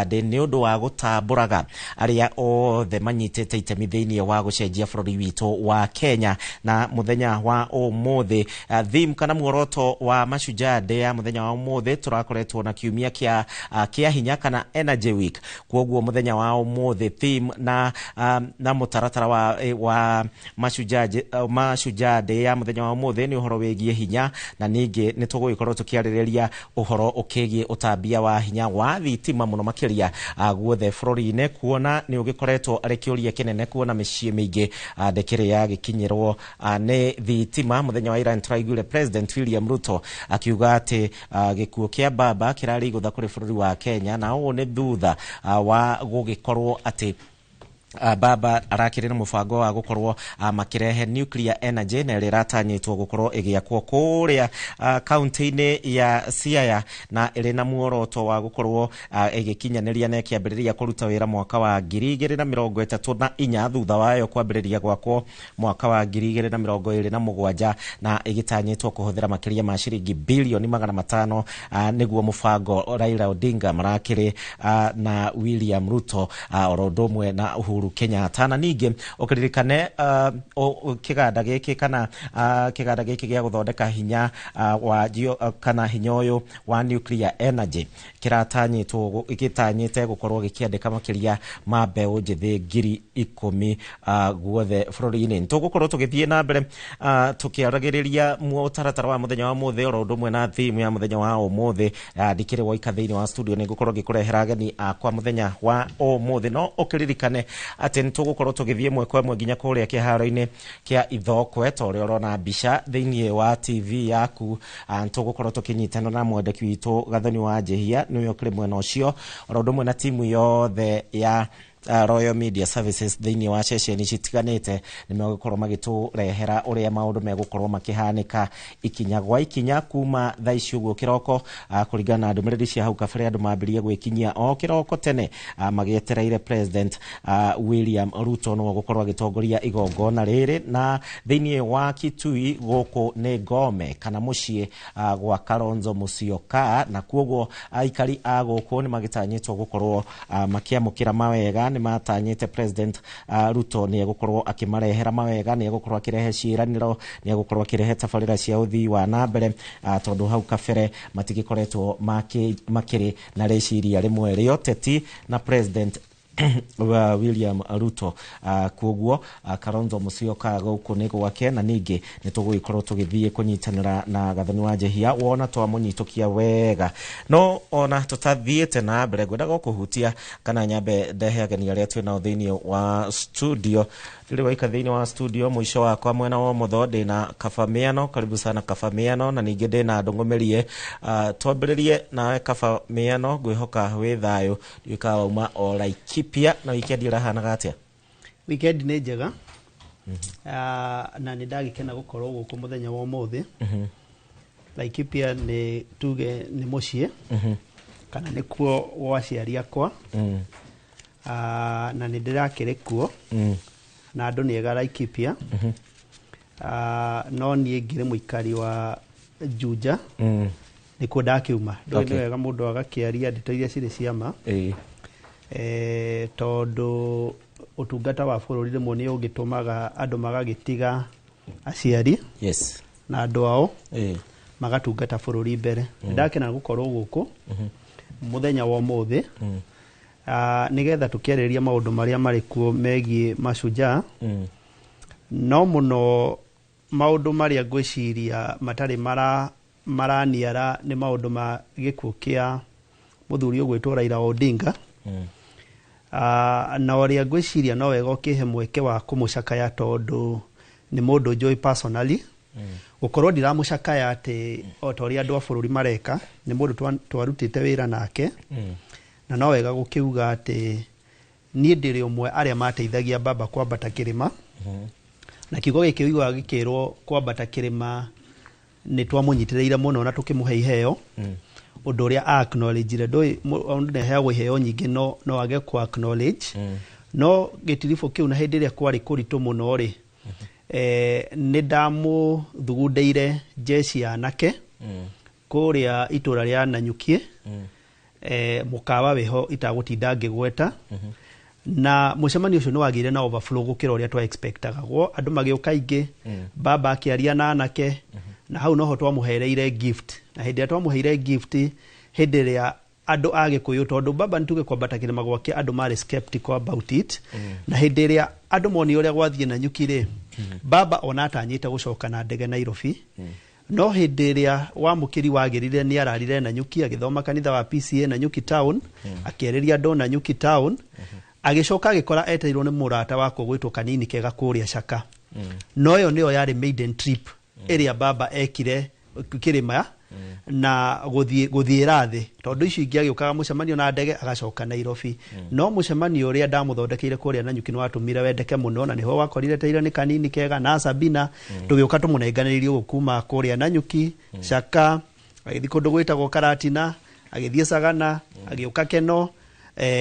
Day nĩ ũndũ wa gũtambũraga arĩa othe manyitĩte itemi thĩinĩ wa gũcenjia bũrũri witũ wa Kenya. Na mũthenya wa ũmũthĩ, theme kana muoroto wa Mashujaa Day ya mũthenya wa ũmũthĩ, tũrakoretwo na kiumia kĩa hinya kana Energy Week. Kwoguo mũthenya wa ũmũthĩ theme na mũtaratara wa Mashujaa Day ya mũthenya wa ũmũthĩ nĩ ũhoro wĩgiĩ hinya, na ningĩ nĩ tũgũgĩkorwo tũkĩarĩrĩria ũhoro ũkĩgiĩ ũtambia wa hinya wa thitima mũno makĩria guothe bũrũri-inĩ, kuona nĩ ũgĩkoretwo arĩ kĩũria kĩnene kuona mĩciĩ mĩingĩ ndĩkĩrĩ yagĩkinyĩrwo nĩ thitima. Mũthenya wa ira nĩtũraiguire President William Ruto akiuga atĩ gĩkuũ kĩa baba kĩrarĩ igũtha kũrĩ bũrũri wa Kenya, na ũũ nĩ thutha wa gũgĩkorwo atĩ baba arakĩrĩ na mũbango wa gũkorwo makĩrehe nuclear energy, na ĩrĩa ĩratanyĩtwo gũkorwo ĩgĩakwo kũrĩa kaunti-inĩ ya Siaya, na ĩrĩ na muoroto wa gũkorwo ĩgĩkinyanĩria na ĩkĩambĩrĩria kũruta wĩra mwaka wa 2034, thutha wayo kwambĩrĩria gwakwo mwaka wa 2027, na ĩgĩtanyĩtwo kũhũthĩra makĩria ma ciringi bilioni 500, nĩguo mũbango Raila Odinga marakĩrĩ na William Ruto oro ũndũ ũmwe na Uhuru Kenyatta. Na ningĩ ũkĩririkane kĩganda gĩkĩ kana kĩganda gĩkĩ gĩa gũthondeka hinya wa kana hinya ũyũ wa nuclear energy kĩratanyĩtwo gĩtanyĩte gũkorwo gĩkĩandĩka makĩria ma mbeũ njĩthĩ 10,000 guothe bũrũri-inĩ. Tũgũkorwo tũgĩthiĩ na mbere tũkĩaragĩrĩria mũtaratara wa mũthenya wa ũmũthĩ oro ũndũ ũmwe na theme ya mũthenya wa ũmũthĩ. Ndikĩrĩ woika thĩinĩ wa studio, nĩ ngũkorwo ngĩkũrehera ageni akwa mũthenya wa ũmũthĩ, no ũkĩririkane atĩ nĩ tũgũkorwo tũgĩthiĩ ĩmwe kwa ĩmwe nginya kũrĩa kĩharo-inĩ kĩa Ithokwe, ta ũrĩa ũrona mbica thĩinĩ wa TV yaku. Nĩ tũgũkorwo tũkĩnyitana na mwandĩki witũ Gathoni wa Njĩhia, nĩwe ũkĩrĩ mwena ũcio, oro ũndũ ũmwe na timu yothe ya Royal Media Services thĩinĩ wa ceceni citiganĩte. Nĩ megũkorwo magĩtũrehera ũrĩa maũndũ megũkorwo makĩhanĩka ikinya gwa ikinya kuma thaa ici ũguo kĩroko, kũringana na ndũmĩrĩri cia hau kabere. Andũ mambĩrĩrie gwĩkinyia o kĩroko tene magĩetereire President William Ruto nĩwe ũgũkorwo agĩtongoria igongona rĩrĩ. Na thĩinĩ wa Kitui gũkũ nĩ Ngome kana mũciĩ gwa Kalonzo Musyoka, na kuoguo aikari a gũkũ nĩ magĩtanyĩtwo gũkorwo makĩamũkĩra mawega. Nĩ matanyĩte President Ruto nĩ egũkorwo akĩmarehera mawega, nĩ egũkorwo akĩrehe ciĩranĩro, nĩ egũkorwo akĩrehe tabarĩra cia ũthii wa na mbere, tondũ hau kabere matigĩkoretwo makĩrĩ na rĩciria rĩmwe rĩa ũteti na President wa William Ruto. Kuoguo Kalonzo Musyoka gũkũ nĩ gwake, na ningĩ nĩ tũgũgĩkorwo tũgĩthiĩ kũnyitanĩra na Gathoni wa Njehia wona twamũnyitũkia wega. No ona tũtathiĩte na mbere, ngwendaga kũhutia kana nyambe ndehe ageni arĩa twĩ nao thĩinĩ wa studio. Ndĩrĩ waika thĩinĩ wa studio. Mũico wakwa mwena wa ũmotho ndĩna Kaba Mĩano. Karibu sana, Kaba Mĩano. Na ningĩ ndĩna Ndũng'ũmĩrie. Twambĩrĩrie nawe, Kaba Mĩano. Ngwĩhoka wĩ thayũ, ndiũĩ wauma o Laikipia, na wikendi ĩrahanaga atĩa? Weekend nĩ njega. Na nĩ ndagĩkena gũkorwo gũkũ mũthenya wa ũmũthĩ. Laikipia nĩ tuge nĩ mũciĩ kana nĩkuo gwa aciari akwa. Na nĩ ndĩrakĩrĩ kuo na andũ nĩ ega Laikipia. No niĩ ngĩrĩ mũikari wa Juja, nĩkuo ndakiuma. Ndũĩ nĩ wega mũndũ agakĩaria ndeto iria cirĩ cia ma, tondũ ũtungata wa bũrũri rĩmwe nĩ ũgĩtũmaga andũ magagĩtiga aciari na andũ ao magatungata bũrũri mbere. Nĩ ndakena gũkorwo gũkũ mũthenya wa ũmũthĩ nĩgetha tũkĩarĩrĩria maũndũ marĩa marĩ kuo megiĩ Mashujaa, no mũno maũndũ marĩa ngwĩciria matarĩ maraniara nĩ maũndũ ma gĩkuũ kĩa mũthuri ũgwĩtwo Raila Odinga. Na ũrĩa ngwĩciria no wega ũkĩhe mweke wa kũmũcakaya, tondũ nĩ mũndũ njũĩ personally. Gũkorwo ndiramũcakaya atĩ o ta ũrĩa andũ a bũrũri mareka, nĩ mũndũ twarutĩte wĩra nake, na no wega gũkiuga atĩ niĩ ndĩrĩ ũmwe arĩa mateithagia baba kwambata kĩrĩma. Na kiugo gĩkĩ ũiguaga gĩkĩrwo kwambata kĩrĩma, nĩ twamũnyitĩrĩire mũno na tũkĩmũhe iheo, ũndũ ũrĩa a acknowledge. Ndũĩ mũndũ nĩaheagwo iheo nyingĩ, no age ku acknowledge. No gĩtiribũ kĩu na hĩndĩ ĩrĩa kwarĩ kũritũ mũno rĩ, nĩ ndamũthugundĩire jeshi ya anake kũrĩa itũra rĩa Nanyukie. Mũkawa wĩho itagũtinda ngĩgweta. Na mũcemanio ũcio nĩ wagĩire na overflow gũkĩra ũrĩa twa expectaga gwo andũ magĩũka aingĩ. Baba akĩaria na anake, na hau noho twamũhereire gift, na hĩndĩ ĩrĩa twamũheire gift, hĩndĩ ĩrĩa andũ a Gĩkũyũ, tondũ baba nĩ tuge kwambata kĩrĩma gwake andũ marĩ skeptical about it, na hĩndĩ ĩrĩa andũ monire ũrĩa gwathiĩ na nyuki rĩ, baba ona atanyĩte gũcoka na ndege Nairobi, no hĩndĩ ĩrĩa wamũkĩri wagĩrire nĩ ararire na nyuki, agĩthoma kanitha wa PCA na nyuki town, akĩarĩria andũ na nyuki town, agĩcoka agĩkora etereirwo nĩ mũrata wakwa gwĩtwo Kanini Kega kũrĩa Caka. No ĩyo nĩyo yarĩ maiden trip ĩrĩa baba ekire kĩrĩma na gũthiĩra thĩ, tondũ icio ingĩ agĩũkaga mũcemanio na ndege agacoka Nairobi. No mũcemanio ũrĩa ndamũthondekeire kũrĩa Nanyuki nĩ watũmire wendeke mũno, na nĩho wakorire teire nĩ Kanini Kega na Sabina tũgĩũka tũmũnenganĩrĩrie ũguo kuma kũrĩa Nanyuki, Caka, agĩthiĩ kũndũ gwĩtagwo Karatina, agĩthiĩ Sagana, agĩũka Keno,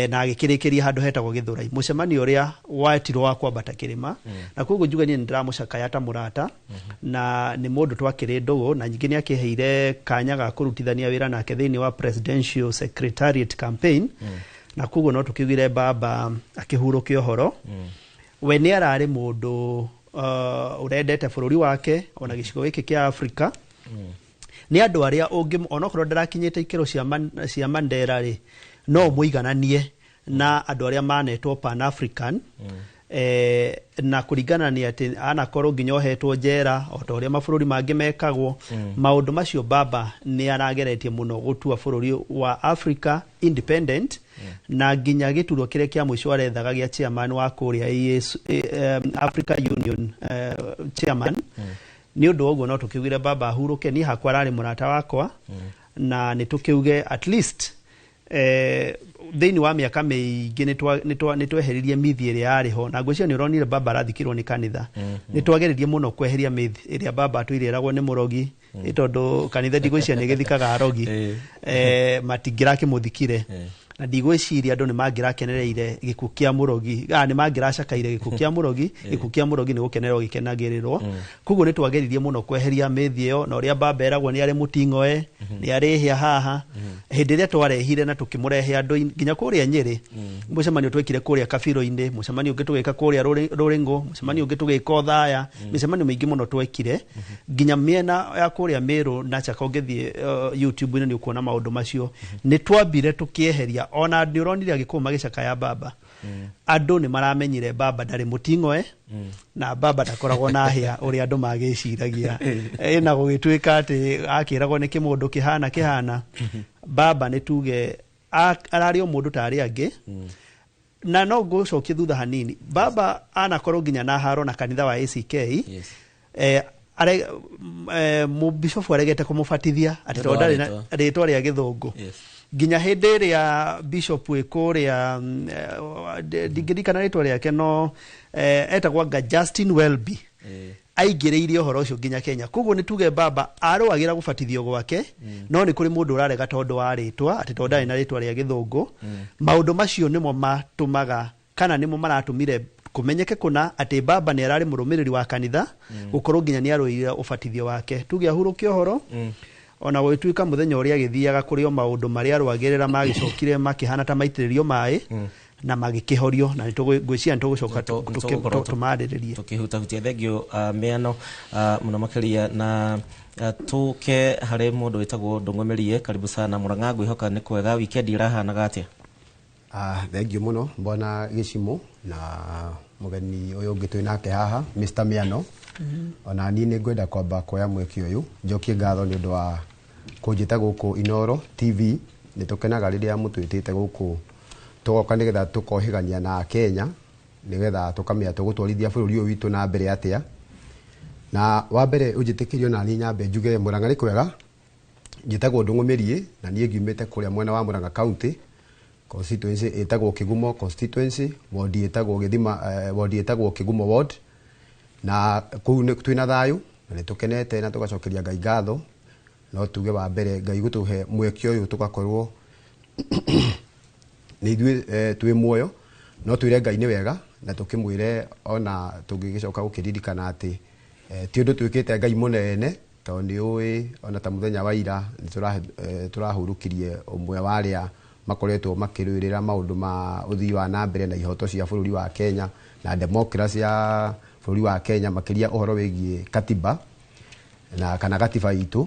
na agĩkĩrĩkĩria handũ hetagwo Gĩthũrai, mũcemanio ũrĩa wetirwo wa kwambata kĩrĩma. Na koguo njuge niĩ nĩndĩramũcakaya ta mũrata, na nĩ mũndũ twakĩrĩ ndũgũ, na ningĩ nĩ akĩheire kanya ga kũrutithania wĩra nake thĩinĩ wa presidential secretariat campaign. Na koguo no tũkiugire baba akĩhurũke ũhoro. We nĩ ararĩ mũndũ ũrendete bũrũri wake ona gĩcigo gĩkĩ kĩa Afrika. Nĩ andũ arĩa ũngĩ onokorwo ndarakinyĩte ikĩro cia Mandela rĩ, no mũigananie na andũ arĩa manetwo Pan African. Na kũringana nĩ atĩ anakorwo nginya ohetwo njera o ta ũrĩa mabũrũri mangĩ mekagwo, maũndũ macio baba nĩ arageretie mũno gũtua bũrũri wa Africa independent, na nginya gĩturwa kĩrĩa kĩa mũico arethaga gĩa chairman wa kũrĩa EAC, Africa Union chairman. Nĩ ũndũ wa ũguo no tũkiugire baba ahurũke. Niĩ hakwa ararĩ mũrata wakwa, na nĩ tũkiuge at least thĩinĩ wa mĩaka mĩingĩ nĩ tweheririe mithi ĩrĩa yarĩ ho, na ngwĩciria nĩ ũronire baba arathikirwo nĩ kanitha. Nĩ twageririe mũno kweheria mithi ĩrĩa baba atũire eragwo nĩ mũrogi, tondũ kanitha ndigwĩciria nĩ ĩgĩthikaga arogi. Matingĩrakĩmũthikire, na ndigwĩciria andũ nĩ mangĩrakenereire gĩkuũ kĩa mũrogi, nĩ mangĩracakaire gĩkuũ kĩa mũrogi. Gĩkuũ kĩa mũrogi nĩ gũkenerwo gĩkenagĩrĩrwo. Koguo nĩ twageririe mũno kweheria mĩthi ĩyo, na ũrĩa baba eragwo nĩ arĩ mũting'oe, nĩ arĩ hĩa haha. Hĩndĩ ĩrĩa twarehire na tũkĩmũrehe andũ nginya kũrĩa Nyĩrĩ, mũcemanio twekire kũrĩa Kabiro-inĩ, mũcemanio ũngĩ tũgĩka kũrĩa Rũrĩngũ, mũcemanio ũngĩ tũgĩka Othaya, mĩcemanio mĩingĩ mũno twekire nginya mĩena ya kũrĩa Mĩrũ na Chaka. Ũngĩthiĩ YouTube-inĩ nĩ ũkuona maũndũ macio. Nĩ twambire tũkĩeheria, ona nĩ ũronire Agĩkũyũ magĩcakaya baba. Andũ nĩ maramenyire baba ndarĩ mũting'oe, na baba ndakoragwo na hĩa ũrĩa andũ magĩciragia. Na gũgĩtuĩka atĩ akĩragwo nĩ kĩmũndũ kĩhana kĩhana, baba nĩ tuge ararĩ o mũndũ ta arĩa angĩ. Na no ngũcokie thutha hanini, baba anakorwo nginya na haro na kanitha wa ACK. Mũbicobu aregete kũmũbatithia atĩ Nĩ ũndũ tondũ wa ndarĩ na rĩtwa. rĩtwa rĩa gĩthũngũ. Nginya hĩndĩ ĩrĩa bishop wĩ kũrĩa, ndingĩririkana rĩtwa rĩake, no etagwo anga Justin Welby, aingĩrĩirie ũhoro ũcio nginya Kenya. Koguo nĩ tuge baba arũagĩra gũbatithio gwake, no nĩ kũrĩ mũndũ ũrarega tondũ wa rĩtwa, atĩ tondũ ndarĩ na rĩtwa rĩa gĩthũngũ. Maũndũ macio nĩmo matũmaga kana nĩmo maratũmire kũmenyeke kũna atĩ baba nĩ ararĩ mũrũmĩrĩri wa kanitha, gũkorwo nginya nĩ arũĩrĩra ũbatithio wake. Tuge ahurũke ũhoro. Ona gũgĩtuĩka mũthenya ũrĩa agĩthiaga kũrĩ o maũndũ marĩa arũagĩrĩra magĩcokire makĩhana ta maitĩrĩrio maĩ na magĩkĩhorio, na ngwĩciria nĩ tũgũcoka Nĩtũgũkorwo tũmarĩrĩrie. Tũkĩhutahutia. Thengio, mĩano mũno makĩria, na tũke harĩ mũndũ wĩtagwo Ndũng'ũmĩrie. Karibu sana Mũrang'a, ngwĩhoka nĩ kwega. Wikendi ĩrahanaga atĩa? Thengio mũno bwana Gĩcimũ na mũgeni ũyũ ũngĩ twĩ nake haha, Mr. Miano. Ona niĩ nĩ ngwenda kwamba kuoya mweke ũyũ njokie ngatho nĩ ũndũ wa kũnjĩta gũkũ Inoro TV. Nĩ tũkenaga rĩrĩa mũtwĩtĩte gũkũ tũgoka nĩgetha tũkohĩgania na Kenya, nĩgetha tũkamenya tũgũtwarithia bũrũri ũyũ witũ na mbere atĩa. Na wa mbere ũnjĩtĩkĩrie ona niĩ nyambe njuge Mũrang'a nĩ kwega. Njĩtagwo Ndũng'ũmĩrie, na niĩ ngiumĩte kũrĩa mwena wa Mũrang'a County, constituency ĩtagwo Kĩgumo constituency, ward ĩtagwo Gĩthima, ward ĩtagwo Kĩgumo ward. Na kũu nĩ twĩna thayũ na nĩ tũkenete na tũgacokeria Ngai ngatho. No tuge wa mbere Ngai gũtũhe mweke ũyũ tũgakorwo nĩ ithuĩ twĩ muoyo, no twĩre Ngai nĩ wega, na tũkĩmwĩre ona tũngĩgĩcoka gũkĩririkana atĩ ti ũndũ twĩkĩte Ngai mũnene, tondũ nĩ ũĩ ona ta mũthenya wa ira nĩ tũrahurũkirie ũmwe wa arĩa Makoretwo makĩrũĩrĩra maũndũ ma ũthii wa na mbere na ihoto cia bũrũri wa Kenya na democracy ya bũrũri wa Kenya, makĩria ũhoro wĩgiĩ katiba na kana gatiba itũ,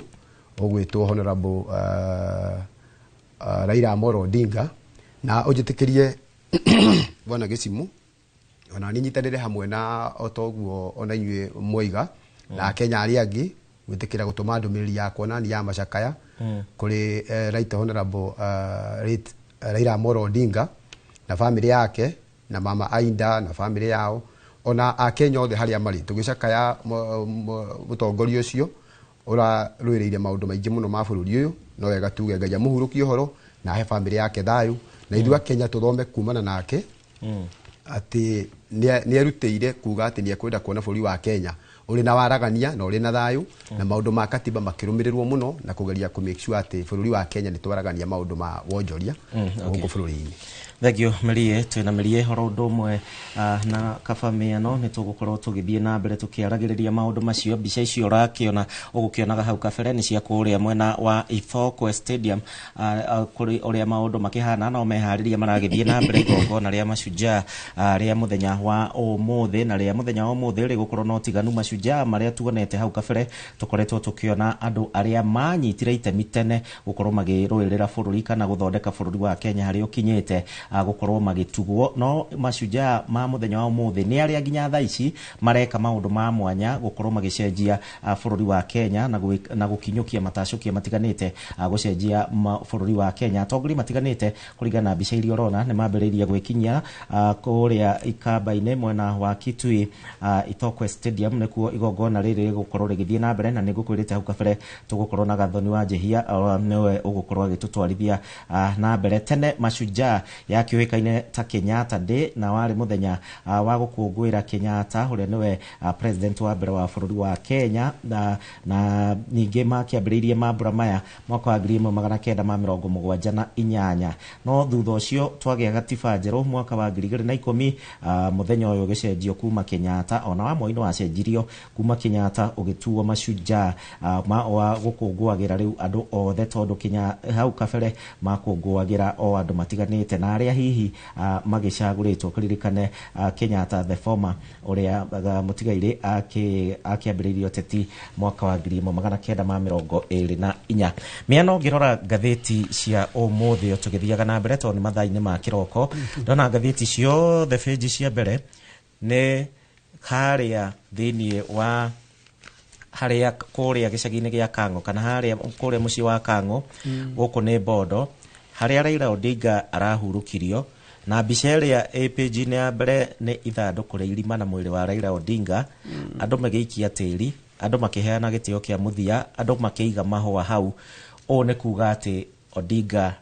ũgwĩtwo Honorable Raila Amolo Odinga. Na ũnjĩtĩkĩrie, bwana Gĩcimu, ona niĩ nyitanĩre hamwe na o toguo ona inyuĩ mwoiga na Akenya arĩa angĩ gwĩtĩkĩra gũtũma ndũmĩrĩri yakwa na ni ya macakaya kũrĩ Right Honorable late Raila Amolo Odinga na famĩlĩ yake na mama Aida na famĩlĩ yao, ona Akenya othe harĩa marĩ, tũgĩcakaya mũtongoria ũcio ũrarũĩrĩire maũndũ maingĩ mũno ma bũrũri ũyũ. No wega tuge Ngai amũhurũkie ũhoro na ahe famĩlĩ yake thayũ, na ithuĩ Akenya tũthome kumana nake atĩ nĩ erutĩire kuga atĩ nĩ ekwenda kuona bũrũri wa Kenya ũrĩ na waragania na ũrĩ na thayũ, na maũndũ ma katiba makĩrũmĩrĩrwo mũno, na kũgeria kũ make sure atĩ bũrũri wa Kenya nĩ twaragania maũndũ ma wonjoria gũkũ bũrũri-inĩ. Thengio Merie. Twĩna Merie horo ũndũ ũmwe na kaba mĩano nĩ tũgũkorwo tũgĩthiĩ na mbere tũkĩaragĩrĩria maũndũ macio. Mbica icio ũrakĩona, ũgũkĩonaga hau kabere, nĩ cia kũrĩa mwena wa Ithookwe Stadium, kũrĩ ũrĩa maũndũ makĩhana no meharĩria maragĩthiĩ na mbere igongona rĩa Mashujaa rĩa mũthenya wa ũmũthĩ. Na rĩa mũthenya wa ũmũthĩ rĩgũkorwo na ũtiganu. Mashujaa marĩa tuonete hau kabere, tũkoretwo tũkĩona andũ arĩa manyitire itemi tene gũkorwo magĩrũĩrĩra bũrũri kana gũthondeka bũrũri wa Kenya harĩa ũkinyĩte, gũkorwo magĩtugwo. No mashujaa ma mũthenya wa ũmũthĩ nĩ arĩa nginya thaa ici mareka maũndũ ma mwanya gũkorwo magĩcenjia bũrũri wa Kenya na gũkinyũkia matacũkia matiganĩte, gũcenjia bũrũri wa Kenya. Atongoria matiganĩte, kũringana na mbica iria ũrona, nĩ mambĩrĩirie gwĩkinyia kũrĩa Ikamba-inĩ mwena wa Kitui. Ithookwe Stadium nĩkuo igongona rĩrĩ rĩgũkorwo rĩgĩthiĩ na mbere, na nĩngũkwĩrĩte hau kabere tũgũkorwo na Gathoni wa Njihia, nĩwe ũgũkorwo agĩtũtwarithia na mbere. Tene Mashujaa yakĩũĩkaine ta Kenyatta Day, na warĩ mũthenya wa gũkũngũĩra Kenyatta ũrĩa nĩwe president wa mbere wa bũrũri wa Kenya. Na ningĩ makĩambĩrĩirie mambura maya mwaka wa 1978, no thutha ũcio twagĩa gatiba njerũ mwaka wa 2010, mũthenya ũyũ ũgĩcenjio kuma Kenyatta, ona wa Moi nĩ wacenjirio kuma Kenyatta ũgĩtuo Mashujaa, wa gũkũngũagĩra rĩu andũ othe, tondũ Kenya hau kabere makũngũagĩra o andũ matiganĩte na arĩa hihi magĩcagũrĩtwo. Kũririkane Kenyatta the former ũrĩa mũtigairĩ akĩambĩrĩirie ũteti mwaka wa 1924. Mĩano, ngĩrora ngathĩti cia ũmũthĩ tũgĩthiaga na mbere, tondũ nĩ mathaa-inĩ ma kĩroko, ndona ngathĩti ciothe benji cia mbere nĩ harĩa thĩiniĩ wa harĩa kũrĩa gĩcagi-inĩ gĩa Kang'o, kana harĩa kũrĩa mũciĩ wa Kang'o, gũkũ nĩ Bondo, harĩa Raila Odinga arahurũkirio. Na mbica ĩrĩa ĩ page-inĩ ya mbere nĩ ithandũkũ rĩa irima na mwĩrĩ wa Raila Odinga, andũ magĩikia tĩri, andũ makĩheana gĩtĩo kĩa mũthia, andũ makĩiga mahũa hau. Ũũ nĩ kuga atĩ Odinga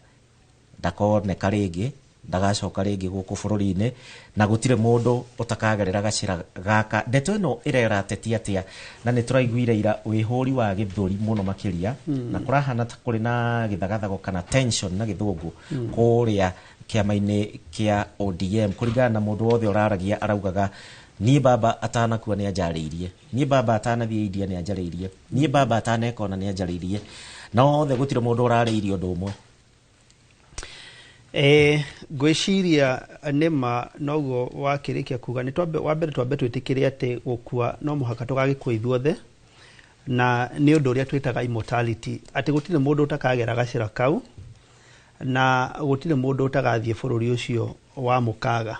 ndakoneka rĩngĩ, ndagacoka rĩngĩ gũkũ bũrũri-inĩ, na gũtirĩ mũndũ ũtakagerera gacĩra gaka. Ndeto ĩno ĩrera ateti atĩa? Na nĩ tũraiguire ira wĩhũri wa gĩthũri mũno makĩria, na kũrahana ta kũrĩ na gĩthagathago kana tension na gĩthũngũ kũrĩa kĩama-inĩ kĩa ODM, kũringana na mũndũ wothe ũraragia araugaga, "Niĩ baba atanakua nĩ anjarĩirie, niĩ baba atanathiĩ India nĩ anjarĩirie, niĩ baba ataneka ona nĩ anjarĩirie," na othe gũtirĩ mũndũ ũrarĩirie ũndũ ũmwe. Ngwĩciria nĩma noguo wakĩrĩkia kuga. Nĩ twambe wa mbere twambe twĩtĩkĩre atĩ gũkua no mũhaka tũgagĩkua ithuothe, na nĩ ũndũ ũrĩa twĩtaga immortality, atĩ gũtirĩ mũndũ ũtakagera gacĩra kau na gũtirĩ mũndũ ũtagathiĩ bũrũri ũcio wa mũkaga.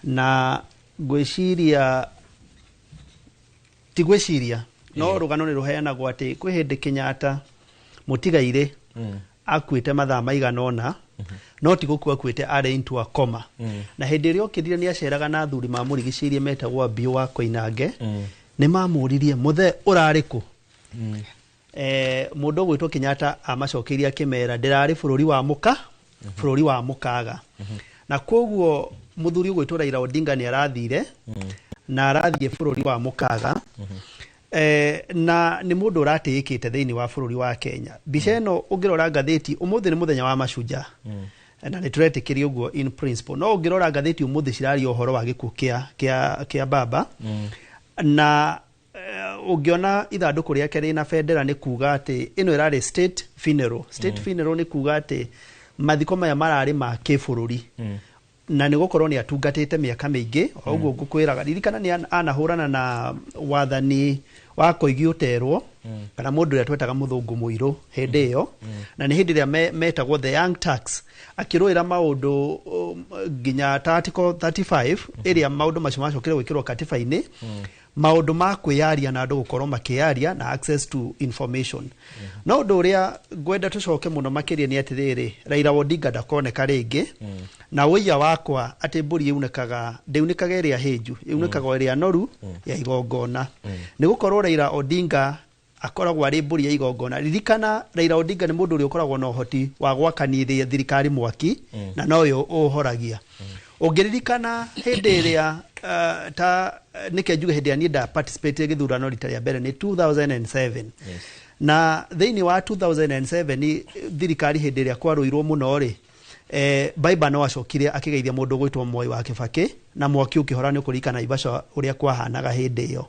Na ngwĩciria ti gwĩciria, no rũgano nĩ rũheanagwo atĩ kwĩ hĩndĩ Kenyatta mũtigairĩ akuĩte mathaa maigana ũna, no ti gũkua akuĩte, arĩ into a coma. Na hĩndĩ ĩrĩa okĩrire nĩ aceraga na athuri mamũrigicĩirie metagwo Abiũ wa Koinange. Nĩ mamũririe, "Mũthee, ũrarĩ kũ?" Mũndũ ũgwĩtwo Kenyatta amacokeirie akĩmera, "Ndĩrarĩ bũrũri wa mũka, bũrũri wa mũkaga." Na koguo mũthuri ũgwĩtwo Raila Odinga nĩ arathire na arathiĩ bũrũri wa mũkaga, na nĩ mũndũ ũratĩĩkĩte thĩinĩ wa bũrũri wa Kenya. Mbica ĩno ũngĩrora ngathĩti ũmũthĩ, nĩ mũthenya wa mashujaa na nĩ tũretĩkĩria ũguo in principle, no ũngĩrora ngathĩti ũmũthĩ ciraria ũhoro wa gĩkuũ kĩa baba. Na ũngĩona ithandũkũ rĩake rĩna bendera, nĩ kuga atĩ ĩno ĩrarĩ state funeral. State funeral nĩ kuga atĩ Mathiko maya mararĩ ma kĩbũrũri na nĩ gũkorwo nĩ atungatĩte mĩaka mĩingĩ. O ũguo ngũkwĩraga, ririkana nĩ anahũrana na wathani wa Koigi Ũterwo, kana mũndũ ũrĩa twetaga mũthũngũ mũirũ hĩndĩ ĩyo, na nĩ hĩndĩ ĩrĩa metagwo the Young Turks, akĩrũĩra maũndũ nginya ta article 35, ĩrĩa maũndũ macio macokire gwĩkĩrwo katiba-inĩ, maũndũ ma kwĩyaria na andũ gũkorwo makĩyaria na access to information. No ũndũ ũrĩa ngwenda tũcoke mũno makĩria nĩ atĩrĩrĩ, Raila Odinga ndakoneka rĩngĩ. Na ũiya wakwa atĩ mbũri yunĩkaga, ndĩunĩkaga ĩrĩa hĩnju, yunĩkaga o ĩrĩa noru ya igongona. Nĩ gũkorwo Raila Odinga akoragwo arĩ mbũri ya igongona. Ririkana, Raila Odinga nĩ mũndũ ũrĩa ũkoragwo na ũhoti wa gwakanithia thirikari mwaki na noyo ũhoragia. Ũngĩririkana hĩndĩ ĩrĩa ta nĩke njuge, hĩndĩ ĩrĩa niĩ nda participate gĩthurano rita rĩa mbere nĩ 2007. Na thĩinĩ wa 2007 nĩ thirikari hĩndĩ ĩrĩa kwarũirwo mũno rĩ, Baba no acokire akĩgeithia mũndũ gwĩtwo Mwai wa Kĩbakĩ na mwaki ũkĩhora. Nĩ ũkũririkana Naivasha ũrĩa kwahanaga hĩndĩ ĩyo.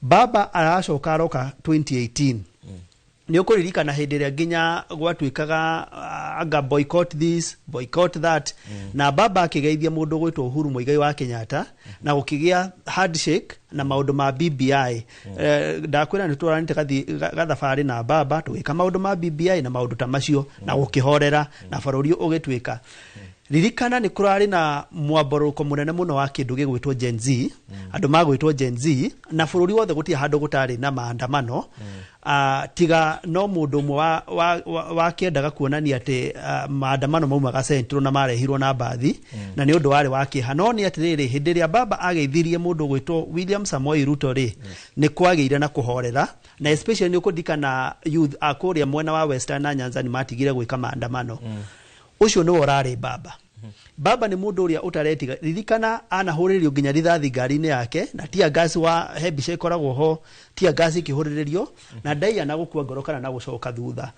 Baba aracoka aroka 2018. Nĩ ũkũririkana hĩndĩ ĩrĩa nginya gwatuĩkaga anga boycott this, boycott that, na baba akĩgeithia mũndũ gwĩtwo Uhuru Muigai wa Kenyatta na gũkĩgĩa handshake na maũndũ ma BBI. Ndakwĩra nĩ twaranĩte gathabarĩ na baba tũgĩka maũndũ ma BBI na maũndũ ta macio na gũkĩhorera na bũrũri ũgĩtuĩka. Ririkana nĩ kũrarĩ na mwambarũko mũnene mũno wa kĩndũ gĩgwĩtwo Gen Z, andũ magwĩtwo Gen Z, na bũrũri wothe gũtirĩ handũ gũtarĩ na maandamano. Tiga no mũndũ ũmwe wakĩendaga kuonania atĩ maandamano maumaga Central na marehirwo na mbathi, na nĩ ũndũ warĩ wa kĩeha. No nĩ atĩrĩrĩ, hĩndĩ ĩrĩa baba ageithirie mũndũ gwĩtwo William Samoei Ruto rĩ, nĩ kwagĩire na kũhorera, na especially nĩ ũkũririkana youth a kũrĩa mwena wa Western na Nyanza nĩ matigire gwĩka maandamano. Ũcio nĩwe ũrarĩ baba. Baba nĩ mũndũ ũrĩa ũtaretiga. Ririkana anahũrĩrĩrio nginya rithathi ngari-inĩ yake na tear gas, wa he mbica ĩkoragwo ho tear gas ĩkĩhũrĩrĩrio, na ndaigana gũkua ngoro kana na gũcoka thutha.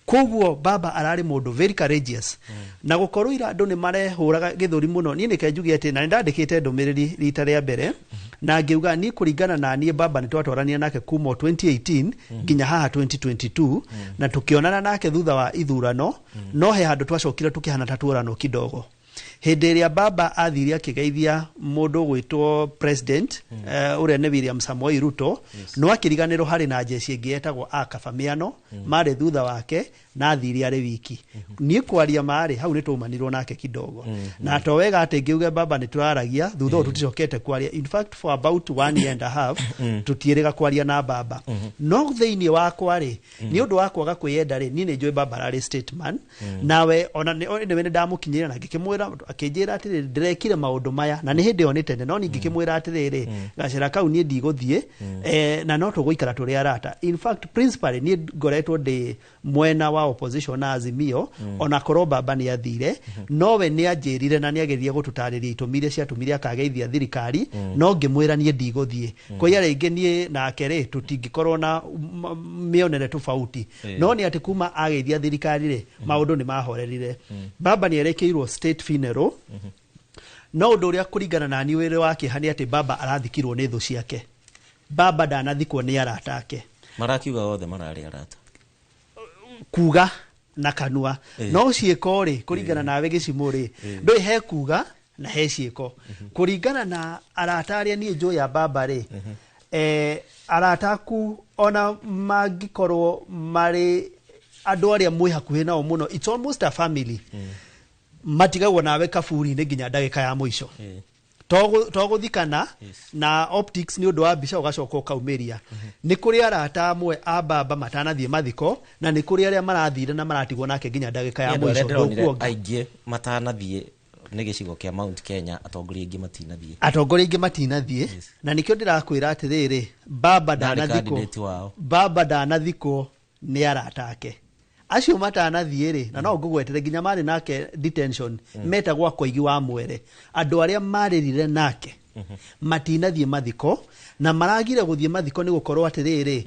Koguo baba ararĩ mũndũ very courageous, na gũkorwo ira andũ nĩ marehũraga gĩthũri mũno. Niĩ nĩke njuge atĩ na nĩ ndandĩkĩte ndũmĩrĩri rita rĩa mbere na ngĩuga niĩ kũringana na niĩ baba nĩ twatwarania nake kuma o 2018 nginya haha 2022, na tũkĩonana nake thutha wa ithurano, no he handũ twacokire tũkĩhana ta tuorano kidogo hĩndĩ ĩrĩa baba athire akĩgeithia mũndũ gwĩtwo president, ũrĩa nĩ William Samoei Ruto. No akĩriganĩrwo harĩ na jeshi ĩngĩ yetagwo Akabamiano marĩ thutha wake na athire arĩ wiki. Niĩ kwaria marĩ hau nĩ twaumanirwo nake kidogo, na to wega atĩ ngĩuge baba nĩ tũraragia thutha ũyũ tũticokete kwaria. In fact, for about one year and a half tũtiĩrĩga kwaria na baba. No thĩinĩ wakwa rĩ, nĩ ũndũ wa kwaga kwĩyenda rĩ, niĩ nĩ njũĩ baba ararĩ statesman. Nawe ona nĩ ndamũkinyĩra na ngĩkĩmwĩra, akĩnjĩra atĩrĩrĩ, ndĩrekire maũndũ maya na nĩ hĩndĩ ĩyo nĩ tene, no ningĩ ngĩkĩmwĩra atĩrĩrĩ, gacĩra kau niĩ ndigũthiĩ, na no tũgũikara tũrĩ arata. In fact, principally niĩ ngoretwo ndĩ mwena wa opposition na Azimio. Ona korwo baba nĩ athire, nowe nĩ anjĩrire na nĩ ageririe gũtũtarĩria itũmi iria ciatũmire akageithia thirikari, no ngĩmwĩra niĩ ndigũthiĩ kwa rĩngĩ. Niĩ nake rĩ tũtingĩkorwo na mĩonere tofauti, no nĩ atĩ kuma ageithia thirikari rĩ, maũndũ nĩ mahorerire. Baba nĩ erekeirwo state funeral, no ũndũ ũrĩa kũringana na niĩ wĩrĩ wa kĩeha nĩ atĩ baba arathikirwo nĩ thũ ciake. Baba ndanathikwo nĩ arata ake. Marakiuga othe mararĩ arata. Kuga na kanua, no ciĩko rĩ, kũringana nawe gĩcimo rĩ, ndũĩ he kuga na he ciĩko. Kũringana na arata arĩa niĩ njũĩ a baba rĩ, arata aku ona mangĩkorwo marĩ andũ arĩa mwĩ hakuhĩ nao mũno, it's almost a family, matigagwo nawe kaburi-inĩ nginya ndagĩka ya mũico. To gũthikana na optics nĩ ũndũ wa mbica ũgacoka ũkaumĩria. Nĩ kũrĩ arata amwe a baba matanathiĩ mathiko, na nĩ kũrĩ arĩa marathire na maratigwo nake nginya ndagĩka ya Nĩ andũ arĩa mũico. ndĩronire Ndũkuonga. Aingĩ matanathiĩ nĩ gĩcigo kĩa Mount Kenya, atongoria aingĩ matinathiĩ. Atongoria aingĩ matinathiĩ, na nĩkĩo ndĩrakwĩra atĩrĩrĩ, baba Ndarĩ ndanathikwo candidate wao. Baba ndanathikwo nĩ arata ake acio matanathiĩ rĩ, na no ngũgwetere nginya marĩ nake detention, metagwo Akoigi wa Mwere. Andũ arĩa marĩrire nake matinathiĩ mathiko, na maragire gũthiĩ mathiko nĩ gũkorwo atĩrĩrĩ,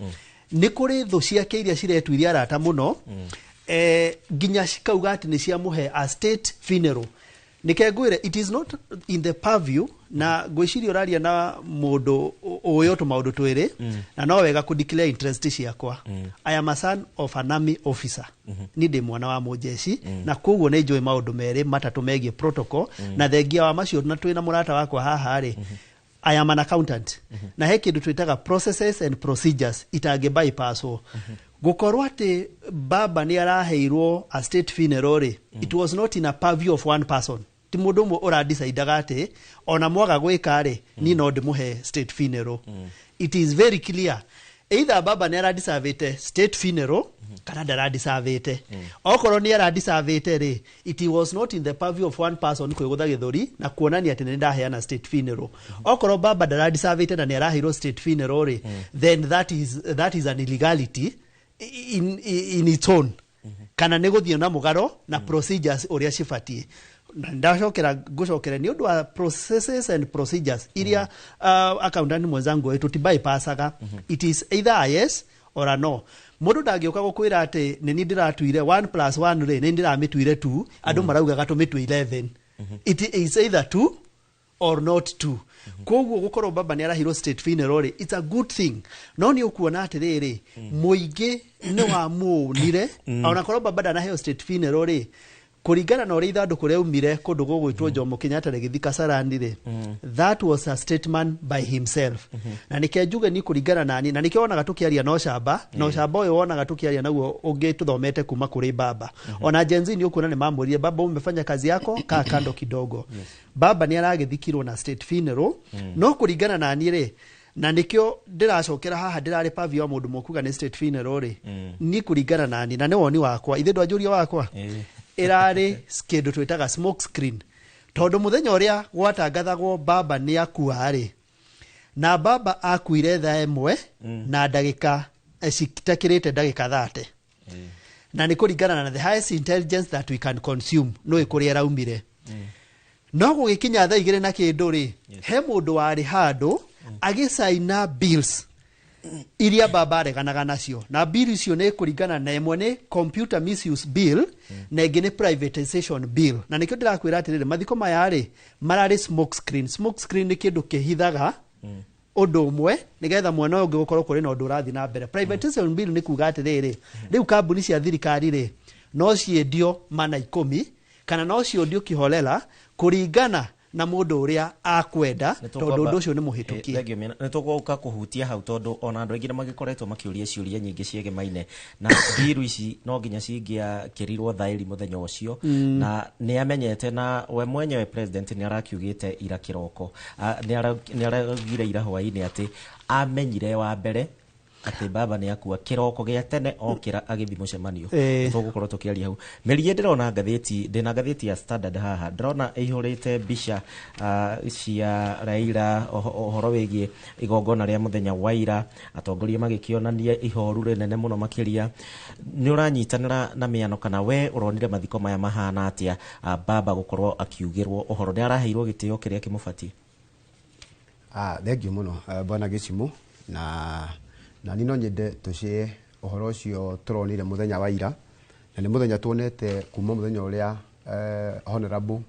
nĩ kũrĩ thũ ciake iria ciretuire arata mũno, nginya cikauga atĩ nĩ ciamũhe a state funeral. Nike ngwĩre, it is not in the purview, na ngwĩciria ũraria na mũndũ ũĩ tũmaũndũ twĩrĩ, na no wega kũ declare interest ciakwa. I am a son of an army officer. Ni ndĩ mwana wa mũjeshi, na koguo nĩ njũĩ maũndũ merĩ matatũ megiĩ protocol. Na thengia wa macio, na twĩna mũrata wakwa haha rĩ, I am an accountant, na he kĩndũ twĩtaga processes and procedures itangĩ bypasswo. Gũkorwo atĩ baba nĩ araheirwo a state funeral rĩ, it was not in a purview of one person. Ti mũndũ ũmwe ũradecidaga atĩ ona mwaga gwĩka rĩ, niĩ no ndĩmũhe state funeral. It is very clear, either baba nĩ aradeservĩte state funeral kana ndaradeservĩte. Okorwo nĩ aradeservĩte rĩ, it was not in the purview of one person kwĩgũtha gĩthũri na kuonania atĩ nĩ ndaheana state funeral. Okorwo baba ndaradeservĩte na nĩ araheirwo state funeral rĩ, then that is an illegality in its own, kana nĩ gũthiĩ na mũgaro na procedures ũrĩa cibatiĩ. Na ndacokera ngũcokera nĩ ũndũ wa processes and procedures iria accountant mwenzangu wetu ti bypassaga. It is either a yes or a no. Mũndũ ndangĩũka gũkwĩra atĩ nĩ niĩ ndĩratuire 1 plus 1 rĩ, nĩ ndĩramĩtuire 2, andũ maraugaga tũmĩtue 11. It is either 2 or not 2. Koguo gũkorwo baba nĩ araheirwo state funeral rĩ, it's a good thing, no nĩ ũkuona atĩrĩrĩ, mũingĩ nĩ wamũnire. Ona korwo baba ndanaheo state funeral rĩ, kũringana na ũrĩa ithandũkũ rĩaumire kũndũ gũgwĩtwo Jomo Kenyatta rĩgĩthiĩ Kasarani rĩ, that was a statement by himself. Na nĩke njuge ni kũringana nani, na nĩkĩo wonaga tũkĩaria na ũcamba, na ũcamba ũyũ wonaga tũkĩaria naguo ũngĩ tũthomete kuma kũrĩ baba. Ona Gen Z nĩ ũkuona nĩ mamwĩrire, "Baba, umefanya kazi yako, kaa kando kidogo." Baba nĩ aragĩthikirwo na state funeral, no kũringana na niĩ rĩ, na nĩkĩo ndĩracokera haha, ndĩrarĩ pavio wa mũndũ mũkuga nĩ state funeral rĩ, ni kũringana nani, na nĩ woni wakwa, ithe ndwanjũria wakwa, ĩrarĩ kĩndũ twĩtaga smoke screen, tondũ mũthenya ũrĩa gwatangathagwo baba nĩ akua rĩ, na baba akuire thaa 1 na ndagĩka citakĩrĩte ndagĩka 30, na nĩ kũringana na the highest intelligence that we can consume, nĩ kũrĩa ĩraumire. No gũgĩkinya thaa 2 na kĩndũ rĩ, he mũndũ warĩ handũ agĩcaina bills iria baba areganaga nacio, na bill icio nĩ kũringana na ĩmwe nĩ computer misuse bill na ĩngĩ nĩ privatization bill. Na nĩkĩo ndĩrakwĩra atĩrĩrĩ, mathiko maya rĩ, mararĩ smoke screen. Smoke screen nĩ kĩndũ kĩhithaga ũndũ ũmwe nĩgetha mwena ũyũ ũngĩ gũkorwo kũrĩ na ũndũ ũrathiĩ na mbere. Privatization bill nĩ kuga atĩrĩrĩ, rĩu kambuni cia thirikari rĩ, no ciendio mana 10 kana no ciendio kiholela kũringana na mũndũ ũrĩa akwenda, tondũ ũndũ ũcio nĩ mũhĩtũkie. Nĩ tũgũka kũhutia hau, tondũ ona andũ aingĩ nĩ magĩkoretwo makĩũria ciũria nyingĩ ciĩgemaine na mbiru ici. No nginya cingĩakĩrirwo thaĩri mũthenya ũcio, na nĩ amenyete, na we mwenyewe president nĩ arakiugĩte ira kĩroko, nĩ araugire ira hwaĩ-inĩ atĩ amenyire wa mbere atĩ baba nĩ akua kĩroko gĩa tene okĩra agĩthiĩ mũcemanio. Tũgũkorwo tũkĩaria hau mĩrie. Ndĩrona ngathĩti, ndĩna ngathĩti ya Standard haha, ndĩrona ĩihũrĩte mbica cia Raila, ũhoro wĩgiĩ igongona rĩa mũthenya wa ira, atongoria magĩkĩonania ihoru rĩnene mũno makĩria. Nĩ ũranyitanĩra na mĩano kana we ũronire mathiko maya mahana atĩa? Baba gũkorwo akiugĩrwo ũhoro, nĩ araheirwo gĩtĩo kĩrĩa kĩmũbatiĩ? Thengiũ mũno, bwana Gĩcimũ, na niĩ no nyende tũcĩe ũhoro ũcio tũronire mũthenya wa ira, na nĩ mũthenya tuonete kuma mũthenya ũrĩa honorable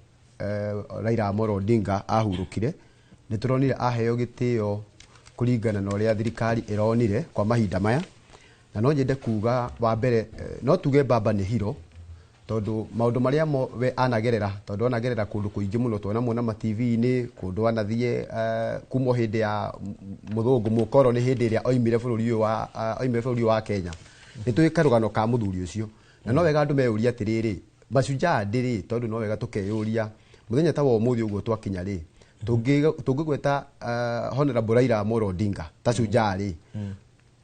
Raila Amolo Odinga ahurũkire. Nĩ tũronire aheo gĩtĩo kũringana na ũrĩa thirikari ĩronire kwa mahinda maya. Na no nyende kuga wa mbere, no tuge baba nĩ hero, tondũ maũndũ marĩa mo we anagerera, tondũ anagerera kũndũ kũingĩ mũno, twanamuona ma TV-inĩ kũndũ anathiĩ, kuma o hĩndĩ ya mũthũngũ mũkoroni, hĩndĩ ĩrĩa oimire bũrũri ũyũ wa oimire bũrũri ũyũ wa Kenya. Nĩ tũĩ karũgano ka mũthuri ũcio, na no wega andũ meyũria atĩrĩrĩ, Mashujaa ndĩrĩ, tondũ no wega tũkeyũria mũthenya ta wa ũmũthĩ ũguo twakinya rĩ, tũngĩgweta Honorable Raila Amolo Odinga ta shujaa rĩ,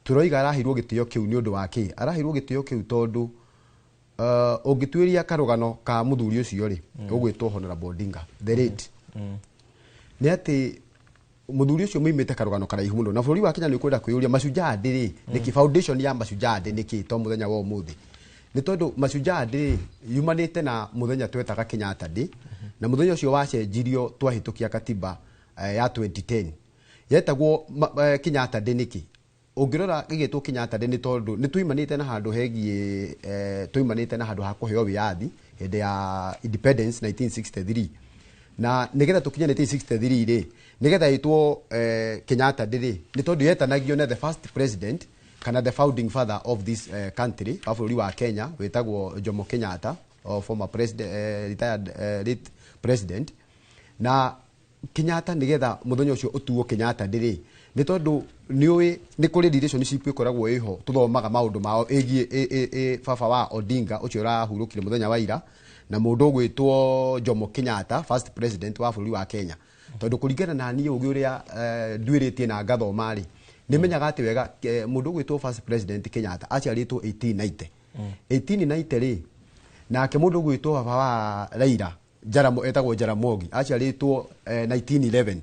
tũroiga araheirwo gĩtĩo kĩu nĩ ũndũ wa kĩ? Araheirwo gĩtĩo kĩu tondũ ũngĩtuĩria karũgano ka mũthuri ũcio rĩ, ũgwĩtwo Honorable Odinga the late, nĩ atĩ mũthuri ũcio mũimĩte karũgano karaihu mũno. Na bũrũri wa Kenya nĩ ũkwenda kwĩyũria Mashujaa Day rĩ nĩkĩ, foundation ya Mashujaa Day nĩkĩ to mũthenya wa ũmũthĩ? Nĩ tondũ Mashujaa Day yumanĩte na mũthenya twetaga Kenyatta Day, na mũthenya ũcio wacenjirio twahĩtũkia katiba ya 2010. Yetagwo Kenyatta Day nĩkĩ? Ũngĩrora gĩgĩtwo Kenyatta Day nĩ tondũ nĩ tuimanĩte na handũ hegiĩ, tuimanĩte na handũ ha kũheo wĩyathi hĩndĩ ya independence 1963. Na nigetha tukinye 1963 rĩ, nigetha ĩtwo Kenyatta Day rĩ, nĩ tondũ yetanagio na the first president kana the founding father of this country, wa bũrũri wa Kenya, wĩtagwo Jomo Kenyatta, or former president, retired, late president. Na Kenyatta, nigetha muthenya ũcio ũtuo Kenyatta Day rĩ, nĩ tondũ nĩ ũĩ nĩ kũrĩ relationship ĩkoragwo ĩho, tũthomaga maũndũ mao ĩgiĩ baba wa Odinga ũcio ũrahurũkire mũthenya wa ira na mũndũ ũgwĩtwo Jomo Kenyatta, first president wa bũrũri wa Kenya. Tondũ kũringana na niĩ, ũgĩ ũrĩa nduĩrĩtie na ngathoma rĩ, nĩ menyaga atĩ wega mũndũ ũgwĩtwo first president Kenyatta aciarĩtwo 1890. 1890 rĩ, nake mũndũ ũgwĩtwo baba wa Raila Jaramo, etagwo Jaramogi, aciarĩtwo 1911.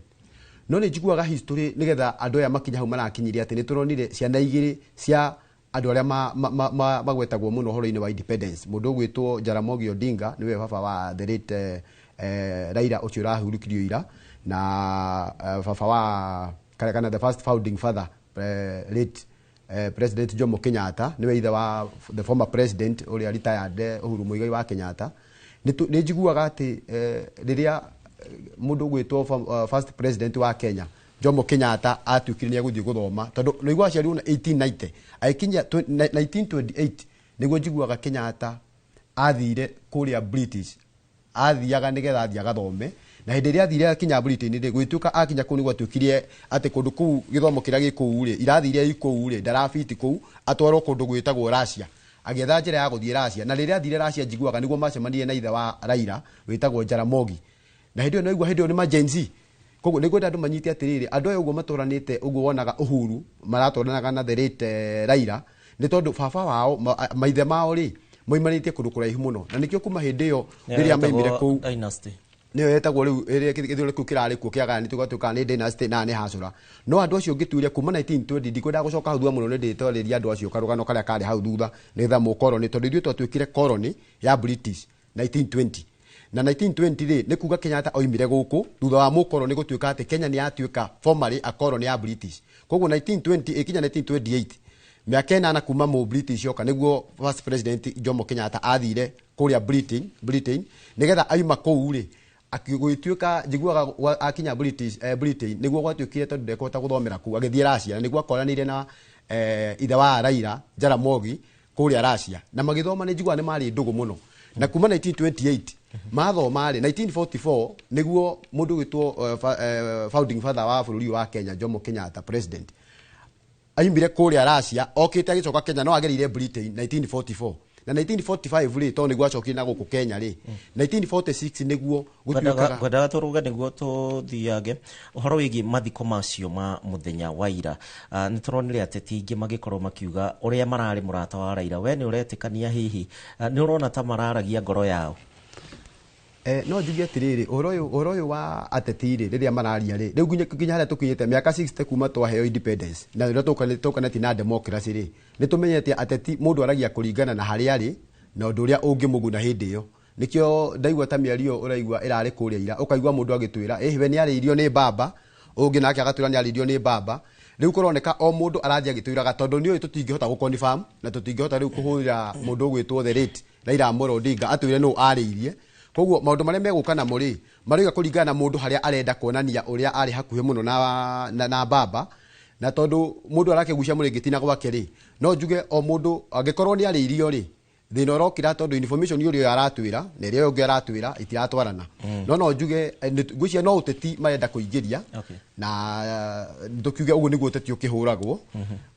No nĩ njiguaga history, nĩgetha andũ aya makinya hau marakinyirie, atĩ nĩ tũronire ciana igĩrĩ cia andũ arĩa magwetagwo mũno ũhoro-inĩ wa independence. Mũndũ ũgwĩtwo Jaramogi Odinga nĩwe baba wa the late Raila ũcio ũrahurũkirio ira, na baba wa kana the first founding father, late President Jomo Kenyatta, nĩwe ithe wa the former president ũrĩa retired, Uhuru Muigai wa Kenyatta. Nĩ njiguaga atĩ rĩrĩa mũndũ ũgwĩtwo first president wa Kenya Jomo Kenyatta atuĩkire nĩ egũthiĩ gũthoma, tondũ nĩguo aciarirwo na 1890, agĩkinya 1928 nĩguo njiguaga Kenyatta athire kũrĩa British, athiaga nĩgetha athiĩ agathome. Na hĩndĩ ĩrĩa athire akinya Britain rĩ, gwĩtuĩka akinya kũu nĩ gwatuĩkire atĩ kũndũ kũu gĩthomo kĩrĩa gĩ kũu rĩ, irathi iria i kũu rĩ, ndarabiti kũu, atwarwo kũndũ gwĩtagwo Russia, agĩetha njĩra ya gũthiĩ Russia. Na rĩrĩa athire Russia, njiguaga nĩguo macemanirie na ithe wa Raila wĩtagwo Jaramogi. Na hĩndĩ ĩyo naigua hĩndĩ ĩyo nĩ ma Gen Z. Koguo nĩngwenda andũ manyite atĩrĩrĩ, andũ aya ũguo matũranĩte ũguo wonaga Uhuru maratwaranaga na the late Raila, nĩ tondũ baba wao maithe mao rĩ, moimanĩtie kũndũ kũraihu mũno. Na nĩkĩo kuma hĩndĩ ĩyo rĩrĩa maimire kũu dynasty. Nĩyo yetagwo rĩu ĩrĩa gĩthiũrũrĩ kĩu kĩrarĩ kuo kĩagayanĩtio gĩgatuĩka nĩ dynasty na nĩ hacũra. No andũ acio ngĩtuĩria kuma 1920, ndikwendaga gũcoka hau thutha mũno, nĩ ndĩtwarĩria andũ acio karũgano karĩa karĩ hau thutha nĩgetha mũkoroni, tondũ ithuĩ twatuĩkire colony ya British 1920. Na 1920 rĩ, nĩ kuga Kenyatta oimire gũkũ thutha wa mũkoroni gũtuĩka atĩ Kenya nĩ yatuĩka formally a colony ya British. Koguo 1920 ĩkinya 1928, mĩaka 8 kuma mũ British oka, nĩguo first president Jomo Kenyatta athire kũrĩa Britain nĩgetha aima kũu rĩ, gũgĩtuĩka njiguaga akinya Britain nĩguo gwatuĩkire tondũ ndekũhota gũthomera kũu, agĩthiĩ Russia, na nĩguo akoranĩire na ithe wa Raila Jaramogi kũrĩa Russia na magĩthoma. Nĩ njiguaga nĩ marĩ ndũgũ mũno. Na kuma 1928 mathoma rĩ, 1944 nĩguo mũndũ ũgwĩtwo founding father wa bũrũri ũyũ wa Kenya Jomo Kenyatta president aimire kũrĩa Russia okĩte agĩcoka Kenya, no agereire Britain 1944. Na 1945 rĩ, tondũ nĩguo acokire na gũkũ Kenya rĩ, 1946 nĩguo gũtuĩkaga Ngwendaga tũrũge nĩguo tũthiange ũhoro wĩgiĩ mathiko macio ma mũthenya wa ira. Nĩ tũronire ateti aingĩ magĩkorwo makiuga ũrĩa mararĩ mũrata wa Raila. We nĩ ũretĩkania hihi? Nĩ ũrona ta mararagia ngoro yao? No njuge atĩrĩrĩ, ũhoro ũyũ wa ateti rĩ, rĩrĩa mararia rĩ, rĩu nginya harĩa tũkinyĩte mĩaka 60 kuma twaheo independence na rĩrĩa tũkanĩtie na democracy rĩ, nĩ tũmenyete ateti mũndũ aragia kũringana na harĩa arĩ na ũndũ ũrĩa ũngĩmũguna hĩndĩ ĩyo. Nĩkĩo ndaigua ta mĩario ũraigua ĩrarĩ kũrĩa ira, ũkaigua mũndũ agĩtwĩra ĩĩ we nĩ arĩirio nĩ baba, ũngĩ nake agatwĩra nĩ arĩirio nĩ baba. Rĩu kũroneka o mũndũ arathiĩ agĩtwĩraga, tondũ nĩ ũĩ tũtingĩhota gũ-confirm na tũtingĩhota rĩu kũhũrĩra mũndũ ũgwĩtwo the late Raila Amolo Odinga atwĩre nũ arĩirie. Koguo maũndũ marĩa megũka namo rĩ, maroiga kũringana na mũndũ harĩa arenda kuonania ũrĩa arĩ hakuhĩ mũno na baba. Na tondũ mũndũ arakĩgucia mũrĩngĩti na gwake rĩ, no njuge o mũndũ angĩkorwo nĩ arĩirio rĩ, thĩna ũrokĩra tondũ information ũrĩa ũyũ aratwĩra na ĩrĩa ũyũ ũngĩ aratwĩra itiratwarana. No njuge ngwĩciria no ũteti marenda kũingĩria. Na tũkiuge ũguo nĩguo ũteti ũkĩhũragwo.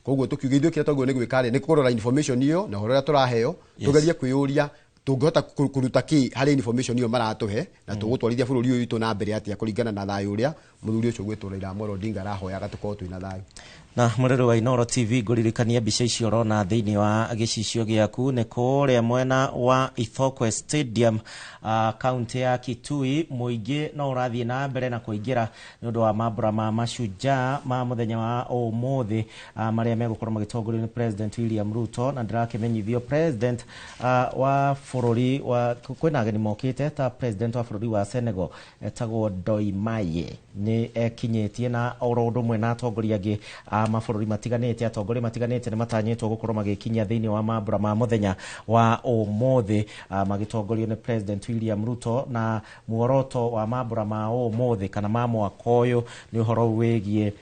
Koguo tũkiuge ithuĩ kĩrĩa twagĩrĩirwo nĩ gwĩka rĩ, nĩ kũrora information ĩyo na ũhoro ũrĩa tũraheo, tũgerie kwĩyũria tũngĩhota kũruta kĩ harĩ information ĩyo maratũhe, na tũgũtwarithia bũrũri ũyũ witũ na mbere atĩa kũringana na thayũ ũrĩa mũthuri ũcio ũgwĩtwo Raila Amolo Odinga arahoyaga tũkorwo twĩna thayũ. Na mũrĩrĩ wa Inooro TV, ngũririkania mbica icio ũrona thĩinĩ wa gĩcicio gĩaku nĩ kũrĩa mwena wa Ithookwe Stadium, kaunti ya Kitui. Mũingĩ no ũrathiĩ na mbere na kũingĩra nĩ ũndũ wa mambura ma Mashujaa ma mũthenya wa ũmũthĩ, marĩa megũkorwo magĩtongorio nĩ President William Ruto. Na ndĩrakĩmenyithio President wa bũrũri wa kwĩna ageni mokĩte ta President wa bũrũri wa Senegal etagwo Diomaye nĩ Nĩ ekinyĩtie na oro ũndũ ũmwe na atongoria angĩ a mabũrũri matiganĩte. Atongoria matiganĩte nĩ matanyĩtwo gũkorwo magĩkinyia thĩinĩ wa mambura ma mũthenya wa ũmũthĩ, magĩtongorio nĩ President William Ruto. Na muoroto wa mambura ma ũmũthĩ kana ma mwaka ũyũ nĩ ũhoro wĩgiĩ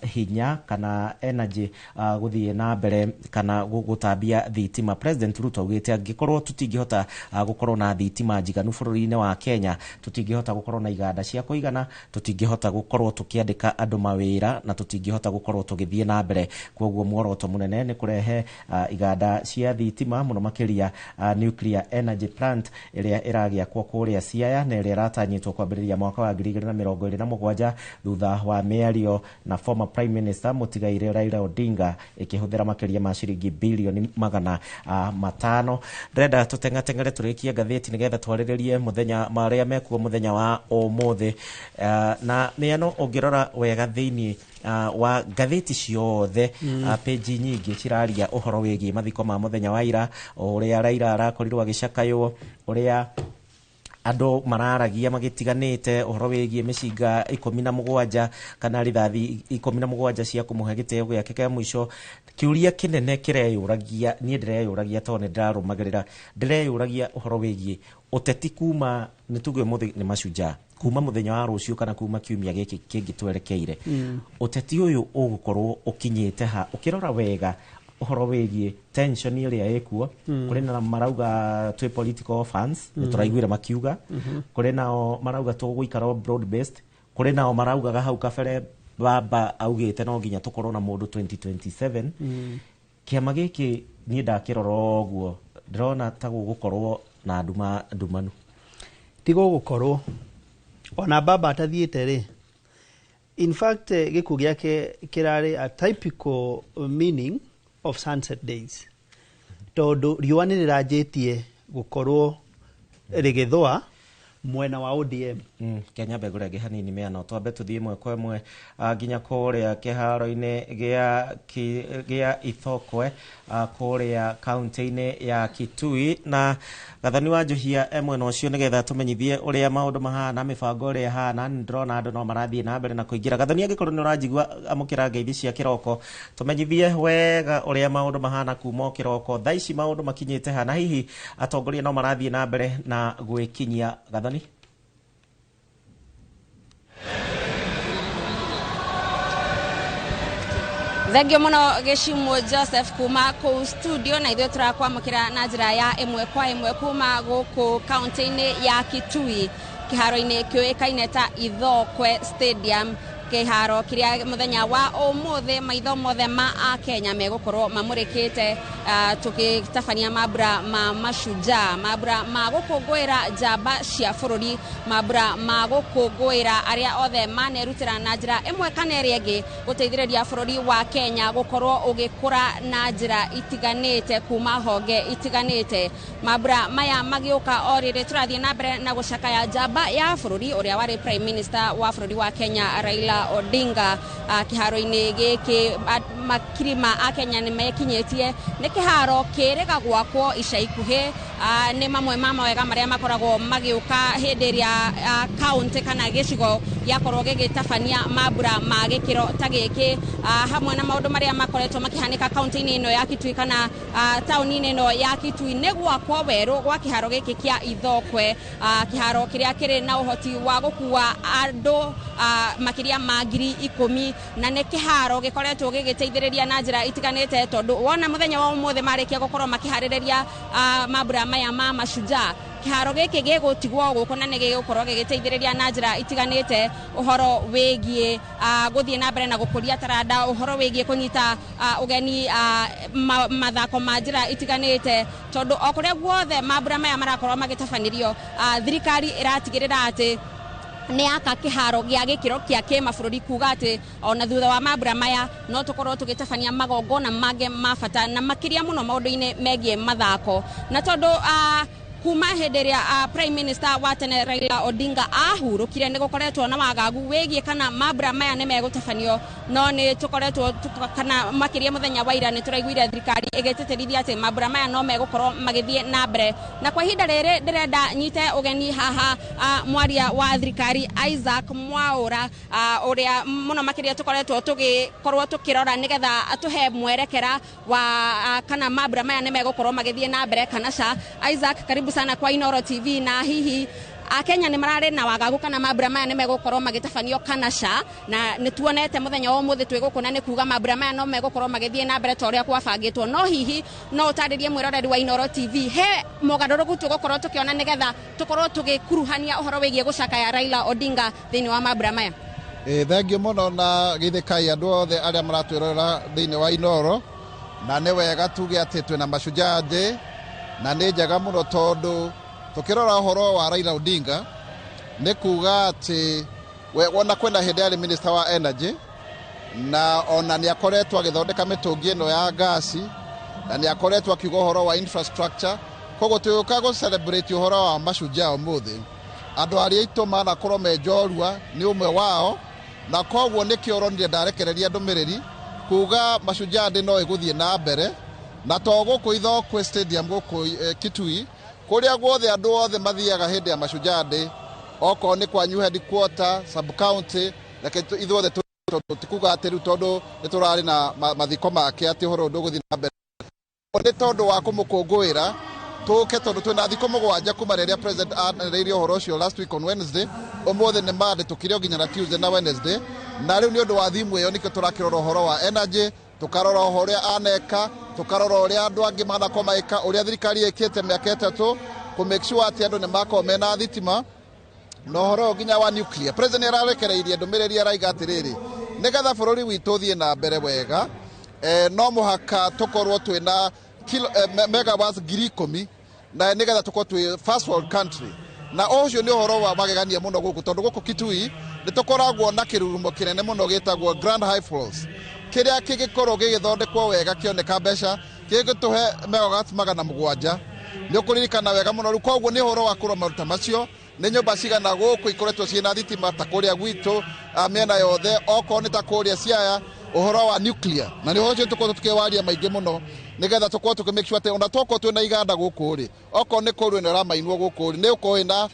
hinya kana energy, gũthiĩ na mbere kana gũtambia thitima. President Ruto augĩte angĩkorwo tũtingĩhota gũkorwo na thitima njiganu bũrũri-inĩ wa Kenya, tũtingĩhota gũkorwo na iganda cia kũigana, tũtingĩhota gũkorwo tũkĩandĩka andũ mawĩra, na tũtingĩhota gũkorwo tũgĩthiĩ na mbere. Koguo muoroto mũnene nĩ kũrehe iganda cia thitima, mũno makĩria nuclear energy plant ĩrĩa ĩragĩakwo kũrĩa Siaya na ĩrĩa ĩratanyĩtwo kwambĩrĩria mwaka wa 2027 thutha wa mĩario na former prime minister mũtigaire Raila Odinga, ĩkĩhũthĩra makĩria ma ciringi bilioni 500. Ndĩrenda tũteng'ateng'ere tũrĩkie ngathĩti nĩgetha twarĩrĩrie mũthenya marĩa mekuo mũthenya wa ũmũthĩ. Na mĩano ũngĩrora wega thĩinĩ wa ngathĩti ciothe, page nyingĩ ciraria ũhoro wĩgiĩ mathiko ma mũthenya wa ira, ũrĩa Raila arakorirwo agĩcakaywo, ũrĩa andũ mararagia magĩtiganĩte ũhoro wĩgiĩ mĩcinga 17 kana rithathi 17 cia kũmũhe gĩtĩo gĩake kĩa mũico. Kĩũria kĩnene kĩreyũragia, niĩ ndĩreyũragia tondũ nĩ ndĩrarũmagĩrĩra, ndĩreyũragia ũhoro wĩgiĩ ũteti kuma nĩ tuge ũmũthĩ nĩ Mashujaa, kuma mũthenya wa rũciũ kana kuma kiumia gĩkĩ kĩngĩ twerekeire, ũteti ũyũ ũgũkorwo ũkinyĩte ha? Ũkĩrora wega ũhoro wĩgiĩ tension ĩrĩa ĩkuo, kũrĩ na marauga twĩ political fans, nĩ tũraiguire makiuga, kũrĩ nao marauga tũgũikara o broad based, kũrĩ nao maraugaga hau kabere baba augĩte no nginya tũkorwo na mũndũ 2027. Kĩama gĩkĩ niĩ ndakĩrora ũguo ndĩrona ta gũgũkorwo na nduma ndumanu. Ti gũgũkorwo ona baba atathiĩte rĩ. In fact, gĩkuũ gĩake kĩrarĩ a typical meaning of sunset days, tondũ riũa nĩ rĩranjĩtie gũkorwo rĩgĩthũa mwena wa ODM. Kenya mbegũ hanini mĩano twambe tũthiĩ ĩmwe kwa ĩmwe nginya kũrĩa kĩharo-inĩ gĩa Ithokwe, kũrĩa kaunti-inĩ ya Kitui, na Gathoni wa Njohia e mwena ũcio nĩgetha tũmenyithie ũrĩa maũndũ mahana, mĩbango ĩrĩa ĩhana. Nĩ ndĩrona andũ no marathiĩ na mbere na kũingĩra. Gathoni, angĩkorwo nĩ ũranjigua, amũkĩra ngeithi cia kĩroko, tũmenyithie wega ũrĩa maũndũ mahana kuma o kĩroko thaa ici, maũndũ makinyĩte hana, hihi atongoria no marathiĩ na mbere na gwĩkinyia, Gathoni? Thengio muno Gĩcimũ Joseph kuma kũu studio, na ithuĩ tũrakwamũkĩra na njĩra ya ĩmwe kwa ĩmwe kuma gũkũ kaunti-inĩ ya Kitui, kĩharo-inĩ kĩũĩkaine ta Ithokwe Stadium, kĩharo kĩrĩa mũthenya wa ũmũthĩ maitho mothe ma akenya megũkorwo mamũrĩkĩte, tũgĩtabania mambura ma Mashujaa, mambura ma gũkũngũĩra njamba cia bũrũri, mambura ma gũkũngũĩra arĩa othe manerutĩra na njĩra ĩmwe kana ĩrĩa ĩngĩ gũteithĩrĩria bũrũri wa Kenya gũkorwo ũgĩkũra na njĩra itiganĩte kuma honge itiganĩte. Mambura maya magĩũka o rĩrĩ tũrathiĩ na mbere na gũcakaya njamba ya bũrũri ũrĩa warĩ prime minister wa bũrũri wa Kenya, Raila Odinga. Kĩharo-inĩ gĩkĩ makiri ma akenya nĩ mekinyĩtie. Nĩ kĩharo kĩrĩga gwakwo ica ikuhĩ. Nĩ mamwe ma mawega marĩa makoragwo magĩũka hĩndĩ ĩrĩa kaunti kana gĩcigo gĩakorwo gĩgĩtabania mambura ma gĩkĩro ta gĩkĩ, hamwe na maũndũ marĩa makoretwo makĩhanĩka kaunti-inĩ ĩno ya Kitui kana taũni-inĩ ĩno ya Kitui nĩ gwakwo werũ gwa kĩharo gĩkĩ kĩa Ithokwe, kĩharo kĩrĩa kĩrĩ na ũhoti wa gũkua andũ makĩria ma 10,000, na nĩ kĩharo gĩkoretwo gĩgĩteithĩrĩria na njĩra itiganĩte, tondũ wona mũthenya wa ũmũthĩ marĩkia gũkorwo makĩharĩrĩria mambura maya ma Mashujaa, kĩharo gĩkĩ gĩgũtigwo gũkũ na nĩ gĩgũkorwo gĩgĩteithĩrĩria na njĩra itiganĩte ũhoro wĩgiĩ gũthiĩ na mbere na gũkũria taranda, ũhoro wĩgiĩ kũnyita ũgeni mathako ma njĩra itiganĩte, tondũ o kũrĩa guothe mambura maya marakorwo magĩtabanĩrio, thirikari ĩratigĩrĩra atĩ nĩ yaka kĩharo gĩa gĩkĩro kĩa kĩmabũrũri, kuga atĩ ona thutha wa mambura maya no tũkorwo tũgĩtabania magongona mangĩ ma bata na makĩria mũno maũndũ-inĩ megiĩ mathako. Na tondũ Kuma hĩndĩ ĩrĩa Prime Minister wa tene Raila Odinga ahurũkire, nĩ gũkoretwo na wagagu wĩgiĩ kana mambura maya nĩ megũtabanio, no nĩ tũkoretwo kana makĩria mũthenya wa ira nĩ tũraiguire thirikari ĩgĩtĩtĩrithia atĩ mambura maya no megũkorwo magĩthiĩ na mbere. Na kwa ihinda rĩrĩ ndĩrenda nyite ũgeni haha mwaria wa thirikari Isaac Mwaura, ũrĩa mũno makĩria tũkoretwo tũgĩkorwo tũkĩrora nĩgetha atũhe mwerekera wa kana mambura maya nĩ megũkorwo magĩthiĩ na mbere kana ca. Isaac, karibu sana kwa Inooro TV. Na hihi Akenya nĩ mararĩ na wagagu kana mambura maya nĩ megũkorwo magĩtabanio kana ca? Na nĩ tuonete mũthenya wa ũmũthĩ twĩ gũkũ na nĩ kuga mambura maya no megũkorwo magĩthiĩ na mbere ta ũrĩa gwabangĩtwo, no hihi no ũtarĩrie mwĩroreri wa Inooro TV he mogarũrũku tũgũkorwo tũkĩona nĩgetha tũkorwo tũgĩkuruhania ũhoro wĩgiĩ gũcakaya Raila Odinga thĩinĩ wa mambura maya? Thengiũ mũno na geithĩkai andũ othe arĩa maratwĩrorera thĩinĩ wa Inooro. Na nĩ wega tuge atĩ twĩna Mashujaa Day, na nĩ njega mũno tondũ tukirora ũhoro wa Raila Odinga nĩ kuga atĩ wona kwĩna hĩndĩ arĩ minister wa energy, na ona nĩ akoretwo agĩthondeka mĩtũngi ĩno ya ngasi, na nĩ akoretwo akiuga ũhoro wa infrastructure. Koguo tũgĩũka gũ celebrate ũhoro wa Mashujaa ũmũthĩ, andũ arĩa aitũ manakorwo me njorua nĩ ũmwe wao, na koguo nĩkĩo ũronire ndarekereria ndũmĩrĩri kuga Mashujaa Day no ĩgũthiĩ na mbere, na to gũkũ Ithokwĩ Stadium gũkũ Kitui, kũrĩa guothe andũ othe mathiaga hĩndĩ ya Mashujaa Day, okorwo nĩ kwanyu headquarter, sub county, reke ithuothe tondũ ti kuga atĩ rĩu tondũ nĩ tũrarĩ na mathiko make atĩ ũhoro ndũgũthiĩ na mbere. Nĩ tondũ wa kũmũkũngũĩra tũke, tondũ twĩna thikũ 7 kuma rĩrĩa president anĩrĩirie ũhoro ũcio last week on Wednesday. Ũmũthĩ nĩ Monday, tũkire nginya na Tuesday na Wednesday, na rĩu nĩ ũndũ wa thimu ĩyo nĩkĩo tũrakĩrora ũhoro wa energy, tũkarora ũrĩa aneka, tũkarora ũrĩa andũ angĩ manakorwo magĩka, ũrĩa thirikari ĩkĩte mĩaka 3 kũ make sure atĩ andũ nĩ makorwo mena thitima, na ũhoro nginya wa nuclear. President ararekereirie ndũmĩrĩri araiga atĩrĩrĩ, nĩgetha bũrũri witũ ũthiĩ na mbere wega, no mũhaka tũkorwo twĩna megawatts 10,000, na nĩgetha tũkorwo twĩ first world country. Na ũcio nĩ ũhoro wa magegania mũno gũkũ, tondũ gũkũ Kitui nĩ tũkoragwo na kĩrurumo kĩnene mũno gĩtagwo Grand High Falls, kĩrĩa kĩngĩkorwo gĩgĩthondekwo wega kĩoneka mbeca kĩngĩtũhe megawatts 700. Nĩ ũkũririkana wega mũno rĩu. Koguo nĩ ũhoro wa kũrora maruta macio, nĩ nyũmba cigana gũkũ ikoretwo ciĩna thitima ta kũrĩa gwitũ mĩena yothe, okorwo nĩ ta kũrĩa Siaya, ũhoro wa nuclear. Na nĩ ũhoro ũcio tũkorwo tũkĩwaria maingĩ mũno nĩgetha tũkorwo tũkĩ make sure atĩ ona tokorwo twĩna iganda gũkũ rĩ, okorwo nĩ kũrũ ĩno ĩramainwo gũkũ rĩ, nĩ ũkorwo ĩna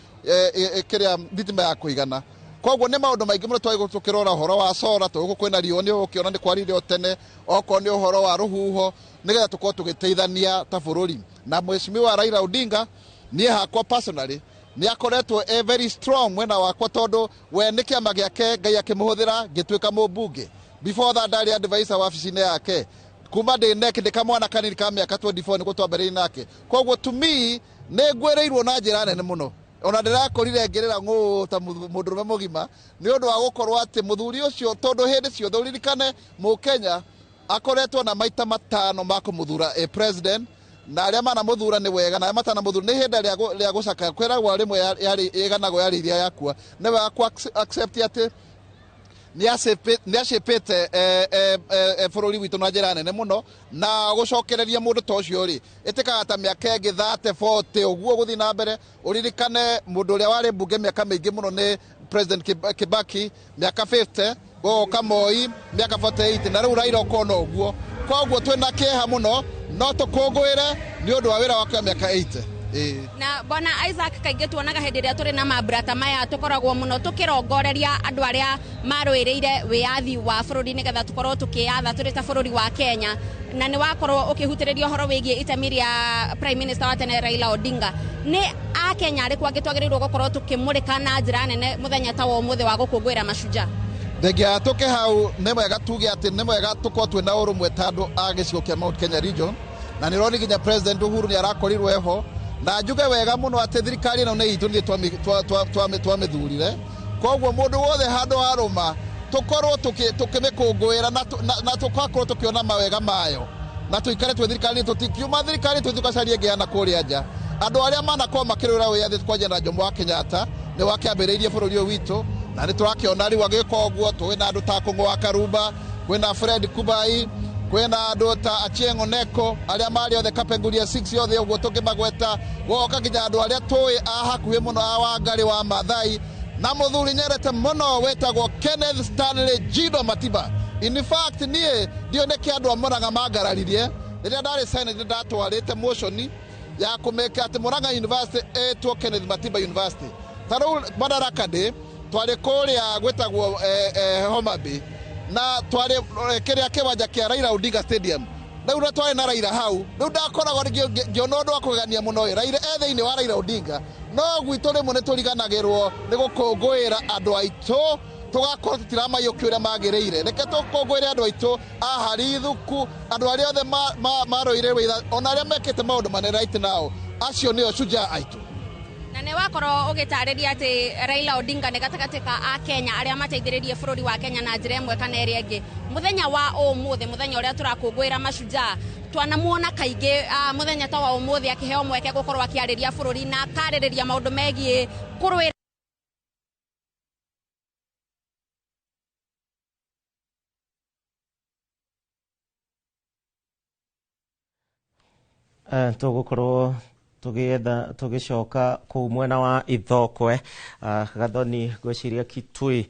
kĩrĩa thitima ya kũigana. Koguo nĩ maũndũ maingĩ mũno twagĩrĩirwo tũkĩrora ũhoro wa solar, tondũ gũkũ kwĩna riũa nĩ ũgũkĩona nĩ kwarire o tene, okorwo nĩ ũhoro wa rũhuho, nĩgetha tũkorwo tũgĩteithania ta bũrũri. Na Mheshimiwa Raila Odinga niĩ hakwa personally nĩ akoretwo e very strong mwena wakwa, tondũ we nĩ kĩama gĩake Ngai akĩmũhũthĩra ngĩtuĩka mũmbunge. Before that ndarĩ advisor wabici-inĩ yake kuma ndĩ nek ndĩ kamwana kanini ka mĩaka 24 nĩguo twambĩrĩirie nake. Koguo to me nĩ ngwĩrĩirwo na njĩra nene mũno, ona ndĩrakorire ngĩrĩra ng'ũ ta mũndũrũme mũgima nĩ ũndũ wa gũkorwo atĩ mũthuri ũcio, tondũ hĩndĩ ciothe ũririkane mũkenya akoretwo na maita 5 ma kũmũthura a president, na arĩa manamũthura nĩ wega, na arĩa matanamũthura nĩ ihinda rĩa gũcakaya. Kwĩragwo rĩmwe yarĩ ĩganagwo yarĩ iria yakua, nĩ wega kũ accept atĩ nĩ acĩpĩte bũrũri witũ na njĩra nene mũno, na gũcokereria mũndũ ta ũcio rĩ ĩtĩkaga ta mĩaka ĩngĩ 30 40 ũguo gũthiĩ na mbere. Ũririkane mũndũ ũrĩa warĩ mbunge mĩaka mĩingĩ mũno nĩ President Kibaki mĩaka 50, gũgoka Moi mĩaka 48, na rĩu Raila ũkona ũguo. Koguo twĩna kĩeha mũno, no tũkũngũĩre nĩ ũndũ wa wĩra wake wa mĩaka 80. Na bwana Isaac, kaingĩ tuonaga hĩndĩ ĩrĩa tũrĩ na mambura ta maya tũkoragwo mũno tũkĩrongoreria andũ arĩa marũĩrĩire wĩyathi wa bũrũri nĩgetha tũkorwo tũkĩyatha tũrĩ ta bũrũri wa Kenya, na nĩ wakorwo ũkĩhutĩrĩria ũhoro wĩgiĩ itemi rĩa Prime Minister wa tene Raila Odinga. Nĩ Akenya arĩkũ angĩ twagĩrĩirwo gũkorwo tũkĩmũrĩka na njĩra nene mũthenya ta wa ũmũthĩ wa gũkũngũĩra Mashujaa? Thengia tũke hau, nĩ mwega tuge atĩ nĩ mwega tũkorwo twĩna ũrũmwe ta andũ a gĩcigo kĩa Mount Kenya region, na nĩ ũrona nginya President Uhuru nĩ arakorirwo eho, na njuge wega mũno atĩ thirikari ĩno nĩ itũ nĩ twamĩthurire. Koguo mũndũ wothe handũ harũma tũkorwo tũkĩmĩkũngũĩra na tũgakorwo tũkĩona mawega mayo, na tũikare twĩ thirikari, tũtikiuma thirikari tũthiĩ tũgacarie ĩngĩ ya kũrĩa nja. Andũ arĩa manakorwo makĩrũĩra wĩyathi kwanja na Jomo wa Kenyatta nĩ wakĩambĩrĩirie bũrũri ũyũ witũ, na nĩ tũrakĩona rĩu agĩka ũguo. Twĩna andũ ta Kũng'ũ wa Karumba, kwĩna Fred Kubai, Kwĩna andũ ta Achieng' Oneko arĩa marĩ othe Kapenguria 6 othe ũguo tũngĩmagweta, gũgoka nginya andũ arĩa tũĩ a hakuhĩ mũno a Wangari wa Maathai, na mũthuri nyendete mũno wĩtagwo Kenneth Stanley Jido Matiba. In fact, niĩ ndiũĩ nĩkĩ andũ a Murang'a mangararirie. Rĩrĩa ndarĩ Senate ndatwarĩte motion ya kũmĩka atĩ Murang'a University ĩtwo Kenneth Matiba University. Ta rĩu Madaraka Day twarĩ kũrĩa gwĩtagwo Homa Bay, na twarĩ kĩrĩa kĩwanja kĩa Raila Odinga Stadium. Rĩu na twarĩ na Raila hau, rĩu ndakoragwo ngĩona ũndũ wa kũgegania mũno ĩ Raila e thĩinĩ wa Raila Odinga, no gwitũ rĩmwe nĩ tũriganagĩrwo nĩ gũkũngũĩra andũ aitũ, tũgakorwo tũtiramaiyũkia ũrĩa magĩrĩire. Reke tũkũngũĩre andũ aitũ a Harithuku, andũ arĩa othe marũire wĩra, ona arĩa mekĩte maũndũ manene right now, acio nĩo shujaa aitũ. Na nĩ wakorwo ũgĩtarĩria atĩ Raila Odinga nĩ gatagatĩ ka Akenya arĩa mateithĩrĩrie bũrũri wa Kenya na njĩra ĩmwe kana ĩrĩa ĩngĩ. Mũthenya wa ũmũthĩ, mũthenya ũrĩa tũrakũngũĩra mashujaa, twanamuona kaingĩ mũthenya ta wa ũmũthĩ akĩheo mweke gũkorwo akĩarĩria bũrũri na akarĩrĩria maũndũ megiĩ kũrũĩra. Tũgũkorwo tũgĩetha tũgĩcoka kũu mwena wa Ithokwe, Gathoni, ngwĩciria Kitui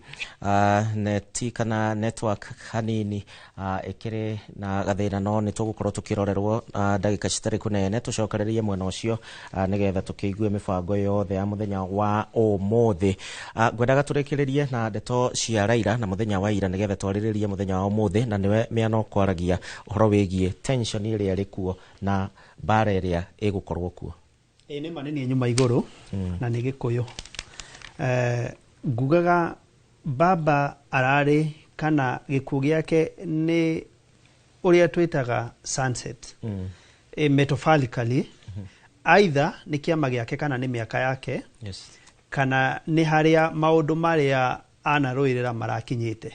neti kana network hanini ĩkĩrĩ na gathĩna, no nĩ tũgũkorwo tũkĩrorerwo ndagĩka citarĩ kũnene tũcokererie mwena ũcio nĩgetha tũkĩigue mĩbango yothe ya mũthenya wa ũmũthĩ. Ngwendaga tũrĩkĩrĩrie na ndeto cia Raila na mũthenya wa ira nĩgetha twarĩrĩrie mũthenya wa ũmũthĩ, na nĩwe Mĩano kwaragia ũhoro wĩgiĩ tension ĩrĩa ĩrĩ kuo na mbara ĩrĩa ĩgũkorwo kuo. Ĩ nĩ ma nĩ niĩ nyuma igũrũ na nĩ Gĩkũyũ. Ngugaga baba ararĩ kana gĩkuũ gĩake nĩ ũrĩa twĩtaga sunset. Metaphorically, either nĩ kĩama gĩake kana nĩ mĩaka yake, kana nĩ harĩa maũndũ marĩa anarũĩrĩra marakinyĩte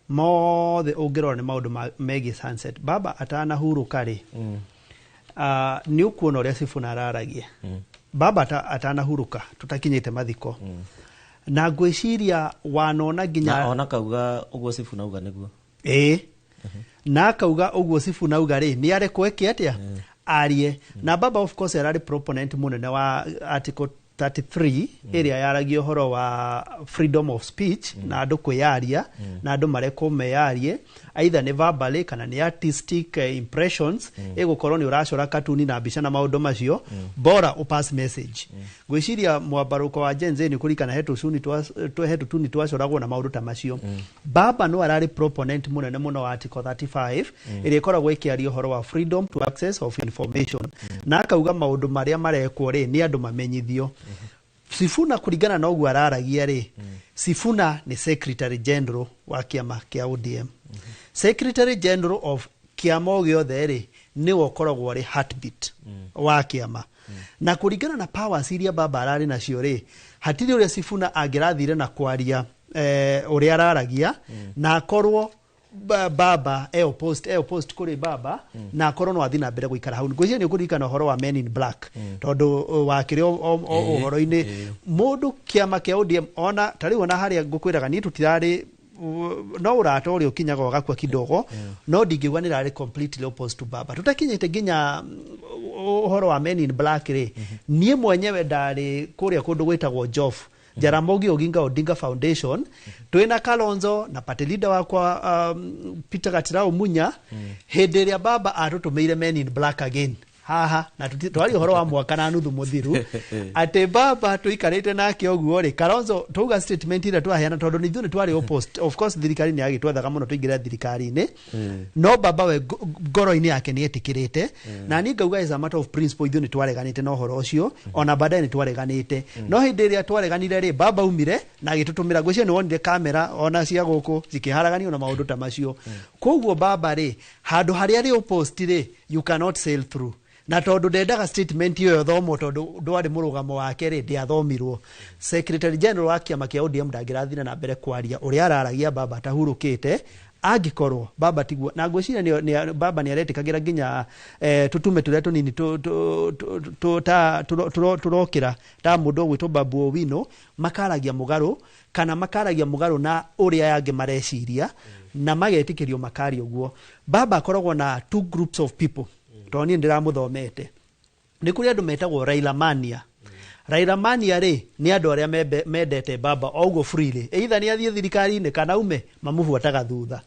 mothe. Ũngĩrora nĩ maũndũ megiĩ sunset. Baba atanahurũka rĩ, nĩ ũkuona ũrĩa Sifuna araragia. Baba atanahurũka, tũtakinyĩte mathiko, na ngwĩciria wanona nginya na ona kauga ũguo Sifuna auga nĩguo. Ĩĩ, na akauga ũguo Sifuna auga rĩ, nĩ arekwo eke atĩa, arie. Na baba of course ararĩ proponent mũnene wa Article 33 ĩrĩa yaragia ũhoro wa freedom of speech na andũ kwĩyaria, na andũ marekwo meyarie, either nĩ verbally kana nĩ artistic impressions, ĩgũkorwo nĩ ũracora katuni na mbica na maũndũ macio, bora ũpass message. Ngwĩciria mwambarũko wa Gen Z nĩ kũririkana he tũtuni twacoragwo na maũndũ ta macio. Baba no ararĩ proponent mũnene mũno wa Article 35 ĩrĩa ĩkoragwo ĩkĩaria ũhoro wa freedom to access of information, na akauga maũndũ marĩa marekwo rĩ, nĩ andũ mamenyithio. Sifuna, kũringana na ũguo araragia rĩ, Sifuna nĩ secretary general wa kĩama kĩa ODM. Secretary general of kĩama o gĩothe rĩ, nĩwe ũkoragwo arĩ heartbeat wa kĩama, na kũringana na powers iria baba ararĩ nacio rĩ, hatirĩ ũrĩa Sifuna angĩrathire na kwaria ũrĩa araragia na akorwo baba e opposed kũrĩ baba, na akorwo no athiĩ na mbere gũikara hau. Ngwĩciria nĩ ũkũririkana ũhoro wa Men in Black, tondũ wakĩrĩ ũhoro-inĩ mũndũ kĩama kĩa ODM. Ona ta rĩu, ona harĩa ngũkwĩraga niĩ tũtirarĩ no ũrata ũrĩa ũkinyaga ũgakua kidogo, no ndingiuga nĩ rarĩ completely opposed to baba. Tũtakinyĩte nginya ũhoro wa Men in Black rĩ, niĩ mwenyewe ndarĩ kũrĩa kũndũ gwĩtagwo Jof Jaramogi Oginga Odinga Foundation, twĩna Kalonzo na party leader wakwa Peter Gatirau Munya, hĩndĩ ĩrĩa baba atũtũmĩire Men in Black again haha, na twaria ũhoro wa mwaka na nuthu mũthiru atĩ baba tũikarĩte nake ũguo rĩ, Kalonzo tauga statement ĩrĩa twaheana, tondũ nĩ ithuĩ nĩ twarĩ opposed. Of course thirikari nĩ yagĩtwethaga mũno tũingĩre thirikari-inĩ, no baba we ngoro-inĩ yake nĩ etĩkĩrĩte, na niĩ ngauga as a matter of principle ithuĩ nĩ twareganĩte na ũhoro ũcio. Ona baadaye nĩ twareganĩte, no hĩndĩ ĩrĩa twareganire rĩ, baba umire na agĩtũtũmĩra. Ngwĩciria nĩ wonire kamera ona cia gũkũ cikĩharaganio na maũndũ ta macio. Koguo baba rĩ, handũ harĩa rĩ opposed rĩ, you cannot sail through, na tondũ ndendaga statement ĩyo ĩthomwo, tondũ ndwarĩ mũrũgamo wake rĩ, ndĩathomirwo. Secretary general wa kĩama kĩa ODM ndangĩrathire na mbere kwaria ũrĩa araragia baba atahurũkĩte. Angĩkorwo baba tiguo, na ngwĩciria baba nĩ aretĩkagĩra nginya tũtume tũrĩa tũnini tũrokĩra ta mũndũ ũgwĩtwo Babu Owino, makaragia mũgarũ kana makaragia mũgarũ na ũrĩa angĩ mareciria na magetĩkĩrio makaria ũguo. Baba akoragwo na two groups of people, tondũ niĩ ndĩramũthomete. Nĩ kũrĩ andũ metagwo Raila Mania. Raila Mania rĩ, nĩ andũ arĩa mendete baba o ũguo freely, either nĩ athiĩ thirikari-inĩ kana ume, mamũbuataga thutha.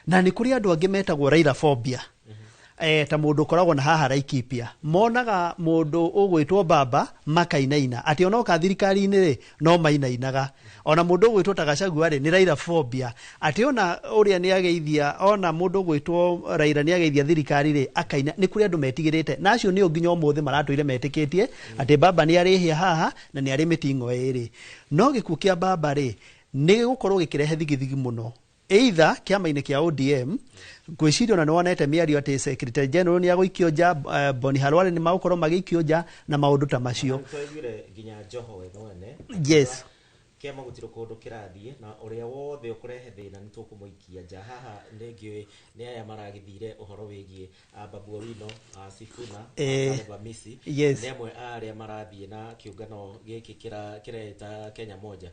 Na nĩ kũrĩ andũ angĩ metagwo Raila phobia, ta mũndũ ũkoragwo na haha Laikipia, monaga mũndũ ũgwĩtwo baba makainaina, atĩ onoka thirikari-inĩ rĩ, no mainainaga. Ona mũndũ ũgwĩtwo ta Gachagua rĩ, nĩ Raila phobia, atĩ ona ũrĩa nĩ ageithia, ona mũndũ ũgwĩtwo Raila nĩ ageithia thirikari rĩ, akaina. Nĩ kũrĩ andũ metigĩrĩte, na acio nĩo nginya ũmũthĩ maratũire metĩkĩtie atĩ baba nĩ arĩhĩa haha na nĩ arĩ mĩting'o ĩrĩ. No gĩkuũ kĩa baba rĩ, nĩ gĩgũkorwo gĩkĩrehe thigithigi mũno either kĩama-inĩ kĩa ODM. Ngwĩciria ona nĩ wonete mĩario atĩ secretary general nĩ agũikio nja, Boni Khalwale nĩ magũkorwo magĩikio nja na maũndũ ta macio. Twaiguire nginya Joho we mwene kĩama gũtirĩ kũndũ kĩrathiĩ, na ũrĩa wothe ũkũrehe thĩna nĩ tũkũmũikia nja. Haha rĩngĩ nĩ aya maragĩthire ũhoro wĩgiĩ Babu Owino, Sifuna, Caleb Amisi, nĩ amwe a arĩa marathiĩ na kĩũngano gĩkĩ kĩreta Kenya Moja,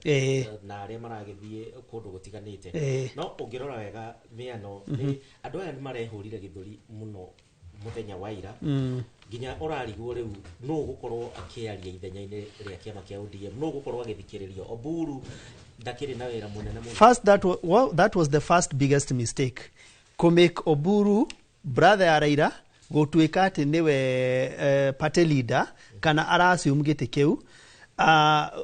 na arĩa maragĩthiĩ kũndũ gũtiganĩte. No ũngĩrora wega mĩano nĩ andũ aya nĩ marehũrire gĩthũri mũno mũthenya wa ira, nginya ũrarigwo rĩu nũ ũgũkorwo akĩaria ithenya-inĩ rĩa kĩama kĩa ODM, nũ ũgũkorwo agĩthikĩrĩrio. Oburu ndakĩrĩ na wĩra mũnene mũno. First, well, that was the first biggest mistake, kũmake Oburu, brother ya Raila, gũtuĩka atĩ nĩwe party leader kana arassume gĩtĩ kĩu.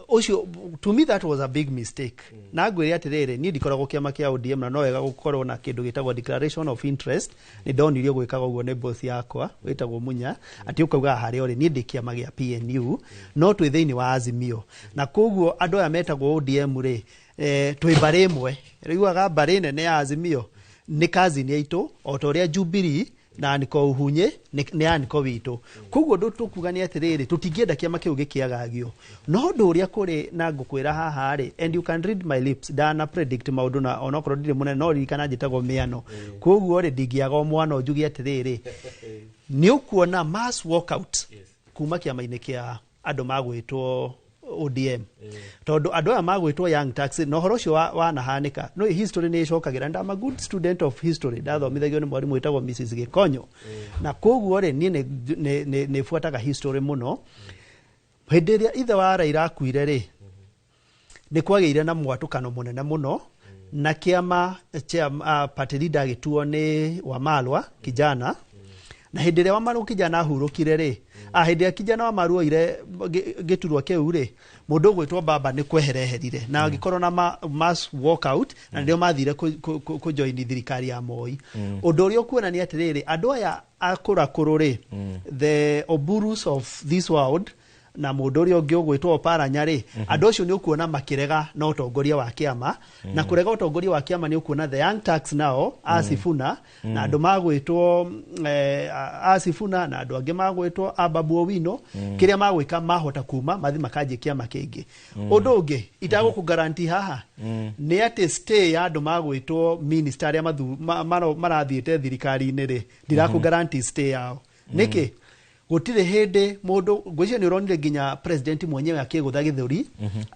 Ũcio to me that was a big mistake. Na ngwĩre atĩrĩrĩ, niĩ ndikoragwo kĩama kĩa ODM, na no wega gũkorwo na kĩndũ gĩtagwo declaration of interest. Nĩ ndonirio gwĩkaga ũguo nĩ boss yakwa wĩtagwo Munya, atĩ ũkaugaga harĩa ũrĩ, niĩ ndĩ kĩama gĩa PNU, no twĩ thĩinĩ wa Azimio, na koguo andũ aya metagwo ODM rĩ, twĩ mbarĩ ĩmwe. Rĩugaga mbarĩ nene ya Azimio nĩ cousin aitũ, o ta ũrĩa Jubilee na Aniko Uhunye nĩ aniko witũ. Koguo ũndũ tũkuga nĩ atĩrĩrĩ, tũtingĩenda kĩama kĩu gĩkĩagagio. No ũndũ ũrĩa kũrĩ na ngũkwĩra haha rĩ, and you can read my lips, ndana predict maũndũ na onokorwo ndirĩ mũnene, no ririkana njĩtagwo mĩano. Koguo rĩ, ndingĩaga o mwana njuge atĩrĩrĩ, nĩ ũkuona mass walkout kuma kĩama-inĩ kĩa andũ magwĩtwo ODM, tondũ andũ aya magwĩtwo Young Turks na ũhoro ũcio wanahanĩka. No history nĩ ĩcokagĩra, and I'm a good student of history, ndathomithagio nĩ mwarimũ wĩtagwo Mrs Gĩkonyo, na koguo rĩ, niĩ nĩ buataga history mũno. Hĩndĩ ĩrĩa ithe wa Raila akuire rĩ, nĩ kwagĩire na mwatũkano mũnene mũno, na kĩama cha party leader agĩtuo nĩ Wamalwa kijana. Na hĩndĩ ĩrĩa Wamalwa kijana ahurũkire rĩ, hĩndĩ ĩrĩa kijana Wamalwa oire gĩturwa kĩu rĩ, mũndũ ũgwĩtwo baba nĩ kwehereherire na agĩkorwo na mass walkout, na nĩrĩo mathire kũjoini thirikari ya Moi. Ũndũ ũrĩa ũkuona nĩ atĩrĩrĩ, andũ aya akũrakũrũ rĩ, the Oburus of this world na mũndũ ũrĩa ũngĩ ũgwĩtwo Oparanya rĩ, andũ acio nĩ ũkuona makĩrega na ũtongoria wa kĩama. Na kũrega ũtongoria wa kĩama, nĩ ũkuona the Young Turks nao Asifuna na andũ magwĩtwo Asifuna na andũ angĩ magwĩtwo Ababu Owino, kĩrĩa magwĩka mahota kuma mathi makanjie kĩama kĩngĩ. Ũndũ ũngĩ itagũkũ guarantee haha nĩ atĩ stay ya andũ magwĩtwo minister arĩa marathiĩte thirikari-inĩ rĩ, ndirakũ guarantee stay yao. Nĩkĩ? Gũtirĩ hĩndĩ mũndũ, ngwĩciria nĩ ũronire nginya president mwenyewe akĩgũtha gĩthũri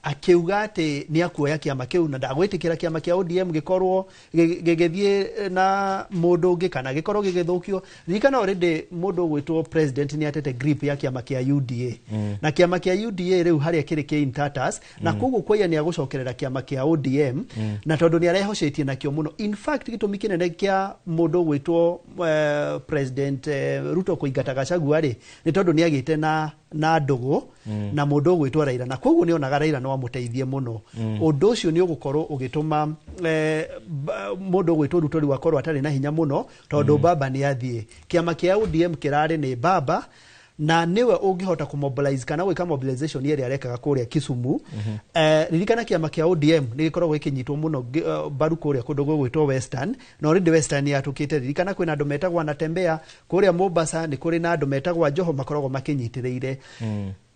akiuga atĩ nĩ akuoya kĩama kĩu na ndagwĩtĩkĩra kĩama kĩa ODM gĩkorwo gĩgĩthiĩ na mũndũ ũngĩ kana gĩkorwo gĩgĩthũkio. Ririkana already mũndũ ũgwĩtwo president nĩ atete grip ya kĩama kĩa UDA, na kĩama kĩa UDA rĩu harĩa kĩrĩ kĩ in tatters, na koguo kwaiya nĩ agũcokerera kĩama kĩa ODM, na tondũ nĩ arehocetie nakĩo mũno. In fact, gĩtũmi kĩnene kĩa mũndũ ũgwĩtwo president Ruto kũingata Gachagua rĩ, nĩ tondũ nĩ agĩte na ndũgũ na mũndũ ũgwĩtwo Raila, na koguo nĩ onaga Raila no amũteithie mũno. Ũndũ ũcio nĩ ũgũkorwo ũgĩtũma mũndũ ũgwĩtwo Ruto rĩu akorwo atarĩ na hinya mũno, tondũ baba nĩ athiĩ. Kĩama kĩa ODM kĩrarĩ nĩ baba, na nĩwe ũngĩhota kũmobilize kana gwĩka mobilization ĩrĩa arekaga kũrĩa Kisumu. Ririkana kĩama kĩa ODM nĩ gĩkoragwo gĩkĩnyitwo mũno mbaru kũrĩa kũndũ gũgwĩtwo Western, na already Western yatũkĩte. Ririkana kwĩna andũ metagwo Anatembea kũrĩa Mombasa, nĩ kũrĩ na andũ metagwo Joho makoragwo makĩnyitĩrĩire.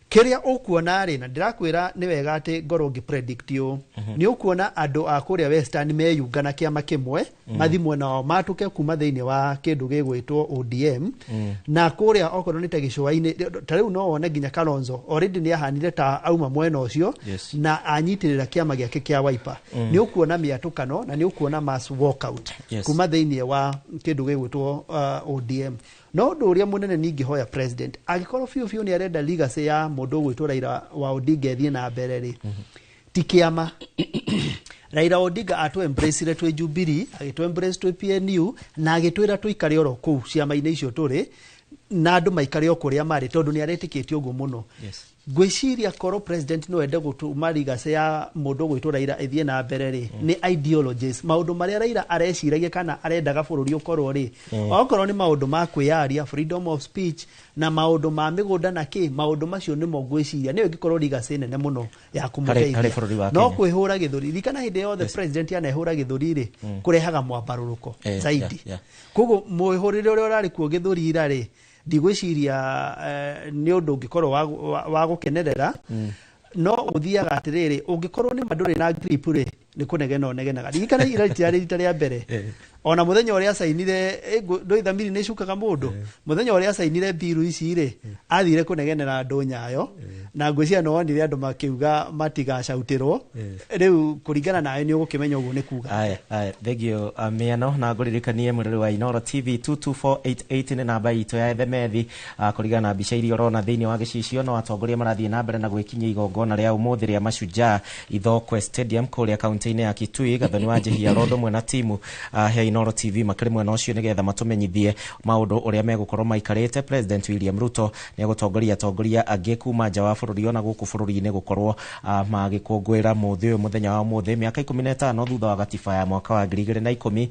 Kĩrĩa ũkuona rĩ, na ndĩrakwĩra nĩ wega atĩ ngorwo ngĩ predict ũũ, nĩ ũkuona andũ a kũrĩa Western meyunga na kĩama kĩmwe, mathi mwena wao, matũke kuma thĩinĩ wa kĩndũ gĩgwĩtwo ODM. Na kũrĩa okorwo nĩ ta gĩcũa-inĩ, ta rĩu no wone nginya Kalonzo already nĩ ahanire ta auma mwena ũcio na anyitĩrĩra kĩama gĩake kĩa Wiper. Nĩ ũkuona mĩatũkano na nĩ ũkuona mass walkout kuma thĩinĩ wa kĩndũ gĩgwĩtwo ODM. No ũndũ ũrĩa mũnene ningĩhoya president, angĩkorwo biũ biũ nĩ arenda legacy ya mũndũ ũgwĩtwo Raila wa Odinga ĩthiĩ na mbere rĩ, ti kĩama. Raila Odinga atũ embrace twĩ Jubilee, agĩtũ embrace twĩ PNU, na agĩtwĩra tũikare oro kũu ciama-inĩ icio tũrĩ, na andũ maikare o kũrĩa marĩ, tondũ nĩ aretĩkĩtie ũguo mũno. Ngwĩciria korwo president no ende gũtũma legacy ya mũndũ ũgwĩtwo Raila ĩthiĩ na mbere rĩ, nĩ ideologies, maũndũ marĩa Raila areciragia kana arendaga bũrũri ũkorwo rĩ, okorwo nĩ maũndũ ma kwĩyaria, freedom of speech, na maũndũ ma mĩgũnda na kĩ, maũndũ macio nĩmo ngwĩciria nĩyo ĩngĩkorwo legacy nene mũno ya harĩ kũmũteithia. Bũrũri wa No Kenya. kwĩhũra gĩthũri, ririkana hĩndĩ yothe president anehũra gĩthũri rĩ, kũrehaga mwambarũrũko zaidi. Koguo mwĩhũrĩre ũrĩa ũrarĩ kuo gĩthũri ira rĩ, ndigwĩciria nĩ ũndũ ũngĩkorwo wa gũkenerera. No ũthiaga atĩrĩrĩ, ũngĩkorwo nĩ ma ndũrĩ na grip rĩ, nĩ kũnegena ũnegenaga. Ririkana ira rĩtirarĩ rita rĩa mbere, ona mũthenya ũrĩa acainire, ndũĩ thamiri nĩ icukaga mũndũ, mũthenya ũrĩa acainire mbiru ici rĩ, athire kũnegenera andũ Nyayo, na ngwĩciria nĩ wonire andũ makiuga matigacautĩrwo. Rĩu kũringana nawe nĩ ũgũkĩmenya ũguo nĩ kuga. Aya aya, thengio Mĩano, na ngũririkanie mwĩrori wa Inoro TV, 22488 nĩ namba itũ ya ethemethi. Kũringana na mbica iria ũrona thĩinĩ wa gĩcicio, no atongoria marathiĩ na mbere na gwĩkinyia igongona rĩa ũmũthĩ rĩa Mashujaa Ithokwe Stadium kũrĩa kaunti-inĩ ya Kitui. Gathoni wa Njihia Rondo mwena timu ya Inoro TV makĩrĩ mwena ũcio nĩgetha matũmenyithie maũndũ ũrĩa megũkorwo maikarĩte. President William Ruto nĩ egũtongoria atongoria angĩ kuma nja wa bũrũri ona gũkũ bũrũri-inĩ gũkorwo magĩkũngũĩra mũthĩ ũyũ, mũthenya wa ũmũthĩ, mĩaka 15 thutha wa gatiba ya mwaka wa 2010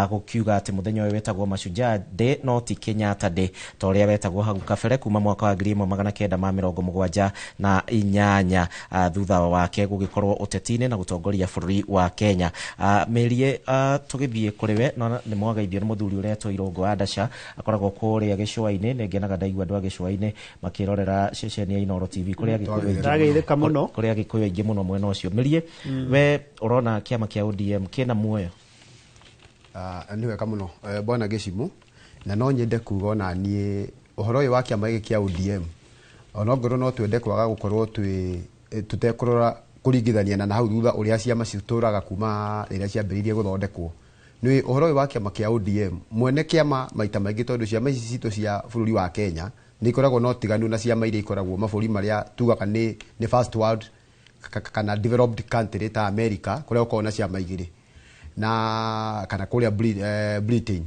gũkiuga atĩ mũthenya ũyũ wetagwo Mashujaa Day no ti Kenyatta Day ta ũrĩa wetagwo hau kabere kuma mwaka wa 1978, thutha wake gũgĩkorwo ũteti-inĩ na gũtongoria bũrũri wa Kenya. Mĩrie, tũgĩthiĩ kũrĩ we, no nĩ mwageithio nĩ mũthuri ũretwo Irũngũ wa Ndasha, akoragwo kũrĩa gĩcũa-inĩ. Nĩ ngenaga ndaigua andũ a gĩcũa-inĩ makĩrorera ceceni ya Inoro TV, kũrĩa Agĩkũyũ aingĩ Ndageithĩka mũno. Kũrĩa Agĩkũyũ aingĩ mũno mwena ũcio. Mĩrie, we ũrona kĩama kĩa ODM kĩna muoyo? Nĩ wega mũno, bwana Gĩcimu, na no nyende kuga ona niĩ ũhoro ũyũ wa kĩama gĩkĩ kĩa ODM, ona ngorwo no twende kwaga gũkorwo twĩ tũtekũrora kũringithania na hau thutha ũrĩa ciama citũraga kuma rĩrĩa ciambĩrĩirie gũthondekwo, nĩ ũhoro ũyũ wa kĩama kĩa ODM, mwene kĩama maita maingĩ, tondũ ciama ici citũ cia bũrũri wa Kenya nĩ ikoragwo na ũtiganu na ciama iria ikoragwo mabũrũri marĩa tugaga nĩ first world kana developed country ta America, kũrĩa gũkoragwo na ciama igĩrĩ, na kana kũrĩa Britain.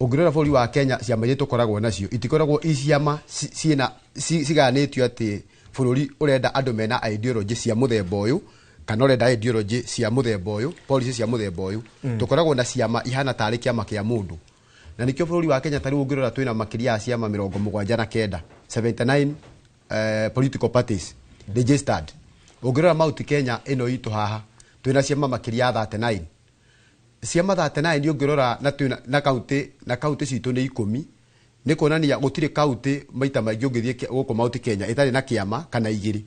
Ũngĩrora bũrũri wa Kenya, ciama iria tũkoragwo nacio itikoragwo i ciama ciĩna cigayanĩtio atĩ bũrũri ũrenda andũ mena ideology cia mũthemba ũyũ kana ũrenda ideology cia mũthemba ũyũ, policy cia mũthemba ũyũ. Tũkoragwo na ciama ihana tarĩ kĩama kĩa mũndũ, na nĩkĩo bũrũri wa Kenya tarĩu ũngĩrora twĩna makĩria ya ciama 79, 79 political parties registered. Ũngĩrora Mount Kenya ĩno itũ haha, twĩna ciama makĩria ya 39, ciama 39 ũngĩrora, na twĩna na kaunti citũ nĩ 10. Nĩ kuonania gũtirĩ kaunti maita maingĩ ũngĩthiĩ gũkũ Mount Kenya ĩtarĩ na kĩama kana igĩrĩ.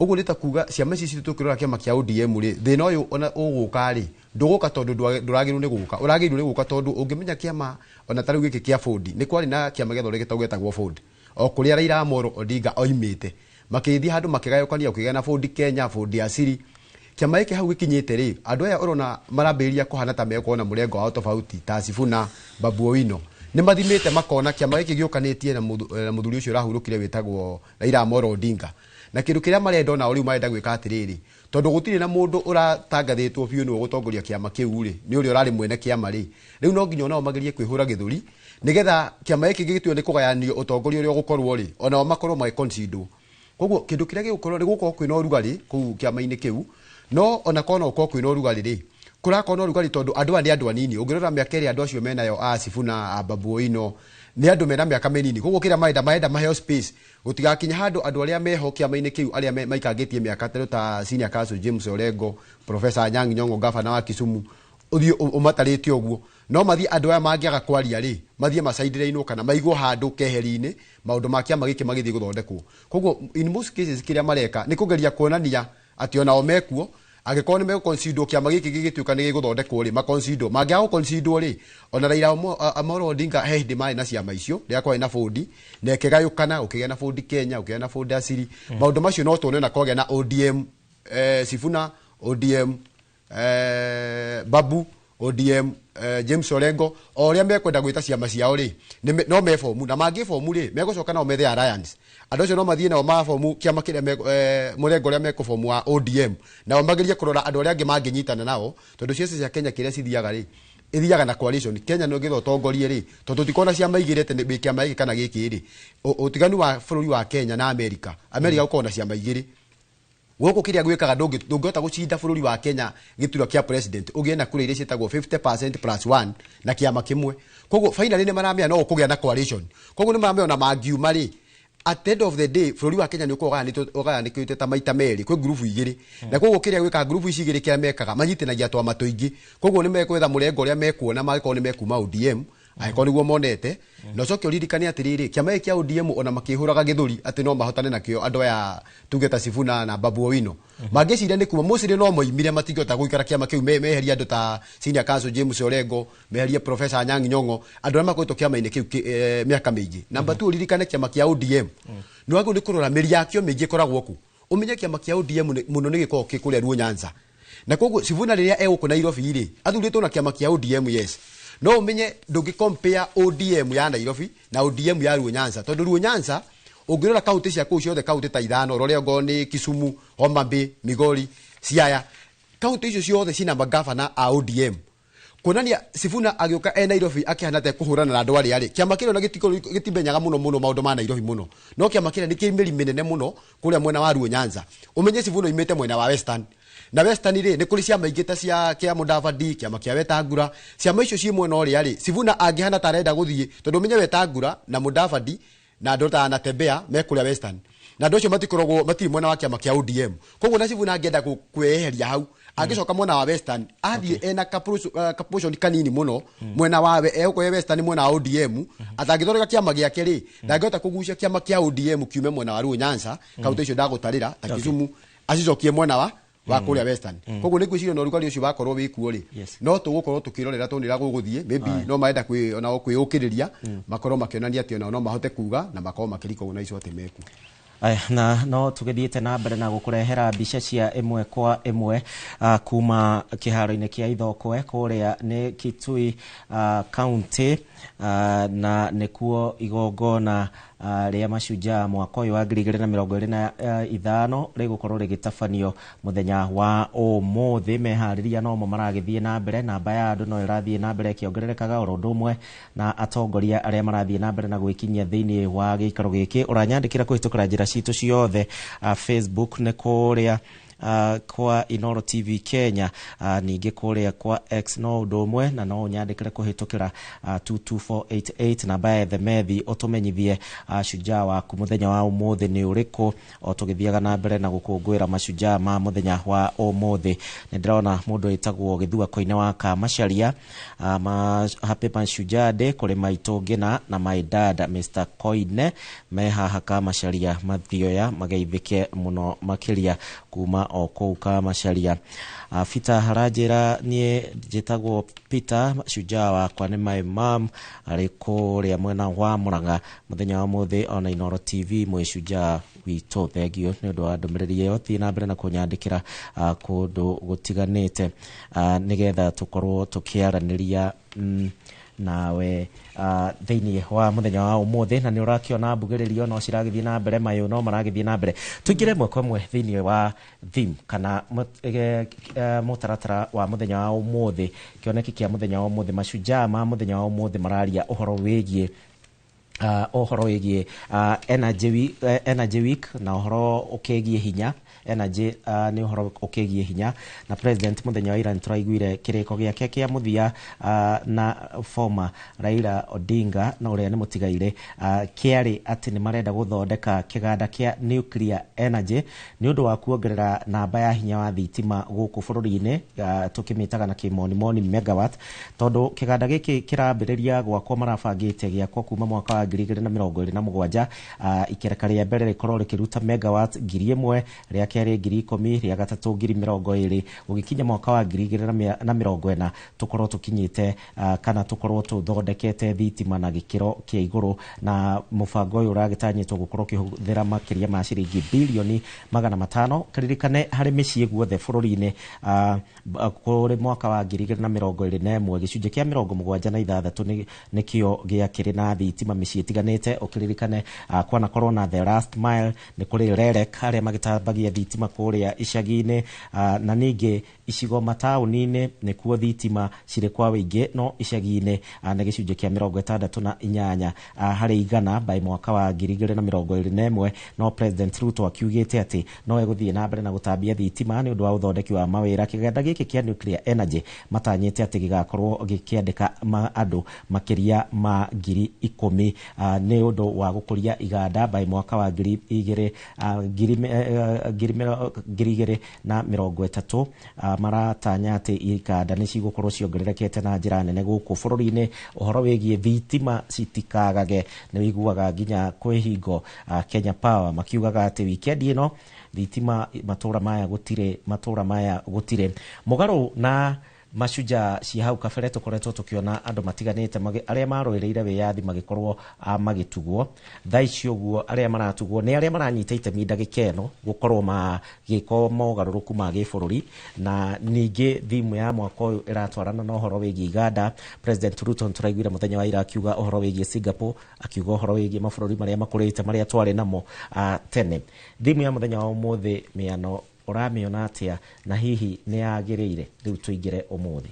Ũguo nĩ ta kuga ciama ici citũ, tũkĩrora kĩama kĩa ODM rĩ, thĩna ũyũ ona ũgũka rĩ, ndũgũka tondũ ndũragĩrĩirwo nĩ gũka, ũragĩrĩirwo nĩ gũka tondũ ũngĩmenya kĩama ona ta rĩu gĩkĩ kĩa Ford, nĩ kwarĩ na kĩama gĩathondeketwo gĩtagwo Ford, o kũrĩa Raila Amolo Odinga oimĩte, makĩthiĩ handũ makĩgayũkania, ũkĩgĩa na Ford Kenya, Ford Asili. Kĩama gĩkĩ hau gĩkinyĩte rĩ, andũ aya ũrona marambĩrĩria kũhana ta megũkorwo na mũrengo wao tofauti ta Sifuna, Babu Owino, nĩ mathimĩte makona kĩama gĩkĩ gĩũkanĩtie na mũthuri ũcio ũrahurũkire wĩtagwo Raila Amolo Odinga, na kĩndũ kĩrĩa marenda onao rĩu marenda gwĩka atĩrĩrĩ, tondũ gũtirĩ na mũndũ ũratangathĩtwo biũ nĩwe ũgũtongoria kĩama kĩu rĩ, nĩ ũrĩa ũrarĩ mwene kĩama rĩ, rĩu no nginya onao magerie kwĩhũra gĩthũri nĩgetha kĩama gĩkĩ gĩgĩtuo nĩ kũgayanio ũtongoria ũrĩa ũgũkorwo rĩ, onao makorwo magĩconsiderwo. Koguo kĩndũ kĩrĩa gĩgũkorwo nĩ gũkorwo kwĩna ũrugarĩ kũu kĩama-inĩ kĩu. No ona korwo no gũkorwo kwĩna ũrugarĩ rĩ, kũrakorwo na ũrugarĩ tondũ andũ aya nĩ andũ anini. Ũngĩrora mĩaka ĩrĩa andũ acio menayo, a Sifuna, a Babu Owino, nĩ andũ mena mĩaka mĩnini. Koguo kĩrĩa marenda maheo space, gũtigakinya handũ andũ arĩa meho kĩama-inĩ kĩu, arĩa maikangĩtie mĩaka, ta senior counsel James Orengo, Professor Anyang' Nyong'o, gavana wa Kisumu, Ũthiĩ ũmatarĩte ũguo no mathiĩ andũ aya mangĩaga kwaria rĩ, mathiĩ macaindĩreinwo kana maigwo handũ keheri-inĩ, maũndũ ma kĩama gĩkĩ magĩthiĩ gũthondekwo. Koguo in most cases kĩrĩa mareka nĩ kũgeria kuonania atĩ onao mekuo, angĩkorwo nĩ megũconsiderwo kĩama gĩkĩ gĩgĩtuĩka nĩ gĩgũthondekwo rĩ, maconsiderwo. Mangĩaga gũconsiderwo rĩ, ona Raila Amolo Odinga he hĩndĩ marĩ na ciama icio rĩrĩa kwarĩ na Ford, na ĩkĩgayũkana, gũkĩgĩa na Ford Kenya, gũkĩgĩa na Ford Asili. Maũndũ macio no tuone na kwagĩa na ODM, Sifuna, ODM, Babu, ODM, James Orengo, o ũrĩa mekwenda gwĩta ciama ciao rĩ, no mebomu, na mangĩbomu rĩ, megũcoka nao methe alliance. Andũ acio no mathiĩ nao mabomu kĩama kĩrĩa mũrengo ũrĩa mekũbomu wa ODM, nao magerie kũrora andũ arĩa angĩ mangĩnyitana nao, tondũ ciaca cia Kenya kĩrĩa cithiaga rĩ, ithiaga na coalition. Kenya no getha ũtongorie rĩ, tondũ tũtikona ciama igĩrĩ atĩ nĩ kĩama gĩkĩ kana gĩkĩ rĩ. Ũtiganu wa bũrũri wa Kenya na America, America gũkoragwo na ciama igĩrĩ. Gũkũ kĩrĩa gwĩkaga, ndũngĩhota gũcinda bũrũri wa Kenya gĩturwa kĩa president ũgĩe na kura iria ciĩtagwo 50% plus 1 na kĩama kĩmwe. Koguo finally nĩ maramenya no ũkũgĩa na coalition. Koguo nĩ maramenya ona mangiuma rĩ, at the end of the day bũrũri wa Kenya nĩ ũkoragwo ũgayanĩkĩte ta maita merĩ, kwĩ ngurubu igĩrĩ. Na koguo kĩrĩa gwĩkaga ngurubu ici igĩrĩ, kĩrĩa mekaga manyitanagia twama tũingĩ. Koguo nĩ mekwetha mũrengo ũrĩa mekuona mangĩkorwo nĩ mekuma ODM, angĩkorwo nĩguo monete. Na ũcoke ũririkane atĩrĩrĩ, kĩama gĩkĩ kĩa ODM ona makĩhũraga gĩthũri atĩ no mahotane nakĩo, andũ aya tuge ta Sifuna na Babu Owino mangĩciria nĩ kuma mostly no moimire, matingĩhota gũikara kĩama kĩu, meherie andũ ta Senior Counsel James Orengo, meherie Professor Anyang' Nyong'o, andũ arĩa makoretwo kĩama-inĩ kĩu mĩaka mĩingĩ. Number 2, ũririkane kĩama kĩa ODM nĩ wagĩrĩirwo nĩ kũrora mĩri yakĩo mĩingĩ ĩkoragwo kũ. Ũmenye kĩama kĩa ODM mũno nĩ gĩkoragwo kĩ kũrĩa Luo Nyanza, na koguo Sifuna rĩrĩa egũkũ Nairobi rĩ, athurĩtwo na kĩama kĩa ODM, yes, no ũmenye ndũngĩ compare ODM ya Nairobi na ODM ya Luo Nyanza, tondũ Luo Nyanza ũngĩrora kaunti cia kũu ciothe, kaunti ta ithano, ũrore ongorwo nĩ Kisumu, Homa Bay, Migori, Siaya, kaunti icio ciothe cina magavana a ODM, kuonania Sifuna agĩũka e Nairobi akĩhana ta kũhũrana na andũ arĩa rĩ, kĩama kĩrĩa ona gĩtimenyaga mũno mũno maũndũ ma Nairobi mũno, no kĩama kĩrĩa nĩ kĩ mĩri mĩnene mũno kũrĩa mwena wa Luo Nyanza. Ũmenye Sifuna oimĩte mwena wa Western, na Western rĩ, nĩ kũrĩ ciama ingĩ ta cia kĩa Mudavadi, kĩama kĩa Wetangula. Ciama icio ciĩ mwena ũrĩa rĩ, Sifuna angĩhana ta arenda gũthiĩ, tondũ ũmenye Wetangula na Mudavadi na andũ ta Natembeya me kũrĩa Western, na andũ acio matikoragwo matirĩ mwena wa kĩama kĩa ODM. Koguo na Sifuna angĩenda kwĩyeheria hau, angĩcoka mwena wa Western athiĩ ena kaportion kanini mũno mwena wa egũkorwo Western mwena wa ODM, atangĩthondeka kĩama gĩake rĩ, ndangĩhota kũgucia kĩama kĩa ODM kiume mwena wa Luo Nyanza, kaunti icio ndagũtarĩra ta Kisumu, acicokie mwena wa kũrĩa Western. Koguo nĩ ngwĩciria na ũrugarĩ ũcio wakorwo wĩ kuo rĩ, no tũgũkorwo tũkĩrorera tuone ũrĩa gũgũthiĩ. Maybe no marenda onao kwĩyũkĩrĩria, makorwo makĩonania atĩ onao no mahote kuga na makorwo makĩrika ũguo na icio atĩ mekuo. Aya, na no tũgĩthiĩte na mbere na gũkũrehera mbica cia ĩmwe kwa ĩmwe kuma kĩharo-inĩ kĩa Ithokwe kũrĩa nĩ Kitui County, na nĩkuo igongona rĩa Mashujaa mwaka ũyũ wa 2025 rĩgũkorwo rĩgĩtabanio mũthenya wa ũmũthĩ. Meharĩria nomo maragĩthiĩ na mbere, namba ya andũ no ĩrathiĩ na mbere ĩkĩongererekaga, oro ũndũ ũmwe na atongoria arĩa marathiĩ na mbere na gwĩkinyia thĩinĩ wa gĩikaro gĩkĩ. Ũranyandĩkĩra kũhĩtũkĩra njĩra citũ ciothe, Facebook nĩ kũrĩa kwa Inoro TV Kenya, ningĩ kũrĩa kwa X no ũndũ ũmwe, na no ũnyandĩkĩre kũhĩtũkĩra 22488, namba ya ethemethi, ũtũmenyithie shujaa waku mũthenya wa ũmũthĩ nĩ ũrĩkũ, o tũgĩthiaga na mbere na gũkũngũĩra mashujaa ma mũthenya wa ũmũthĩ. Nĩ ndĩrona mũndũ wĩtagwo Gĩthua Koine wa Kamacharia, happy Mashujaa Day kũrĩ maitũ Ngina na my dad Mr Koine me haha Kamacharia Mathioya, mageithĩke mũno makĩria kuma o kũu Kamacharia. Peter aranjĩra niĩ njĩtagwo Peter, shujaa wakwa nĩ my mom arĩ kũrĩa mwena wa Murang'a. Mũthenya wa mũthĩ ona Inoro TV mwĩ shujaa witũ. Thengio nĩ ũndũ wa ndũmĩrĩri ĩyo. Thiĩ na mbere na kũnyandĩkĩra kũndũ gũtiganĩte, nĩgetha tũkorwo tũkĩaranĩria nawe thĩinĩ wa mũthenya wa ũmũthĩ. Na nĩ ũrakĩona mbugĩrĩrio no ciragĩthiĩ na mbere, mayũ no maragĩthiĩ na mbere. Tũingĩre ĩmwe kwa ĩmwe thĩinĩ wa theme kana mũtaratara wa mũthenya wa ũmũthĩ, kĩoneki kĩa mũthenya wa ũmũthĩ. Mashujaa ma mũthenya wa ũmũthĩ mararia ũhoro wĩgiĩ energy week na ũhoro ũkĩgiĩ hinya. Energy nĩ ũhoro ũkĩgiĩ hinya na president mũthenya wa ira nĩtũraiguire kĩrĩko gĩake kĩa mũthia na former Raila Odinga na ũrĩa nĩ mũtigaire kĩarĩ atĩ nĩ marenda gũthondeka kĩganda kĩa nuclear energy nĩ ũndũ wa kuongerera namba ya hinya wa thitima gũkũ bũrũri-inĩ, tũkĩmĩtaga na kĩmonimoni megawatt, tondũ kĩganda gĩkĩ kĩrambĩrĩria gwakwo marabangĩte gĩakwo kuma mwaka wa 2027. Ikereka rĩa mbere rĩkorwo rĩkĩruta megawatt 1000, rĩa kerĩ 10,000, rĩa gatatũ 20,000, gũgĩkinya mwaka wa 2040 tũkorwo tũkinyĩte kana tũkorwo tũthondekete thitima na gĩkĩro kĩa igũrũ. Na mũbango ũyũ ũragĩtanyĩtwo gũkorwo ũkĩhũthĩra makĩria ma ciringi bilioni 500. Kĩririkane harĩ mĩciĩ guothe bũrũri-inĩ, kũrĩ mwaka wa 2021 gĩcunjĩ kĩa 76 nĩkĩo gĩakĩrĩ na thitima mĩciĩ ĩtiganĩte. Ũkĩririkane kwanakorwo na the last mile, nĩ kũrĩ REREC arĩa magĩtambagia thitima kũrĩa icagi-inĩ, na ningĩ icigo mataũni-inĩ nĩkuo thitima cirĩ kwa wĩingĩ, no icagi-inĩ nĩ gĩcunjĩ kĩa 68 harĩ igana by mwaka wa 2021. No President Ruto akiugĩte atĩ no egũthiĩ na mbere na gũtambia thitima nĩ ũndũ wa ũthondeki wa mawĩra. Kĩganda gĩkĩ kĩa nuclear energy matanyĩte atĩ gĩgakorwo gĩkĩandĩka andũ makĩria ma 10,000 nĩ ũndũ wa gũkũria iganda by mwaka wa 2030. Maratanya atĩ iganda nĩ cigũkorwo ciongererekete na njĩra nene gũkũ bũrũri-inĩ. Ũhoro wĩgiĩ thitima citikagage nĩ wĩiguaga nginya kwĩ hingo Kenya Power makiugaga atĩ wikendi ĩno thitima matũra maya gũtirĩ, matũra maya gũtirĩ. Mũgarũ na mashujaa cia hau kabere tũkoretwo tũkĩona andũ matiganĩte arĩa marũĩrĩire wĩyathi magĩkorwo magĩtugwo. Thaa ici ũguo arĩa maratugwo nĩ arĩa maranyita itemi ndagĩka ĩno gũkorwo magĩka mogarũrũku ma gĩbũrũri. Na ningĩ thimu ya mwaka ũyũ ĩratwarana na ũhoro wĩgiĩ iganda. President Ruto nĩtũraiguire mũthenya wa ira akiuga ũhoro wĩgiĩ Singapore, akiuga ũhoro wĩgiĩ mabũrũri marĩa makũrĩte marĩa twarĩ namo tene. Thimu ya mũthenya wa ũmũthĩ, mĩano ũramĩona atĩa na hihi nĩ yagĩrĩire rĩu tũingĩre ũmũthĩ?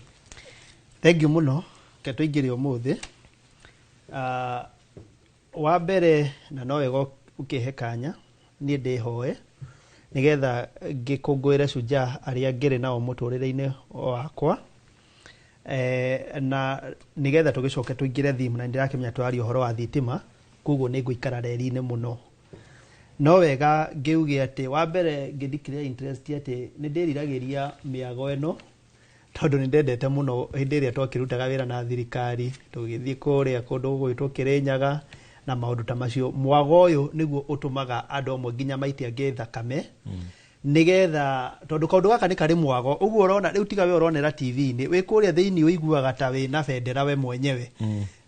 Thank you mũno. Reke tũingĩre ũmũthĩ. Wa mbere, na no wega ũkĩhe kanya niĩ ndĩhoe nĩgetha ngĩkũngũĩre shujaa arĩa ngĩrĩ nao mũtũrĩre-inĩ wakwa, na nĩgetha tũgĩcoke tũingĩre thimu, na nĩndĩrakĩmenya tũraria ũhoro wa thitima, koguo nĩ ngũikara reri-inĩ mũno. No wega ngĩuge atĩ wa mbere ngĩ declare interest atĩ nĩ ndĩriragĩria mĩago ĩno, tondũ nĩ ndendete mũno hĩndĩ ĩrĩa twakĩrutaga wĩra na thirikari, tũgĩthiĩ kũrĩa kũndũ gũgwĩtwo Kĩrĩnyaga na maũndũ ta macio. Mwago ũyũ nĩguo ũtũmaga andũ amwe nginya maite angĩ thakame, nĩgetha tondũ kaũndũ gaka nĩ karĩ mwago ũguo ũrona rĩu, tiga we ũronera TV-inĩ, wĩ kũrĩa thĩinĩ ũiguaga ta wĩna bendera we mwenyewe,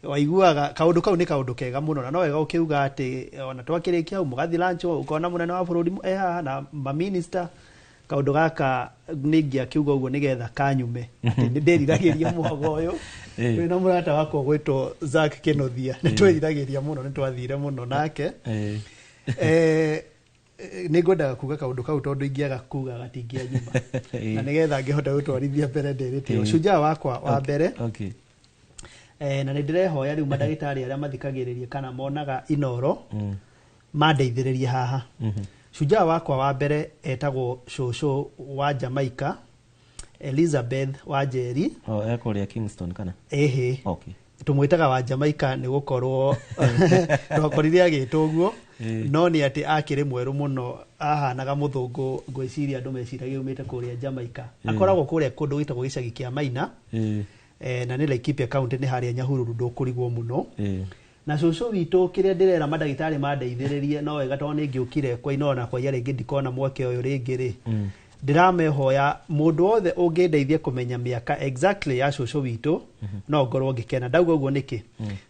waiguaga kaũndũ kau nĩ kaũndũ kega mũno. Na no wega ũkĩuga atĩ ona twakĩrĩkia hau mũgathiĩ lunch, ũkona mũnene wa bũrũri e haha na maminista. Kaũndũ gaka nĩ ingĩakiuga ũguo nĩgetha kanyume atĩ nĩ ndĩriragĩria mwago ũyũ. Twĩna mũrata wakwa gwĩtwo Zack Kĩnuthia, nĩ twĩriragĩria mũno, nĩ twathire mũno nake. Nĩ ngwendaga kuga kaũndũ kau tondũ ingĩaga kuga gatingĩanyuma, na nĩgetha ngĩhote gũtwarithia mbere ndĩrĩte shujaa wakwa wa mbere. Na nĩ ndĩrehoya rĩu mandagĩtarĩ arĩa mathikagĩrĩria kana monaga Inoro mandeithĩrĩrie haha. Shujaa wakwa wa mbere etagwo cũcũ wa Jamaica, Elizabeth wa Njeri. Oh, e kũrĩa Kingston kana? Ĩhĩ. Tũmwĩtaga wa Jamaica nĩ gũkorwo twakorire agĩtwo ũguo, no nĩ atĩ akĩrĩ mwerũ mũno, ahanaga mũthũngũ, ngwĩciria andũ meciragia aumĩte kũrĩa Jamaica. Akoragwo kũrĩa kũndũ gwĩtagwo gĩcagi kĩa Maina, na nĩ Laikipia County, nĩ harĩa Nyahururu, ndũkũrigwo mũno. Na cũcũ witũ, kĩrĩa ndĩrera mandagĩtarĩ mandeithĩrĩrie, no wega tondũ nĩ ngĩũkire kwa Inoro na kwaiya rĩngĩ ndikona mweke ũyũ rĩngĩ rĩ, ndĩramehoya mũndũ wothe ũngĩndeithia kũmenya mĩaka exactly ya cũcũ witũ, no ngorwo ngĩkena. Ndauga ũguo nĩkĩ?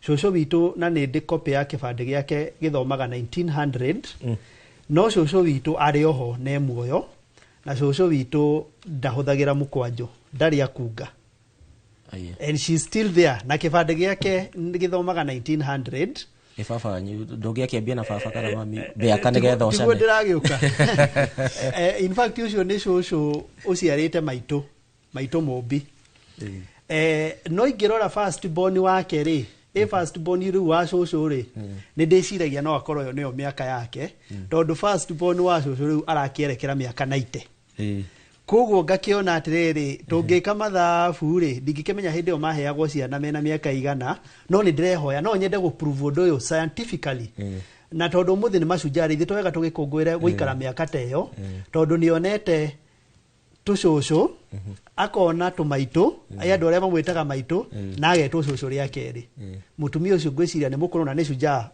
Cũcũ witũ, na nĩ ndĩ copy ya kĩbandĩ gĩake gĩthomaga 1900, no cũcũ witũ arĩ oho na e muoyo, na cũcũ witũ ndahũthagĩra mũkwanjũ, ndarĩ akunga. And she's still there, na kĩbandĩ gĩake gĩthomaga 1900. Ĩ baba wanyu ndũngĩakĩambia na baba kana mami mĩaka nĩgetha Tiguo ũcane? Ndĩragĩũka. In fact ũcio nĩ cũcũ ũciarĩte maitũ, maitũ mũmbi. No ingĩrora first born wake rĩ, Ĩ first born rĩu wa cũcũ rĩ, nĩ ndĩciragia no akorwo ĩyo nĩyo mĩaka yake, tondũ first born wa cũcũ rĩu arakĩerekera mĩaka 90. Koguo ngakĩona atĩrĩrĩ, tũngĩka mathabu rĩ, ndingĩkĩmenya hĩndĩ ĩyo maheagwo ciana mena mĩaka igana, no nĩ ndĩrehoya no nyende gũ prove ũndũ ũyũ scientifically. Na tondũ ũmũthĩ nĩ Mashujaa rĩ, ithuĩ twega tũgĩkũngũĩre gũikara mĩaka ta ĩyo, tondũ nĩonete tũcũcũ, akona tũmaitũ, mm, andũ arĩa mamwĩtaga maitũ, na agetwo cũcũ rĩa kerĩ. Mũtumia ũcio ngwĩciria nĩ mũkũrũ na nĩ shujaa,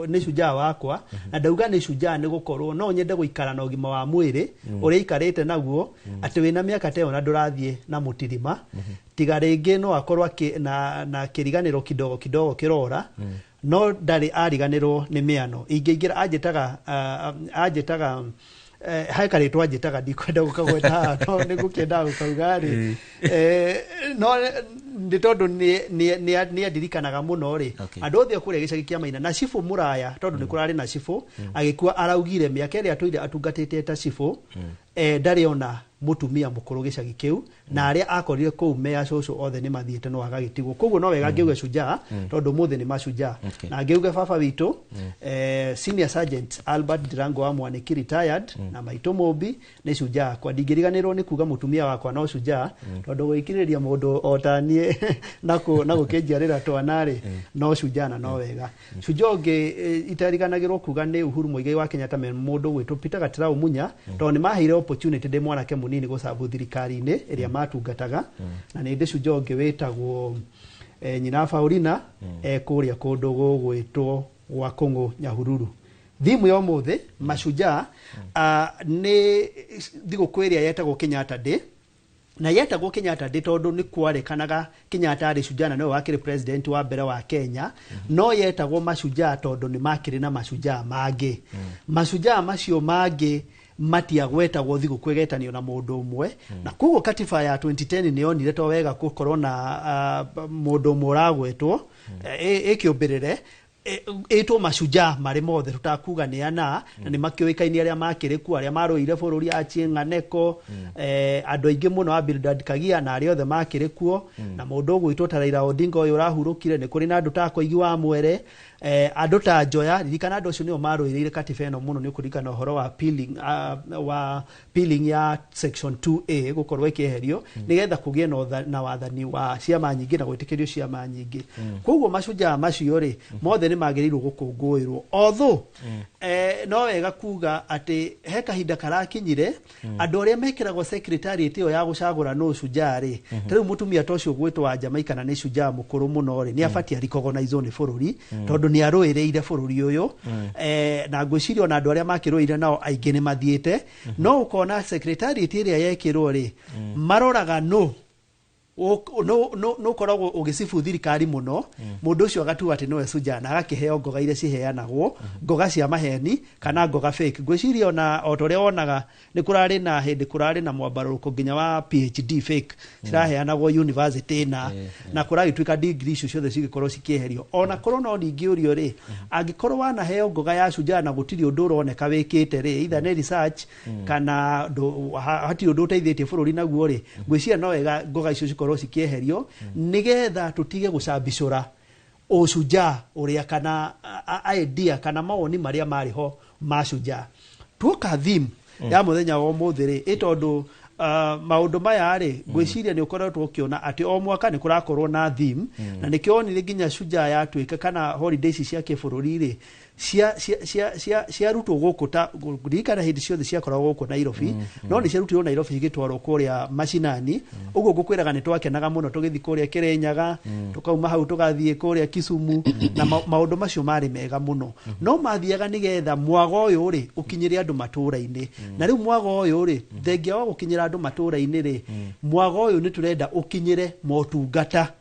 nĩ shujaa wakwa. Na ndauga nĩ shujaa nĩ gũkorwo no nyende gũikara na ũgima wa mwĩrĩ ũrĩa aikarĩte naguo, atĩ wĩna mĩaka ta ĩyo na ndũrathiĩ na mũtirima. Tiga rĩngĩ no akorwo na kĩriganĩro kidogo kidogo kĩrora, no ndarĩ ariganĩrwo nĩ mĩano. Ingĩingĩra anjĩtaga he karĩtwa anjĩtaga, ndikwenda gũkagweta haha no nĩ ngũkĩendaga gũkauga rĩ, no nĩ tondũ nĩ andirikanaga mũno rĩ. Andũ othe kũrĩa gĩcagi kĩa Maina na cibũ mũraya, tondũ nĩ kũrarĩ na cibũ agĩkua, araugire mĩaka ĩrĩa atũire atungatĩte ta cibũ, ndarĩ ona mũtumia mũkũrũ gĩcagi kĩu, na arĩa akorire kũu me acũcũ othe nĩ mathiĩte, no agagĩtigwo. Koguo no wega ngĩuge shujaa, tondũ ũmũthĩ nĩ mashujaa. Na ngĩuge baba witũ, Senior Sergeant Albert Ndirango wa Mwaniki retired, na maitũ Mũmbi nĩ shujaa akwa. Ndingĩriganĩrwo nĩ kuga mũtumia wakwa no shujaa, tondũ gwĩkirĩrĩria mũndũ o ta niĩ na gũkĩnjiarĩra twana rĩ, no shujaa na no wega. Shujaa ũngĩ itariganagĩrwo kuga nĩ Uhuru Muigai wa Kenyatta me mũndũ gwĩtwo Peter Gatirau Munya, tondũ nĩ maheire opportunity ndĩ mwanake mũnini gũcabu thirikari-inĩ ĩrĩa matungataga. Na nĩ ndĩ shujaa ũngĩ wĩtagwo nyina Paulina, kũrĩa kũndũ gũgwĩtwo gwa Kũng'ũ Nyahururu. Thimu ya ũmũthĩ mashujaa, nĩ thigũkũ ĩrĩa yetagwo Kenyatta Day, na yetagwo Kenyatta Day tondũ nĩ kwarekanaga Kenyatta arĩ shujaa na nĩwe wakĩrĩ president wa mbere wa Kenya. No yetagwo mashujaa tondũ nĩ makĩrĩ na mashujaa mangĩ. Mashujaa macio mangĩ matiagwetagwo, thigũkũ ĩgetanio na mũndũ ũmwe. Na koguo katiba ya 2010 nĩ yonire to wega gũkorwo na mũndũ ũmwe ũragwetwo, ĩkĩũmbĩrĩre ĩtwo mashujaa marĩ mothe, tũtakuga nĩ ana, na nĩ makĩũĩkaine arĩa makĩrĩ kuo, arĩa marũire bũrũri, Achieng' Aneko, andũ aingĩ mũno, a Bildad Kagia na arĩa othe makĩrĩ kuo, na mũndũ ũgwĩtwo ta Raila Odinga ũyũ ũrahurũkire. Nĩ kũrĩ na andũ ta Koigi wa Mwere, andũ ta Njoya. Ririkana andũ acio nĩo marũĩrĩire katiba ĩno mũno. Nĩ ũkũririkana ũhoro wa peeling, wa peeling ya section 2A gũkorwo ĩkĩeherio nĩgetha kũgĩe na wathani wa ciama nyingĩ na gwĩtĩkĩrio ciama nyingĩ. Koguo mashujaa macio rĩ, mothe nĩ magĩrĩirwo gũkũngũĩrwo. Although no wega kuga atĩ he kahinda karakinyire andũ arĩa mekĩragwo secretariat ĩyo ya gũcagũra nũ shujaa rĩ, ta rĩu mũtumia ta ũcio ũgwĩtwo wa Jamaica na nĩ shujaa mũkũrũ mũno rĩ, nĩ abatiĩ arecognize nĩ bũrũri, tondũ nĩ arũĩrĩire bũrũri ũyũ. Na ngwĩciria ona andũ arĩa makĩrũĩire nao aingĩ nĩ mathiĩte, no ũkona secretariat ĩrĩa yekĩrwo rĩ, maroraga nũ nũ ũkoragwo ũgĩcibu thirikari mũno. Mũndũ ũcio agatua atĩ nĩwe shujaa na agakĩheo ngoga iria ciheanagwo, ngoga cia maheni kana ngoga fake. Ngwĩciria ona o ta ũrĩa wonaga nĩ kũrarĩ na hĩndĩ kũrarĩ na mwambarũrũko nginya wa PhD fake ciraheanagwo university, na kũragĩtuĩka degree icio ciothe cigĩkorwo cikĩeherio. Ona korwo no ningĩ ũrio rĩ, angĩkorwo wanaheo ngoga ya shujaa na gũtirĩ ũndũ ũroneka wĩkĩte rĩ, either nĩ research kana hatirĩ ũndũ ũteithĩtie bũrũri naguo rĩ, ngwĩciria no wega ngoga icio cikorwo cikĩeherio nĩgetha tũtige gũcambicũra ũcujaa ũrĩa kana idea kana mawoni marĩa marĩ ho ma shujaa. Tuoka theme ya mũthenya wa ũmũthĩ rĩ, ĩ tondũ maũndũ maya rĩ, ngwĩciria nĩ ũkoretwo ũkĩona atĩ o mwaka nĩ kũrakorwo na theme, na nĩkĩo wonire nginya shujaa yatuĩka kana holiday ici cia kĩbũrũri rĩ, ciarutwo gũkũ, ta ririkana hĩndĩ ciothe ciakoragwo gũkũ Nairobi, no nĩ ciarutirwo Nairobi cigĩtwarwo kũrĩa macinani. Ũguo ngũkwĩraga nĩ twakenaga mũno tũgĩthiĩ kũrĩa Kĩrĩnyaga, tũkauma hau tũgathiĩ kũrĩa Kisumu, na maũndũ macio marĩ mega mũno. No mathiaga nĩgetha mwago ũyũ rĩ ũkinyĩre andũ matũũra-inĩ. Na rĩu mwago ũyũ rĩ, thengia wa gũkinyĩra andũ matũũra-inĩ rĩ, mwago ũyũ nĩ tũrenda ũkinyĩre motungata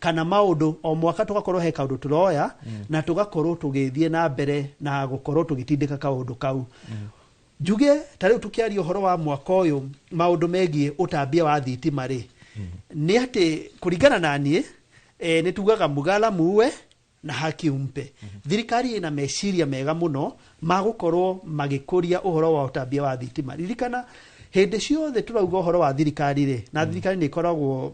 kana maũndũ. O mwaka tũgakorwo he kaũndũ tũroya na tũgakorwo tũgĩthiĩ na mbere na gũkorwo tũgĩtindĩka kaũndũ kau. Njuge ta rĩu tũkĩaria ũhoro wa mwaka ũyũ, maũndũ megiĩ ũtambia wa thitima rĩ, nĩ atĩ kũringana na niĩ, nĩ tugaga mugala muue na haki umpe. Thirikari ĩna meciria mega mũno ma gũkorwo magĩkũria ũhoro wa ũtambia wa thitima. Ririkana Hĩndĩ ciothe tũrauga ũhoro wa thirikari rĩ, na thirikari nĩ ĩkoragwo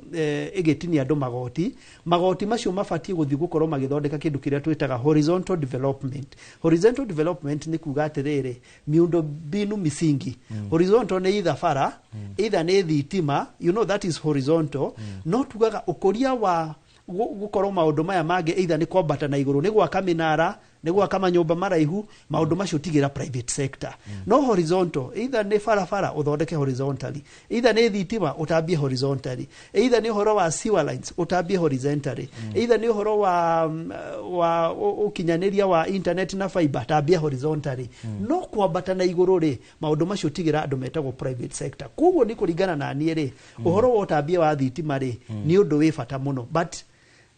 ĩgĩtinia andũ magoti. Magoti macio mabatiĩ gũthiĩ gũkorwo magĩthondeka kĩndũ kĩrĩa twĩtaga horizontal development. Horizontal development nĩ kuga atĩrĩrĩ, miundo mbinu misingi. Horizontal nĩ either bara, either nĩ thitima, you know, that is horizontal. No tugaga ũkũria wa gũkorwo maũndũ maya mangĩ, either nĩ kwambata na igũrũ, nĩ gwaka mĩnara, nĩ gwaka manyũmba maraihu, maũndũ macio tigĩra private sector. No horizontal, either nĩ barabara ũthondeke horizontally, either nĩ thitima ũtambie horizontally, either nĩ ũhoro wa sewer lines ũtambie horizontally, either nĩ ũhoro wa ũkinyanĩria wa internet na fiber, tambia horizontally. No kwambata na igũrũ rĩ, maũndũ macio tigĩra andũ metagwo private sector. Koguo nĩ kũringana na niĩ rĩ, ũhoro wa ũtambia wa thitima rĩ, nĩ ũndũ wĩ bata mũno, but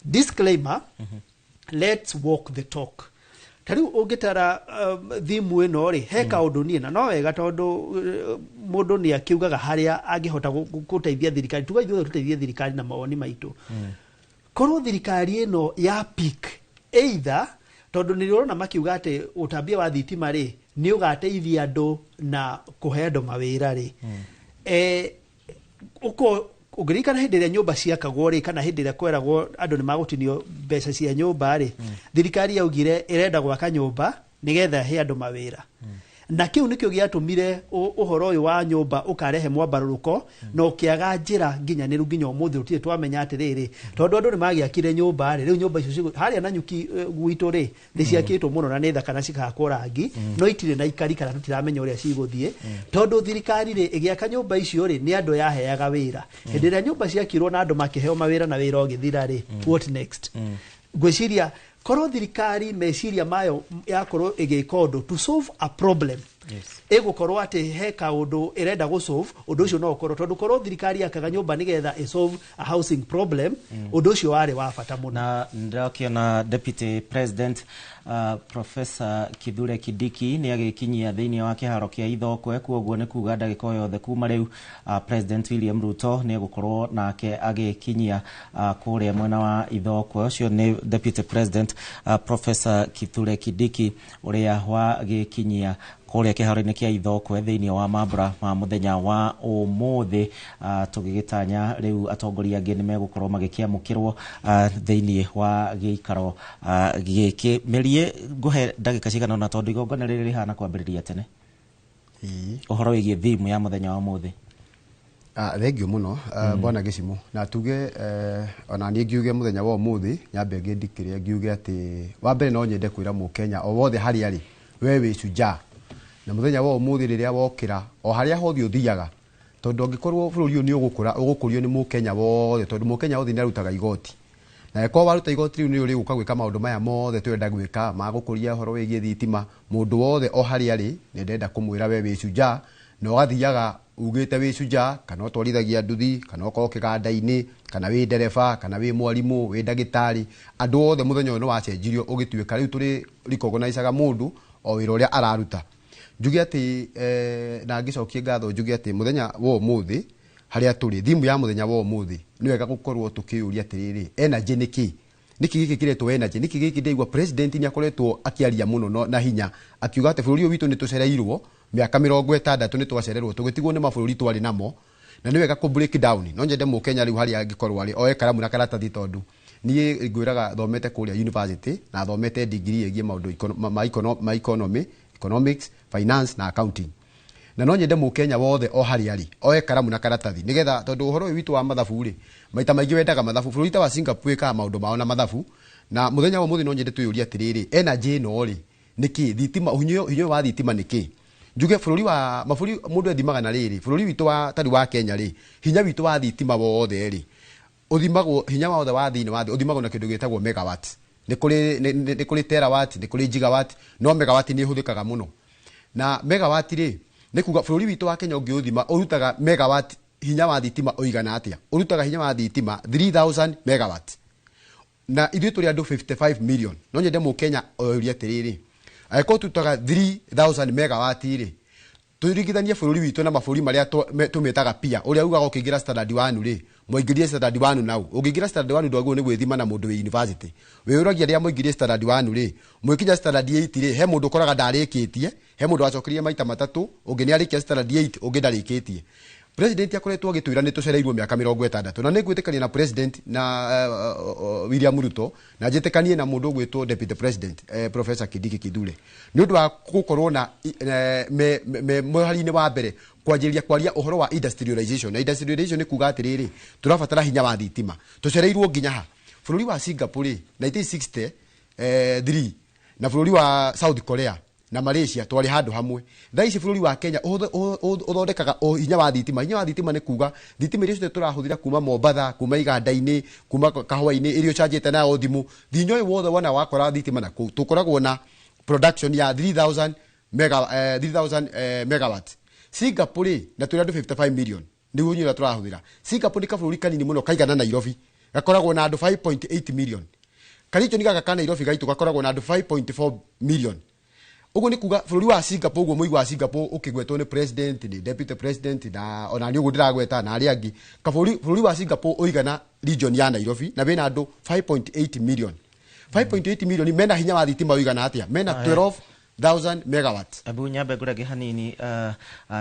disclaimer, let's walk the talk. Ta rĩu ũngĩtara thimu ĩno rĩ, he kaũndũ niĩ na no wega, tondũ mũndũ nĩ akiugaga harĩa angĩhota gũteithia thirikari. Tuga ithuothe tũteithie thirikari na mawoni maitũ. Korwo thirikari ĩno ya pick either, tondũ nĩ ũrona makiuga atĩ ũtambia wa thitima rĩ, nĩ ũgateithia andũ na kũhe andũ mawĩra rĩ, uko ũngĩririkana hĩndĩ ĩrĩa nyũmba ciakagwo rĩ, kana hĩndĩ ĩrĩa kweragwo andũ nĩ magũtinio mbeca cia nyũmba rĩ, thirikari yaugire ĩrenda gwaka nyũmba nĩgetha ĩhe andũ mawĩra. Na kĩu nĩkĩo gĩatũmire ũhoro ũyũ wa nyũmba ũkarehe mwambarũrũko na ũkĩaga njĩra nginyanĩru. Nginya ũmũthĩ tũtirĩ twamenya atĩrĩrĩ, tondũ andũ nĩ magĩakire nyũmba rĩ, rĩu nyũmba icio harĩa Nanyuki gwitũ rĩ, nĩ ciakĩtwo mũno na nĩ thaka na cikahakwo rangi, no itirĩ na ikari kana tũtiramenya ũrĩa cigũthiĩ, tondũ thirikari rĩ, ĩgĩaka nyũmba icio rĩ, nĩ andũ yaheaga wĩra. Hĩndĩ ĩrĩa nyũmba ciakirwo na andũ makĩheo mawĩra na wĩra ũgĩthira rĩ, what next? Ngwĩciria korwo thirikari meciria mayo yakorwo ĩgĩka ũndũ to solve a problem, ĩgũkorwo atĩ he kaũndũ ĩrenda gũ solve, ũndũ ũcio no ũkorwo, tondũ korwo thirikari yakaga nyũmba nĩgetha ĩ solve a housing problem, ũndũ ũcio warĩ wa bata mũno. Na ndĩrakĩona Deputy President Professor Kithure Kindiki nĩ agĩkinyia thĩinĩ wa kĩharo kĩa Ithokwe. Kuoguo nĩ kuga ndagĩka o yothe kuma rĩu President William Ruto nĩ egũkorwo nake agĩkinyia kũrĩa mwena wa Ithokwe. Ũcio nĩ Deputy President Professor Kithure Kindiki ũrĩa wagĩkinyia kũrĩa kĩharo-inĩ kĩa Ithokwe thĩinĩ wa mambura ma mũthenya wa ũmũthĩ. Tũgĩgĩtanya rĩu atongoria angĩ nĩ megũkorwo magĩkĩamũkĩrwo thĩinĩ wa gĩikaro gĩkĩ. Mĩrie ngũhe ndagĩka cigana ũna, tondũ igongona rĩrĩ rĩhana kwambĩrĩria tene. Ũhoro wĩgiĩ thimu ya mũthenya wa ũmũthĩ. Thengiũ mũno, bwana Gĩcimo. Na tuge ona niĩ ngiuge mũthenya wa ũmũthĩ nyambe ngĩndikĩre ngiuge atĩ wa mbere no nyende kwĩra mũkenya o wothe harĩa arĩ, we wĩ shujaa. Na mũthenya wa ũmũthĩ rĩrĩa wokĩra, o harĩa hothe ũthiaga, tondũ angĩkorwo bũrũri ũyũ nĩ ũgũkũra, ũgũkũrio nĩ mũkenya wothe, tondũ mũkenya wothe nĩ arutaga igoti. Na angĩkorwo waruta igoti rĩu, nĩ ũrĩgũka gwĩka maũndũ maya mothe tũrenda gwĩka ma gũkũria ũhoro wĩgiĩ thitima. Mũndũ wothe o harĩa arĩ, nĩ ndĩrenda kũmwĩra we wĩ shujaa, na ũgathiaga ugĩte wĩ shujaa, kana ũtwarithagia nduthi, kana ũkorwo kĩganda-inĩ, kana wĩ ndereba, kana wĩ mwarimũ, wĩ ndagĩtarĩ, andũ othe. Mũthenya ũyũ nĩ wacenjirio ũgĩtuĩka rĩu tũrĩ recognizeaga mũndũ o wĩra ũrĩa araruta. Njuge atĩ na ngĩcokie ngatho, njuge atĩ mũthenya wa ũmũthĩ harĩa tũrĩ, thimu ya mũthenya wa ũmũthĩ, nĩ wega gũkorwo tũkĩyũria atĩrĩrĩ, energy nĩ kĩ? Nĩkĩ gĩkĩ kĩretwo energy? Nĩkĩ gĩkĩ? Ndĩraigua president nĩ akoretwo akĩaria mũno na hinya akiuga atĩ bũrũri ũyũ witũ nĩ tũcereirwo mĩaka 60, nĩ twacererwo tũgĩtigwo nĩ mabũrũri twarĩ namo, na nĩ wega kũ break down. No nyende mũkenya rĩu harĩa angĩkorwo arĩ oe karamu na karatathi, tondũ niĩ ngwĩraga thomete kũrĩa university na thomete degree ĩgiĩ maũndũ ma economy, economics, finance na accounting. Na no nyende mũkenya wothe o harĩa arĩ oe karamu na karatathi, nĩgetha, tondũ ũhoro ũyũ witũ wa mathabu rĩ, maita maingĩ wendaga mathabu. Bũrũri ta wa Singapore wĩkaga maũndũ mao na mathabu. Na mũthenya wa ũmũthĩ no nyende twĩyũrie atĩrĩrĩ, energy ĩno rĩ, nĩkĩ thitima, hinya ũyũ wa thitima nĩkĩ? Njuge bũrũri wa mabũrũri mũndũ ethimaga na rĩrĩ, bũrũri witũ wa tari wa Kenya rĩ, hinya witũ wa thitima wothe rĩ, ũthimagwo, hinya wothe wa thĩinĩ wa thĩ ũthimagwo na kĩndũ gĩtagwo megawatt. Nĩ kũrĩ terawatt, nĩ kũrĩ gigawatt, no megawatt nĩ ĩhũthĩkaga mũno. Na megawatt rĩ, nĩ kuga bũrũri witũ wa Kenya ũngĩũthima ũrutaga megawatt, hinya wa thitima ũigana atĩa? Ũrutaga hinya wa thitima 3000 megawatt, na ithuĩ tũrĩ andũ 55 million. No nyende mũkenya orie atĩrĩrĩ, angĩkorwo tũrutaga 3000 megawatt rĩ, Tũringithanie bũrũri witũ na mabũrũri marĩa tũmetaga pia. Ũrĩa ugaga ũkĩingĩra standard 1 rĩ, mwaingĩrire standard 1 nau. Ũngĩingĩra standard 1 ndwagĩrĩirwo nĩ gwĩthima na mũndũ wĩ university. Wĩyũragia rĩrĩa mwaingĩrire standard 1 rĩ, mwĩkinya standard 8 rĩ, he mũndũ ũkoraga ndarĩkĩtie, he mũndũ wacokerie maita matatũ, ũngĩ nĩ arĩkia standard 8, ũngĩ ndarĩkĩtie. President akoretwo agĩtwĩra nĩ tũcereirwo mĩaka 60, na nĩ ngwĩtĩkania na president na William Ruto, na njĩtĩkanie na mũndũ ũgwĩtwo deputy president, Professor Kindiki Kithure, nĩ ũndũ wa gũkorwo na me mũhari-inĩ wa mbere kwanjĩrĩria kwaria ũhoro wa industrialization. Na industrialization nĩ kuga atĩrĩrĩ, tũrabatara hinya wa thitima. Tũcereirwo nginya ha? Bũrũri wa Singapore rĩ, 1960 3, na bũrũri wa South Korea na Malaysia twarĩ handũ hamwe. Thaa ici bũrũri wa Kenya ũthondekaga hinya wa thitima. Hinya wa thitima nĩ kuga thitima iria ciothe tũrahũthĩra kuma Mombatha, kuma iganda-inĩ, kuma kahũa-inĩ, iria ũcanjĩte nayo thimũ, thinya ũyũ wothe wona wakora thitima na kũu, tũkoragwo na production ya 3000 mega, 3000 megawatt. Singapore rĩ, na twĩna andũ 55 million, nĩguo hinya ũrĩa tũrahũthĩra. Singapore nĩ kabũrũri kanini mũno kaigana Nairobi, gakoragwo na andũ 5.8 million. Karicho gaka ka Nairobi gaitũ gakoragwo na andũ 5.4 million. Ũguo nĩ kuga bũrũri wa Singapore, ũguo mũigua wa Singapore ũkĩgwetwo nĩ president, nĩ deputy president, na ona nĩ ũguo ndĩragweta na arĩa angĩ. Kabũrũri, bũrũri wa Singapore ũigana region ya Nairobi na wĩna andũ 5.8 million. 5.8 million mena hinya wa thitima ũigana atĩa? Mena 12,000 megawatt. Abu nyambe ngũrenge hanini,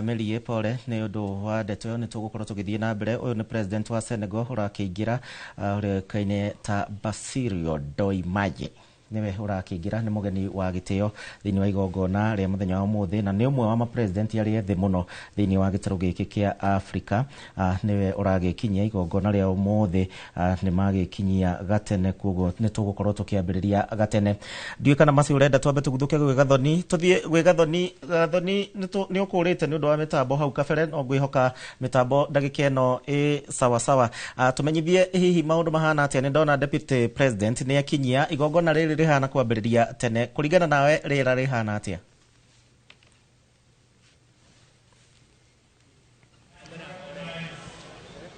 Merie, pole nĩ ũndũ wa ndeto ĩyo. Nĩ tũgũkorwo tũgĩthiĩ na mbere. Ũyũ nĩ president wa Senegal ũrakĩingĩra, ũrĩkaine ta Basilio Diomaye, nĩwe ũrakĩingĩra. Nĩ mũgeni wa gĩtĩo thĩinĩ wa igongona rĩa mũthenya wa ũmũthĩ, na nĩ ũmwe wa mapresident arĩa ethĩ mũno thĩinĩ wa gĩtarũ gĩkĩ kĩa Afrika. Nĩwe ũragĩkinyia igongona rĩa ũmũthĩ. Nĩ magĩkinyia gatene, koguo nĩ tũgũkorwo tũkĩambĩrĩria gatene. Ndiũĩ kana maci ũrenda twambe tũguthũke gwĩ Gathoni, tũthiĩ gwĩ Gathoni. Gathoni, nĩ ũkũrĩte nĩ ũndũ wa mĩtambo hau kabere, no ngwĩhoka mĩtambo ndagĩka ĩno ĩ sawa sawa. Tũmenyithie hihi maũndũ mahana atĩa. Nĩ ndona deputy president nĩ akinyia, igongona rĩrĩ rĩhana kwambĩrĩria tene. Kũringana nawe, rĩera rĩhana atĩa?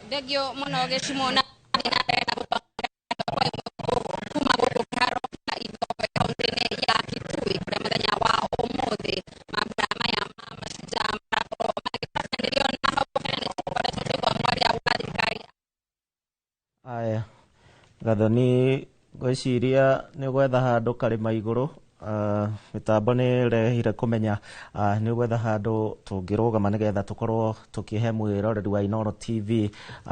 Thengio mũno, Gĩcimo, na kuma gũkũ kĩharo kĩa Ithobe, kaunti-inĩ ya Kitui, kũrĩa mũthenya wa ũmũthĩ mambura maya ma Mashujaa marakorwo magĩtabanĩrio, na hau kabere nĩ tũkoretwo tũigua mwaria wa thirikari. Aya, Gathoni, ngwĩciria nĩ gwetha handũ karĩma igũrũ. Mĩtambo nĩ ĩrehire kũmenya, nĩ gwetha handũ tũngĩrũgama nĩgetha tũkorwo tũkĩhe mwĩroreri wa Inooro TV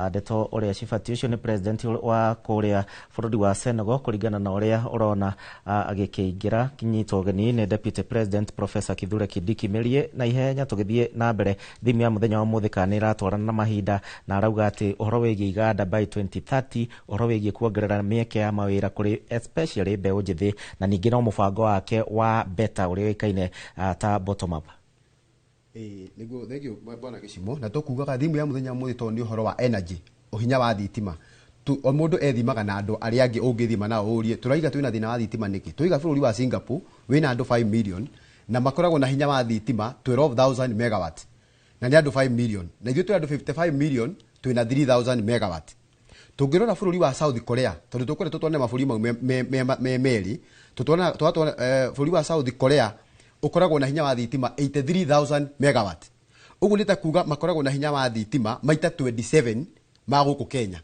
ndeto ũrĩa cibatiĩ. Ũcio nĩ president wa kũrĩa bũrũri wa Senegal, kũringana na ũrĩa ũrona agĩkĩingĩra, kinyitwo ũgeni nĩ deputy president Professor Kithure Kindiki. Mĩrie na ihenya tũgĩthiĩ na mbere, thimu ya mũthenya wa ũmũthĩ kana nĩ ĩratwarana na mahinda, na arauga atĩ ũhoro wĩgiĩ iganda by 2030, ũhoro wĩgiĩ kuongerera mĩeke ya mawĩra kũrĩ especially mbeũ njĩthĩ, na ningĩ no mũbango wake wa beta ũrĩa ũĩkaine ta bottom up. Ĩĩ, nĩguo, thank you bwana Gĩcimo. Na tũkugaga thimu ya mũthenya ũmũthĩ, tondũ nĩ ũhoro wa energy, ũhinya wa thitima. O mũndũ ethimaga na andũ arĩa angĩ. Ũngĩthima nao ũrie, tũraiga twĩna thĩna wa thitima nĩkĩ? Tũiga bũrũri wa Singapore wĩna andũ 5 million na makoragwo na hinya wa thitima 12,000 megawatt, na nĩ andũ 5 million, na ithuĩ twĩ andũ 55 million, twĩna 3000 megawatt. Tũngĩrora bũrũri wa South Korea, tondũ tũkoretwo tuone mabũrũri mau me merĩ, tũgatwona bũrũri wa South Korea ũkoragwo na hinya wa thitima 83,000 megawatt. Ũguo nĩ ta kuga makoragwo na hinya wa thitima maita 27 ma gũkũ Kenya.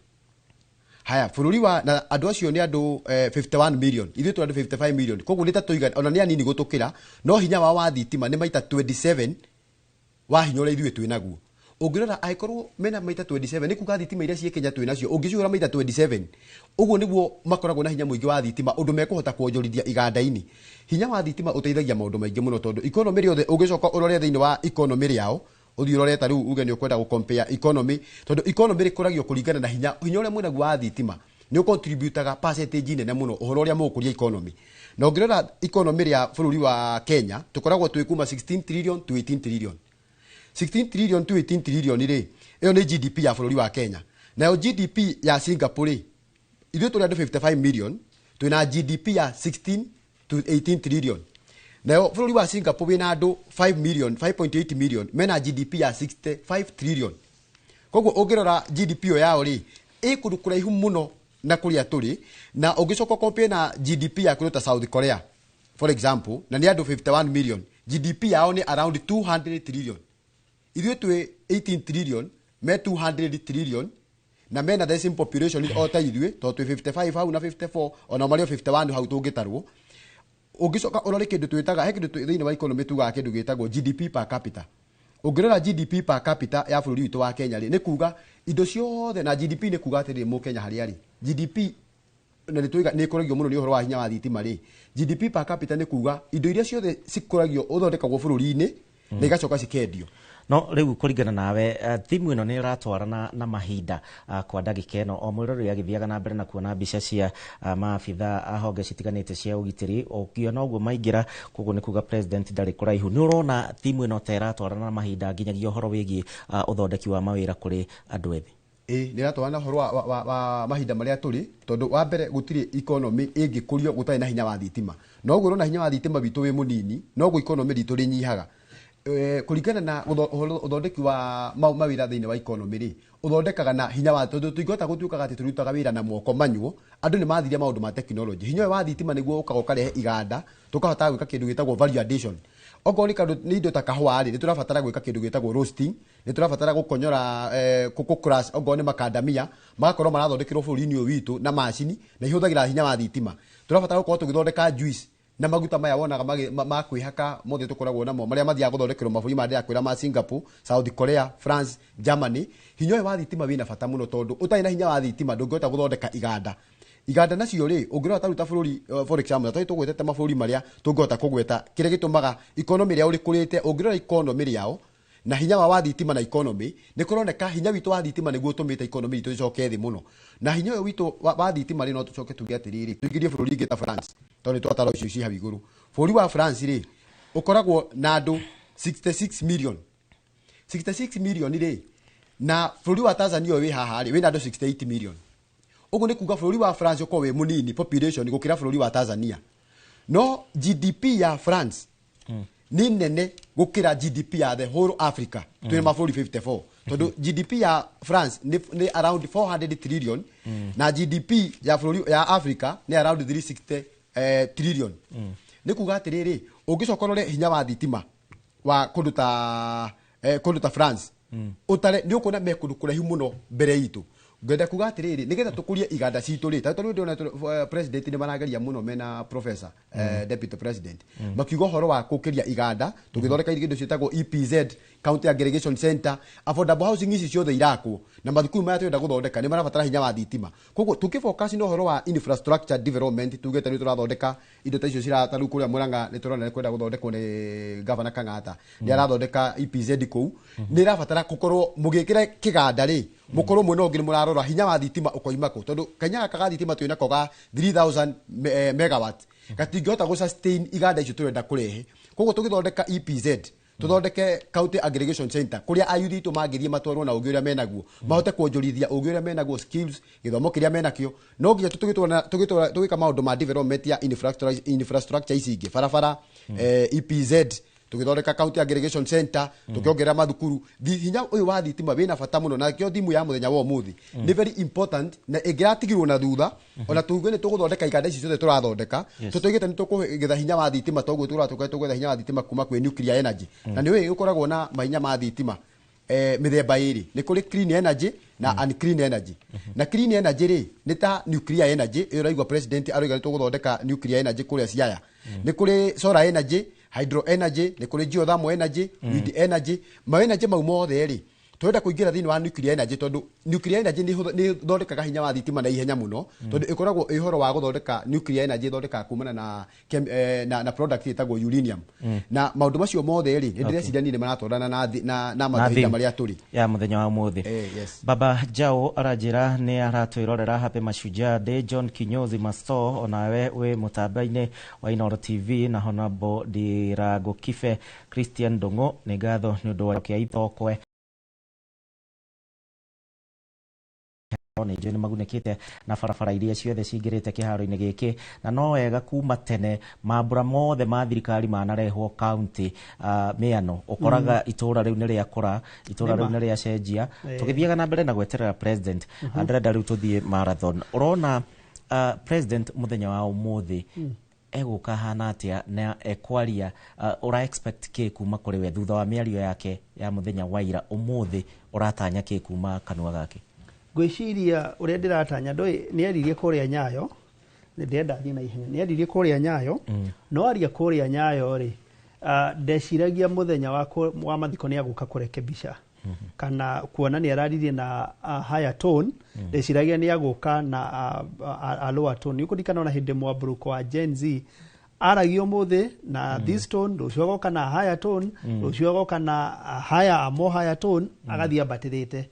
Haya, bũrũri wa na andũ acio nĩ andũ 51 million, ithuĩ tũrĩ andũ 55 million, koguo nĩ ta tũiga ona nĩ anini gũtũkĩra, no hinya wao wa thitima nĩ maita 27 wa hinya ũrĩa ithuĩ twĩ naguo. Ũngĩrora, angĩkorwo mena maita 27, nĩ kuga thitima iria ciĩ Kenya twĩ nacio ũngĩcihũra maita 27, ũguo nĩguo makoragwo na hinya mũingĩ wa thitima, ũndũ mekũhota kuonjorithia iganda-inĩ. Hinya wa thitima ũteithagia maũndũ maingĩ mũno, tondũ economy rĩothe ũngĩcoka ũrore thĩinĩ wa economy rĩao, ũthiĩ ũrore ta rĩu uge nĩ ũkwenda gũ-compare economy, tondũ economy rĩkũragio kũringana na hinya. Hinya ũrĩa mwĩnaguo wa thitima nĩ ũcontributaga percentage nene mũno ũhoro ũrĩa mũgũkũria economy. Na ũngĩrora economy rĩa bũrũri wa Kenya, tũkoragwo twĩ kuma 16 trillion to 18 trillion. 16 trillion to 18 trillion rĩ, ĩyo nĩ GDP ya bũrũri wa Kenya. Nayo GDP ya Singapore rĩ, ithuĩ tũrĩ andũ 55 million, twĩna GDP ya 16 to 18 trillion. Nayo bũrũri wa Singapore wĩna andũ 5 million, 5.8 million, mena GDP ya 65 trillion. Koguo ũngĩrora GDP ĩyo yao rĩ, ĩ kũndũ kũraihu mũno na kũrĩa tũrĩ. Na ũngĩcoka compare na GDP ya kũndũ ta South Korea, for example, na nĩ andũ 51 million, GDP yao nĩ around 200 trillion. Ithuĩ twĩ 18 trillion, me 200 trillion, na mena the same population o ta ithuĩ, tondũ twĩ 55 hau na 54, ona marĩ o 51 hau tũngĩtarwo. Ũngĩcoka ũrore kĩndũ twĩtaga, he kĩndũ thĩinĩ wa economy tugaga kĩndũ gĩtagwo GDP per capita. Ũngĩrora GDP per capita ya bũrũri witũ wa Kenya rĩ, nĩ kuga indo ciothe, na GDP nĩ kuga atĩrĩrĩ, mũkenya harĩa arĩ GDP, na nĩ tũiga nĩ ĩkũragio mũno nĩ ũhoro wa hinya wa thitima rĩ, GDP per capita nĩ kuga indo iria ciothe cikũragio, ũthondekagwo bũrũri-inĩ na igacoka cikendio. No rĩu kũringana nawe, thimu ĩno nĩ ĩratwarana na mahinda? Kwa ndagĩka ĩno o mwĩroreri agĩthiaga na mbere na kuona mbica cia maabitha a honge citiganĩte cia ũgitĩri, ũkĩona ũguo maingĩra, koguo nĩ kuga president ndarĩ kũraihu. Nĩ ũrona thimu ĩno ta ĩratwarana na mahinda nginyagia ũhoro wĩgiĩ ũthondeki wa mawĩra kũrĩ andũ ethĩ? Ĩ, nĩ ĩratwarana ũhoro wa mahinda marĩa tũrĩ, tondũ wa mbere gũtirĩ economy ĩngĩkũrio gũtarĩ na hinya wa thitima. Noguo ũrona hinya wa thitima witũ wĩ mũnini, noguo economy ritũ rĩnyihaga. Kũringana na ũthondeki wa mawĩra thĩinĩ wa economy rĩ, ũthondekaga na hinya wa, tondũ tũtingĩhota gũtuĩkaga atĩ tũrutaga wĩra na moko manyuo. Andũ nĩ mathirie maũndũ ma technology. Hinya ũyũ wa thitima nĩguo ũkaga ũkarehe iganda, tũkahota gwĩka kĩndũ gĩtagwo value addition. Okorwo nĩ kandũ nĩ indo ta kahũa rĩ, nĩ tũrabatara gwĩka kĩndũ gĩtagwo roasting, nĩ tũrabatara gũkonyora, kũ crush okorwo nĩ makandamia, magakorwo marathondekerwo bũrũri-inĩ ũyũ witũ na macini, na ihũthagĩra hinya wa thitima. Tũrabatara gũkorwo tũgĩthondeka juice na maguta maya wonaga ma kwĩhaka mothe tũkoragwo namo, marĩa mathiaga gũthondekerwo mabũrũri ma ndĩrakwĩra ma Singapore, South Korea, France, Germany. Hinya ũyũ wa thitima wĩna bata mũno, tondũ ũtarĩ na hinya wa thitima ndũngĩhota gũthondeka iganda. Iganda nacio rĩ, ũngĩrora ta rĩu ta bũrũri, for example, tondũ tũgwetete mabũrũri marĩa tũngĩhota kũgweta kĩrĩa gĩtũmaga economy rĩao rĩkũrĩte, ũngĩrora economy rĩao na hinya wa thitima na economy, nĩ kũroneka hinya witũ wa thitima nĩguo ũtũmĩte economy itũ ĩcoke thĩ mũno. Na hinya ũyũ witũ wa thitima rĩ, no tũcoke tuge atĩrĩrĩ, tũingĩrie bũrũri ingĩ ta France, tondũ nĩ twatara icio ci hau igũrũ. Bũrũri wa France rĩ, ũkoragwo na andũ 66 million, 66 million rĩ, na bũrũri wa Tanzania ũyũ wĩ haha rĩ, wĩna andũ 68 million. Ũguo nĩ kuga bũrũri wa France ũkorwo wĩ mũnini population gũkĩra bũrũri wa Tanzania, no GDP ya France nĩ nene gũkĩra GDP ya the whole Africa twĩ mabũrũri 54, tondũ GDP ya France nĩ around 400 trillion, na GDP ya bũrũri ya Africa nĩ around 360 trillion. Nĩ kuga atĩrĩrĩ, ũngĩcoka ũrore hinya wa thitima wa kũndũ ta France, ũtare, nĩ ũkuona me kũndũ kũraihu mũno mbere itũ. Ngwenda kuga atĩrĩrĩ, nĩgetha tũkũrie iganda citũ rĩ, tondũ ndĩrona president nĩ marageria mũno mena professor, deputy president, makiuga ũhoro wa gũkĩria iganda, tũgĩthondeka indo ciĩtagwo EPZ, county aggregation center, affordable housing ici ciothe irakwo, na mathukuru maya tũrenda gũthondeka nĩ marabatara hinya wa thitima. Koguo tũkĩfocus na ũhoro wa infrastructure development, tugĩte nĩ tũrathondeka indo ta icio cira ta rĩu kũrĩa Murang'a nĩ tũrona nĩ kwenda gũthondekwo nĩ Governor Kang'ata, nĩ arathondeka EPZ kũu, nĩ ĩrabatara gũkorwo mũgĩkĩra kĩganda rĩ, mũkorwo mwena ũngĩ nĩ mũrarora hinya wa thitima ũkoima kũ, tondũ kanya gaka ga thitima twĩnako ga 3000 megawatt gatingĩhota gũ sustain iganda icio tũrenda kũrehe. Koguo tũgĩthondeka EPZ, tuthondeke county aggregation center kuria ayuthi itũ mangĩthiĩ matwarwo na ũgĩ ũrĩa menaguo, mahote kuonjorithia ũgĩ ũrĩa menaguo, skills, gĩthomo kĩrĩa menakĩo. No nginya tũgĩtwara tũgĩka maũndũ ma development ya infrastructure ici ingĩ, barabara, EPZ, tũgĩthondeka county aggregation center, tũkĩongerera mathukuru. Hinya ũyũ wa thitima wĩna bata mũno, na kĩo thimu ya mũthenya wa ũmũthĩ nĩ very important, na ĩngĩratigirwo na thutha, ona tuge nĩ tũgũthondeka iganda ici ciothe tũrathondeka, tũtũigĩte nĩ tũkũgetha hinya wa thitima, toguo tũratũka tũgwetha hinya wa thitima kuma kwĩ nuclear energy. Na nĩ ũĩ gũkoragwo na mahinya ma thitima mĩthemba ĩrĩ, nĩ kũrĩ clean energy na unclean energy. Na clean energy rĩ, nĩ ta nuclear energy ĩyo ũraigua president aroiga nĩ tũgũthondeka nuclear energy kũrĩa Siaya. Nĩ kũrĩ solar energy, hydro energy, nĩ kũrĩ geothermal energy, wind energy. Ma energy mau mothe rĩ, twenda kũingĩra thĩinĩ wa nuclear energy, tondũ nuclear energy nĩ ĩthondekaga hinya wa thitima na ihenya mũno, tondũ ĩkoragwo ĩ ũhoro wa gũthondeka nuclear energy ĩthondekaga kumana na product ĩtagwo uranium. Na maũndũ macio mothe rĩ, nĩ ndĩreciria niĩ nĩ maratwarana na mahinda theme marĩa tũrĩ ya mũthenya wa ũmũthĩ. Yes. Baba Jao aranjĩra nĩ aratwĩrorera. Happy Mashujaa Day. John Kinyozi Masto, onawe wĩ mũtamba-inĩ wa Inooro TV, na Honorable Ndirango Kibe Christian Ndung'u, nĩ ngatho nĩ ũndũ wa kĩa itokwe, nĩ njũĩ nĩ magunĩkĩte na barabara iria ciothe cingĩrĩte kĩharo-inĩ gĩkĩ. Na no wega kuma tene mambura mothe ma thirikari manarehwo county, mĩano ũkoraga itũra rĩu nĩ rĩakũra, itũra rĩu Nĩma. nĩ rĩacenjia. Tũgĩthiaga na mbere na gweterera president, ndĩrenda rĩu tũthiĩ marathon. Ũrona president mũthenya wa ũmũthĩ Egũka hana atĩa na ekwaria? Ũra expect kĩ kuma kũrĩ we thutha wa mĩario yake ya mũthenya wa ira? Ũmũthĩ ũratanya kĩ kuma kanua gake? Ngwĩciria ũrĩa ndĩratanya, ndũĩ nĩ aririe kũrĩa Nyayo, nĩ ndĩrenda thiĩ na ihenya, nĩ aririe kũrĩa Nyayo. No aria kũrĩa Nyayo rĩ, ndeciragia mũthenya wa mathiko nĩ agũka kũrekebisha kana kuona nĩ araririe na higher tone. Ndeciragia nĩ agũka na a lower tone. Nĩ ũkũririkana ona hĩndĩ mwambũrũko wa Gen Z aragia ũmũthĩ na this tone, rũciũ agoka na higher tone, rũciũ agoka na higher, a more higher tone, agathiĩ ambatĩrĩte.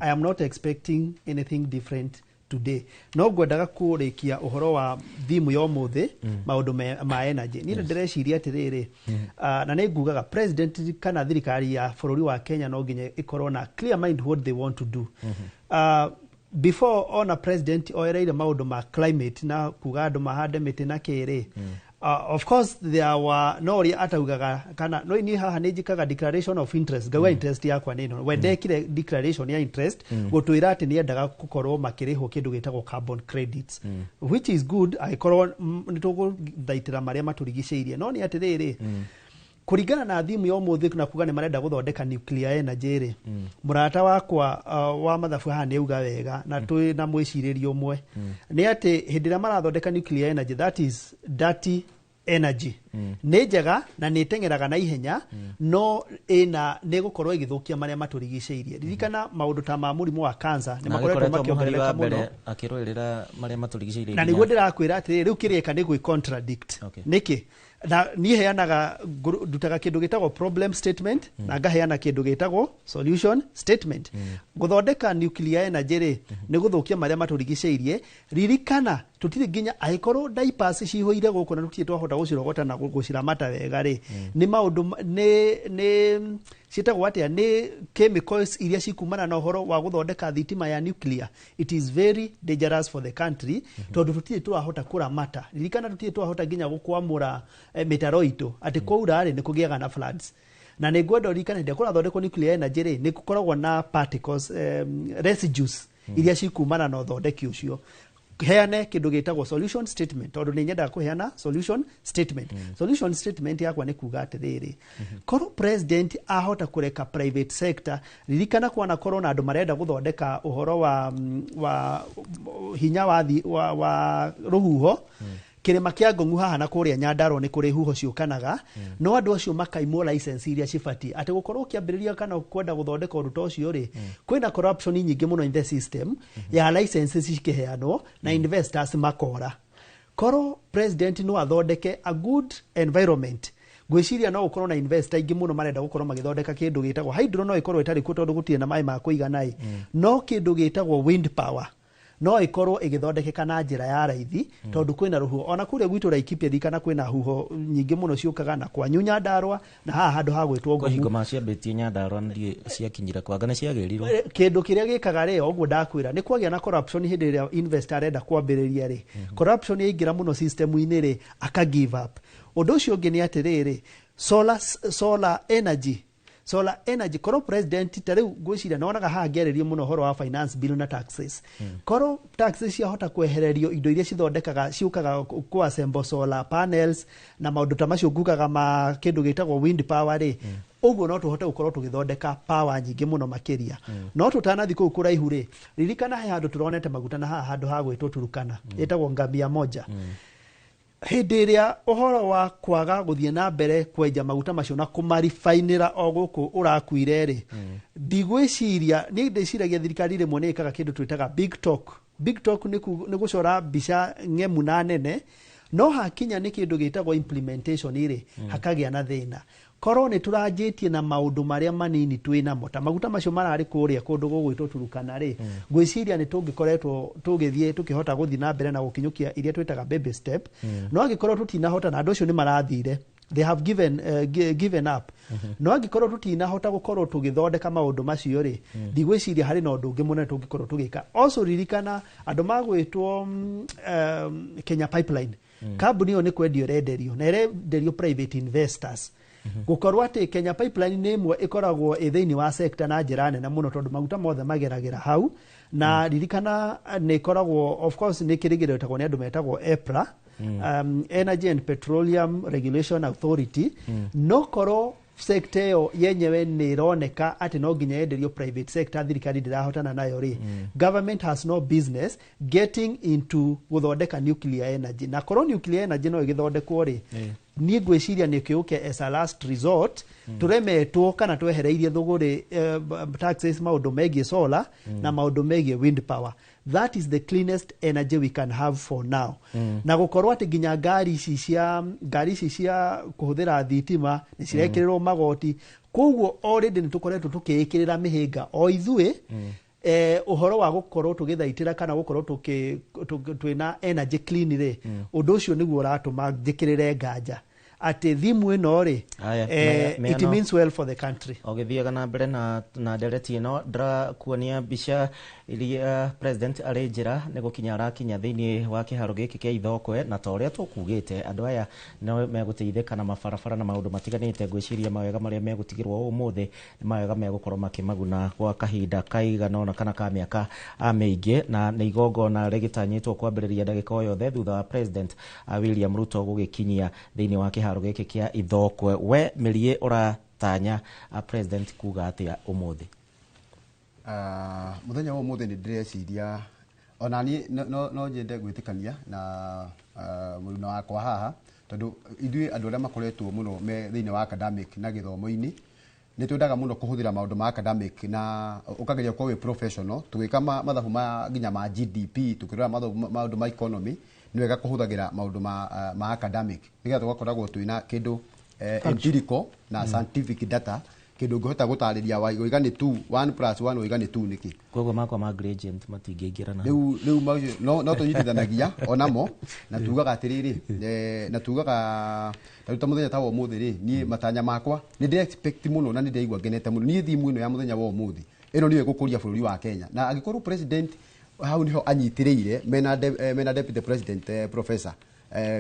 I am not expecting anything different today. No ngwendaga kũrĩkia ũhoro wa theme ya ũmũthĩ, maũndũ ma energy. Niĩ ndĩreciria atĩrĩrĩ, na nĩ ngugaga president kana thirikari ya bũrũri wa Kenya no nginya ĩkorwo na clear mind what they want to do. Before ona president oereire maũndũ ma climate na kuga andũ mahande mĩtĩ na kĩrĩ, of course there were no ũrĩa ataugaga kana no niĩ haha nĩ njĩkaga declaration of interest, ngauga interest yakwa nĩ ĩno. We ndekire declaration ya interest gũtwĩra atĩ nĩendaga gũkorwo makĩrĩhwo kĩndũ gĩtagwo carbon credits, which is good angĩkorwo nĩ tũgũthaitĩra marĩa matũrigicĩirie. No nĩ atĩrĩrĩ, kũringana na theme ya ũmũthĩ na kuga nĩ marenda gũthondeka nuclear energy rĩ, mũrata wakwa wa mathabu haha nĩ auga wega na twĩ na mwĩcirĩrio ũmwe, nĩ atĩ hĩndĩ ĩrĩa marathondeka nuclear energy, that is dirty energy. Nĩ njega na nĩ ĩteng'eraga na ihenya, no ĩna nĩ ĩgũkorwo ĩgĩthũkia marĩa matũrigicĩirie. Ririkana maũndũ ta ma mũrimũ wa cancer nĩ Na makoretwo agĩkoretwo mũhari wa makĩongerereka mũno. mbere akĩrũĩrĩra marĩa matũrigicĩirie. Na nĩguo ndĩrakwĩra atĩrĩrĩ, rĩu kĩrĩka nĩ gwĩ contradict. Nĩkĩ na niĩ heanaga ndutaga kĩndũ gĩtagwo problem statement na ngaheana kĩndũ gĩtagwo solution statement. Gũthondeka nuclear energy rĩ, nĩ gũthũkia marĩa matũrigicĩirie. Ririkana tũtirĩ nginya angĩkorwo diapers cihũire gũkũ na tũtirĩ twahota gũcirogota na gũciramata wega rĩ, nĩ maũndũ nĩ ciĩtagwo atĩa, nĩ chemicals iria cikumana na ũhoro wa gũthondeka thitima ya nuclear. It is very dangerous for the country tondũ tũtirĩ tũrahota kũramata. Ririkana tũtirĩ twahota nginya gũkwamũra mĩtaro itũ atĩ kwaura rĩ, nĩ kũgĩaga na floods. Na nĩ ngwenda ũririkane hĩndĩ ĩrĩa kũrathondekwo nuclear energy rĩ, nĩ gũkoragwo na particles, residues iria cikumana na ũthondeki ũcio. Heane kĩndũ gĩtagwo solution statement tondũ nĩ nyendaga kũheana solution statement. Solution statement yakwa nĩ kuga atĩrĩrĩ, korwo president ahota kũreka private sector, ririkana kwana korwo na andũ marenda gũthondeka ũhoro wa hinya wa rũhuho kĩrĩma kĩa Ngong'u haha na kũrĩa Nyandarua nĩ kũrĩ huho ciũkanaga, no andũ acio makaimwo license iria cibatiĩ atĩ gũkorwo ũkĩambĩrĩria kana kwenda gũthondeka ũndũ ta ũcio rĩ, kwĩna corruption nyingĩ mũno in the system ya licenses cikĩheanwo na investors makora. Korwo president no athondeke a good environment, ngwĩciria no gũkorwo na investor aingĩ mũno marenda gũkorwo magĩthondeka kĩndũ gĩtagwo hydro. No ĩkorwo ĩtarĩ kuo tondũ gũtirĩ na maĩ ma kũigana ĩ, no kĩndũ gĩtagwo wind power no ĩkorwo ĩgĩthondekeka na njĩra ya raithi tondũ kwĩna rũhuho. Ona kũrĩa gwitũ Laikipia ririkana kwĩna huho nyingĩ mũno ciũkaga na kwanyu Nyandarua na haha handũ ha gwĩtwo Kwĩ hingo Ngong'u. maciambĩtie Nyandarua na ndiũĩ ciakinyire kwanga nĩ ciagĩrirwo. Kĩndũ kĩrĩa gĩkaga rĩ, o ũguo ndakwĩra, nĩ kwagĩa na corruption. Hĩndĩ ĩrĩa investor arenda kwambĩrĩria rĩ, corruption yaingĩra mũno system-inĩ rĩ, aka give up. Ũndũ ũcio ũngĩ nĩ atĩrĩrĩ, solar energy, solar energy, korwo president ta rĩu ngwĩciria nonaga haha ngĩarĩria mũno ũhoro wa finance bill na taxes, korwo taxes ciahota kwehererio indo iria cithondekaga ciũkaga ku assemble solar panels na maũndũ ta macio ngugaga ma kĩndũ gĩtagwo wind power rĩ, ũguo no tũhote gũkorwo tũgĩthondeka power nyingĩ mũno makĩria. No tũtanathi kũu kũraihu rĩ, ririkana he handũ tũronete maguta na haha handũ ha gwĩtwo Turukana ĩtagwo Ngamia Moja. Hĩndĩ ĩrĩa ũhoro wa kwaga gũthiĩ na mbere kwenja maguta macio na kũmaribainĩra o gũkũ ũrakuire rĩ, ndigwĩciria, niĩ ndĩciragia thirikari rĩmwe nĩ ĩkaga kĩndũ twĩtaga big talk. Big talk nĩ gũcora mbica ng'emu na nene, no hakinya nĩ kĩndũ gĩtagwo implementation rĩ, hakagĩa na thĩna. Korwo nĩ tũranjĩtie na maũndũ marĩa manini twĩ namo ta maguta macio mararĩ kũrĩa kũndũ gũgwĩtwo Turukana rĩ, ngwĩciria nĩ tũngĩkoretwo tũgĩthiĩ tũkĩhota gũthiĩ na mbere na gũkinyũkia iria twĩtaga baby step. No angĩkorwo tũtinahota na andũ acio nĩ marathire, they have given up, no angĩkorwo tũtinahota gũkorwo tũgĩthondeka maũndũ macio rĩ, ndigwĩciria harĩ na ũndũ ũngĩ mũnene tũngĩkorwo tũgĩka. Also ririkana andũ magwĩtwo Kenya Pipeline, kambuni ĩyo nĩ kwendio ĩrenderio na ĩrenderio private investors. Gũkorwo atĩ Kenya Pipeline nĩ ĩmwe ĩkoragwo ĩ thĩinĩ wa sector na njĩra nene mũno tondũ maguta mothe mageragĩra hau. Na ririkana nĩ ĩkoragwo, of course, nĩ kĩrĩgĩrĩtagwo nĩ andũ metagwo EPRA, Energy and Petroleum Regulation Authority. No korwo sector ĩyo yenyewe nĩ ĩroneka atĩ no nginya yenderio private sector, thirikari ndĩrahotana nayo rĩ, government has no business getting into gũthondeka nuclear energy. Na korwo nuclear energy no ĩgĩthondekwo rĩ, niĩ ngwĩciria nĩ kĩũke as a last resort, tũremetwo kana twehereirie thũgũrĩ, taxes, maũndũ megiĩ solar na maũndũ megiĩ wind power. That is the cleanest energy we can have for now. Na gũkorwo atĩ nginya ngari ici cia kũhũthĩra thitima nĩ cirekĩrĩrwo magoti, koguo already nĩ tũkoretwo tũkĩĩkĩrĩra mĩhĩnga o ithuĩ. Ũhoro wa gũkorwo tũgĩthaitĩra kana gũkorwo twĩna energy clean rĩ, ũndũ ũcio nĩguo ũratũma njĩkĩrĩre nganja atĩ thimu ĩno rĩ, Aya, it means well for the country. Ũgĩthiaga na mbere na ndereti ĩno, ndĩrakuonia mbica iria president arĩ njĩra nĩ gũkinya arakinya thĩinĩ wa kĩharo gĩkĩ kĩa Ithokwe. Na ta ũrĩa tũkugĩte, andũ aya no megũteithĩka na mabarabara na maũndũ matiganĩte. Ngwĩciria mawega marĩa megũtigĩrwo ũmũthĩ nĩ mawega megũkorwo makĩmaguna gwa kahinda kaigana ũna kana ka mĩaka mĩingĩ. Na nĩ igongona rĩgĩtanyĩtwo kwambĩrĩria ndagĩka o yothe thutha wa President William Ruto gũgĩkinyia thĩinĩ wa kĩharo gĩkĩ kĩa Ithokwe. We Mĩriĩ, ũratanya president kuga atĩa ũmũthĩ? Mũthenya wa ũmũthĩ nĩ ndĩreciria ona niĩ no nyende gwĩtĩkania na mũruna wakwa haha, tondũ ithuĩ andũ arĩa makoretwo mũno me thĩinĩ wa academic na gĩthomo-inĩ nĩ twendaga mũno kũhũthĩra maũndũ ma academic na ũkageria gũkorwo wĩ professional tũgĩka mathabu ma nginya ma GDP, tũkĩrora maũndũ ma economy. Nĩ wega kũhũthagĩra maũndũ ma academic nĩgetha tũgakoragwo twĩna kĩndũ empirical na scientific data, kĩndũ ũngĩhota gũtarĩria waiga nĩ 2, 1 plus 1 waiga nĩ 2 nĩkĩ. Koguo makwa ma gradient matingĩingĩrana. Rĩu macio no tũnyitithanagia onamo na tugaga atĩrĩrĩ, na tugaga ta rĩu ta mũthenya ta wa ũmũthĩ rĩ, niĩ matanya makwa nĩ ndĩ expect mũno na nĩ ndĩraigua ngenete mũno. Niĩ thimu ĩno ya mũthenya wa ũmũthĩ ĩno nĩyo ĩgũkũria bũrũri wa Kenya, na angĩkorwo president hau nĩho anyitĩrĩire mena deputy president, professor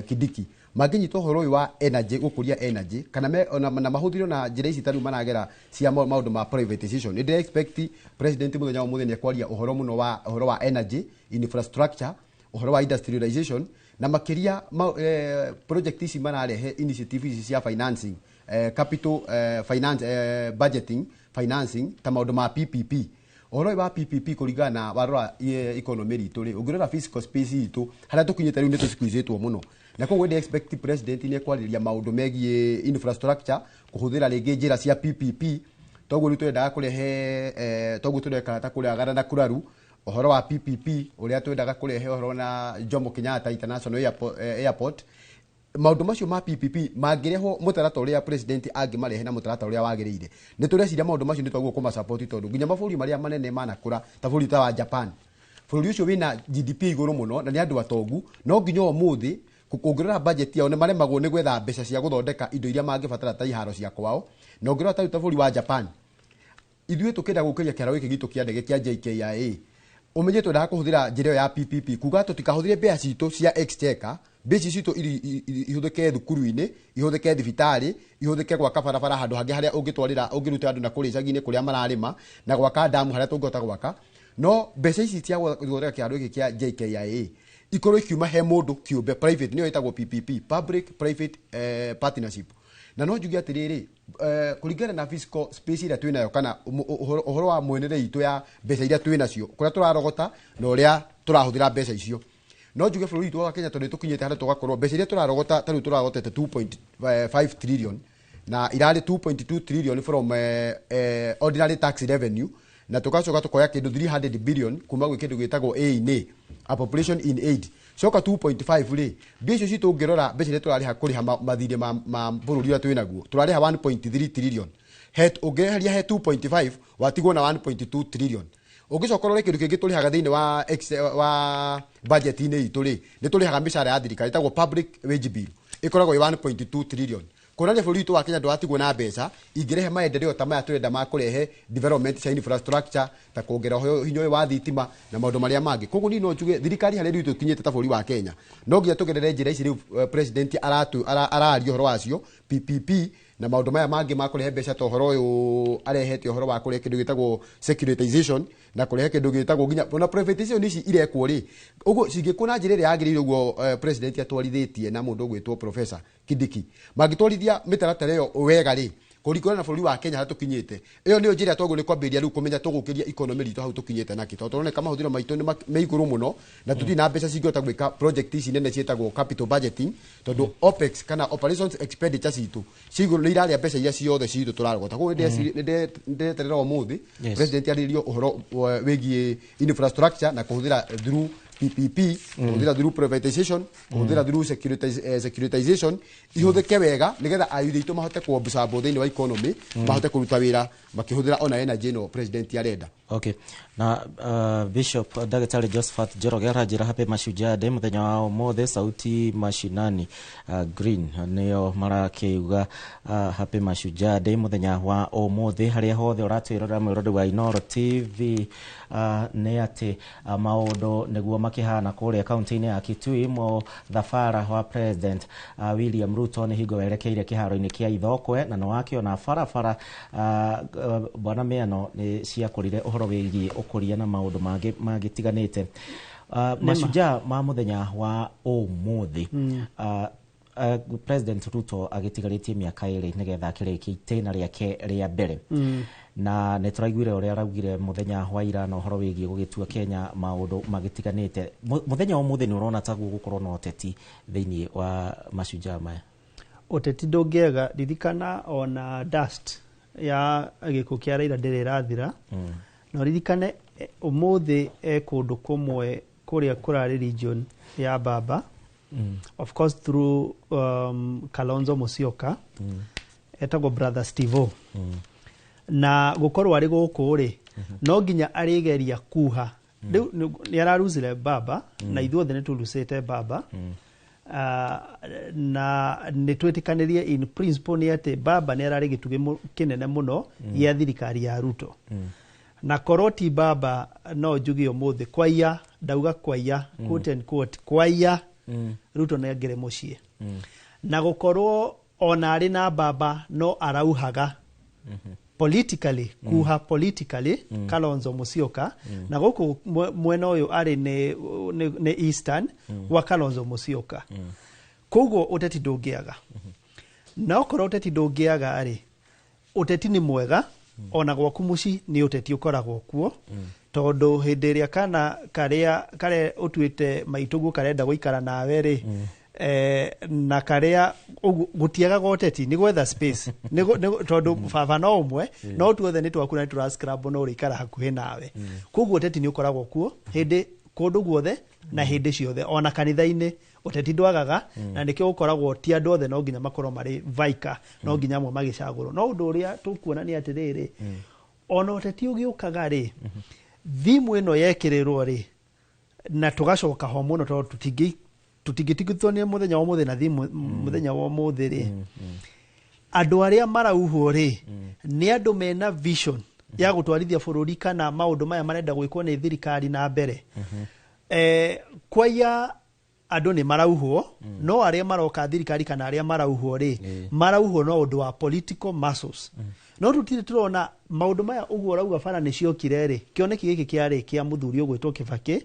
Kindiki, mangĩnyita ũhoro ũyũ wa energy, gũkũria energy, kana na mahũthĩro na njĩra ici ta rĩu maragera cia maũndũ ma privatization, nĩ ndĩra expect president mũthenya wa ũmũthĩ nĩ ekwaria ũhoro mũno wa ũhoro wa energy infrastructure, ũhoro wa industrialization, na makĩria project ici mararehe, initiative ici cia financing, capital, finance, budgeting, financing, ta maũndũ ma PPP. Ũhoro ũyũ wa PPP, kũringana na warora economy ritũ rĩ, ũngĩrora fiscal space itũ harĩa tũkinyĩte rĩu, nĩ tũsqueezĩtwo mũno, na koguo ndĩ expect president nĩ ekwarĩrĩria maũndũ megiĩ infrastructure, kũhũthĩra rĩngĩ njĩra cia PPP. Toguo rĩu twendaga kũrehe, toguo tũreka ta kũrĩa Gara na Kuraru, ũhoro wa PPP ũrĩa twendaga kũrehe ũhoro na Jomo Kenyatta International Airport. Maũndũ macio ma PPP mangĩrehwo mũtaratara ũrĩa president angĩmarehe na mũtaratara ũrĩa wagĩrĩire, nĩ tũreciria maũndũ macio nĩ twagĩrĩirwo kũmasupport, tondũ nginya mabũrũri marĩa manene manakũra ta bũrũri ta wa Japan, bũrũri ũcio wĩna GDP igũrũ mũno na nĩ andũ atongu, no nginya ũmũthĩ ũngĩrora budget yao nĩ maremagwo nĩ gwetha mbeca cia gũthondeka indo iria mangĩbatara ta iharo cia kwao. Na ũngĩrora ta rĩu ta bũrũri wa Japan, ithuĩ tũkĩenda gũkĩria kĩharo gĩkĩ gitũ kĩa ndege kĩa JKIA, ũmenye twendaga kũhũthĩra njĩra ĩyo ya PPP, kuga tũtikahũthĩre mbeca citũ cia exchequer, mbeca ici citũ ihũthĩke thukuru-inĩ, ihũthĩke thibitarĩ, ihũthĩke gwaka barabara handũ hangĩ harĩa ũngĩtwarĩra ũngĩruta andũ na kũrĩa icagi-inĩ kũrĩa mararĩma, na gwaka ndamu harĩa tũngĩhota gwaka. No mbeca ici cia gũthondeka kĩharo gĩkĩ kĩa JKIA ikorwo ikiuma he mũndũ kĩũmbe, private, nĩyo ĩtagwo PPP, public private partnership. Na no njuge atĩrĩrĩ, kũringana na fiscal space ĩrĩa twĩnayo kana ũhoro wa mwenere itũ ya mbeca iria twĩnacio, kũrĩa tũrarogota na ũrĩa tũrahũthĩra mbeca icio, no njuge bũrũri witũ wa Kenya, tondũ nĩtũkinyĩte harĩa tũgakorwo mbeca iria tũrarogota, ta rĩu tũrarogotete 2.5 trillion na irarĩ 2.2 trillion from ordinary tax revenue, na tugacoka tukoya kĩndũ 300 billion kuma gwĩ kĩndũ gĩtagwo A&A, appropriation in aid, coka 2.5 rĩ, mbia icio citũ ũngĩrora mbeca iria tũrarĩha kũrĩha mathirĩ ma bũrũri ũrĩa twĩnaguo, tũrarĩha 1.3 trillion. He ũngĩeheria he 2.5, watigwo na 1.2 trillion. Ũngĩcoka ũrore kĩndũ kĩngĩ tũrĩhaga thĩinĩ wa budget-inĩ itũ rĩ, nĩ tũrĩhaga mĩcara ya thirikari ĩtagwo public wage bill, ĩkoragwo ĩ 1.2 trillion. Kuonania bũrũri witũ wa Kenya ndũratigwo na mbeca ingĩrehe maendeleo ta maya tũrenda ma kũrehe development cia infrastructure, ta kuongerera hinya ũyũ wa thitima na maũndũ marĩa mangĩ. Koguo niĩ no njuge thirikari harĩa rĩu tũkinyĩte ta bũrũri wa Kenya, no nginya tũgerere njĩra ici rĩu president araria ũhoro wacio, PPP. Na maũndũ maya mangĩ ma kũrehe mbeca ta ũhoro ũyũ arehete, ũhoro wa kũrehe kĩndũ gĩtagwo securitization na kũrehe kĩndũ gĩtagwo nginya ona privatization, ici irekwo rĩ, ũguo cingĩkwo na njĩra ĩrĩa yagĩrĩire ũguo president atwarithĩtie na mũndũ ũgwĩtwo Professor Kindiki, mangĩtwarithia mĩtaratara ĩyo wega rĩ, kũringana na bũrũri wa Kenya harĩa tũkinyĩte, ĩyo nĩyo njĩra twagĩrĩirwo nĩ kwambĩrĩria rĩu kũmenya tũgũkĩria economy ritũ hau tũkinyĩte nakĩ, tondũ tũroneka mahũthĩro maitũ nĩ me igũrũ mũno na tũtirĩ na mbeca cingĩhota gwĩka project ici nene ciĩtagwo capital budgeting, tondũ OPEX kana operations expenditure citũ ci igũrũ, nĩ irarĩa mbeca iria ciothe citũ tũrarogota. Koguo nĩ ndĩreterera ũmũthĩ president arĩrĩrie ũhoro wĩgiĩ infrastructure na kũhũthĩra through PPP, kũhũthĩra through privatization, kũhũthĩra through securitization, ihũthĩke wega nĩgetha ayuthi aitũ mahote kuabsorb thĩinĩ wa economy, mahote kũruta wĩra makĩhũthĩra ona energy ĩno president arenda. Okay. Na Bishop Ndagĩtarĩ Josephat Njoroge aranjĩra happy Mashujaa Day mũthenya wa ũmũthĩ. Sauti Mashinani Green nĩo marakĩuga happy Mashujaa Day mũthenya wa ũmũthĩ. Harĩa hothe ũratwĩrorera, mwĩrori wa Inooro TV, nĩ atĩ maũndũ nĩguo makĩhana kũrĩa kaunti-inĩ ya Kitui. Mũthabara wa President William Ruto nĩ hingo werekeire kĩharo-inĩ kĩa Ithokwe, na nĩwakĩona barabara, bwana Mĩano, nĩ ciakũrire ũhoro wĩgiĩ ũkũria na maũndũ mangĩ mangĩtiganĩte. Mashujaa ma mũthenya wa ũmũthĩ, President Ruto agĩtigarĩtie mĩaka 2 nĩgetha akĩrĩkie itĩna rĩake rĩa mbere, na nĩ tũraiguire ũrĩa araugire mũthenya wa ira na ũhoro wĩgiĩ gũgĩtua Kenya maũndũ magĩtiganĩte. Mũthenya wa ũmũthĩ nĩ ũrona ta gũgũkorwo na ũteti thĩinĩ wa mashujaa maya? Ũteti ndũngĩaga. Ririkana ona dust ya gĩkuũ kĩa Raila ndĩrĩ ĩrathira. Na ũririkane ũmũthĩ e kũndũ kũmwe kũrĩa kũrarĩ region ya baba, of course through Kalonzo Musyoka, etagwo Brother Stevo, na gũkorwo arĩ gũkũ rĩ, no nginya arĩgeria kuha. Rĩu nĩ araruzire baba, na ithuothe nĩ tũrucĩte baba. Na nĩ twĩtĩkanĩrie in principle nĩ atĩ baba nĩ ararĩ gĩtugĩ kĩnene mũno gĩa thirikari ya Ruto. Na korwo ti baba, no njuge ũmũthĩ kwaiya, ndauga kwaiya, quote and quote, kwaiya Ruto nĩ angĩrĩ mũciĩ. Na gũkorwo ona arĩ na baba no arauhaga politically, kuha politically Kalonzo Musyoka, na gũkũ mwena ũyũ arĩ nĩ eastern wa Kalonzo Musyoka. Koguo ũteti ndũngĩaga. Na okorwo ũteti ndũngĩaga rĩ, ũteti nĩ mwega. Ona gwaku mũciĩ nĩ ũteti ũkoragwo kuo, tondũ hĩndĩ ĩrĩa kana karĩa karĩa ũtuĩte maitũguo karenda gũikara nawe rĩ, na karĩa ũguo gũtiagaga ũteti nĩ gwetha space. Tondũ baba no ũmwe, no tuothe nĩ twakura, nĩ tũra scramble no ũrĩikara hakuhĩ nawe. Koguo ũteti nĩ ũkoragwo kuo hĩndĩ kũndũ guothe na hĩndĩ ciothe. Ona kanitha-inĩ ũteti ndwagaga, na nĩkĩo gũkoragwo ti andũ othe no nginya makorwo marĩ vaika, no nginya amwe magĩcagũrwo. No ũndũ ũrĩa tũkuona nĩ atĩrĩrĩ, ona ũteti ũgĩũkaga rĩ, thimũ ĩno yekĩrĩrwo rĩ, na tũgacoka ho mũno, tondũ tũtingĩtigithania mũthenya wa ũmũthĩ na thimũ mũthenya wa ũmũthĩ rĩ, andũ arĩa marauhwo rĩ, nĩ andũ mena vision ya gũtwarithia bũrũri kana maũndũ maya marenda gwĩkwo nĩ thirikari na mbere. Kwaiya andũ nĩ marauhwo, no arĩa maroka thirikari kana arĩa marauhwo rĩ, marauhwo no ũndũ wa political muscles. No tũtirĩ tũrona maũndũ maya ũguo ũrauga bara nĩ ciokire rĩ. Kĩoneki gĩkĩ kĩarĩ kĩa mũthuri ũgwĩtwo Kĩbakĩ,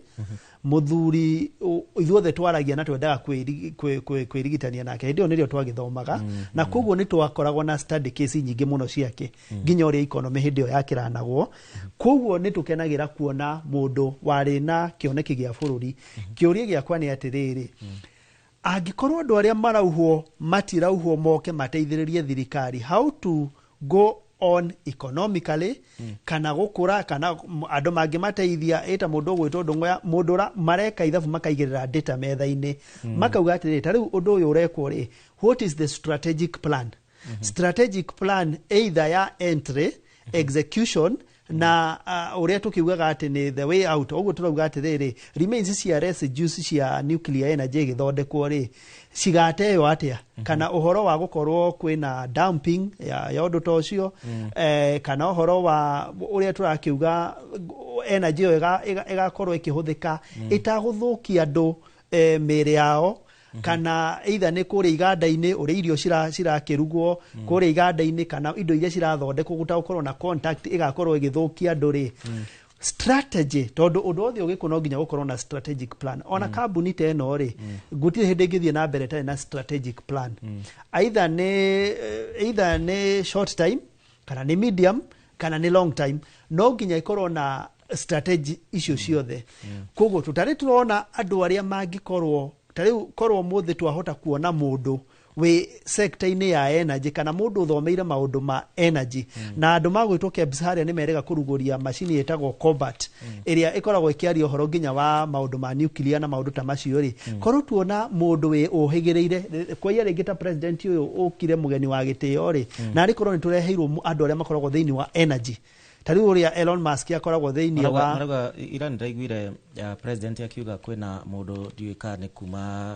mũthuri ithuothe twaragia na twendaga kwĩrigitania nake. Hĩndĩ ĩyo nĩrĩo twagĩthomaga, na koguo nĩ twakoragwo na study case nyingĩ mũno ciake, nginya ũrĩa economy hĩndĩ ĩyo yakĩranagwo. Koguo nĩ tũkenagĩra kuona mũndũ warĩ na kĩoneki gĩa bũrũri. Kĩũria gĩakwa nĩ atĩrĩrĩ, angĩkorwo andũ arĩa marauhwo matirauhwo moke mateithĩrĩrie thirikari how to go on economically, kana gũkũra, kana andũ mangĩmateithia ĩta mũndũ ũgwĩtwo Ndũng'oya, mũndũ ũra mareka ithabu, makaigĩrĩra data metha-inĩ, makauga atĩrĩrĩ, ta rĩu ũndũ ũyũ ũrekwo rĩ, what is the strategic plan? Strategic plan either ya entry, execution na ũrĩa tũkiugaga atĩ nĩ the way out. Ũguo tũrauga atĩrĩrĩ, remains cia residues cia nuclear energy ĩgĩthondekwo rĩ, cigateo atĩa, kana ũhoro wa gũkorwo kwĩna dumping ya ũndũ ta ũcio, kana ũhoro wa ũrĩa tũrakiuga energy ĩyo ĩgakorwo ĩkĩhũthĩka ĩtagũthũkia andũ mĩĩrĩ yao. Kana either nĩ kũrĩa iganda-inĩ, ũrĩa irio cirakĩrugwo kũrĩa iganda-inĩ, kana indo iria cirathondekwo gũtagũkorwo na contact ĩgakorwo ĩgĩthũkia andũ rĩ, strategy, tondũ ũndũ wothe ũgĩkwo no nginya gũkorwo na strategic plan. Ona kambuni ta ĩno rĩ, gũtirĩ hĩndĩ ĩngĩthiĩ na mbere ĩtarĩ na strategic plan, either nĩ short time, kana nĩ medium, kana nĩ long time. No nginya ĩkorwo na strategy icio ciothe. Koguo tũtarĩ tũrona andũ arĩa mangĩkorwo, ta rĩu korwo mũthĩ twahota kuona mũndũ wĩ sector-inĩ ya energy, kana mũndũ ũthomeire maũndũ ma energy, na andũ magwĩtwo KEBS harĩa nĩ merega kũrugũria macini ĩtagwo Cobalt, ĩrĩa ĩkoragwo ĩkĩaria ũhoro nginya wa maũndũ ma nuclear na maũndũ ta macio rĩ, korwo tuona mũndũ wĩ ũhĩgĩrĩire kwaia rĩngĩ ta president ũyũ ũkire mũgeni wa gĩtĩo rĩ, na arĩ korwo nĩ tũreheirwo andũ arĩa makoragwo thĩinĩ wa energy, ta rĩu ũrĩa Elon Musk akoragwo thĩinĩ wa Marauga ira nĩndaiguire president akiuga kwĩna mũndũ, ndiũĩ kana nĩ kuma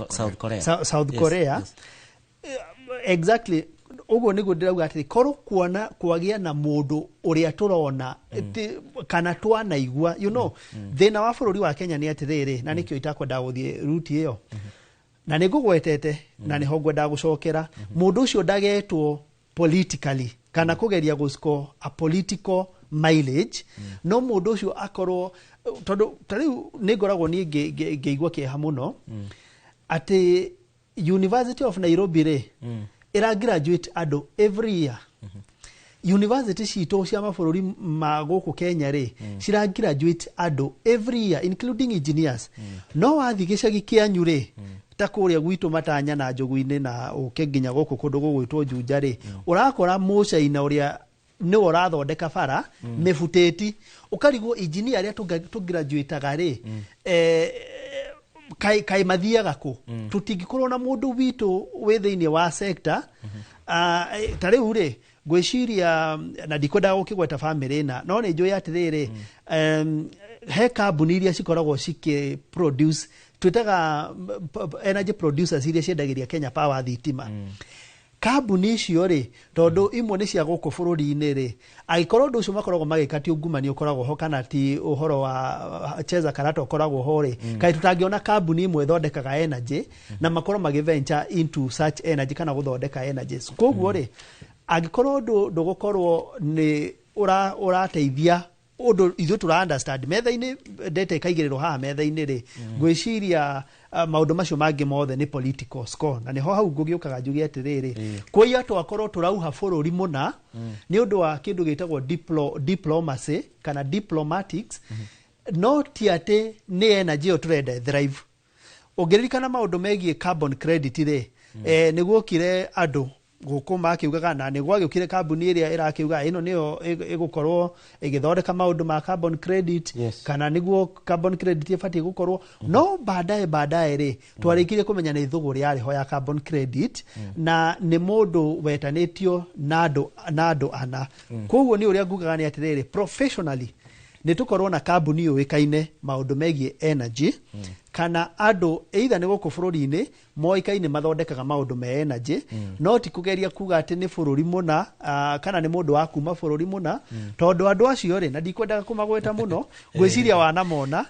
South Korea. South Korea. Exactly, ũguo nĩguo ndĩrauga atĩrĩ, korwo kuona kwagĩa na mũndũ ũrĩa tũrona kana twanaigua. Thĩna wa bũrũri wa Kenya nĩ atĩrĩrĩ, na nĩkĩo itakwendaga gũthiĩ ruti ĩyo, na nĩ ngũgwetete na nĩho ngwendaga gũcokera, mũndũ ũcio ndagetwo politically kana kũgeria gũscore a political mileage, no mũndũ ũcio akorwo, tondũ ta rĩu nĩ ngoragwo niĩ ngĩigua kĩeha mũno atĩ University of Nairobi rĩ, ĩra graduate andũ every year. University citũ cia mabũrũri ma gũkũ Kenya rĩ, cira graduate andũ every year, including engineers, no wathiĩ gĩcagi kĩanyu rĩ, ta kũrĩa gwitũ Matanya na Njogu-inĩ na ũke nginya gũkũ kũndũ gũgwĩtwo Juja rĩ, ũrakora mũcaina ũrĩa nĩwe ũrathondeka bara mĩbutĩti, ũkarigwo engineer arĩa tũgraduataga rĩ, kaĩ mathiaga kũ? Tũtingĩkorwo na mũndũ witũ wĩ thĩinĩ wa sector. Ta rĩu rĩ, ngwĩciria na ndikwendaga gũkĩgweta bamĩrĩ ĩna, no nĩ njũĩ atĩrĩrĩ, he kambuni iria cikoragwo cikĩ produce, twĩtaga energy producers, iria ciendagĩria Kenya Power thitima. Kambuni icio rĩ, tondũ imwe nĩ cia gũkũ bũrũri-inĩ rĩ, angĩkorwo ũndũ ũcio makoragwo magĩka ti ungumania ũkoragwo ho, kana ti ũhoro wa cheza karata ũkoragwo ho rĩ, kaĩ tũtangĩona kambuni ĩmwe ĩthondekaga energy na makorwo magĩ venture into such energy kana gũthondeka energy? Koguo rĩ, angĩkorwo ũndũ ndũgũkorwo nĩ ũrateithia ũndũ ithuĩ tũra understand metha-inĩ, ndete ĩkaigĩrĩrwo haha metha-inĩ rĩ, ngwĩciria maũndũ macio mangĩ mothe nĩ political score. Na nĩho hau ngũgĩũkaga njuge atĩrĩrĩ, kũiya twakorwo tũrauha bũrũri mũna nĩ ũndũ wa kĩndũ gĩtagwo diplomacy kana diplomatics, no ti atĩ nĩ energy ĩyo tũrenda thrive. Ũngĩririkana maũndũ megiĩ carbon credit rĩ, nĩ guokire andũ gũkũ makiugaga, na nĩ gwagĩũkire kambuni ĩrĩa ĩrakiuga ĩno nĩyo ĩgũkorwo ĩgĩthondeka maũndũ ma carbon credit, kana nĩguo carbon credit ĩbatiĩ gũkorwo, no baadaye rĩ, twarĩkirie kũmenya nĩ thũgũrĩ yarĩ ho ya carbon credit, na nĩ mũndũ wetanĩtio na andũ ana. Koguo nĩ ũrĩa ngugaga nĩ atĩrĩrĩ, professionally nĩ tũkorwo na kambuni yũĩkaine maũndũ megiĩ energy, kana andũ either nĩ gũkũ bũrũri-inĩ moĩkaine mathondekaga maũndũ me energy, no ti kũgeria kuga atĩ nĩ bũrũri mũna, kana nĩ mũndũ wa kuma bũrũri mũna, tondũ andũ acio rĩ, na ndikwendaga kũmagweta mũno, ngwĩciria wanamona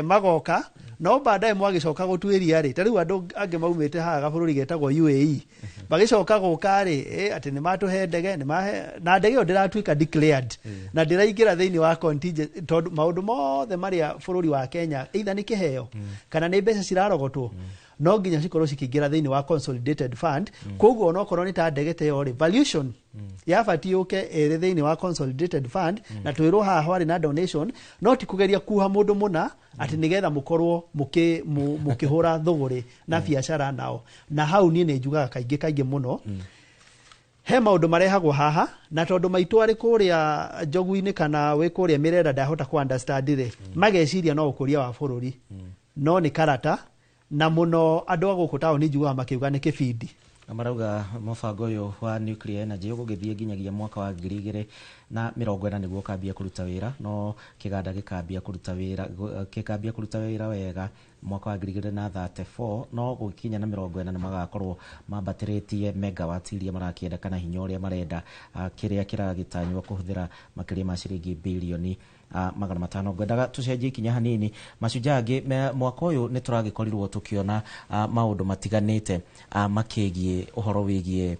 magoka, no baadaye mwagĩcoka gũtuĩria rĩ, ta rĩu andũ angĩ maumĩte haha gabũrũri getagwo UAE magĩcoka gũka rĩ, atĩ nĩ matũhe ndege, nĩ mahe, na ndege ĩyo ndĩratuĩka declared na ndĩraingĩra thĩinĩ wa contingent, tondũ maũndũ mothe marĩa bũrũri wa Kenya, either nĩ kĩheo kana nĩ mbeca cirarogotwo, no nginya cikorwo cikĩingĩra thĩinĩ wa consolidated fund. Koguo onokorwo nĩ ta ndege ta ĩyo rĩ, valuation yabatiĩ yũke ĩrĩ thĩinĩ wa consolidated fund, na twĩrwo haha harĩ na donation, no ti kũgeria kuha mũndũ mũna atĩ nĩgetha mũkorwo mũkĩhũra thũgũrĩ na biacara nao. Na hau niĩ nĩ njugaga kaingĩ kaingĩ mũno, he maũndũ marehagwo haha, na tondũ maitũ arĩ kũrĩa njogu-inĩ kana wĩ kũrĩa mĩrera ndahota kũ understand rĩ, mageciria no ũkũria wa bũrũri, no nĩ karata, na mũno andũ a gũkũ taũni njugaga makiuga nĩ kĩbindi. Na marauga mũbango ũyũ wa nuclear energy ũgũgĩthiĩ nginyagia mwaka wa 2040 nĩguo ũkambia kũruta wĩra, no kĩganda gĩkambia kũruta wĩra wega mwaka wa 2034, no gũgĩkinya na 40 nĩ magakorwo mambatĩrĩtie megawatt iria marakĩenda kana hinya ũrĩa marenda, kĩrĩa kĩragĩtanywo kũhũthĩra makĩria ma ciringi birioni 500. Ngwendaga tũcenjie ikinya hanini. Mashujaa angĩ mwaka ũyũ nĩ tũragĩkorirwo tũkĩona maũndũ matiganĩte makĩgiĩ ũhoro wĩgiĩ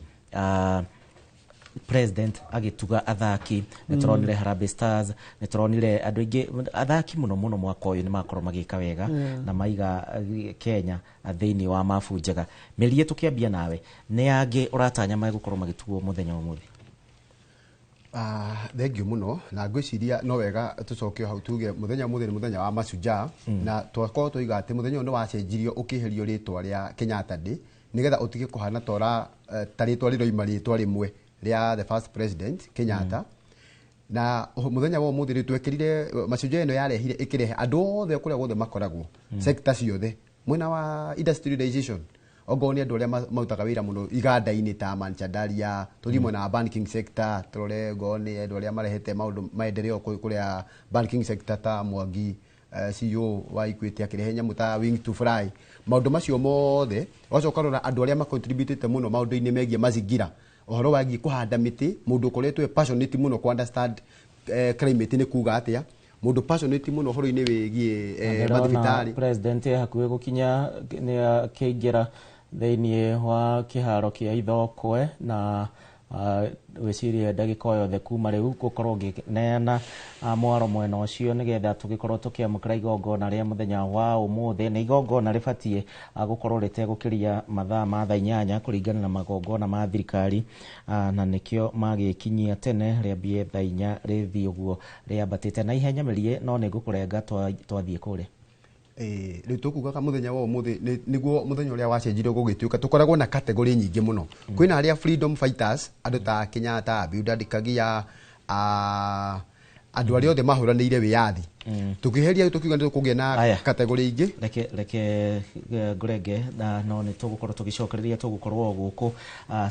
president agĩtuga athaki. Nĩ tũronire Harambee Stars, nĩ tũronire andũ aingĩ athaki mũno mũno mwaka ũyũ nĩ makorwo magĩka wega na maiga Kenya thĩinĩ wa mabu njega. Mĩrie, tũkĩambia nawe, nĩ angĩ ũratanya megũkorwo magĩtugwo mũthenya wa ũmũthĩ? Thengiũ mũno, na ngwĩciria no wega tũcoke hau tuge mũthenya ũmũthĩ nĩ mũthenya wa mashujaa. Na twakorwo tũiga atĩ mũthenya ũyũ nĩ wacenjirio ũkĩeherio rĩtwa rĩa Kenyatta Day nĩgetha ũtige kũhana tora ta rĩtwa rĩroima rĩtwa rĩmwe rĩa the first president Kenyatta. Na mũthenya wa ũmũthĩ rĩ twekĩrire mashujaa ĩno yarehire ĩkĩrehe andũ othe kũrĩa guothe makoragwo, sector ciothe, mwena wa industrialization, ongorwo nĩ andũ arĩa marutaga wĩra mũno iganda-inĩ ta Manchandaria, tũthiĩ mwena wa banking sector tũrore ngorwo nĩ andũ arĩa marehete maũndũ maendeleo kũrĩa banking sector ta Mwangi, CEO wa Equity akĩrehe nyamũ ta Wing to Fly, maũndũ macio mothe. Ũgacoka ũkarora andũ arĩa macontributĩte mũno maũndũ-inĩ megiĩ mazingira, ũhoro wagiĩ kũhanda mĩtĩ, mũndũ ũkoretwo e passionate mũno ku understand climate nĩ kuga atĩa, mũndũ passionate mũno ũhoro-inĩ wĩgiĩ mathibitarĩ. President e hakuhĩ gũkinya, nĩ akĩingĩra thĩinĩ wa kĩharo kĩa Ithokwe na gwĩciria ndagĩka o yothe kuma rĩu gũkorwo ngĩneana mwaro mwena ũcio nĩgetha tũgĩkorwo tũkĩamũkĩra igongona rĩa mũthenya wa ũmũthĩ. Nĩ igongona rĩbatiĩ gũkorwo rĩtegũkĩria mathaa ma thaa 8 kũringana na magongona ma thirikari, na nĩkĩo magĩkinyia tene rĩambie thaa 4 rĩthiĩ ũguo rĩambatĩte na ihenya. Mĩrie, no nĩ ngũkũrenga twathiĩ kũrĩa. Rĩu tũkugaga mũthenya wa ũmũthĩ nĩguo mũthenya ũrĩa wacenjirio gũgĩtuĩka tũkoragwo na category nyingĩ mũno. Kwĩna arĩa freedom fighters, andũ ta Kenyatta, Abiud Kagia, andũ arĩa othe mahũranĩire wĩyathi. Tũkĩheria tũkiuga nĩ tũkũgĩa na category ingĩ. Reke ngũrenge na no nĩ tũgũkorwo tũgĩcokereria tũgũkorwo gũkũ.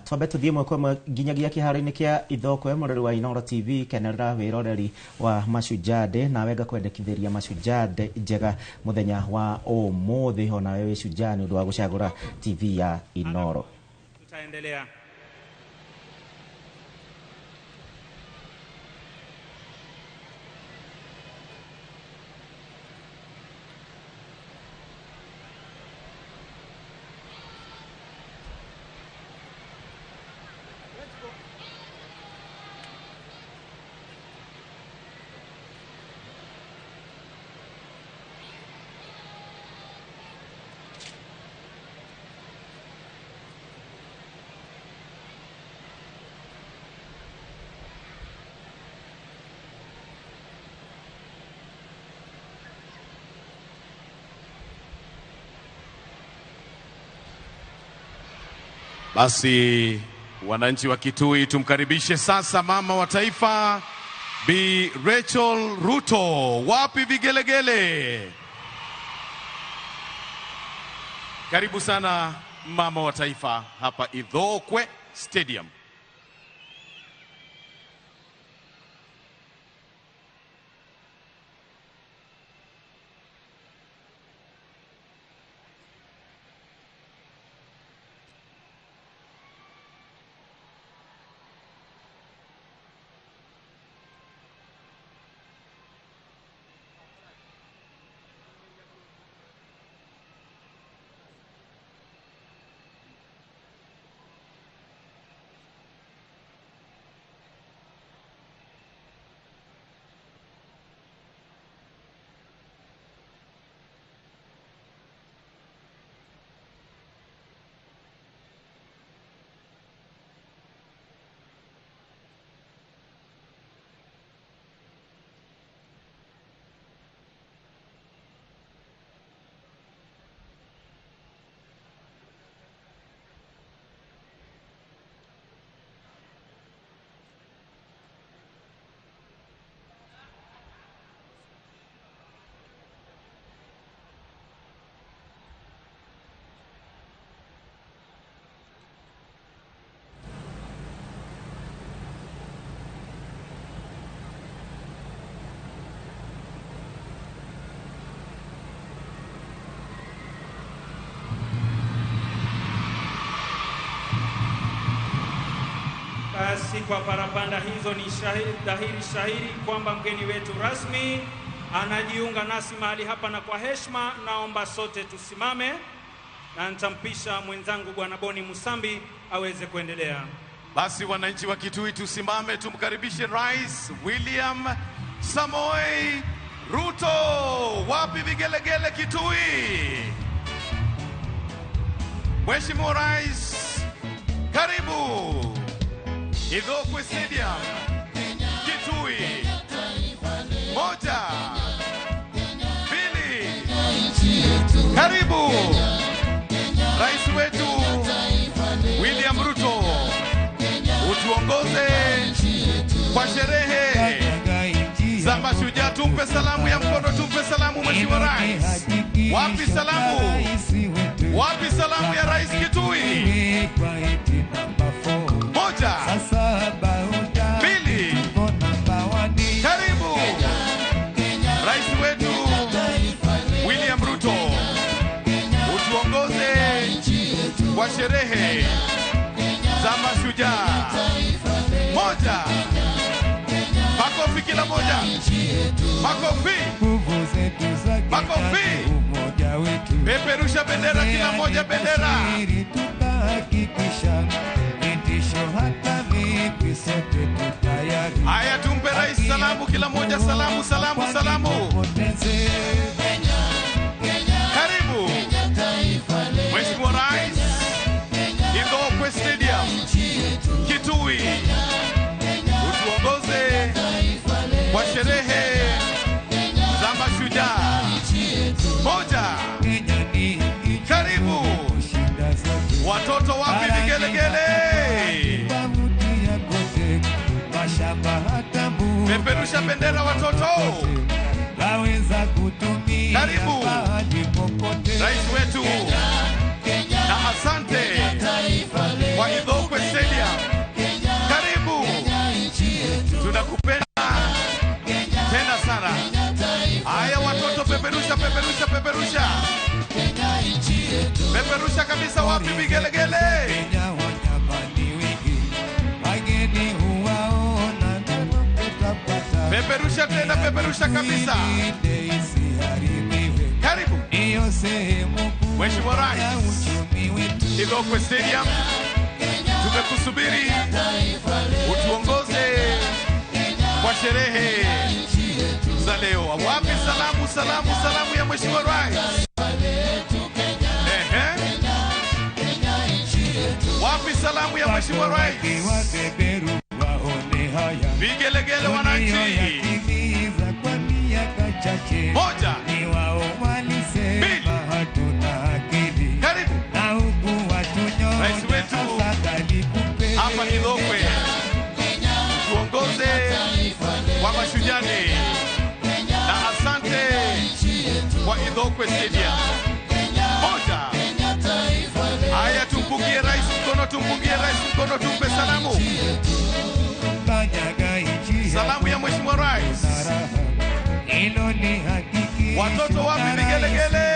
Twambe tũthiĩ ĩmwe kwa ĩmwe nginyagia kĩharo-inĩ kĩa Ithokwe. Mũrori wa Inooro TV, kenerera wĩroreri wa Mashujaa Day, nawe ngakwendekithĩria Mashujaa Day njega mũthenya wa ũmũthĩ, onawe wĩ shujaa nĩ ũndũ wa gũcagũra TV ya Inooro. Tutaendelea. Basi wananchi wa Kitui, tumkaribishe sasa mama wa taifa Bi Rachel Ruto. Wapi vigelegele? Karibu sana mama wa taifa hapa Ithokwe Stadium. Basi kwa parapanda hizo ni dhahiri shahiri kwamba mgeni wetu rasmi anajiunga nasi mahali hapa, na kwa heshima naomba sote tusimame, na nitampisha mwenzangu Bwana Boni Musambi aweze kuendelea. Basi wananchi wa Kitui tusimame tumkaribishe Rais William Samoei Ruto. Wapi vigelegele Kitui? Mheshimiwa Rais, karibu Ithookwe Stadium, Kitui. 1, 2, karibu Rais wetu William Ruto, utuongoze kwa sherehe za mashujaa. Tumpe salamu ya mkono, tumpe salamu Mheshimiwa Rais. Wapi salamu? Wapi salamu ya Rais Kitui? 1, 2, karibu Rais wetu William Ruto, utuongoze kwa sherehe za mashujaa. 1, makofi kila moja, makofi, makofi, peperusha bendera kila moja, bendera. Haya, tumpe Rais salamu kila moja, salamu, salamu, salamu. Karibu Mheshimiwa Rais, Ithookwe Stadium, Kitui, utuongoze kwa sherehe za mashujaa. 1, karibu watoto, wapi vigelegele? Peperusha bendera watoto. Karibu Rais wetu, na asante kwa Ithookwe Stadium. Karibu, tunakupenda tena sana. Haya watoto, peperusha, peperusha, peperusha, peperusha kabisa. Wapi vigelegele? Peperusha tena, peperusha kabisa. Karibu Mheshimiwa Rais, Ithookwe Stadium, tumekusubiri utuongoze kwa sherehe za leo. Wapi salamu, salamu, salamu ya Mheshimiwa Rais? Ehe, wapi salamu ya Mheshimiwa Rais? Vigelegele wananchi. 1, 2, karibu Rais wetu hapa Ithookwe, tuongoze kwa mashujaa, na asante kwa Ithookwe Stadium. 1, haya, tumpungie Rais mkono, tumpungie Rais mkono, tumpe salamu. Salamu ya Mheshimiwa Rais. Watoto wapi vigelegele?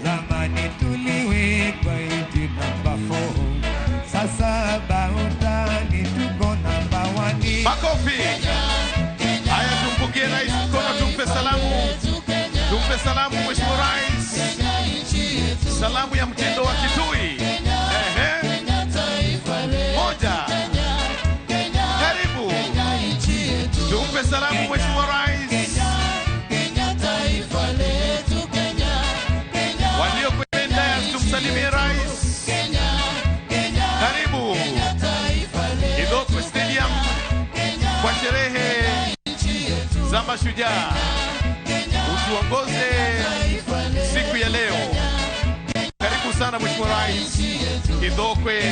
Zamani tuliwekwa iti namba 4, sasa bautani tuko namba 1. Makofi. Haya, tumpungie Rais mkono, tumpe salamu, tumpe salamu Mheshimiwa Rais. Salamu ya mtindo wa Kitui. Ehe, 1, karibu tumpe salamu Mheshimiwa Rais. Walio kwenda tumsalimie Rais. Karibu Ithookwe Stadium kwa sherehe za mashujaa, utuongoze siku ya leo. Karibu sana Mheshimiwa Rais, Ithookwe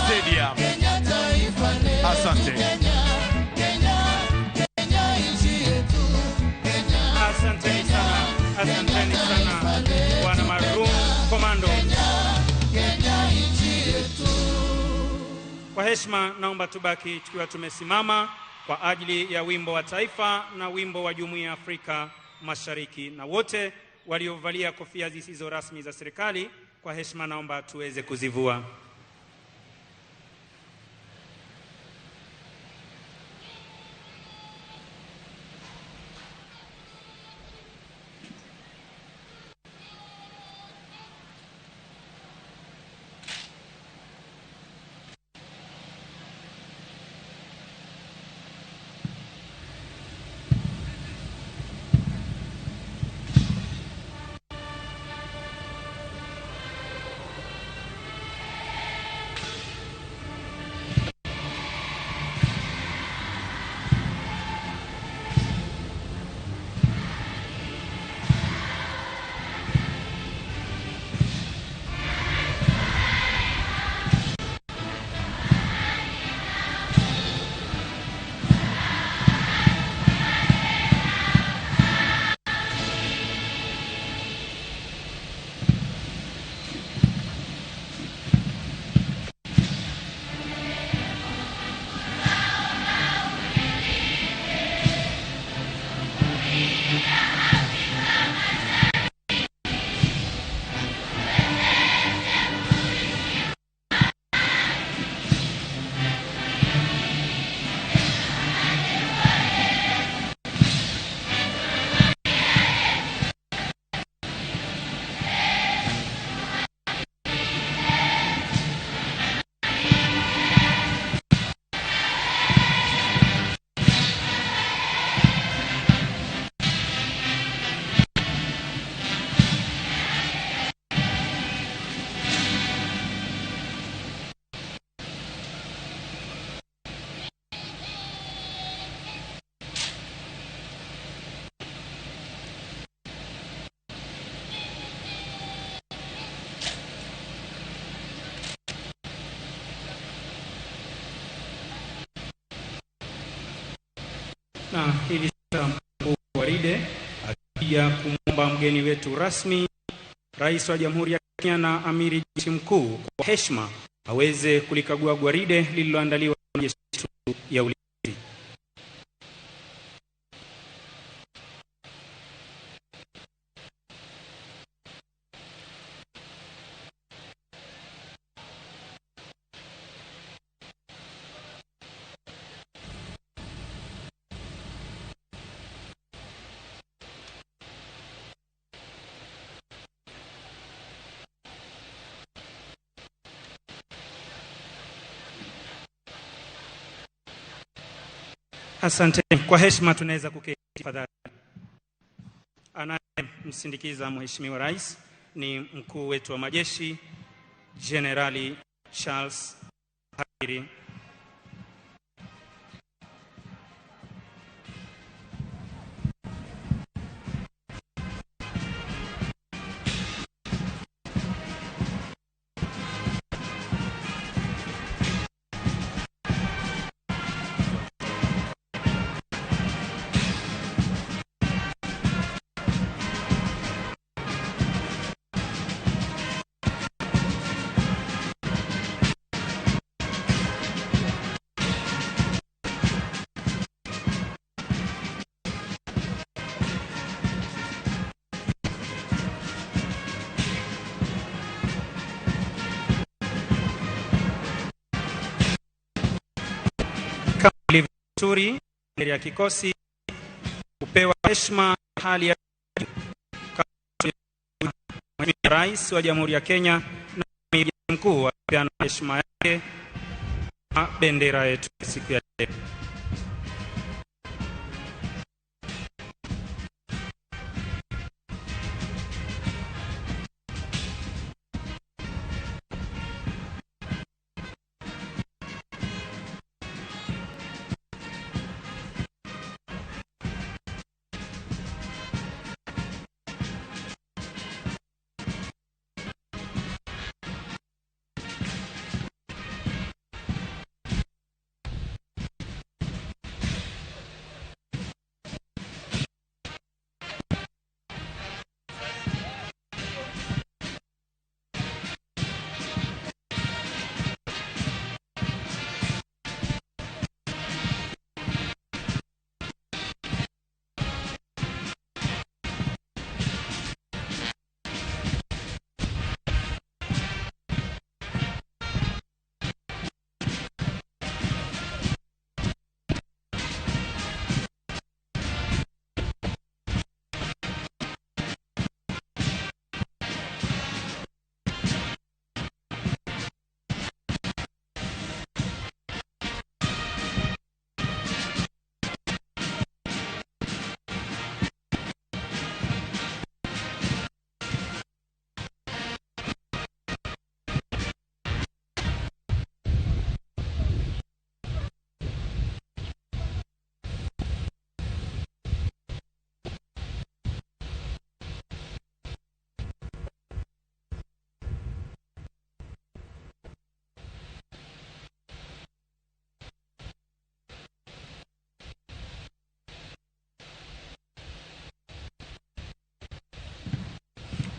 Stadium. Asante. Asanteni sana, asanteni sana Bwana Maroon Commando. Kwa heshima naomba tubaki tukiwa tumesimama kwa ajili ya wimbo wa taifa na wimbo wa Jumuiya ya Afrika Mashariki, na wote waliovalia kofia zisizo rasmi za serikali, kwa heshima naomba tuweze kuzivua. Na hivi sasa mkuu wa gwaride akija kumwomba mgeni wetu rasmi, Rais wa Jamhuri ya Kenya na Amiri Jeshi Mkuu, kwa heshima aweze kulikagua gwaride lililoandaliwa na jeshi ya ulinzi. Asante. Kwa heshima tunaweza kuketi tafadhali. Anayemsindikiza Mheshimiwa Rais ni mkuu wetu wa majeshi Jenerali Charles Hariri. Desturi ya kikosi kupewa heshima hali ya Rais wa Jamhuri ya Kenya na Amiri Mkuu apeana heshima yake na bendera yetu siku ya leo.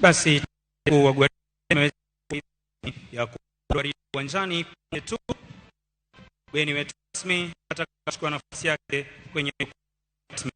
Basi wa gwaride ya uwanjani tu mgeni wetu rasmi atakachukua nafasi yake kwenye rasmi.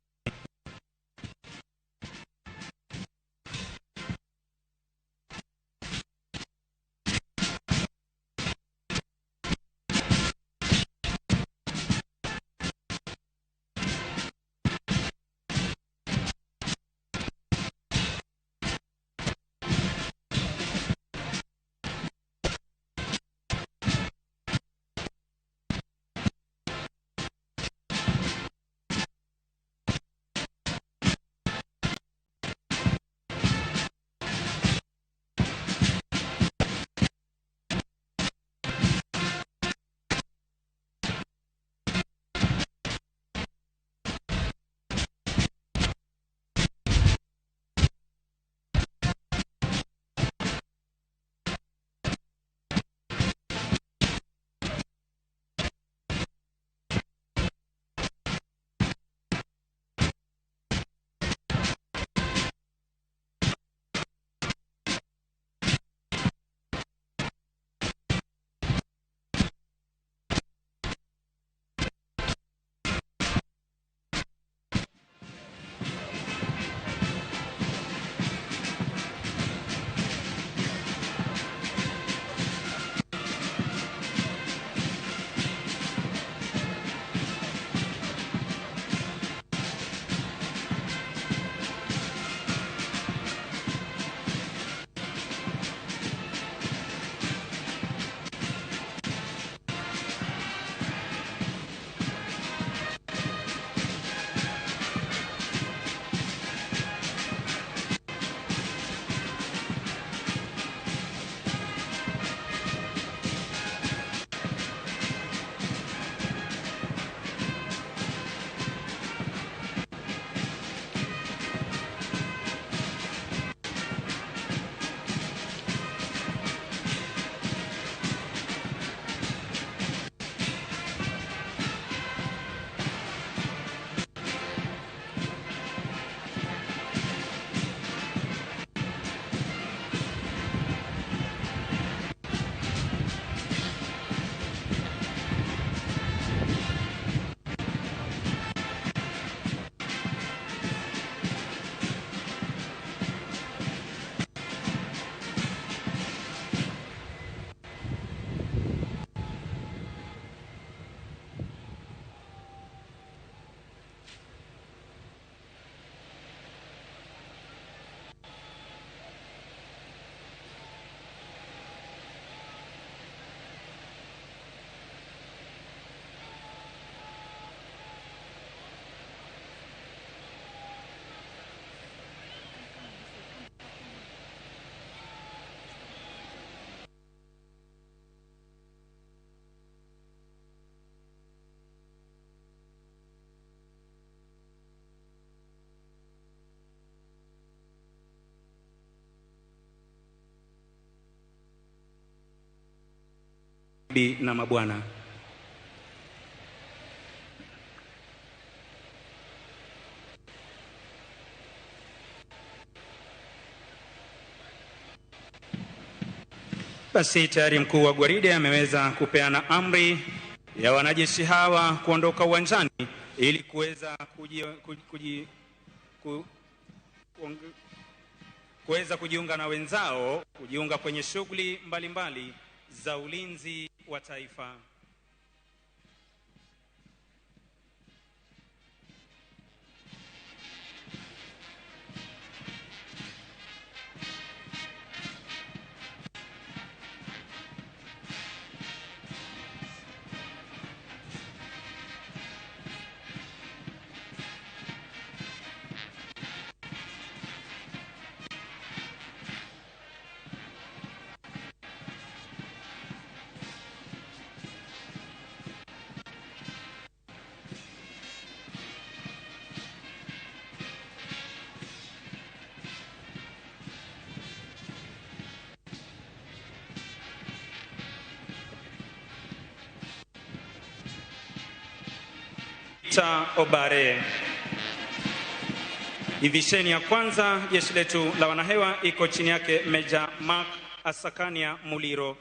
Mabibi na mabwana. Basi tayari mkuu wa gwaride ameweza kupeana amri ya wanajeshi hawa kuondoka uwanjani ili kuweza kuweza kujiunga na wenzao, kujiunga kwenye shughuli mbalimbali za ulinzi wa taifa. Obare. Divisheni ya kwanza jeshi letu la wanahewa iko chini yake Meja Mark Asakania Muliro.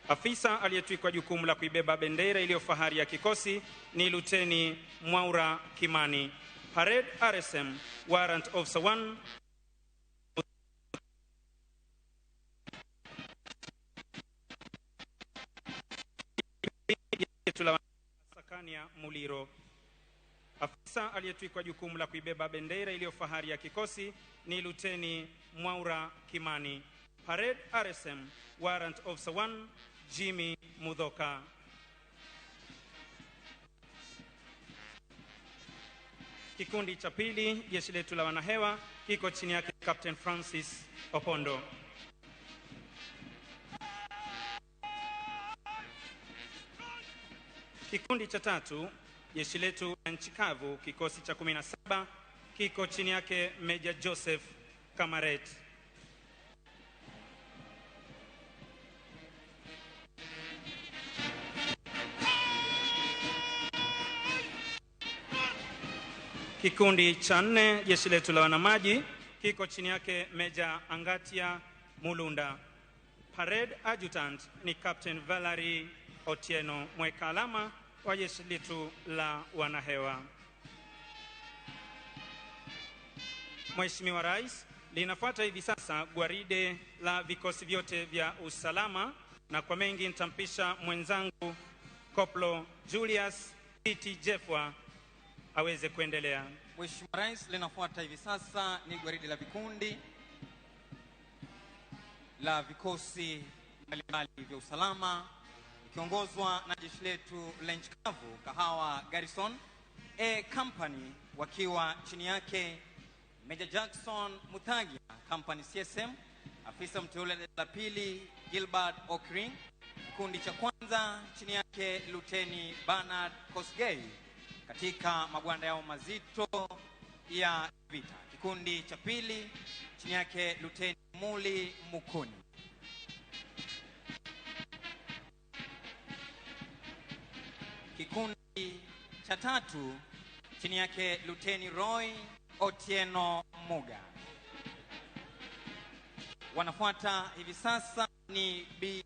Afisa aliyetwikwa jukumu la kuibeba bendera iliyo fahari ya kikosi ni Luteni Mwaura Kimani. Parade RSM Warrant Officer 1 Asakania Muliro. Afisa aliyetwikwa jukumu la kuibeba bendera iliyo fahari ya kikosi ni Luteni Mwaura Kimani. Parade RSM Warrant Officer 1 Jimmy Mudhoka. Kikundi cha pili jeshi letu la wanahewa kiko chini yake Captain Francis Opondo. Kikundi cha tatu jeshi letu la nchi kavu kikosi cha 17 kiko chini yake Major Joseph Kamaret. Kikundi cha nne jeshi letu la wanamaji kiko chini yake Major Angatia Mulunda. Parade Adjutant ni Captain Valerie Otieno, mweka alama wa jeshi letu la wanahewa. Mheshimiwa Rais, linafuata hivi sasa gwaride la vikosi vyote vya usalama, na kwa mengi nitampisha mwenzangu Koplo Julius P.T. Jefwa aweze kuendelea. Mheshimiwa Rais, linafuata hivi sasa ni gwaride la vikundi la vikosi mbalimbali vya usalama ikiongozwa na jeshi letu la nchi kavu Kahawa Garrison A Company, wakiwa chini yake Major Jackson Muthagia Company CSM, afisa mteule la pili Gilbert Okring, kikundi cha kwanza chini yake Luteni Bernard Kosgei katika magwanda yao mazito ya vita, kikundi cha pili chini yake Luteni Muli Mukuni. Kikundi cha tatu chini yake Luteni Roy Otieno Muga. Wanafuata hivi sasa ni B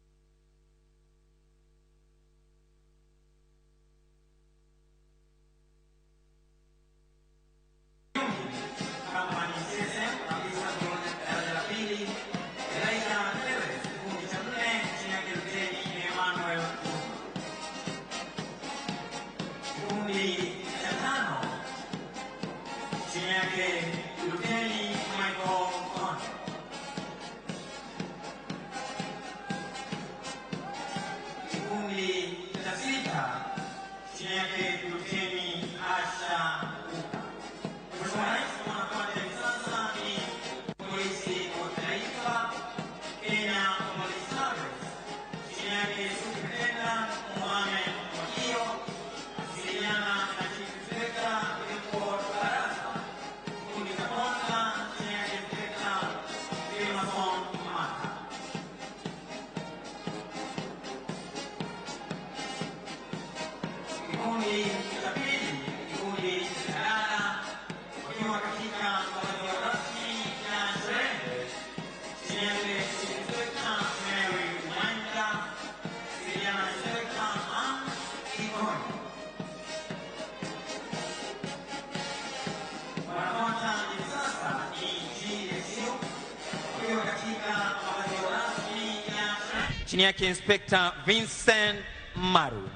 chini yake Inspector Vincent Maru.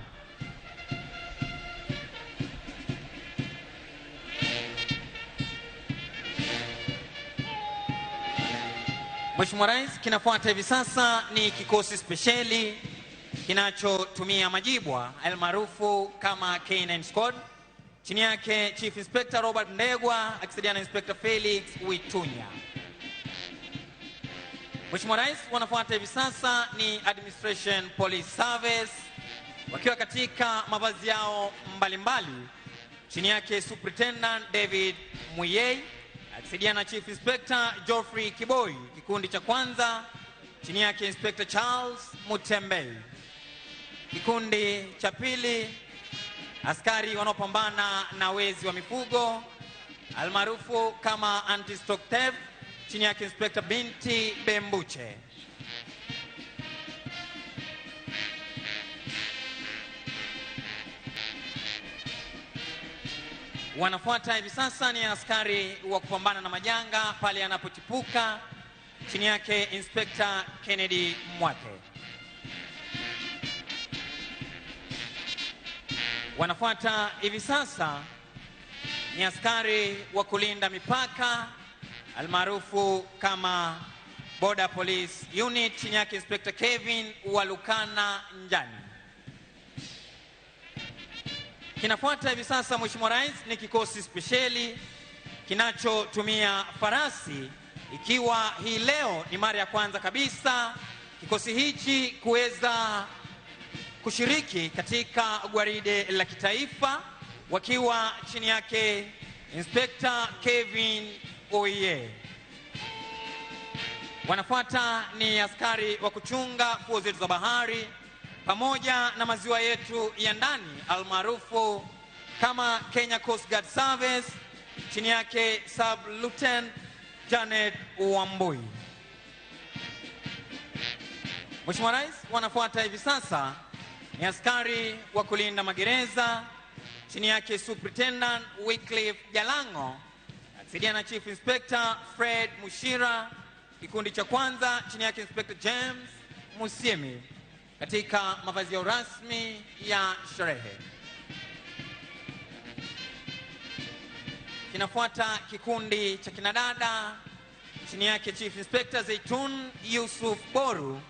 Mheshimiwa Rais, kinafuata hivi sasa ni kikosi spesheli kinachotumia majibwa almaarufu kama K9 Squad, chini yake Chief Inspector Robert Ndegwa akisaidiana na Inspector Felix Witunya. Mheshimiwa Rais, wanafuata hivi sasa ni Administration Police Service wakiwa katika mavazi yao mbalimbali, chini yake Superintendent David Muyei akisaidiana na Chief Inspector Geoffrey Kiboi. Kikundi cha kwanza chini yake Inspector Charles Mutembei. Kikundi cha pili askari wanaopambana na wezi wa mifugo almaarufu kama anti-stock theft, chini yake Inspector Binti Bembuche. Wanafuata hivi sasa ni askari wa kupambana na majanga pale yanapochipuka, chini yake Inspector Kennedy Mwake. Wanafuata hivi sasa ni askari wa kulinda mipaka almaarufu kama Border Police Unit, chini yake Inspector Kevin Walukana Njani. Kinafuata hivi sasa, Mheshimiwa Rais, ni kikosi spesheli kinachotumia farasi, ikiwa hii leo ni mara ya kwanza kabisa kikosi hichi kuweza kushiriki katika gwaride la kitaifa, wakiwa chini yake Inspector Kevin Oye. Wanafuata ni askari wa kuchunga fuo zetu za bahari pamoja na maziwa yetu ya ndani almaarufu kama Kenya Coast Guard Service, chini yake Sub Lieutenant Janet Wambui. Mheshimiwa Rais, wanafuata hivi sasa ni askari wa kulinda magereza, chini yake Superintendent Wycliffe Jalango akisaidiana na Chief Inspector Fred Mushira. Kikundi cha kwanza chini yake Inspector James Musiemi katika mavazi yao rasmi ya sherehe. Kinafuata kikundi cha kinadada, chini yake Chief Inspector Zaitun Yusuf Boru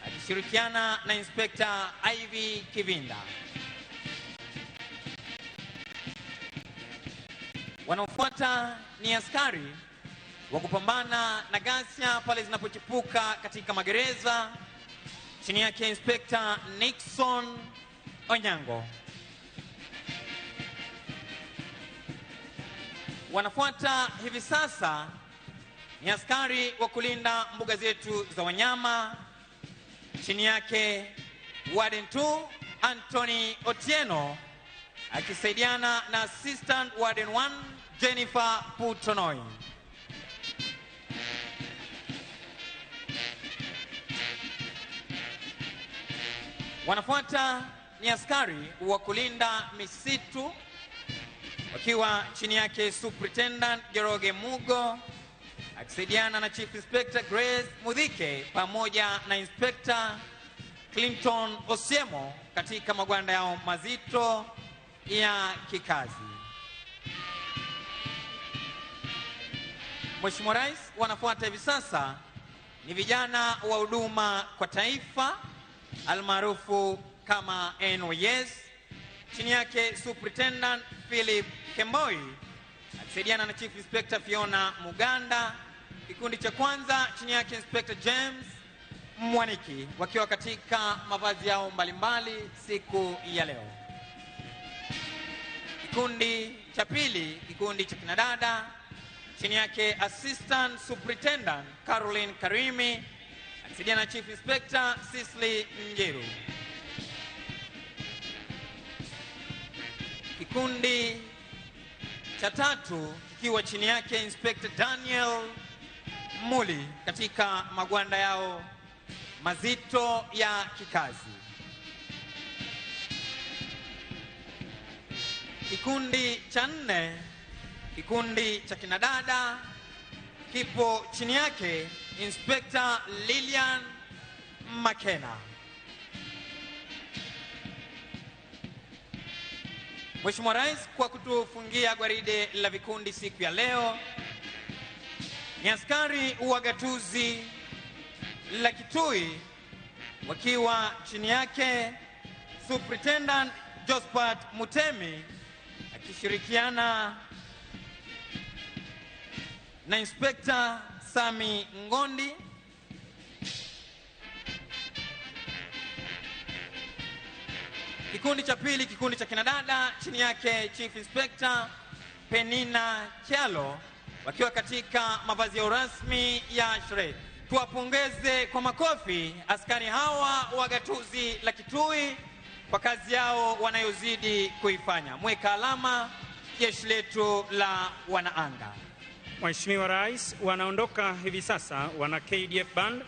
akishirikiana na Inspector Ivy Kivinda. Wanaofuata ni askari wa kupambana na ghasia pale zinapochipuka katika magereza, chini yake Inspector Nixon Onyango. Wanafuata hivi sasa ni askari wa kulinda mbuga zetu za wanyama, chini yake Warden 2 Anthony Otieno akisaidiana na Assistant Warden 1 Jennifer Putonoi. Wanafuata ni askari wa kulinda misitu wakiwa chini yake Superintendent Jeroge Mugo akisaidiana na Chief Inspector Grace Mudhike pamoja na Inspector Clinton Osiemo katika magwanda yao mazito ya kikazi. Mheshimiwa Rais, wanafuata hivi sasa ni vijana wa huduma kwa taifa almaarufu kama NYS, chini yake Superintendent Philip Kemboi akisaidiana na Chief Inspector Fiona Muganda. Kikundi cha kwanza chini yake Inspector James Mwaniki wakiwa katika mavazi yao mbalimbali siku ya leo. Kikundi cha pili, kikundi cha kinadada, chini yake Assistant Superintendent Caroline Karimi akisaidiana na Chief Inspector Cicely Njeru. Kikundi cha tatu kikiwa chini yake Inspector Daniel Muli katika magwanda yao mazito ya kikazi. Kikundi cha nne, kikundi cha kinadada, kipo chini yake Inspector Lilian Makena. Mheshimiwa Rais, kwa kutufungia gwaride la vikundi siku ya leo ni askari wa gatuzi la Kitui wakiwa chini yake Superintendent Josephat Mutemi akishirikiana na Inspector Sami Ngondi. Kikundi cha pili, kikundi cha kinadada, chini yake Chief Inspector Penina Kyalo wakiwa katika mavazi yao rasmi ya sherehe. Tuwapongeze kwa makofi askari hawa wa gatuzi la Kitui kwa kazi yao wanayozidi kuifanya. Mweka alama jeshi letu la wanaanga. Mheshimiwa Rais, wanaondoka hivi sasa wana KDF Band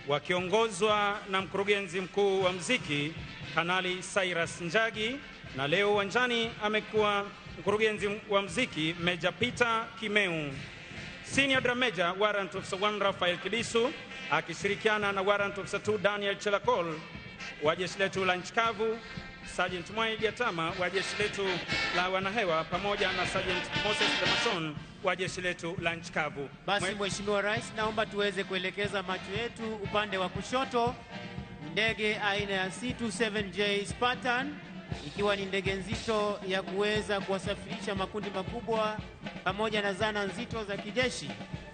wakiongozwa na mkurugenzi mkuu wa muziki Kanali Cyrus Njagi, na leo uwanjani amekuwa mkurugenzi wa muziki Meja Peter Kimeu. Senior Drum Major Warrant Officer 1 Rafael Kibisu akishirikiana na Warrant Officer 2 Daniel Chelakol wa jeshi letu la nchi kavu, Sergeant Mwai Gatama wa jeshi letu la wanahewa pamoja na Sergeant Moses Damason wa jeshi letu la nchi kavu. Basi Mheshimiwa Rais, naomba tuweze kuelekeza macho yetu upande wa kushoto. Ndege aina ya C-27J Spartan ikiwa ni ndege nzito ya kuweza kuwasafirisha makundi makubwa pamoja na zana nzito za kijeshi.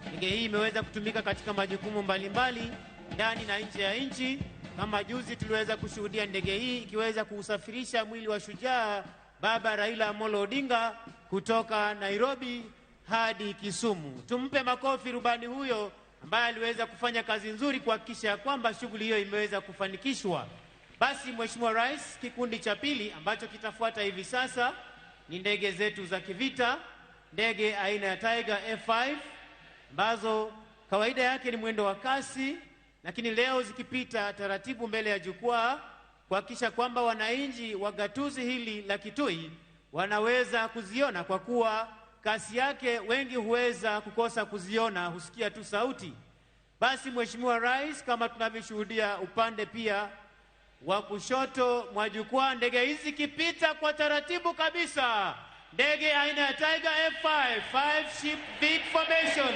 Ndege hii imeweza kutumika katika majukumu mbalimbali ndani na nje ya nchi. Kama juzi tuliweza kushuhudia ndege hii ikiweza kuusafirisha mwili wa shujaa Baba Raila Amolo Odinga kutoka Nairobi hadi Kisumu. Tumpe makofi rubani huyo ambaye aliweza kufanya kazi nzuri kuhakikisha kwamba shughuli hiyo imeweza kufanikishwa. Basi Mheshimiwa Rais, kikundi cha pili ambacho kitafuata hivi sasa ni ndege zetu za kivita, ndege aina ya Tiger F5 ambazo kawaida yake ni mwendo wa kasi, lakini leo zikipita taratibu mbele ya jukwaa kuhakikisha kwamba wananchi wa gatuzi hili la Kitui wanaweza kuziona, kwa kuwa kasi yake wengi huweza kukosa kuziona, husikia tu sauti. Basi Mheshimiwa Rais, kama tunavyoshuhudia upande pia wa kushoto mwa jukwaa, ndege hizi kipita kwa taratibu kabisa, ndege aina ya Tiger F5, 5 ship big formation.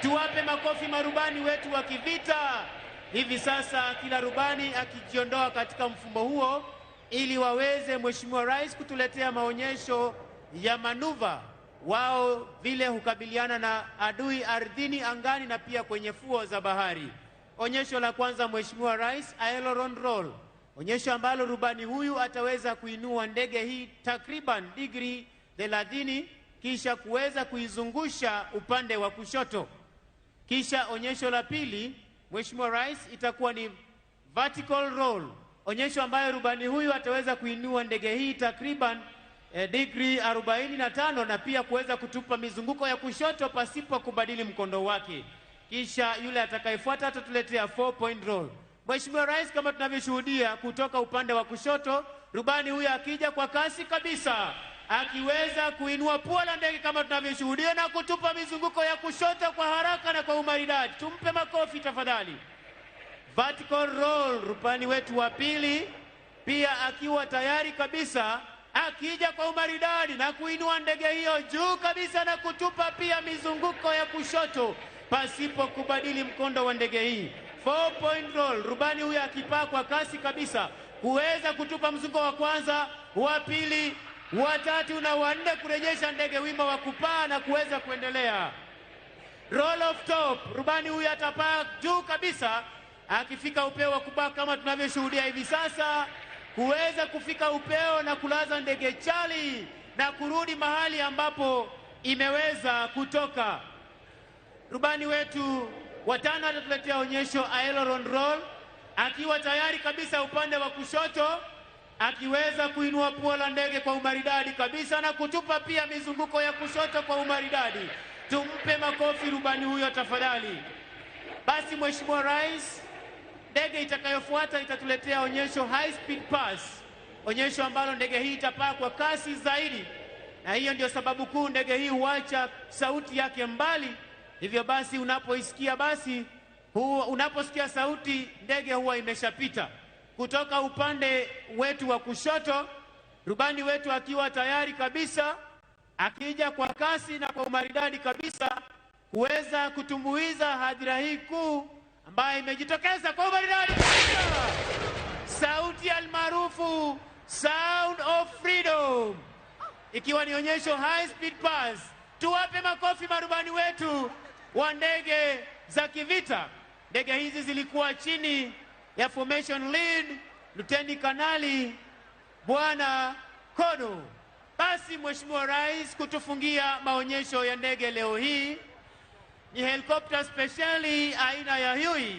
Tuwape makofi marubani wetu wa kivita. Hivi sasa kila rubani akijiondoa katika mfumo huo ili waweze Mheshimiwa Rais kutuletea maonyesho ya manuva wao vile hukabiliana na adui ardhini, angani na pia kwenye fuo za bahari. Onyesho la kwanza Mheshimiwa Rais, aileron roll, onyesho ambalo rubani huyu ataweza kuinua ndege hii takriban digrii 30 kisha kuweza kuizungusha upande wa kushoto. Kisha onyesho la pili Mheshimiwa Rais itakuwa ni vertical roll, onyesho ambayo rubani huyu ataweza kuinua ndege hii takriban digrii 45 na pia kuweza kutupa mizunguko ya kushoto pasipo kubadili mkondo wake. Kisha yule atakayefuata atatuletea 4 point roll. Mheshimiwa Rais, kama tunavyoshuhudia kutoka upande wa kushoto, rubani huyu akija kwa kasi kabisa akiweza kuinua pua la ndege kama tunavyoshuhudia na kutupa mizunguko ya kushoto kwa haraka na kwa umaridadi. Tumpe makofi tafadhali. Vertical roll, rubani wetu wa pili pia akiwa tayari kabisa akija kwa umaridadi na kuinua ndege hiyo juu kabisa na kutupa pia mizunguko ya kushoto pasipo kubadili mkondo wa ndege hii. 4 point roll, rubani huyu akipaa kwa kasi kabisa kuweza kutupa mzunguko wa kwanza, wa pili, wa tatu na wa nne, kurejesha ndege wima wa kupaa na kuweza kuendelea. Roll off top, rubani huyu atapaa juu kabisa akifika upeo wa kupaa kama tunavyoshuhudia hivi sasa, kuweza kufika upeo na kulaza ndege chali na kurudi mahali ambapo imeweza kutoka. Rubani wetu watano atatuletea onyesho aileron roll akiwa tayari kabisa upande wa kushoto, akiweza kuinua pua la ndege kwa umaridadi kabisa na kutupa pia mizunguko ya kushoto kwa umaridadi. Tumpe makofi rubani huyo tafadhali. Basi Mheshimiwa Rais, ndege itakayofuata itatuletea onyesho high speed pass, onyesho ambalo ndege hii itapaa kwa kasi zaidi, na hiyo ndio sababu kuu ndege hii huacha sauti yake mbali. Hivyo basi unapoisikia basi Huwa unaposikia sauti ndege huwa imeshapita kutoka upande wetu wa kushoto, rubani wetu akiwa tayari kabisa, akija kwa kasi na kwa umaridadi kabisa kuweza kutumbuiza hadhira hii kuu ambayo imejitokeza kwa umaridadi kabisa. Sauti almaarufu Sound of Freedom, ikiwa ni onyesho high speed pass. Tuwape makofi marubani wetu wa ndege za kivita. Ndege hizi zilikuwa chini ya formation lead Luteni Kanali Bwana Kodo. Basi Mheshimiwa Rais, kutufungia maonyesho ya ndege leo hii ni helikopta spesheli aina ya Huey,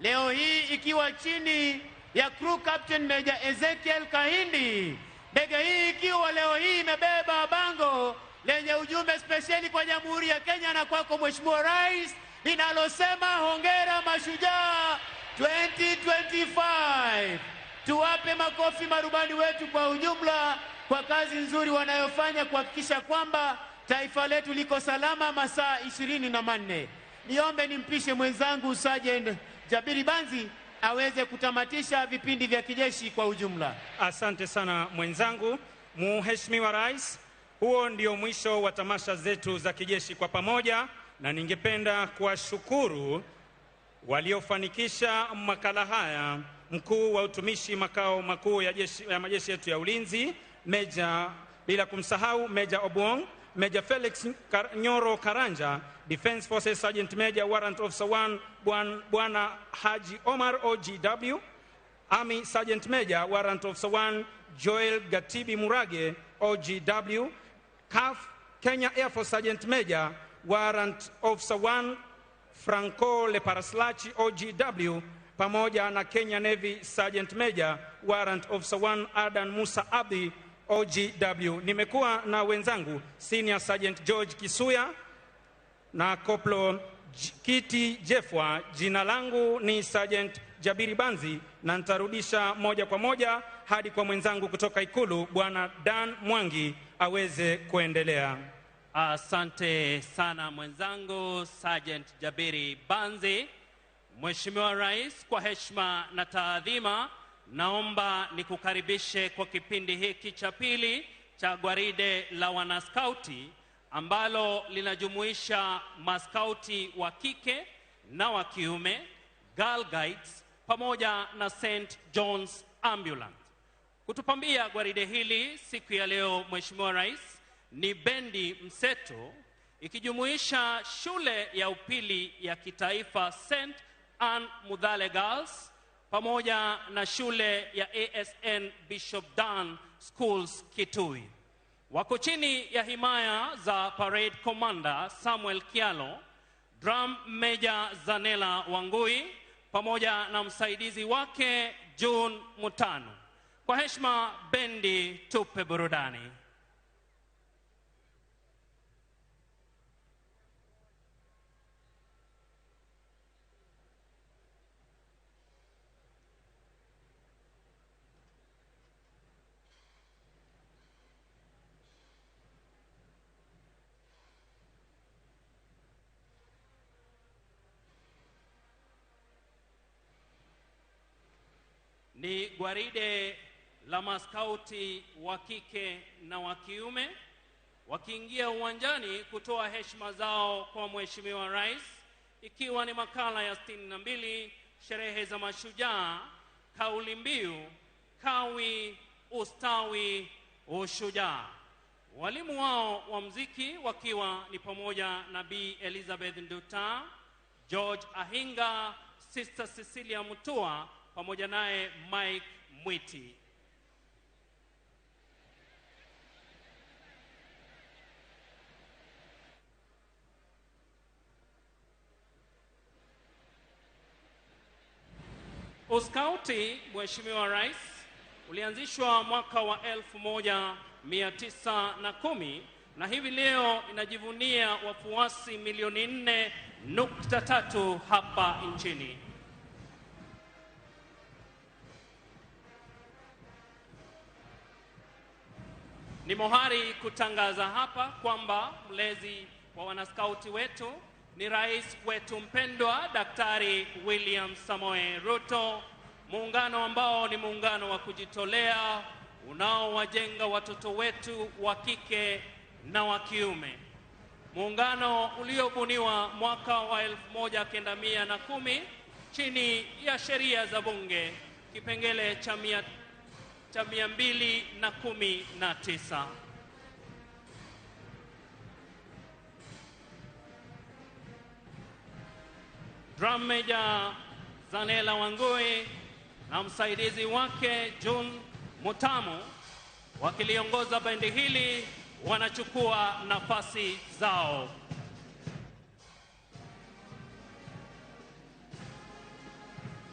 leo hii ikiwa chini ya crew captain Major Ezekiel Kahindi. Ndege hii ikiwa leo hii imebeba bango lenye ujumbe spesheli kwa Jamhuri ya Kenya na kwako Mheshimiwa Rais linalosema hongera mashujaa 2025. Tuwape makofi marubani wetu kwa ujumla kwa kazi nzuri wanayofanya kuhakikisha kwamba taifa letu liko salama masaa 24. Niombe nimpishe mwenzangu Sergeant Jabiri Banzi aweze kutamatisha vipindi vya kijeshi kwa ujumla. Asante sana mwenzangu. Mheshimiwa Rais, huo ndio mwisho wa tamasha zetu za kijeshi kwa pamoja, na ningependa kuwashukuru waliofanikisha makala haya: mkuu wa utumishi makao makuu ya jeshi, ya majeshi yetu ya ulinzi Meja, bila kumsahau Meja Obwong, Meja Felix Nyoro Karanja, Defense Forces Sergeant Major Warrant Officer 1 Bwana Haji Omar OGW, Army Sergeant Major Warrant Officer 1 Joel Gatibi Murage OGW, CAF Kenya Air Force Sergeant Major Warrant Officer 1 Franco Leparaslachi OGW, pamoja na Kenya Navy Sergeant Major Warrant Officer 1 Adan Musa Abdi OGW. Nimekuwa na wenzangu Senior Sergeant George Kisuya na Koplo Kiti Jefwa. Jina langu ni Sergeant Jabiri Banzi na nitarudisha moja kwa moja hadi kwa mwenzangu kutoka Ikulu Bwana Dan Mwangi aweze kuendelea. Asante sana mwenzangu Sergeant Jabiri Banzi. Mheshimiwa Rais, kwa heshima na taadhima, naomba nikukaribishe kwa kipindi hiki cha pili cha gwaride la wanaskauti ambalo linajumuisha maskauti wa kike na wa kiume, Girl Guides pamoja na St. John's Ambulance. Kutupambia gwaride hili siku ya leo, Mheshimiwa Rais, ni bendi mseto ikijumuisha shule ya upili ya kitaifa St. Anne Muthale Girls pamoja na shule ya ASN Bishop Dan Schools Kitui. Wako chini ya himaya za Parade Commander Samuel Kialo, Drum Major Zanela Wangui pamoja na msaidizi wake June Mutano. Kwa heshima, bendi tupe burudani. Ni gwaride la maskauti wa kike na wa kiume wakiingia uwanjani kutoa heshima zao kwa Mheshimiwa Rais, ikiwa ni makala ya 62 sherehe za mashujaa, kauli mbiu kawi ustawi ushujaa. Walimu wao wa mziki wakiwa ni pamoja na Bi Elizabeth Nduta, George Ahinga, Sister Cecilia Mutua pamoja naye Mike Mwiti. Uskauti, Mheshimiwa Rais, ulianzishwa mwaka wa 1910 na hivi leo inajivunia wafuasi milioni 4.3 hapa nchini. Ni mohari kutangaza hapa kwamba mlezi wa wanaskauti wetu ni rais wetu mpendwa Daktari William Samoei Ruto, muungano ambao ni muungano wa kujitolea unaowajenga watoto wetu wa kike na wa kiume. Muungano uliobuniwa mwaka wa 1910 chini ya sheria za bunge kipengele cha 219. Drum Major Zanela Wangui na msaidizi wake June Mutamu wakiliongoza bendi hili wanachukua nafasi zao.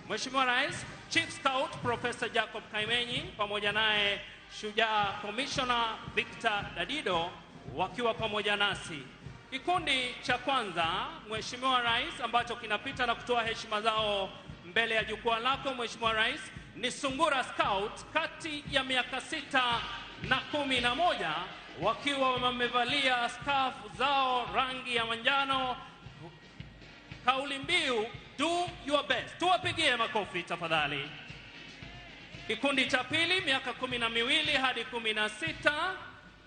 Mheshimiwa Rais, Chief Scout Professor Jacob Kaimenyi pamoja naye Shujaa Commissioner Victor Dadido wakiwa pamoja nasi. Kikundi cha kwanza, Mheshimiwa Rais, ambacho kinapita na kutoa heshima zao mbele ya jukwaa lako Mheshimiwa Rais, ni Sungura Scout kati ya miaka 6 na 11 wakiwa wamevalia scarf zao rangi ya manjano, kauli mbiu do your best. Tuwapigie makofi tafadhali. Kikundi cha pili, miaka 12 hadi 16,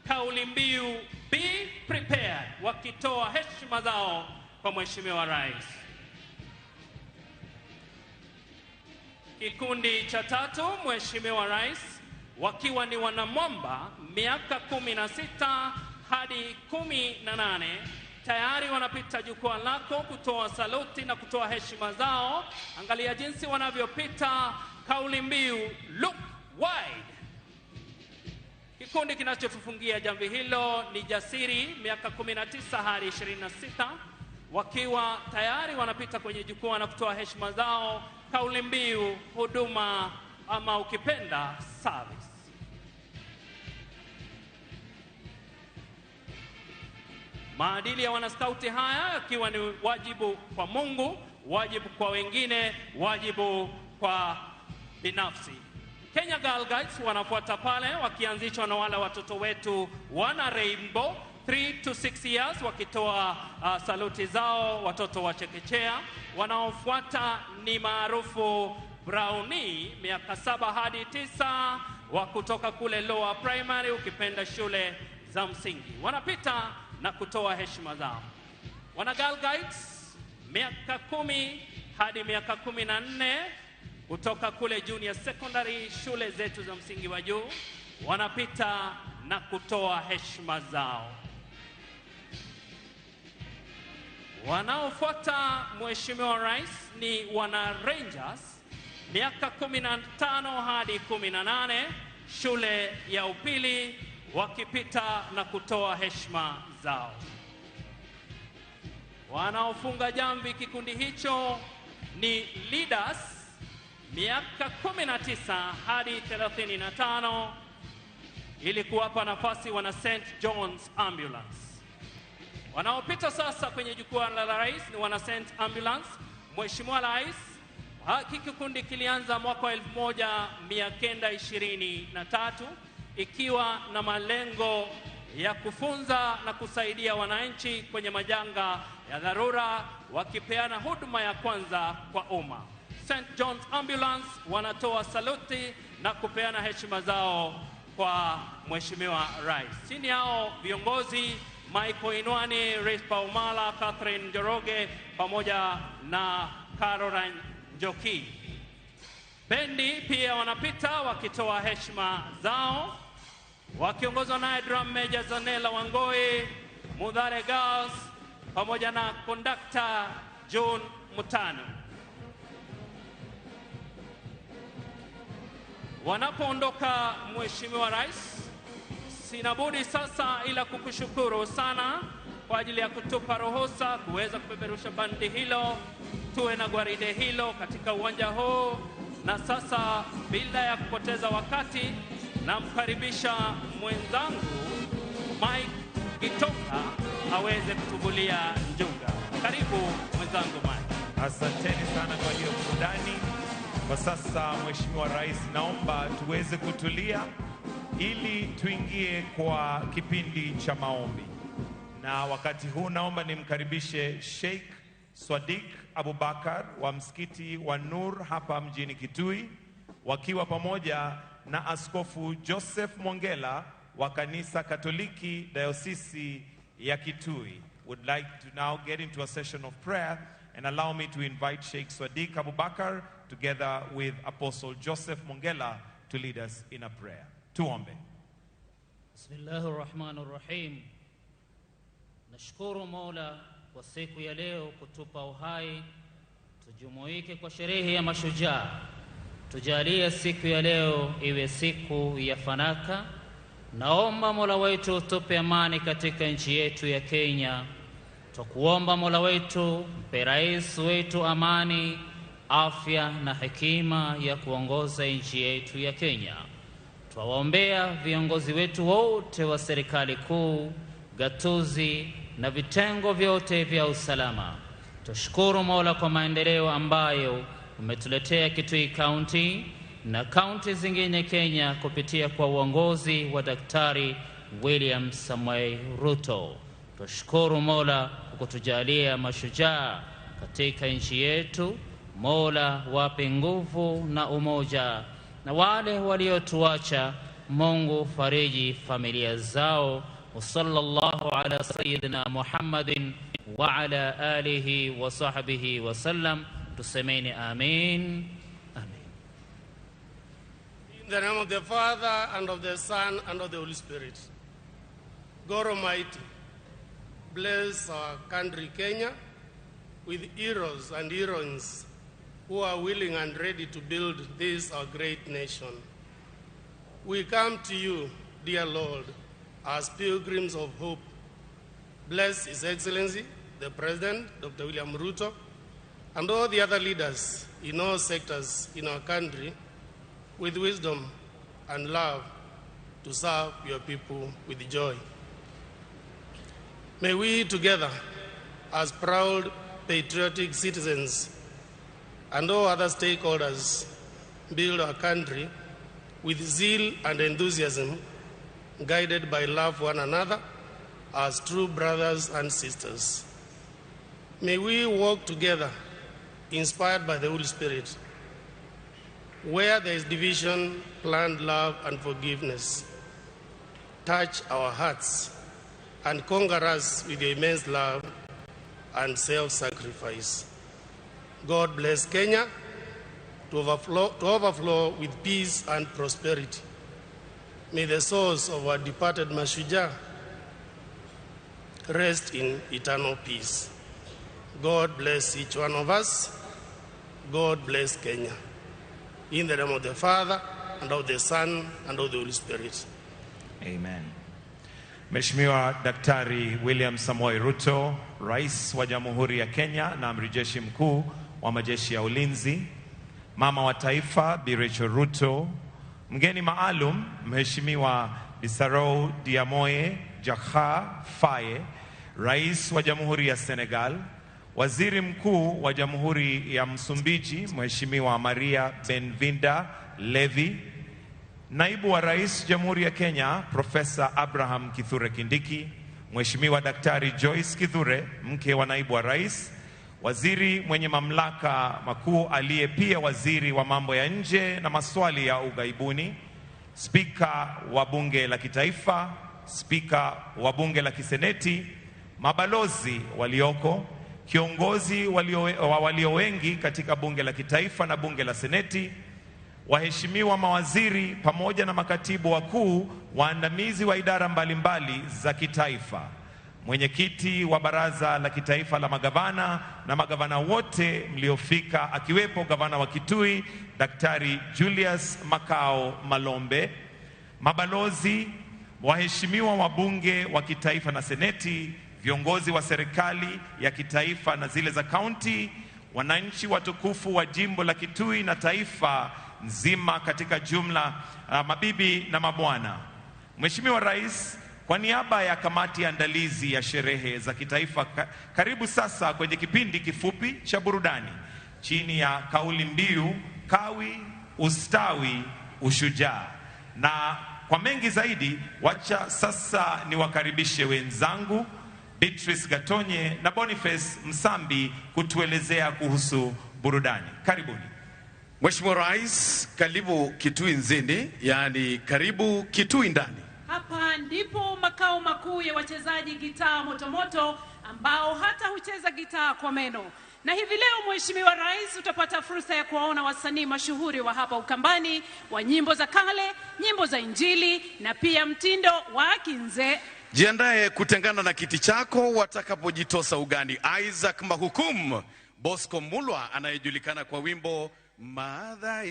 kauli mbiu be prepared, wakitoa heshima zao kwa Mheshimiwa Rais. Kikundi cha tatu, Mheshimiwa Rais, wakiwa ni wanamwamba miaka 16 hadi 18, tayari wanapita jukwaa lako kutoa saluti na kutoa heshima zao. Angalia jinsi wanavyopita, kauli mbiu look wide. Kikundi kinachotufungia jamvi hilo ni Jasiri, miaka 19 hadi 26, wakiwa tayari wanapita kwenye jukwaa na kutoa heshima zao, kauli mbiu huduma ama ukipenda service. Maadili ya wanaskauti haya yakiwa ni wajibu kwa Mungu, wajibu kwa wengine, wajibu kwa binafsi. Kenya Girl Guides wanafuata pale wakianzishwa na wale watoto wetu wana Rainbow 3 to 6 years wakitoa saluti zao watoto wa chekechea. Wanaofuata ni maarufu Brownie miaka 7 hadi 9 wa kutoka kule lower primary, ukipenda shule za msingi. Wanapita na kutoa heshima zao. Wana Girl Guides miaka 10 hadi miaka 14 kutoka kule junior secondary, shule zetu za msingi wa juu, wanapita na kutoa heshima zao. Wanaofuata Mheshimiwa Rais ni wana Rangers miaka 15 hadi 18, shule ya upili, wakipita na kutoa heshima zao. Wanaofunga jamvi kikundi hicho ni Leaders miaka 19 hadi 35, ili kuwapa nafasi wana St. John's Ambulance. Wanaopita sasa kwenye jukwaa la rais ni wana St. Ambulance. Mheshimiwa Rais, hiki kikundi kilianza mwaka wa 1923 ikiwa na malengo ya kufunza na kusaidia wananchi kwenye majanga ya dharura, wakipeana huduma ya kwanza kwa umma. St. John's Ambulance wanatoa saluti na kupeana heshima zao kwa Mheshimiwa Rais. Chini yao viongozi Michael Inwani, Rispa Umala, Catherine Njoroge pamoja na Caroline Njoki. Bendi pia wanapita wakitoa heshima zao, wakiongozwa naye Drum Major Zanela Wangoi, Mudhare Girls pamoja na Conductor John Mutano. Wanapoondoka Mheshimiwa Rais, sina budi sasa ila kukushukuru sana kwa ajili ya kutupa ruhusa kuweza kupeperusha bandi hilo, tuwe na gwaride hilo katika uwanja huu. Na sasa bila ya kupoteza wakati, namkaribisha mwenzangu Mike Gitonga aweze kutubulia njuga. Karibu mwenzangu Mike. Asanteni sana kwa hiyo burudani. Kwa sasa Mheshimiwa Rais, naomba tuweze kutulia ili tuingie kwa kipindi cha maombi. Na wakati huu naomba nimkaribishe Sheikh Swadik Abubakar wa msikiti wa Nur hapa mjini Kitui, wakiwa pamoja na Askofu Joseph Mwongela wa Kanisa Katoliki Dayosisi ya Kitui. Would like to now get into a session of prayer and allow me to invite Sheikh Swadik Abubakar together with Apostle Joseph Mwongela to lead us in a prayer. Tuombe. Bismillahir Rahmanir Rahim. Nashukuru Mola kwa siku ya leo kutupa uhai, tujumuike kwa sherehe ya mashujaa. Tujalie siku ya leo iwe siku ya fanaka. Naomba Mola wetu tupe amani katika nchi yetu ya Kenya. Tukuomba Mola wetu mpe rais wetu amani, afya na hekima ya kuongoza nchi yetu ya Kenya. Twawaombea viongozi wetu wote wa serikali kuu, gatuzi na vitengo vyote vya usalama. Tushukuru Mola kwa maendeleo ambayo umetuletea Kitui County na kaunti zingine Kenya kupitia kwa uongozi wa Daktari William Samoei Ruto. Tushukuru Mola kwa kutujalia mashujaa katika nchi yetu. Mola wape nguvu na umoja, na wale waliotuacha Mungu fariji familia zao. Sallallahu ala sayyidina Muhammadin wa ala alihi wa sahbihi wa sallam. Tusemeni amin. In the name of the Father, and of the Son, and of the Holy Spirit. God Almighty, bless our country, Kenya, with heroes and heroines who are willing and ready to build this, our great nation. We come to you, dear Lord, as pilgrims of hope. Bless His Excellency, the President, Dr. William Ruto, and all the other leaders in all sectors in our country, with wisdom and love to serve your people with joy. May we together, as proud patriotic citizens and all other stakeholders, build our country with zeal and enthusiasm, guided by love for one another as true brothers and sisters. May we walk together, inspired by the Holy Spirit. Where there is division, plant love and forgiveness. Touch our hearts and conquer us with your immense love and self-sacrifice. God bless Kenya to overflow with peace and prosperity. May the souls of our departed Mashujaa rest in eternal peace. God bless each one of us. God bless Kenya. In the name of the Father, and of the Son, and of the Holy Spirit. Amen. Mheshimiwa Daktari William Samoei Ruto, Rais wa Jamhuri ya Kenya na Amiri Jeshi Mkuu wa Majeshi ya Ulinzi, Mama wa Taifa Bi Rachel Ruto, mgeni maalum Mheshimiwa Bassirou Diomaye Diakhar Faye, Rais wa Jamhuri ya Senegal, Waziri Mkuu wa Jamhuri ya Msumbiji Mheshimiwa Maria Benvinda Levi, Naibu wa Rais Jamhuri ya Kenya Profesa Abraham Kithure Kindiki, Mheshimiwa Daktari Joyce Kithure, mke wa Naibu wa Rais, Waziri mwenye mamlaka makuu aliye pia waziri wa mambo ya nje na maswali ya ughaibuni, Spika wa Bunge la Kitaifa, Spika wa Bunge la Kiseneti, mabalozi walioko, kiongozi walio wengi katika Bunge la Kitaifa na Bunge la Seneti, waheshimiwa mawaziri pamoja na makatibu wakuu waandamizi wa idara mbalimbali za kitaifa, mwenyekiti wa Baraza la Kitaifa la Magavana na magavana wote mliofika, akiwepo gavana wa Kitui Daktari Julius Makao Malombe, mabalozi, waheshimiwa wabunge wa kitaifa na seneti, viongozi wa serikali ya kitaifa na zile za kaunti, wananchi watukufu wa jimbo la Kitui na taifa nzima katika jumla, mabibi na mabwana. Mheshimiwa Rais, kwa niaba ya kamati ya andalizi ya sherehe za kitaifa, karibu sasa kwenye kipindi kifupi cha burudani chini ya kauli mbiu Kawi, Ustawi, Ushujaa. Na kwa mengi zaidi, wacha sasa niwakaribishe wenzangu Beatrice Gatonye na Boniface Msambi kutuelezea kuhusu burudani. Karibuni. Mheshimiwa Rais, karibu Kitui Nzini, yaani karibu Kitui ndani. Hapa ndipo makao makuu ya wachezaji gitaa motomoto ambao hata hucheza gitaa kwa meno. Na hivi leo Mheshimiwa Rais utapata fursa ya kuwaona wasanii mashuhuri wa hapa Ukambani wa nyimbo za kale, nyimbo za Injili na pia mtindo wa kinze. Jiandae kutengana na kiti chako watakapojitosa ugani. Isaac Mahukum, Bosco Mulwa anayejulikana kwa wimbo Madha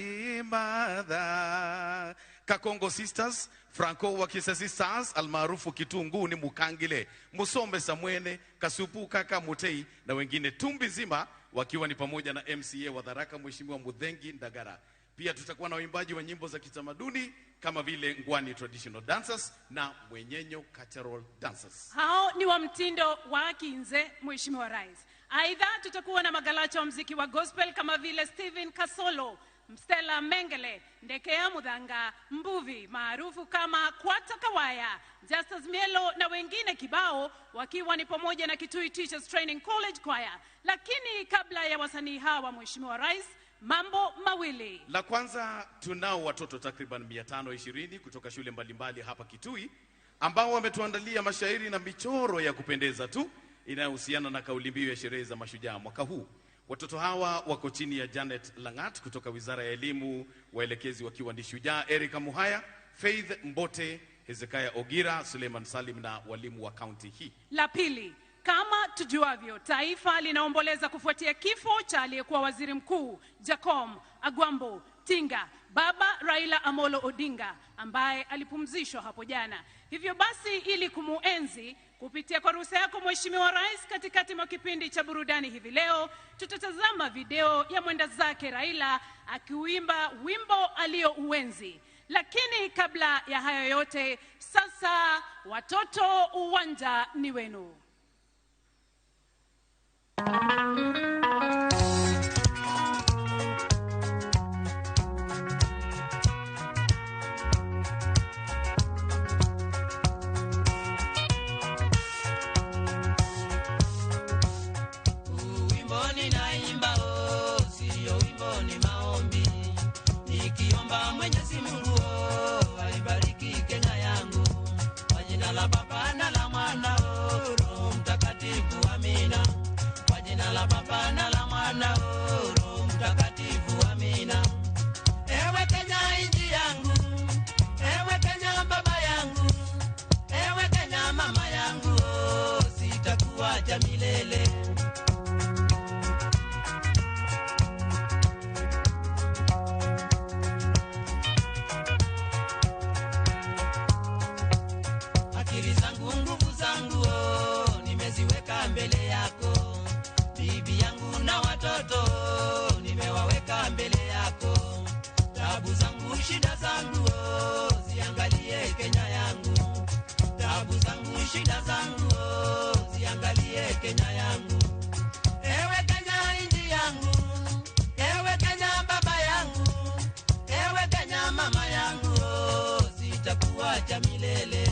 Madha, Kakongo Sisters, Franco wa Kisasi Stars almaarufu Kitunguu ni Mukangile, Musombe Samwene, Kasupu Kaka Mutei na wengine tumbi nzima, wakiwa ni pamoja na MCA wa Tharaka Mheshimiwa Muthengi Ndagara. Pia tutakuwa na waimbaji wa nyimbo za kitamaduni kama vile Ngwani Traditional Dancers na Mwenyenyo Cultural Dancers. Hao ni wa mtindo wa kinze, Mheshimiwa Rais. Aidha tutakuwa na magalacha wa mziki wa gospel kama vile Steven Kasolo, Stella Mengele, Ndekea Mudhanga, Mbuvi maarufu kama Kwata Kawaya, Justus Mielo na wengine kibao, wakiwa ni pamoja na Kitui Teachers Training College Choir. Lakini kabla ya wasanii hawa, Mheshimiwa Rais, mambo mawili. La kwanza, tunao watoto takriban 520 kutoka shule mbalimbali hapa Kitui ambao wametuandalia mashairi na michoro ya kupendeza tu inayohusiana na kauli mbiu ya sherehe za mashujaa mwaka huu. Watoto hawa wako chini ya Janet Langat kutoka Wizara ya Elimu, waelekezi wakiwa ni Shujaa Erika Muhaya, Faith Mbote, Hezekiah Ogira, Suleiman Salim na walimu wa kaunti hii. La pili, kama tujuavyo, taifa linaomboleza kufuatia kifo cha aliyekuwa waziri mkuu Jacom Agwambo Tinga, Baba Raila Amolo Odinga, ambaye alipumzishwa hapo jana. Hivyo basi, ili kumuenzi kupitia kwa ruhusa yako Mheshimiwa Rais, katikati mwa kipindi cha burudani hivi leo tutatazama video ya mwenda zake Raila akiuimba wimbo aliyouenzi. Lakini kabla ya hayo yote, sasa watoto, uwanja ni wenu. Mwenyezi Mungu aibariki Kenya yangu, kwa jina la Baba na la Mwana Roho Mtakatifu, amina. Kwa jina la Baba na la Mwana Roho Mtakatifu, amina. Ewe Kenya nchi yangu, ewe Kenya baba yangu, ewe Kenya mama yangu, sitakuacha milele. Mbele yako bibi yangu na watoto nimewaweka mbele yako, tabu zangu shida zangu ziangalie Kenya yangu, tabu zangu shida zangu ziangalie Kenya yangu. Ewe Kenya nchi yangu, ewe Kenya baba yangu, ewe Kenya mama yangu, sitakuacha milele.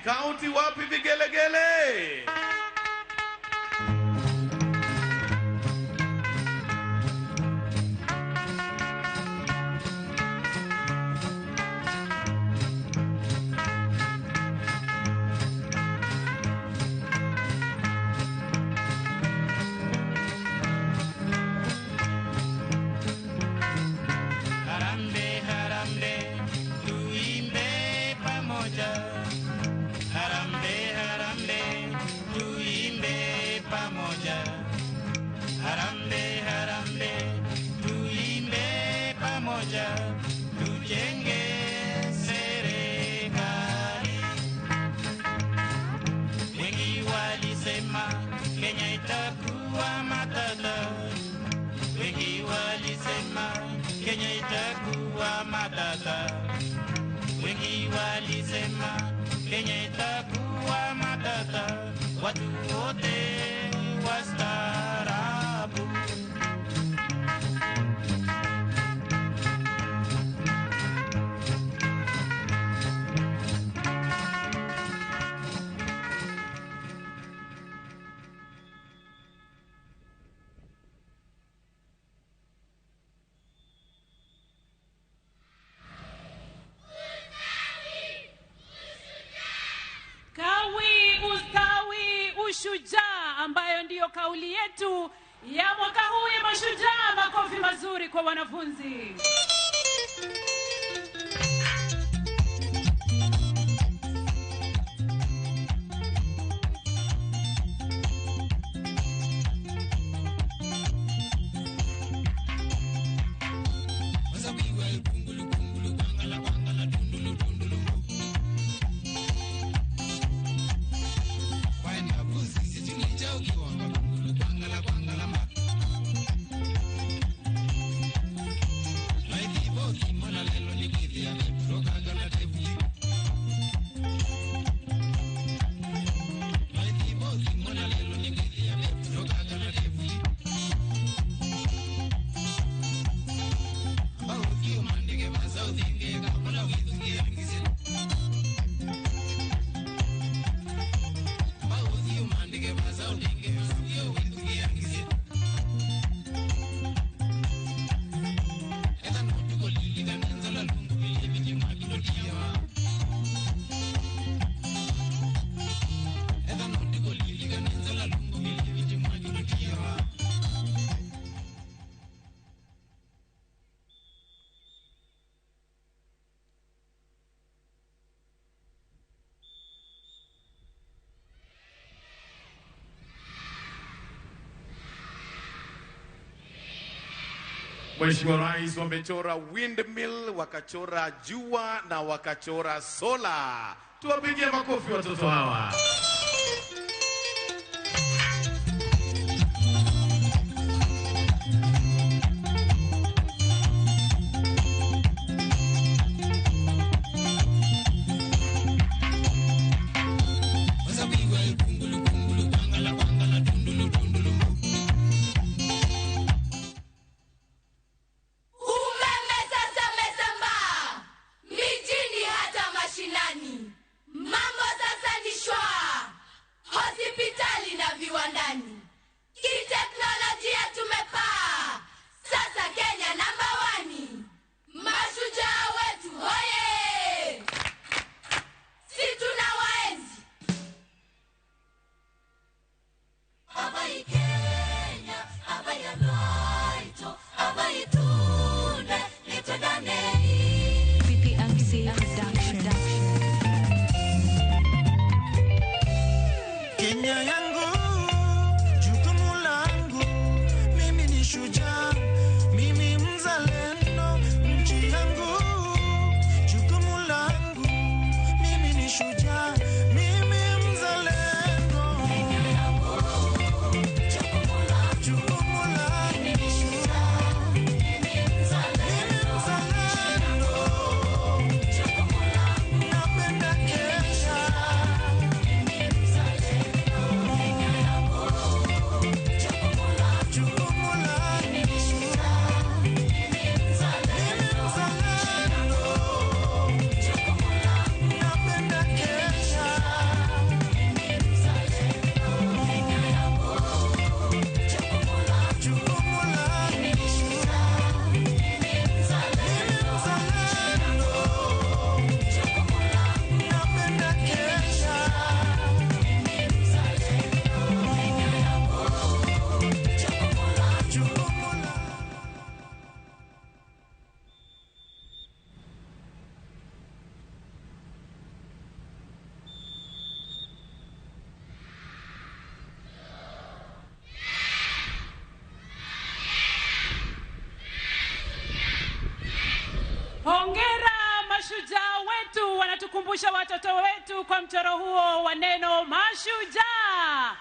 Kaunti wapi vigelegele? Harambe, harambe, tuimbe pamoja. Harambe, harambe, tuimbe pamoja. Harambe, harambe. Walisema Kenya itakuwa matata, watu wote wastaarabu. Ushujaa, ambayo ndiyo kauli yetu ya mwaka huu ya Mashujaa. Makofi mazuri kwa wanafunzi. Mheshimiwa Rais, wamechora windmill, wakachora jua na wakachora sola. Tuwapigie makofi watoto hawa. Kenya yangu, jukumu langu, mimi ni shujaa, mimi mzalendo, nchi yangu, jukumu langu, mimi ni shujaa, mimi mzalendo. Kenya yangu, jukumu langu, mimi shujaa, mimi mzalendo, napenda Kenya. Hongera mashujaa wetu, wanatukumbusha watoto wetu kwa mchoro huo wa neno mashujaa.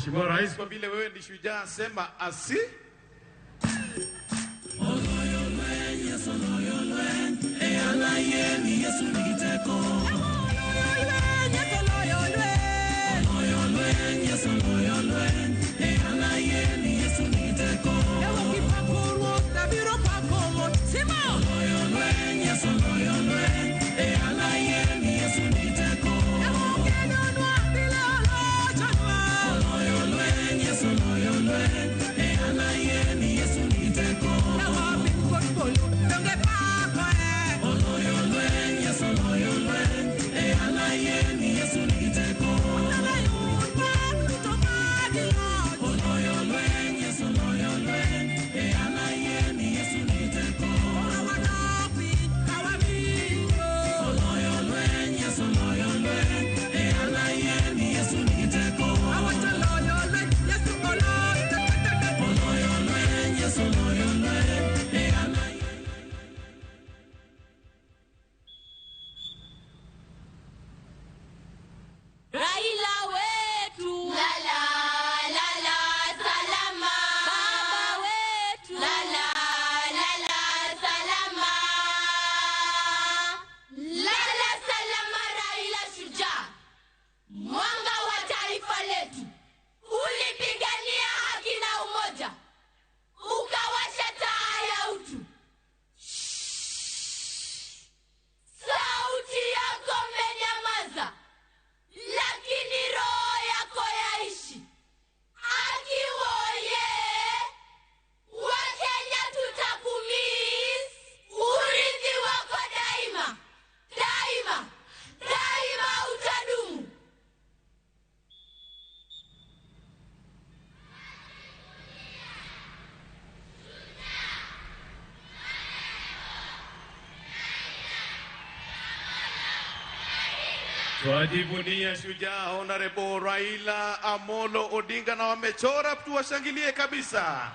Mheshimiwa Rais, kwa vile wewe ni shujaa, sema asi. Raila wetu, lala lala salama. Baba wetu, lala lala salama. Lala salama Raila shujaa, mwanga wa taifa letu. Ulipigania haki na umoja, ukawasha taa ya utu. Sauti yako imenyamaza, lakini roho yako yaishi. Akiwoye, Wakenya tutakumiss. Urithi wako daima daima daima utadumu. Twajivunia shujaa Honorable Raila Amolo Odinga, na wamechora, tuwashangilie kabisa.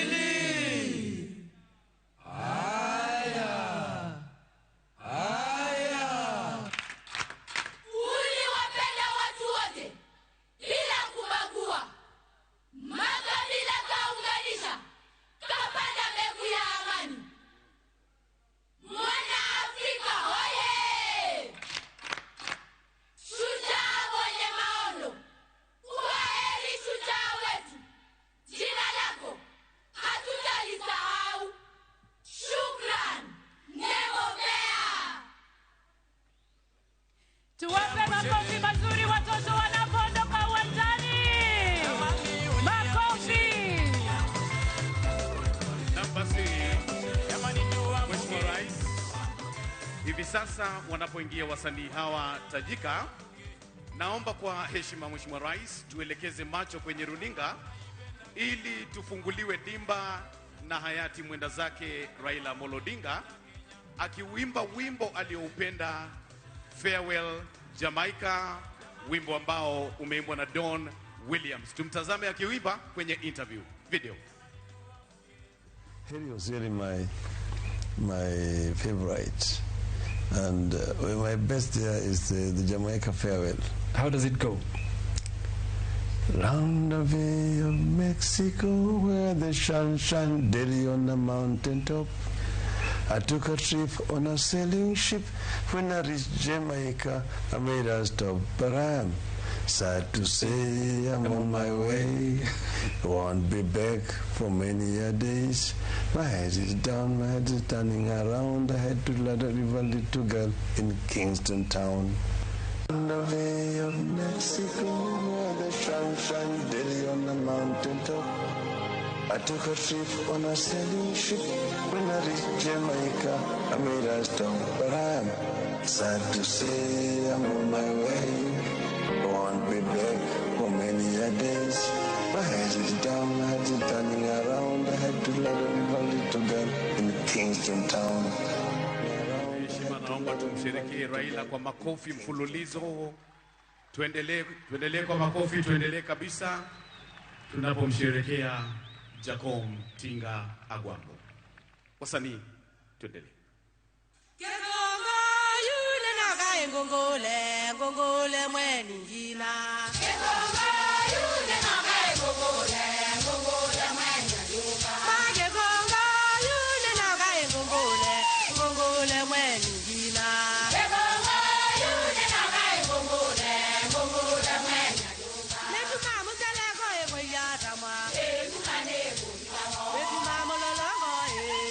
Kitendawili. Haya. Haya. Uliwapenda watu wote bila kubagua, makabila kaunganisha, kapanda mbegu ya amani. Mwana Afrika hoye! Shujaa mwenye maono, kwaheri shujaa wetu, jina lako hatutalisahau. Shukran, Nemomea. Tuwape makofi mazuri watoto wanapoondoka uwanjani. Makofi. Na basi, Mheshimiwa Rais, hivi sasa wanapoingia wasanii hawa tajika, naomba kwa heshima Mheshimiwa Rais tuelekeze macho kwenye runinga ili tufunguliwe dimba na hayati mwenda zake Raila Amolo Odinga akiuimba wimbo alioupenda, Farewell Jamaica, wimbo ambao umeimbwa na Don Williams. Tumtazame akiuimba kwenye interview video. Harry was really my favorite, and my best there is the Jamaica Farewell. How does it go? Round the Bay of Mexico, where the sun shines daily on the mountain top. I took a trip on a sailing ship. When I reached Jamaica, I made a stop, but I am sad to say I'm on my way. Won't be back for many a days. My head is down, my head is turning around. I had to let a river little girl in Kingston town. On the Bay of Mexico, where the sun shines daily on the mountain top. I took a trip on a sailing ship. When I reached Jamaica, I made a stop, but I am sad to say I'm on my way. Won't be back for many a days. My head is down, my head is turning around. I had to let a river little girl in Kingston town. Naomba tumsherekee Raila kwa makofi mfululizo. Tuendelee, tuendelee kwa makofi, tuendelee kabisa tunapomsherekea Jacom Tinga Agwambo. Wasanii, tuendelee. Kegongo yule nakae ngongole ngongole mweni ngina. Kegongo yule nakae ngongole ngongole mweni ngina. Makegongo yule nakae ngongole ngongole mweni ngina. Kegongo yule nakae ngongole ngongole mweni ngina. Netuma mutele koe koyatama. Etuma ne koyatama. Etuma mololongo e.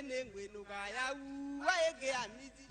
Nengwenuka ya uwa ege amiti.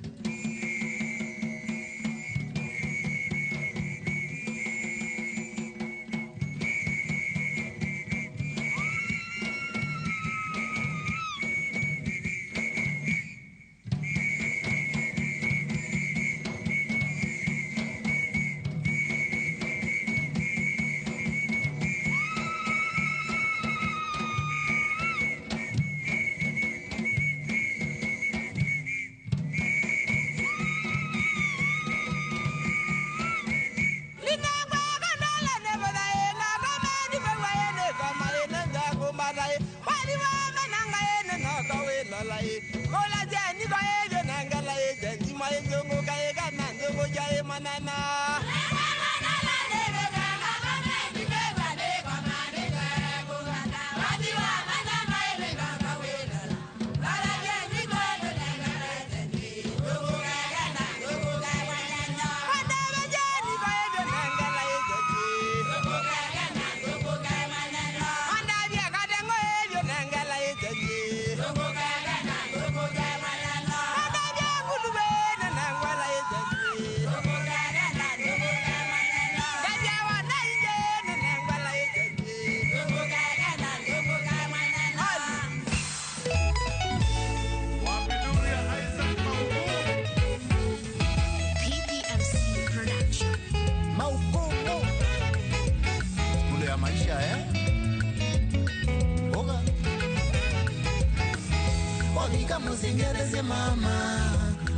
Musingereze mama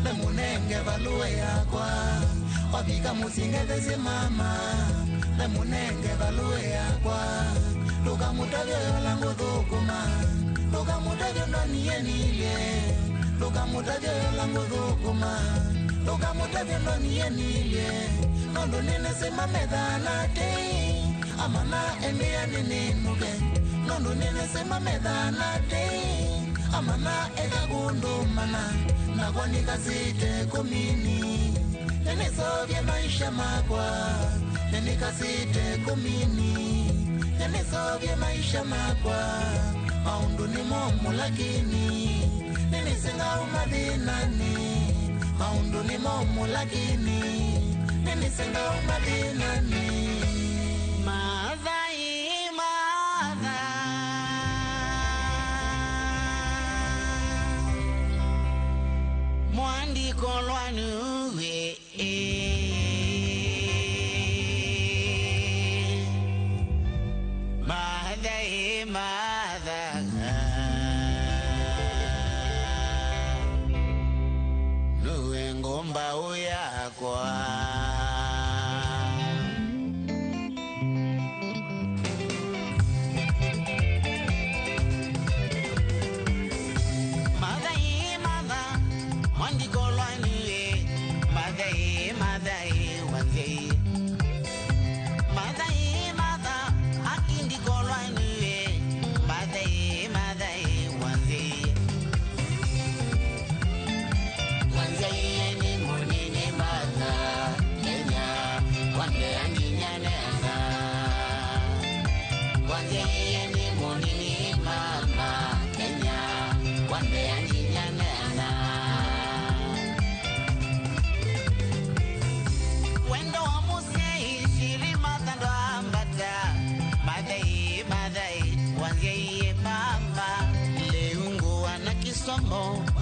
nemunenge valuwe yakwa wabika musingereze mama nemunenge valuwe yakwa lukamutavyo yolangu dhukuma lukamutavyo ndoniyenilye lukamutavyo yolangu dhukuma lukamutavyo ndoniyenilye nondo ninesema medhanate amana emia ninenuke nondo ninesema medhanate amana ekakundumana nakwanikasite komini nenisovye maisha makwa nenikasite komini nenisovye maisha makwa maundu ni momu lakini ninisinga umadhinani maundu ni momu lakini ninisinga umadhinani madhai madha mwandiko lwanuwe madha madha nuwe ngomba uyakwa.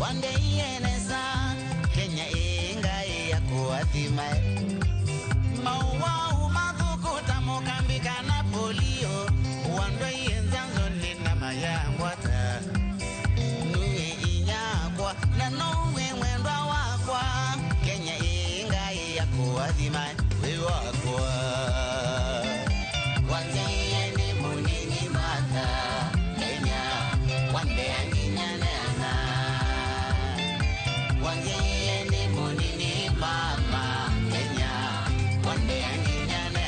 Wandeyeneza Kenya inga ya kuathima mauwa umadhukuta mukambika na polio wandoyenzanzo nina mayangwata nuwe inyakwa na nuwe mwendwa wakwa Kenya inga ya kuathima we wakwa wanzeyene munini mata Kenya wandeyanginyana wanzeyene munini mama Kenya wandeyanginyana.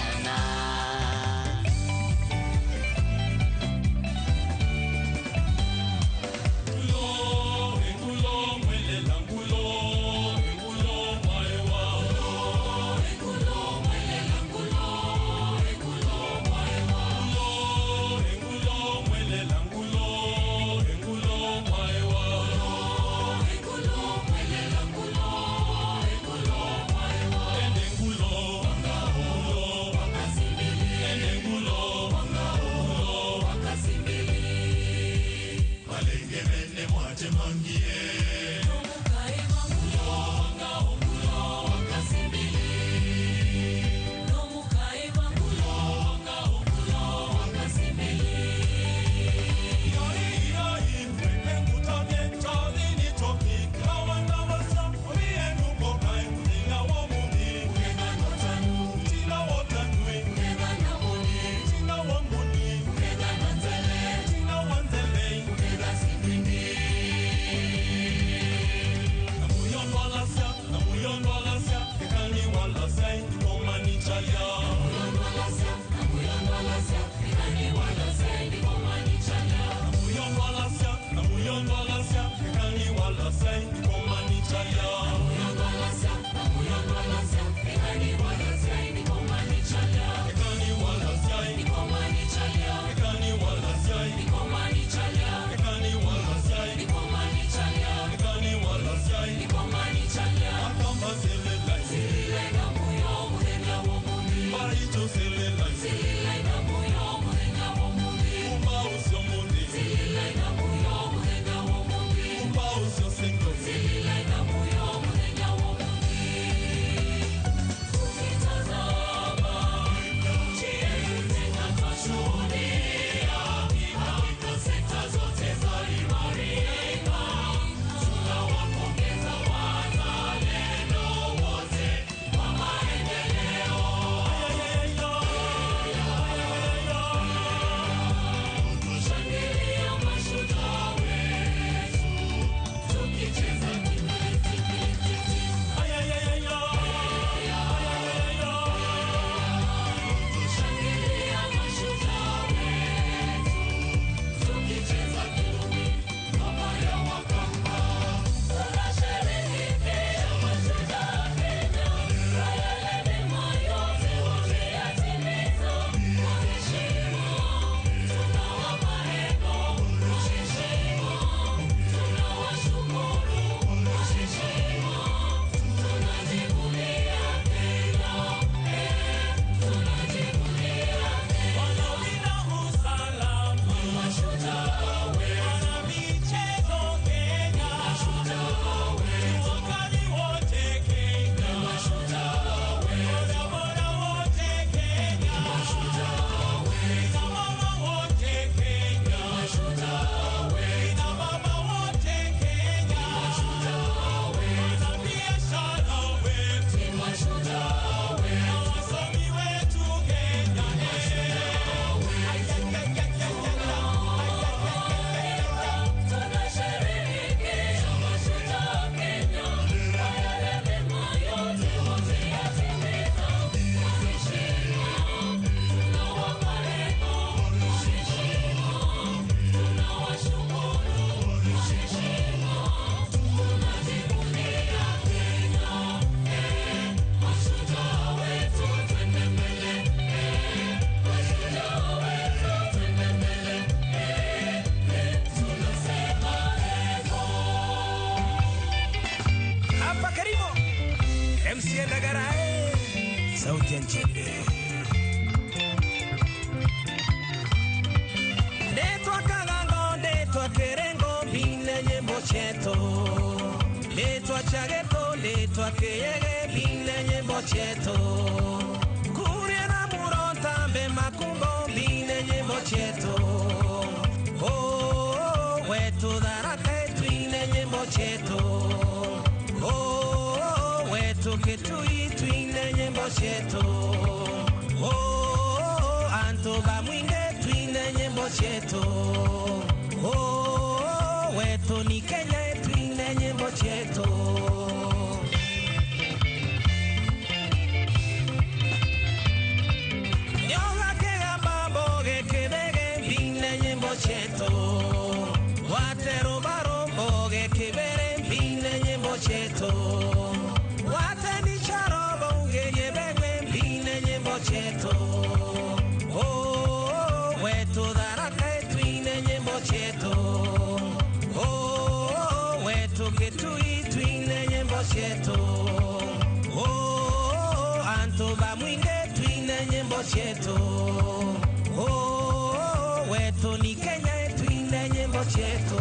Ngulo, Sauti ya Nchende. Letwa Kagango, letwa Kerengo, bile nyimbo chetu. Letwa Chageto, letwa Keyege, bile nyimbo chetu. Kuria na Muronta, mbe Makumbo, bile nyimbo chetu. Oh, wetu Daraka, twine nyimbo chetu. Oh, wetu Kitui, twine nyimbo chetu. Oh, anto ba mwinge, twine nyimbo chetu. Oh, wetu ni Kenya, twine nyimbo chetu. Nyoga kega mambo gekebege, bine nyimbo chetu. Watero barombo gekebere, bine nyimbo chetu. Wateni charobo genyebegwe, bine nyimbo chetu. Oh, wetu Daraka, twine nyimbo chetu. Oh, wetu Kitui, twine nyimbo chetu. Oh, anto ba mwinge, twine nyimbo chetu. Oh, wetu ni Kenya, twine nyimbo chetu.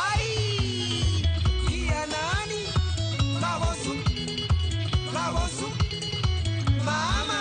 Ai, kia nani? Mabosu, mabosu, mama.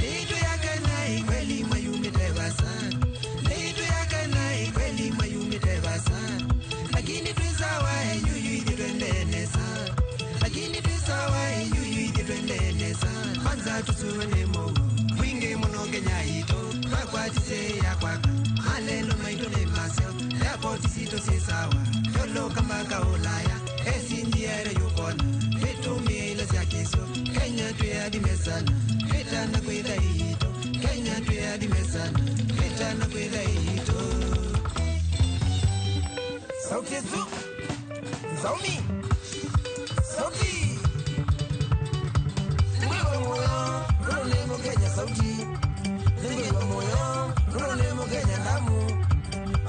Nitu yake na ikweli mayumitewa sana. Nitu yake na ikweli mayumitewa sana. Lakini tuisawa yuyu idipendene sana. Lakini tuisawa yuyu idipendene sana. Kwanza tusuwe mo mwingi muno Kenya ito twakwatise ya kwaka malelo maito ne maseo airport sito si sawa yolo kama ka Ulaya esindiere yukona vitumie ile sya kesio Kenya tuyadime sana vitana kwita ito Kenya tuyadime sana Mitano kwitha ito Sauti zu Zaumi Sauti Ningwe moyo Rune mukenya sauti Ningwe moyo Rune mukenya ndamu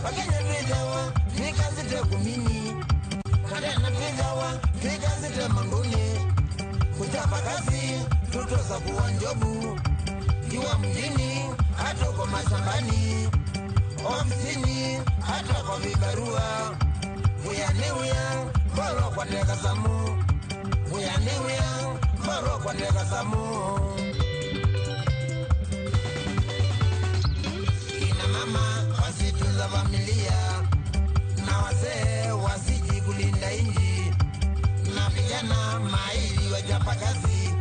Wakenya twithawa Nikazite kumini Katena twithawa Nikazite manguni Kuchapa kazi Tutosa kuwa njobu Kiwa mjini Hata kwa mashambani Ofisini Hata kwa vibarua Uyaniuya Mboro kwa teka samu Uyaniuya Mboro kwa teka samu Kina mama wasitunza familia Na wazee wasiji kulinda inji Na vijana maili wachapa kazi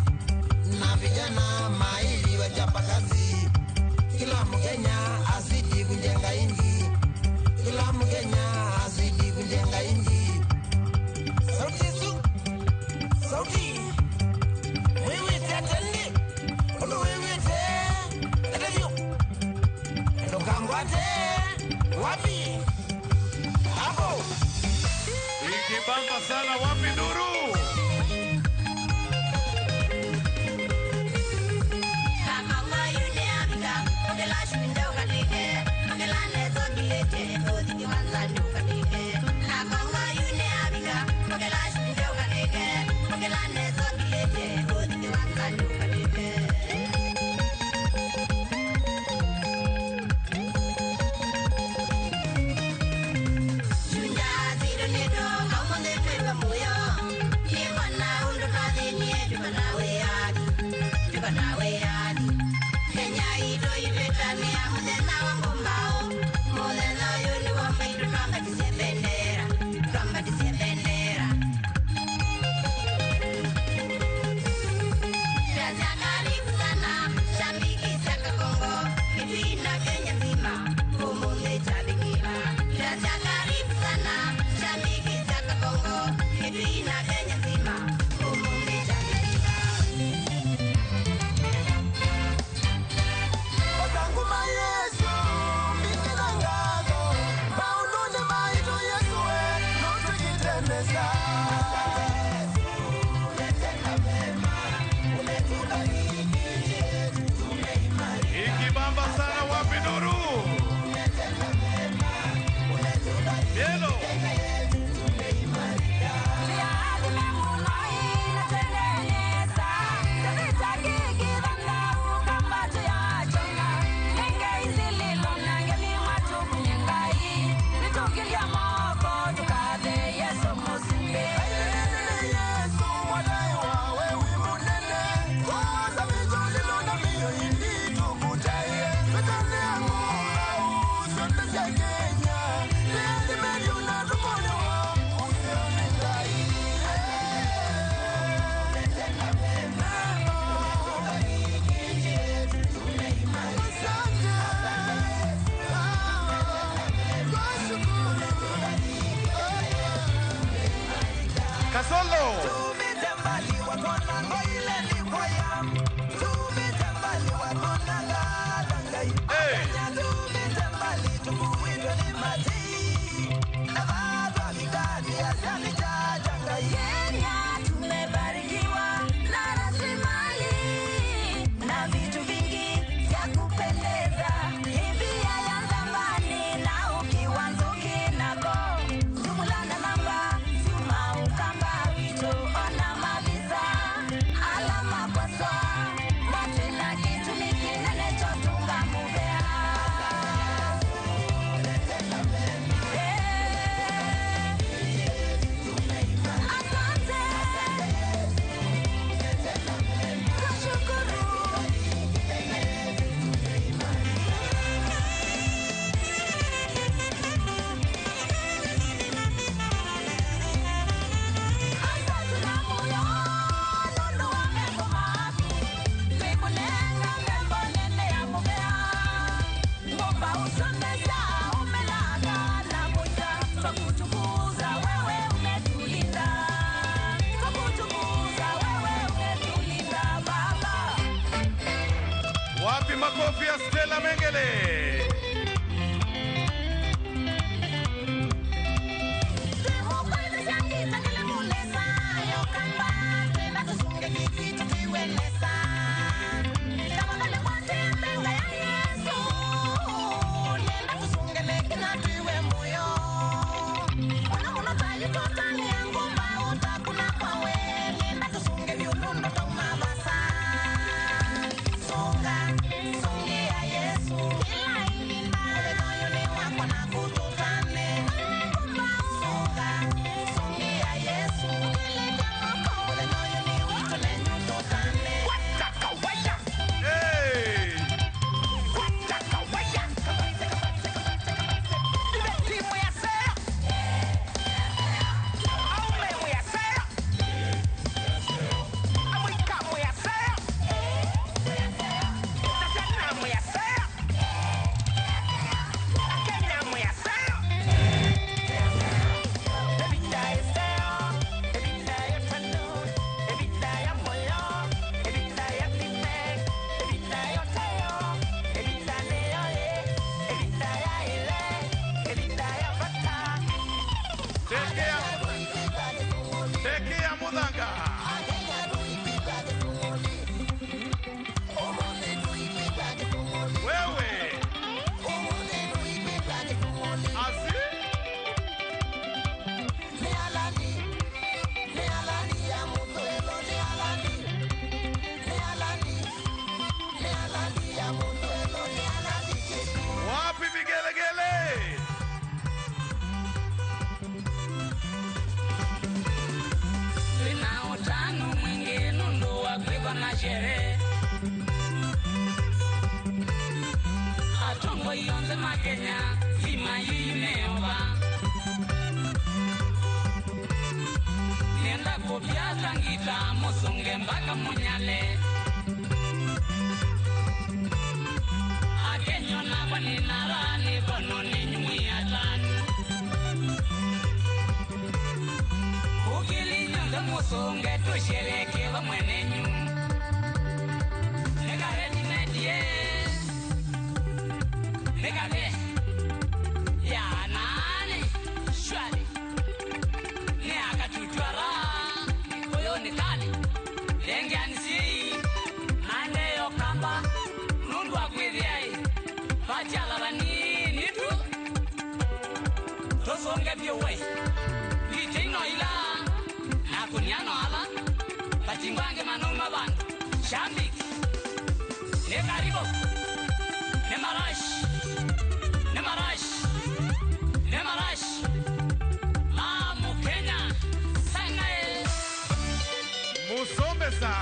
Na vijana maili wachapa kazi Kila Mkenya azidi kujenga inji Kila Mkenya azidi kujenga inji Sauti su Sauti Wewe tetende Olo wewe te Etevyo Ndokangwate Wapi Hapo Ikibamba sana wapi nuru? Ikibamba sana wapi nuru? Bielo. Kasolo. Kenya tumebarikiwa na rasilimali na vitu vingi vya kupendeza. Hivi ya zamani na ukiwa nzuki nako jumla na namba chuma ukamba wito ona mavisa alama kwa saa matwina kitu nikinene chotunga mubea. Wapi makofi ya Stella Mengele? Tekea Muthanga. Wewe. Asi? Wapi vigelegele? Sina utano mwingi nundu wa kwigwa na sherehe atongo yonze makenya sima yimeova nenda kupyaza ngita musunge mpaka munyale akenyona kwaninarani kono ninyumwiatani ukilinyonze musunge tushereke vamwenenyu nekarenimedie nekale yanane shwali neakatutwara koyonikali lengeanisii nandeyokamba nundu akwithiai vachala vanini tu tusonge vyuwe liteinoila nakuniano ala vachingwange manuma vandu shambiki nekaribo nemarashi nemarashi nemarashi mamukenya sangae Musomesa.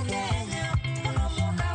Kenya,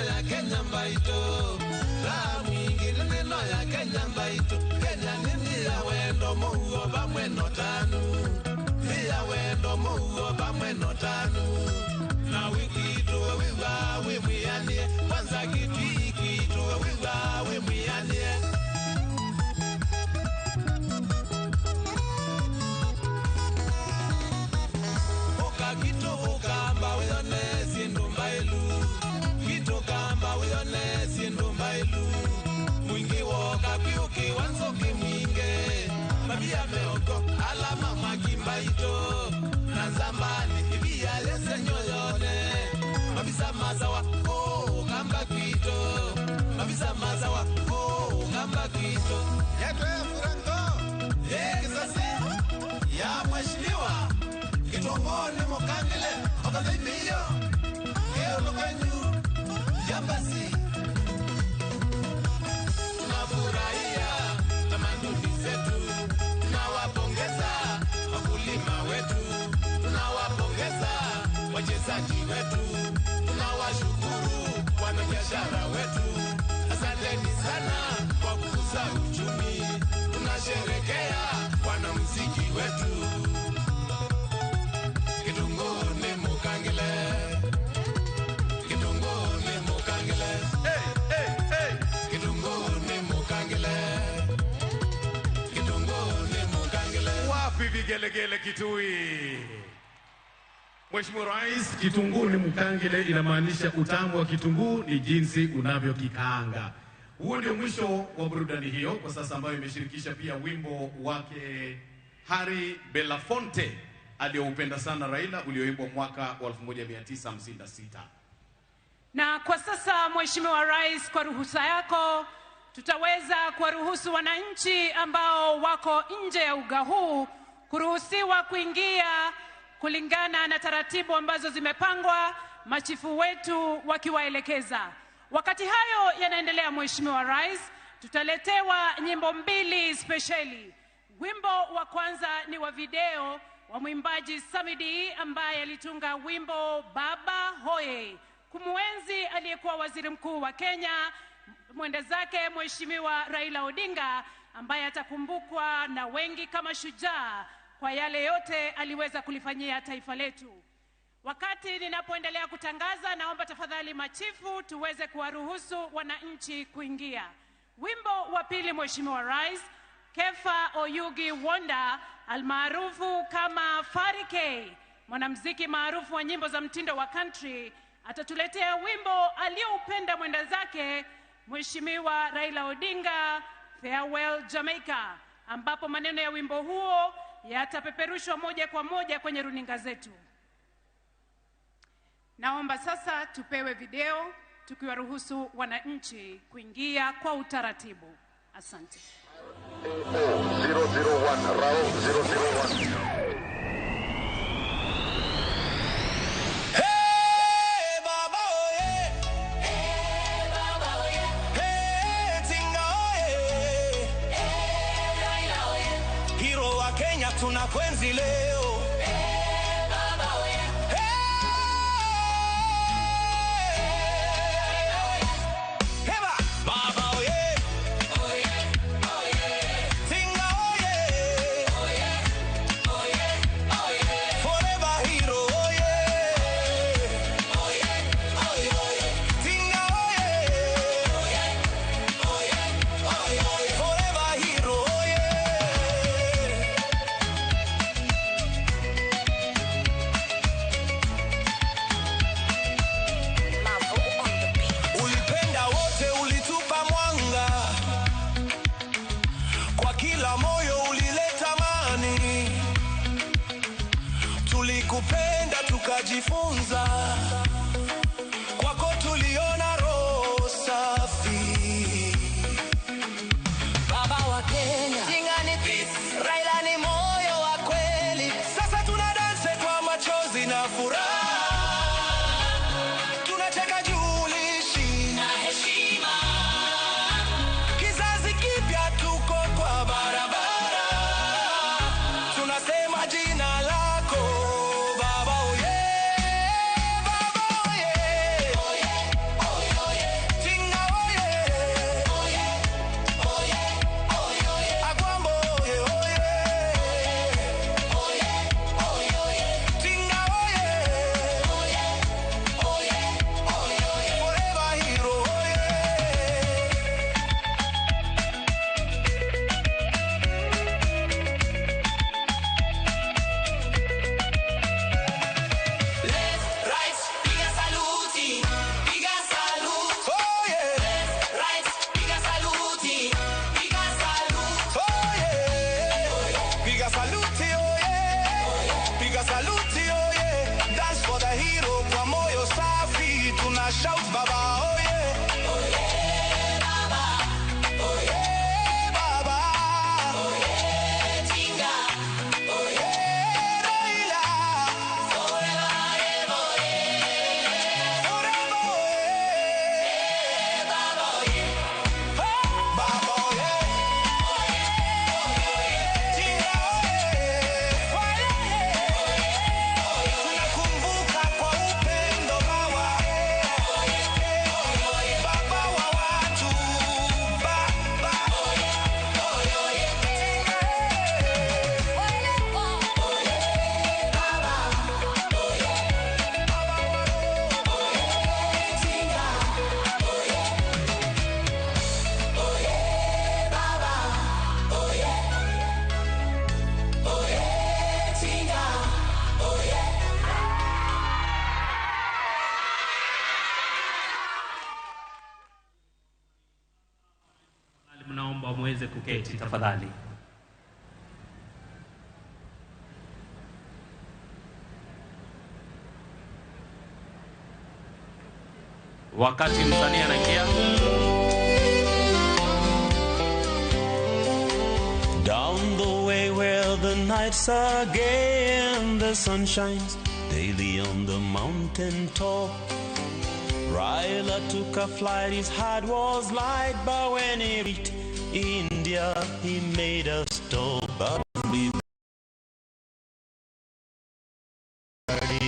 ya Kenya mbaito raha mwingi neno ya Kenya mbaito Kenya nini ya wendo muhuo bamwe no tanu ya wendo muhuo bamwe no tanu na wikitu wiwa wimwianie kwanza kitwikitu wiwa wimwianie. Alama mwakimbaito na zambani ibia lese nyoyone mabisa mazawa oh kamba kwito mabisa mazawa oh kamba kwito yeto ya furango ye kisasi ya mheshimiwa kitongoni mokangile okazimiyo yeolokanyu yambasi tunafurahia tamaduni zetu. Tunawapongeza wakulima wetu, tunawapongeza wachezaji wetu, tunawashukuru wanabiashara wetu. Asanteni sana kwa kukuza uchumi, tunasherekea wanamuziki wetu. Kitunguu ni mukangile, kitunguu ni mukangile, hey, hey, hey. Kitunguu ni mukangile. Wapi vigelegele Kitui? Mheshimiwa Rais, kitunguu ni mkangile inamaanisha utamu wa kitunguu ni jinsi unavyokikaanga. Huo ndio mwisho wa burudani hiyo kwa sasa, ambayo imeshirikisha pia wimbo wake Harry Belafonte aliyoupenda sana Raila, ulioimbwa mwaka wa 1956. Na kwa sasa Mheshimiwa Rais, kwa ruhusa yako tutaweza kuwaruhusu wananchi ambao wako nje ya uga huu kuruhusiwa kuingia kulingana na taratibu ambazo zimepangwa, machifu wetu wakiwaelekeza. Wakati hayo yanaendelea, Mheshimiwa Rais, tutaletewa nyimbo mbili spesheli. Wimbo wa kwanza ni wa video wa mwimbaji Samidi ambaye alitunga wimbo Baba Hoye kumuenzi aliyekuwa waziri mkuu wa Kenya, mwenda zake Mheshimiwa Raila Odinga, ambaye atakumbukwa na wengi kama shujaa kwa yale yote aliweza kulifanyia taifa letu. Wakati ninapoendelea kutangaza, naomba tafadhali machifu tuweze kuwaruhusu wananchi kuingia. Wimbo wa pili, Mheshimiwa Rais, Kefa Oyugi Wonder almaarufu kama Farike, mwanamuziki maarufu wa nyimbo za mtindo wa country, atatuletea wimbo alioupenda mwenda zake Mheshimiwa Raila Odinga, Farewell Jamaica, ambapo maneno ya wimbo huo yatapeperushwa moja kwa moja kwenye runinga zetu. Naomba sasa tupewe video tukiwaruhusu wananchi kuingia kwa utaratibu. Asante. 001 Rao 001. Tunakwenzi leo. Hey, baba oye. Hey, hey, baba oye. Oye, oye. Tinga oye. Oye, oye, oye. Forever hero oye. Oye, oye, oye. Tinga oye. Oye, oye, oye. Forever hero oye. Ulipenda wote, ulitupa mwanga, kwa kila moyo ulileta amani. Tulikupenda tukajifunza, kwako tuliona roho safi. Baba wa Kenya, Tinga ni peace, Raila ni moyo wa kweli. Sasa tuna dance kwa machozi na furaha, tunacheka juu uliishi na heshima. Kizazi kipya tuko kwa barabara, tunasema jina lako Baba oye, Baba Naomba muweze kuketi tafadhali. Wakati msanii anaingia. Down the way where the nights are gay and the sun shines daily on the mountain top. Raila took a flight, his heart was light, but when he reached India, he made a stop. But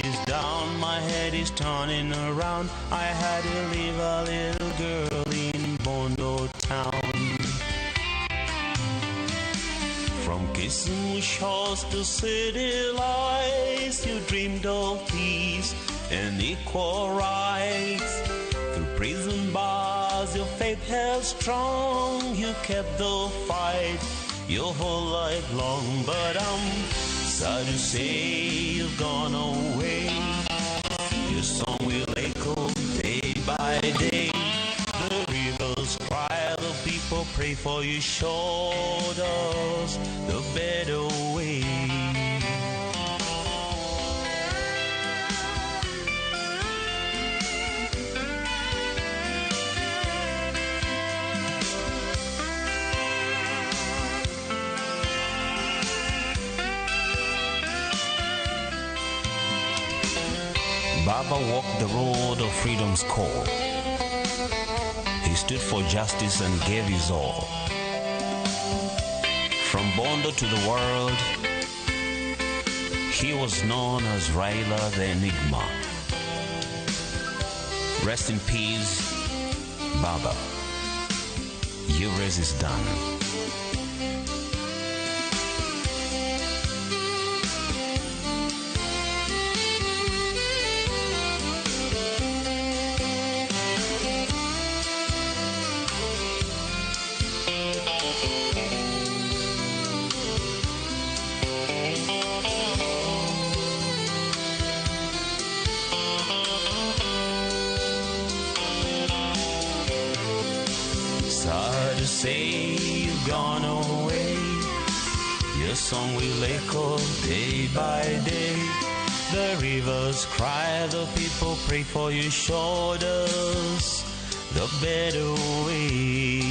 is down, my head is turning around. I had to leave a little girl in Bondo town. From Kisumu shores to city lights, you dreamed of peace and equal rights. Through prison bars, your faith held strong. You kept the fight your whole life long. But I'm sad to say you've gone away. Your song will echo day by day. The rivers cry, the people pray for you. Showed us the better way. Baba walked the road of freedom's call. He stood for justice and gave his all. From Bondo to the world, he was known as Raila the Enigma. Rest in peace, Baba. Your race is done. Sad to say you've gone away. Your song will echo day by day. The rivers cry, the people pray for you. Showed us the better way.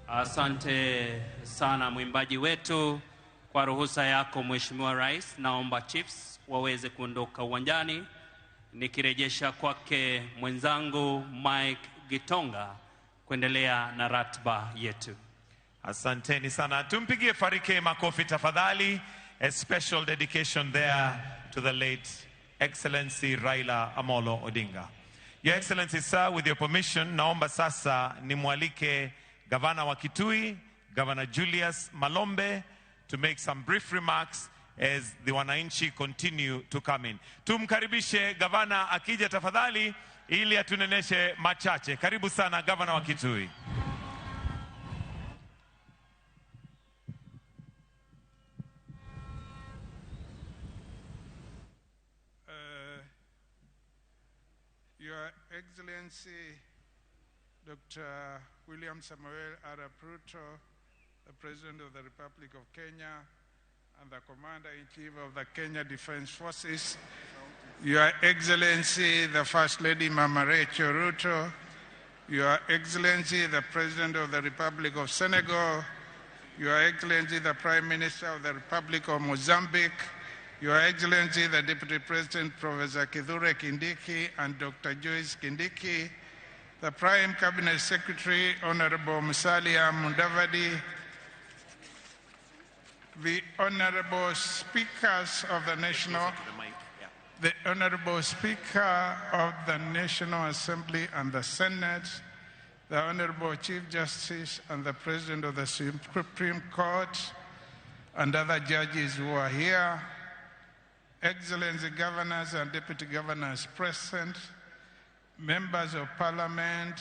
Asante sana mwimbaji wetu. Kwa ruhusa yako Mheshimiwa Rais, naomba chiefs waweze kuondoka uwanjani, nikirejesha kwake mwenzangu Mike Gitonga kuendelea na ratiba yetu. Asanteni sana. Tumpigie Farike makofi tafadhali. A special dedication there to the late Excellency Raila Amolo Odinga. Your Excellency sir, with your permission, naomba sasa nimwalike Gavana wa Kitui, Governor Julius Malombe, to make some brief remarks as the wananchi continue to come in. Tumkaribishe gavana akija tafadhali ili atuneneshe machache. Karibu sana Gavana wa Kitui. Your Excellency, Dr. William Samoei Arap Ruto, the President of the Republic of Kenya and the Commander-in-Chief of the Kenya Defense Forces, Your Excellency, the First Lady Mama Rachel Ruto, Your Excellency, the President of the Republic of Senegal, Your Excellency, the Prime Minister of the Republic of Mozambique, Your Excellency, the Deputy President, Professor Kithure Kindiki and Dr. Joyce Kindiki, the Prime Cabinet Secretary, Honorable Musalia Mudavadi, the Honorable Speakers of the National, the Honorable Speaker of the National Assembly and the Senate, the Honorable Chief Justice and the President of the Supreme Court, and other judges who are here, Excellency Governors and Deputy Governors present, Members of Parliament,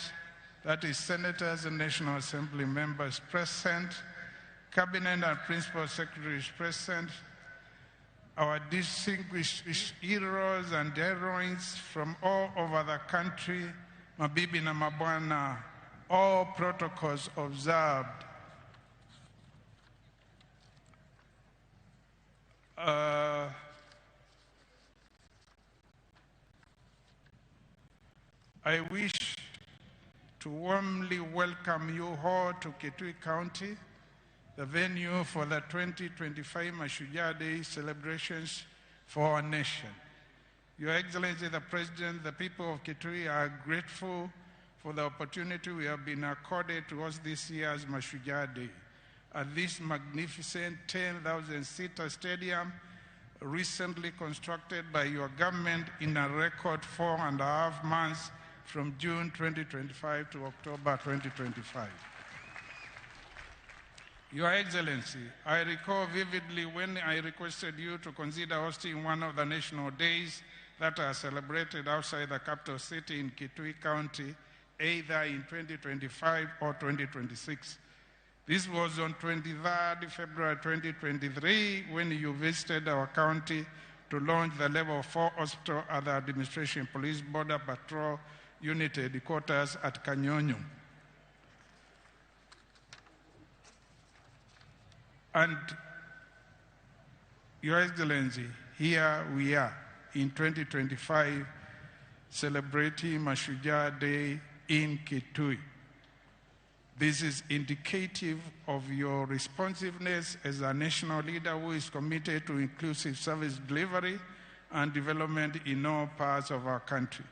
that is Senators and National Assembly members present, Cabinet and Principal Secretaries present, our distinguished heroes and heroines from all over the country, mabibi na mabwana, all protocols observed. I wish to warmly welcome you all to Kitui County, the venue for the 2025 Mashujaa Day celebrations for our nation. Your Excellency, the President, the people of Kitui are grateful for the opportunity we have been accorded to host this year's Mashujaa Day at this magnificent 10,000-seater stadium recently constructed by your government in a record 4.5 months from June 2025 to October 2025. Your Excellency, I recall vividly when I requested you to consider hosting one of the national days that are celebrated outside the capital city in Kitui County, either in 2025 or 2026. This was on 23rd February 2023 when you visited our county to launch the Level 4 Hospital at the Administration Police Border Patrol Unit headquarters at Kanyonyo. And Your Excellency, here we are in 2025 celebrating Mashujaa Day in Kitui. This is indicative of your responsiveness as a national leader who is committed to inclusive service delivery and development in all parts of our country.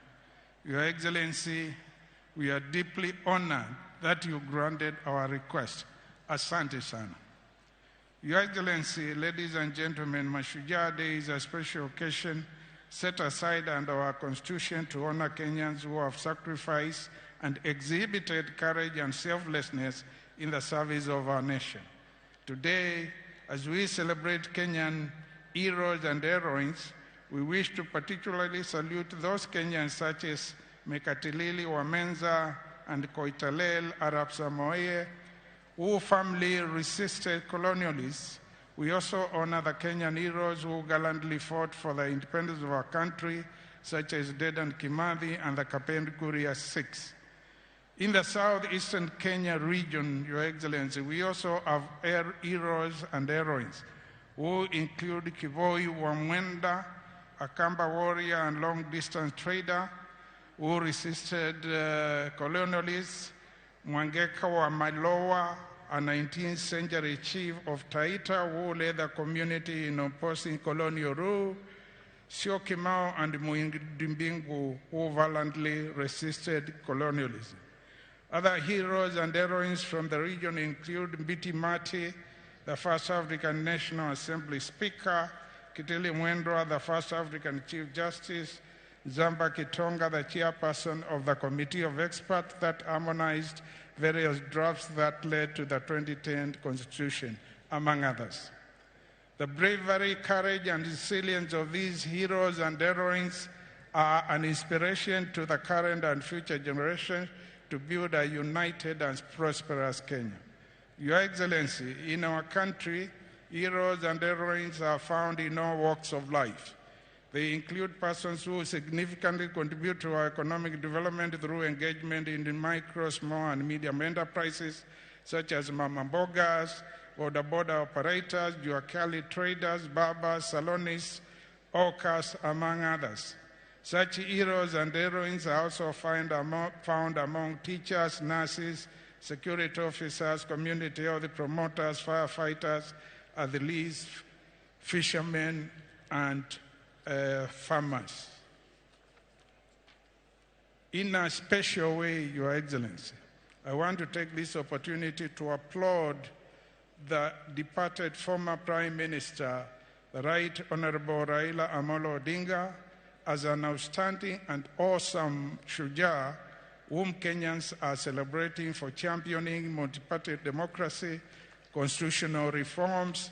Your Excellency, we are deeply honored that you granted our request. Asante sana. Your Excellency, ladies and gentlemen, Mashujaa Day is a special occasion set aside under our Constitution to honor Kenyans who have sacrificed and exhibited courage and selflessness in the service of our nation. Today, as we celebrate Kenyan heroes and heroines, we wish to particularly salute those Kenyans such as Mekatilili wa Menza and Koitalel Arap Samoei, who firmly resisted colonialists. We also honor the Kenyan heroes who gallantly fought for the independence of our country, such as Dedan Kimathi and the Kapenguria Six. In the southeastern Kenya region, Your Excellency, we also have heroes and heroines who include Kivoi Wamwenda, a Kamba warrior and long-distance trader who resisted colonialists, Mwangeka wa Malowa, a 19th century chief of Taita who led the community in opposing colonial rule, Syokimau and Muindi Mbingu, who valiantly resisted colonialism. Other heroes and heroines from the region include Mbiti Mati, the first African National Assembly Speaker, Kitili Mwendwa, the first African Chief Justice, Zamba Kitonga, the chairperson of the Committee of Experts that harmonized various drafts that led to the 2010 Constitution, among others. The bravery, courage, and resilience of these heroes and heroines are an inspiration to the current and future generations to build a united and prosperous Kenya. Your Excellency, in our country, heroes and heroines are found in all walks of life. They include persons who significantly contribute to our economic development through engagement in the micro, small, and medium enterprises, such as mama mbogas, border operators, juakali traders, barbers, salonists, hawkers, among others. Such heroes and heroines are also found among teachers, nurses, security officers, community health promoters, firefighters, athletes, fishermen, and farmers. In a special way, Your Excellency, I want to take this opportunity to applaud the departed former Prime Minister, the Right Honorable Raila Amolo Odinga, as an outstanding and awesome Shujaa whom Kenyans are celebrating for championing multi-party democracy, constitutional reforms,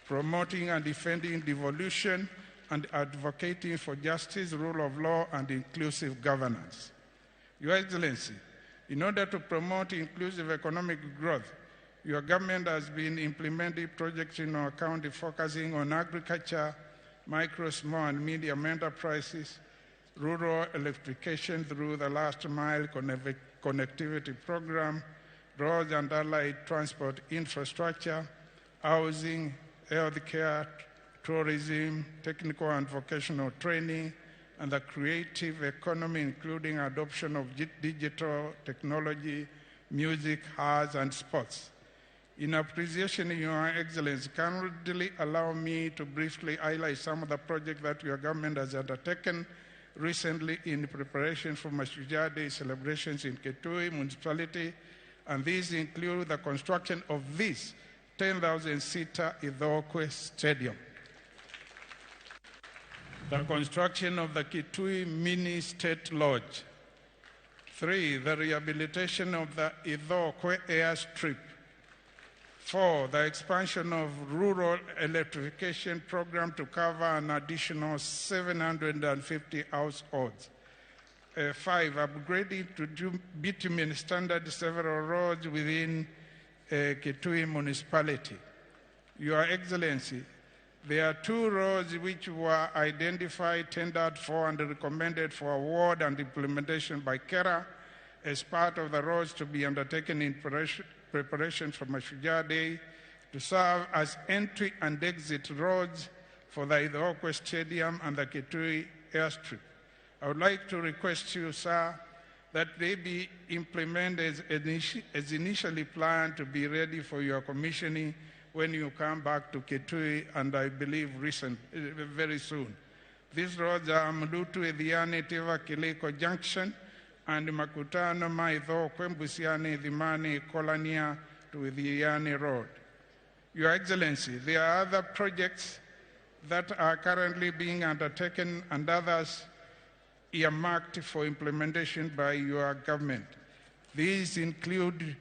promoting and defending devolution, and advocating for justice, rule of law, and inclusive governance. Your Excellency, in order to promote inclusive economic growth, your government has been implementing projects in our county focusing on agriculture, micro, small, and medium enterprises, rural electrification through the last mile connectivity program, roads and allied transport infrastructure, housing, healthcare, tourism, technical and vocational training, and the creative economy, including adoption of digital technology, music, arts, and sports. In appreciation, Your Excellency, kindly allow me to briefly highlight some of the projects that your government has undertaken recently in preparation for Mashujaa Day celebrations in Kitui Municipality, and these include the construction of this 10,000-seater Ithookwe Stadium, the construction of the Kitui Mini State Lodge, 3, the rehabilitation of the Ithookwe Airstrip, 4, the expansion of rural electrification program to cover an additional 750 households. 5, upgrading to bitumen standard several roads within Kitui Municipality. Your Excellency, there are 2 roads which were identified, tendered for, and recommended for award and implementation by KERA as part of the roads to be undertaken in preparation for Mashujaa Day to serve as entry and exit roads for the Ithookwe Stadium and the Kitui Airstrip. I would like to request you, sir, that they be implemented as initially planned to be ready for your commissioning when you come back to Kitui, and I believe very soon. These roads are Mlutu, Ethiani, Tiva, Kiliko Junction, and Makutano, Maitho, Kwembusiani, Dhimani, Kolania to Ethiani Road. Your Excellency, there are other projects that are currently being undertaken and others earmarked for implementation by your government. These include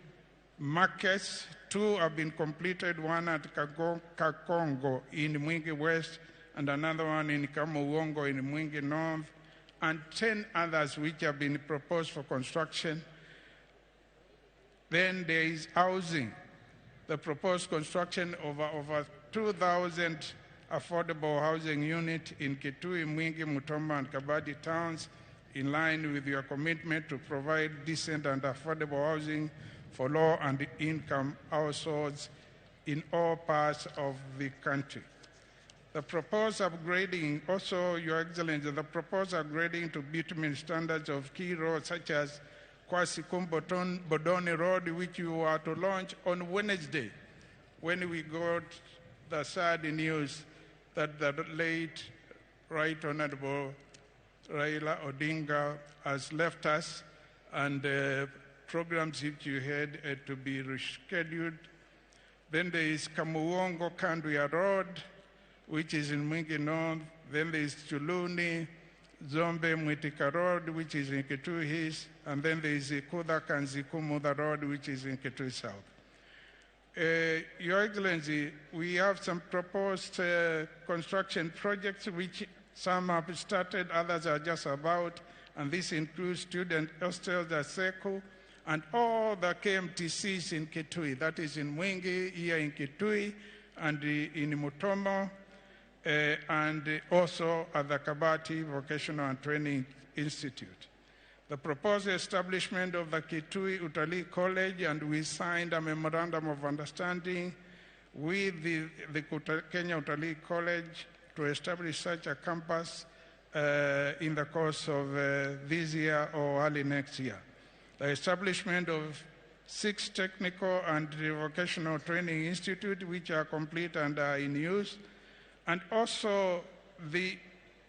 markets. 2 have been completed, one at Kakongo in Mwingi West and another one in Kamuwongo in Mwingi North, and 10 others which have been proposed for construction. Then there is housing, the proposed construction of over 2,000 affordable housing units in Kitui, Mwingi, Mutomo, and Kabati towns, in line with your commitment to provide decent and affordable housing for low and income households in all parts of the country. The proposed upgrading, also, Your Excellency, the proposed upgrading to bitumen standards of key roads such as Kwasikum Bodoni Road, which you are to launch on Wednesday, when we got the sad news that the late Right Honorable Raila Odinga has left us, and programs which you had to be rescheduled. Then there is Kamuwongo Kanduya Road, which is in Mwingi North. Then there is Chuluni Zombe Mwitika Road, which is in Kitui East. And then there is Ikudha Kanzikumudha Road, which is in Kitui South. Your Excellency, we have some proposed construction projects, which some have started, others are just about, and this includes student hostels at Seku and all the KMTCs in Kitui, that is in Mwingi, here in Kitui, and in Mutomo, and also at the Kabati Vocational and Training Institute. The proposed establishment of the Kitui Utalii College, and we signed a memorandum of understanding with the Kenya Utalii College to establish such a campus in the course of this year or early next year. The establishment of 6 technical and vocational training institutes which are complete and are in use, and also the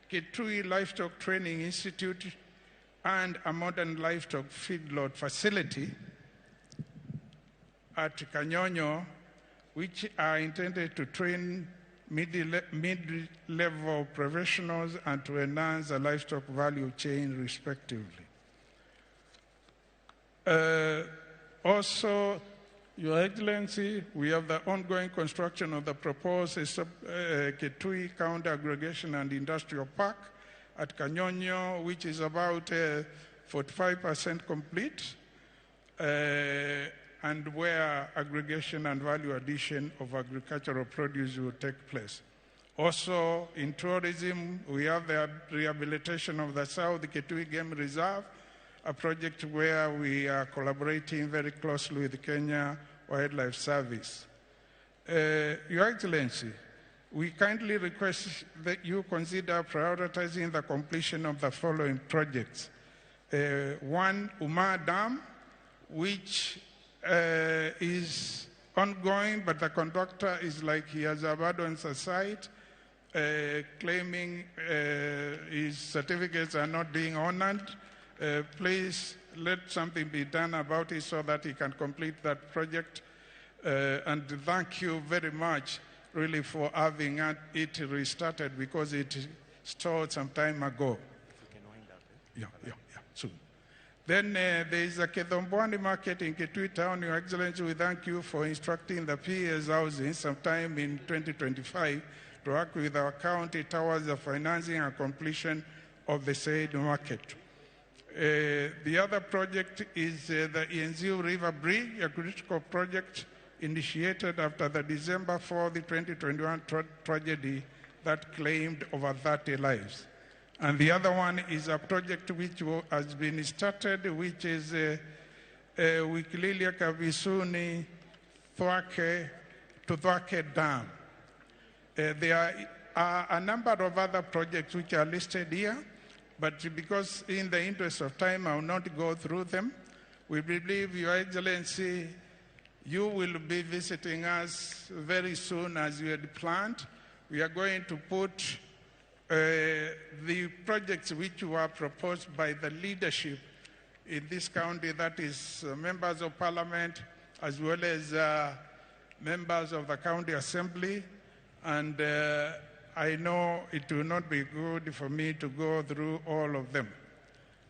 Kitui Livestock Training Institute and a modern livestock feedlot facility at Kanyonyo, which are intended to train mid-level professionals and to enhance the livestock value chain, respectively. Also, Your Excellency, we have the ongoing construction of the proposed Kitui County Aggregation and Industrial Park at Kanyonyo, which is about 45% complete, and where aggregation and value addition of agricultural produce will take place. Also, in tourism, we have the rehabilitation of the South Kitui Game Reserve, a project where we are collaborating very closely with the Kenya Wildlife Service. Your Excellency, we kindly request that you consider prioritizing the completion of the following projects. One, Uma Dam, which is ongoing, but the contractor is like he has abandoned the site, claiming his certificates are not being honored. Please let something be done about it so that he can complete that project. And thank you very much, really, for having it restarted, because it stalled some time ago. Yeah, soon. Then there is a Kithomboani market in Kitui Town. Your Excellency, we thank you for instructing the PS Housing sometime in 2025 to work with our county towards the financing and completion of the said market. The other project is the Enziu River Bridge, a critical project initiated after the December 4, 2021 tragedy that claimed over 30 lives. And the other one is a project which has been started, which is Wikililia Kavisuni Thwake to Thwake Dam. There are a number of other projects which are listed here, but because in the interest of time, I will not go through them. We believe, Your Excellency, you will be visiting us very soon as you had planned. We are going to put the projects which were proposed by the leadership in this county, that is members of parliament, as well as members of the county assembly. And I know it will not be good for me to go through all of them.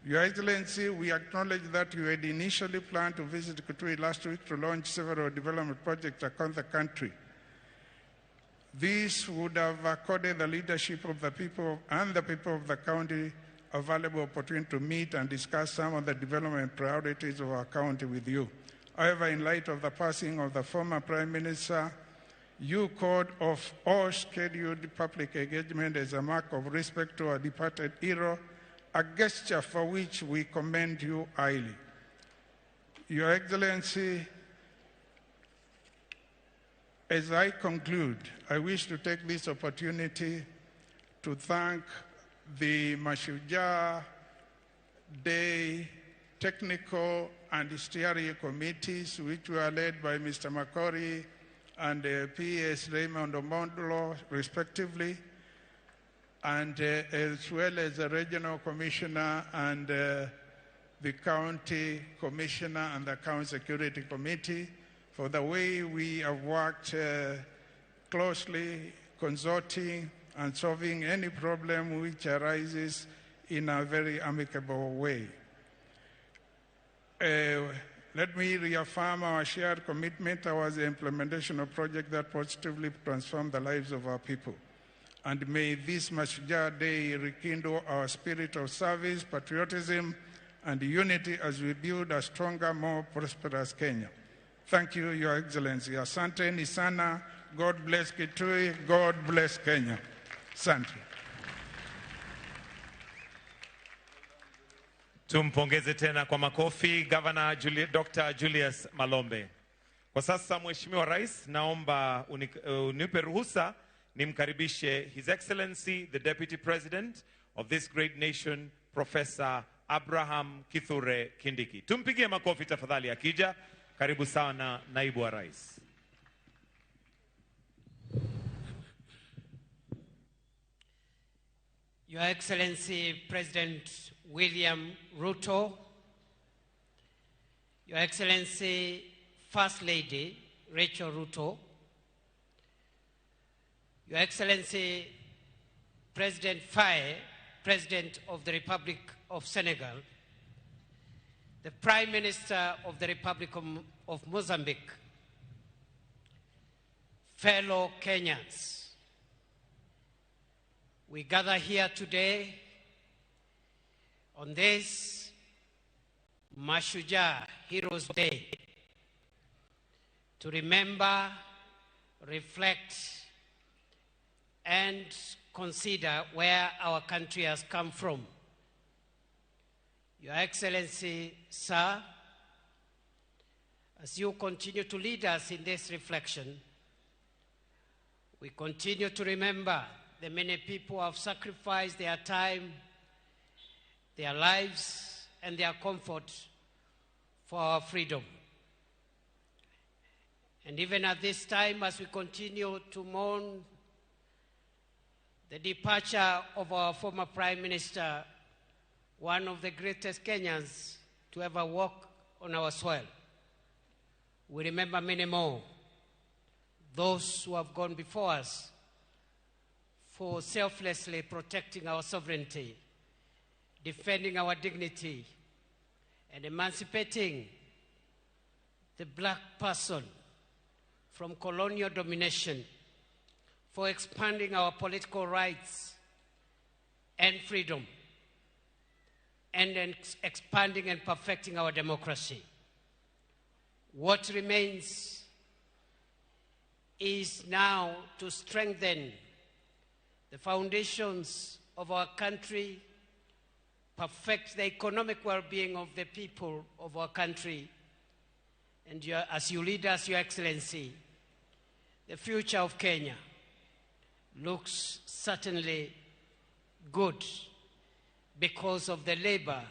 Your Excellency, we acknowledge that you had initially planned to visit Kitui last week to launch several development projects across the country. This would have accorded the leadership of the people and the people of the county a valuable opportunity to meet and discuss some of the development priorities of our county with you. However, in light of the passing of the former Prime Minister, you called off all scheduled public engagement as a mark of respect to our departed hero, a gesture for which we commend you highly. Your Excellency, as I conclude, I wish to take this opportunity to thank the Mashujaa Day Technical and Steering Committees, which were led by Mr. Makori and P.S. Raymond Omondlo, respectively, and as well as the Regional Commissioner and the County Commissioner and the County Security Committee, for the way we have worked closely, consulting and solving any problem which arises in a very amicable way. Let me reaffirm our shared commitment towards the implementation of projects that positively transform the lives of our people. And may this Mashujaa Day rekindle our spirit of service, patriotism, and unity as we build a stronger, more prosperous Kenya. Thank you, Your Excellency. Asante ni sana. God bless Kitui. God bless Kenya. Asante. Tumpongeze tena kwa makofi Governor Dr. Julius Malombe. Kwa sasa, Mheshimiwa Rais, naomba unipe ruhusa nimkaribishe His Excellency, the Deputy President of this great nation, Professor Abraham Kithure Kindiki. Tumpigie makofi tafadhali akija. Karibu sana Naibu wa Rais. Your Excellency, President William Ruto, Your Excellency, First Lady Rachel Ruto, Your Excellency, President Faye, President of the Republic of Senegal, the Prime Minister of the Republic of Mozambique, fellow Kenyans, we gather here today on this Mashujaa Heroes Day, to remember, reflect, and consider where our country has come from. Your Excellency, sir, as you continue to lead us in this reflection, we continue to remember the many people who have sacrificed their time, their lives, and their comfort for our freedom. And even at this time, as we continue to mourn the departure of our former Prime Minister, one of the greatest Kenyans to ever walk on our soil, we remember many more, those who have gone before us for selflessly protecting our sovereignty, defending our dignity, and emancipating the black person from colonial domination, for expanding our political rights and freedom, and expanding and perfecting our democracy. What remains is now to strengthen the foundations of our country, perfect the economic well-being of the people of our country, and as you lead us, Your Excellency, the future of Kenya looks certainly good because of the labor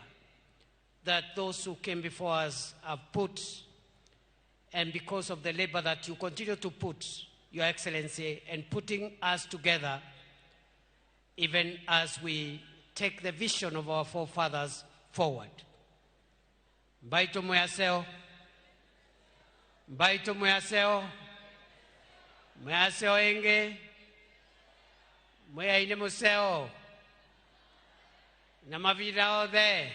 that those who came before us have put, and because of the labor that you continue to put, Your Excellency, and putting us together even as we take the vision of our forefathers forward. Mbaito mwaseo. Mbaito mwaseo. Mwaseo enge. Mwaine museo. Na mavida othe.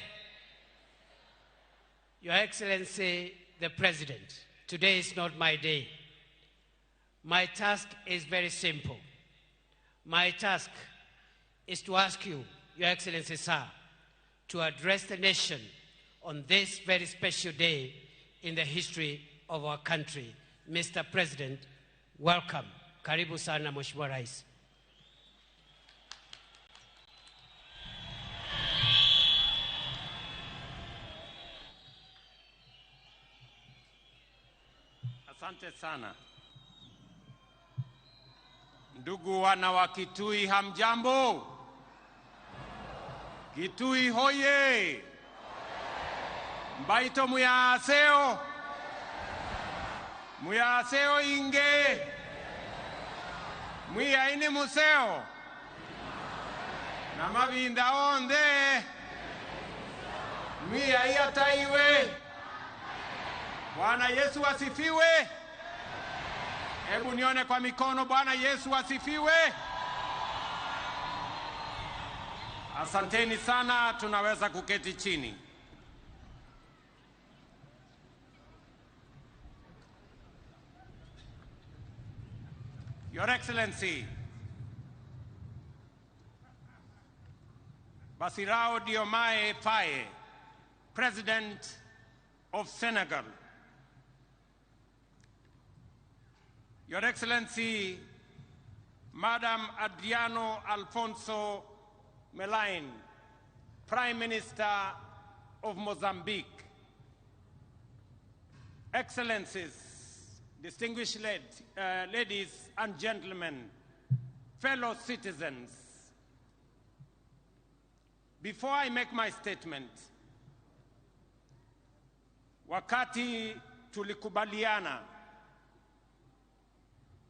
Your Excellency, the President, today is not my day. My task is very simple. My task is to ask you, Your Excellency, sir, to address the nation on this very special day in the history of our country. Mr. President, welcome. Karibu sana, Mheshimiwa Rais. Asante sana. Ndugu wana wa Kitui, hamjambo? Kitui hoye! Mbaito muyaseo! Muyaseo inge! Muyaini museo! Na mavinda onde! Muyaiataiwe! Bwana Yesu asifiwe! Hebu nione kwa mikono. Bwana Yesu asifiwe! Asanteni sana, tunaweza kuketi chini. Your Excellency, Bassirou Diomaye Faye, President of Senegal. Your Excellency, Madam Adriano Alfonso Melaine, Prime Minister of Mozambique. Excellencies, distinguished ladies and gentlemen, fellow citizens, before I make my statement, wakati tulikubaliana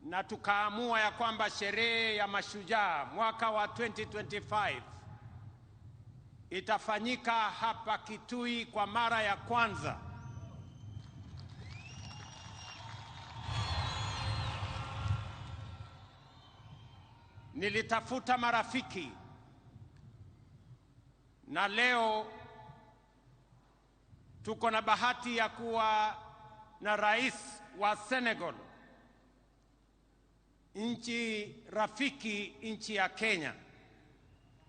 na tukaamua ya kwamba sherehe ya mashujaa mwaka wa 2025 itafanyika hapa Kitui kwa mara ya kwanza, nilitafuta marafiki, na leo tuko na bahati ya kuwa na rais wa Senegal, nchi rafiki, nchi ya Kenya.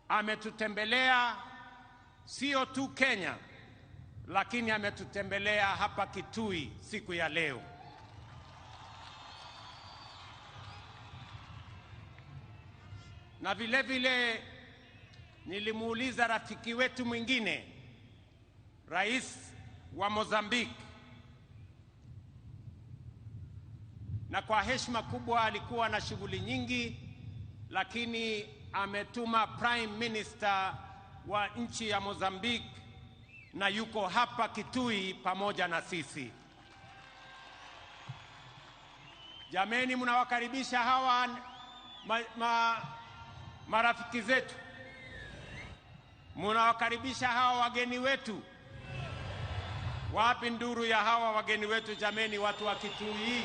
Ametutembelea sio tu Kenya, lakini ametutembelea hapa Kitui siku ya leo. Na vile vile nilimuuliza rafiki wetu mwingine, rais wa Mozambique, na kwa heshima kubwa alikuwa na shughuli nyingi, lakini ametuma Prime Minister wa nchi ya Mozambique na yuko hapa Kitui pamoja na sisi. Jameni, mnawakaribisha hawa marafiki zetu, mnawakaribisha hawa wageni wetu. Wapi nduru ya hawa wageni wetu jameni, watu wa Kitui?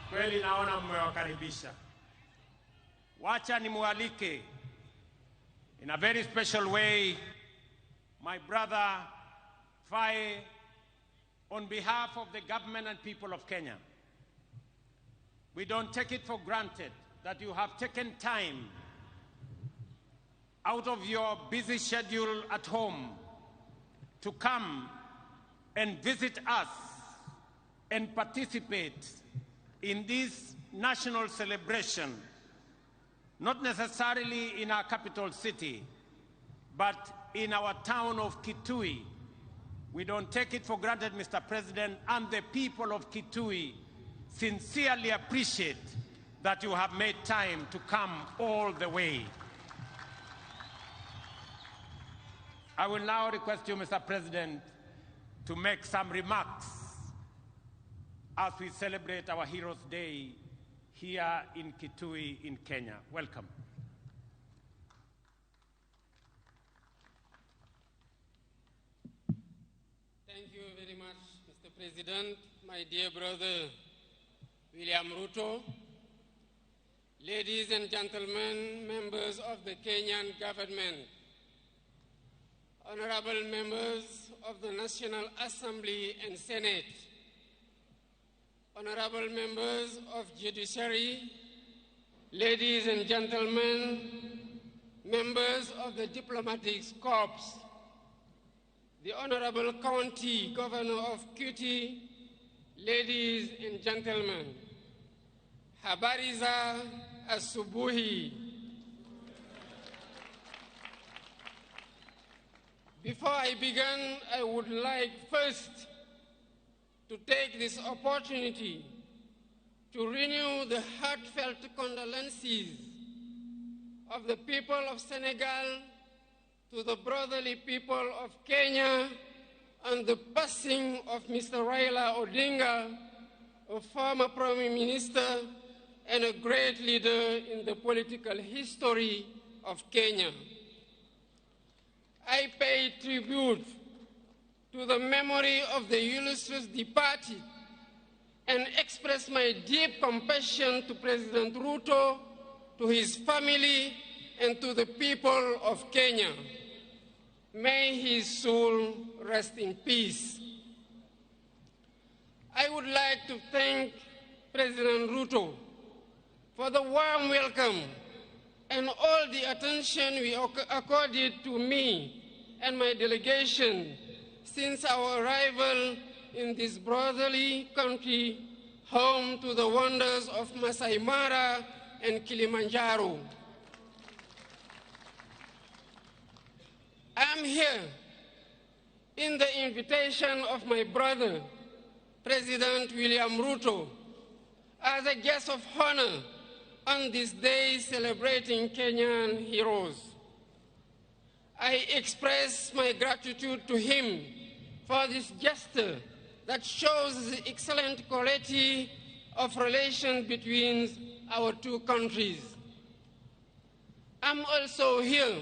Kweli naona mmewakaribisha. Wacha nimualike in a very special way my brother Faye, on behalf of the government and people of Kenya. We don't take it for granted that you have taken time out of your busy schedule at home to come and visit us and participate in this national celebration, not necessarily in our capital city, but in our town of Kitui. We don't take it for granted, Mr. President, and the people of Kitui sincerely appreciate that you have made time to come all the way. I will now request you, Mr. President, to make some remarks as we celebrate our Heroes Day here in Kitui in Kenya. Welcome. Thank you very much, Mr. President, my dear brother William Ruto. Ladies and gentlemen, members of the Kenyan government, honorable members of the National Assembly and Senate, honorable members of judiciary, ladies and gentlemen, members of the diplomatic corps, the Honorable County Governor of Kitui, ladies and gentlemen, habari za asubuhi. Before I begin, I would like first to take this opportunity to renew the heartfelt condolences of the people of Senegal to the brotherly people of Kenya on the passing of Mr. Raila Odinga, a former Prime Minister and a great leader in the political history of Kenya. I pay tribute to the memory of the illustrious departed and express my deep compassion to President Ruto, to his family, and to the people of Kenya. May his soul rest in peace. I would like to thank President Ruto for the warm welcome and all the attention we accorded to me and my delegation since our arrival in this brotherly country, home to the wonders of Masai Mara and Kilimanjaro. I am here in the invitation of my brother, President William Ruto, as a guest of honor on this day celebrating Kenyan heroes. I express my gratitude to him for this gesture that shows the excellent quality of relation between our two countries. I'm also here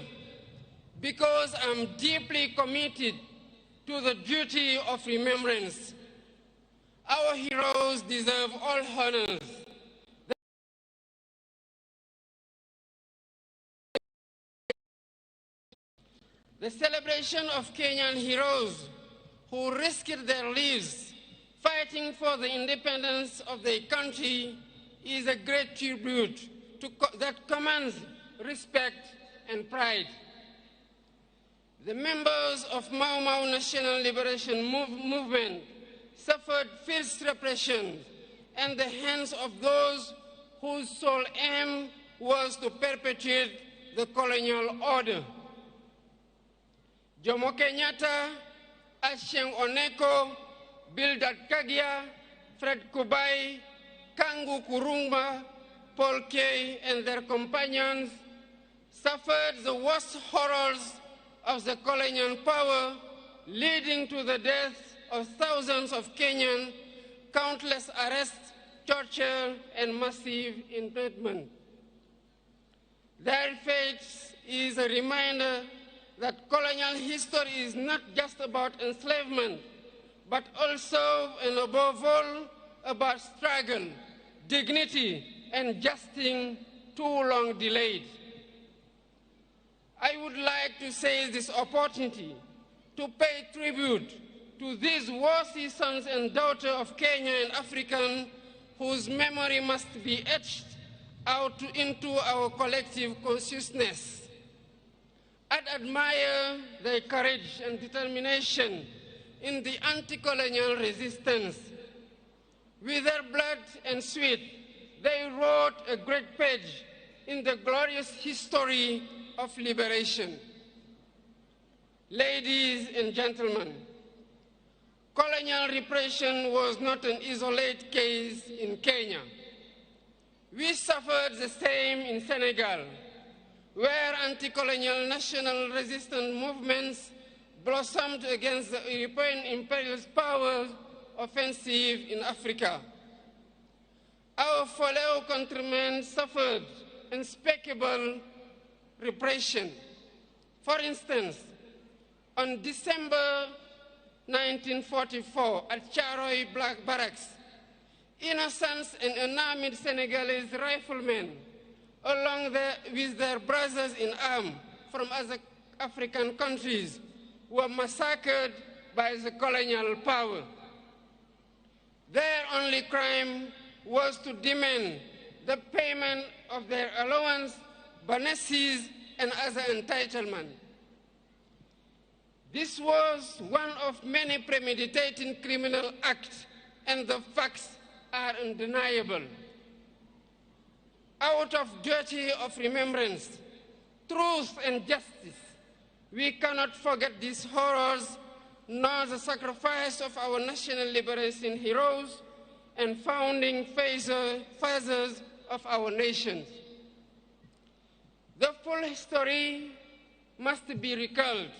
because I'm deeply committed to the duty of remembrance. Our heroes deserve all honors. The celebration of Kenyan heroes who risked their lives fighting for the independence of their country is a great tribute that commands respect and pride. The members of Mau Mau National Liberation Movement suffered fierce repression at the hands of those whose sole aim was to perpetuate the colonial order. Jomo Kenyatta, Achieng Oneko, Bildad Kagia, Fred Kubai, Kangu Kurumba, Paul Kay, and their companions suffered the worst horrors of the colonial power, leading to the death of thousands of Kenyans, countless arrests, torture, and massive internment. Their fate is a reminder that colonial history is not just about enslavement, but also and above all about struggle, dignity, and justice too long delayed. I would like to seize this opportunity to pay tribute to these worthy sons and daughters of Kenya and African whose memory must be etched out into our collective consciousness. I admire their courage and determination in the anti-colonial resistance. With their blood and sweat, they wrote a great page in the glorious history of liberation. Ladies and gentlemen, colonial repression was not an isolated case in Kenya. We suffered the same in Senegal, where anti-colonial national resistance movements blossomed against the European imperialist power offensive in Africa. Our fellow countrymen suffered unspeakable repression. For instance, on December 1944 at Charoy Black Barracks, innocents and unarmed Senegalese riflemen, along with their brothers in arms from other African countries, were massacred by the colonial power. Their only crime was to demand the payment of their allowance, bonuses, and other entitlement. This was one of many premeditated criminal acts, and the facts are undeniable. Out of duty of remembrance, truth and justice, we cannot forget these horrors, nor the sacrifice of our national liberation heroes and founding fathers of our nations. The full history must be recalled.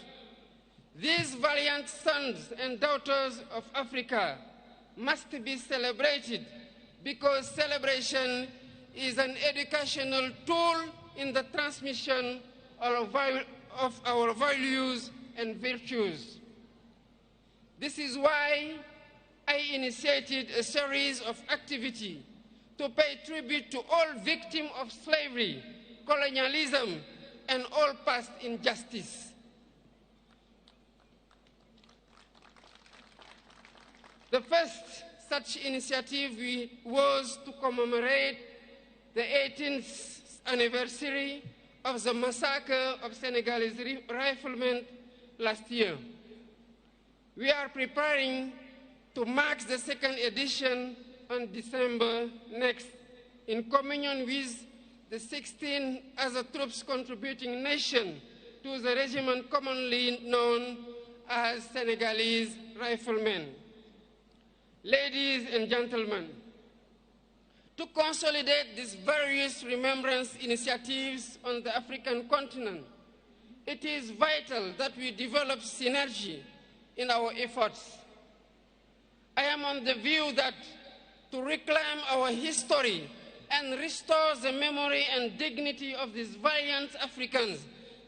These valiant sons and daughters of Africa must be celebrated, because celebration is an educational tool in the transmission of our values and virtues. This is why I initiated a series of activities to pay tribute to all victims of slavery, colonialism, and all past injustice. The first such initiative was to commemorate the 18th anniversary of the massacre of Senegalese riflemen last year. We are preparing to mark the second edition on December next, in communion with the 16 other troops contributing nation to the regiment commonly known as Senegalese Riflemen. Ladies and gentlemen, to consolidate these various remembrance initiatives on the African continent, it is vital that we develop synergy in our efforts. I am on the view that to reclaim our history and restore the memory and dignity of these valiant Africans,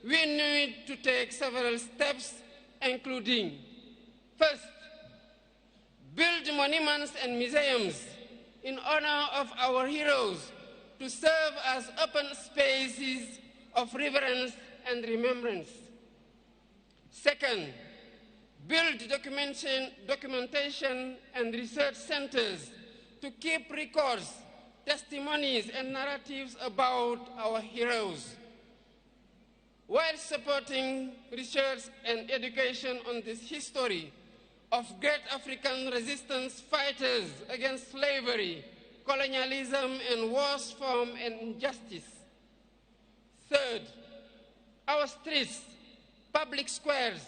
we need to take several steps, including, first, build monuments and museums in honor of our heroes to serve as open spaces of reverence and remembrance. Second, build documentation and research centers to keep records, testimonies, and narratives about our heroes. while supporting research and education on this history of great African resistance fighters against slavery, colonialism, and worse form and injustice. Third, our streets, public squares,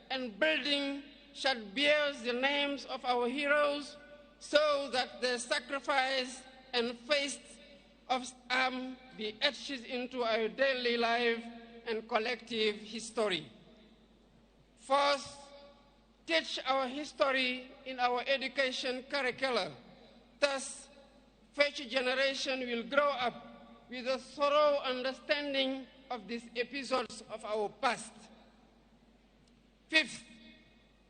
and buildings shall bear the names of our heroes so that their sacrifice and faith of arm be etched into our daily life and collective history. Fourth, teach our history in our education curricula. Thus, future generation will grow up with a thorough understanding of these episodes of our past. Fifth,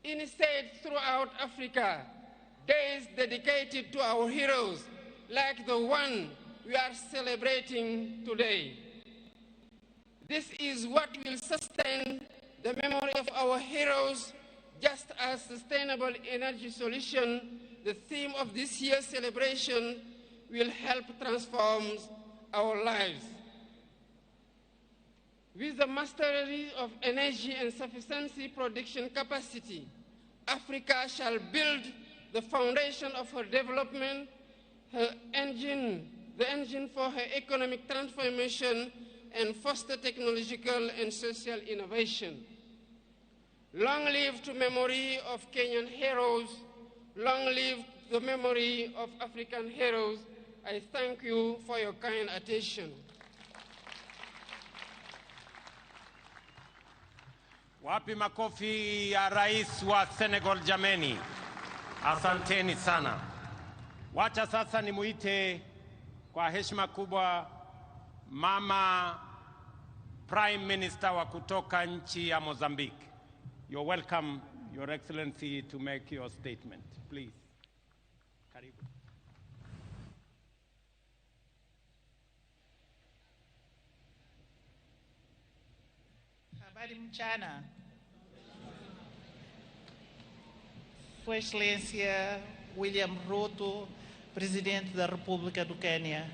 initiate throughout Africa days dedicated to our heroes, like the one we are celebrating today. This is what will sustain the memory of our heroes, just as sustainable energy solution, the theme of this year's celebration, will help transform our lives. With the mastery of energy and sufficiency production capacity, Africa shall build the foundation of her development, her engine, the engine for her economic transformation, and foster technological and social innovation. Long live to memory of Kenyan heroes. Long live the memory of African heroes. I thank you for your kind attention. Wapi makofi ya rais wa Senegal jameni? Asanteni sana. Wacha sasa nimuite kwa heshima kubwa Mama Prime Minister wa kutoka nchi ya Mozambique. You're welcome, Your Excellency, to make your statement. Please. Karibu. Habari mchana. Sua Excelência William Ruto, Presidente da República do Quênia.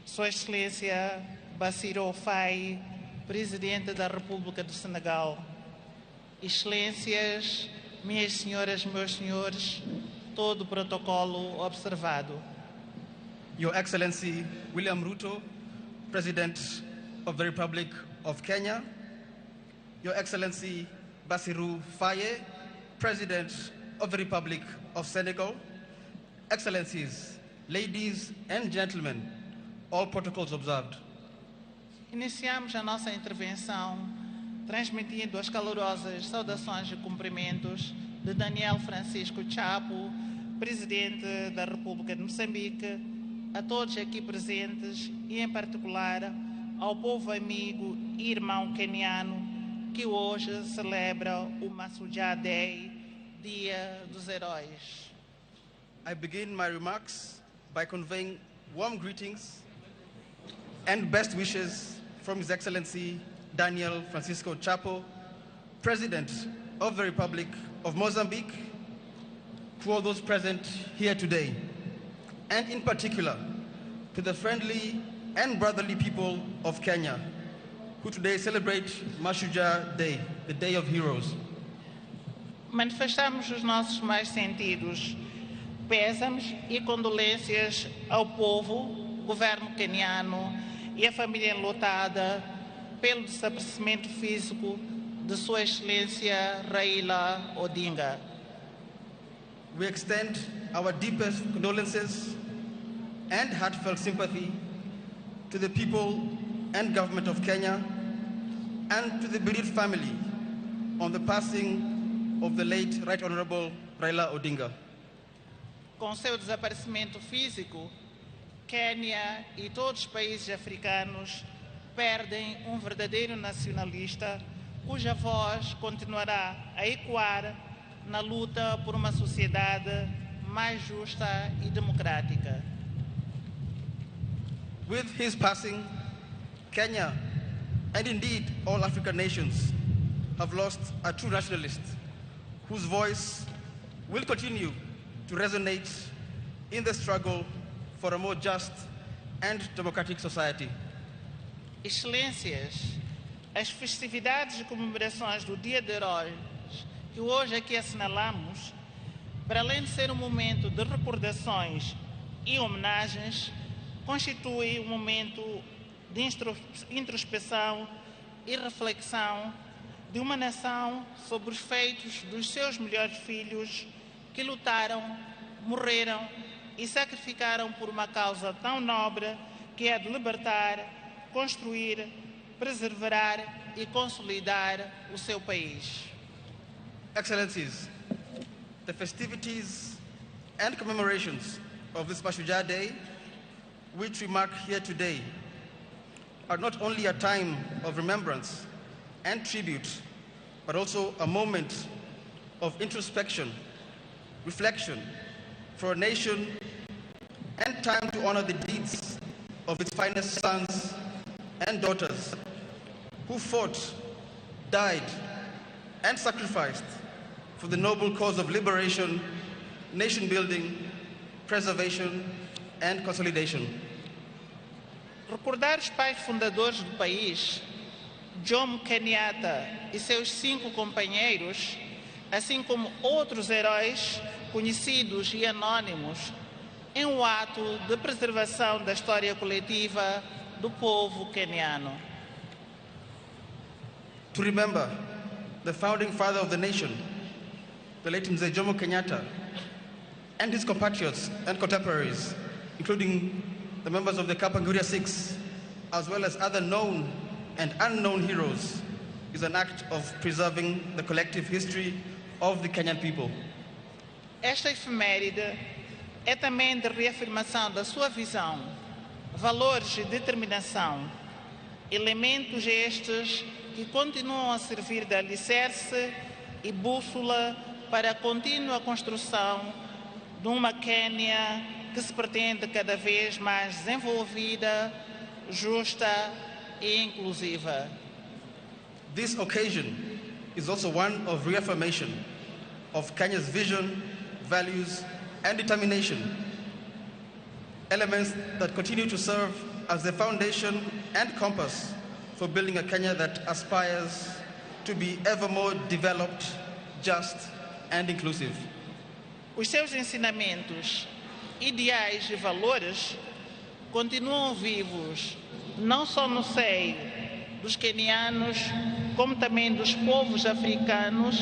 Sua Excelência Bassirou Faye, Presidente da República do Senegal. Excelências, minhas senhoras, meus senhores, todo o protocolo observado. Your Excellency William Ruto, President of the Republic of Kenya. Your Excellency Bassirou Faye, President of the Republic of Senegal. Excellencies, ladies and gentlemen, all protocols observed. Iniciamos a nossa intervenção transmitindo as calorosas saudações e cumprimentos de Daniel Francisco Chapo, Presidente da República de Moçambique, a todos aqui presentes e, em particular, ao povo amigo e irmão queniano que hoje celebra o Mashujaa Day, Dia dos Heróis. I begin my remarks by conveying warm greetings and best wishes from His Excellency Daniel Francisco Chapo, President of the Republic of Mozambique, to all those present here today, and in particular to the friendly and brotherly people of Kenya, who today celebrate Mashujaa Day, the Day of Heroes. Manifestamos os nossos mais sentidos pésames e condolências ao povo, governo queniano e à família enlutada pelo desaparecimento físico de Sua Excelência Raila Odinga. We extend our deepest condolences and heartfelt sympathy to the people and government of Kenya and to the bereaved family on the passing of the late Right Honorable Raila Odinga. Com seu desaparecimento físico, Quênia e todos os países africanos perdem verdadeiro nacionalista cuja voz continuará a ecoar na luta por uma sociedade mais justa e democrática. With his passing, Kenya, and indeed all African nations, have lost a true nationalist whose voice will continue to resonate in the struggle for a more just and democratic society. Excelências, As festividades e comemorações do Dia de Heróis, que hoje aqui assinalamos, para além de ser um momento de recordações e homenagens, constitui um momento de introspeção e reflexão de uma nação sobre os feitos dos seus melhores filhos que lutaram, morreram e sacrificaram por uma causa tão nobre que é a de libertar, construir, preservar e consolidar o seu país. Excellencies, the festivities and commemorations of this Mashujaa Day, which we mark here today, are not only a time of remembrance and tribute, but also a moment of introspection, reflection for a nation, and time to honor the deeds of its finest sons and daughters who fought, died, and sacrificed for the noble cause of liberation, nation building, preservation, and consolidation. Recordar os pais fundadores do país, Jomo Kenyatta e seus 5 companheiros, assim como outros heróis conhecidos e anônimos, em um ato de preservação da história coletiva do povo queniano. To remember the founding father of the nation, the late Mzee Jomo Kenyatta, and his compatriots and contemporaries, including the members of the Kapenguria Six, as well as other known and unknown heroes, is an act of preserving the collective history of the Kenyan people. Esta efeméride é também de reafirmação da sua visão, valores e determinação, elementos estes que continuam a servir de alicerce e bússola para a contínua construção de uma Quênia que se pretende cada vez mais desenvolvida, justa e inclusiva. This occasion is also one of reaffirmation of Kenya's vision, values, and determination, elements that continue to serve as the foundation and compass for building a Kenya that aspires to be ever more developed, just, and inclusive. Os seus ensinamentos, ideais e valores continuam vivos, não só no seio dos quenianos, como também dos povos africanos,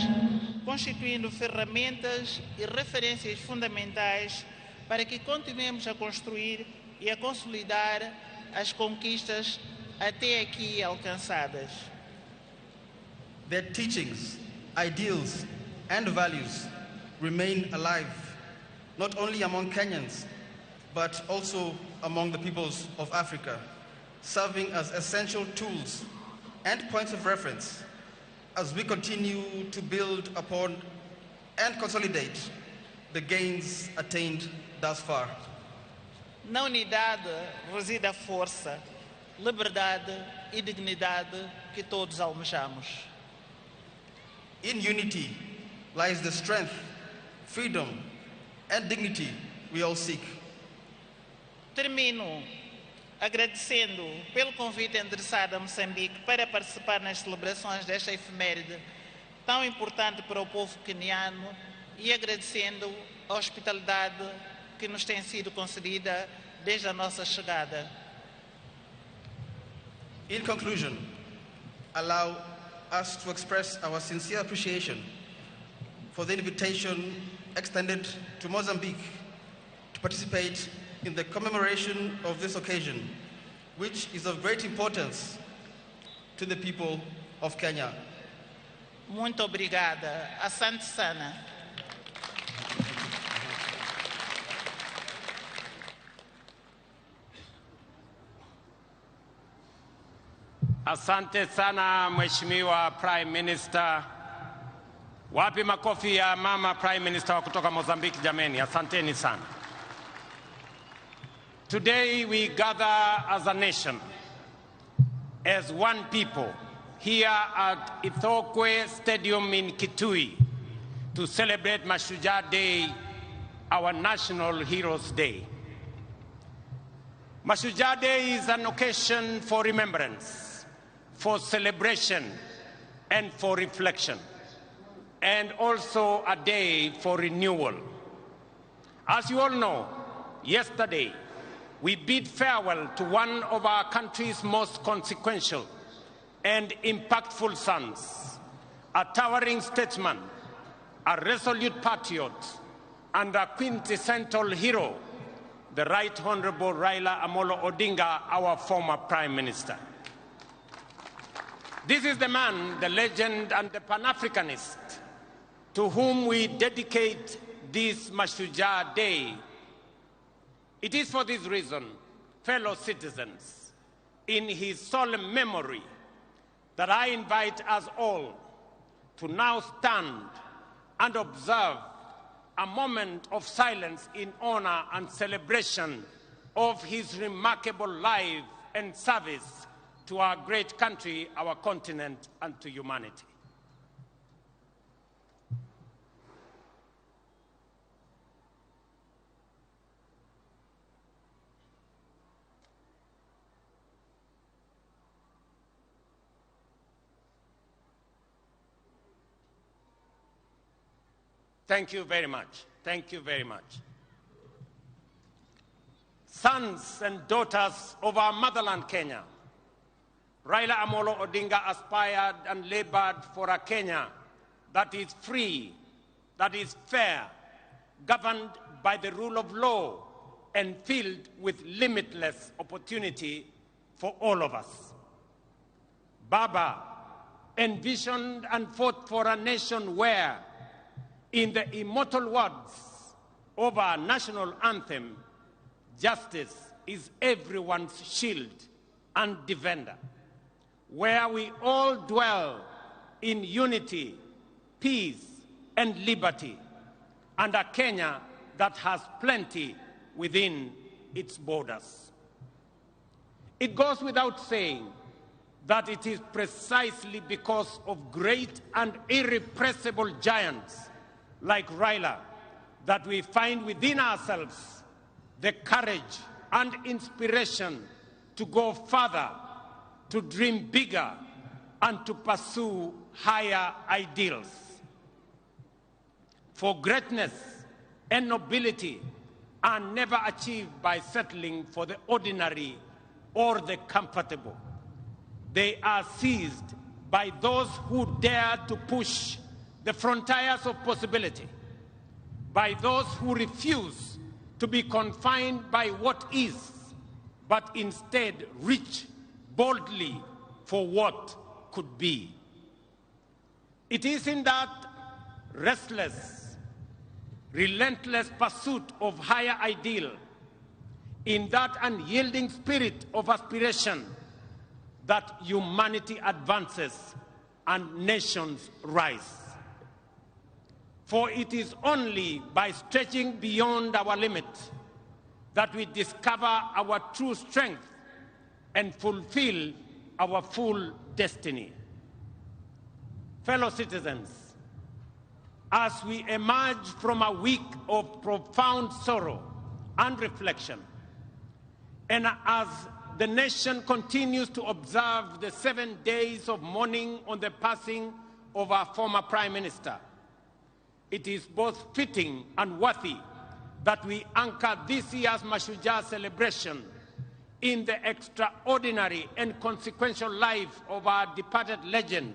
constituindo ferramentas e referências fundamentais para que continuemos a construir e a consolidar as conquistas até aqui alcançadas. Their teachings, ideals, and values remain alive, not only among Kenyans, but also among the peoples of Africa, serving as essential tools and points of reference as we continue to build upon and consolidate the gains attained thus far. Na unidade reside a força, liberdade e dignidade que todos almejamos. In unity lies the strength, freedom, and dignity we all seek. Termino agradecendo pelo convite endereçado a Moçambique para participar nas celebrações desta efeméride tão importante para o povo queniano e agradecendo a hospitalidade que nos tem sido concedida desde a nossa chegada. In conclusion, allow us to express our sincere appreciation for the invitation extended to Mozambique to participate in the commemoration of this occasion, which is of great importance to the people of Kenya. Muito obrigada. Asante sana. Asante sana Mheshimiwa Prime Minister. Wapi makofi ya mama Prime Minister wa kutoka Mozambique jameni? Asanteni sana. Today we gather as a nation, as one people, here at Ithookwe Stadium in Kitui to celebrate Mashujaa Day, our National Heroes Day. Mashujaa Day is an occasion for remembrance, for celebration and for reflection, and also a day for renewal. As you all know, yesterday we bid farewell to one of our country's most consequential and impactful sons, a towering statesman, a resolute patriot, and a quintessential hero, the Right Honorable Raila Amolo Odinga, our former Prime Minister. This is the man, the legend, and the Pan-Africanist to whom we dedicate this Mashujaa Day. It is for this reason, fellow citizens, in his solemn memory, that I invite us all to now stand and observe a moment of silence in honor and celebration of his remarkable life and service to our great country, our continent, and to humanity. Thank you very much. Thank you very much. Sons and daughters of our motherland, Kenya, Raila Amolo Odinga aspired and labored for a Kenya that is free, that is fair, governed by the rule of law, and filled with limitless opportunity for all of us. Baba envisioned and fought for a nation where, in the immortal words of our national anthem, justice is everyone's shield and defender, where we all dwell in unity, peace, and liberty, and a Kenya that has plenty within its borders. It goes without saying that it is precisely because of great and irrepressible giants like Raila that we find within ourselves the courage and inspiration to go further, to dream bigger, and to pursue higher ideals. For greatness and nobility are never achieved by settling for the ordinary or the comfortable. They are seized by those who dare to push the frontiers of possibility, by those who refuse to be confined by what is, but instead reach boldly for what could be. It is in that restless, relentless pursuit of higher ideal, in that unyielding spirit of aspiration, that humanity advances and nations rise. For it is only by stretching beyond our limit that we discover our true strength and fulfill our full destiny. Fellow citizens, as we emerge from a week of profound sorrow and reflection, and as the nation continues to observe the 7 days of mourning on the passing of our former Prime Minister, it is both fitting and worthy that we anchor this year's Mashujaa celebration in the extraordinary and consequential life of our departed legend,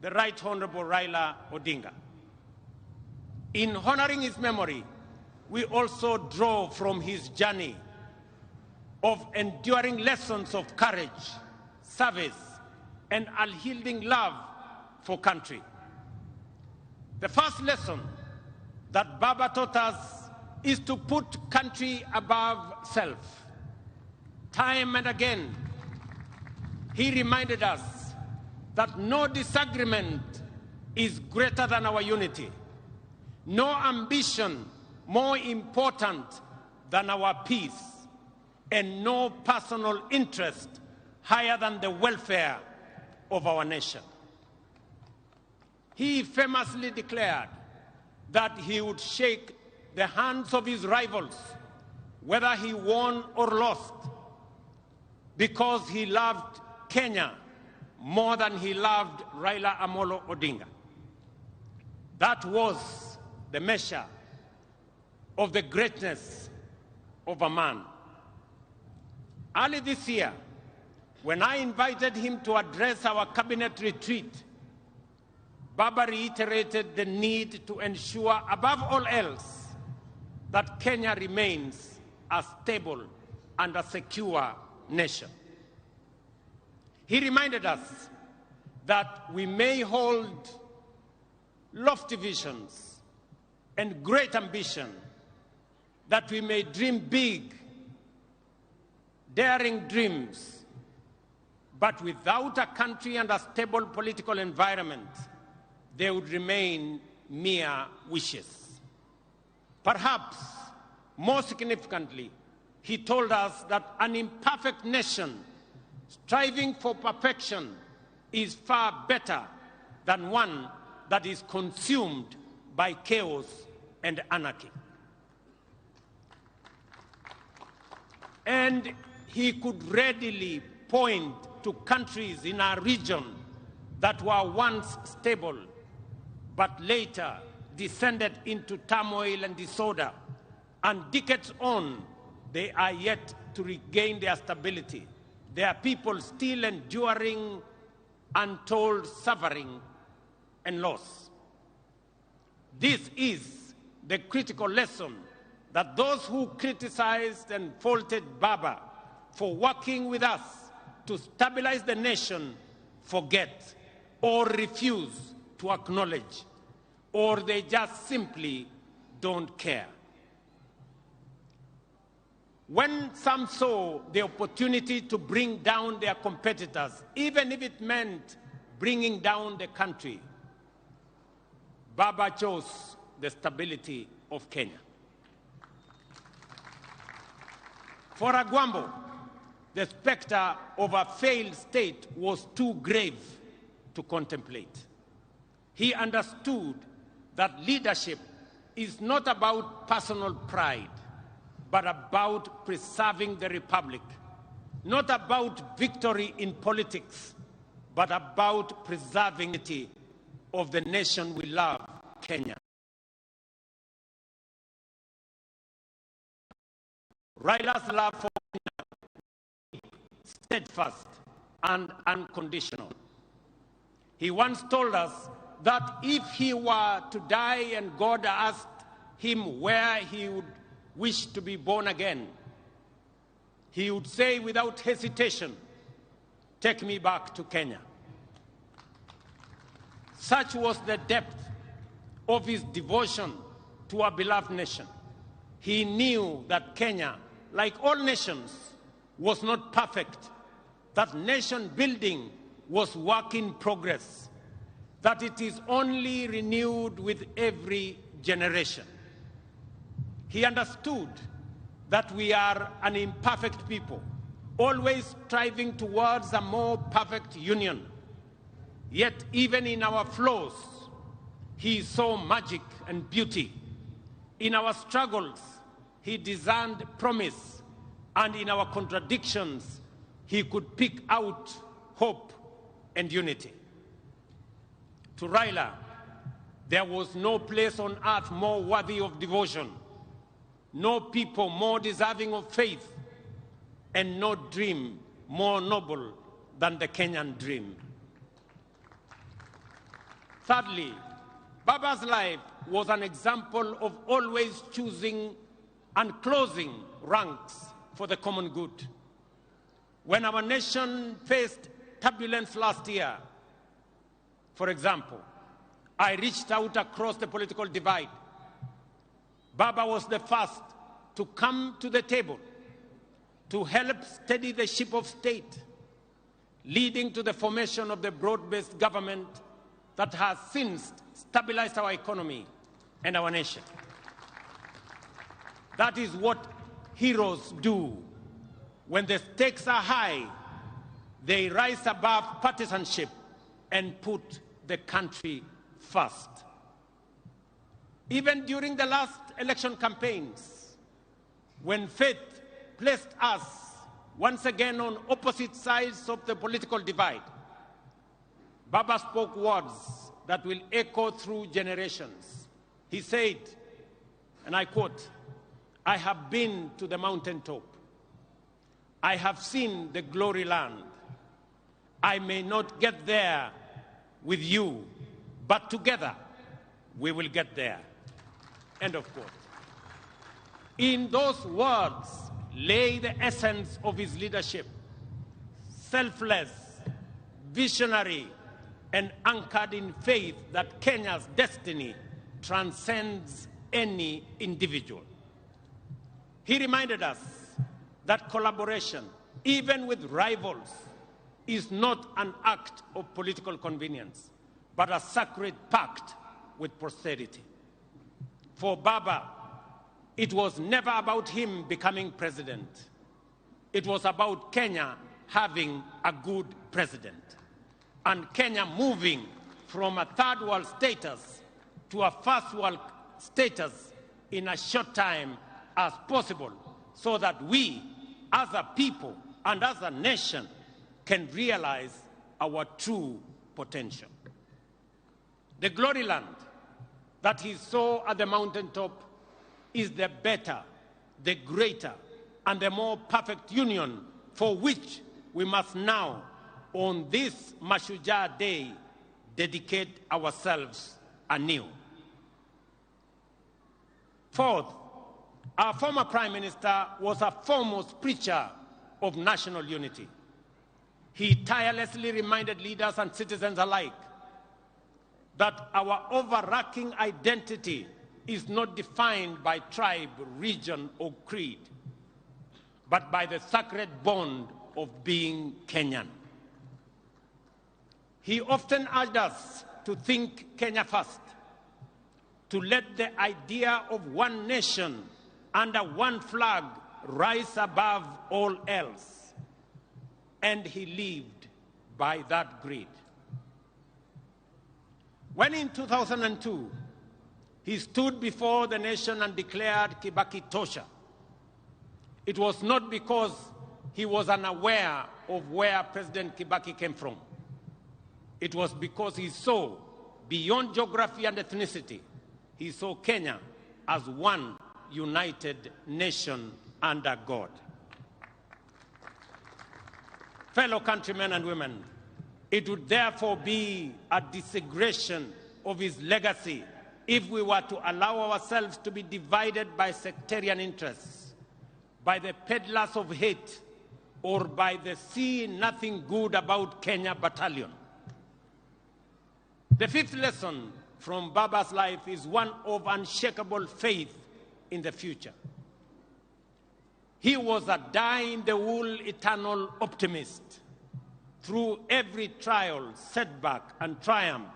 the Right Honorable Raila Odinga. In honoring his memory, we also draw from his journey of enduring lessons of courage, service, and unyielding love for country. The first lesson that Baba taught us is to put country above self. Time and again, he reminded us that no disagreement is greater than our unity, no ambition more important than our peace, and no personal interest higher than the welfare of our nation. He famously declared that he would shake the hands of his rivals, whether he won or lost, because he loved Kenya more than he loved Raila Amolo Odinga. That was the measure of the greatness of a man. Early this year, when I invited him to address our cabinet retreat, Baba reiterated the need to ensure, above all else, that Kenya remains a stable and a secure nation. He reminded us that we may hold lofty visions and great ambition, that we may dream big, daring dreams, but without a country and a stable political environment, they would remain mere wishes. Perhaps more significantly, he told us that an imperfect nation striving for perfection is far better than one that is consumed by chaos and anarchy. And he could readily point to countries in our region that were once stable, but later descended into turmoil and disorder, and decades on, they are yet to regain their stability, their people still enduring untold suffering and loss. This is the critical lesson that those who criticized and faulted Baba for working with us to stabilize the nation forget or refuse to acknowledge, or they just simply don't care. When some saw the opportunity to bring down their competitors, even if it meant bringing down the country, Baba chose the stability of Kenya. For Agwambo, the specter of a failed state was too grave to contemplate. He understood that leadership is not about personal pride, but about preserving the republic, not about victory in politics, but about preserving the of the nation we love, Kenya. Raila's love for Kenya, steadfast and unconditional. He once told us that if he were to die and God asked him where he would wish to be born again, he would say without hesitation, "Take me back to Kenya." Such was the depth of his devotion to our beloved nation. He knew that Kenya, like all nations, was not perfect, that nation building was work in progress, that it is only renewed with every generation. He understood that we are an imperfect people, always striving towards a more perfect union. Yet even in our flaws, he saw magic and beauty. In our struggles, he discerned promise, and in our contradictions, he could pick out hope and unity. To Raila, there was no place on earth more worthy of devotion, no people more deserving of faith, and no dream more noble than the Kenyan dream. Thirdly, Baba's life was an example of always choosing and closing ranks for the common good. When our nation faced turbulence last year, for example, I reached out across the political divide. Baba was the first to come to the table to help steady the ship of state, leading to the formation of the broad-based government that has since stabilized our economy and our nation. That is what heroes do. When the stakes are high, they rise above partisanship and put the country first. Even during the last election campaigns, when fate placed us once again on opposite sides of the political divide, Baba spoke words that will echo through generations. He said, and I quote, "I have been to the mountaintop. I have seen the glory land. I may not get there with you, but together we will get there." End of quote. In those words lay the essence of his leadership: selfless, visionary, and anchored in faith that Kenya's destiny transcends any individual. He reminded us that collaboration, even with rivals, is not an act of political convenience, but a sacred pact with posterity. For Baba, it was never about him becoming president. It was about Kenya having a good president, and Kenya moving from a third world status to a first world status in a short time as possible, so that we, as a people and as a nation, can realize our true potential. The glory land that he saw at the mountaintop is the better, the greater, and the more perfect union for which we must now, on this Mashujaa Day, dedicate ourselves anew. Fourth, our former Prime Minister was a foremost preacher of national unity. He tirelessly reminded leaders and citizens alike that our overarching identity is not defined by tribe, region, or creed, but by the sacred bond of being Kenyan. He often urged us to think Kenya first, to let the idea of one nation under one flag rise above all else. And he lived by that greed. When in 2002, he stood before the nation and declared Kibaki Tosha, it was not because he was unaware of where President Kibaki came from. It was because he saw beyond geography and ethnicity. He saw Kenya as one united nation under God. Fellow countrymen and women, it would therefore be a desecration of his legacy if we were to allow ourselves to be divided by sectarian interests, by the peddlers of hate, or by the see nothing good about Kenya battalion. The fifth lesson from Baba's life is one of unshakable faith in the future. He was a dyed-in-the-wool eternal optimist. Through every trial, setback, and triumph,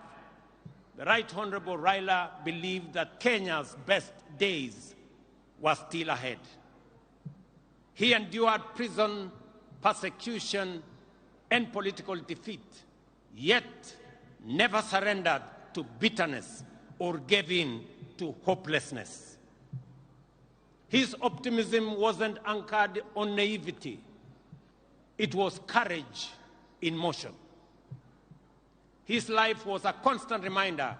the Right Honorable Raila believed that Kenya's best days were still ahead. He endured prison, persecution, and political defeat, yet never surrendered to bitterness or gave in to hopelessness. His optimism wasn't anchored on naivety. It was courage in motion. His life was a constant reminder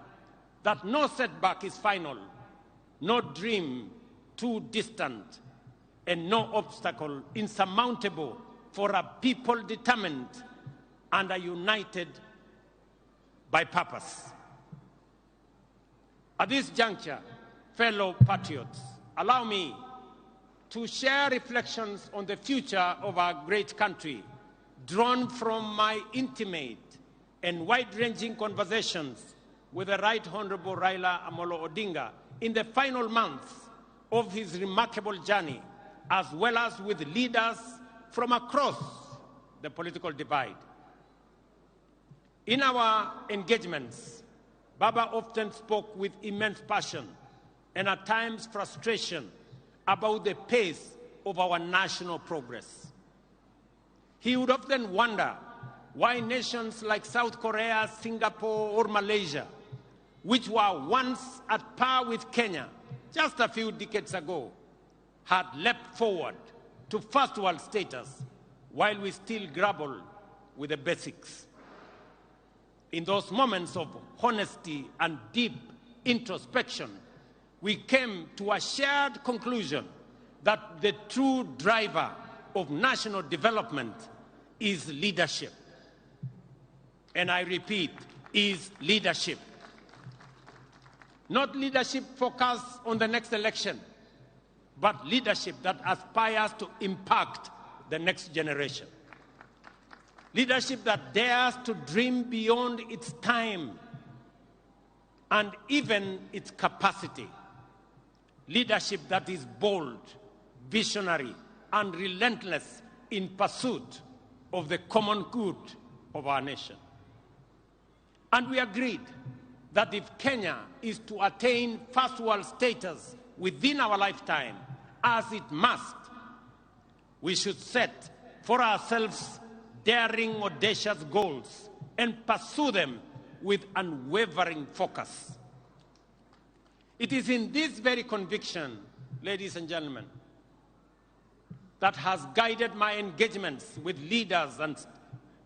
that no setback is final, no dream too distant, and no obstacle insurmountable for a people determined and are united by purpose. At this juncture, fellow patriots, allow me to share reflections on the future of our great country, drawn from my intimate and wide-ranging conversations with the Right Honorable Raila Amolo Odinga in the final months of his remarkable journey, as well as with leaders from across the political divide. In our engagements, Baba often spoke with immense passion and at times frustration about the pace of our national progress. He would often wonder why nations like South Korea, Singapore, or Malaysia, which were once at par with Kenya just a few decades ago, had leapt forward to first world status while we still grapple with the basics. In those moments of honesty and deep introspection, we came to a shared conclusion that the true driver of national development is leadership. And I repeat, is leadership. Not leadership focused on the next election, but leadership that aspires to impact the next generation. Leadership that dares to dream beyond its time and even its capacity. Leadership that is bold, visionary, and relentless in pursuit of the common good of our nation. And we agreed that if Kenya is to attain first world status within our lifetime, as it must, we should set for ourselves daring, audacious goals and pursue them with unwavering focus. It is in this very conviction, ladies and gentlemen, that has guided my engagements with leaders and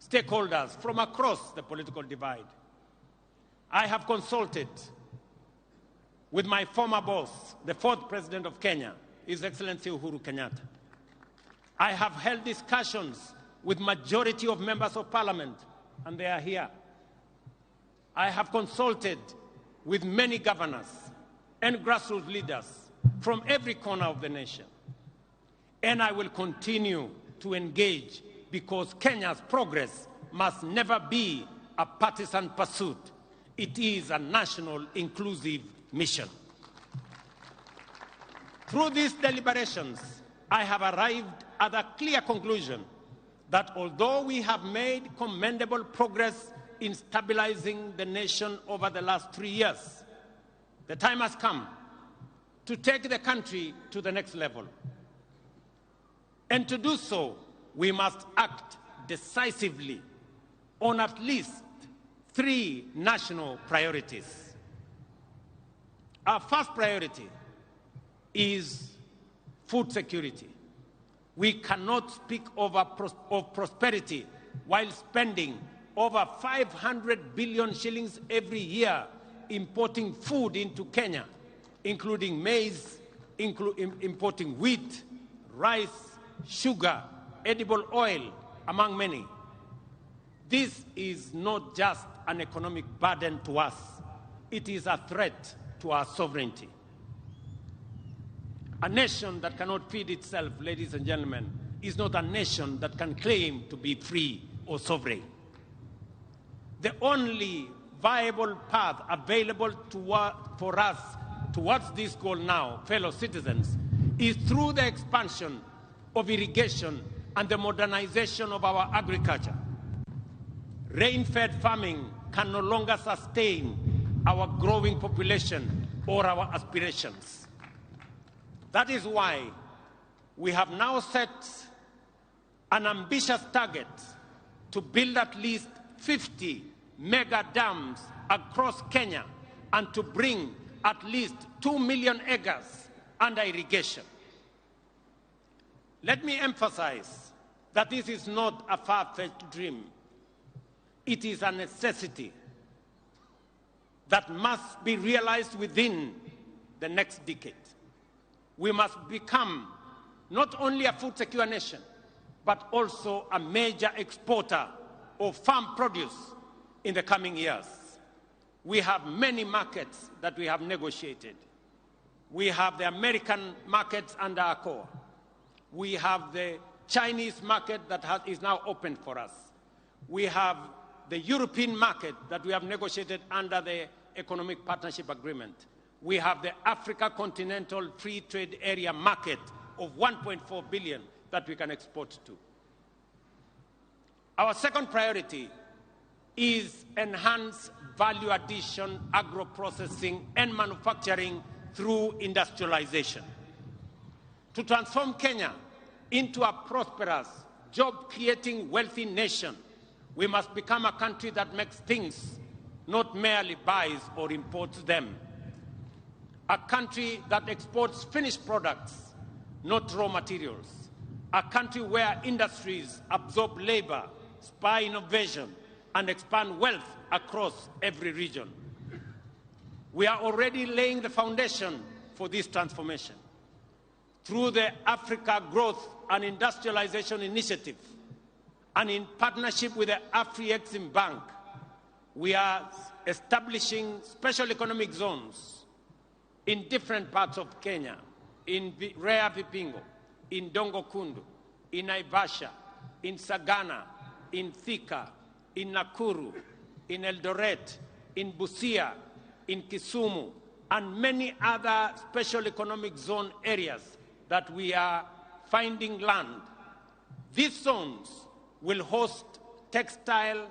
stakeholders from across the political divide. I have consulted with my former boss, the fourth president of Kenya, His Excellency Uhuru Kenyatta. I have held discussions with majority of members of parliament, and they are here. I have consulted with many governors and grassroots leaders from every corner of the nation. And I will continue to engage because Kenya's progress must never be a partisan pursuit. It is a national inclusive mission. Through these deliberations, I have arrived at a clear conclusion that although we have made commendable progress in stabilizing the nation over the last 3 years, the time has come to take the country to the next level. And to do so, we must act decisively on at least 3 national priorities. Our first priority is food security. We cannot speak of prosperity while spending over 500 billion shillings every year importing food into Kenya, including maize, importing wheat, rice, sugar, edible oil, among many. This is not just an economic burden to us. It is a threat to our sovereignty. A nation that cannot feed itself, ladies and gentlemen, is not a nation that can claim to be free or sovereign. The only viable path available for us towards this goal now, fellow citizens, is through the expansion of irrigation and the modernization of our agriculture. Rain-fed farming can no longer sustain our growing population or our aspirations. That is why we have now set an ambitious target to build at least 50 mega dams across Kenya and to bring at least 2 million acres under irrigation. Let me emphasize that this is not a far-fetched dream. It is a necessity that must be realized within the next decade. We must become not only a food-secure nation, but also a major exporter of farm produce in the coming years. We have many markets that we have negotiated. We have the American markets under AGOA. We have the Chinese market that is now open for us. We have the European market that we have negotiated under the Economic Partnership Agreement. We have the Africa Continental Free Trade Area market of 1.4 billion that we can export to. Our second priority is enhanced value addition, agro-processing, and manufacturing through industrialization. To transform Kenya into a prosperous, job-creating, wealthy nation, we must become a country that makes things, not merely buys or imports them. A country that exports finished products, not raw materials. A country where industries absorb labor, spur innovation, and expand wealth across every region. We are already laying the foundation for this transformation. Through the Africa Growth and Industrialization Initiative, and in partnership with the Afri-Exim Bank, we are establishing special economic zones in different parts of Kenya, in Rea Vipingo, in Dongo Kundu, in Naivasha, in Sagana, in Thika, in Nakuru, in Eldoret, in Busia, in Kisumu, and many other special economic zone areas that we are finding land. These zones will host textile,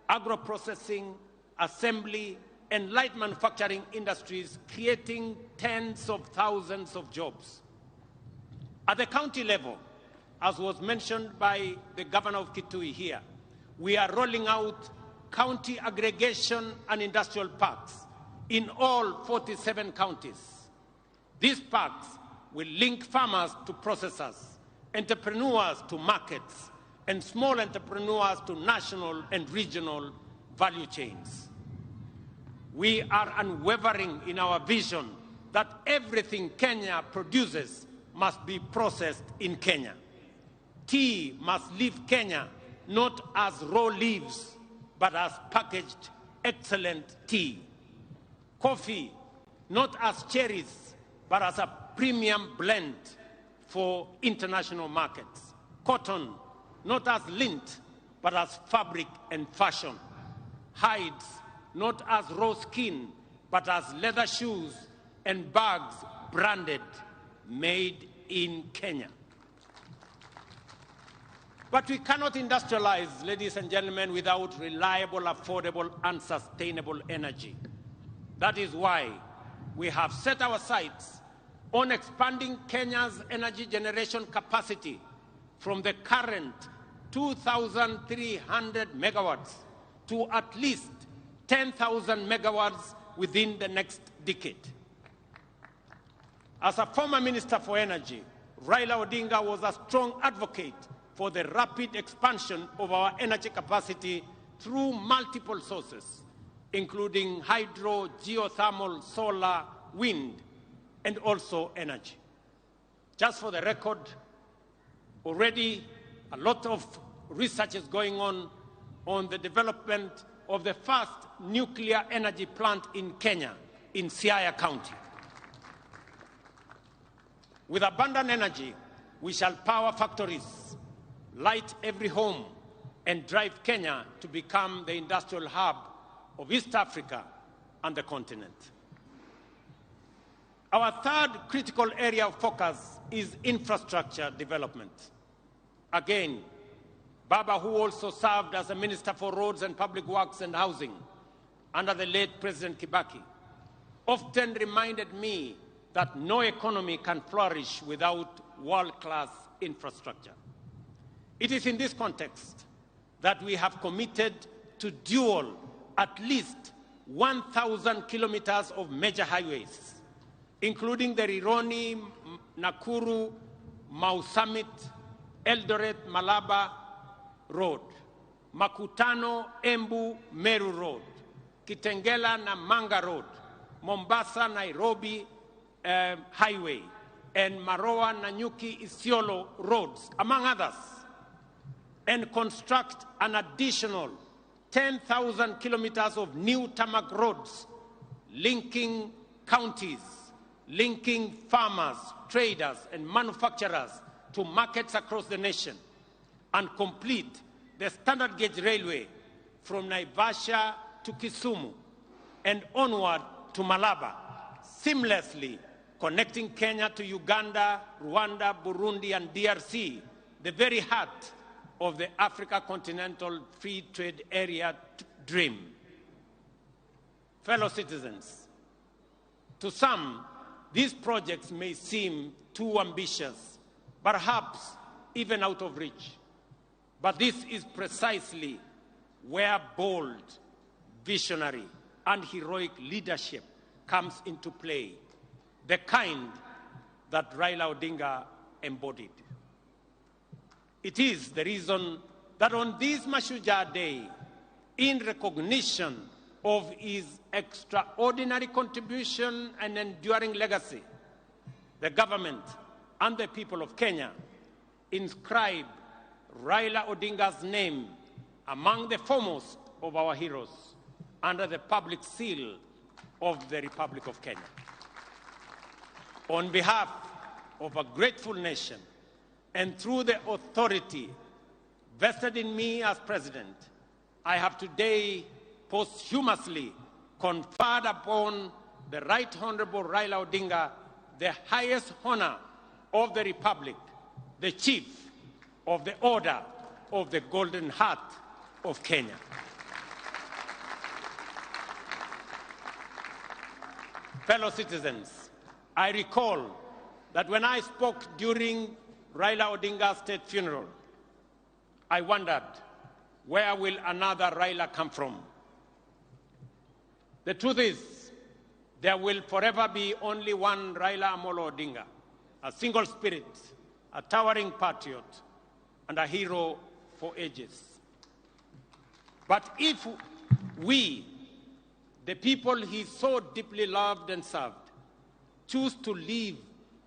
agro-processing, assembly, and light manufacturing industries, creating tens of thousands of jobs. At the county level, as was mentioned by the governor of Kitui here, we are rolling out county aggregation and industrial parks in all 47 counties. These parks will link farmers to processors, entrepreneurs to markets, and small entrepreneurs to national and regional value chains. We are unwavering in our vision that everything Kenya produces must be processed in Kenya. Tea must leave Kenya not as raw leaves, but as packaged excellent tea. Coffee, not as cherries, but as a premium blend for international markets. Cotton, not as lint, but as fabric and fashion. Hides, not as raw skin, but as leather shoes and bags branded, made in Kenya. But we cannot industrialize, ladies and gentlemen, without reliable, affordable, and sustainable energy. That is why we have set our sights on expanding Kenya's energy generation capacity from the current 2,300 megawatts to at least 10,000 megawatts within the next decade. As a former Minister for Energy, Raila Odinga was a strong advocate for the rapid expansion of our energy capacity through multiple sources, including hydro, geothermal, solar, wind, and also energy. Just for the record, already a lot of research is going on the development of the first nuclear energy plant in Kenya, in Siaya County. With abundant energy, we shall power factories, light every home, and drive Kenya to become the industrial hub of East Africa and the continent. Our third critical area of focus is infrastructure development. Again, Baba, who also served as a Minister for Roads and Public Works and Housing under the late President Kibaki, often reminded me that no economy can flourish without world-class infrastructure. It is in this context that we have committed to dual at least 1,000 kilometers of major highways, including the Rironi, Nakuru, Mau Summit, Eldoret, Malaba Road, Makutano, Embu, Meru Road, Kitengela, Namanga Road, Mombasa, Nairobi Highway, and Maroa, Nanyuki, Isiolo roads, among others, and construct an additional 10,000 kilometers of new tarmac roads linking counties, linking farmers, traders, and manufacturers to markets across the nation, and complete the standard gauge railway from Naivasha to Kisumu and onward to Malaba, seamlessly connecting Kenya to Uganda, Rwanda, Burundi, and DRC, the very heart of the Africa Continental Free Trade Area dream. Fellow citizens, to some, these projects may seem too ambitious, perhaps even out of reach. But this is precisely where bold, visionary, and heroic leadership comes into play, the kind that Raila Odinga embodied. It is the reason that on this Mashujaa Day, in recognition of his extraordinary contribution and enduring legacy, the government and the people of Kenya inscribe Raila Odinga's name among the foremost of our heroes under the public seal of the Republic of Kenya. On behalf of a grateful nation and through the authority vested in me as president, I have today posthumously conferred upon the Right Honorable Raila Odinga the highest honor of the Republic, the Chief of the Order of the Golden Heart of Kenya. Fellow citizens, I recall that when I spoke during Raila Odinga's state funeral, I wondered, where will another Raila come from? The truth is, there will forever be only one Raila Amolo Odinga, a single spirit, a towering patriot, and a hero for ages. But if we, the people he so deeply loved and served, choose to live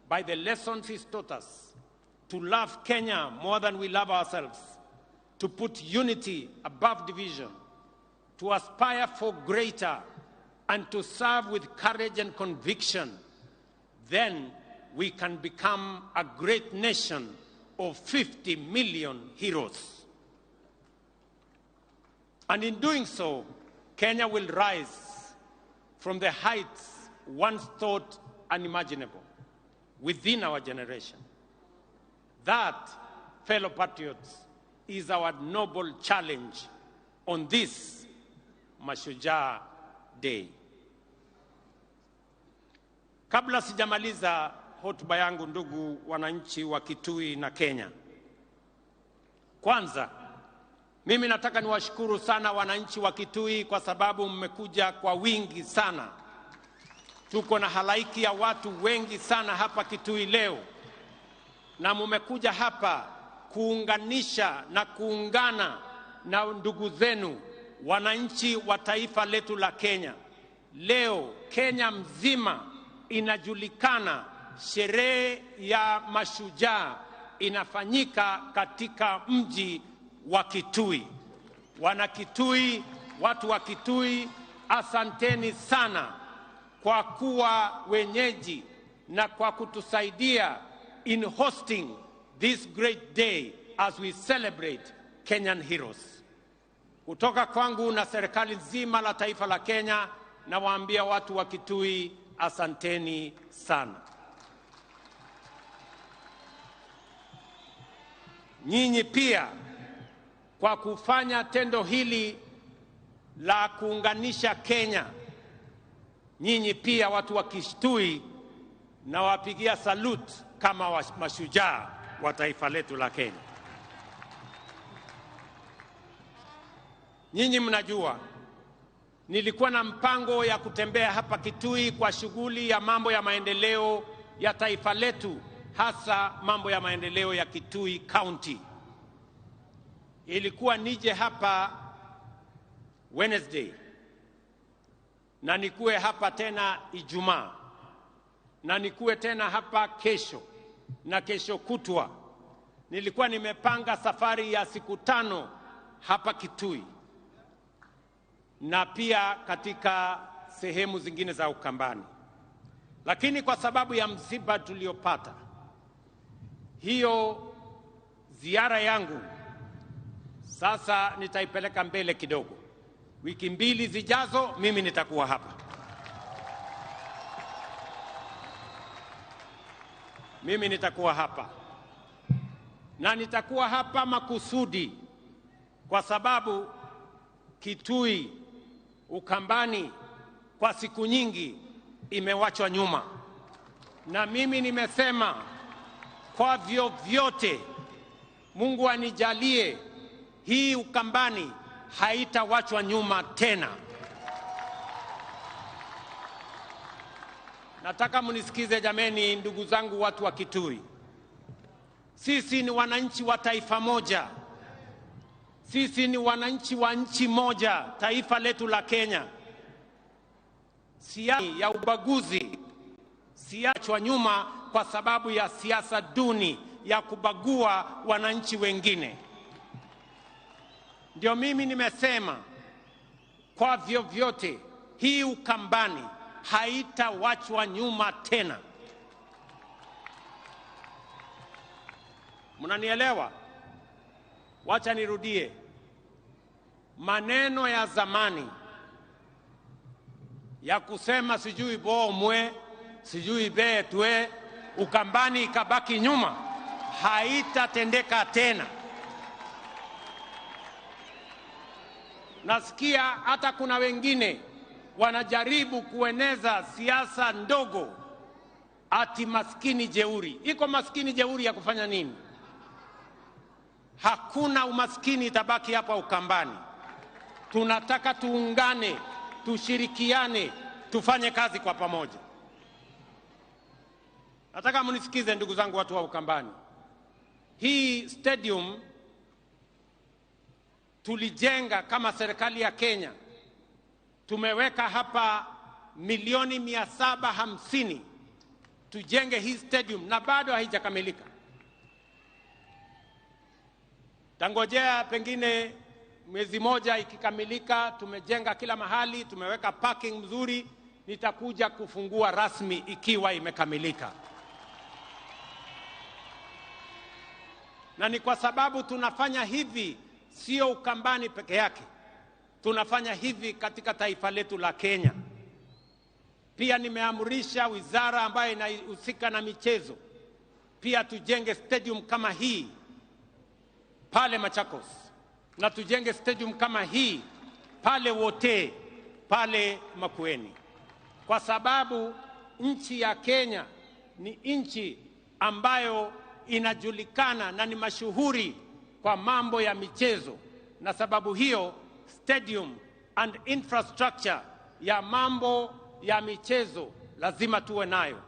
by the lessons he's taught us, to love Kenya more than we love ourselves, to put unity above division, to aspire for greater, and to serve with courage and conviction, then we can become a great nation of 50 million heroes. And in doing so, Kenya will rise from the heights once thought unimaginable within our generation. That, fellow patriots, is our noble challenge on this Mashujaa Day. Kabla sijamaliza hotuba yangu, ndugu wananchi wa Kitui na Kenya, kwanza mimi nataka niwashukuru sana wananchi wa Kitui kwa sababu mmekuja kwa wingi sana. Tuko na halaiki ya watu wengi sana hapa Kitui leo, na mmekuja hapa kuunganisha na kuungana na ndugu zenu wananchi wa taifa letu la Kenya. Leo Kenya mzima inajulikana, sherehe ya mashujaa inafanyika katika mji wa Kitui. Wana Kitui, watu wa Kitui, asanteni sana kwa kuwa wenyeji na kwa kutusaidia in hosting this great day as we celebrate Kenyan heroes. Kutoka kwangu na serikali nzima la taifa la Kenya, nawaambia watu wa Kitui, asanteni sana. Nyinyi pia kwa kufanya tendo hili la kuunganisha Kenya, nyinyi pia watu wa Kitui nawapigia salute kama mashujaa wa taifa letu la Kenya. Nyinyi mnajua nilikuwa na mpango ya kutembea hapa Kitui kwa shughuli ya mambo ya maendeleo ya taifa letu, hasa mambo ya maendeleo ya Kitui County. Ilikuwa nije hapa Wednesday na nikuwe hapa tena Ijumaa na nikuwe tena hapa kesho na kesho kutwa. Nilikuwa nimepanga safari ya siku 5 hapa Kitui na pia katika sehemu zingine za Ukambani. Lakini kwa sababu ya msiba tuliopata, hiyo ziara yangu sasa nitaipeleka mbele kidogo. Wiki 2 zijazo mimi nitakuwa hapa. Mimi nitakuwa hapa. Na nitakuwa hapa makusudi kwa sababu Kitui, Ukambani kwa siku nyingi imewachwa nyuma. Na mimi nimesema kwa vyovyote Mungu anijalie hii Ukambani haitawachwa nyuma tena. Nataka mnisikize jameni, ndugu zangu watu wa Kitui. Sisi ni wananchi wa taifa moja. Sisi ni wananchi wa nchi moja, taifa letu la Kenya. Siasa ya ubaguzi siachwa nyuma kwa sababu ya siasa duni ya kubagua wananchi wengine. Ndio mimi nimesema kwa vyovyote hii Ukambani haitawachwa nyuma tena. Mnanielewa? Wacha nirudie maneno ya zamani ya kusema sijui bomwe sijui betwe, Ukambani ikabaki nyuma, haitatendeka tena. Nasikia hata kuna wengine wanajaribu kueneza siasa ndogo ati maskini jeuri. Iko maskini jeuri ya kufanya nini? Hakuna umaskini itabaki hapa Ukambani. Tunataka tuungane, tushirikiane, tufanye kazi kwa pamoja. Nataka mnisikize ndugu zangu watu wa Ukambani. Hii stadium tulijenga kama serikali ya Kenya. Tumeweka hapa milioni 750 tujenge hii stadium na bado haijakamilika. Tangojea pengine mwezi moja ikikamilika, tumejenga kila mahali, tumeweka parking mzuri, nitakuja kufungua rasmi ikiwa imekamilika. Na ni kwa sababu tunafanya hivi sio Ukambani peke yake. Tunafanya hivi katika taifa letu la Kenya. Pia nimeamrisha wizara ambayo inahusika na michezo pia tujenge stadium kama hii pale Machakos, na tujenge stadium kama hii pale Wote, pale Makueni, kwa sababu nchi ya Kenya ni nchi ambayo inajulikana na ni mashuhuri kwa mambo ya michezo, na sababu hiyo stadium and infrastructure ya mambo ya michezo lazima tuwe nayo.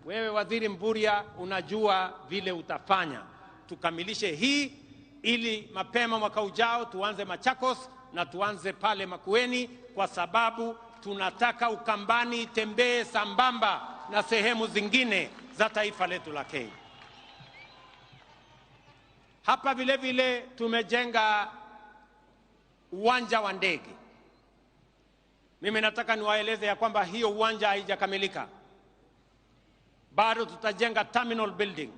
Wewe Waziri Mvurya unajua vile utafanya. Tukamilishe hii ili mapema mwaka ujao tuanze Machakos na tuanze pale Makueni, kwa sababu tunataka Ukambani itembee sambamba na sehemu zingine za taifa letu la Kenya. Hapa vile vile tumejenga uwanja wa ndege. Mimi nataka niwaeleze ya kwamba hiyo uwanja haijakamilika. Bado tutajenga terminal building.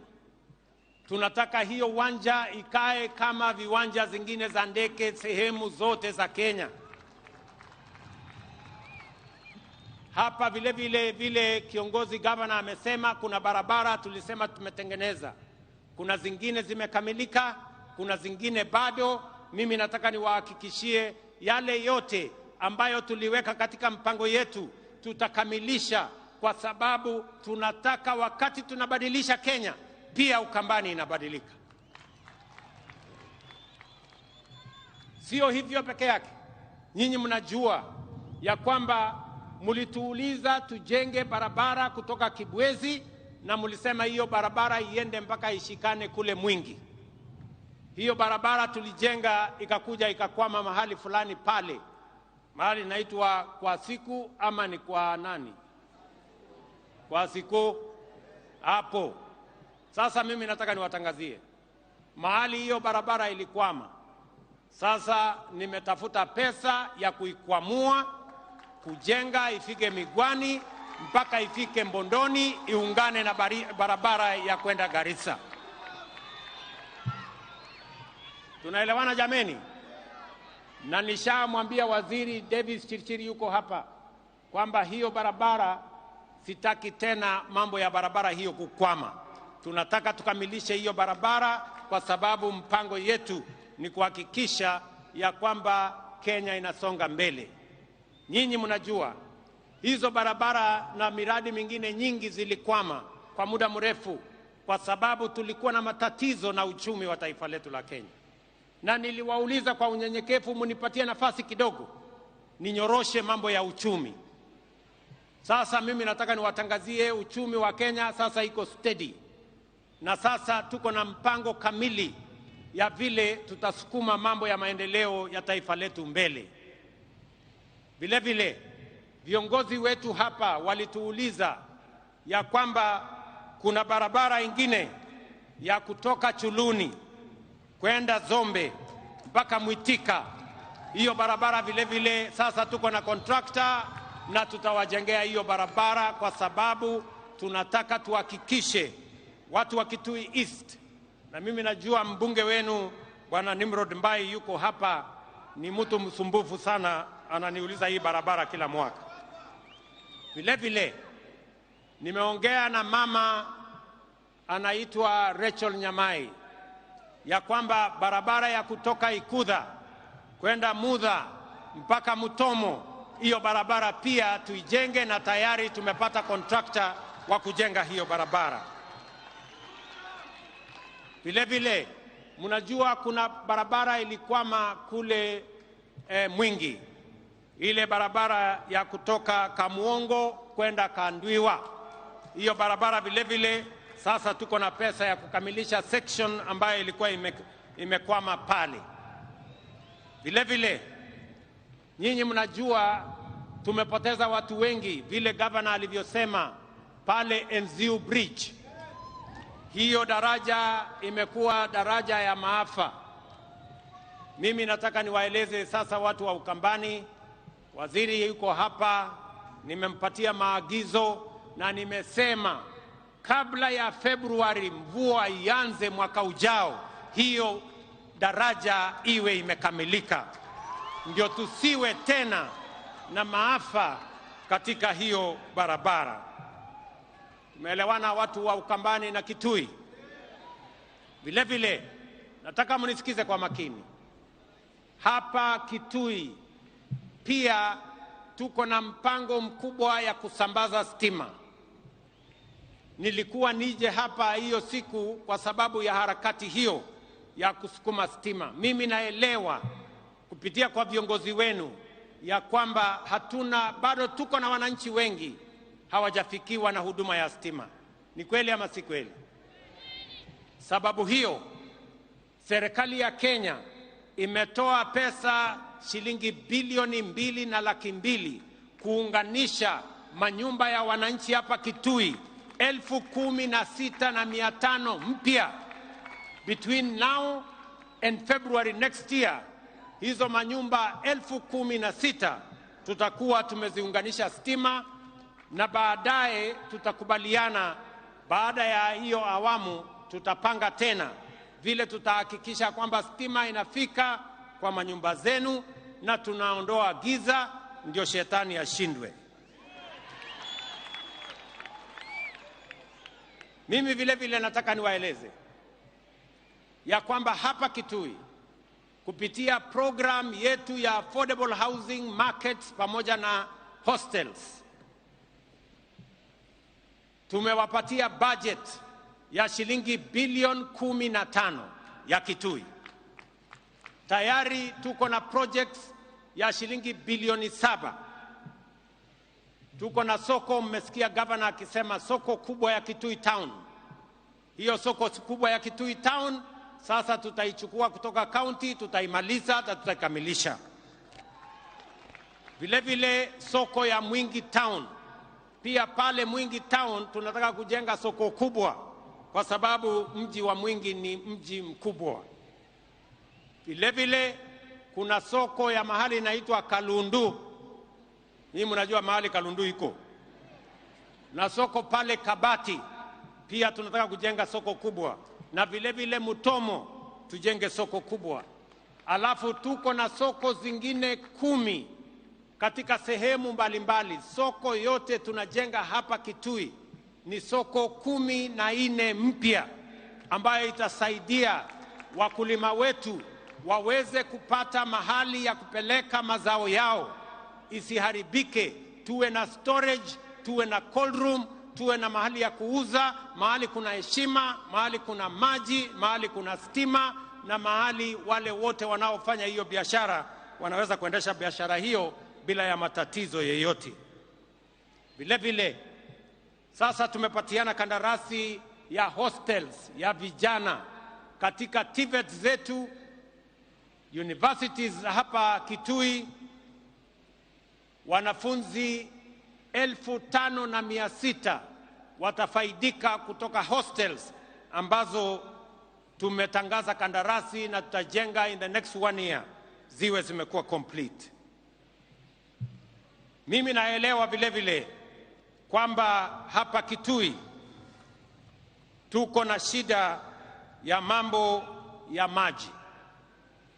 Tunataka hiyo uwanja ikae kama viwanja zingine za ndege sehemu zote za Kenya. Hapa vile vile vile kiongozi gavana amesema kuna barabara tulisema tumetengeneza. Kuna zingine zimekamilika, kuna zingine bado. Mimi nataka niwahakikishie yale yote ambayo tuliweka katika mpango yetu tutakamilisha, kwa sababu tunataka wakati tunabadilisha Kenya pia Ukambani inabadilika. Sio hivyo peke yake. Nyinyi mnajua ya kwamba mlituuliza tujenge barabara kutoka Kibwezi, na mlisema hiyo barabara iende mpaka ishikane kule Mwingi. Hiyo barabara tulijenga ikakuja ikakwama mahali fulani pale. Mahali inaitwa kwa siku ama ni kwa nani? Kwa siku hapo. Sasa mimi nataka niwatangazie mahali hiyo barabara ilikwama. Sasa nimetafuta pesa ya kuikwamua, kujenga ifike Migwani mpaka ifike Mbondoni, iungane na barabara ya kwenda Garissa. Tunaelewana jameni? Na nishamwambia Waziri Davis Chirchir yuko hapa kwamba hiyo barabara sitaki tena mambo ya barabara hiyo kukwama. Tunataka tukamilishe hiyo barabara kwa sababu mpango yetu ni kuhakikisha ya kwamba Kenya inasonga mbele. Nyinyi mnajua hizo barabara na miradi mingine nyingi zilikwama kwa muda mrefu kwa sababu tulikuwa na matatizo na uchumi wa taifa letu la Kenya. Na niliwauliza kwa unyenyekevu mnipatie nafasi kidogo ninyoroshe mambo ya uchumi. Sasa mimi nataka niwatangazie uchumi wa Kenya sasa iko steady. Na sasa tuko na mpango kamili ya vile tutasukuma mambo ya maendeleo ya taifa letu mbele. Vile vile viongozi wetu hapa walituuliza ya kwamba kuna barabara ingine ya kutoka Chuluni kwenda Zombe mpaka Mwitika. Hiyo barabara vile vile sasa tuko na contractor na tutawajengea hiyo barabara, kwa sababu tunataka tuhakikishe watu wa Kitui East, na mimi najua mbunge wenu Bwana Nimrod Mbai yuko hapa, ni mtu msumbufu sana, ananiuliza hii barabara kila mwaka. Vile vile nimeongea na mama anaitwa Rachel Nyamai ya kwamba barabara ya kutoka Ikudha kwenda Mudha mpaka Mutomo, hiyo barabara pia tuijenge, na tayari tumepata contractor wa kujenga hiyo barabara. Vile vile mnajua kuna barabara ilikwama kule Mwingi, ile barabara ya kutoka Kamuongo kwenda Kandwiwa. Hiyo barabara vile vile sasa tuko na pesa ya kukamilisha section ambayo ilikuwa imekwama pale. Vile vile nyinyi mnajua tumepoteza watu wengi vile governor alivyosema pale Enziu Bridge. Hiyo daraja imekuwa daraja ya maafa. Mimi nataka niwaeleze sasa watu wa Ukambani, waziri yuko hapa, nimempatia maagizo na nimesema kabla ya Februari mvua ianze mwaka ujao, hiyo daraja iwe imekamilika, ndio tusiwe tena na maafa katika hiyo barabara. Tumeelewana watu wa Ukambani na Kitui? Vile vile nataka mnisikize kwa makini. Hapa Kitui pia tuko na mpango mkubwa ya kusambaza stima. Nilikuwa nije hapa hiyo siku kwa sababu ya harakati hiyo ya kusukuma stima. Mimi naelewa kupitia kwa viongozi wenu ya kwamba hatuna bado, tuko na wananchi wengi hawajafikiwa na huduma ya stima. Ni kweli ama si kweli? Sababu hiyo serikali ya Kenya imetoa pesa shilingi bilioni 2.2 kuunganisha manyumba ya wananchi hapa Kitui 16,500 mpya between now and February next year. Hizo manyumba 16,000 tutakuwa tumeziunganisha stima, na baadaye tutakubaliana, baada ya hiyo awamu tutapanga tena vile tutahakikisha kwamba stima inafika kwa manyumba zenu na tunaondoa giza, ndio shetani ashindwe. Mimi vile vile nataka niwaeleze ya kwamba hapa Kitui kupitia program yetu ya affordable housing markets pamoja na hostels tumewapatia budget ya shilingi bilioni 15 ya Kitui. Tayari tuko na projects ya shilingi bilioni 7. Tuko na soko, mmesikia governor akisema soko kubwa ya Kitui Town. Hiyo soko kubwa ya Kitui Town sasa tutaichukua kutoka county, tutaimaliza na tutaikamilisha. Vile vile soko ya Mwingi Town. Pia pale Mwingi Town tunataka kujenga soko kubwa kwa sababu mji wa Mwingi ni mji mkubwa. Vile vile kuna soko ya mahali inaitwa Kalundu. Nyinyi mnajua mahali Kalundu iko. Na soko pale Kabati pia tunataka kujenga soko kubwa. Na vile vile Mutomo tujenge soko kubwa. Alafu tuko na soko zingine 10 katika sehemu mbalimbali. Soko yote tunajenga hapa Kitui ni soko 14 mpya ambayo itasaidia wakulima wetu waweze kupata mahali ya kupeleka mazao yao isiharibike. Tuwe na storage, tuwe na cold room, tuwe na mahali ya kuuza, mahali kuna heshima, mahali kuna maji, mahali kuna stima, na mahali wale wote wanaofanya hiyo biashara wanaweza kuendesha biashara hiyo bila ya matatizo yeyote. Vile vile sasa tumepatiana kandarasi ya hostels ya vijana Katika TVET zetu, universities hapa Kitui, wanafunzi 5,600 watafaidika kutoka hostels ambazo tumetangaza kandarasi na tutajenga in the next 1 year ziwe zimekuwa complete. Mimi naelewa vile vile kwamba hapa Kitui tuko na shida ya mambo ya maji.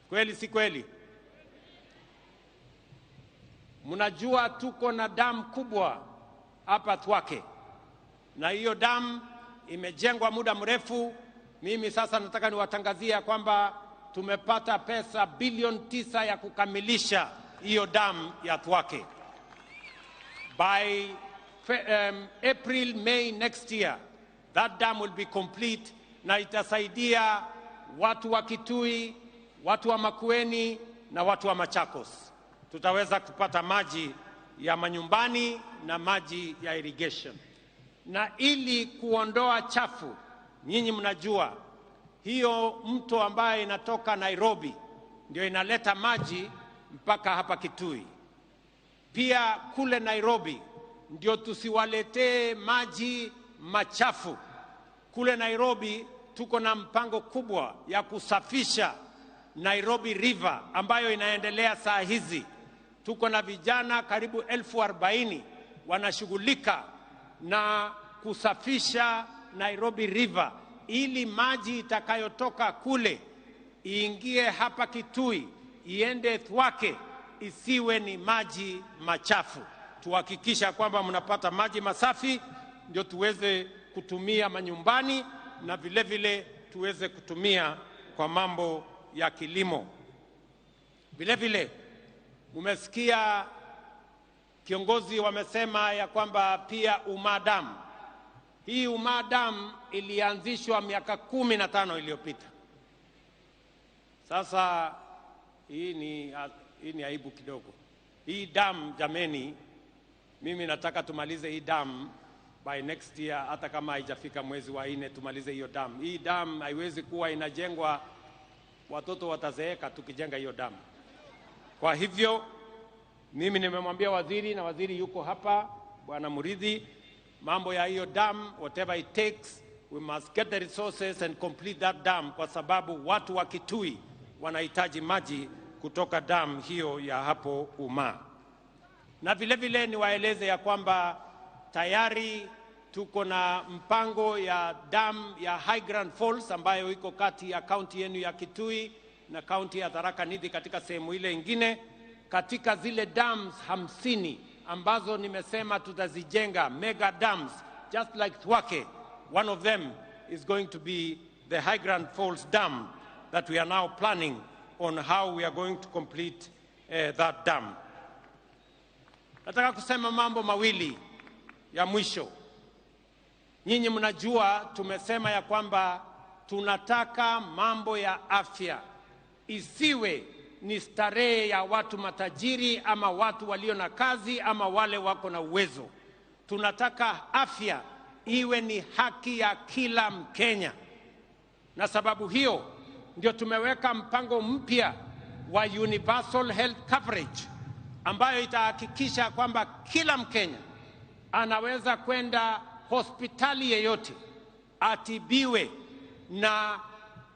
Kweli si kweli? Mnajua tuko na damu kubwa hapa Thwake, na hiyo damu imejengwa muda mrefu. Mimi sasa nataka niwatangazia kwamba tumepata pesa bilioni 9 ya kukamilisha hiyo damu ya Thwake. By April, May next year, that dam will be complete, na itasaidia watu wa Kitui, watu wa Makueni na watu wa Machakos. Tutaweza kupata maji ya manyumbani na maji ya irrigation. Na ili kuondoa chafu, nyinyi mnajua hiyo mto ambaye inatoka Nairobi ndio inaleta maji mpaka hapa Kitui. Pia kule Nairobi ndio tusiwaletee maji machafu. Kule Nairobi tuko na mpango kubwa ya kusafisha Nairobi River ambayo inaendelea saa hizi. Tuko na vijana karibu 40,000 wanashughulika na kusafisha Nairobi River ili maji itakayotoka kule iingie hapa Kitui, iende Thwake, isiwe ni maji machafu. Tuhakikisha kwamba mnapata maji masafi ndio tuweze kutumia manyumbani na vile vile tuweze kutumia kwa mambo ya kilimo. Vile vile umesikia kiongozi wamesema ya kwamba pia Umaa Dam. Hii Umaa Dam ilianzishwa miaka 15 iliyopita. Sasa hii ni aibu kidogo. Hii dam jameni, mimi nataka tumalize hii dam by next year, hata kama haijafika mwezi wa 4 tumalize hiyo dam. Hii dam haiwezi kuwa inajengwa, watoto watazeeka tukijenga hiyo dam. Kwa hivyo mimi nimemwambia waziri, na waziri yuko hapa, Bwana Muridhi, mambo ya hiyo dam, whatever it takes, we must get the resources and complete that dam, kwa sababu watu wa Kitui wanahitaji maji kutoka dam hiyo ya hapo Umaa. Na vile vile niwaeleze ya kwamba tayari tuko na mpango ya dam ya High Grand Falls ambayo iko kati ya kaunti yenu ya Kitui na kaunti ya Tharaka Nithi katika sehemu ile ingine. Katika zile dams 50 ambazo nimesema tutazijenga, mega dams, just like Thwake, one of them is going to be the High Grand Falls Dam that we are now planning on how we are going to complete that dam. Nataka kusema mambo mawili ya mwisho. Nyinyi mnajua tumesema ya kwamba tunataka mambo ya afya isiwe ni starehe ya watu matajiri ama watu walio na kazi ama wale wako na uwezo. Tunataka afya iwe ni haki ya kila Mkenya. Na sababu hiyo ndio tumeweka mpango mpya wa Universal Health Coverage ambayo itahakikisha kwamba kila Mkenya anaweza kwenda hospitali yeyote atibiwe na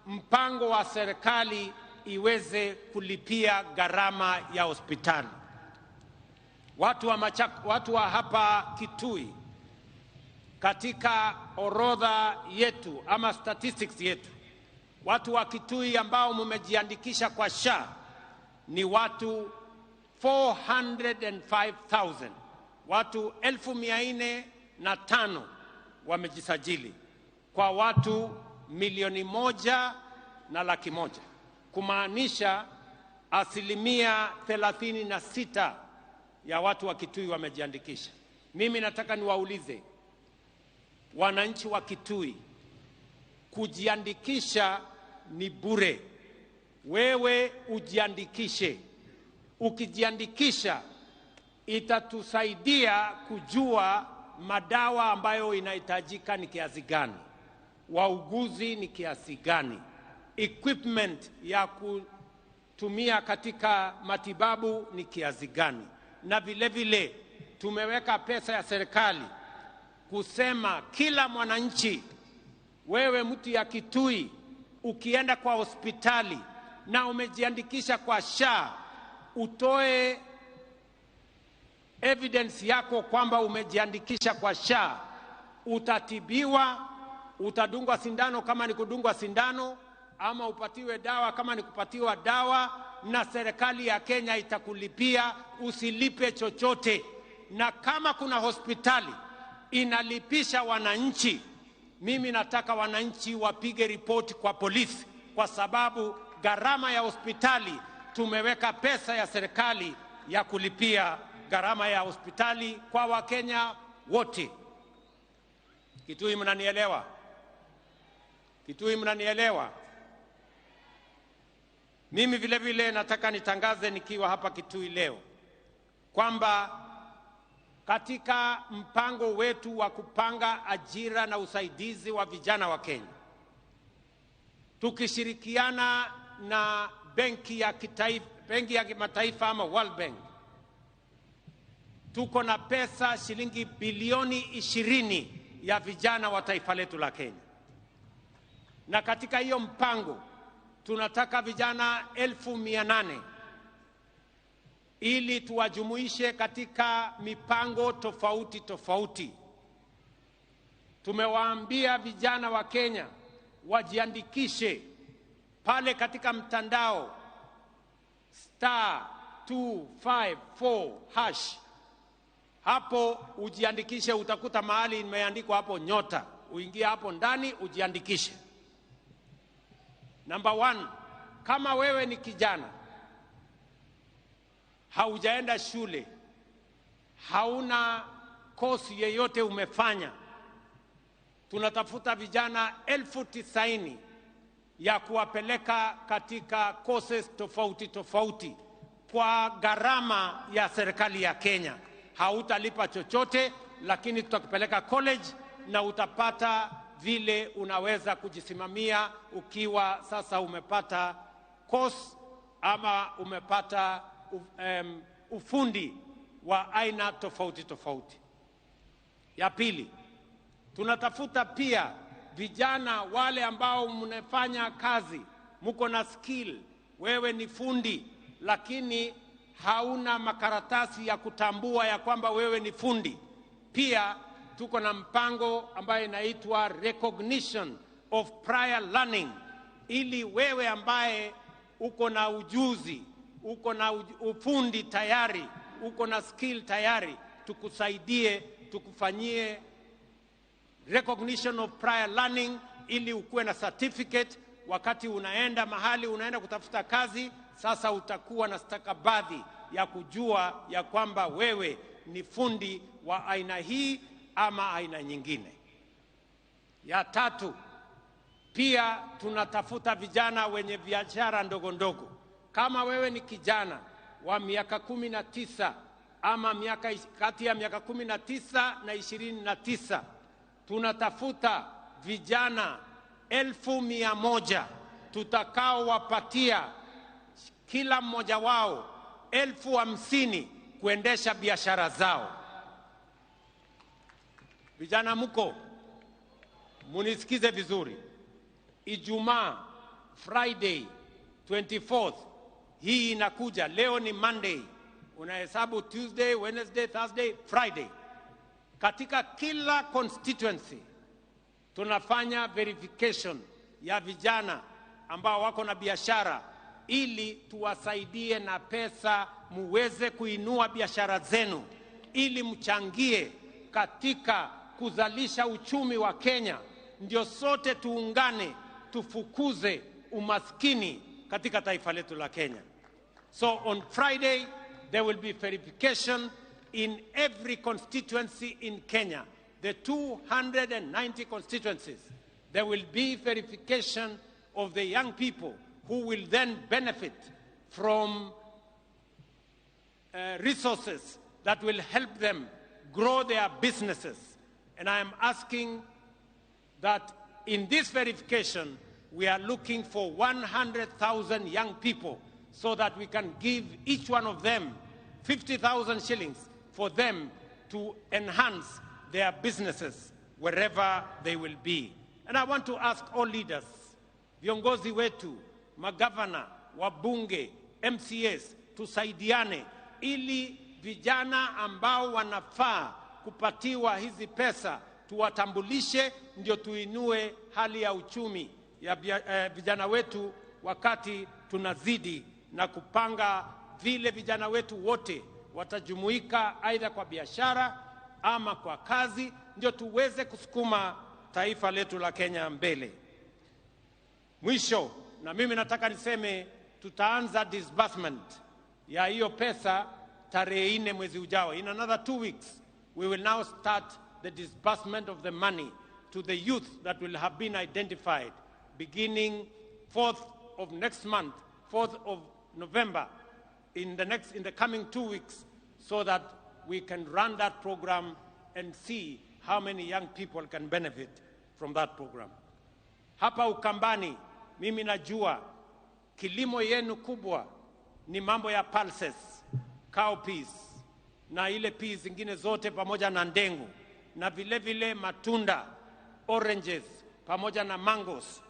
mpango wa serikali iweze kulipia gharama ya hospitali. Watu wa hapa Kitui, katika orodha yetu ama statistics yetu, watu wa Kitui ambao mmejiandikisha kwa SHA ni watu 405,000. Watu 405,000 wamejisajili kwa watu 1,100,000, kumaanisha 36% ya watu wa Kitui wamejiandikisha. Mimi nataka niwaulize wananchi wa Kitui, kujiandikisha ni bure. Wewe ujiandikishe. Ukijiandikisha itatusaidia kujua madawa ambayo inahitajika ni kiasi gani, wauguzi ni kiasi gani, equipment ya kutumia katika matibabu ni kiasi gani, na vile vile tumeweka pesa ya serikali kusema kila mwananchi, wewe mtu ya Kitui, ukienda kwa hospitali na umejiandikisha kwa SHA, utoe evidence yako kwamba umejiandikisha kwa SHA, utatibiwa, utadungwa sindano kama ni kudungwa sindano, ama upatiwe dawa kama ni kupatiwa dawa, na serikali ya Kenya itakulipia, usilipe chochote. Na kama kuna hospitali inalipisha wananchi, mimi nataka wananchi wapige ripoti kwa polisi, kwa sababu gharama ya hospitali tumeweka pesa ya serikali ya kulipia gharama ya hospitali kwa Wakenya wote. Kitui, mnanielewa? Kitui, mnanielewa? Mimi vile vile nataka nitangaze nikiwa hapa Kitui leo kwamba katika mpango wetu wa kupanga ajira na usaidizi wa vijana wa Kenya, tukishirikiana na benki ya kitaifa, benki ya kimataifa ama World Bank, tuko na pesa shilingi bilioni 20 ya vijana wa taifa letu la Kenya, na katika hiyo mpango tunataka vijana 800,000 ili tuwajumuishe katika mipango tofauti tofauti. Tumewaambia vijana wa Kenya wajiandikishe pale katika mtandao *254#. Hapo ujiandikishe, utakuta mahali imeandikwa hapo nyota, uingie hapo ndani ujiandikishe. Number 1, kama wewe ni kijana haujaenda shule, hauna kosi yeyote umefanya, tunatafuta vijana 90,000 ya kuwapeleka katika courses tofauti tofauti kwa gharama ya serikali ya Kenya. Hautalipa chochote, lakini tutakupeleka college na utapata vile unaweza kujisimamia ukiwa sasa umepata course ama umepata ufundi wa aina tofauti tofauti. Ya pili, tunatafuta pia vijana wale ambao mnafanya kazi, mko na skill, wewe ni fundi lakini hauna makaratasi ya kutambua ya kwamba wewe ni fundi. Pia tuko na mpango ambayo inaitwa recognition of prior learning, ili wewe ambaye uko na ujuzi, uko na ufundi tayari, uko na skill tayari, tukusaidie, tukufanyie recognition of prior learning ili ukuwe na certificate. Wakati unaenda mahali, unaenda kutafuta kazi, sasa utakuwa na stakabadhi ya kujua ya kwamba wewe ni fundi wa aina hii ama aina nyingine. Ya tatu, pia tunatafuta vijana wenye biashara ndogo ndogo. Kama wewe ni kijana wa miaka 19 ama miaka kati ya miaka 19 na 29, tunatafuta vijana 100,000 tutakaowapatia kila mmoja wao 50,000 kuendesha biashara zao. Vijana mko, munisikize vizuri. Ijumaa, Friday 24th, hii inakuja, leo ni Monday, unahesabu Tuesday, Wednesday, Thursday, Friday. Katika kila constituency tunafanya verification ya vijana ambao wako na biashara ili tuwasaidie na pesa muweze kuinua biashara zenu, ili mchangie katika kuzalisha uchumi wa Kenya. Ndio sote tuungane tufukuze umaskini katika taifa letu la Kenya. So on Friday there will be verification in every constituency in Kenya, the 290 constituencies. There will be verification of the young people who will then benefit from resources that will help them grow their businesses. And I am asking that in this verification, We are looking for 100,000 young people so that we can give each one of them 50,000 shillings for them to enhance their businesses wherever they will be. And I want to ask all leaders, viongozi wetu, magavana, wabunge, MCAs, tusaidiane ili vijana ambao wanafaa kupatiwa hizi pesa tuwatambulishe, ndio tuinue hali ya uchumi ya vijana wetu, wakati tunazidi na kupanga vile vijana wetu wote watajumuika aidha kwa biashara ama kwa kazi, ndio tuweze kusukuma taifa letu la Kenya mbele. Mwisho, na mimi nataka niseme tutaanza disbursement ya hiyo pesa tarehe 4 mwezi ujao. In another 2 weeks, we will now start the disbursement of the money to the youth that will have been identified beginning 4th of next month, 4th of November, in the coming 2 weeks, so that we can run that program and see how many young people can benefit from that program. Hapa Ukambani, mimi najua kilimo yenu kubwa ni mambo ya pulses, cowpeas na ile peas zingine zote pamoja na ndengu na vile vile matunda, oranges pamoja na mangoes.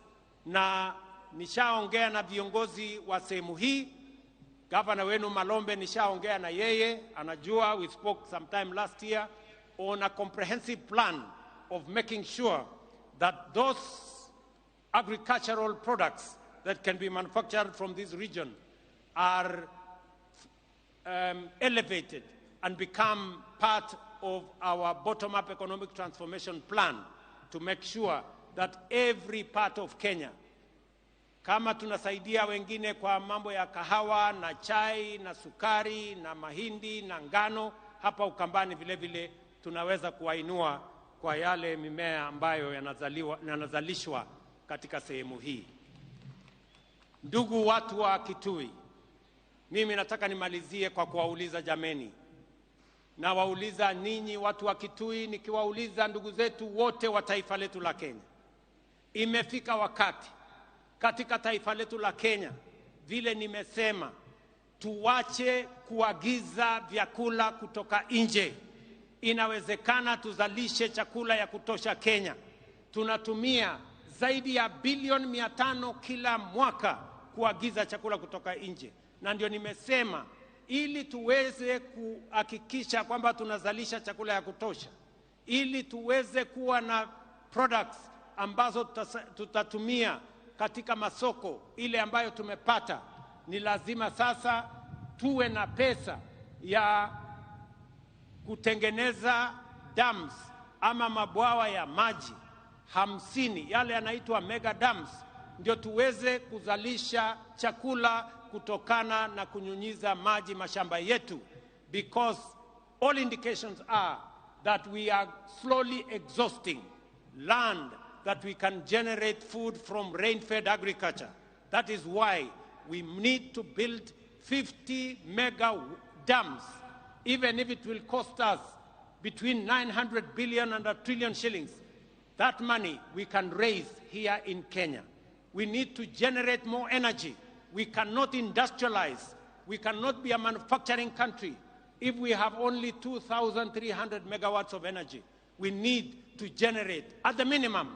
Na nishaongea na viongozi wa sehemu hii, gavana wenu Malombe nishaongea na yeye, anajua, we spoke sometime last year on a comprehensive plan of making sure that those agricultural products that can be manufactured from this region are elevated and become part of our bottom-up economic transformation plan to make sure that every part of Kenya, kama tunasaidia wengine kwa mambo ya kahawa na chai na sukari na mahindi na ngano, hapa Ukambani vile vile tunaweza kuwainua kwa yale mimea ambayo yanazalishwa katika sehemu hii. Ndugu watu wa Kitui, mimi nataka nimalizie kwa kuwauliza jameni. Na wauliza ninyi watu wa Kitui, nikiwauliza ndugu zetu wote wa taifa letu la Kenya. Imefika wakati katika taifa letu la Kenya, vile nimesema, tuache kuagiza vyakula kutoka nje. Inawezekana tuzalishe chakula ya kutosha Kenya. Tunatumia zaidi ya bilioni 500 kila mwaka kuagiza chakula kutoka nje. Na ndio nimesema, ili tuweze kuhakikisha kwamba tunazalisha chakula ya kutosha, ili tuweze kuwa na products ambazo tutatumia katika masoko ile ambayo tumepata, ni lazima sasa tuwe na pesa ya kutengeneza dams ama mabwawa ya maji 50, yale yanaitwa mega dams, ndio tuweze kuzalisha chakula kutokana na kunyunyiza maji mashamba yetu, because all indications are that we are slowly exhausting land that we can generate food from rain-fed agriculture. That is why we need to build 50 mega dams, even if it will cost us between 900 billion and 1 trillion shillings. That money we can raise here in Kenya. We need to generate more energy. We cannot industrialize. We cannot be a manufacturing country if we have only 2,300 megawatts of energy. We need to generate, at the minimum,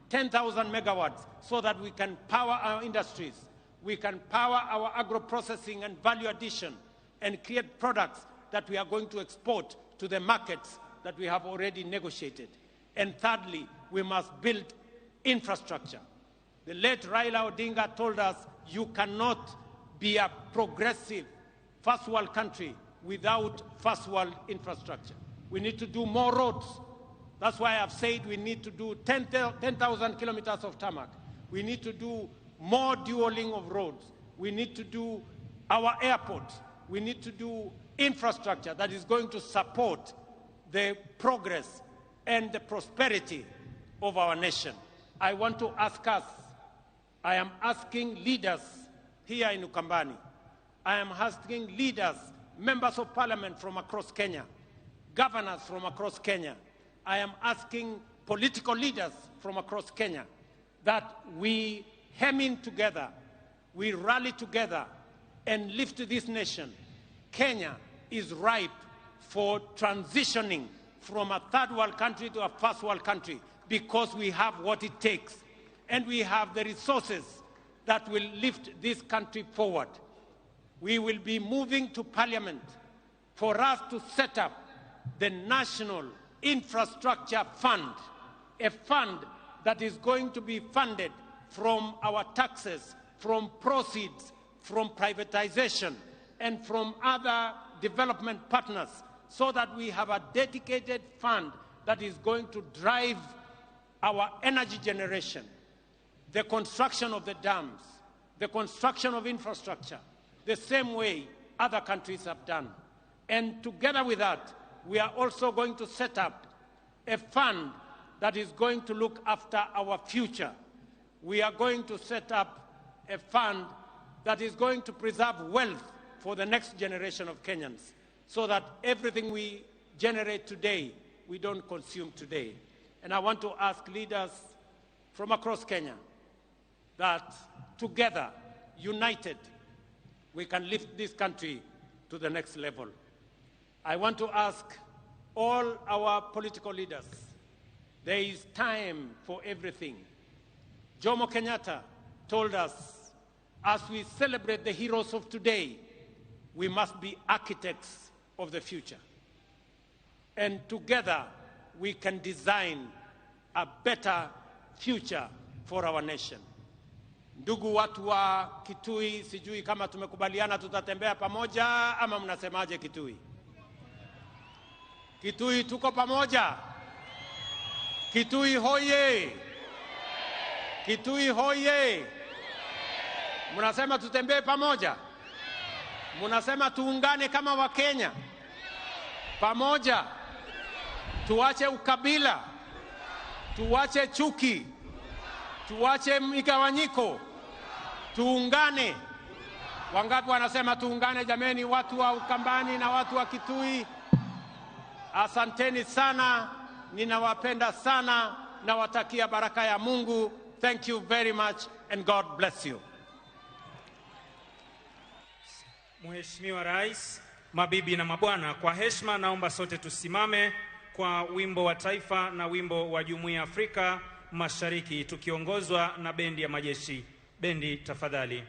10,000 megawatts so that we can power our industries, we can power our agro-processing and value addition, and create products that we are going to export to the markets that we have already negotiated. And thirdly, we must build infrastructure. The late Raila Odinga told us, you cannot be a progressive first world country without first world infrastructure. We need to do more roads. That's why I've said we need to do 10,000 kilometers of tarmac. We need to do more dualling of roads. We need to do our airports. We need to do infrastructure that is going to support the progress and the prosperity of our nation. I want to ask us, I am asking leaders here in Ukambani, I am asking leaders, members of parliament from across Kenya, governors from across Kenya, I am asking political leaders from across Kenya that we hem in together, we rally together and lift this nation, Kenya is ripe for transitioning from a third world country to a first world country, because we have what it takes and we have the resources that will lift this country forward. We will be moving to Parliament for us to set up the National Infrastructure Fund, a fund that is going to be funded from our taxes, from proceeds, from privatization, and from other development partners, so that we have a dedicated fund that is going to drive our energy generation, the construction of the dams, the construction of infrastructure, the same way other countries have done. And together with that, we are also going to set up a fund that is going to look after our future. We are going to set up a fund that is going to preserve wealth for the next generation of Kenyans, so that everything we generate today, we don't consume today. And I want to ask leaders from across Kenya that together, united, we can lift this country to the next level. I want to ask all our political leaders, there is time for everything. Jomo Kenyatta told us, as we celebrate the heroes of today, we must be architects of the future. And together, we can design a better future for our nation. Ndugu watu wa Kitui, sijui kama tumekubaliana tutatembea pamoja ama mnasemaje Kitui? Kitui tuko pamoja. Kitui hoye. Kitui hoye. Mnasema tutembee pamoja? Mnasema tuungane kama Wakenya pamoja, tuache ukabila, tuache chuki, tuache migawanyiko, tuungane. Wangapi wanasema tuungane jameni, watu wa Ukambani na watu wa Kitui? Asanteni sana, ninawapenda sana, nawatakia baraka ya Mungu. Thank you very much and God bless you. Mheshimiwa Rais, mabibi na mabwana, kwa heshima naomba sote tusimame kwa wimbo wa taifa na wimbo wa Jumuiya ya Afrika Mashariki tukiongozwa na bendi ya majeshi. Bendi tafadhali.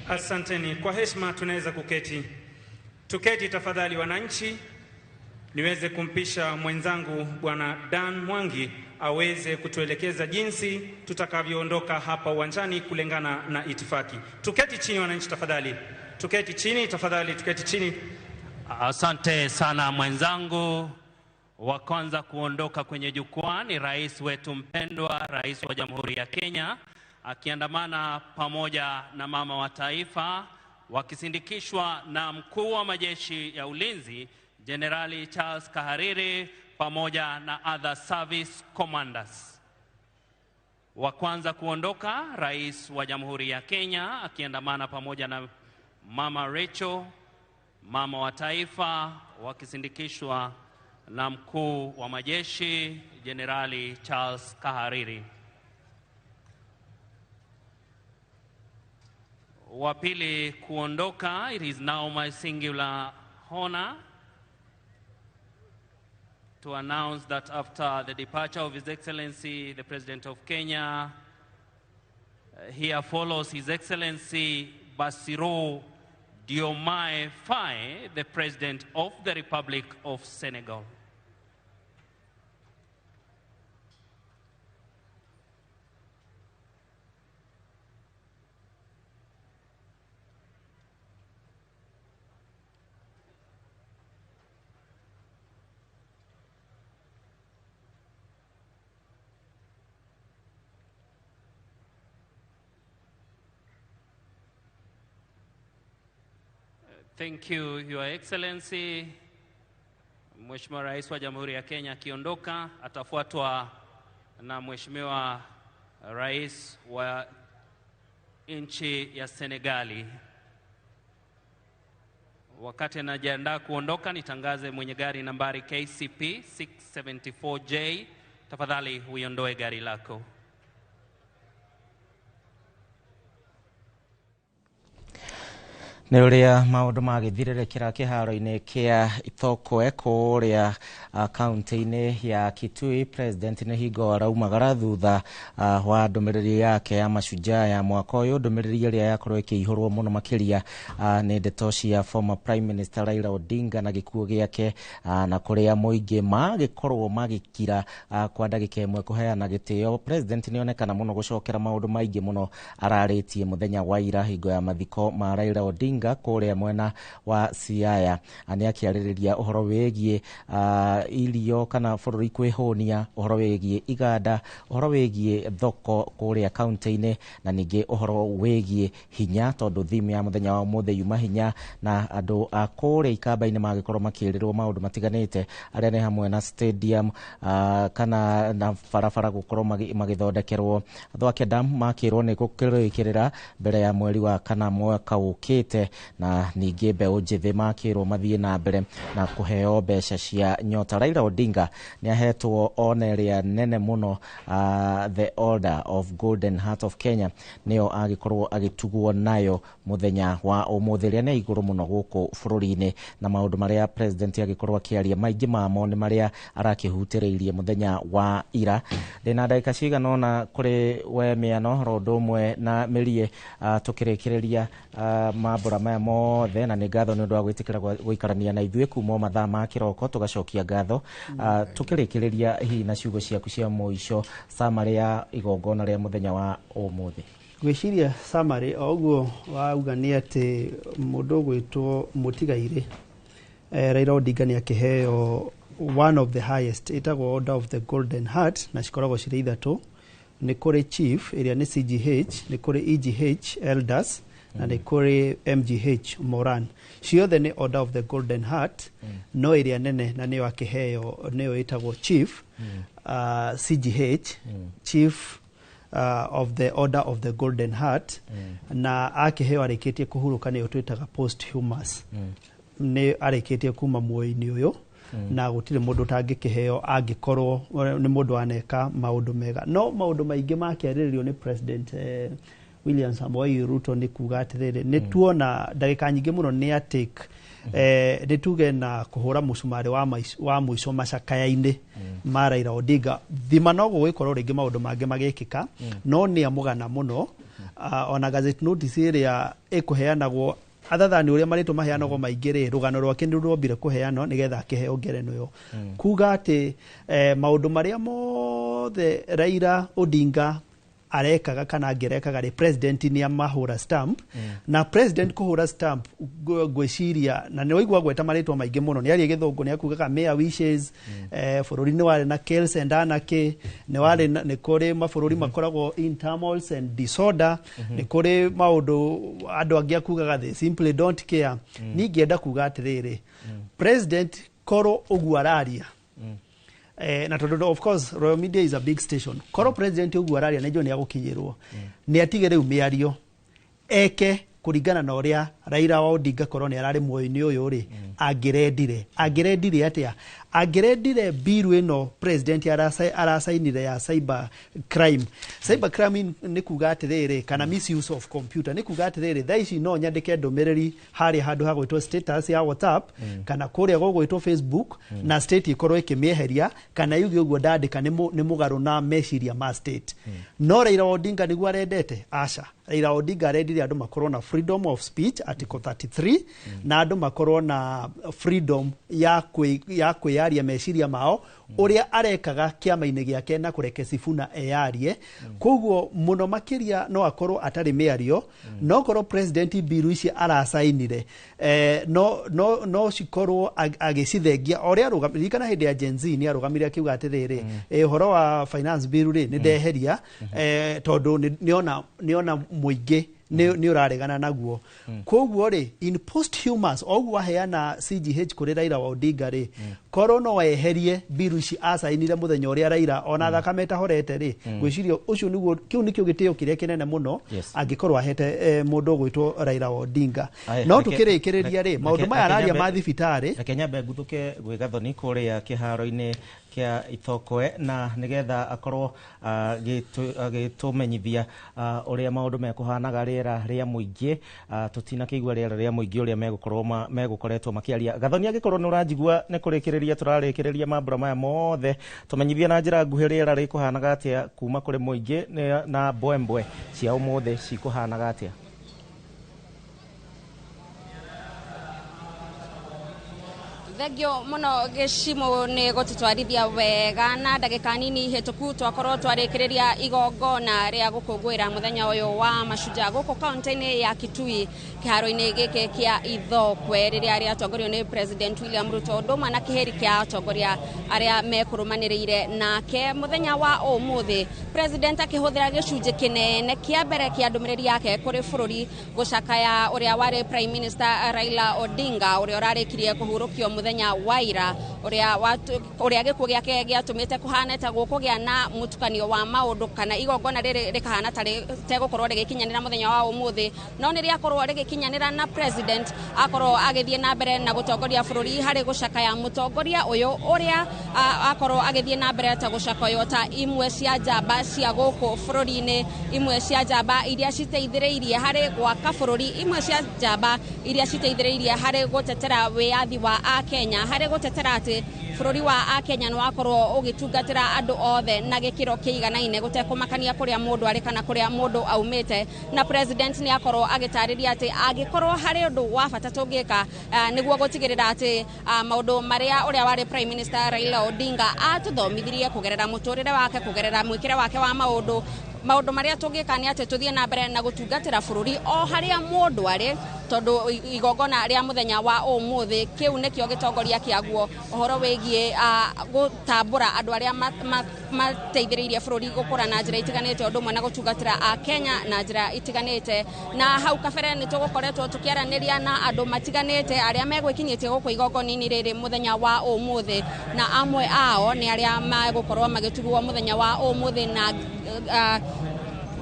Asanteni. Kwa heshima tunaweza kuketi. Tuketi tafadhali wananchi, niweze kumpisha mwenzangu Bwana Dan Mwangi aweze kutuelekeza jinsi tutakavyoondoka hapa uwanjani kulingana na itifaki. Tuketi chini wananchi tafadhali. Tuketi chini tafadhali, tuketi chini. Asante sana mwenzangu. Wa kwanza kuondoka kwenye jukwaa ni rais wetu mpendwa, Rais wa Jamhuri ya Kenya, akiandamana pamoja na mama wa taifa, wakisindikishwa na mkuu wa majeshi ya ulinzi Jenerali Charles Kahariri pamoja na other service commanders. Wa kwanza kuondoka Rais wa Jamhuri ya Kenya akiandamana pamoja na Mama Rachel mama wa taifa, wakisindikishwa na mkuu wa majeshi Jenerali Charles Kahariri. Wa pili kuondoka, it is now my singular honor to announce that after the departure of His Excellency the President of Kenya, here follows His Excellency Bassirou Diomaye Faye, the President of the Republic of Senegal. Thank you, Your Excellency. Mheshimiwa Rais wa Jamhuri ya Kenya akiondoka atafuatwa na Mheshimiwa Rais wa nchi ya Senegali. Wakati anajiandaa kuondoka, nitangaze mwenye gari nambari KCP 674J, tafadhali uiondoe gari lako. Nĩ ũrĩa maũndũ magĩthiũrũrũkĩra kĩharo-inĩ kĩa Ithokoe kũrĩa kaunti-inĩ ya Kitui. President nĩ hingo araumagara thutha wa ndũmĩrĩri yake ya mashujaa ya mwaka ũyũ, ndũmĩrĩri ĩrĩa yakorwo ĩkĩihũrwo mũno makĩria nĩ ndeto cia former Prime Minister Raila Odinga na gĩkuũ gĩake, na kũrĩa mũingĩ magĩkorwo magĩkira kwa ndagĩka ĩmwe kũheana gĩtĩo. President nĩ onekana mũno gũcokera maũndũ maingĩ mũno ararĩtie mũthenya wa ira hingo ya mathiko ma Raila Odinga kũrĩa mwena wa Siaya. Nĩ akĩarĩrĩria ũhoro wĩgiĩ irio kana bũrũri kwĩhũnia, ũhoro wĩgiĩ iganda, ũhoro wĩgiĩ thoko kũrĩa kaunti-inĩ, na ningĩ ũhoro wĩgiĩ hinya, tondũ theme ya mũthenya wa ũmũthĩ yuma hinya, na andũ a kũrĩa ikamba-inĩ magĩkorwo makĩrĩrwo maũndũ matiganĩte arĩa nĩ hamwe na stadium kana na barabara gũkorwo magĩthondekerwo. Thwake Dam makĩrwo nĩ gũkĩrĩkĩrĩra mbere ya mweri wa kana mwaka ũkĩte, na ningĩ mbeũ njĩthĩ makĩrwo mathiĩ na mbere na kũheo mbeca cia nyota. Raila Odinga nĩ ahetwo ona ĩrĩa nene mũno, the Order of Golden Heart of Kenya, nĩyo agĩkorwo agĩtugwo nayo mũthenya wa ũmũthĩ, ĩrĩa nĩ igũrũ mũno gũkũ bũrũri-inĩ. Na maũndũ marĩa president agĩkorwo akĩaria maingĩ mamo nĩ marĩa arakĩhutĩrĩirie mũthenya wa ira. Ndĩna ndagĩka cigana ũna kũrĩ we mĩano ro ũndũ ũmwe na mĩrie, tũkĩrĩkĩrĩria mambũra maya mothe, na nĩ ngatho nĩ ũndũ wa gwĩtĩkĩra gũikarania na ithuĩ kuma mathaa ma kĩroko, tũgacokia ngatho. Tũkĩrĩkĩrĩria hihi na ciugo ciaku cia mũico, summary ya igongona rĩa mũthenya wa ũmũthĩ. Ngwĩciria summary o ũguo wauga nĩ atĩ mũndũ ũgwĩtwo mũtigairĩ Raila Odinga nĩ akĩheo one of the highest, ĩtagwo Order of the Golden Heart, na cikoragwo cirĩ ithatũ. Nĩ kũrĩ chief ĩrĩa nĩ CGH, nĩ kũrĩ EGH elders, na nĩ kũrĩ MGH Moran. Ciothe nĩ Order of the Golden Heart, no ĩrĩa nene na nĩyo akĩheo nĩyo ĩtagwo chief, CGH, chief of the Order of the Golden Heart, na akĩheo arĩkĩtie kũhurũka, nĩyo twĩtaga posthumous, nĩ arĩkĩtie kuma muoyo-inĩ ũyũ, na gũtirĩ mũndũ ũtangĩkĩheo angĩkorwo nĩ mũndũ aneka maũndũ mega. No maũndũ maingĩ makĩarĩrĩrio nĩ President William Samoei Ruto nĩ kuga atĩrĩrĩ, nĩ tuona ndagĩka nyingĩ mũno nĩ atake nĩ tuge na kũhũra mũcumarĩ wa mũico macakaya-inĩ ma Raila Odinga. Thima no gũgĩkorwo rĩngĩ maũndũ mangĩ magĩkĩka, no nĩ amũgana mũno. Ona gazette notice ĩrĩa ĩkũheanagwo other than ũrĩa marĩtwa maheanagwo maingĩ rĩ, rũgano rwake nĩ rwombire kũheanwo nĩgetha akĩheo ngerenwa ĩyo, kuga atĩ maũndũ marĩa mothe Raila Odinga arekaga kana angĩrekaga rĩ, president nĩ amahũra stamp. Na president kũhũra stamp, ngwĩciria na nĩ waigua gweta marĩtwa maingĩ mũno, nĩ arie gĩthũngũ, nĩ akugaga mayor wishes, bũrũri nĩ warĩ na chaos and anarchy, nĩ warĩ nĩ kũrĩ mabũrũri makoragwo in turmoils and disorder, nĩ kũrĩ maũndũ andũ angĩ akugaga they simply don't care. Niĩ ingĩenda kuga atĩrĩrĩ, president korwo ũguo araria, na tondũ of course Royal Media is a big station, korwo president ũguo araria nĩ njũĩ nĩ agũkinyĩrwo, nĩ atige rĩu mĩario eke. Kũringana na ũrĩa Raila wa Odinga korwo nĩ ararĩ muoyo-inĩ ũyũ rĩ, angĩrendire atĩa? Angĩrendire bill ĩno president aracainire ya cyber crime. Cyber crime nĩ kuga atĩrĩrĩ, kana misuse of computer, nĩ kuga atĩrĩrĩ, thaa ici no nyandĩke ndũmĩrĩri harĩa handũ ha gwĩtwo status ya WhatsApp kana kũrĩa gũgwĩtwo Facebook, na state ĩkorwo ĩkĩmĩeheria kana yuge ũguo ndandĩka nĩ mũgarũ na meciria ma state. No Raila Odinga nĩguo arendete? Aca. Raila Odinga arendire andũ makorwo na freedom of speech, article 33, na andũ makorwo na freedom ya kwĩyaria meciria mao ũrĩa arekaga kĩama-inĩ gĩake na kũreke Sifuna eyarie. Koguo mũno makĩria no akorwo atarĩ mĩario, no korwo president bill ici aracainire no cikorwo agĩcithengia ũrĩa. Ririkana hĩndĩ ya Gen Z nĩ arũgamire akiuga atĩrĩrĩ, ũhoro wa finance bill rĩ, nĩ ndeheria tondũ nĩona mũingĩ nĩ ũraregana naguo. Koguo rĩ, in posthumous o ũguo aheana CGH kũrĩ Raila wa Odinga rĩ, korwo no eherie bill ici acainire mũthenya ũrĩa Raila ona thakame ĩtahorete rĩ, ngwĩciria ũcio nĩguo, kĩu nĩkĩo gĩtĩo kĩrĩa kĩnene mũno angĩkorwo ahete mũndũ ũgwĩtwo Raila wa Odinga. No tũkĩrĩkĩrĩria rĩ, maũndũ maya araria ma thibitarĩ, reke nyambe nguthuke gwĩ Gathoni kũrĩa kĩharo-inĩ kĩa Ithokoe, na nĩgetha akorwo agĩtũmenyithia ũrĩa maũndũ mekũhanaga rĩera rĩa mũingĩ. Tũtinakĩigua rĩera rĩa mũingĩ ũrĩa megũkorwo megũkoretwo makĩaria. Gathoni, angĩkorwo nĩ ũranjigua, nĩ kũrĩkĩrĩria tũrarĩkĩrĩria mambura maya mothe, tũmenyithie na njĩra nguhĩ rĩera rĩkũhanaga atĩa kuma kũrĩ mũingĩ, na mbwembwe cia ũmũthĩ cikũhanaga atĩa? Thengio muno Gĩcimũ nĩ gũtũtwarithia wega. Na ndagĩka nini hĩtũku twakorwo twarĩkĩrĩria igongona rĩa gũkũngũĩra mũthenya ũyũ wa mashujaa gũkũ kaunti-inĩ ya Kitui, kĩharo-inĩ gĩkĩ kĩa Ithokwe, rĩrĩa rĩatongorio nĩ President William Ruto ũndũ ũmwe na kĩhĩri kĩa atongoria arĩa mekũrũmanĩrĩire nake. Mũthenya wa ũmũthĩ President akĩhũthĩra gĩcunjĩ kĩnene kĩa mbere kĩa ndũmĩrĩri yake kũrĩ bũrũri gũcakaya ũrĩa warĩ Prime Minister Raila Odinga, ũrĩa ũrarĩkirie kũhurũkio mũthenya wa ira, ũrĩa gĩkuũ gĩake gĩatũmĩte kũhane ta gũkũgĩa na mũtukanio wa maũndũ, kana igongona rĩrĩ rĩkahana ta rĩtegũkorwo rĩgĩkinyanĩra mũthenya wa ũmũthĩ, no nĩ rĩakorwo rĩgĩkinyanĩra na President akorwo agĩthiĩ na mbere na gũtongoria bũrũri harĩ gũcakaya mũtongoria ũyũ ũrĩa akorwo agĩthiĩ na mbere ta gũcakaywo ta imwe cia njamba cia gũkũ bũrũri-inĩ, imwe cia njamba iria citeithĩrĩirie harĩ gwaka bũrũri, imwe cia njamba iria citeithĩrĩirie harĩ gũtetera wĩyathi wa Akenya, harĩ gũtetera atĩ bũrũri wa Akenya nĩ wakorwo ũgĩtungatĩra andũ othe na gĩkĩro kĩiganaine gũtekũmakania kũrĩa mũndũ arĩ kana kũrĩa mũndũ aumĩte. Na President nĩ akorwo agĩtarĩria atĩ angĩkorwo harĩ ũndũ wa bata tũngĩka nĩguo gũtigĩrĩra atĩ maũndũ marĩa ũrĩa warĩ Prime Minister Raila Odinga atũthomithirie kũgerera mũtũrĩre wake, kũgerera mwĩkĩre wake wa maũndũ, maũndũ marĩa tũngĩka nĩ atĩ tũthiĩ na mbere na gũtungatĩra bũrũri o harĩa mũndũ arĩ, tondũ igongona rĩa mũthenya wa ũmũthĩ kĩu nĩkĩo gĩtongoria kĩaguo, ũhoro wĩgiĩ gũtambũra andũ arĩa mateithĩrĩirie bũrũri gũkũra na njĩra itiganĩte, ũndũ ũmwe na gũtungatĩra Akenya na njĩra itiganĩte. Na hau kabere nĩ tũgũkoretwo tũkĩaranĩria na andũ matiganĩte arĩa megwĩkinyĩtie gũkũ igongona-inĩ rĩrĩ mũthenya wa ũmũthĩ, na amwe ao nĩ arĩa megũkorwo magĩtugwo mũthenya wa ũmũthĩ na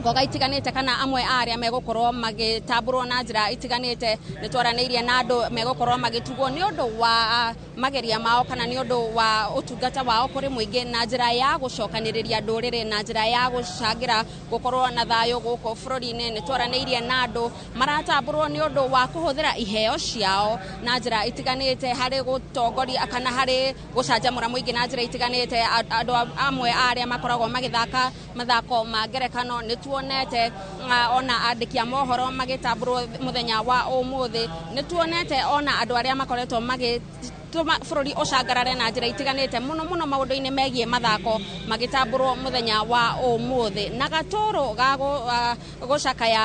ngoga itiganĩte, kana amwe a arĩa megũkorwo magĩtambũrwo na njĩra itiganĩte. Nĩ twaranĩirie na andũ megũkorwo magĩtugwo nĩ ũndũ wa mageria mao kana nĩ ũndũ wa ũtungata wao kũrĩ mũingĩ na njĩra ya gũcokanĩrĩria ndũrĩrĩ, na njĩra ya gũcangĩra gũkorwo na thayũ gũkũ bũrũri-inĩ. Nĩ twaranĩirie na andũ maratambũrwo nĩ ũndũ wa kũhũthĩra iheo ciao na njĩra itiganĩte harĩ gũtongoria kana harĩ gũcanjamũra mũingĩ na njĩra itiganĩte. Andũ amwe a arĩa makoragwo magĩthaka mathako ma ngerekano nĩ tuonete ona andĩki a mohoro magĩtambũrwo mũthenya wa ũmũthĩ, nĩ tuonete ona andũ arĩa makoretwo magĩ bũrũri ũcangarare na njĩra itiganĩte mũno mũno maũndũ-inĩ megiĩ mathako magĩtambũrwo mũthenya wa ũmũthĩ. Na gatũrũ ga gũcakaya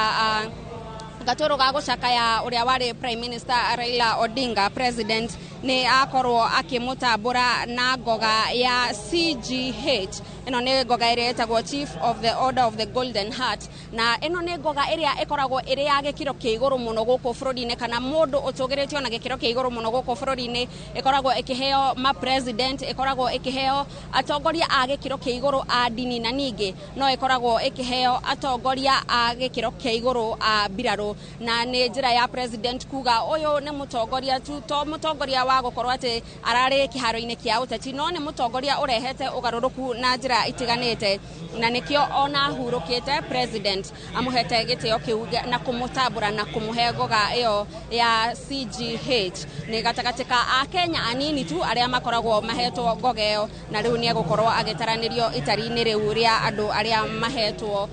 gatũrũ ga gũcakaya ũrĩa warĩ Prime Minister Raila Odinga, President nĩ akorwo akĩmũtambũra na ngoga ya CGH. Ĩno nĩ ngoga ĩrĩa ĩtagwo Chief of the Order of the Golden Heart, na ĩno nĩ ngoga ĩrĩa ĩkoragwo ĩrĩ ya gĩkĩro kĩa igũrũ mũno gũkũ bũrũri-inĩ, kana mũndũ ũtũgĩrĩtio na gĩkĩro kĩa igũrũ mũno gũkũ bũrũri-inĩ. Ĩkoragwo ĩkĩheo ma president, ĩkoragwo ĩkĩheo atongoria a gĩkĩro kĩa igũrũ a ndini, na ningĩ no ĩkoragwo ĩkĩheo atongoria a gĩkĩro kĩa igũrũ a mbirarũ. Na nĩ njĩra ya president kuga ũyũ nĩ mũtongoria tu, to mũtongoria wa gũkorwo atĩ ararĩ kĩharo-inĩ kĩa ũteti, no nĩ mũtongoria ũrehete ũgarũrũku na njĩra itiganĩte, na nĩkĩo ona ahurũkĩte president amũhete gĩtĩo kĩu na kũmũtambũra na kũmũhe ngoga ĩyo ya CGH. Nĩ gatagatĩ ka Akenya anini tu arĩa makoragwo mahetwo ngoga ĩyo, na rĩu nĩ egũkorwo agĩtaranĩrio itari-inĩ rĩu rĩa andũ arĩa mahetwo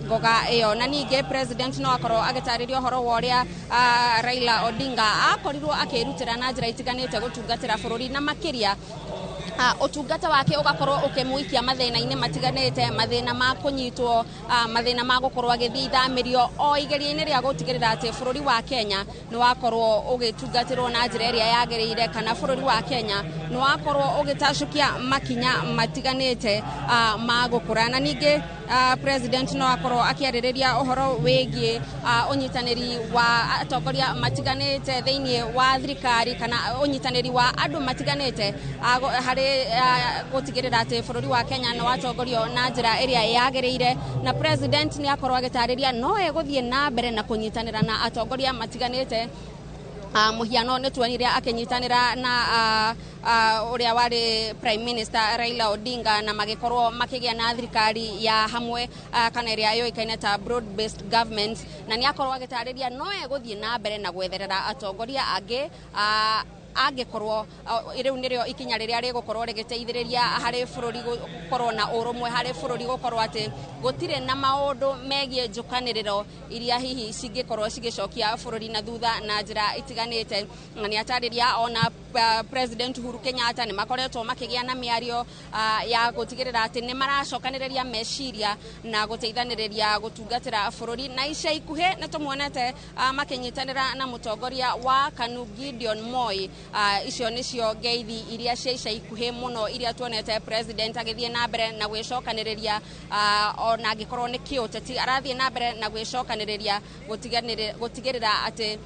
ngoga ĩyo. Na ningĩ president no akorwo agĩtarĩria ũhoro wa ũrĩa Raila Odinga akorirwo akĩrutĩra na njĩra itiganĩte gũtungatĩra bũrũri, na makĩria ũtungata wake ũgakorwo ũkĩmũikia mathĩna-inĩ matiganĩte, mathĩna ma kũnyitwo, mathĩna ma gũkorwo agĩthiĩ ithamĩrio, o igeria-inĩ rĩa gũtigĩrĩra atĩ bũrũri wa Kenya nĩ wakorwo ũgĩtungatĩrwo na njĩra ĩrĩa yagĩrĩire, kana bũrũri wa Kenya nĩ wakorwo ũgĩtacũkia makinya matiganĩte ma gũkũra. Na ningĩ president no akorwo akĩarĩrĩria ũhoro wĩgiĩ ũnyitanĩri wa atongoria matiganĩte thĩinĩ wa thirikari, kana ũnyitanĩri wa andũ matiganĩte harĩ gũtigĩrĩra atĩ bũrũri wa Kenya nĩ watongorio na njĩra ĩrĩa yagĩrĩire. Na president nĩ akorwo agĩtarĩria no egũthiĩ na mbere na kũnyitanĩra na atongoria matiganĩte. Mũhiano nĩ tuonire akĩnyitanĩra na ũrĩa warĩ Prime Minister Raila Odinga, na magĩkorwo makĩgĩa na thirikari ya hamwe, kana ĩrĩa yũĩkaine ta broad based government. Na nĩ akorwo agĩtarĩria no egũthiĩ na mbere na gwetherera atongoria angĩ angĩkorwo rĩu nĩrĩo ikinya rĩrĩa rĩgũkorwo rĩgĩteithĩrĩria harĩ bũrũri gũkorwo na ũrũmwe, harĩ bũrũri gũkorwo atĩ gũtirĩ na maũndũ megiĩ njũkanĩrĩro iria hihi cingĩkorwo cigĩcokia bũrũri na thutha na njĩra itiganĩte. Na nĩ atarĩria ona President Uhuru Kenyatta nĩ makoretwo makĩgĩa na mĩario ya gũtigĩrĩra atĩ nĩ maracokanĩrĩria meciria na gũteithanĩrĩria gũtungatĩra bũrũri. Na ica ikuhĩ nĩ tũmuonete makĩnyitanĩra na mũtongoria wa KANU Gideon Moi. Icio nĩcio ngeithi iria cia ica ikuhĩ mũno iria tuonete president agĩthiĩ na mbere na gwĩcokanĩrĩria, ona angĩkorwo nĩ kĩũteti arathiĩ na mbere na gwĩcokanĩrĩria gũtigĩrĩra atĩ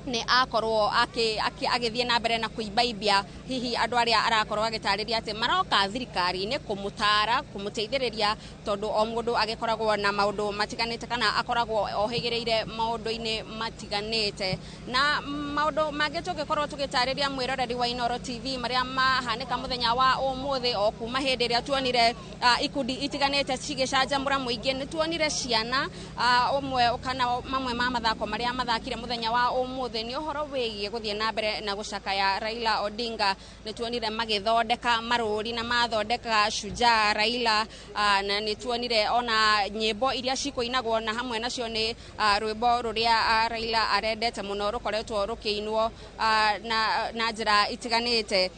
nĩ akorwo agĩthiĩ na mbere na kũimbaibia hihi andũ arĩa arakorwo agĩtarĩria atĩ maroka thirikari-inĩ kũmũtara, kũmũteithĩrĩria, tondũ o mũndũ agĩkoragwo na maũndũ matiganĩte kana akoragwo ohĩgĩrĩire maũndũ-inĩ matiganĩte. Na maũndũ mangĩ tũngĩkorwo tũgĩtarĩria mwĩroreri wa Inooro TV marĩa mahanĩka mũthenya wa ũmũthĩ, o kuma hĩndĩ ĩrĩa tuonire ikundi itiganĩte cigĩcanjamũra mũingĩ, nĩ tuonire ciana ũmwe kana mamwe ma mathako marĩa mathakire mũthenya wa ũmũthĩ nĩ ũhoro wĩgiĩ gũthiĩ na mbere na gũcakaya Raila Odinga. Nĩ tuonire magĩthondeka marũri na mathondeka Shujaa Raila, na nĩ tuonire ona nyĩmbo iria cikũinagwo, na hamwe nacio nĩ rwĩmbo rũrĩa Raila arendete mũno rũkoretwo rũkĩinwo na njĩra itiganĩte.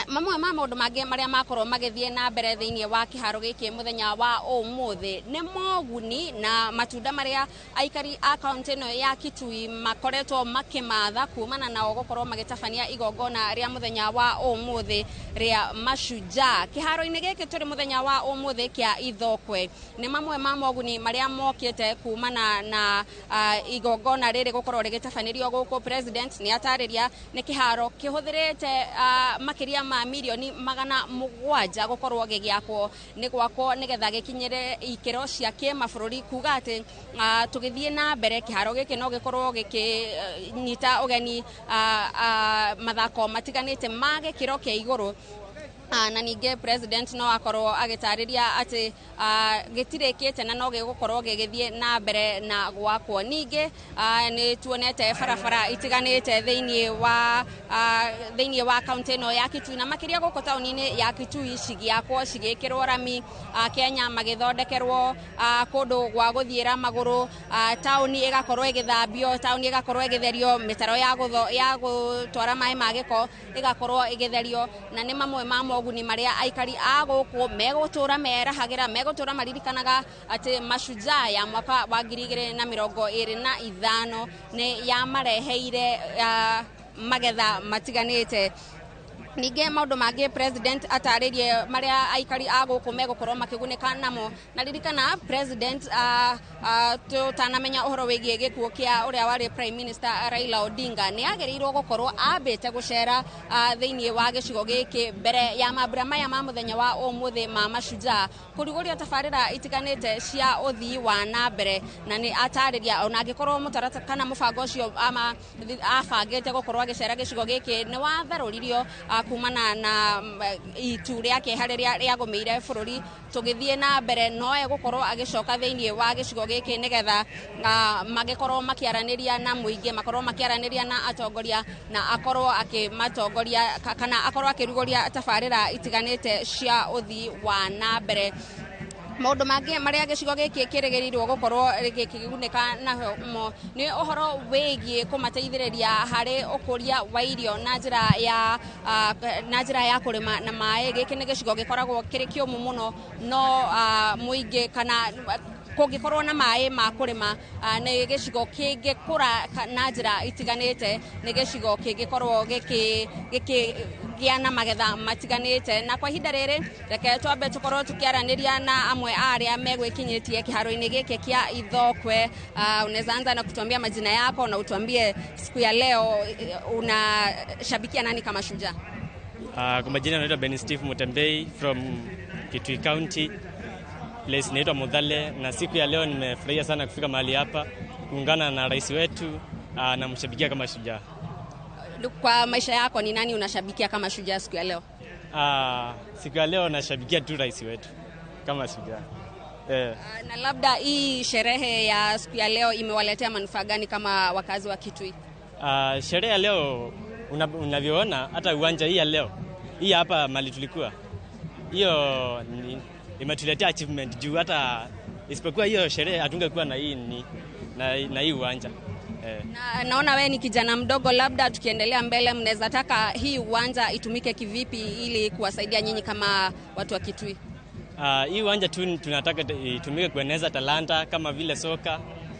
Mamwe ma maũndũ mangĩ marĩa makorwo magĩthiĩ na mbere thĩinĩ wa kĩharo gĩkĩ mũthenya wa ũmũthĩ nĩ moguni na matunda marĩa aikari a kaũntĩ ĩno ya Kitui makoretwo makĩmatha kumana nao gũkorwo magĩtabania igongona rĩa mũthenya wa ũmũthĩ rĩa Mashujaa. Kĩharo-inĩ gĩkĩ tũrĩ mũthenya wa ũmũthĩ kĩa Ithokwe nĩ mamwe ma moguni marĩa mokĩte kumana na igongona rĩrĩ gũkorwo rĩgĩtabanĩrio gũkũ. President nĩ atarĩria nĩ kĩharo kĩhũthĩrĩte makĩria ma mirioni 700 gũkorwo gĩgĩakwo nĩ gwakwo nĩgetha gĩkinyĩre ikĩro cia kĩmabũrũri, kuga atĩ tũgĩthiĩ na mbere kĩharo gĩkĩ no gĩkorwo gĩkĩnyita ũgeni mathako matiganĩte ma gĩkĩro kĩa igũrũ. Na ningĩ president no akorwo agĩtarĩria atĩ gĩtirĩkĩte na no gĩgũkorwo gĩgĩthiĩ na mbere na gwakwo. Ningĩ nĩ tuonete barabara itiganĩte thĩinĩ wa kaũntĩ ĩno ya Kitui, na makĩria gũkũ taũni-inĩ ya Kitui cigĩakwo cigĩkĩrwo rami, Kenya magĩthondekerwo kũndũ gwa gũthiĩra magũrũ, taũni ĩgakorwo ĩgĩthambio, taũni ĩgakorwo ĩgĩtherio, mĩtaro ya gũtwara maĩ ma gĩko ĩgakorwo ĩgĩtherio, na nĩ mamwe ma moguni marĩa aikari a gũkũ megũtũra merahagĩra, megũtũra maririkanaga atĩ Mashujaa ya mwaka wa 2025 nĩ yamareheire magetha matiganĩte. Ningĩ maũndũ mangĩ president atarĩrie marĩa aikari a gũkũ megũkorwo makĩgunĩka namo, na ririkana president tũtanamenya ũhoro wĩgiĩ gĩkuũ kĩa ũrĩa warĩ prime minister Raila Odinga, nĩ agĩrĩirwo gũkorwo ambĩte gũcera thĩinĩ wa gĩcigo gĩkĩ mbere ya mambura maya ma mũthenya wa ũmũthĩ ma mashujaa, kũrugũria tabarĩra itiganĩte cia ũthii wa na mbere. Na nĩ atarĩria ona angĩkorwo mũtaratara kana mũbango ũcio abangĩte gũkorwo agĩcera gĩcigo gĩkĩ nĩ watharũririo kumana na itu rĩa kĩeha rĩrĩa rĩagũmĩire bũrũri, tũgĩthiĩ na mbere no egũkorwo agĩcoka thĩinĩ wa gĩcigo gĩkĩ nĩgetha magĩkorwo makĩaranĩria na mũingĩ, makorwo makĩaranĩria na atongoria, na akorwo akĩmatongoria kana akorwo akĩrugũria tabarĩra itiganĩte cia ũthii wa na mbere. Maũndũ mangĩ marĩa gĩcigo gĩkĩ kĩrĩgĩrĩirwo gũkorwo gĩkĩgunĩka namo nĩ ũhoro wĩgiĩ kũmateithĩrĩria harĩ ũkũria wa irio na njĩra ya kũrĩma na maĩ. Gĩkĩ nĩ gĩcigo gĩkoragwo kĩrĩ kĩũmũ mũno, no mũingĩ kana kũngĩkorwo na maĩ ma kũrĩma nĩ gĩcigo kĩngĩkũra na njĩra itiganĩte, nĩ gĩcigo kĩngĩkorwo gĩkĩgĩa na magetha matiganĩte. Na kwa ihinda rĩrĩ reke twambe tũkorwo tũkĩaranĩria na amwe a arĩa megwĩkinyĩtie kĩharo-inĩ gĩkĩ kĩa Ithookwe. Unaweza anza na kutuambia majina yako na utuambie siku ya leo unashabikia nani kama shujaa? Kwa majina naitwa Ben Steve Mutembei from Kitui County, place inaitwa Muthale, na siku ya leo nimefurahia sana kufika mahali hapa kuungana na rais wetu na mshabikia kama shujaa. Kwa maisha yako ni nani unashabikia kama shujaa siku ya leo? Siku ya leo nashabikia tu rais wetu kama shujaa. Na labda hii sherehe ya siku ya leo imewaletea manufaa gani kama wakazi wa Kitui? Sherehe ya leo unavyoona hata uwanja hii ya leo hii hapa mali tulikuwa hiyo imetuletea achievement juu hata isipokuwa hiyo sherehe hatungekuwa na hii na hii uwanja. Na, naona wewe ni kijana mdogo, labda tukiendelea mbele mnaweza taka hii uwanja itumike kivipi ili kuwasaidia nyinyi kama watu wa Kitui? Hii uwanja tu tunataka itumike kueneza talanta kama vile soka,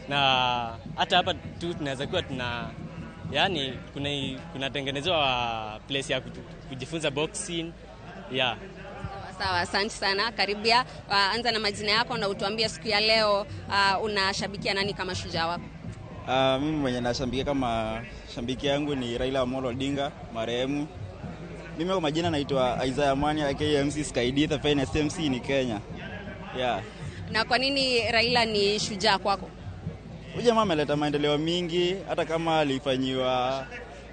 na hata hapa tu tunaweza kuwa tuna yani kunatengenezewa place ya kujifunza boxing. Yeah. Sawa, asante sana. Karibia, anza na majina yako na utuambie siku ya leo unashabikia nani kama shujaa wako? Mimi mwenye nashabikia kama shabiki yangu ni Raila Amolo Odinga marehemu. Mimi kwa majina naitwa Isaiah Mwani aka MC Sky D, the finest MC ni Kenya. Yeah. Na kwa nini Raila ni shujaa kwako? Huyu jamaa ameleta maendeleo mingi, hata kama alifanyiwa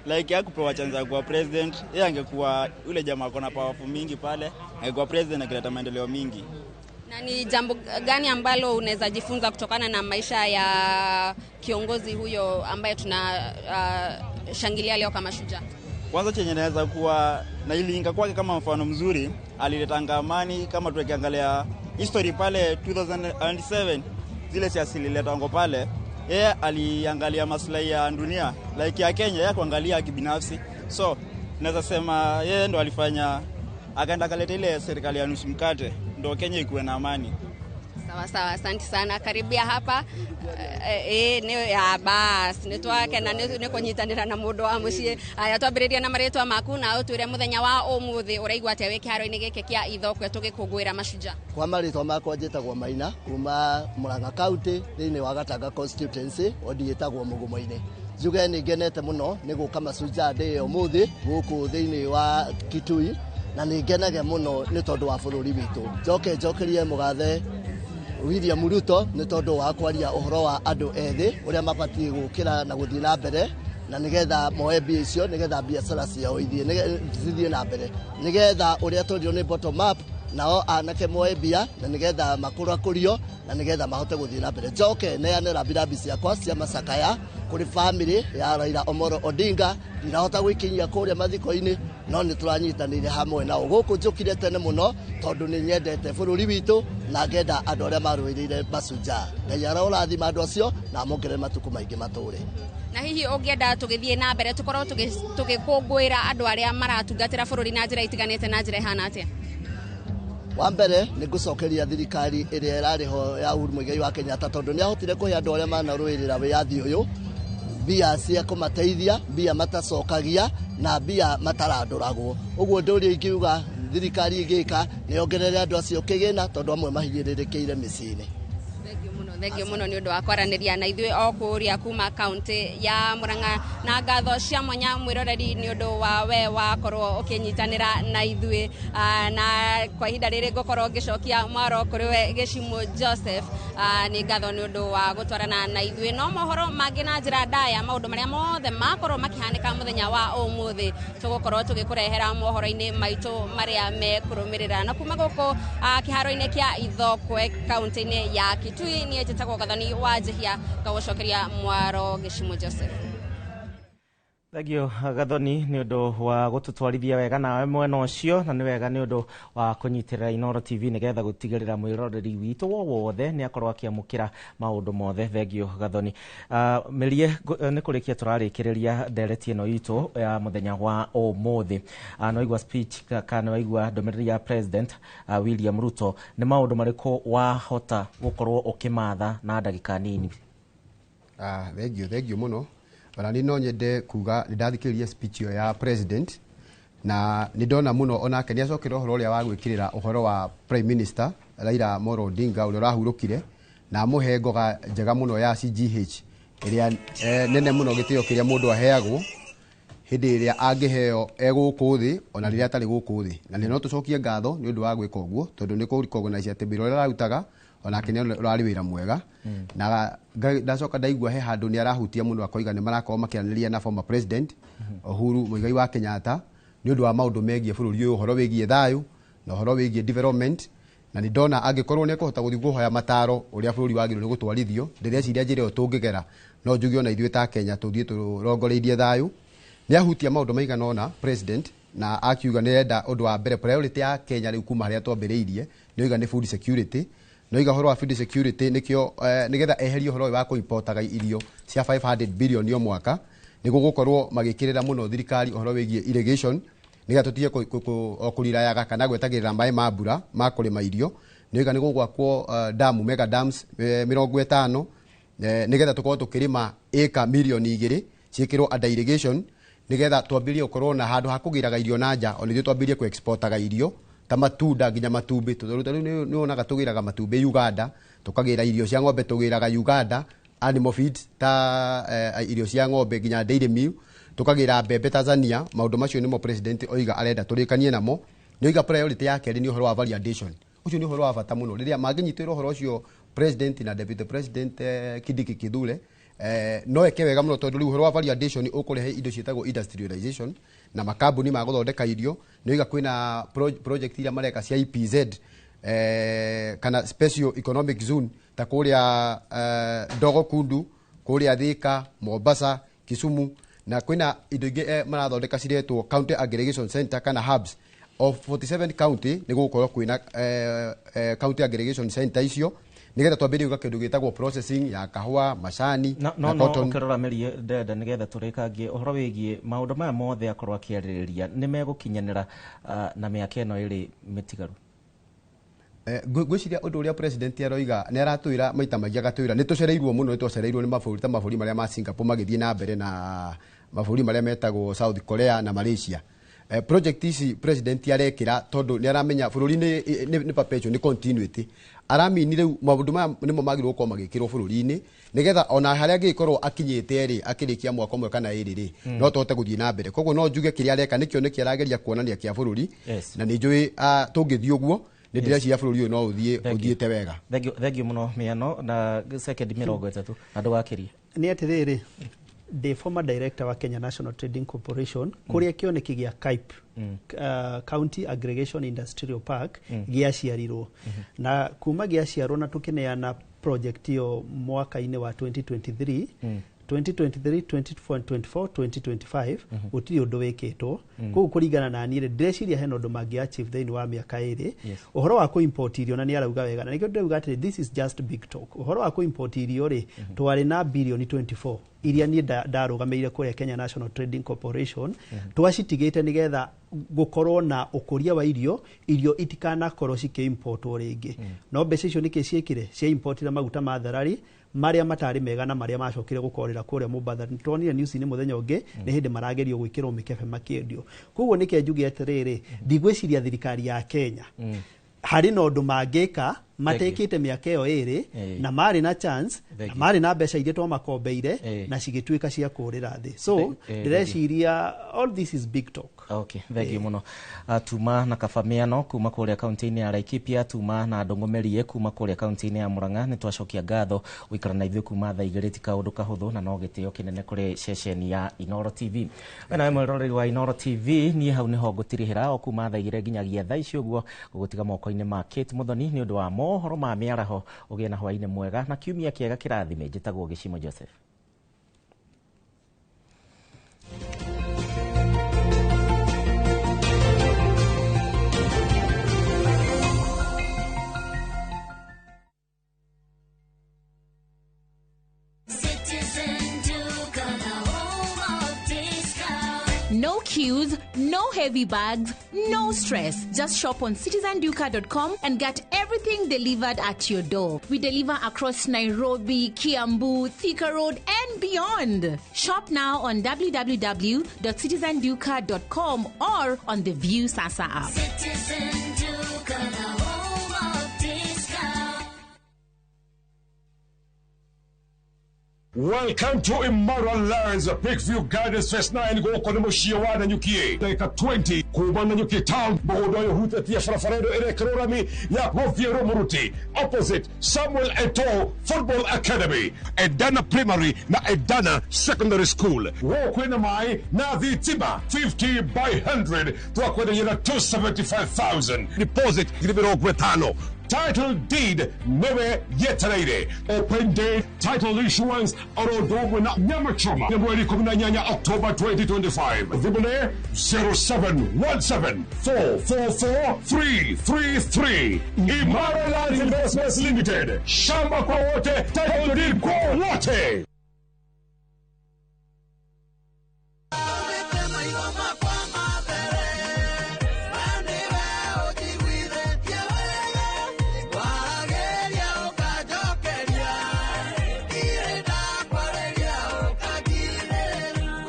like hakupewa chance ya kuwa president, yeye angekuwa yule jamaa akona powerful mingi pale, angekuwa president akileta maendeleo mingi. Na ni jambo gani ambalo unaweza jifunza kutokana na maisha ya kiongozi huyo ambaye tunashangilia leo kama shujaa? Kwanza chenye naweza kuwa na ilinga kwake kama mfano mzuri, alileta amani. Kama tukiangalia history pale 2007 zile siasa zilileta ngo pale, yeye aliangalia maslahi ya dunia like ya Kenya, yeye kuangalia kibinafsi. So naweza sema yeye ndo alifanya akaenda kaleta ile serikali ya nusu mkate ndo Kenya ikuwe na amani. Sawa sawa, asante sana. Karibia hapa. Bas nitwake na nikunyitanira na mundu wa mucii. Aya, twambiriria na maritwa maku na utwire muthenya wa umuthi uraigua atia wi kiharo-ini giki kia Ithookwe tugikungwira mashujaa. Kwa maritwa makwa njitagwo Maina kuma Murang'a County thiini wa Gatanga constituency, wodi ĩtagwo Mugumo-inĩ. Njuge nĩ ngenete mũno nĩ gũka Mashujaa Day ũmũthĩ gũkũ thĩinĩ wa Kitui, na nĩ ngenage mũno nĩ tondũ wa bũrũri witũ. Njoke njokerie mũgathe William Ruto nĩ tondũ wa kwaria ũhoro wa andũ ethĩ ũrĩa mabatiĩ gũkĩra na gũthiĩ na mbere, na nĩgetha moe mbia icio nĩgetha biacara ciao ithiĩ na mbere, nĩgetha ũrĩa tũrio nĩ bottom up nao anake moe mbia na nĩgetha makũrakũrio na nĩgetha mahote gũthiĩ na mbere. Njoke neane rambirambi ciakwa cia macakaya kũrĩ family ya Raila Amolo Odinga. Ndinahota gwĩkinyia kũrĩa mathiko-inĩ, no nĩ tũranyitanĩire hamwe nao. Gũkũ njũkire tene mũno tondũ nĩ nyendete bũrũri witũ na ngenda andũ arĩa marũĩrĩire mashujaa. Ngai arorathima andũ acio na amongerere matukũ maingĩ matũre. Na hihi ũngĩenda tũgĩthiĩ na mbere tũkorwo tũgĩkũngũĩra andũ arĩa maratungatĩra bũrũri na njĩra itiganĩte na njĩra ĩhana atĩa? Wa mbere nĩ ngũcokeria thirikari ĩrĩa ĩrarĩ ho ya Uhuru Muigai wa Kenyatta tondũ nĩ ahotire kũhe andũ arĩa manarũĩrĩra wĩyathi ũyũ Mbia cia kũmateithia, mbia matacokagia na mbia matarandũragwo. Ũguo ũndũ ũrĩa ingiuga thirikari ĩngĩka nĩ yongerere andũ acio kĩgĩna, tondũ amwe mahinyĩrĩrĩkĩire mĩciĩ-inĩ. Thengio muno nĩ ũndũ wa kwaranĩria na ithuĩ o kũrĩa kuma kaunti ya Murang'a, na ngatho cia mwanya mwĩroreri nĩ ũndũ wa we wakorwo ũkĩnyitanĩra na ithuĩ. Na kwa ihinda rĩrĩ ngũkorwo ngĩcokia mwaro kũrĩ we Gĩcimũ Joseph. Nĩ ngatho nĩ ũndũ wa gũtwarana na ithuĩ, no mohoro mangĩ na njĩra ndaya, maũndũ marĩa mothe makorwo makĩhanĩka mũthenya wa ũmũthĩ, tũgũkorwo tũgĩkũrehera mohoro-inĩ maitũ marĩa mekũrũmĩrĩra. Na kuma gũkũ kĩharo-inĩ kĩa Ithokwe kaunti-inĩ ya Kitui, niĩ njĩtagwo Gathoni wa Njihia, ngagũcokeria mwaro Gĩcimũ Joseph. Thengio Gathoni nĩ ũndũ wa gũtũtwarithia wega nawe mwena ũcio, na nĩ wega nĩ ũndũ wa kũnyitĩrĩra Inooro TV nĩgetha gũtigĩrĩra mwĩroreri witũ wo wothe nĩ akorwo akĩamũkĩra maũndũ mothe. Thengio Gathoni. Mĩrie nĩ kũrĩkia tũrarĩkĩrĩria ndereti ĩno itũ ya mũthenya wa ũmũthĩ. Nĩ waigua speech kana waigua ndũmĩrĩri ya President William Ruto, nĩ maũndũ marĩkũ wahota gũkorwo ũkĩmatha na ndagĩka nini? Thengio mũno. Ona niĩ no nyende kuga nĩ ndathikĩrĩria speech ĩyo ya president, na nĩ ndona mũno onake nĩ acokera ũhoro ũrĩa wa gwĩkĩrĩra ũhoro wa Prime Minister Raila Amolo Odinga ũrĩa ũrahurũkire, na amũhe ngoga njega mũno ya CGH ĩrĩa nene mũno, gĩtĩo kĩrĩa mũndũ aheagwo hĩndĩ ĩrĩa angĩheo e gũkũ thĩ ona rĩrĩa atarĩ gũkũ thĩ. Na nĩ no tũcokie ngatho nĩ ũndũ wa gwĩka ũguo, tondũ nĩ kũ-recognize atĩ wĩra ũrĩa ararutaga onake nĩ ũrarĩ wĩra mwega. Na ndacoka ndaigua he handũ nĩ arahutia mũno, akoiga nĩ marakorwo makĩaranĩria na former president Uhuru Muigai wa Kenyatta nĩ ũndũ wa maũndũ megiĩ bũrũri ũyũ, ũhoro wĩgiĩ thayũ na ũhoro wĩgiĩ development. Na nĩ ndona angĩkorwo nĩ ekũhota gũthiĩ kũhoya mataro ũrĩa bũrũri wagĩrĩirwo nĩ gũtwarithio, ndĩreciria njĩra ĩyo tũngĩgera no njuge ona ithuĩ ta Kenya tũthiĩ tũrongoreirie thayũ. Nĩ ahutia maũndũ maigana ũna president, na akiuga nĩ arenda ũndũ wa mbere priority ya Kenya rĩu kuma harĩa twambĩrĩirie nĩ oiga nĩ food security. No iga ũhoro wa food security nĩkĩo nĩgetha eherie ũhoro ũyũ wa kũ-importaga irio cia 500 billion o mwaka, nĩguo gũkorwo magĩkĩrĩra mũno thirikari ũhoro wĩgiĩ irrigation, nĩgetha tũtige kũrirayaga kana gwetagĩrĩra maĩ ma mbura ma kũrĩma irio. Nĩ oiga nĩ gũgwakwo damu, mega dams 50, nĩgetha tũkorwo tũkĩrĩma ĩka mirioni 2 ciĩkĩrwo under irrigation, nĩgetha twambĩrĩrie gũkorwo na handũ ha kũgĩraga irio na nja, ona ithuĩ twambĩrĩrie kũ-exportaga irio ta matunda nginya matumbĩ, tondũ rĩu nĩ wonaga tũgĩraga matumbĩ Uganda, tũkagĩra irio cia ng'ombe tũgĩraga Uganda, animal feed ta irio cia ng'ombe nginya dairy meal, tũkagĩra mbembe Tanzania. Maũndũ macio nĩmo president oiga arenda tũrĩkanie namo. Nĩ oiga priority ya kerĩ nĩ ũhoro wa value addition. Ũcio nĩ ũhoro wa bata mũno rĩrĩa mangĩnyitĩrwo ũhoro ũcio president na deputy president Kindiki Kithure, no eke wega mũno, tondũ rĩu ũhoro wa value addition ũkũrehe indo ciĩtagwo industrialization na makambuni ma gũthondeka irio. Nĩ oiga kwĩna project iria mareka cia EPZ kana special economic zone ta kũrĩa Ndogo Kundu, kũrĩa Thika, Mombasa, Kisumu, na kwĩna indo ingĩ marathondeka ciretwo county aggregation center kana hubs. Of 47 county nĩ gũgũkorwo kwĩna county aggregation center icio, nĩgetha twambĩrĩrie gwĩka kĩndũ gĩtagwo processing ya kahũa, macani na cotton. No ũkĩrora mĩrie ndenda nĩgetha tũrĩkangie ũhoro wĩgiĩ maũndũ maya mothe akorwo akĩarĩrĩria nĩ megũkinyanĩra na mĩaka ĩno ĩrĩ mĩtigaru. Ngwĩciria ũndũ ũrĩa president aroiga nĩ aratwĩra maita maingĩ, agatwĩra nĩ tũcereirwo mũno, nĩ twacereirwo nĩ mabũrũri ta mabũrũri marĩa ma Singapore magĩthiĩ na mbere na mabũrũri marĩa metagwo South Korea na Malaysia. Project ici president arekĩra tondũ nĩ aramenya bũrũri nĩ perpetual, nĩ continuity. Aramini rĩu maũndũ maya nĩmo magĩrĩirwo gũkorwo magĩkĩrwo bũrũri-inĩ nĩgetha ona harĩa angĩgĩkorwo akinyĩte rĩ, akĩrĩkia mwaka ũmwe kana ĩrĩ rĩ, no tũhote gũthiĩ na mbere. Koguo no njuge kĩrĩa areka nĩkĩo nĩkĩo arageria kuonania kĩa bũrũri, na nĩ njũĩ tũngĩthiĩ ũguo nĩ ndĩreciria bũrũri ũyũ no ũthiĩte wega. Thengio mũno Mĩano, na sekendi 30 na ndũgakĩrie. Nĩ atĩrĩrĩ, the former director wa Kenya National Trading Corporation, kũrĩa kĩoneki gĩa KAIP, County Aggregation Industrial Park, gĩaciarirwo. Na kuma gĩaciarwo na tũkĩneana project ĩyo mwaka-inĩ wa 2023, 2023, 2024, 2025, gũtirĩ ũndũ wĩkĩtwo. Koguo kũringana na niĩ rĩ, ndĩreciria hena ũndũ mangĩ achieve thĩinĩ wa mĩaka ĩrĩ. Ũhoro wa kũ-import irio, na nĩ arauga wega, na nĩkĩo ndĩrauga atĩrĩ, this is just big talk. Ũhoro wa kũ-import irio rĩ, twarĩ na bilioni 24 iria niĩ ndarũgamĩrĩire kũrĩa Kenya National Trading Corporation, twacitigĩte nĩgetha gũkorwo na ũkũria wa irio, irio itikanakorwo cikĩ-importwo rĩngĩ. No mbeca icio nĩkĩ ciĩkire? Cia importire maguta ma tharari, Marĩa matarĩ mega na marĩa macokire gũkorera kũrĩa Mombatha nĩtuonire news-inĩ mũthenya ũngĩ nĩ hĩndĩ maragerio gwĩkĩrwo mĩkebe makĩendio. Koguo nĩkĩo njuge atĩrĩrĩ, ndigwĩciria thirikari ya Kenya harĩ na ũndũ mangĩka matekĩte mĩaka ĩyo ĩrĩ na marĩ na chance na marĩ na mbeca iria twamakombeire na cigĩtuĩka cia kũrĩra thĩ. So ndĩreciria all this is big talk. Okay, thank you muno. Tuma na kabamiano kuma kuria kaunti-inĩ ya Laikipia, tuma na ndũng'ũmĩrie kuma kuria kaunti-inĩ ya Murang'a. Nĩ twacokia ngatho gũikara na ithuĩ kuma thaa 2 ti kaũndũ kahũthũ na no gĩtĩo kĩnene kũrĩ ceceni ya Inooro TV. We nawe mwĩroreri wa Inooro TV, niĩ hau nĩho ngũtirihĩra o kuma thaa 2 nginyagia thaa ici ũguo, gũgũtiga moko-inĩ ma Kate Muthoni nĩ ũndũ wa mohoro ma mĩaraho. Ũgĩe na hwaĩ-inĩ mwega na kiumia kĩega kĩrathime. Njĩtagwo Gĩcimo Joseph. No queues, no heavy bags, no stress. Just shop on citizenduka.com and get everything delivered at your door. We deliver across Nairobi, Kiambu, Thika Road, and beyond. Shop now on www.citizenduka.com or on the View Sasa app. Citizen Duka, the home of discount. Welcome to Imara Lands, Peakview Gardens Phase 9 gũkũ nĩ mũciĩ wa Nanyuki. Ndagĩka 20 kuma Nanyuki town, mũgũnda ũyũ ũhutĩtie barabara ĩno ĩrekĩrwo rami ya gũthiĩ Rũmũruti, opposite Samuel Eto'o Football Academy, Edana Primary na Edana Secondary School. Gũkũ kwĩna maĩ na thitima 50 by 100 twakwenderia na 275,000 deposit 50,000. Title deed newe yetereire. Open day title issuance oro ũndũ na nyama choma nĩ mweri 18 October 2025. Thimũ nĩ 0717 444 333. Imara Land Investments Limited, shamba kwa wote, title deed kwa wote.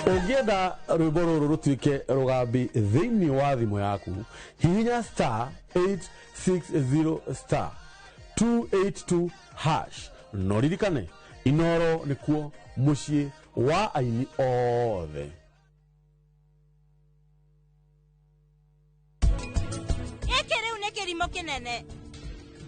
Ũngĩenda rwĩmbo rũrũ rũtuĩke rũgambi thĩinĩ wa thimũ yaku, hihinya star 860 star 282 hash. No ririkane, Inooro nĩkuo mũciĩ wa aini othe. Gĩkĩ rĩu nĩ kĩrimũ kĩnene.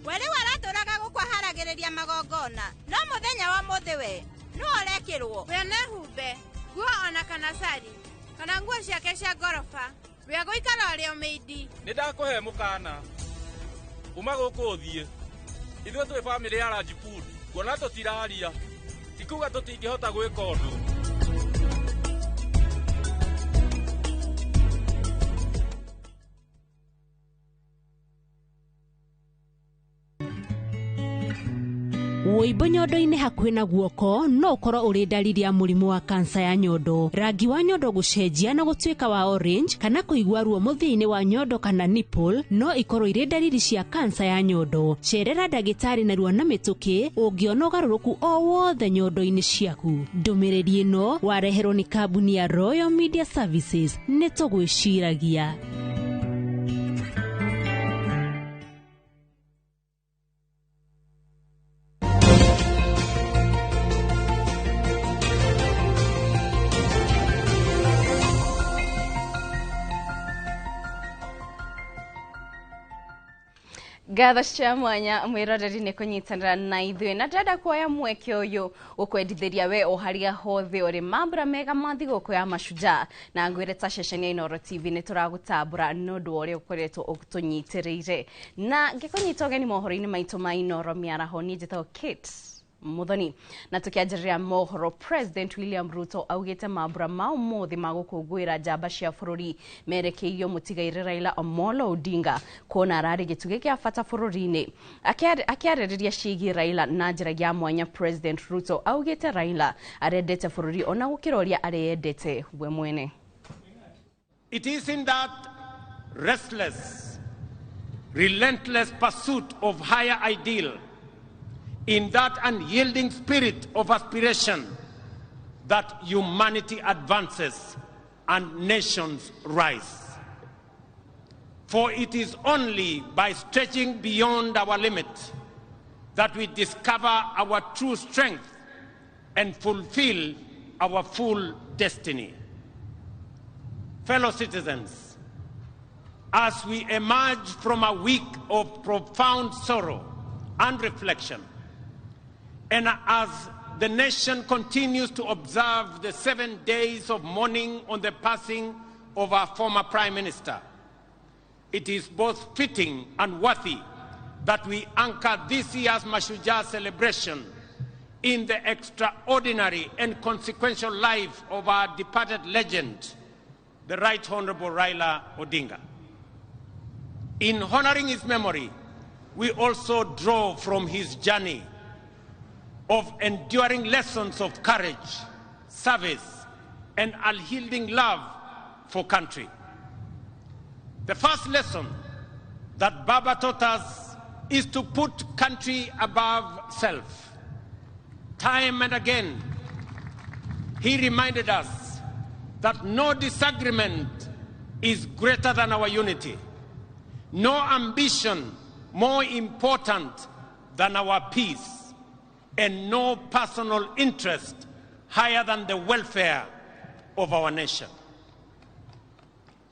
We rĩu aratũraga gũkũ aharagĩrĩria magongona, no mũthenya wa mũthĩ we nĩwe ũrekĩrwo. We nehumbe nguo ona kana sari kana nguo ciake cia ngoroba, we agũikara ũrĩa ũmĩindi. Nĩ ndakũhe mũkana uma gũkũ ũthiĩ. Ithuĩ twĩ bamĩrĩ ya Rajput, kuona tũtiraria ti kuga tũtingĩhota gwĩka ũndũ. Wũimbo nyondo-inĩ hakuhĩ na guoko no ũkorwo ũrĩ ndariri ya mũrimũ wa kansa ya nyondo. Rangi wa nyondo gũcenjia na gũtuĩka wa orange kana kũigua ruo mũthia-inĩ wa nyondo kana nipple no ikorwo irĩ ndariri cia kansa ya nyondo. Cerera ndagĩtarĩ narua na mĩtũkĩ ũngĩona ũgarũrũku o wothe nyondo-inĩ ciaku. Ndũmĩrĩri ĩno wareherwo nĩ kambuni ya Royal Media Services. Nĩ tũgwĩciragia. Ngatho cia mwanya mwiroreri nĩ kũnyitanĩra na ithuĩ na ndĩrenda kuoya mweke ũyũ gũkwendithĩria we o harĩa hothe ũrĩ mambura mega ma thigũkũ ya mashujaa na ngwĩre ta ceceni ya Inooro TV nĩ tũragũtambũra nĩ ũndũ wa ũrĩa ũkoretwo ũtũnyitĩrĩire na ngĩkũnyita ũgeni mohoro-inĩ maitũ ma Inooro mĩaraho. Niĩ njĩtagwo Kate Muthoni na tukianjĩrĩria mohoro, President William Ruto augĩte mambura ma ũmũthĩ ma gũkũngũĩra njamba cia bũrũri merekeirio mũtigairĩ Raila Amolo Odinga kuona ararĩ gĩtugĩ kĩa bata bũrũri-inĩ. Akĩarĩrĩria ciĩgiĩ Raila na njĩra ya mwanya, President Ruto augĩte Raila arendete bũrũri ona gũkĩra ũrĩa areyendete we mwene. It is in that restless, relentless pursuit of higher ideal, in that unyielding spirit of aspiration that humanity advances and nations rise. For it is only by stretching beyond our limit that we discover our true strength and fulfill our full destiny. Fellow citizens, as we emerge from a week of profound sorrow and reflection, and as the nation continues to observe the 7 days of mourning on the passing of our former Prime Minister, it is both fitting and worthy that we anchor this year's Mashujaa celebration in the extraordinary and consequential life of our departed legend, the Right Honorable Raila Odinga. In honoring his memory, we also draw from his journey of enduring lessons of courage, service, and unyielding love for country. The first lesson that Baba taught us is to put country above self. Time and again, he reminded us that no disagreement is greater than our unity, no ambition more important than our peace, and no personal interest higher than the welfare of our nation.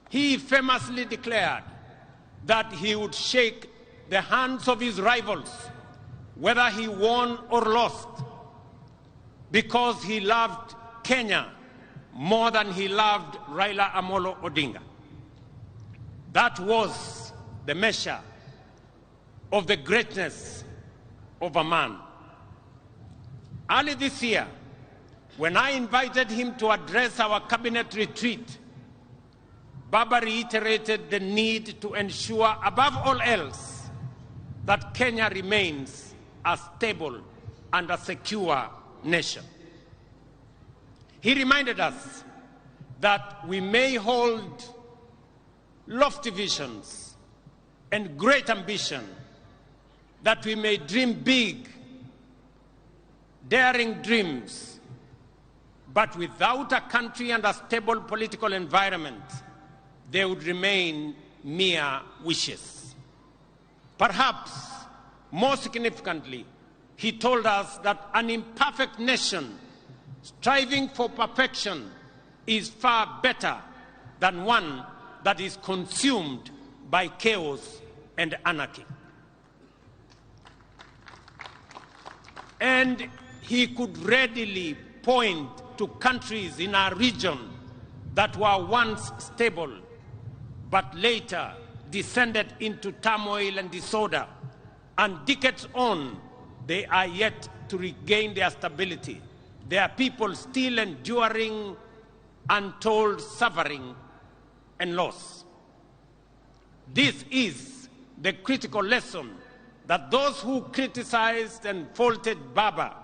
He famously declared that he would shake the hands of his rivals, whether he won or lost, because he loved Kenya more than he loved Raila Amolo Odinga. That was the measure of the greatness of a man. Early this year, when I invited him to address our cabinet retreat, Baba reiterated the need to ensure, above all else, that Kenya remains a stable and a secure nation. He reminded us that we may hold lofty visions and great ambition, that we may dream big, daring dreams, but without a country and a stable political environment, they would remain mere wishes. Perhaps more significantly, he told us that an imperfect nation striving for perfection is far better than one that is consumed by chaos and anarchy. And he could readily point to countries in our region that were once stable, but later descended into turmoil and disorder, and decades on, they are yet to regain their stability, their people still enduring untold suffering and loss. This is the critical lesson that those who criticized and faulted Baba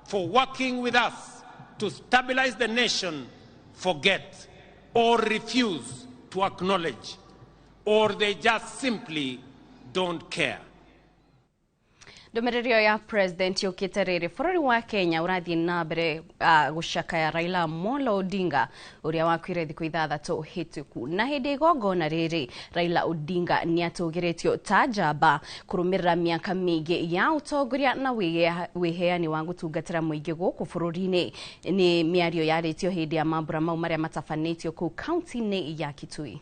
for working with us to stabilize the nation forget or refuse to acknowledge, or they just simply don't care. Ndũmĩrĩri ĩyo ya president yũkĩte rĩrĩ bũrũri wa Kenya ũrathiĩ na mbere gũcakaya Raila Amolo Odinga ũrĩa wakuire thikũ ithathatũ hĩtũku. Na hĩndĩ igongona rĩrĩ Raila Odinga nĩatũgĩrĩtio ta njamba kũrũmĩrĩra mĩaka mĩingĩ ya ũtongoria na wĩheani wa gũtungatĩra mũingĩ gũkũ bũrũri-inĩ. Nĩ mĩario yarĩtio hĩndĩ ya mambura mau marĩa matabanĩtio kũu kaunti-inĩ ya Kitui.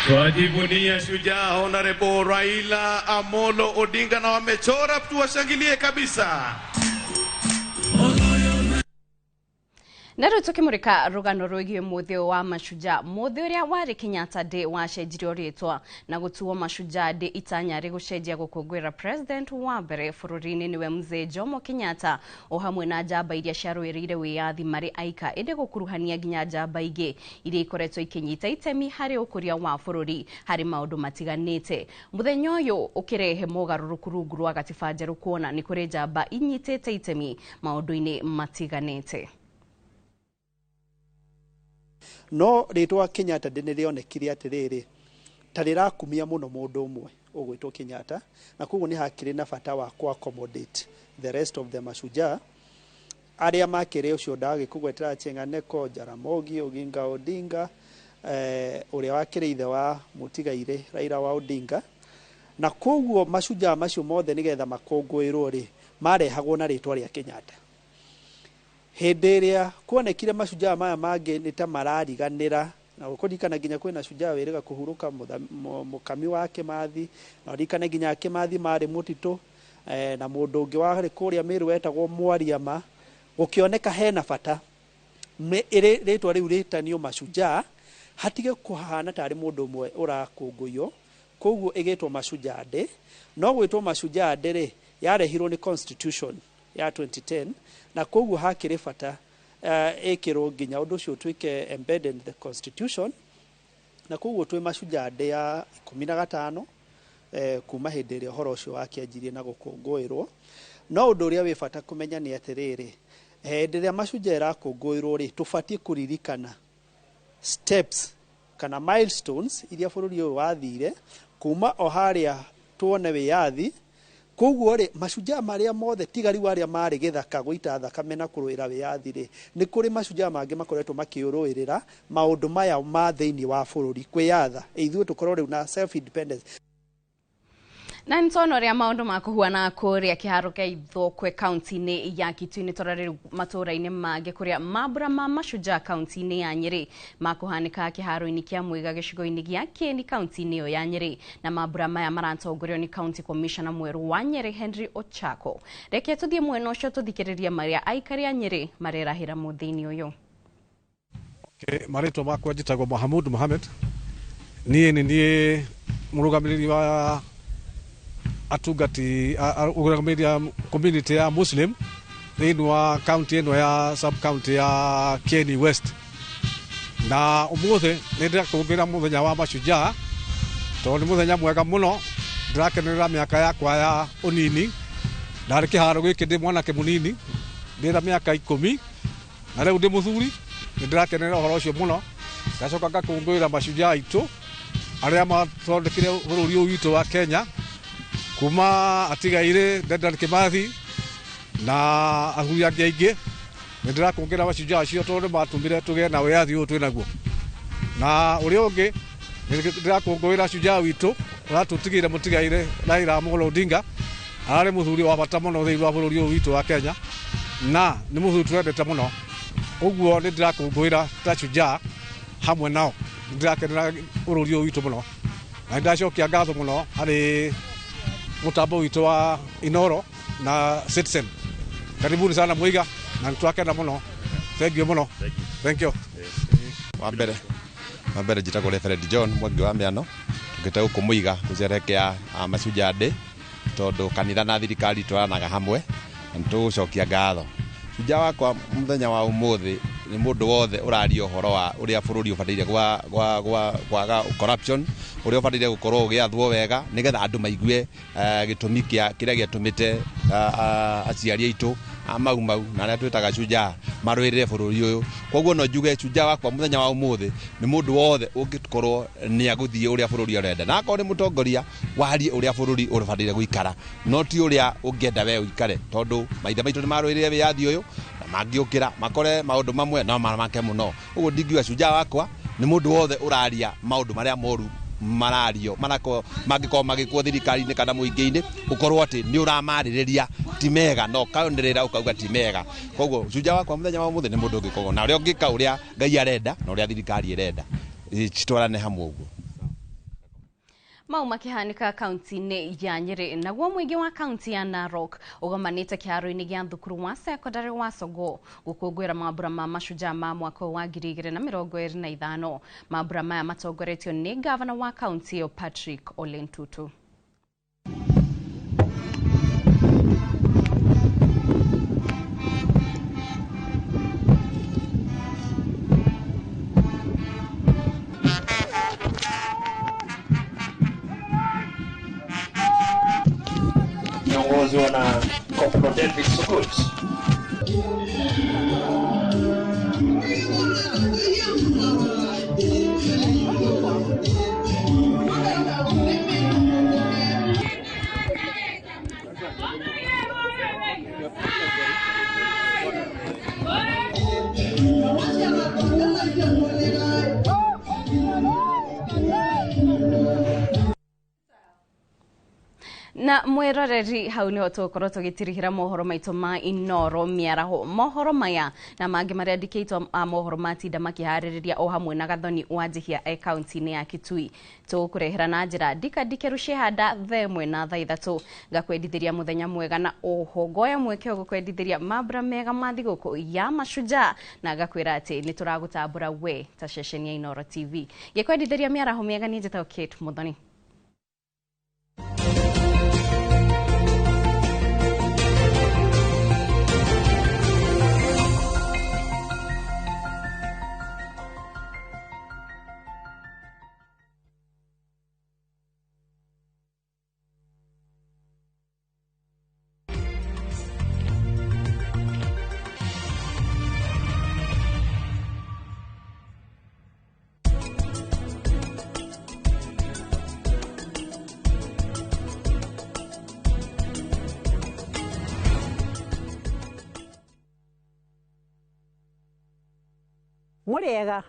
Twajivunia shujaa Honorable Raila Amolo Odinga na wamechora, tuwashangilie kabisa. Na rĩu tũkĩmũrĩka rũgano rwĩgiĩ mũthĩ wa mashujaa. Mũthĩ ũrĩa warĩ Kenyatta Day wacenjirio rĩtwa na gũtuo Mashujaa Day, itanya rĩgũcenjia gũkũngũĩra president wa mbere bũrũri-inĩ nĩwe Mzee Jomo Kenyatta o hamwe na njamba iria ciarũĩrĩire wĩyathi marĩ aika, ĩndĩ gũkuruhania nginya njamba ingĩ iria ikoretwo ikĩnyita itemi harĩ ũkũria wa bũrũri harĩ maũndũ matiganĩte. Mũthenya ũyũ ũkĩrehe mogarũrũku rungu rwa gatiba njerũ, kuona nĩ kũrĩ njamba inyitĩte itemi maũndũ-inĩ matiganĩte. No rĩtwa Kenyatta Day nĩ rĩonekire atĩrĩrĩ ta rĩrakumia mũno mũndũ ũmwe ũgwĩtwo Kenyatta, na koguo nĩ hakĩrĩ na bata wa ku accommodate the rest of the mashujaa arĩa makĩrĩ ũcio ndagĩkũgwetera Chenganeko, Jaramogi Oginga Odinga, ũrĩa wakĩrĩ ithe wa mũtigairĩ Raila wa Odinga. Na koguo mashujaa macio mothe nĩgetha makũngũĩrwo rĩ, marehagwo na rĩtwa rĩa Kenyatta. Hĩndĩ ĩrĩa kuonekire mashujaa maya mangĩ nĩ ta marariganĩra, na ũkũririkana nginya kwĩna shujaa wĩrĩga kũhurũka mũkami wa Kĩmathi, na ũririkane nginya Kĩmathi marĩ mũtitũ, na mũndũ ũngĩ warĩ kũrĩa Mĩrũ wetagwo Mwariama. Gũkĩoneka hena bata rĩtwa rĩu rĩtanio mashujaa, hatige kũhana tarĩ mũndũ ũmwe ũrakũngũywo, koguo ĩgĩtwo Mashujaa Day. No gwĩtwo Mashujaa Day rĩ, yarehirwo nĩ constitution ya 2010, na koguo hakĩrĩ bata ĩkĩrwo nginya ũndũ ũcio ũtuĩke embedded in the constitution. Na koguo twĩ Mashujaa Day ya 15 kuma hĩndĩ ĩrĩa ũhoro ũcio wakĩanjirie na gũkũngũĩrwo. No ũndũ ũrĩa wĩ bata kũmenya nĩ atĩrĩrĩ, hĩndĩ ĩrĩa mashujaa ĩrakũngũĩrwo rĩ, tũbatiĩ kũririkana steps kana milestones iria bũrũri ũyũ wathire kuma o harĩa tuone wĩyathi. Koguo rĩ, mashujaa marĩa mothe tiga rĩu arĩa marĩ gĩthaka gũita thakame na kũrũĩra wĩyathi rĩ, nĩ kũrĩ mashujaa mangĩ makoretwo makĩũrũĩrĩra maũndũ maya ma thĩinĩ wa bũrũri kwĩyatha, ithuĩ tũkorwo rĩu na self independence. Na nĩtwona ũrĩa maũndũ makũhuana kũrĩa kĩharo kĩa Ithookwe kaunti-inĩ ya Kitui. Nĩ tũrora rĩu matũũra-inĩ mangĩ kũrĩa mambura ma mashujaa kaunti-inĩ ya Nyĩrĩ makũhanĩka kĩharo-inĩ kĩa Mwĩga gĩcigo-inĩ gĩa Kĩeni kaunti-inĩ ĩyo ya Nyĩrĩ. Na mambura maya maratongorio nĩ county commissioner mwerũ wa Nyĩrĩ Henry Ochako. Reke tũthiĩ mwena ũcio tũthikĩrĩrie marĩa aikari a Nyĩrĩ marerahĩra mũthĩ-inĩ ũyũ. Marĩtwa makwa njĩtagwo Mahamud Mohamed. Niĩ nĩ niĩ mũrũgamĩrĩri wa atungati, ũrũgamĩrĩri ya community ya Muslim thĩinĩ wa county ĩno ya sub county ya Kieni West. Na ũmũthĩ nĩ ndĩrakũngũĩra mũthenya wa mashujaa tondũ nĩ mũthenya mwega mũno. Ndĩrakenerera mĩaka yakwa ya ũnini. Ndarĩ kĩharo gĩkĩ ndĩ mwanake mũnini, ndĩ na mĩaka 10, na rĩu ndĩ mũthuri. Nĩ ndĩrakenerera ũhoro ũcio mũno. Ngacoka ngakũngũĩra mashujaa aitũ arĩa mathondekire bũrũri ũyũ witũ wa Kenya, kuma atigairĩ Dedan Kimathi na athuri angĩ aingĩ. Nĩ ndĩrakũngĩra mashujaa acio tondũ nĩ matũmire tũgĩe na wĩyathi ũyũ twĩ naguo. Na ũrĩa ũngĩ, nĩ ndĩrakũngũĩra shujaa witũ ũratũtigĩire mũtigairĩ Raila Amolo Odinga. Ararĩ mũthuri wa bata mũno thĩinĩ wa bũrũri ũyũ witũ wa Kenya, na nĩ mũthuri tũrendete mũno. Ũguo nĩ ndĩrakũngũĩra ta shujaa hamwe nao. Nĩ ndĩrakenera bũrũri ũyũ witũ mũno, na nĩ ndacokia ngatho mũno harĩ mũtambo witũ wa Inoro na Citizen. Karibuni sana Muiga, na nĩ twakena mũno. Thank you mũno. Thank you. Wa mbere njĩtagwo Reverend John Mwangi wa Mĩano. Tũkĩte gũkũ Muiga gũcerekea Mashujaa Day tondũ kanitha na thirikari twaranaga hamwe, na nĩ tũgũcokia ngatho. Shujaa wakwa mũthenya wa ũmũthĩ nĩ mũndũ wothe ũraria ũhoro wa ũrĩa bũrũri ũbataire kwaga corruption, ũrĩa ũbataire gũkorwo ũgĩathwo wega nĩgetha andũ maigue gĩtũmi kĩa kĩrĩa gĩatũmĩte aciari aitũ a Mau Mau na arĩa twĩtaga shujaa marũĩrĩre bũrũri ũyũ. Koguo no njuge shujaa wakwa mũthenya wa ũmũthĩ nĩ mũndũ wothe ũngĩkorwo nĩ agũthiĩ ũrĩa bũrũri ũrenda, na akorwo nĩ mũtongoria warie ũrĩa bũrũri ũbataire gũikara, no ti ũrĩa ũngĩenda we ũikare, tondũ maithe maitũ nĩ marũĩrĩre wĩyathi ũyũ na mangĩũkĩra makore maũndũ mamwe no mamake mũno. Ũguo ndingiuga shujaa wakwa nĩ mũndũ wothe ũraria maũndũ marĩa moru marario marako mangĩkorwo magĩkwo thirikari-inĩ kana mũingĩ-inĩ, ũkorwo atĩ nĩ ũramarĩrĩria ti mega, no ũkaonерera ũkauga ti mega. Koguo shujaa wakwa mũthenya wa ũmũthĩ nĩ mũndũ ũngĩkorwo na ũrĩa ũngĩka ũrĩa Ngai arenda na ũrĩa thirikari ĩrenda, citwarane hamwe ũguo. Mau makihanika kaunti-inĩ ya Nyeri naguo mũingĩ wa kaunti ya Narok ũgomanĩte kĩharo-inĩ gĩa thukuru wa sekondari wa Sogo gũkũngũĩra mambura ma mashujaa ma mwaka wa 2025. Mambura maya matongoretio nĩ gavana wa kaunti ĩyo Patrick Ole Ntutu. Kiongozwa na Corporal David Sukut. Na mwiroreri hau niho tugukorwo tugitirihira mohoro maitu ma Inoro miaraho. Mohoro maya na mangi maria andikitwo a mohoro matinda makihaririria o hamwe na Gathoni wa Njihia e kaunti-inĩ ya Kitui. Tugukurehera na njira ndikandikeru cihanda thaa ĩmwe na thaa ithatũ. Ngakwendithiria muthenya mwega na oho ngoya mweke wa gukwendithiria mambura mega ma thigũkũ ya mashujaa na ngakwĩra atĩ nĩ tũragũtambũra we ta ceceni ya Inoro TV. Ngĩkwendithiria mĩaraho mĩega niĩ njĩtagwo Kate Muthoni. Muriega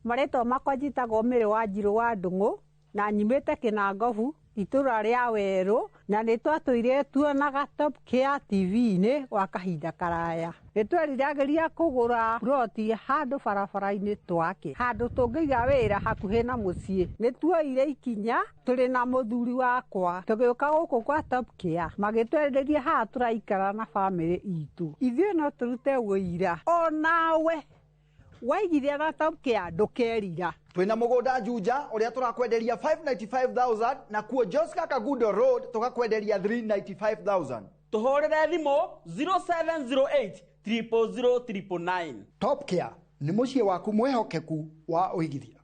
marĩtwa makwa njĩtagwo Mary Wanjirũ wa Ndung'u na nyumĩte Kĩnangobu itũra rĩa Werũ na nĩ twatũire tuonaga Top Care TV-inĩ gwa kahinda karaya. Nĩ tweriragĩria kũgũra ploti handũ barabara-inĩ twake handũ tũngĩiga wĩra hakuhĩ na mũciĩ. Nĩ tuoire ikinya tũrĩ na mũthuri wakwa tũgĩũka gũkũ kwa Top Care magĩtwenderia haha tũraikara na bamĩrĩ itũ. Ithuĩ no tũrute wũira onawe waigithia na Top Care ndũkerira. Twina mugunda Juja uria turakwenderia 595,000 na kuo Joska Kagudo Road tukakwenderia 395,000. Tuhurire thimu 0708 000 999. Top Care ni muciĩ waku mwihokeku wa uigithia.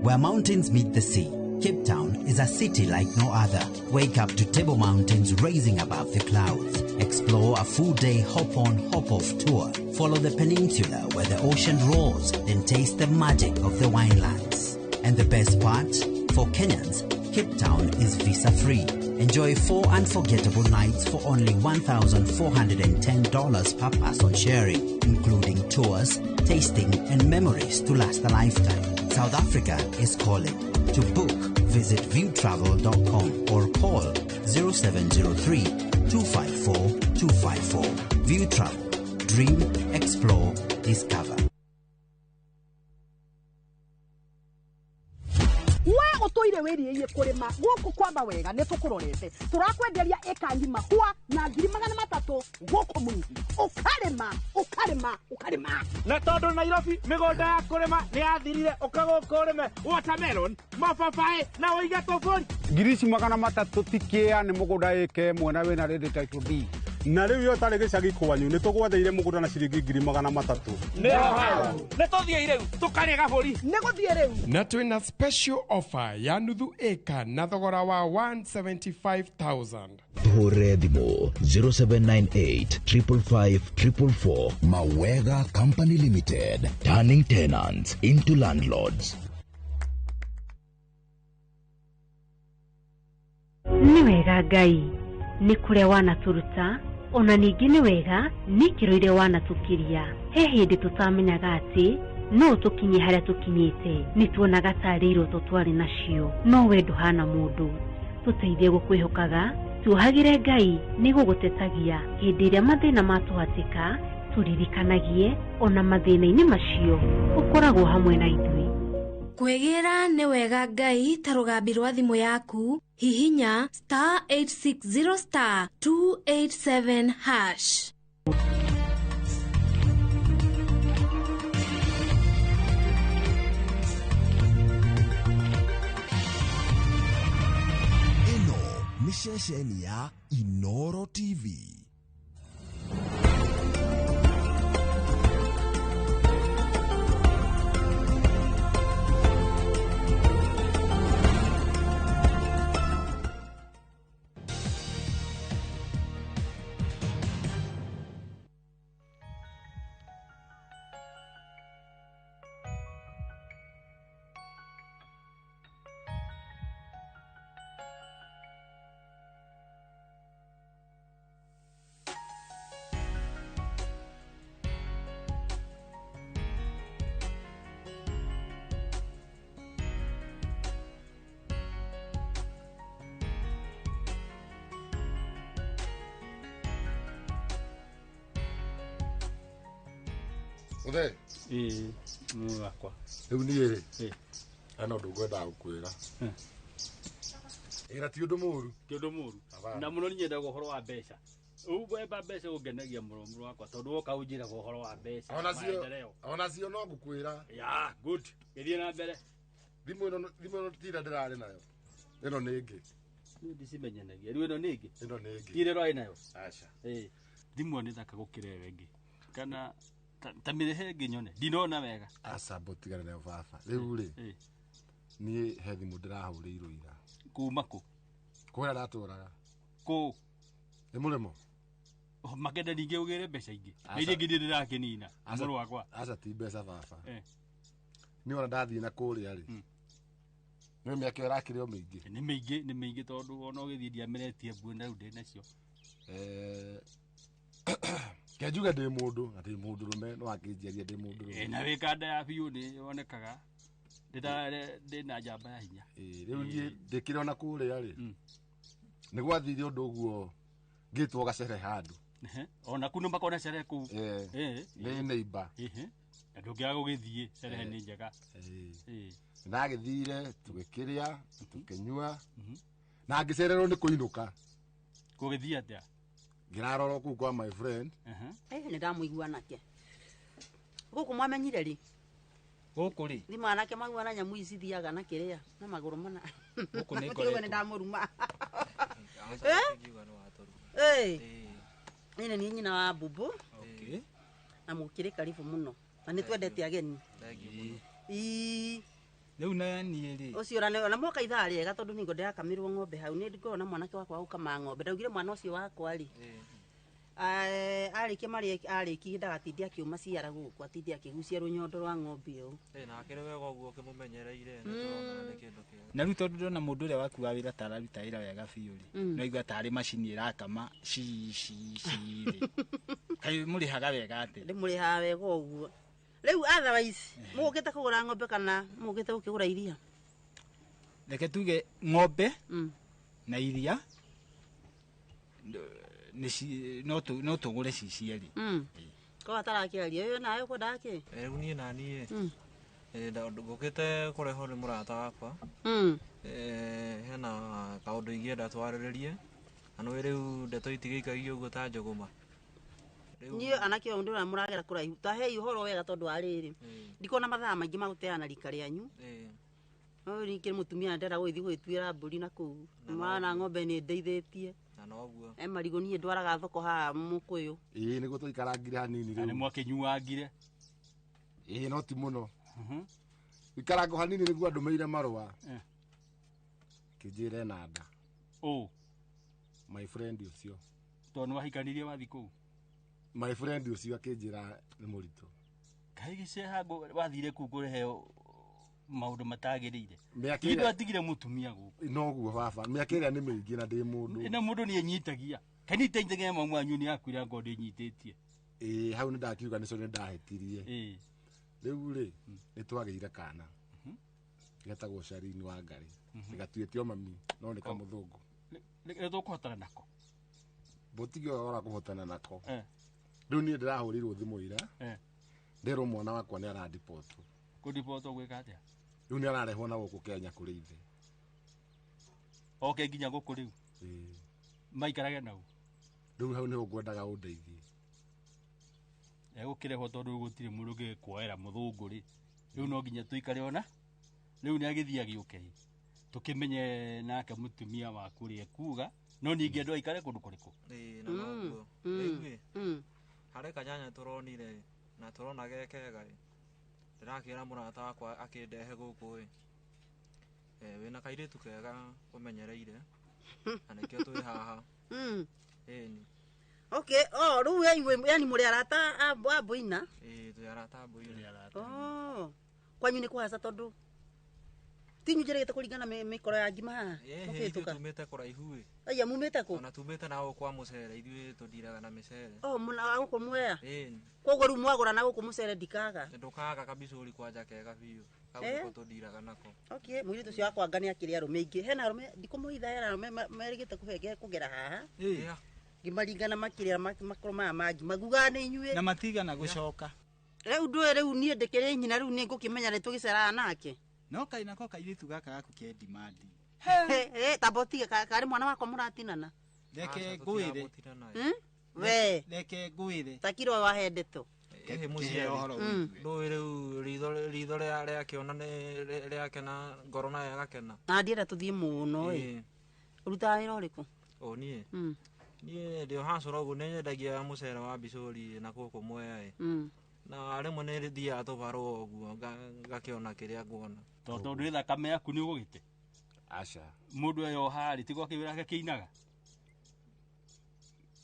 Where mountains meet the sea, Cape Town is a city like no other. Wake up to Table Mountains rising above the clouds. Explore a full-day hop-on, hop-off tour. Follow the peninsula where the ocean roars, then taste the magic of the winelands. And the best part? For Kenyans, Cape Town is visa-free. Enjoy 4 unforgettable nights for only $1,410 per person sharing, including tours, tasting, and memories to last a lifetime. South Africa is calling. To book, visit viewtravel.com or call 0703 254 254. View Travel. Dream, explore, discover. We utoire wiriie kurima guku kwamba wega ni tukurorete turakwenderia eka ngima kwa na 300,000 guku mungi ukarima ukarima ukarima na tondu Nairobi migunda ya kurima ni yathirire uka guku urime watermelon mababaĩ na uige tuburi 300,000 ti kĩa nĩ mũgũnda ĩka ĩmwe na wĩna ready title deed na rĩu yo tarĩ gĩcagi kwanyu nĩ tũgwetheire mũgũnda na ciringi 300,000. Nĩ tũthiĩ rĩu tũkarĩe gabũri nĩ gũthiĩ rĩu na twĩna special offer ya nuthu ĩka na thogora wa 175,000. Tuhũrĩre thimũ 0798 555 444. Mawega Company Limited, turning tenants into landlords. Nĩ wega Ngai nĩ kũrĩa wanatũruta ona ningĩ nĩ wega nĩ ikĩro iria wanatũkiria. He hĩndĩ tũtamenyaga atĩ no tũkinye harĩa tũkinyĩte, nĩ tuonaga tarĩ iroto twarĩ nacio, no we ndũhana mũndũ. Tũteithie gũkwĩhokaga, tuohagĩre Ngai nĩ gũgũtetagia hĩndĩ ĩrĩa mathĩna matũhatĩka, tũririkanagie ona mathĩna-inĩ macio ũkoragwo hamwe na ithuĩ. Kwĩgĩra nĩ wega Ngai ta rũgambi rwa thimũ yaku, hihinya star 860 star 287 hash. Ĩno nĩ ceceni ya Inoro TV. Mũthee. Ĩĩ, mũrũ wakwa. Rĩu niĩ rĩ, hena ũndũ ngwendaga gũkwĩra. Ĩra ti ũndũ mũru. Ti ũndũ mũru. Na mũno niĩ nyendaga ũhoro wa mbeca. Ũguo wemba mbeca ũngenagia mũno mũrũ wakwa tondũ woka ũnjĩraga ũhoro wa mbeca. Maendeleo. Onacio no ngũkwĩra. Ya, good. Gĩthiĩ na mbere. Thimũ ĩno tira ndĩrarĩ nayo. Ĩno nĩ ĩngĩ. Niĩ ndicimenyanagia. Rĩu ĩno nĩ ĩngĩ? Ĩno nĩ ĩngĩ. Ti ĩrĩa ũrarĩ nayo? Aca. Ĩĩ. Thimũ ĩyo nĩ thaka gũkĩra ĩyo ĩngĩ. Kana ta mĩrĩhe ĩngĩ nyone. Ndinona wega. Aca mbũtigane nayo baba. Rĩu rĩ, niĩ he thimũ ndĩrahũrĩirwo ira. Kuma kũ? Kũrĩa ndatũraga. Kũ? Nĩ mũrĩmo. Makenda ningĩ ũgĩre mbeca ingĩ. Na iria ingĩ niĩ ndĩrakĩnina. Mũrũ wakwa. Aca ti mbeca baba. Niĩ ona ndathiĩ na kũrĩa rĩ, nĩ mĩaka ĩyo ĩrakĩrĩ o mĩingĩ. Nĩ mĩingĩ, nĩ mĩingĩ tondũ ona ũgĩthiĩ ndiameretie mbuĩ na rĩu ndĩ nacio. Ke njuge ndĩ mũndũ na ndĩ mũndũrũme, no akĩnjiaria ndĩ mũndũrũme. Na wĩ kanda ya biũ nĩ yonekaga. Ndĩ na njamba ya hinya. Rĩu niĩ ndĩkĩrĩ ona kũrĩa rĩ, nĩ gwathire ũndũ ũguo ngĩtwo gacere handũ. Ona kuu nĩ makona cerehe kũu. Nĩ neighbor. Na ndũngĩaga gũgĩthiĩ, cerehe nĩ njega. Ndagĩthire tũgĩkĩrĩa, tũkĩnyua, na ngĩcererwo nĩ kũinũka. Gũgĩthiĩ atĩa? Ngĩrarora kũu kwa my friend. Nĩ ndamũigua nake. Gũkũ mwamenyire rĩ? Gũkũ rĩ? Nĩ mwanake maguana nyamũ ici thiaga na kĩrĩa na magũrũ mana. Gũkũ nĩ ngoretwo. Nĩ ndamũruma. Nĩ niĩ nyina wa Bubu. Okay. Na mũkĩrĩ karibu mũno. Na nĩ twendete ageni. Rĩu na niĩ rĩ. Ũcio ona moka ithaa rĩega tondũ nĩ ndĩrakamirwo ng'ombe hau. Nĩ ngoragwo na mwanake wakwa gũkama ng'ombe. Ndaugire mwana ũcio wakwa rĩ. Arĩkia marĩa arĩkie ndagatinde akĩũma ciara gũkũ, atinde akĩgucia rũnyondo rwa ng'ombe ĩyo. Na akĩrĩ wega ũguo ũkĩmũmenyereire nĩ tũrona nĩ kĩndũ kĩega. Na rĩu tondũ ndona mũndũ ũrĩa waku wa wĩra ta araruta wĩra wega biũ rĩ, no igua tarĩ macini ĩrakama ci ci ci rĩ. Kaĩ mũrĩhaga wega atĩa? Ndĩmũrĩhaga wega ũguo. Rĩu otherwise mũgũkĩte kũgũra ng'ombe kana mũgũkĩte gũkĩgũra iria? Reke tuge ng'ombe na iria no tũgũre ci cierĩ. Ko atarakĩaria ũyũ nawe ũkwendaga kĩ? Rĩu niĩ na niĩ ngũkĩte kũrehwo nĩ mũrata wakwa. Hena kaũndũ ingĩenda twarĩrĩrie na nĩũĩ rĩu ndeto itigĩikagio ũguo ta njũgũma. Niĩ anake ũyũ ndĩrona mũragera kũraihu. Tahei ũhoro wega tondũ wa rĩrĩ. Ndikuona mathaa maingĩ ma gũteana rika rĩanyu. Ũyũ ningĩ mũtumia ndĩrenda gũgĩthiĩ gũgĩtuĩra mbũri na kũu. Mwana ng'ombe nĩ ndeithĩtie. Na noguo. Marigũ niĩ ndwaraga thoko haha mũkũyũ. Ĩĩ nĩguo tũikarangire hanini rĩu. Na nĩ mwakĩnyuangire. Ĩĩ no ti mũno. Ikarangwo hanini nĩguo andũmĩire marũa. Kĩnjĩre ena nda. Ũ? My friend ũcio. Tondũ nĩ wahikanirie wathiĩ kũu? My friend ũcio akĩnjĩra nĩ mũritũ. Kaĩ gĩceha wathire kũu kũreheo maũndũ matagĩrĩire. Mĩaka ĩrĩa atigire mũtumia gũkũ. Noguo baba, mĩaka ĩrĩa nĩ mĩingĩ na ndĩ mũndũ. Na mũndũ nĩ enyitagia. Kaĩ nĩ iteithagia mamu wanyu nĩ akuire angorwo ndĩnyitĩtie. Ĩĩ hau nĩ ndakiuga nĩcio nĩ ndahĩtirie. Rĩu rĩ, nĩ twagĩire kana. Getagwo Sharini wa Ngarĩ. Gatuĩte o mami no nĩ kamũthũngũ. Nĩ tũkũhotana nako. Mbũtige ora kũhotana nako. Rĩu niĩ ndĩrahũrĩirwo thimũ ira. Nderwo mwana wakwa nĩ aradipotwo. Kũdipotwo gwĩka atĩa? Rĩu nĩ ararehwo na gũkũ Kenya kũrĩ ithe. Oke nginya gũkũ rĩu. Maikarage nau. Rĩu hau nĩho ngwendaga ũndeithie. Egũkĩrehwo tondũ gũtirĩ mũndũ ũngĩkuoera mũthũngũ rĩ. Rĩu no nginya tũikare ona. Rĩu nĩ agĩthiĩ agĩũke. Tũkĩmenye nake mũtumia waku ũrĩa ekuga. No ningĩ andũ aikare kũndũ kũrĩkũ. Ĩĩ na noguo. Rĩu ĩ, harĩ kanyanya tũronire na tũrona ge kega ĩ. Ndĩrakĩra mũrata wakwa akĩndehe gũkũ ĩ. Wĩna kairĩtu kega ũmenyereire na nĩkĩo twĩ haha. Ĩni. Okay, oh, rĩu yani mũrĩ arata a Mboina? Ĩĩ twĩ arata a Mboina. Oh. Kwanyu nĩ kũhaca tondũ tinyu njĩrĩgĩte kũringana mĩkoro ya ngima haha. Ĩhĩ ithuĩ tumĩte kũraihu ĩ. Aya mumĩte kũ? Ona tumĩte na gũkũ kwa mũcere ithuĩ tũndiraga na mĩcere. Oh, mũna gũkũ Mwea. Ĩni. Koguo rĩu mwagũra na gũkũ mũcere ndikaga. Ndũkaga kabicũri kwanja kega biũ. Kau nĩko tũndiraga nako. Okay, mũirĩtu ũcio wakwa anga nĩakĩrĩ arũme aingĩ. Hena arũme ndikũmũhitha hena arũme merĩgĩte kũhenge kũgera haha. Ngĩmaringana makĩrĩa makoro maya ma ngima ngugaga nĩ inyuĩ. Na matigana gũcoka. Rĩu ndũĩ rĩu niĩ ndĩkĩrĩ nyina rĩu nĩ ngũkĩmenya nĩ tũgĩceraga nake. No kaĩ nako kairĩtu gaka gaku ke demand. Tamba ũtige karĩ mwana wakwa mũratinana. Reke ngwĩre. We. Reke ngwĩre. Ta kiro wahe ndeto. Ĩhĩ mũciari. Ndũĩ rĩu ritho rĩakĩona nĩ rĩakena ngoro nayo ĩgakena. Na ndienda tũthiĩ mũno ĩ. Ũrutaga wĩra ũrĩkũ? O niĩ. Niĩ ndĩ o hacũra ũguo nĩ nyendagia mũcere wa mbicũri na gũkũ Mwea ĩ. Na rĩmwe nĩ thiaga tũbarũa ũguo ngakĩona kĩrĩa nguona. Tondũ nĩ thakame yaku nĩ ũgũgĩte. Aca. Mũndũ eyoha rĩ ti gwake wĩra wake kĩinaga.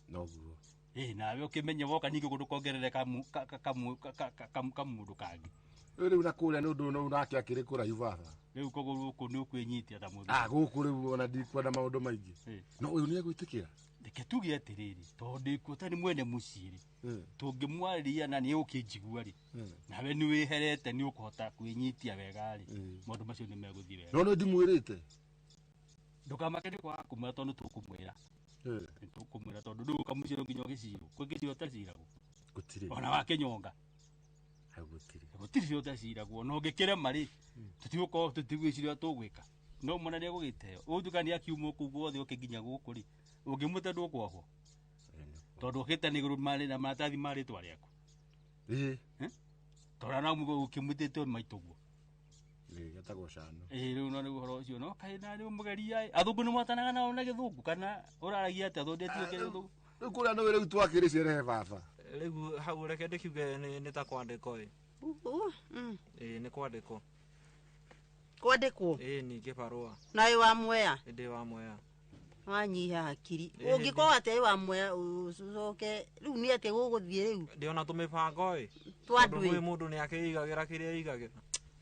Noguo. Ĩĩ nawe ũkĩmenye woka ningĩ kũndũ kongerere kamũndũ kangĩ. Rĩu na kũrĩa nĩ ũndũ nake akĩrĩ kũraihu baba. Rĩu koguo gũkũ nĩ ũkwĩnyitia ta mũthuri. Ah, gũkũ rĩu ona ndikwenda maũndũ maingĩ. No ũyũ nĩ egwĩtĩkĩra. Reke tuge atĩrĩrĩ, tondũ ndĩkuo ta nĩ mwene mũciĩ rĩ, tũngĩmwarĩria na nĩ egũkĩnjigua rĩ, nawe nĩ wĩherete nĩ ũkũhota kwĩnyitia wega rĩ, maũndũ macio nĩ megũthiĩ wega. No nĩ ndimwĩrĩte. Ndũkamake nĩ kwaga kũmwĩra tondũ tũkũmwĩra. Nĩ tũkũmwĩra tondũ rĩu ũkamũciĩ no nginya ũgĩcirwo. Kwĩ gĩciro ũtaciragwo. Gũtirĩ. Ona wakĩnyonga. Gũtirĩ. Gũtirĩ cira ũtaciragwo. Na ũngĩkĩrema rĩ, tũtigũkorwo tũtigwĩciria tũgwĩka. No mwana nĩ egũgĩteo. Ũgũtuĩka nĩ akiuma kũu guothe oke nginya gũkũ rĩ, ũngĩmũte ndũkwahwo. Tondũ ũkĩte nĩ igũrũ marĩ na maratathi ma rĩtwa rĩaku. Ĩĩ. Tondũ na ũkĩmwĩtĩte maitũguo. Ĩĩ getagwo cano. Ĩĩ rĩu no nĩ ũhoro ũcio no kaĩ na nĩ mũgeria ĩ. Athũngũ nĩ mwatanaga nao na gĩthũngũ kana ũraragia atĩa thondetio gĩthũngũ? Rĩu kũrĩa nĩ rĩu twakĩrĩ cerehe baba. Rĩu hau reke ndĩkiuge nĩ ta kwandĩkwo ĩ. Ĩĩ nĩ kwandĩkwo. Kwandĩkwo? Ĩĩ ningĩ barũa. Na wĩ wa Mwea? Ndĩ wa Mwea. Wanyiha hakiri. Ũngĩkorwo atĩa wĩ wa Mwea ũcoke rĩu nĩ atĩa gũgũthiĩ rĩu? Ndĩona tũmĩbango ĩ. Twa andũ Tondũ ĩ. kwĩ mũndũ nĩ akĩigagĩra kĩrĩa aigagĩra.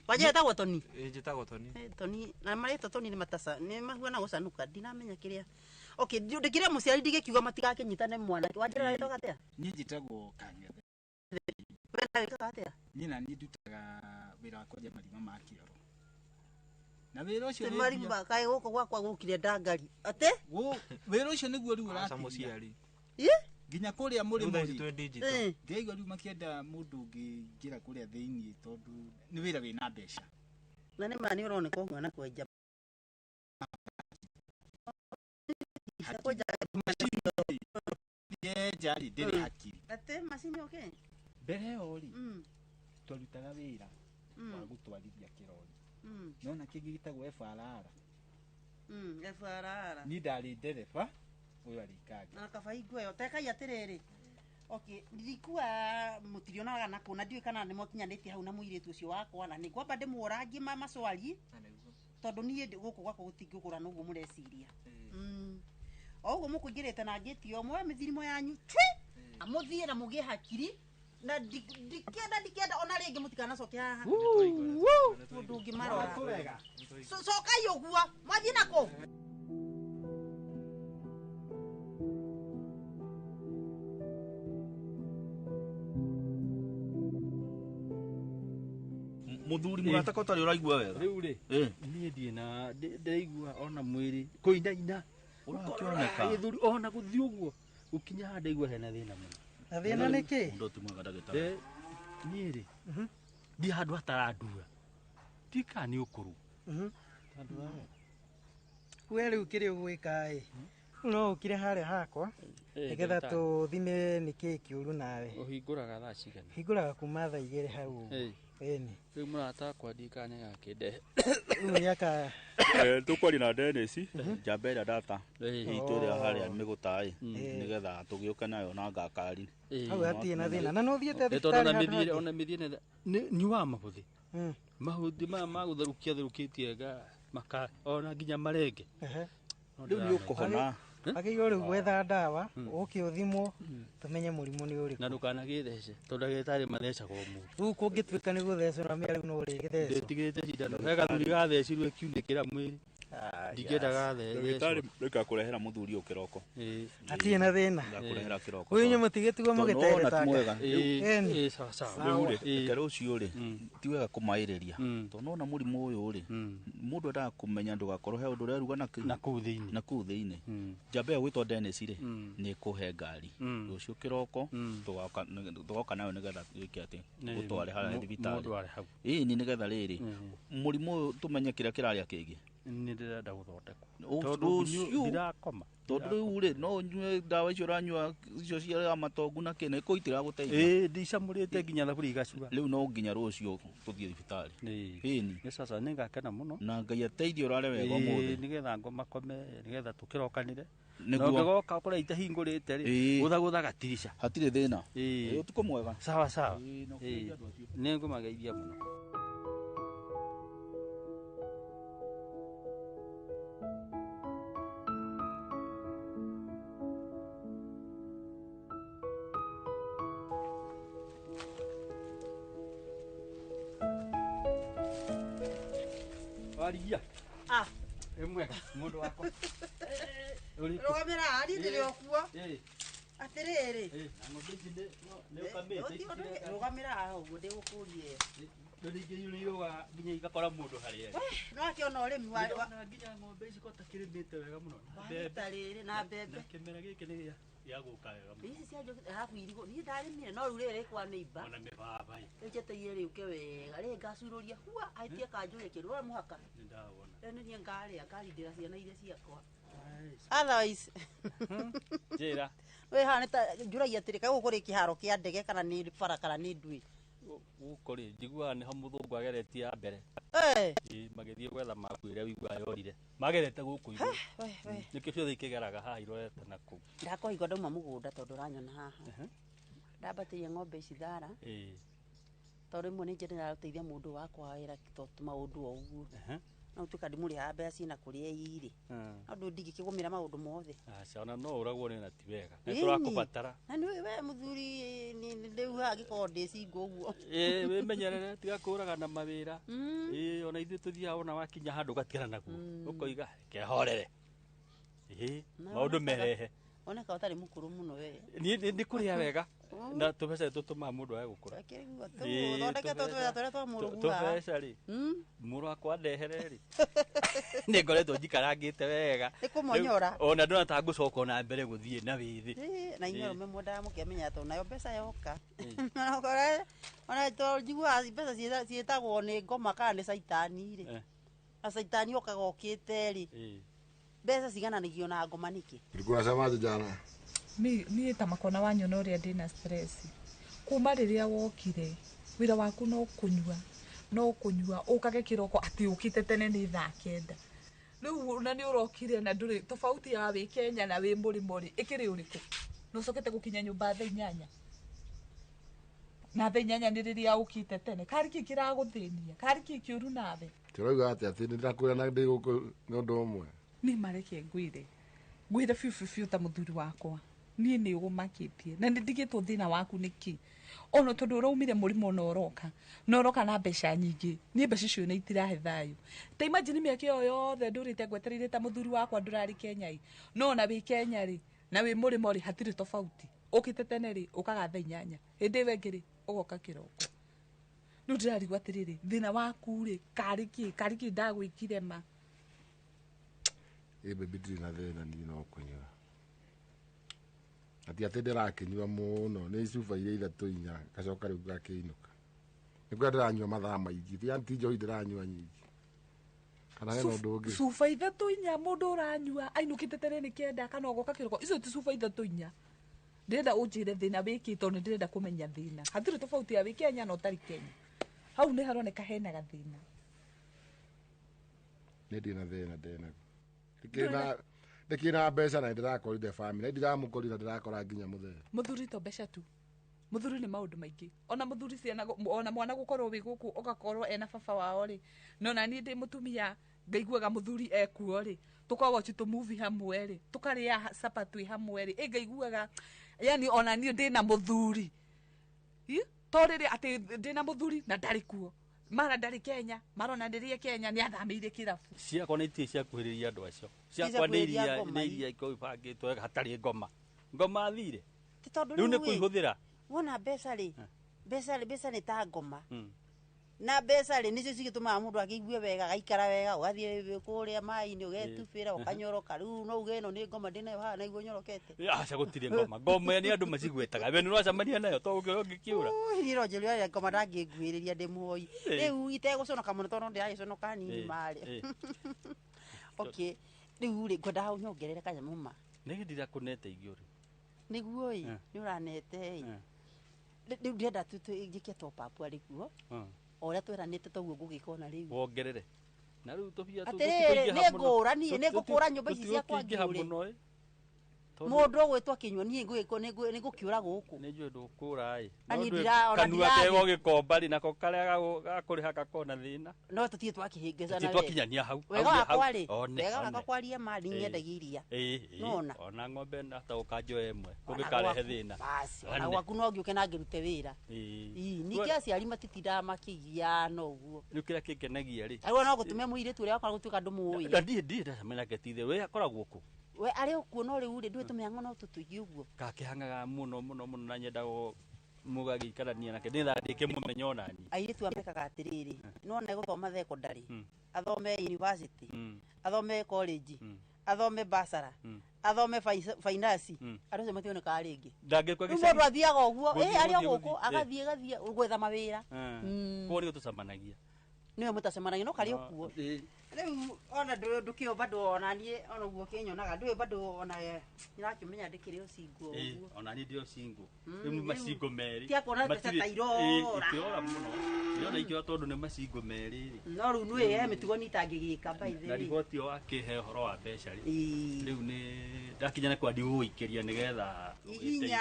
Wanja wĩtagwo Toni? Ĩĩ njĩtagwo Toni. Toni na marĩtwa Toni nĩ mataca nĩ mahuana gũcanũka ndinamenya kĩrĩa. Okay, ndĩkĩrĩ mũciari ndigĩkiuga matigakĩnyitane mwana. Wanjĩra wĩtagwo atĩa? Niĩ njĩtagwo Kang'ethe. We nawe wĩkaga atĩa? Niĩ na niĩ ndutaga wĩra wa kwenja marima ma kĩoro. Na wĩra ũcio Ti nĩ marima kaĩ gũkũ gwakwa gũkire ndangari. Atĩ? Wĩra ũcio nĩguo rĩu Aca ũratigia. mũciari. Nginya kũrĩa mũrĩmo Rĩu thaa ici rĩ, twĩ digital. ndĩraigua rĩu makĩenda mũndũ ũngĩingĩra kũrĩa thĩiniĩ tondũ nĩ wĩra wĩna mbeca. Na nĩ ma nĩ ũroneka ũhuana kwenja. Kwenja Yenja rĩ ndĩrĩ hakiri. Atĩ macini ũkĩ? Mbere ĩyo rĩ twarutaga wĩra wa gũtwarithia kĩrori. Nona kĩngĩ gĩtagwo FRR. FRR. Niĩ ndarĩ ndereba ũyũ arĩ kangĩ. Na kaba hingo ĩyo tekai atĩrĩrĩ. Okay, ndirikua mũtirionaga na kũ na ndiũĩ kana nĩ mwakinyanĩtie hau na mũirĩtu ũcio wakwa na nĩ ngwamba ndĩmũrangie macwari tondũ niĩ gũkũ gwakwa gũtingĩgũra noguo mũreciria. O ũguo mũkũingĩrĩte na ngĩti o muoe mĩthirimo yanyu twi mũthiĩ na mũgĩe hakiri na ndikenda ona rĩngĩ mũtikanacoke haha mũndũ ũngĩ marora. Cokai ũguo mwathiĩ nakũ? Muthuri mũrata ko ũtarĩ ũraigua wega. Rĩu rĩ, niĩ ndirĩ na ndĩraigua ona mwĩrĩ kũinaina. Ũrakĩoneka. Gĩthũri ona gũthiĩ ũguo gũkinya haha ndaigua hena thĩna mũno. Na thĩna nĩ kĩ? Mũndũ ti mwega ndagĩtarĩ. Niĩ rĩ, ndiĩ handũ hatarandura. Ndika nĩ ũkũrũ. We rĩu kĩrĩa ũgwĩka ĩ no ũkire harĩa hakwa nĩgetha tũthime nĩkĩĩ kĩũru nawe. Ũhingũraga thaa cigana? Hingũraga kuma thaa 2 hau ũguo. Ĩni. Rĩu mũrata wakwa ndikana nĩagakĩndehe. Rĩu nĩaka Tũkwaria na Dennis njamba ĩrĩa data itũ ĩrĩa harĩa mĩgũta ĩ nĩgetha tũgĩũke nayo na ngakari. Hau hatirĩ na thĩna. Na no ũthiĩte Ĩ, tondũ thibitarĩ ona handũ mĩthiĩre hangĩ? ona mĩthiĩre nyuaga mahuthi. Mahuthi maya ma gũtherũkia therũkĩtie maka ona nginya marenge. Rĩu nĩ ũkũhona. Wagĩrĩirwo rĩu gwetha ndawa ũke ũthimwo tũmenye mũrimũ nĩ ũrĩkũ. Na ndũkanagĩthece tondũ ndagĩtarĩ mathecagwo mũndũ. Rĩu kũngĩtuĩka nĩ gũthecwo na mĩa rĩu no ũrĩgĩthecwo. Ndĩtigĩrĩte cindano. He gathuri gathecirwo ĩkiunĩkĩra mwĩrĩ. Ndingĩenda gathecwo. Ndagĩtarĩ nĩngakũrehera mũthuri ũyũ kĩroko. Hatirĩ na thĩna. Ngakũrehera kĩroko. Ũyũ inyuĩ mũtigĩtigwo Tondũ wona ti mũgĩteretaga. mwega. Ĩni. Sawa sawa. Rĩu rĩ, reke rũciũ rĩ, ti wega kũmaĩrĩria tondũ nona mũrimũ ũyũ rĩ, mũndũ endaga kũmenya ndũgakorwo he ũndũ ũreruga na kũu thĩinĩ. Na kũu thĩinĩ. Njamba ĩyo gwĩtwo Dennis rĩ, nĩ ĩkũhe ngari rũciũ kĩroko tũgoka nayo nĩgetha wĩke atĩ ũtware harĩa thibitarĩ. Mũndware hau. Ĩni nĩgetha rĩrĩ mũrimũ ũyũ tũmenye kĩrĩa kĩrarĩa kĩngĩ. Nĩ ndĩrenda gũthondekwo. Tondũ ndirakoma. Tondũ rĩu rĩ no ũnyue ndawa icio ũranyua icio cia matongu na kĩ na ikũ itiragũteithia. Ĩĩ ndicamũrĩte nginya thaburia igacura. Rĩu no nginya rũciũ tũthiĩ thibitarĩ. Ĩni. Nĩ sasa nĩngakena mũno. Na Ngai ateithie ũrare wega ũmũthĩ. Nĩgetha ngomakome nĩgetha tũkĩrokanĩre. Nĩguo. Na ũngĩgoka ũkore itahingũrĩte rĩ, gũthagũtha gatirica. Hatirĩ thĩna. Ĩĩ. Ũtukũ mwega. Sawa sawa. Ĩĩ, na ũkĩgeithie andũ acio. Nĩngũmageithia mũno. Warigia. Ah. Ĩ mwega mũndũ wakwa. Rũgamĩra haha niĩ ndĩrĩ o kuo. Atĩrĩrĩ. Na ng'ombe ici nĩ ũkamĩte. Rũgamĩra haha ũguo ndĩgũkũrie. Rĩngĩ nĩ nginya igakora mũndũ harĩa arĩ. No akĩona ũrĩmi wa Ndĩrona nginya ng'ombe ici ko takĩrĩmĩte wega mũno. Na rita rĩrĩ na mbembe. Na kĩmera gĩkĩ nĩ gĩa gũka wega mũno. Ici cia njũkĩ arabu irigũ niĩ ndarĩmire no rĩu rĩrĩ rĩkwa nĩ imba. Ona mĩbabaĩ. Rĩu njetereire rĩũke wega rĩrĩ ngacurũria hua ahĩtie kanjũrie kĩndũ ũrĩa mũhaka. Nĩ ndawona. Rĩu nĩ niĩ ngarĩa ngarindĩra ciana iria ciakwa. Otherwise Njĩra. we haha nĩ ta njũragia atĩrĩ kaĩ gũkũ kũrĩ kĩharo kĩa ndege kana nĩ bara kana nĩ ndui. Gũkũ rĩ njiguaga nĩho mũthũngũ ageretie ya mbere. Ĩĩ, magĩthiĩ gwetha mapu ĩrĩa ũiguaga yorire. Magerete gũkũ igũrũ. Nĩkĩo ciothe ikĩgeraga haha irorete na kũu. Ndakũhingwo ndauma mũgũnda tondũ ũranyona haha. Ndambatĩria ng'ombe ici thara tondũ rĩmwe nĩ njendaga gũteithia mũndũ wakwa wĩra maũndũ o ũguo. No tuĩka ndimũrĩhaga mbeca ciĩna kũrĩa irĩ. No ndũ ndingĩkĩgũmĩra maũndũ mothe. Aca ona no ũragwo nĩ na ti wega. Nĩ Ĩni. tũrakũbatara. Na nĩ we mũthuri rĩu haha ngĩkorwo ndĩ single ũguo. Ĩĩ wĩmenyerere tiga kũraga na mawĩra. Ĩĩ ona ithuĩ tũthiaga wona wakinya handũ ũgatigana naguo. Ũkoiga kehorere. Ĩĩ maũndũ merehe. Oneka ũtarĩ mũkũrũ mũno we. Niĩ nĩ kũrĩa wega. Na tũbeca tũtũmaga mũndũ age gũkũra. Thondeke tũbeca tũrĩa twa mũrũguo haha. Tũbeca rĩ mũrũ wakwa ndehere rĩ nĩ ngoretwo njikarangĩte wega. Nĩ kũmonyora. Rĩu, ona ndona ta ngũcoka ona mbere gũthiĩ na wĩthĩ. Ĩĩ, na inyuĩ arũme mwendaga mũkĩamenya tondũ nayo mbeca yoka. Ona tondũ njiguaga mbeca ciĩtagwo nĩ ngoma kana nĩ caitani rĩ. Na caitani okaga okĩte rĩ. Mbeca cigananagio na ngoma nĩkĩ? Ulikuwa unasemaje jana? Niĩ ta makona wanyona ũrĩa ndĩna stress kuma rĩrĩa wokire wĩra waku no kũnyua no kũnyua ũkage kĩroko atĩ ũkĩte tene nĩ thaa 9 rĩu na nĩ ũrokire na ndũrĩ tofauti ya wĩ Kenya na wĩ mũrĩmo rĩ ĩkĩrĩ ũrĩkũ na ũcokete gũkinya nyũmba thaa 8 na thaa 8 nĩ rĩrĩa ũkĩte tene karĩ kĩ kĩragũthĩnia karĩ kĩ kĩũru nawe. Tũrauga atĩa atĩ nĩndĩrakwĩra na ndĩ gũkũ nĩ ũndũ ũmwe. Niĩ mareke ngwĩre ngwĩre biũ biũ biũ ta mũthuri wakwa niĩ nĩ ũgũmakĩtie na nĩ ndigĩtwo thĩna waku nĩkĩ ona tondũ ũraumire mũrĩmo na ũroka na ũroka na mbeca nyingĩ niĩ mbeca icio nĩ itirahe thayũ ta imagine mĩaka ĩyo yothe ndũrĩte ngwetereire ta mũthuri wakwa ndũrarĩ Kenya ĩ no ona wĩ Kenya rĩ na wĩ mũrĩmo rĩ hatirĩ tofauti ũkĩte tene rĩ ũkaga thaa 8 hĩndĩ ĩyo ĩngĩ rĩ ũgoka kĩroko rĩu ndĩrarigwo atĩrĩrĩ thĩna waku rĩ karĩ kĩ karĩ kĩ ndagwĩkire ma. Ĩ baby ndirĩ na thĩna niĩ no kũnyua. Ati atĩ ndĩrakĩnyua mũno nĩ cuba iria 3 4 ngacoka rĩu ngakĩinũka. Nĩ kũrĩa ndĩranyua mathaa maingĩ. Ti anti njohi ndĩranyua nyingĩ. Kana hena ũndũ ũngĩ. Cuba ithatũ inya mũndũ ũranyua ainũkĩte tene nĩ kenda kana ũgoka kĩroko, icio ti cuba ithatũ inya. Ndĩrenda ũnjĩre thĩna wĩkĩte, nĩ ndĩrenda kũmenya thĩna. Hatirĩ tofauti ya wĩ Kenya na ũtarĩ Kenya. Hau nĩ haroneka hena gathĩna. Nĩ ndĩ na thĩna ndĩnaguo. Ndĩkĩna mbeca na ndĩrakorire family. Ndiramũkorire ndĩrakora nginya mũthee. Mũthuri to mbeca tu. Mũthuri nĩ maũndũ maingĩ. Ona mũthuri ciana ona mwana gũkorwo wĩ gũkũ ũgakorwo ena baba wao rĩ. No na niĩ ndĩ mũtumia ngaiguaga mũthuri ekuo rĩ. Tũkawatch tũ movie hamwe rĩ. Tũkarĩa supper twĩ hamwe rĩ. Ĩ ngaiguaga yani ona niĩ ndĩna mũthuri. To rĩrĩ atĩ ndĩna mũthuri na ndarĩ kuo. Mara ndarĩ Kenya, mara ona ndĩrĩ Kenya nĩ athamĩire kĩrabu. Ciakwa nĩ itirĩ ciakuhĩrĩria andũ acio. Ciakwa nĩ iria nĩ iria ikoragwo ibangĩtwo wega hatarĩ ngoma. Ngoma thire. Ti tondũ Rĩu nĩ rĩu ĩ, kũihũthĩra. Wona mbeca rĩ, mbeca rĩ, mbeca nĩ ta ngoma. Na mbeca rĩ nĩcio cigĩtũmaga mũndũ akĩigue wega, agaikara wega, ũgathiĩ kũrĩa maĩ-inĩ ũgetubĩra, ũkanyoroka. Rĩu no uge ĩno nĩ ngoma ndĩnayo haha naiguo nyorokete. Aca gũtirĩ ngoma. Ngoma nĩ andũ macigwetaga. We nĩ ũracemania nayo to ũngĩ ũngĩkĩũra. Niĩ no njĩre ũrĩa ngoma ndangĩnguhĩrĩria ndĩ mũhoi. Rĩu itegũconoka mũno tondũ ndĩragĩconoka hanini marĩ. Okay, rĩu rĩ ngwendaga ũnyongerere kanyamũ ma. Nĩ ndirakũnete ingĩ ũrĩ. Nĩguo ĩ, nĩ ũranete ĩ. Rĩu ndĩrenda tu njĩke top up arĩ kuo. O ũrĩa tweranĩte toguo ngũgĩka ona rĩu. Wongerere. Na rĩu tũbia tũu Atĩrĩrĩ, tũtikũingĩha nĩ mũno. ngũra niĩ, nĩ ngũkũra nyũmba ici ciakwa Tũtikũingĩha ngĩũre. mũno ĩ. Tondũ Mũndũ ũgwĩtwo akĩnyua niĩ nĩ ngũkĩũra gũkũ. Nĩ njũĩ ndũkũra ĩ. Na No niĩ ndũĩ ona kanua ndirathi. kego gĩkomba rĩ nako karĩa gakũrĩha gakona thĩna. No tũtirĩ twakĩhĩngĩcana Tũtirĩ we. twakinyania hau. Wega Hau nĩ hau. wakwa rĩ, One, wega one. wakwa kwaria ma nĩ nyendagia iria. Nĩwona? Ona ng'ombe na ta ũkanjoe ĩmwe Ona kũngĩkarehe gwaku, thĩna. Basi, ona One. gwaku no ngĩũke na ngĩrute wĩra. Ningĩ aciari matitindaga makĩgiana ũguo. Rĩu kĩrĩa kĩngenagia rĩ. Tarĩu no gũtũme mũirĩtu ũrĩa wakwa gũtuĩka ndũmũĩ. Na ndiĩ ndacemania nake ti ithe we akoragwo kũ. We arĩ o kuo no rĩu rĩ ndũĩ tũmĩhang'o no tũtũingĩ ũguo. Gakĩhangaga mũno mũno mũno na nyendaga mũgagĩikarania nake nĩgetha ndĩkĩmũmenya ona niĩ. Airĩtu aya mekaga atĩrĩrĩ, nĩwona egũthoma thekondarĩ, athome university, athome college, athome basara, athome finance, andũ acio mationekaga rĩngĩ. Ndangĩkua Rĩu gĩcagi. mũndũ athiaga ũguo, Gũthiĩ, ĩ arĩ o gũthiĩ, gũkũ, gũthiĩ. agathiĩ agathiĩ gwetha mawĩra. Koguo nĩguo tũcemanagia. Nĩwe mũtacemanagia no karĩ o kuo. Rĩu ona ndũkĩo bado ona niĩ ona ũguo ũkĩnyonaga ndũĩ bado ona nĩrakĩmenya ndĩkĩrĩ o single ũguo. Ona niĩ ndĩ o single. Rĩu nĩ macingo merĩ. Ti akuona mbeca Matirĩ- ta irora. Itirora mũno. Ndĩrona ikĩora tondũ nĩ macingo merĩ rĩ. No rĩu nĩũĩ he mĩtugo niĩ itangĩgĩka by the Na way. riboti ĩyo akĩhe ũhoro wa mbeca rĩ. Rĩu nĩ ndakinya na kwa ndigũgũikĩria nĩgetha Ihinya,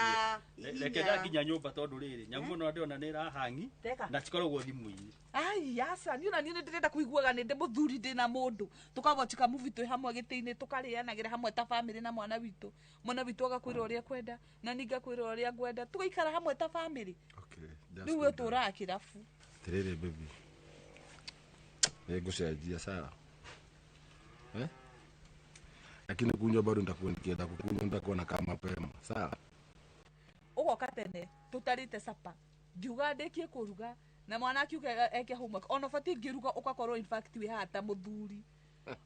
ũgĩteithie. Reke ihinya. ndakinya nyũmba tondũ rĩrĩ nyamũ ĩno ndĩrona nĩ ĩrahangi Teka. na cikoragwo thimũ-inĩ. Ai, aca, niĩ ona niĩ nĩ ndĩrenda kũiguaga nĩ ndĩ mũthuri ndĩ na mũndũ. Tũkawatch ka movie twĩ hamwe gĩtĩ-inĩ, tũkarĩanagĩra hamwe ta family na mwana witũ. Mwana witũ agakwĩra ũrĩa ekwenda, na niĩ ngakwĩra ũrĩa ngwenda. Tũgaikara hamwe ta family. Rĩu we ũtũraga kĩrabu. Atĩrĩrĩ baby. Nĩ ngũcenjia sawa. Eh? Lakini kunywa bado nitakuwa nikienda kukunywa nitakuwa nakaa mapema. Sawa? Ũgoka tene tũtarĩte sapa. Ngiuga ndĩkie kũruga na mwana akiuga eke homework. Ona ũbatiĩ ngĩruga ũgakorwo in fact wĩ haha ta mũthuri.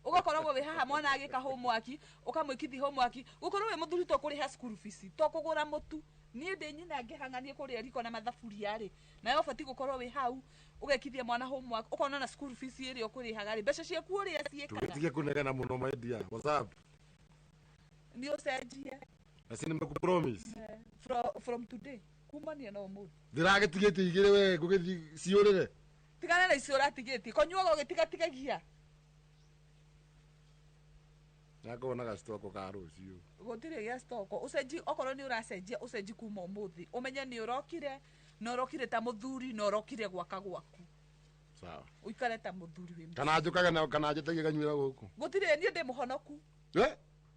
Ũgakoragwo wĩ haha mwana agĩka homework, ũkamwĩkithia homework. Gũkorwo wĩ mũthuri to kũrĩha school fees, to kũgũra mũtu. Niĩ ndĩ nyina ngĩhang'anie kũrĩa riko na mathaburia rĩ, nawe ũbatiĩ gũkorwo wĩ hau ũgekithia mwana homework, ũkona na school fees ĩrĩa ũkũrĩhaga rĩ, mbeca ciaku ũrĩa ciĩkaga. Tugetige kunegena mũno my dear. What's up? Nĩ ũcenjie. Na si nimekupromise. From today, kumania na ũmũthĩ. Ndĩragĩtigĩtie igĩrĩ we ngũgĩthiĩ ciũrĩre. Tigana na icio ũratigĩtie, kũnyuaga ũgĩtigatigagia. Nakorwo gacitoko ka rũciũ. Gũtirĩ gĩa stoko. Ũcenji okorwo nĩ ũracenjia ũcenji kuma ũmũthĩ. Ũmenye nĩ ũrokire, na ũrokire ta mũthuri, na ũrokire gwaka gwaku. Sawa. Ũikare ta mũthuri wĩ Kana njũkage na kana njĩtagie kanyuĩra gũkũ. Gũtirĩ niĩ ndĩ mũhonoku. Eh?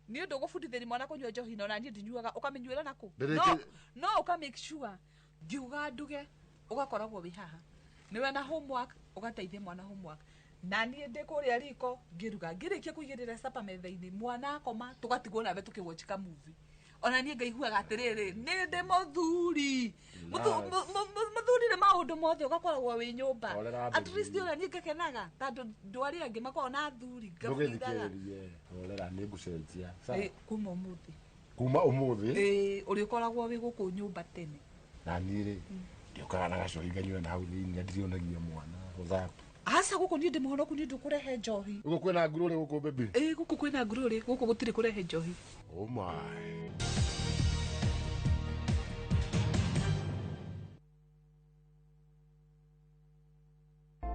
Niĩ ndũgũbundithĩria mwana kũnyua njohi na ona niĩ ndinyuaga, ũkamĩnyuĩra nakũ? Ndĩrĩkĩ- No, no ũka make sure ngiuga nduge ũgakoragwo wĩ haha. Nĩwe na homework, ũgateithia mwana homework. Na niĩ ndĩ kũrĩa riko ngĩruga, ngĩrĩkia kũigĩrĩra sapa metha-inĩ, mwana akoma, tũgatigwo nawe tũkĩwatch ka movie. Ona niĩ ngaiguaga atĩrĩrĩ, nĩ ndĩ mũthuri. Mũthuri nĩ maũndũ mothe ũgakoragwo wĩ nyũmba. Horera At least baby. ona niĩ ngakenaga, tondũ andũ arĩa angĩ makoragwo na athuri, ngabundithaga. Ndũgĩthikĩrĩrie. Horera nĩ ngũcenjia. Sawa. Kuma ũmũthĩ. Kuma ũmũthĩ. Ĩĩ, ũrĩkoragwo wĩ gũkũ nyũmba tene. Na niĩ rĩ Ndiokaga na gacohi nganyua na hau thĩinĩ ndirionagia mwana gũthaka. Aca gũkũ niĩ ndĩ mũhonoku niĩ ndũkũrehe njohi. Gũkũ kwĩna ngurũrĩ gũkũ baby. Ĩĩ gũkũ kwĩna ngurũrĩ, gũkũ gũtirĩ kũrehe njohi. Oh my.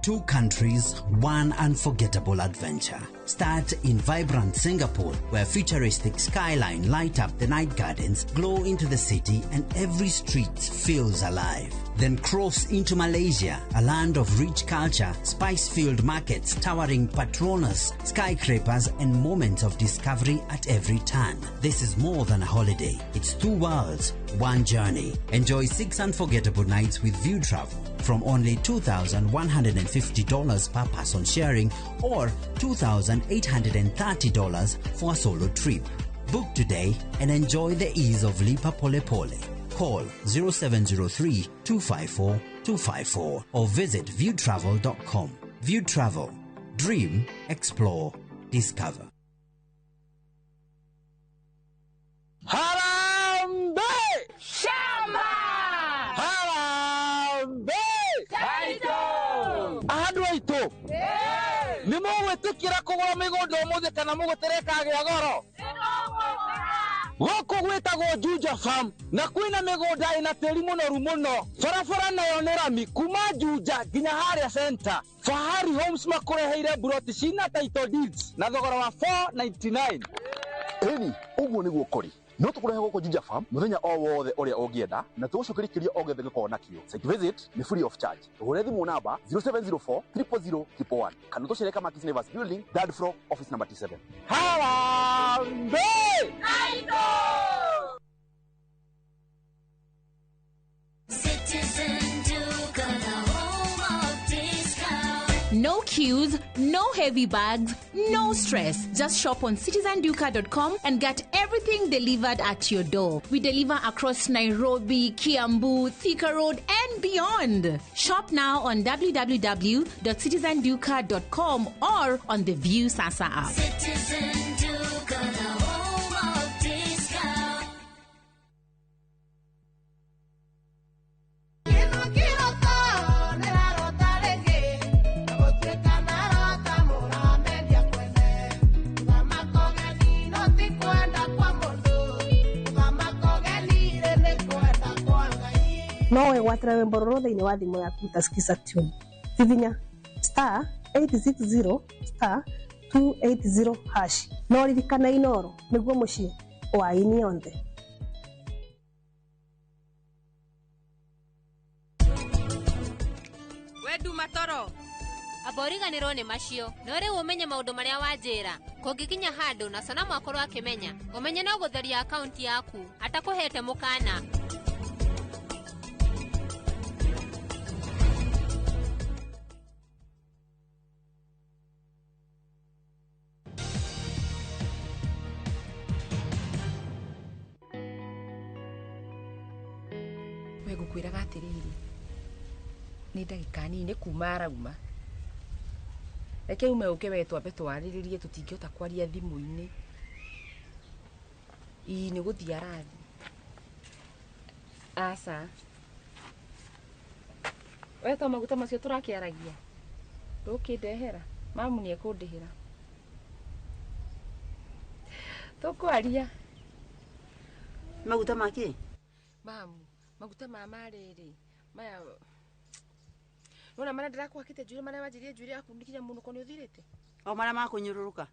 Two countries, one unforgettable adventure. Start in vibrant Singapore, where futuristic skyline light up the night gardens, glow into the city, and every street feels alive. Then cross into Malaysia, a land of rich culture, spice-filled markets, towering Petronas, skyscrapers, and moments of discovery at every turn. This is more than a holiday. It's two worlds, one journey. Enjoy 6 unforgettable nights with View Travel from only $2,150 per person sharing or $2,830 for a solo trip. Book today and enjoy the ease of Lipa Pole Pole. Call 0703 254 254 or visit viewtravel.com. View Travel. Dream, explore, discover. Harambee! Shamba! Harambee! Taito! Andũ aitũ nĩ mũgwĩtĩkĩra kũgũra mĩgũnda ũmũthĩ kana mũgũtereka gĩa goro? Gũkũ gwĩtagwo Juja Farm na kwĩna mĩgũnda ĩna tĩri mũnoru mũno, barabara nayo nĩ rami kuma Juja nginya harĩa center. Fahari Homes makũreheire buroti cina title deeds na thogora wa 499. Ĩni ũguo nĩguo kũrĩ. No tũkũrehe gũkũ Juja Farm mũthenya o wothe ũrĩa ũngĩenda na tũgũcokeria kĩũria o gĩothe gĩkorwo nakĩo. Site visit nĩ free of charge. Tũhũre thimũ namba 0704 000 111 kana tũcere Kamakis Neighbors Building, third floor, office number T7. Harambee! Citizen Duka, the home of discount. No queues, no heavy bags, no stress. Just shop on citizenduka.com and get everything delivered at your door. We deliver across Nairobi, Kiambu, Thika Road, and beyond. Shop now on www.citizenduka.com or on the View Sasa app. Citizen Duka, the home of discount. No wĩgwatĩre rwĩmbo rũrũ thĩinĩ wa thimũ yaku ta Skiza Tune. Hihinya star 860 star 280 hash. No ririkana Inooro nĩguo mũciĩ wa aini othe. We nduma toro amba ũriganĩrwo nĩ macio no rĩu ũmenye maũndũ marĩa wanjĩra kũngĩkinya handũ na Sanamu akorwo akĩmenya ũmenye no gũtheria akaunti yaku atakũhete mũkana. We ngũkwĩraga atĩrĩrĩ nĩ ndagĩka nini kuma arauma reke ume ũke we twambe twarĩrĩrie tũtingĩhota kwaria thimũ-inĩ. Ii nĩ gũthiĩ arathiĩ. Aca we to maguta macio tũrakĩaragia ndũkĩndehera mamu nĩ ekũndĩhĩra tũkwaria. Maguta ma kĩ? Mamu maguta ma marĩrĩ maya nona marĩa ndĩrakũhakĩte njuĩrĩ marĩa wanjĩrire njuĩrĩ yaku nginya mũnũko nĩ ũthirĩte o marĩa makũnyũrũrũka.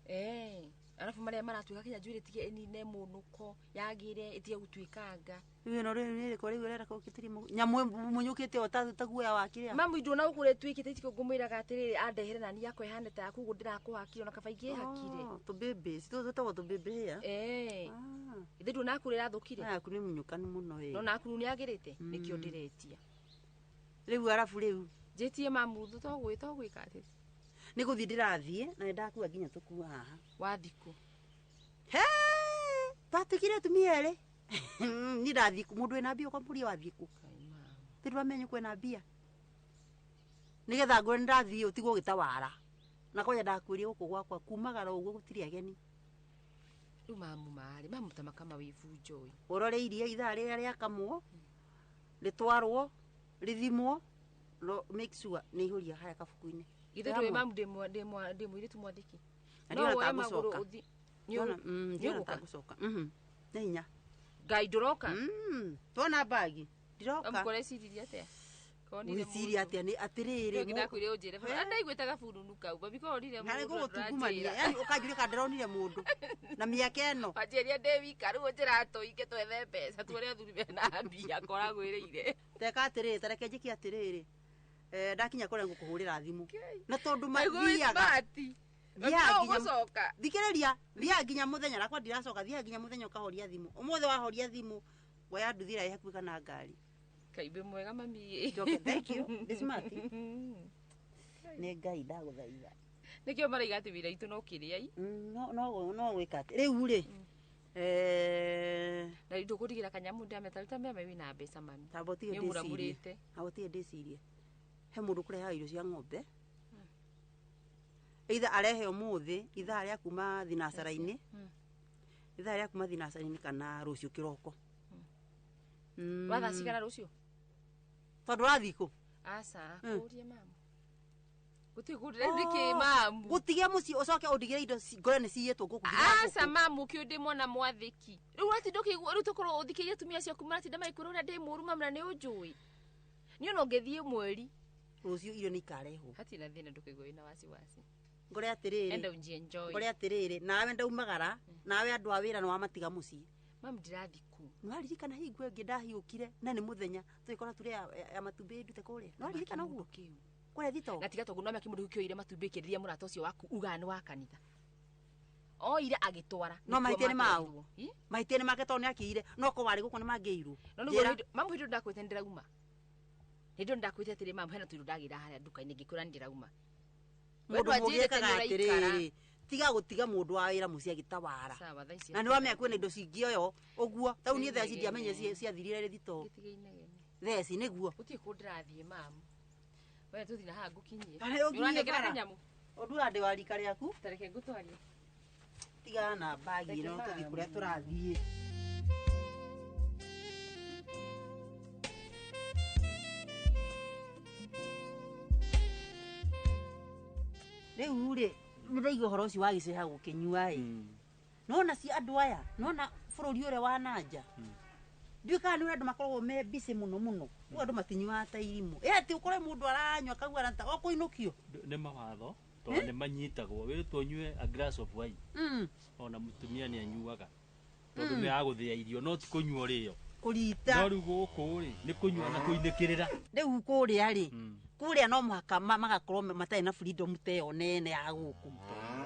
Arabu marĩa maratuĩka kinya njuĩrĩ ĩtige ĩnine mũnũko yagĩre ĩtige gũtuĩkanga. Rĩu ĩno rĩu nĩ ĩrĩkũ rĩu ũrera kũkĩtiri nyamũ mũnyũkĩte o ta guoya wa kĩrĩa. Mamu indo na gũkũ ĩtuĩkĩte itikũ ngũmwĩraga atĩrĩrĩ andehere nani yakwa ĩhane ta yaku ũguo ndĩrakũhakire ona kaba ingĩhakire. Tũbĩmbĩ tũtagwo tũbĩmbĩ hĩa. Ithe nduona kũrĩa ĩrathũkire. Yaku nĩ mũnyũkanu mũno ĩ. No naku rĩu nĩyagĩrĩte nĩkĩo ndĩretia. Rĩu arabu rĩu njĩtie mamu tũgwĩka atĩ nĩ gũthiĩ ndĩrathiĩ na nĩndakua nginya tũkua haha. Wathiĩ kũ? Twatuĩkire atumia erĩ. Niĩ ndathiĩ kũ mũndũ wĩna mbia ũkamũria wathiĩ kũ? Ti ndwamenye kwĩna mbia. Nĩgetha ngwĩre nĩndathiĩ ũtigwo ũgĩtawara. Na kwanja ndakwĩrire gũkũ gwakwa kumagara ũguo gũtirĩ ageni. Rĩu mamu marĩ mamu ta makama wĩ bunjo ĩ. Ũrore iria ithaa rĩrĩa rĩakamwo rĩtwarwo Rĩthimwo no make sure nĩ ihũria harĩa kabuku-inĩ. Ithe ndũĩ mamu ndĩ mũirĩtu mwathĩki. Na No ndiona woe ta magũrũ ngũcoka. ũthi. Ndiona Nĩũgũka? ta ngũcoka. Nĩ hinya. Ngai ndũroka? Tuona mbagi. Ndiroka. Mamu kũreciririe atĩa? Konire Gwĩciria atĩa nĩ atĩrĩrĩ. Rĩu ndakwĩre ũnjĩre. Baba ndaiguĩte gaburunu kau. Mami konire Na nĩ mũndũ gũgũtungumania. Yani ũkanjũria kana ndĩronire mũndũ. Na mĩaka ĩno. Wanjĩria ndĩ wika rĩu ũnjĩra tũike twethe mbeca tuone athuri mena mbia koragwĩrĩire. Teka atĩrĩrĩ, ta reke njĩke atĩrĩrĩ. Ndakinya kũrĩa ngũkũhũrĩra thimũ. Na tondũ Naiguo wĩ mathiaga. smart. Thiaga No nginya ũgũcoka. Thikĩrĩria, thiaga nginya mũthenya nakwa ndiracoka, thiaga nginya mũthenya ũkahoria thimũ. Ũmũthĩ wahoria thimũ, woya nduthi ĩrĩa ĩ hakuhĩ kana ngari. Kaibe mwega mami. Njoke, thank you. Ndĩ smart. Nĩ Ngai ndagũthaitha. Nĩkĩo maraiga atĩ wĩra itũ no kĩrĩai. No gwĩka atĩ. Rĩu rĩ, Na ndũkũndigĩra kanyamũ ndameta ruta meme wĩna mbeca mami. Tamba ũtige Nĩ ndĩcirie. ũmũramũrĩte. Tamba ũtige ndĩcirie. He mũndũ ũkũrehaga irio cia ng'ombe. Either arehe ũmũthĩ ithaa rĩa kuma thinacara-inĩ, ithaa rĩa kuma thinacara-inĩ kana rũciũ kĩroko. Wa thaa cigana rũciũ? Tondũ ũrathiĩ kũ? Aca, kũrie mamu. Gũtirĩ kũndũ rĩu nĩkĩ mamu? Gũtige mũciĩ ũcoke ũndigĩre indo ngore nĩ ciyĩtwo gũkũ nginya Aca ngũkũ. mamu kĩũ ndĩ mwana mwathĩki. Rĩu ũratinda ũkĩigua rĩu tũkorwo ũthikĩirie atumia acio aku maratinda magĩkwĩra ũrĩa ndĩ mũũru mamu na nĩ ũnjũĩ. Niĩ ona ũngĩthiĩ mweri. Rũciũ irio nĩ ikarehwo. Hatirĩ na thĩna ndũkaigua wĩna wasiwasi. Ngore atĩrĩrĩ. Enda ũnji-enjoy. Ngore atĩrĩrĩ, nawe ndaumagara, nawe andũ a wĩra nĩ wamatiga mũciĩ. Mamu ndirathiĩ ku. Nĩwaririkana hingo ĩngĩ ndahiũkire na nĩ mũthenya tũgĩkora ture ya matumbĩ ndute kũrĩa. Nĩwaririkana ũguo? Kũrĩa thito. Na tiga tondũ no mĩaka kĩmũndũ kĩoire matumbĩ kĩrĩria mũrata ũcio waku ugaga nĩ wa kanitha. Oire agĩtwara. No Nĩkuo mahĩtia nĩ mau. matwarirwo. Ĩ? Mahĩtia nĩ make tondũ nĩ akĩire no korwo warĩ gũkũ nĩ mangĩirwo. No nĩguo Njĩra. mamu hĩndĩ ĩyo ndakwĩte nĩ ndĩrauma. Hĩndĩ ĩyo ndakwĩte atĩrĩ mamu hena tũindo ndagĩra harĩa nduka-inĩ ngĩkwĩra nĩ ndĩrauma. We Mũndũ ndwanjĩrĩte mũgĩ ekaga nĩ ũraikara. atĩrĩrĩ, tiga gũtiga mũndũ wa wĩra mũciĩ agĩtawara. Sawa, thaa ici Na nĩ wamenya kwĩna indo cingĩoywo ũguo. Tau niĩ thaa ici Inegene. ndiamenye ciathirire rĩ thito. Gĩtige inegene. Thaa ici nĩguo. Gũtirĩ kũndũ ndĩrathiĩ mamu. We tũthiĩ na haha ngũkinyie. Harĩa ũnginyie Nĩũranengera bara? kanyamũ? Ũndura ndĩ wa rika rĩaku. Ta reke ngũtwarie. Tigana na mbagi ĩno tũthiĩ kũrĩa tũrathiĩ. Rĩu rĩ, nĩ ndaigua ũhoro ũcio wa gĩceha gũkĩnyua ĩ. Nona ci andũ aya, nona bũrũri ũrĩa wa nanja. Ndiũĩ kana nĩ ũrĩa andũ makoragwo me busy mũno mũno. Rĩu andũ matinyuaga ta irimũ. Ĩ atĩ ũkore mũndũ aranyua akauga ta o kũinũkio. Nĩ mawatho tondũ nĩ manyitagwo wĩrĩtwo ũnyue a glass of wine. Ona mũtumia nĩ anyuaga tondũ nĩ agũthĩa irio no ti kũnyua ũrĩo. Kũrita. No rĩu gũkũ rĩ nĩ kũnyua na kũinĩkĩrĩra. Rĩu kũrĩa rĩ, kũrĩa no mũhaka magakorwo matarĩ na freedom ta ĩyo nene ya gũkũ.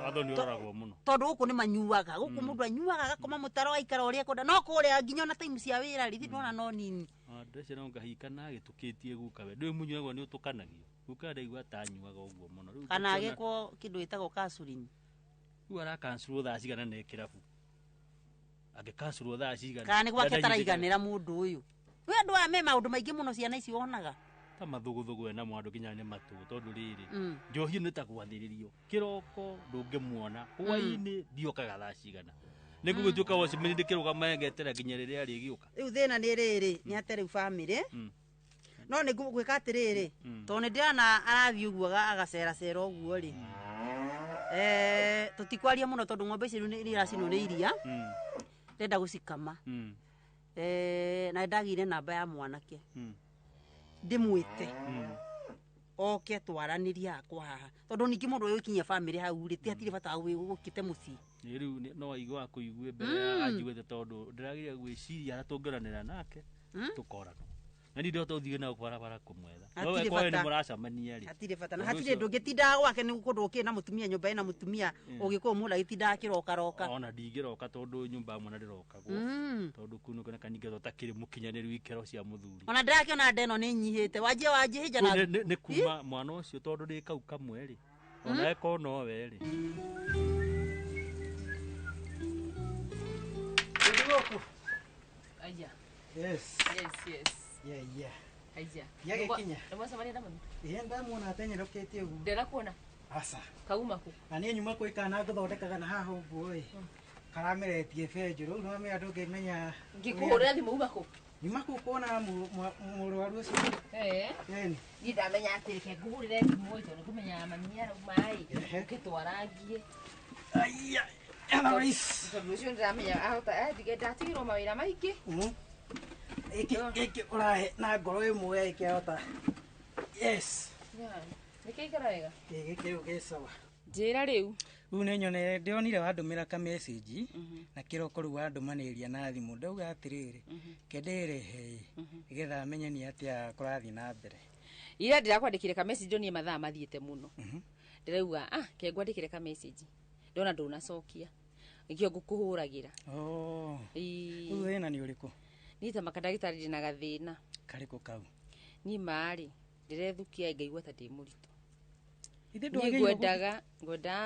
Watho nĩ ũroragwo mũno. Tondũ gũkũ nĩ manyuaga, gũkũ mũndũ anyuaga agakoma mũtaro agaikara ũrĩa ekwenda, no kũrĩa nginya ona time cia wĩra rĩ, ithuĩ ndĩrona no nini. Ndĩreciria no ngahika na agĩtũkĩtie guka we. Ndũĩ mũnyuagwo nĩ ũtũkanagio. Guka ndaigua ta anyuaga ũguo mũno. Rĩu Kana ngakĩona- agĩkwo kĩndũ gĩtagwo counseling. Rĩu arakanculwo thaa cigana na kĩrabu. Angĩkanculwo thaa cigana. Kana nĩ gwake Ndanyitĩkana. taraiganĩra mũndũ ũyũ. Rĩu andũ aya me maũndũ maingĩ mũno ciana ici wonaga. Ta mathũgũthũgũ ena mwandũ nginya nĩ matũ tondũ rĩrĩ njohi nĩ ta gwathĩrĩrio kĩroko ndũngĩmuona hwainĩ ndiokaga thaa cigana nĩ gũgĩtuĩka wacimani ndĩkĩrũgama ngetera nginya rĩrĩa rĩgĩũka. Rĩu thĩna nĩ rĩrĩ, nĩ ate rĩu bamĩrĩ. No nĩ ngwĩka atĩrĩrĩ, tondũ nĩ ndĩrona arathiĩ ũguo agaceracera ũguo rĩ. Tũtikwaria mũno tondũ ng'ombe ici rĩu nĩ iracinwo nĩ iria. Ndĩrenda gũcikama. Na nĩndagĩire namba ya mwanake. Ndĩmwĩte. Oke twaranĩrie hakwa haha. Tondũ ningĩ mũndũ ũyũ ũkinyia bamĩrĩ hau rĩ, ti hatirĩ bata wa gũkĩte mũciĩ. Nĩ rĩu no aigua akũigue mbere ya anjiguĩte tondũ ndĩrageria gwĩciria harĩa tũngĩoranĩra nake tũkoranwo. Na niĩ ndĩhota gũthiĩ nao barabara kũmwetha. No we Hatirĩ kwawe nĩ bata. mũracemania rĩ. Hatirĩ bata na Ũndũ hatirĩ ũcio- ndũngĩtindaga gwake nĩ kũndũ ũkĩrĩ na mũtumia nyũmba ĩna mũtumia ũgĩkũyũ mũndũ agĩtindaga akĩrokaroka. Ona ndingĩroka tondũ nyũmba ya mwana ndĩrokagwo. Tondũ kũu nĩkuo nĩkanyingĩrwo takĩrĩ mũkinyanĩru ikĩro cia mũthuri. Ona ndĩrakĩona nda ĩno nĩ nyihĩte wanjie wanjĩhĩnja na Rĩu nĩ kuma mwana ũcio tondũ ndĩ kau kamwe rĩ. Ona eko nowe rĩ. Aya. Yes. Yes, yes. Yeah, yeah. Aya. Yagĩkinya. Nĩ mwacemania na mami? Ĩĩ ndamuona atenyerũkĩte ũguo. Ndĩrakuona. Aca. Kauma kũ? Na niĩ nyuma kwĩ kana ngũthondekaga na haha ũguo ĩ. Karameretie benjũ rĩu nĩwamenya ndũngĩmenya. Ngĩkũhũrĩra thimũ uma kũ? Nyuma kũu kuona mũrwaru ũcio. Ĩni. Niĩ ndamenya atĩ reke ngũhũrĩre thimũ ĩ tondũ ngũmenya mami nĩarauma ĩ ũke twarangie. Aya, otherwise. Tondũ ũcio ndĩramenya ahota ndatigĩrwo mawĩra maingĩ. Gĩkĩ ũrahe na ngoro ĩmwe ĩkĩhota. Yes. Nĩkĩikara wega? Gĩkĩ rĩu gĩ sawa. Njĩra rĩu. Rĩu nĩ nyone ndĩronire wandũmĩra ka message na kĩroko rĩu wandũmanĩria na thimũ ndauga atĩrĩrĩ kendĩrehe nĩgetha menye nĩ atĩa kũrathiĩ na mbere. Ira ndĩrakwandĩkire ka message ndonire mathaa mathiĩte mũno. Ndĩrauga ke ngwandĩkĩre ka message ndona ndũnacokia nĩkĩo ngũkũhũragĩra. Oh. Rĩu thĩna nĩ ũrĩkũ? Niĩ ta makandagĩtarĩ ndĩna gathĩna. Karĩkũ kau? Niĩ marĩ ndĩrethukia ngaigua ta ndĩ mũritũ. Niĩ ngwendaga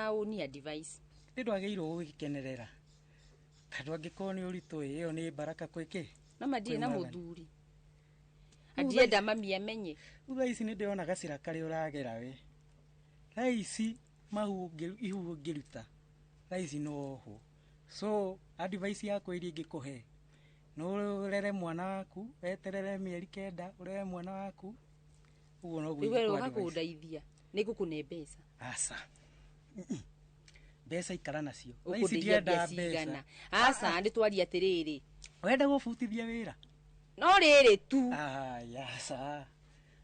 ũni advice. Ithe ndwagĩrĩirwo gũgĩkenerera tondũ angĩkorwo nĩ ũritũ ĩyo nĩ baraka kwĩ kĩ? No ma ndirĩ na mũthuri. Andienda mami amenye. Rĩu thaa ici nĩ ndĩrona gacĩra karĩa ũragera we. Thaa ici mahu ihu ũngĩruta thaa ici no wohwo. So advice yakwa iria ingĩkũhe no ũrere mwana waku weterere mĩeri 9 ũrere mwana waku ũguo noguo Rĩu we ingĩkũ ũka advise. kũndeithia nĩ ngũkũne mbeca. Aca. Mbeca ikara nacio. Thaa ici Ũkũndeithia ndienda mbia cigana? mbeca. Aca nĩ twaria atĩrĩrĩ. Wenda gũbutithia wĩra? No rĩrĩ tu. Aya, aca.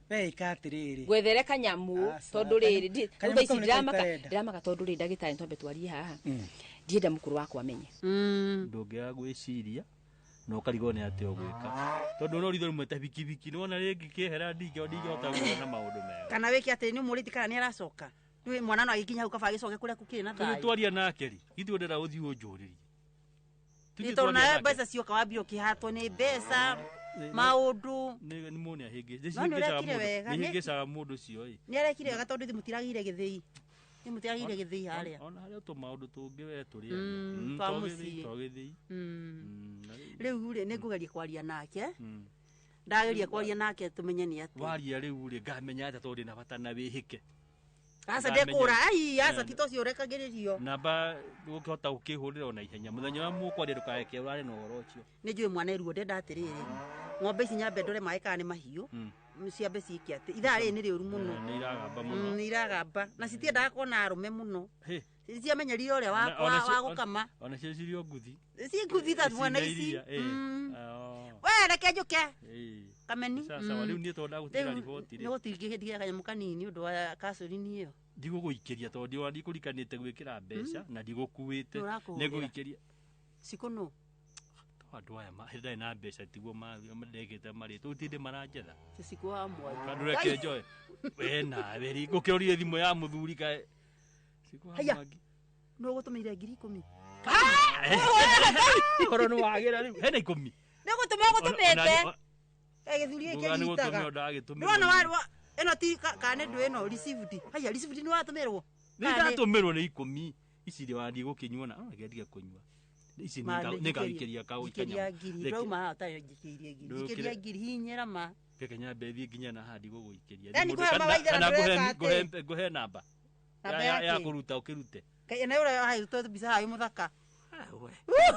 We ĩka atĩrĩrĩ. Gwethere kanyamũ tondũ rĩrĩ Kanyamũ thaa ici kau nĩko ndiramaka itarenda. ndiramaka tondũ rĩrĩ ndagĩtarĩ twambe twarie haha. Ndienda mũkũrũ wakwa amenye. Ndũngĩaga gwĩciria na ũkarigwo nĩ atĩa ũgwĩka tondũ no ritho rĩmwe ta bikibiki nĩwona rĩngĩ kĩehera ndingĩhota kuona maũndũ mega. Kana wĩke atĩ nĩ ũmũrĩtie kana nĩ aracoka. Rĩu mwana no agĩkinya hau kaba agĩcoke kũrĩa gũkĩrĩ na Tondũ thayũ. twaria nake rĩ ithuĩ ndĩra ũthiĩ ũnjũrĩrie. Nĩ tondũ nawe mbeca cioka wambire ũkĩhatwo nĩ mbeca maũndũ. Nĩ mũndũ No nĩ ũrekire wega, nĩ hĩngĩcaga mũndũ ũcio ĩ. Nĩ arekire wega tondũ ithuĩ mũtiragĩire gĩthĩi. Nĩ mũtiragĩire gĩthĩi harĩa. Ona harĩa tũmaũndũ tũngĩ we tũrĩ Twa mũciĩ. to gĩthĩi. Rĩu rĩ nĩ ngũgeria kwaria nake. Ndageria kwaria nake tũmenye nĩ atĩa. Waria rĩu rĩ ngamenya atĩa tondũ ndĩna bata na wĩhĩke. Aca ndekũra ai aca ti tocio ũrekagĩrĩrio. Namba ũkĩhota gũkĩhũrĩra ona ihenya mũthenya wa mũkwaria ndũkareke ũrare na ũhoro ũcio. Nĩ njũĩ mwana eruo ndenda atĩrĩrĩ ng'ombe ici nyambe ndore maĩ kana nĩ mahiũ ciambe ciĩke atĩ ithaa rĩrĩ nĩ rĩũru mũno. Nĩ iragamba mũno. Nĩ iragamba na citiendaga kuona arũme mũno. Hĩ. Ciamenyerire ũrĩa wa gũkama. Ona cio cirĩ o nguthi. Ci nguthi ta mwana ici. We reke njũke. Kameni. Sawa rĩu niĩ tondũ ndagũtigĩra riboti rĩ. Nĩ gũtingĩtigĩra kanyamũ kanini nĩ ũndũ wa kacurini ĩyo. Ndigũgũikĩria tondũ ndikũrikanĩte gwĩkĩra mbeca na ndigũkuĩte. Nĩ Nĩngũikĩria. Cikũnũ. Andũ aya ndarĩ na mbeca tiguo ndekĩte marĩtũ tinde maranjetha. Cikũ wa Mwangi. Tondũ reke njoe. We nawe rĩ ngũkĩrorire thimũ ya mũthuri kaĩ. Cikũ wa Mwangi. Nũ ũgũtũmĩire 10,000? Korwo nĩ wagĩra rĩu hena 10. Nĩ gũtũma ũgũtũmĩte. Gĩthuri gĩkĩ kĩnyitaga. Ndĩrona wa ĩno ti kana nĩ ndũ ĩno received. Haya received nĩ watũmĩrwo. Nĩ ndatũmĩrwo nĩ 10. Ici rĩ wathiĩ gũkĩnyua na reke ndige kũnyua. Ici nĩ ngagĩikĩria kau Njikĩria 1,000 ndĩrauma haha ũtarĩ njikĩirie 1,000. Njikĩria 1,000 hinyĩra ma. Reke nyambe thiĩ nginya na haha ndigũgũikĩria. Yaani kũhe mawaitha na ndũreka atĩ. Ngũhe namba. Namba Ya kũruta ũkĩrute. Na ũrĩa hahĩtwo mbica haha wĩ mũthaka.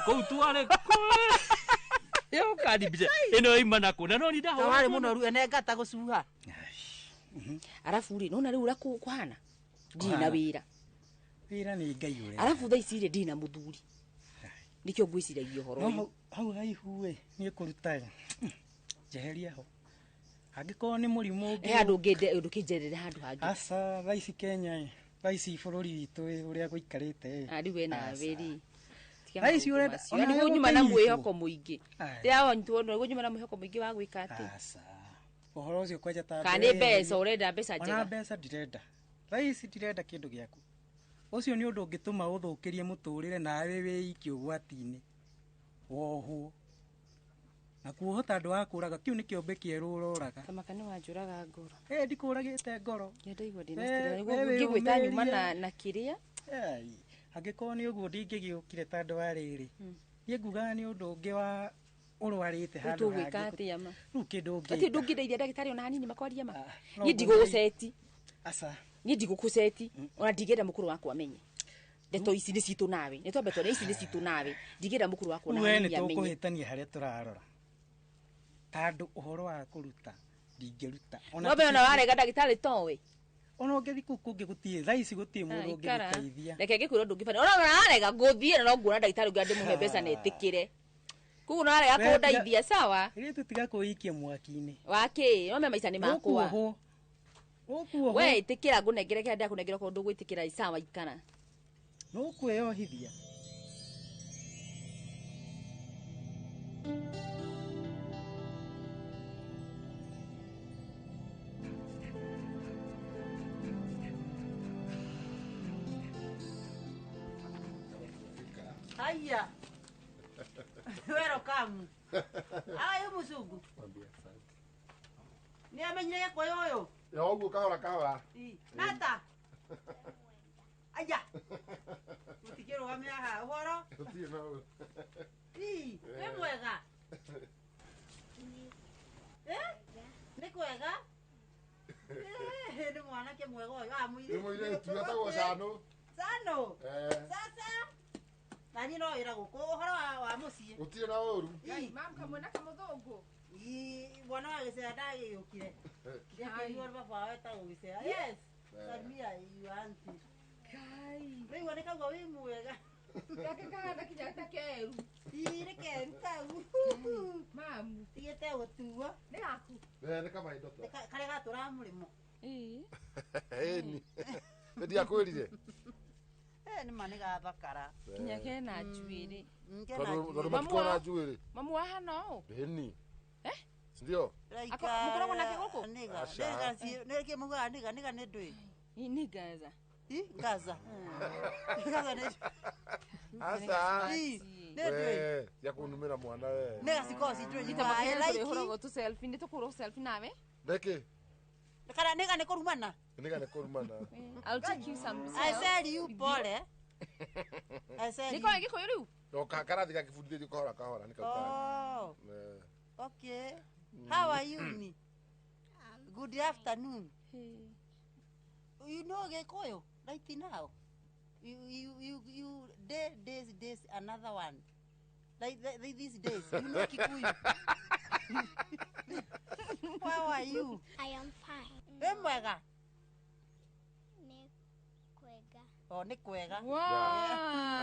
Kũu tware Yo kandi mbica ĩno yoima nakũ na no ni ndahũra. Warĩ mũnoru ene ngata gũcuha. Arabu rĩ nona rĩu ũrĩa kũhana ndirĩ na wĩra. Wĩra nĩ Ngai ũrĩa. Arabu thaa ici rĩ ndirĩ na mũthuri. Nĩkĩo ngwĩciragia ũhoro ũyũ. Hau haihu ĩ niĩ kũruta njeheria ho. Angĩkorwo nĩ mũrimũ ũngĩ. He handũ ũngĩnjerere handũ hangĩ. Aca thaa ici Kenya ĩ thaa ici bũrũri witũ ĩ ũrĩa gũikarĩte ĩ. Rĩu we nawe rĩ. Thaa ici ũrenda ona nyuma na mwĩhoko mũingĩ. Ndĩrawanyitwo nĩguo nyuma na mwĩhoko mũingĩ wa gwĩka atĩ. Aca. Ũhoro ũcio kwanja ta Kana nĩ mbeca ũrenda mbeca njega. Ona mbeca ndirenda. Thaa ici ndirenda kĩndũ gĩaku. Ũcio nĩ ũndũ ũngĩtũma ũthũkĩrie mũtũrĩre nawe wĩikie ũgwati-inĩ. Wohwo. Na kuohwo ta andũ a kũraga kĩu nĩ kĩombe kĩerũ ũroraga. Kamaka nĩ wanjũraga ngoro. Ndikũragĩte ngoro. Ndaigua ndĩna stress. Nĩguo ngĩgwĩta nyuma na kĩrĩa. Angĩkorwo nĩ ũguo ndingĩgĩũkire ta andũ a rĩrĩ. Niĩ ngugaga nĩ ũndũ ũngĩ wa ũrwarĩte handũ Tũgwĩka atĩa ma? Rĩu kĩndũ ũngĩka. Gũtirĩ ndũngĩndeithia ndagĩtarĩ ona hanini makwaria ma. Niĩ ndigũgũceti. Aca. Niĩ ndigũkũceti ona ndingĩenda mũkũrũ wakwa amenye. Ndeto ici nĩ citũ nawe. Nĩ twambe twone ici nĩ citũ nawe. Ndingĩenda mũkũrũ wakwa ona We nĩ hanini amenye. tũkũhĩtania harĩa tũrarora. Tondũ ũhoro wa kũruta ndingĩruta. No be ona warega ndagĩtarĩ towe. Ona ũngĩthiĩ kũu kũngĩ gũtirĩ thaa ici gũtirĩ mũndũ ũngĩgũteithia. Reke ngĩkwĩra ũndũ ũngĩ ona warega ngũthiĩ na no nguona ndagĩtarĩ ũngĩ ndĩmũhe mbeca na ĩtĩkĩre. Koguo no warega kũndeithia sawa. Rĩu tiga kwĩikia mwaki-inĩ. Wakĩ no me maica nĩ makwa. Ũkuohwo. Ũkuohwo. We ĩtĩkĩra ngũnengere kĩrĩa ndakũnengera okorwo ndũgwĩtĩkĩra sawa ikara. No kwĩyohithia. Haya. Welcome. Ayo musungu. Ni amenyire gĩkũyũ ũyũ. Ya ũguo kahora kahora. Nata. Aya. Mũtikĩrũgamia haha ũhoro? Gũtirĩ na ũru. Wĩ mwega? Nĩ kwega? Nĩ mwanake mwega ũyũ. Ah, mũirĩtu. Nĩ mũirĩtu etagwo Cano. Cano? Sasa. Na niĩ no wĩra gũkũ ũhoro wa mũciĩ. Gũtirĩ na ũru. Mam kamwe na kamũthũngũ. Mwana wa gĩcea ndagĩũkire. Ndĩkĩigua baba wao etagwo gĩcea. Yes. Salimia your auntie. Kai. Rĩu nĩ kaigua wĩ mwega. Gake kahana kinya ta keru. Nĩ keru kau. Mamu. Tigĩte gũtuo. Nĩ gaku. Nĩ kama indo. Karĩa gatũraga mũrĩmo. Ĩni. Nĩ ndiakwĩrire. Nĩ ma nĩ gathakara. Kinya kena njuĩrĩ. Tondũ matikoragwo na njuĩrĩ. Mamu wahana ũũ? Ĩni. Ndio. Mũkoragwo nake gũkũ? Nĩga. Nĩkĩ mugaga nĩga nĩga nĩ ndũĩ? Nĩ Gaza. Gaza. Gaza nĩ. Aca. Nĩ ndũĩ. Ya kũnumĩra mwana we. Nĩga cikoragwo ci ndũĩ. Tũhũragwo tũ selfie nĩ tũkũhũrwo selfie nawe? Nĩkĩ? Kana nĩga nĩ kũrumana? Nĩga nĩ kũrumana. I'll take you some. I said you pole. I said. Nĩ koĩ gĩkũyũ rĩu? No karathi gakĩbundithĩtio kahora kahora nĩ kau. Oh. Okay. How are you ni? Good afternoon. Hey. You know Gĩkũyũ right now. You day days another one. Like these days you know Kikuyu. How are you? I am fine. Wĩ mwega? Nĩ kwega. Oh, nĩ kwega. Wow.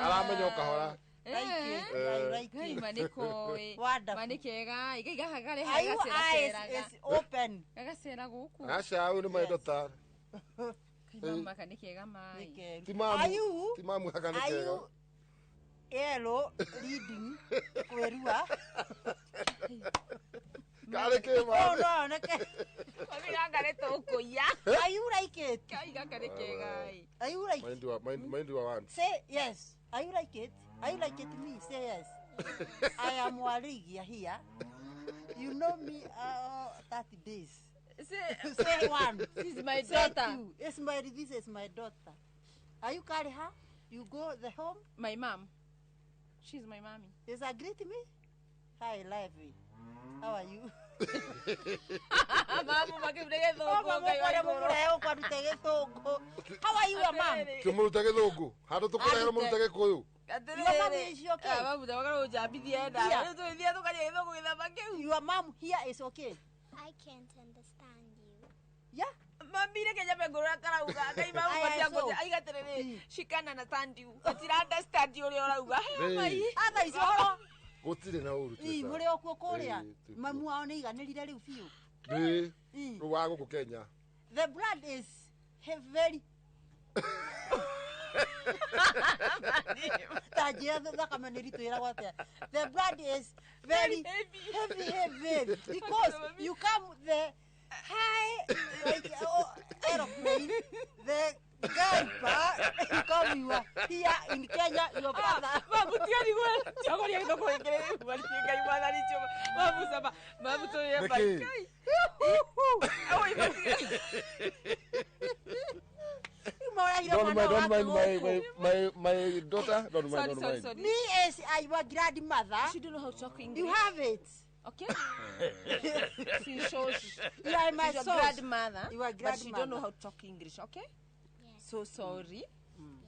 Aramenya o kahora. Ngai ma nĩ koĩ. Ma nĩ kega. Igai gaha karĩ Are your eyes is open? Gagacera gũkũ. Aca ũyũ nĩ maitho ta. Kai mama nĩ kega mai. Ti mamu. Ti mamu haka nĩ kega. Yellow reading kwĩrua. Karĩ kĩ ma? Oh no, nĩ ke. Mami gaka nĩ tũkũiya. Are you like it? Kai gaka nĩ kega. Are you like? Mind you want. Say yes. Are you like it? Are you like it me? Say yes. I am Warigia here. You know me 30 days. Say one. This is my Say daughter. two. It's my, this is my daughter. Are you carry her? You go the home? My mom. She's my mommy. Is agree to me? Hi, Livy. How are you? Mamu makĩrute gĩthũngũ. How are you, mom? Tũmũrute gĩthũngũ. Handũ tũkũrehera mũrute gĩkũyũ. Your mom is okay. Mamu tawakara ũnjambithie nda. Rĩu tũgĩthiĩ tũkaria gĩthũngũ gĩthama kĩu. Your mom here is okay. I can't understand you. Yeah. Mami reke nyambe ngũrora karauga. Ngai mamu matiangũnja. Aiga atĩrĩrĩ, she can understand you. Gũtira understand you ũrĩa ũrauga. Mai. Atha ici ũhoro. Gũtirĩ na ũru. Ii, mũrĩ o kuo kũrĩa. Mamu wao nĩ iganĩrire rĩu biũ. Ĩ, rĩu wa gũkũ Kenya. The blood is very ta njĩra thakame nĩ ritũ ĩragwo atĩa. The blood is very heavy, heavy, because you come the high like aeroplane, the guy you come, you are here in Kenya, your brother. Mamu tiga tiagoria gĩthũngũ gĩkĩ rĩu Ngai mwathani Jehova. Mamu caba, mamu tũrĩe Nĩkĩ? bai. Don't mind, don't mind my daughter. Don't mind, don't mind. Sorry. Me is your grandmother. She don't know how to talk English. You have it. Okay. She shows. You are my She's your source. grandmother. You are But she don't know grandmother. how to talk English. Okay. So sorry.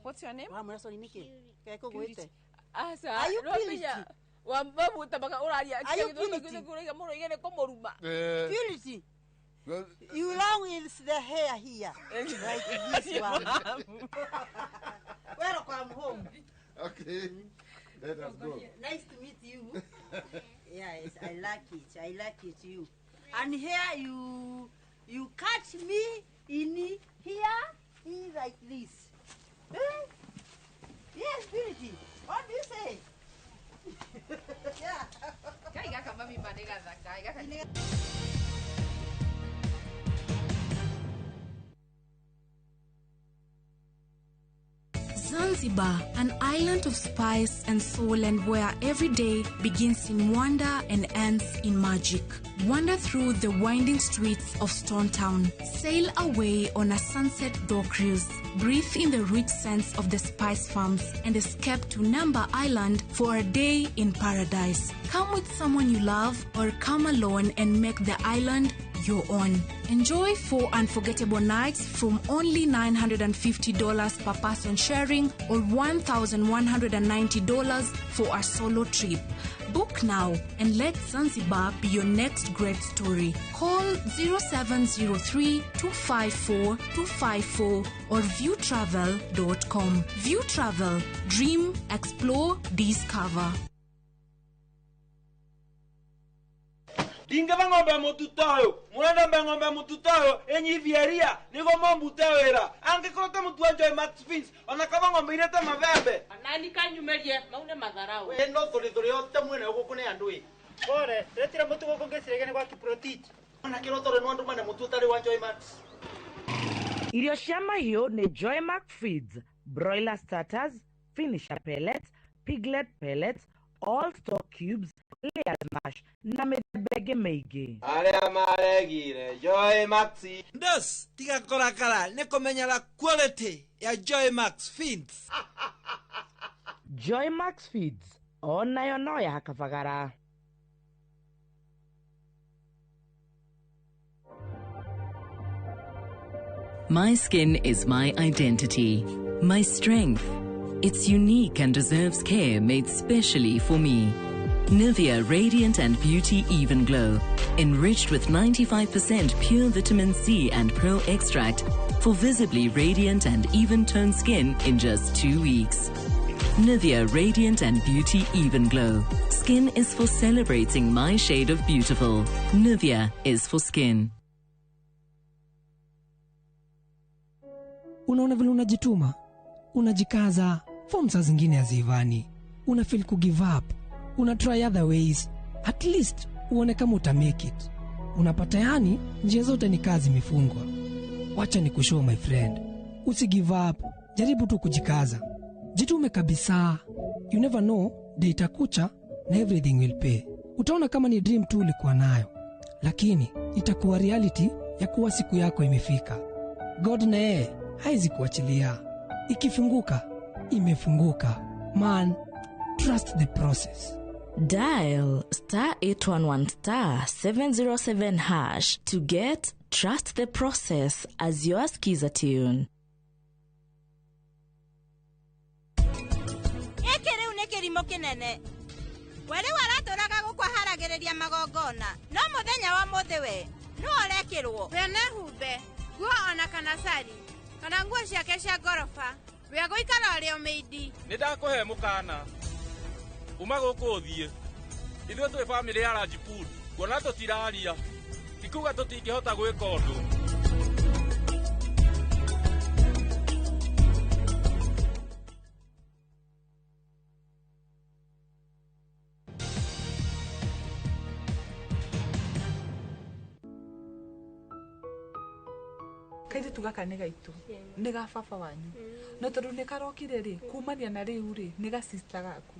What's your name? Wa mwĩra sorry nĩkĩ? Kekũgwĩte. Asa. Are you no Purity? menya. Wamutamaga ũraria Are you Purity? mũno igene kũmũruma. Purity. You long is the hair here. Like this one. Welcome home. Okay. Let us go. Nice to meet you. Yes, I like it. I like it you. And here you catch me in here in like this. Eh? Yes, Purity. What do you say? Yeah. Kai gaka mami ma nĩ gathaka. Gaka Zanzibar, an island of spice and soul, and where every day begins in wonder and ends in magic. Wander through the winding streets of Stone Town. Sail away on a sunset dhow cruise. Breathe in the rich scents of the spice farms and escape to Namba Island for a day in paradise. Come with someone you love or come alone and make the island your own. Enjoy 4 unforgettable nights from only $950 per person sharing or $1,190 for a solo trip. Book now and let Zanzibar be your next great story. Call 0703 254 254 or viewtravel.com. View Travel. Dream, explore, discover. Ndingĩba ng'ombe mũtuta ũyũ mũrenda mbe ng'ombe mũtuta ũyũ ĩnyithie ria nĩguo mũmbute wĩra angĩkorwo te mũtu wa Joy Max Fins ona kaba ng'ombe irĩte mabembe Nani kanyumerie mau nĩ matharau. Ĩno thũrĩthũrĩ yote mwena gũkũ nĩ andũ ĩ Pore, retira mũtu gũkũ ngĩciragia nĩ gwa Kiprotich. Ona kĩroto rĩ no andũ mane mũtu ũtarĩ wa Joy Max. Irio cia mahiũ nĩ Joymac Feeds, broiler starters, finisher pellets, piglet pellets, all stock cubes, layers mash na mĩthemba ĩngĩ mĩingĩ. Arĩa maregire Joy Max. Ndos tiga kũrakara nĩ kũmenyera quality ya Joy Max Feeds. Joymax Feeds onayo no ya kabagara. My skin is my identity, my strength. It's unique and deserves care made specially for me. Nivea Radiant and Beauty Even Glow, enriched with 95% pure vitamin C and pearl extract for visibly radiant and even-toned skin in just 2 weeks. Nivea Radiant and Beauty Even Glow. Skin is for celebrating my shade of beautiful. Nivea is for skin. Unaona vile unajituma, unajikaza, form saa zingine haziivani, una feel ku give up, una try other ways, at least uone kama uta make it. Unapata yani njia zote ni kazi imefungwa. Wacha ni kushow my friend, usi give up, jaribu tu kujikaza, jitume kabisa. You never know, day itakucha na everything will pay. Utaona kama ni dream tu ulikuwa nayo, lakini itakuwa reality ya kuwa siku yako imefika. God na yeye haizi kuachilia. Ikifunguka, imefunguka. Man, trust the process. Dial star 811 star 707 hash to get Trust the Process as your skiza tune. Gĩkĩ rĩu nĩ kĩrimũ kĩnene. We rĩu aratũraga gũkũ aharagĩrĩria magongona. No mũthenya wa mũthĩ we, nũ ũrekĩrwo? We nehumbe nguo ona kana cari kana nguo ciake cia ngoroba. We agũikara ũrĩ o mĩindi. Nĩ ndakũhe mũkana. Uma gũkũ ũthiĩ. Ithuĩ twĩ bamĩrĩ ya Rajput, kuona tũtiraria. Ti kuga tũtingĩhota gwĩka ũndũ. Kairĩtu gaka nĩ gaitũ, nĩ ga baba wanyu. No tondũ nĩ karokire rĩ, kumania na rĩu rĩ, nĩ ga sister gaku.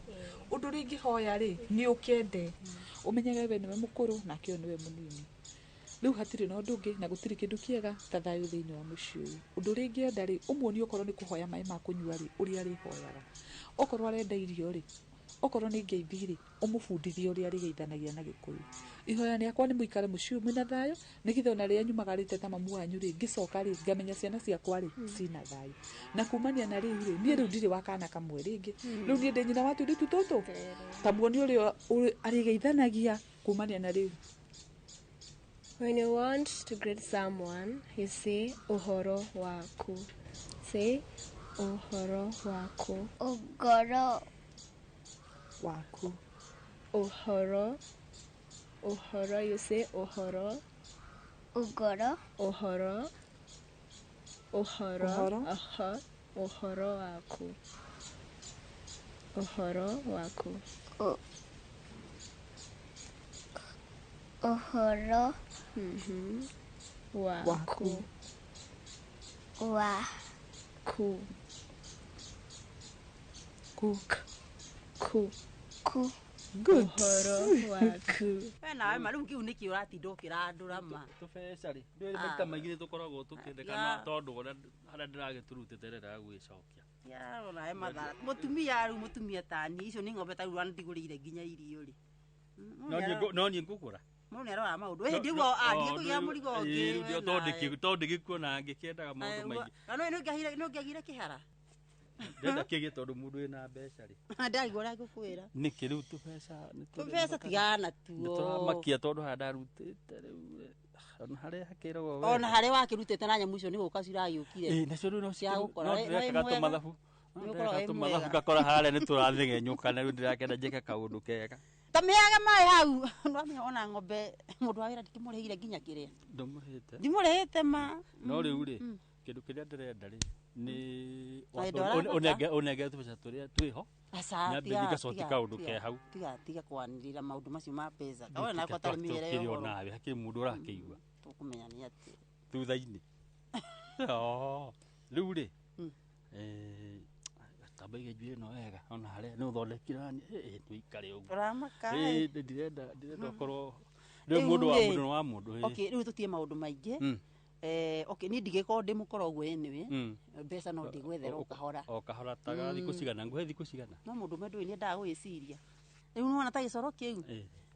Ũndũ ũrĩa ingĩhoya rĩ, nĩ ũkende. Ũmenyage we nĩwe mũkũrũ nake ũyũ nĩwe mũnini. Rĩu hatirĩ na ũndũ ũngĩ na gũtirĩ kĩndũ kĩega ta thayũ thĩinĩ wa mũciĩ ũyũ. Ũndũ ũrĩa ingĩenda rĩ, ũmuonie okorwo nĩ kũhoya maĩ ma kũnyua rĩ, ũrĩa arĩhoyaga. Okorwo arenda irio rĩ, Okorwo nĩ ngeithi rĩ, ũmũbundithie ũrĩa arĩgeithanagia na Gĩkũyũ. Ihoya rĩakwa nĩ mũikare mũciĩ ũyũ mwĩna thayũ, nĩgetha ona rĩrĩa nyumagarĩte ta mamu wanyu rĩ, ngĩcoka rĩ, ngamenya ciana ciakwa rĩ, cina thayũ. Na kumania na rĩu rĩ, niĩ rĩu ndirĩ wa kana kamwe rĩngĩ. Rĩu niĩ ndĩ nyina wa tũirĩtu tũtũ. Ta muonie ũrĩa arĩgeithanagia kumania na rĩu. When you want to greet someone, you say uhoro waku. Say uhoro waku. Ugoro waku. Uhoro. Uhoro, you say uhoro. Ugoro. Uhoro. Uhoro. Uhoro. Aha. Uhoro waku. Uhoro waku. Uhoro. Waku. Wa. Ku. Ku. Ku. Ku. Good. Uhoro waku. We nawe ma rĩu kĩu nĩkĩ ũratinda ũkĩrandũra ma. Tũbeca rĩ, ndũĩ maita maingĩ nĩ tũkoragwo tũkĩendekana tondũ ũrĩa harĩa ndĩragĩtũrutĩte ndĩrendaga gwĩcokia. Ya nawe mathara. Mũtumia rĩu mũtumia ta niĩ icio nĩ ng'ombe ta rĩu ndigũrĩire nginya irio rĩ. No niĩ ngũgũra. Mũndũ nĩaroraga maũndũ. Ĩhĩndĩ ũguo angĩkũgĩa mũrigo ũngĩ. Tondũ ndĩgĩkuona ngĩkĩendaga maũndũ maingĩ. Na nĩ ũngĩagire kĩhara. Ndenda kĩgĩe tondũ mũndũ wĩna mbeca rĩ. Ndaigua ũrĩa ngũkwĩra. Nĩkĩ rĩu tũbeca Tũbeca tigana tuo. Nĩtũramakia tondũ harĩa ndarutĩte rĩu ona harĩa hakĩragwo wega. Ona harĩa wakĩrutĩte na nyamũ icio nĩ gũka ciragĩũkire. Ĩĩ nacio rĩu no Cia gũkora. no ndĩrekaga tũmathabu. Nĩ ũkoragwo wĩ Tũmathabu mwega. ngakora harĩa nĩtũrathegenyũka na rĩu ndĩrakĩenda njĩke kaũndũ kega. Ta mĩage maĩ hau. Nĩwamenya ona ng'ombe mũndũ wa wĩra ndikĩmũrĩhire nginya kĩrĩa. Ndũmũrĩhĩte. Ndimũrĩhĩte ma. No rĩu rĩ, kĩndũ kĩrĩa ndĩrenda rĩ nĩ ũnengere tũbeca tũrĩa twĩho. Aca, Nyambe tiga, ngacoti tiga, kaũndũ tiga, ke hau. Tiga tiga kwanĩrĩra maũndũ macio ma mbeca. Kaona nakwa tarĩ mĩere Tũkĩrĩ ũhoro. onawe hakĩrĩ mũndũ ũrakĩigua Tũkũmenya nĩ atĩa. thutha-inĩ. Rĩu rĩ, tamba ige njuĩrĩ ĩno wega ona harĩa nĩ ũthondekire nĩ ũikare ũguo. Ũramaka. Ndĩrenda ũkorwo rĩu mũndũ wa mũndũ nĩ wa mũndũ. Okay, rĩu tũtige maũndũ maingĩ. Okay, niĩ ndigĩkorwo ndĩ mũkora ũguo anyway. Mbeca no ndĩgwethera o kahora. O kahora ta thikũ cigana, ngũhe thikũ cigana. No mũndũ ũmwe ndũĩ nĩendaga gwĩciria. Rĩu nĩwona ta gĩcoro kĩu.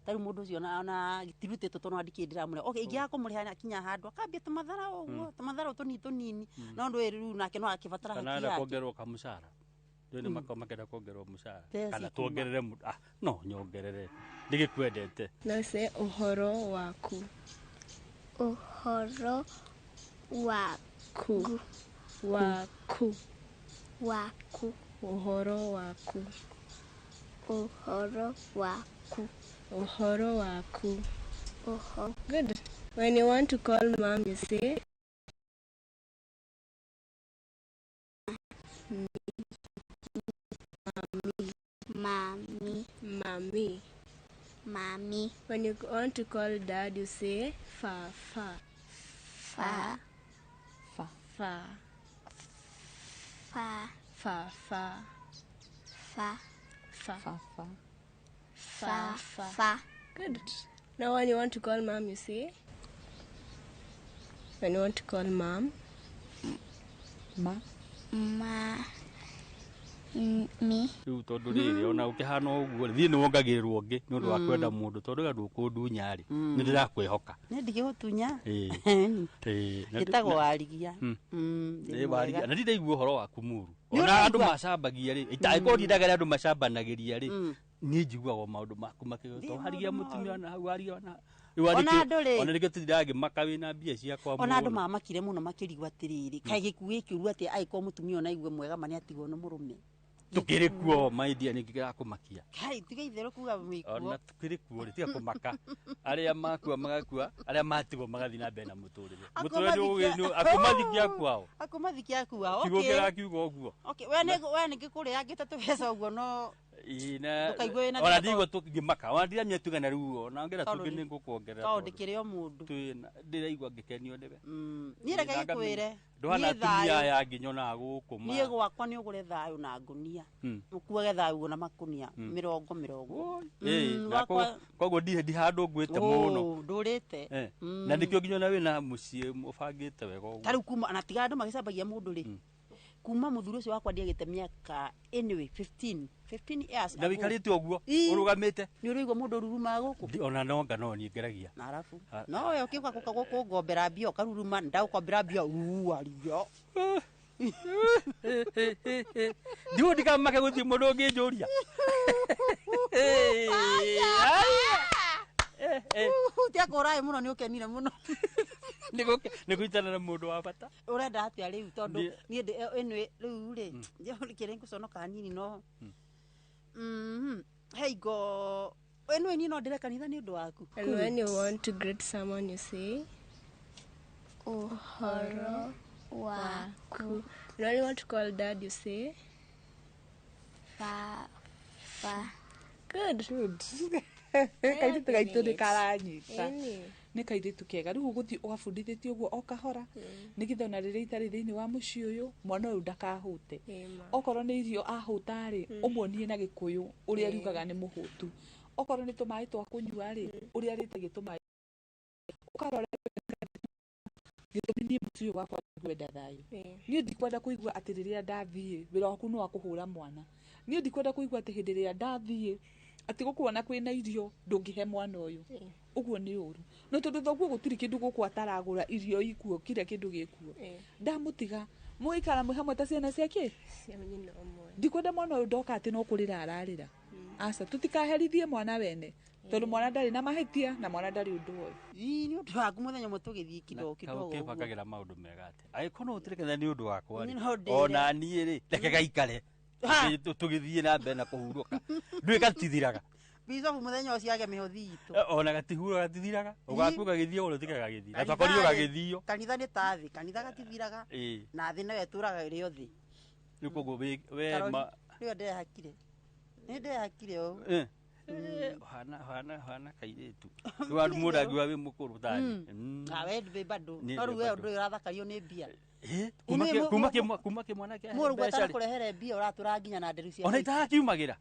Ta rĩu mũndũ ũcio ona gĩtirutĩtwo tondũ ndikĩrĩ ndĩramũrĩha. Okay, ingĩaga kũmũrĩha akinya handũ akambia tũmathara ũguo, tũmathara tũnini tũnini. No ndũĩ rĩu nake no akĩbatara Kana haki arenda yake. kuongererwo kamũcara. Ndũĩ nĩ makoragwo makĩenda kuongererwo mũcara. Mbeca Kana kuma. tuongerere no nyongerere. Ndĩgĩkwendete. Now say uhoro waku. Uhoro waku. Waku. Waku. Uhoro waku. Uhoro waku. Uhoro waku. Uho. Good. When you want to call mom, you say Mommy. Mommy. Mommy. When you want to call dad, you say fa fa. Fa. Fa. Fa. Fa. Fa fa. Fa. Fa. Fa fa. Fa fa. Fa. Good. Now when you want to call mom, you say when you want to call mom. Ma. Ma. Mi. Rĩu tondũ rĩrĩ ona ũkĩhana ũguo rĩ, thiĩ nĩ wongagĩrĩrwo ũngĩ nĩ ũndũ wa kwenda mũndũ tondũ ga ndũkũndunya rĩ, nĩ ndĩrakwĩhoka. Nĩ ndigĩgũtunya. Ĩĩ. Gĩtagwo warigia. Ĩĩ warigia. Na ndindaigua ũhoro waku mũru. Ona andũ macambagia rĩ, itangĩkorwo ndindaga arĩa andũ macambanagĩria rĩ, niĩ njiguaga maũndũ maku makĩgwetwo. Harigia mũtumia ona hau, harigia ona hau. Ona andũ rĩ. Ona nĩkĩo tũtiragĩmaka wĩna mbia ciakwa Ona andũ mũno. mamakire mũno makĩrigwo atĩrĩrĩ, kaĩ gĩkuũ gĩkĩũru atĩa angĩkorwo mũtumia ona aigue mwega ma nĩ atigwo nĩ mũrũme. Tũkĩrĩ kuo my dear nĩkĩ kĩrakũmakia. Kai tiga itherũ kuga mwĩkuo. Ona tukĩrĩ kuo rĩ, tiga kũmaka. Arĩa makua magakua, arĩa matigwo magathiĩ na mbere na mũtũrĩre. Mũtũrĩre akũmathikia kwao. Akũmathikia kwao. Kiugo kĩrakiuga ũguo. Okay, we nĩ we nĩ ngĩkũrĩa ngĩte tũbeca ũguo no Ndũkaigue wĩna Ona thĩna ndigua tũngĩmaka, ona ndiramenya tugana rĩu ona ngera Tondũ tũngĩ nĩ ngũkuongerera. Tondũ ndĩkĩrĩ o mũndũ. Twĩna ndĩraigua ngĩkenio nĩwe. Niĩ reke ngĩkwĩre. Ndũhana niĩ atumia thayũ- aya angĩ nyonaga gũkũ ma. Niĩ gwakwa nĩ ũgũre thayũ na ngũnia. Ũkuage thayũ na makũnia mĩrongo mĩrongo. Ĩĩ, na koguo ndi handũ ngwĩte mũno. Ndũrĩte. Na nĩkĩo nginya ona wĩna mũciĩ ũbangĩte wega ũguo. Ta rĩu kuma na tiga andũ magĩcambagia mũndũ rĩ. Kuma muthuri ucio wakwa ndiagite miaka anyway 15 years. Na wikarite uguo urugamite. Ni uraigua mundu ururumaga guku? Ona nonga no ni ngeragia. Na arafu. No we ukiuka guka guku ngombera mbia ukaruruma ndagukombera mbia uaria. Ndiũ ndikamake gũthiĩ mũndũ ũngĩnjũria. Tiakũraĩ mũno nĩ ũkenire mũno. Nĩ kũnyitana na mũndũ wa bata. Ũrenda atĩa rĩu tondũ niĩ ĩno rĩu rĩ kĩrĩ ngũconoka hanini no hei ngo ĩno niĩ no ndĩre kanitha nĩ ũndũ waku. And when you want to greet someone you say Uhoro waku. And when you want to call dad you say Fa fa. Good. Good. Kairitu gaitu nĩ karanyita. Nĩ kairitu kega rĩu ũgũthiĩ ũgabundithĩtie ũguo o kahora nĩgetha ona rĩrĩa itarĩ thĩinĩ wa mũciĩ ũyũ mwana ũyũ ndakahũte. Okorwo nĩ irio ahũta rĩ ũmuonie na Gĩkũyũ ũrĩa riugaga nĩ mũhũtu. Okorwo nĩ tũmaĩ twa kũnyua rĩ ũrĩa rĩtagie tũmaĩ ũkarora gĩtũmi niĩ mũciĩ ũyũ wakwa ngwenda thayũ. Niĩ ndikwenda kũigua atĩ rĩrĩa ndathiĩ wĩra waku nĩ wa kũhũra mwana. Niĩ ndikwenda kũigua atĩ hĩndĩ ĩrĩa ndathiĩ atĩ gũkuona kwĩna irio ndũngĩhe mwana ũyũ. Ũguo nĩ ũru. No tondũ thoguo gũtirĩ kĩndũ gũkũ ataragũra irio ikuo kira kĩndũ gĩkuo. Ndamũtiga mũgĩikara mwĩ hamwe ta ciana cia kĩ? Cia nyina ũmwe. Ndikwenda mwana ũyũ ndoka atĩ no kũrĩra ararĩra. Aca tũtikaherithie mwana wene tondũ mwana ndarĩ na mahĩtia na mwana ndarĩ ũndũ ũyũ. Ii nĩ ũndũ waku mũthenya ũmwe tũgĩthiĩ kidogo kidogo. Kĩbangagĩra maũndũ mega atĩa. Angĩkorwo no ũtirĩ ketha nĩ ũndũ wakwa rĩ ona niĩ rĩ reke gaikare. Tũgĩthiĩ na mbere na kũhurũka. Ndũĩ gatithiraga. Bicobu mũthenya ũcio age mĩhothi itũ. Ona gatihura gatithiraga. Ũgakua gagĩthio ona ũtige gagĩthira. Na twakorirwo gagĩthio. Kanitha nĩ ta thĩ, kanitha gatithiraga. Na thĩ nayo ĩtũraga ĩrĩ o thĩ. Rĩu koguo we ma rĩo ndehakire. Nĩ ndehakire ũũ. Hana kairĩtu. Rĩu andũ mũndũ angiuga wĩ mũkũrũ ta niĩ. Nawe ndĩ bado. No rĩu we ũndũ ũyũ ũrathakario nĩ mbia. Kuma kĩmwana kĩa mbeca. Mũrũguo atanakũrehere mbia ũratũra nginya na nderu cia. Ona itarakiumagĩra.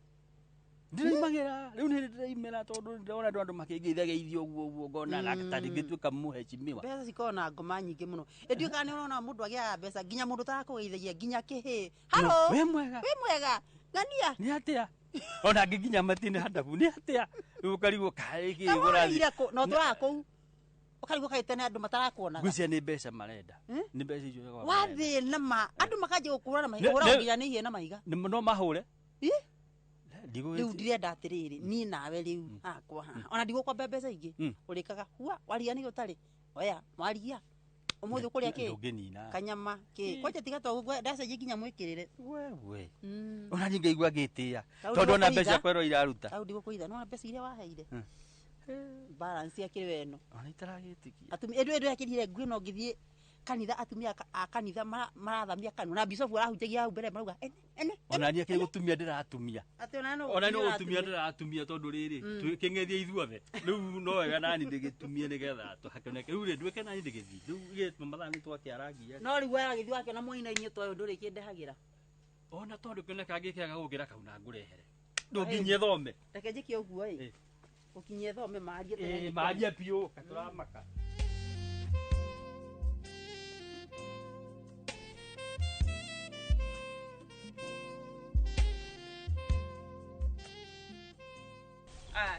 Ndĩraimagĩra. Rĩu nĩ ndĩraimĩra tondũ ndĩrona andũ makĩngeithageithia ũguo ũguo ngona na ta ndingĩtuĩka mũhecimiwa. Mbeca cikoragwo na ngoma nyingĩ mũno. Ĩndiũĩ kana nĩ ũrona mũndũ agĩaga mbeca nginya mũndũ ũtarakũgeithagia nginya kĩhĩ. Haro. Wĩ mwega. Wĩ mwega. Ng'ania. Nĩ atĩa? Ona angĩ nginya matinĩ handabu nĩ atĩa? Rĩu ũkarigwo kaĩ kĩ ũrathiĩ. No tũraga kũu. Ũkarigwo kaĩ tene andũ matarakuonaga. Ngwĩciria nĩ mbeca marenda. Nĩ mbeca icio wathĩna ma andũ makanjia gũkũra na mahiga hũra nginya nĩ ihĩĩ na mahiga. No mahũre. Rĩu ndirenda atĩrĩrĩ niĩ nawe rĩu hakwa haha ona ndigũkwamba mbeca ingĩ ũrĩkaga hua waria nĩ ũtarĩ oya mwaria ũmũthĩ ũkũrĩa kĩ kanyama kĩ kwanja tiga to ndacenjia nginya mwĩkĩrĩre wewe ona niĩ ngaigua ngĩtĩĩa tondũ ona mbeca ciakwa ĩro iraruta au ndigũkũitha no mbeca iria waheire balance yakĩrĩ we ĩno ona itaragĩtĩkia atumia ĩndũ yakĩrire nguo no ngĩthiĩ kanitha atumia a kanitha marathamia kanua na bicobu arahunjagia hau mbere marauga ene ona niĩ akĩrĩ gũtumia ndĩratumia atĩ ona no ona no gũtumia ndĩratumia tondũ rĩrĩ twĩkĩng'ethia ithuothe rĩu no wega nani ndĩgĩtumie nĩgetha tũhakeneke rĩu rĩ nduĩke nani ndĩgĩthiĩ rĩu mathaa nĩ twakĩarangia no rĩu waragĩthiĩ wakĩona mũinainio toyũ ndũrĩ kĩndehagĩra ona tondũ kĩona kangĩ kĩaga gũkĩra kau na ngũrehere ndũnginyie thome reke njĩke ũguo ĩ ũkinyie thome marie marie biũ katũramaka.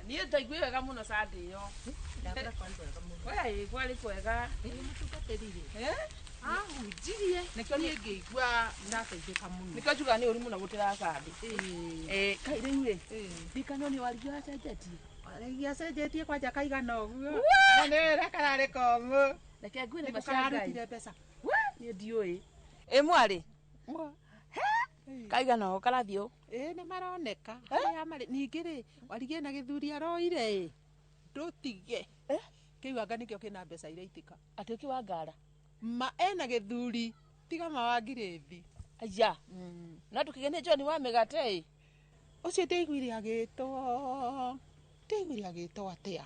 Niĩ ndaigua wega mũno Sunday ĩyo. We kwarĩ kwega. Mũtungatĩri rĩ ahunjirie Nĩkĩo niĩ ngĩigua ndateithĩka mũno. Nĩkĩo njugaga nĩ ũru mũno gũtĩra Sunday. Kai rĩu rĩ ndikano nĩ warigia wacenjetie. Warigia acenjetie kwanja kaigana ũguo. Na nĩ wĩra kararĩ komũ. Reke ngwĩre ma cia Ngai. Nĩkũ kararutire mbeca. Niĩ ndiũĩ. Ĩ mwarĩ. Kaigana ũũ karathiĩ ũ? Ĩ nĩ maroneka harĩa marĩ. Ningĩ rĩ warigie na gĩthuri aroire ĩ ndũtige. Kĩu anga nĩkĩo kĩna mbeca iraitika. Atĩ ũkĩ wa ngara? Ma ena gĩthuri tiga mawangirĩthi. Aya. No ndũkĩgĩe nĩ John wa mĩgate ĩ. Ũcio ndiaiguire agĩtwo. Ndiaiguire agĩtwo atĩa?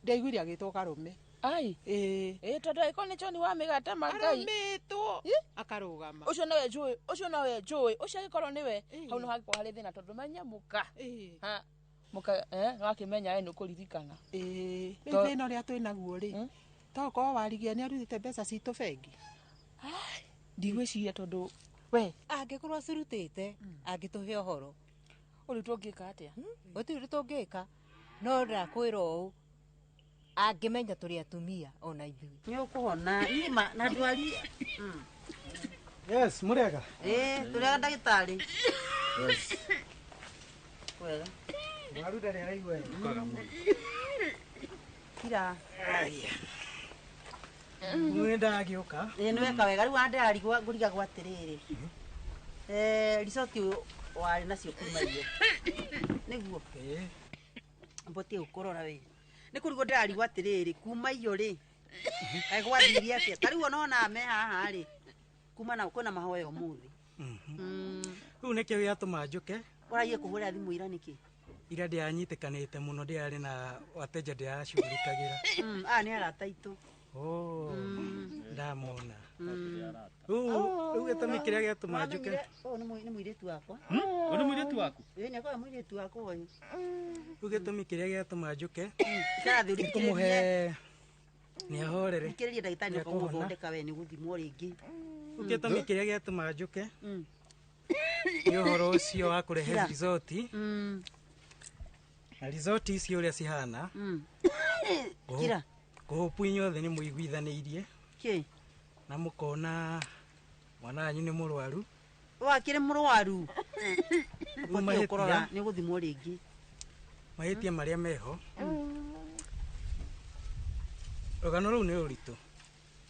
Ndiaiguire agĩtwo Karũme. Ai. Ĩ. Ĩ tondũ angĩkorwo nĩ John wa mĩgate ma Ngai. Arũmĩtwo akarũgama. Ũcio nowe njũĩ, ũcio nowe njũĩ, ũcio angĩkorwo nĩwe hau no hangĩkorwo harĩ thĩna tondũ menya mũka. Ha. Mũka nĩwakĩmenya we nĩũkũririkana. Ĩ. Rĩu thĩna ũrĩa twĩ naguo rĩ to korwo warigia nĩ arutĩte mbeca citũ bengi. Ndigwĩciria tondũ we angĩkorwo acirutĩte angĩtũhe ũhoro. Ũrĩ tũngĩka atĩa? Gũtirĩ ũndũ tũngĩka no ndakwĩra ũũ angĩmenya tũrĩ atumia ona ithuĩ. Nĩ ũkũhona niĩ ma na ndwari. Yes, mũrĩega. Tũrĩega ndagĩtarĩ. Yes. Wega. Mũrwaru ndarĩ araigua wega. Kira. Nĩ ndagĩũka. Ĩĩ nĩ weka wega rĩu ndĩrarigwo ngũrigagwo atĩrĩrĩ. Ricoti warĩ nacio kuma iyo. Nĩguo. Mbotie gũkũrora we. Nĩ kũrigwo ndĩrarigwo atĩrĩrĩ kuma iyo rĩ. Kaĩ gwathirie atĩa? Ta rĩu ona me haha rĩ. Kuma na kwĩna mahoya ũmũthĩ. Rĩu nĩkĩo gĩatũma njũke. Ũragie kũhũrĩra thimũ ira nĩkĩ? Ira ndĩranyitĩkanĩte mũno ndĩrarĩ na wateja ndĩracugurikagĩra. Aya nĩ arata aitũ. Ndamona. Rĩu gĩtũmi kĩrĩa gĩatũma njũke. Ũyũ nĩ mũirĩtu wakwa. Ũyũ nĩ mũirĩtu waku? Ĩĩ nĩ akoragwo mũirĩtu wakwa ũyũ. Rĩu gĩtũmi kĩrĩa gĩatũma njũke. Kĩrathiĩ Nĩ kũmũhe nĩ ahorere. Thikĩrĩria ndagĩtarĩ nĩ ũkũmũthondeka we nĩ gũthimwo rĩngĩ. Rĩu gĩtũmi kĩrĩa gĩatũma njũke nĩ ũhoro ũcio wa kũrehe risoti. Na risoti icio ũrĩa cihana. Kira. Kũhũpu inyuothe nĩ mũiguithanĩirie. Kĩ? Na mũkona mwana wanyu nĩ mũrwaru. Wakĩrĩ mũrwaru. Ũbatiĩ gũkũrora nĩ gũthimwo rĩngĩ. Mahĩtia marĩa meho. Rũgano rũu nĩ rũritũ.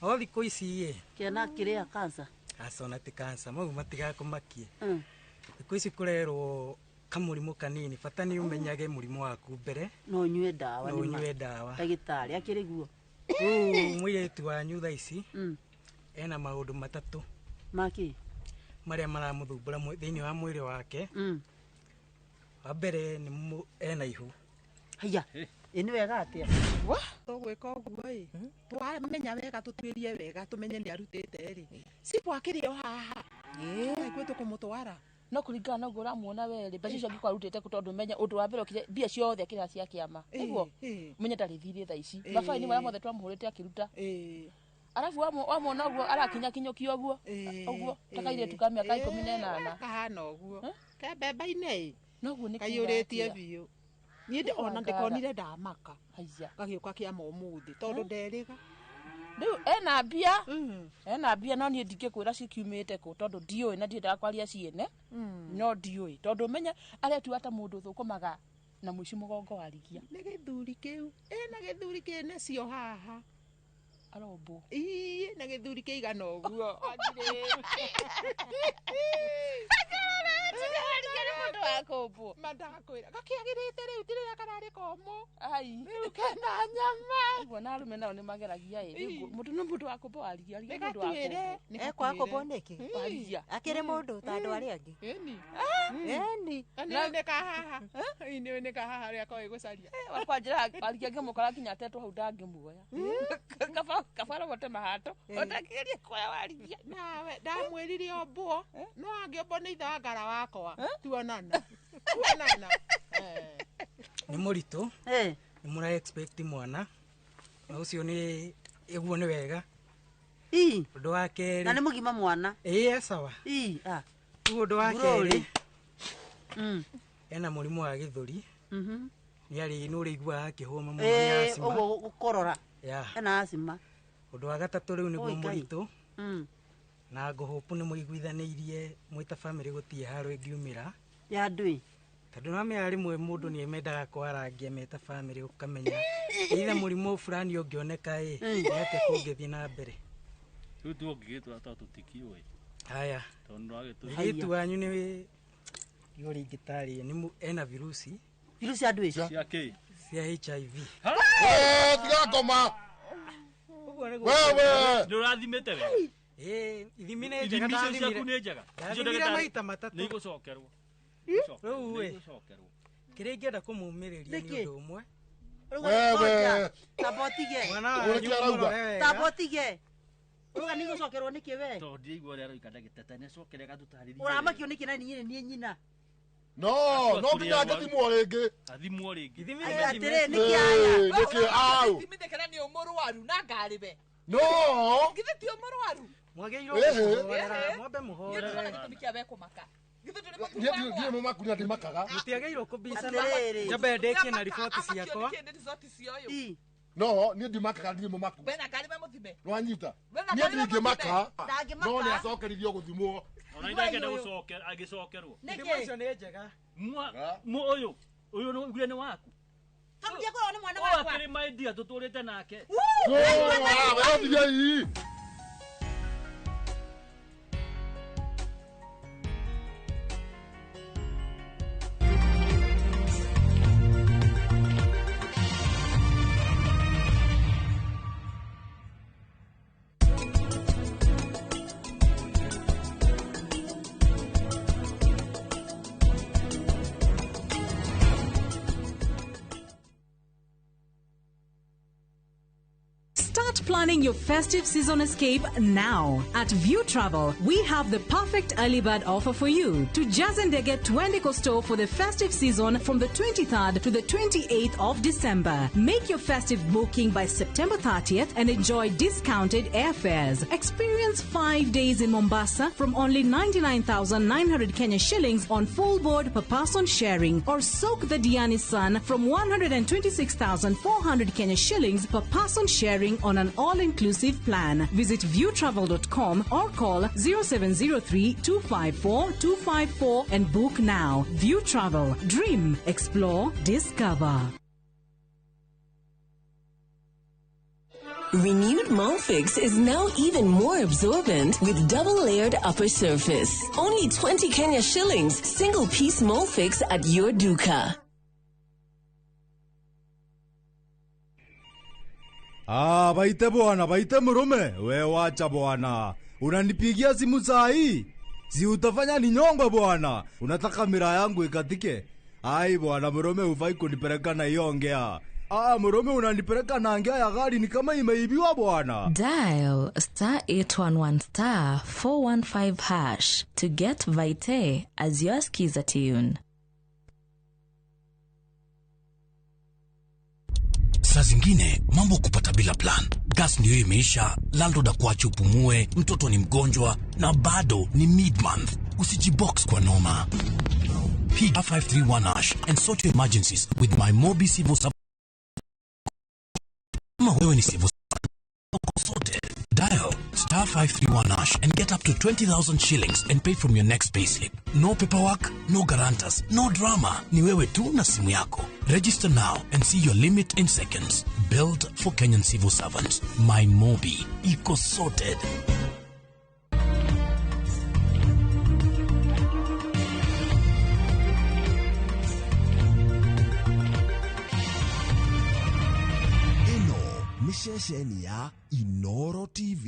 O thikũ ici ĩ. Kĩana kĩrĩa cancer. Aca ona ti cancer mau matigakũmakie. Thikũ ici kũrerwo kamũrimũ kanini bata nĩ ũmenyage mũrimũ waku mbere. No ũnyue ndawa. No ũnyue ndawa. Ndagĩtarĩ akĩrĩ guo. Rĩu mũirĩtu wanyu thaa ici ena maũndũ matatũ. Makĩ? Marĩa maramũthumbũra thĩinĩ wa mwĩrĩ wake. Wa mbere nĩ ena ihu. Haiya. Ĩ nĩ wega atĩa? Tũgwĩka ũguo ĩ twamenya wega tũtuĩrie wega tũmenye nĩ arutĩte rĩ. Cibũ akĩrĩ o haha. Ĩ tũkũmũtwara. No kũringana na ũguo ũramuona we rĩ mbeca icio angĩkorwo arutĩte kũ tondũ menye ũndũ wa mbere okire mbia ciothe akĩrĩha cia kĩama nĩguo menye ndarĩ thirĩ thaa ici mabaini marĩa mothe twamũhũrĩte akĩruta arabu wamwona ũguo arakinyakinyũkia ũguo ũguo ta kairĩtu ka mĩaka 18 kahana ũguo ke mbemba-inĩ ĩ noguo nĩ kaiyũrĩtie biũ niĩ ona ndĩkonire ndamaka gagĩũka kĩama ũmũthĩ tondũ nderĩga rĩu ena mbia no niĩ ndingĩkwĩra cikiumĩte kũ tondũ ndiũĩ na ndiendaga kwaria ciene no ndiũĩ tondũ menya aretua ta mũndũ ũthũkũmaga na mũici mũgongo warigia nĩ gĩthuri kĩu ĩna gĩthuri kĩnacio haha arombwo ii na gĩthuri kĩigana ũguo nĩ mũndũ wa kũmbwo mandakwĩra gakĩagĩrĩte rĩu ti rĩrĩa kararĩ komũ ai rĩu kena nyama ũguo na arũme nao nĩ mageragia ĩ mũndũ nĩ mũndũ wa kũmbwo warigia arigia mũndũ wa kũmbwo Ekwaga kũmbwo nĩkĩ? Warigia. Akĩrĩ mũndũ ta andũ arĩa angĩ. Ĩni. Ĩni. Nĩ kahaha. Nĩ kahaha rĩa koĩ gũcaria. Wakwa njĩra warigia ngĩmũkora nginya atetwo hau ndangĩmuoya. Kaba rogote mahato. Ũtakĩgeria kuoya warigia. Nawe ndamwĩrire ombwo no angĩombwo nĩ ithe wa ngara wakwa tuonana. Tuonana. Nĩ mũritũ. Nĩ mũra expect mwana. Na ũcio nĩ ĩguo nĩ wega. Ũndũ wa kerĩ. Na nĩ mũgima mwana. Ĩĩ sawa. Rĩu ũndũ wa kerĩ. Ena mũrimũ wa gĩthũri. Nĩ arĩ nĩ ũrĩiguaga akĩhũma mũno nĩ asthma. Ũguo gũkorora. Ena asthma. Ũndũ wa gatatũ rĩu nĩguo mũritũ. Na ngũhũpu nĩ mũiguithanĩirie mwĩ ta bamĩrĩ gũtirĩ haro ĩngiumĩra. Ya ndũĩ. Tondũ nĩwamenya rĩmwe mũndũ nĩ mendaga kwarangia me ta bamĩrĩ ũkamenya either mũrimũ fulani ũngĩoneka ĩ nĩ atĩa kũngĩthiĩ na mbere. Rĩu tuongĩgĩtwara tondũ tũtikĩũĩ. Haya. Tondũ nĩwagĩtũ- Mũirĩtu wanyu nĩ ũrĩa ingĩtarĩria nĩ ena virusi. Virusi ya ndũĩ? Cia kĩ? Cia HIV. Tiga ngoma. Wewe. Nĩ ũrathimĩte wega? Ĩĩ, ithimi nĩ njega Ithimi icio ciaku ndathimire. nĩ njega. Icio Ndathimire ndagĩtarĩ- maita matatũ. Nĩ igũcokerwo. Rĩu Nĩ ĩ, igũcokerwo. kĩrĩa ingĩenda kũmũmĩrĩria nĩ Nĩkĩ? ũndũ ũmwe. Wewe. Tamba ũtige. Mwana wanyu mũrore wega. Tamba ũtige. Ũruga nĩ igũcokerwo nĩkĩ we? Tondũ ndiraigua ũrĩa aroiga ndagĩtarĩ nĩ acokere agatũtarĩrie. Ũramakio nĩkĩ na niĩ nĩ niĩ nyina? No, no nginya angĩthimwo rĩngĩ. Athimwo rĩngĩ. Atĩrĩ, nĩkĩ aya? Nĩkĩ au? Thimĩte kana nĩ mũrwaru na ngarĩbe. No. Githĩ ti mũrwaru? Mwagĩrĩirwo Ĩhĩ. kũhorera, mwambe mũhorere. Nĩ gĩtũmi kĩa we kũmaka. Ndirĩ mũmaku na ndimakaga. Mũtiagĩrĩirwo kũbicana. Atĩrĩrĩ. Njambe ndĩkie na riboti ciakwa. No, niĩ ndimakaga ndirĩ mũmaku. Wena ngari we mũthime. Nĩwanyita? Wena Niĩ ngari we ndingĩmaka. Ndangĩmaka. No nĩacokeririo gũthimwo. Ona ndangĩenda gũcokera agĩcokerwo. Thimo icio nĩ njega. Mwa ũyũ ũyũ nĩ ugire nĩ waku. Tondũ ndiakorwo nĩ mwana Ũyũ wakwa. akĩrĩ my dear tũtũrĩte nake. Wewe Start planning your festive season escape now. At View Travel, we have the perfect early bird offer for you. To Jazendege Twende Costo for the festive season from the 23rd to the 28th of December. Make your festive booking by September 30th and enjoy discounted airfares. Experience 5 days in Mombasa from only 99,900 Kenya shillings on full board per person sharing, or soak the Diani Sun from 126,400 Kenya shillings per person sharing on an all-inclusive plan. Visit viewtravel.com or call 0703 254 254 and book now. View Travel. Dream, explore, discover. Renewed Molfix is now even more absorbent with double-layered upper surface. Only 20 Kenya shillings, single piece Molfix at your duka. Ah, baite bwana, baite mrume. We wacha bwana. Unanipigia simu saa hii? Si utafanya ninyongwe bwana. Unataka mira yangu ikatike? Ai bwana, mrume hufai kunipeleka na hiyo ongea. Ah, mrume unanipeleka na ngea ya gari ni kama imeibiwa bwana. Dial star 811 star 415 hash to get Vite as your skiza tune. Saa zingine mambo kupata bila plan. Gas ndiyo imeisha, landlord akuache upumue, mtoto ni mgonjwa na bado ni mid month. Usijibox kwa noma. Piga 531 hash and sort your emergencies with my Mobi Civil Service. Kama wewe ni civil sorted. Dial star 531 hash and get up to 20,000 shillings and pay from your next payslip. No paperwork, no guarantors, no drama. Ni wewe tu na simu yako. Register now and see your limit in seconds. Built for Kenyan civil servants. My Mobi. Iko sorted. Ĩno nĩ ceceni ya Inoro TV.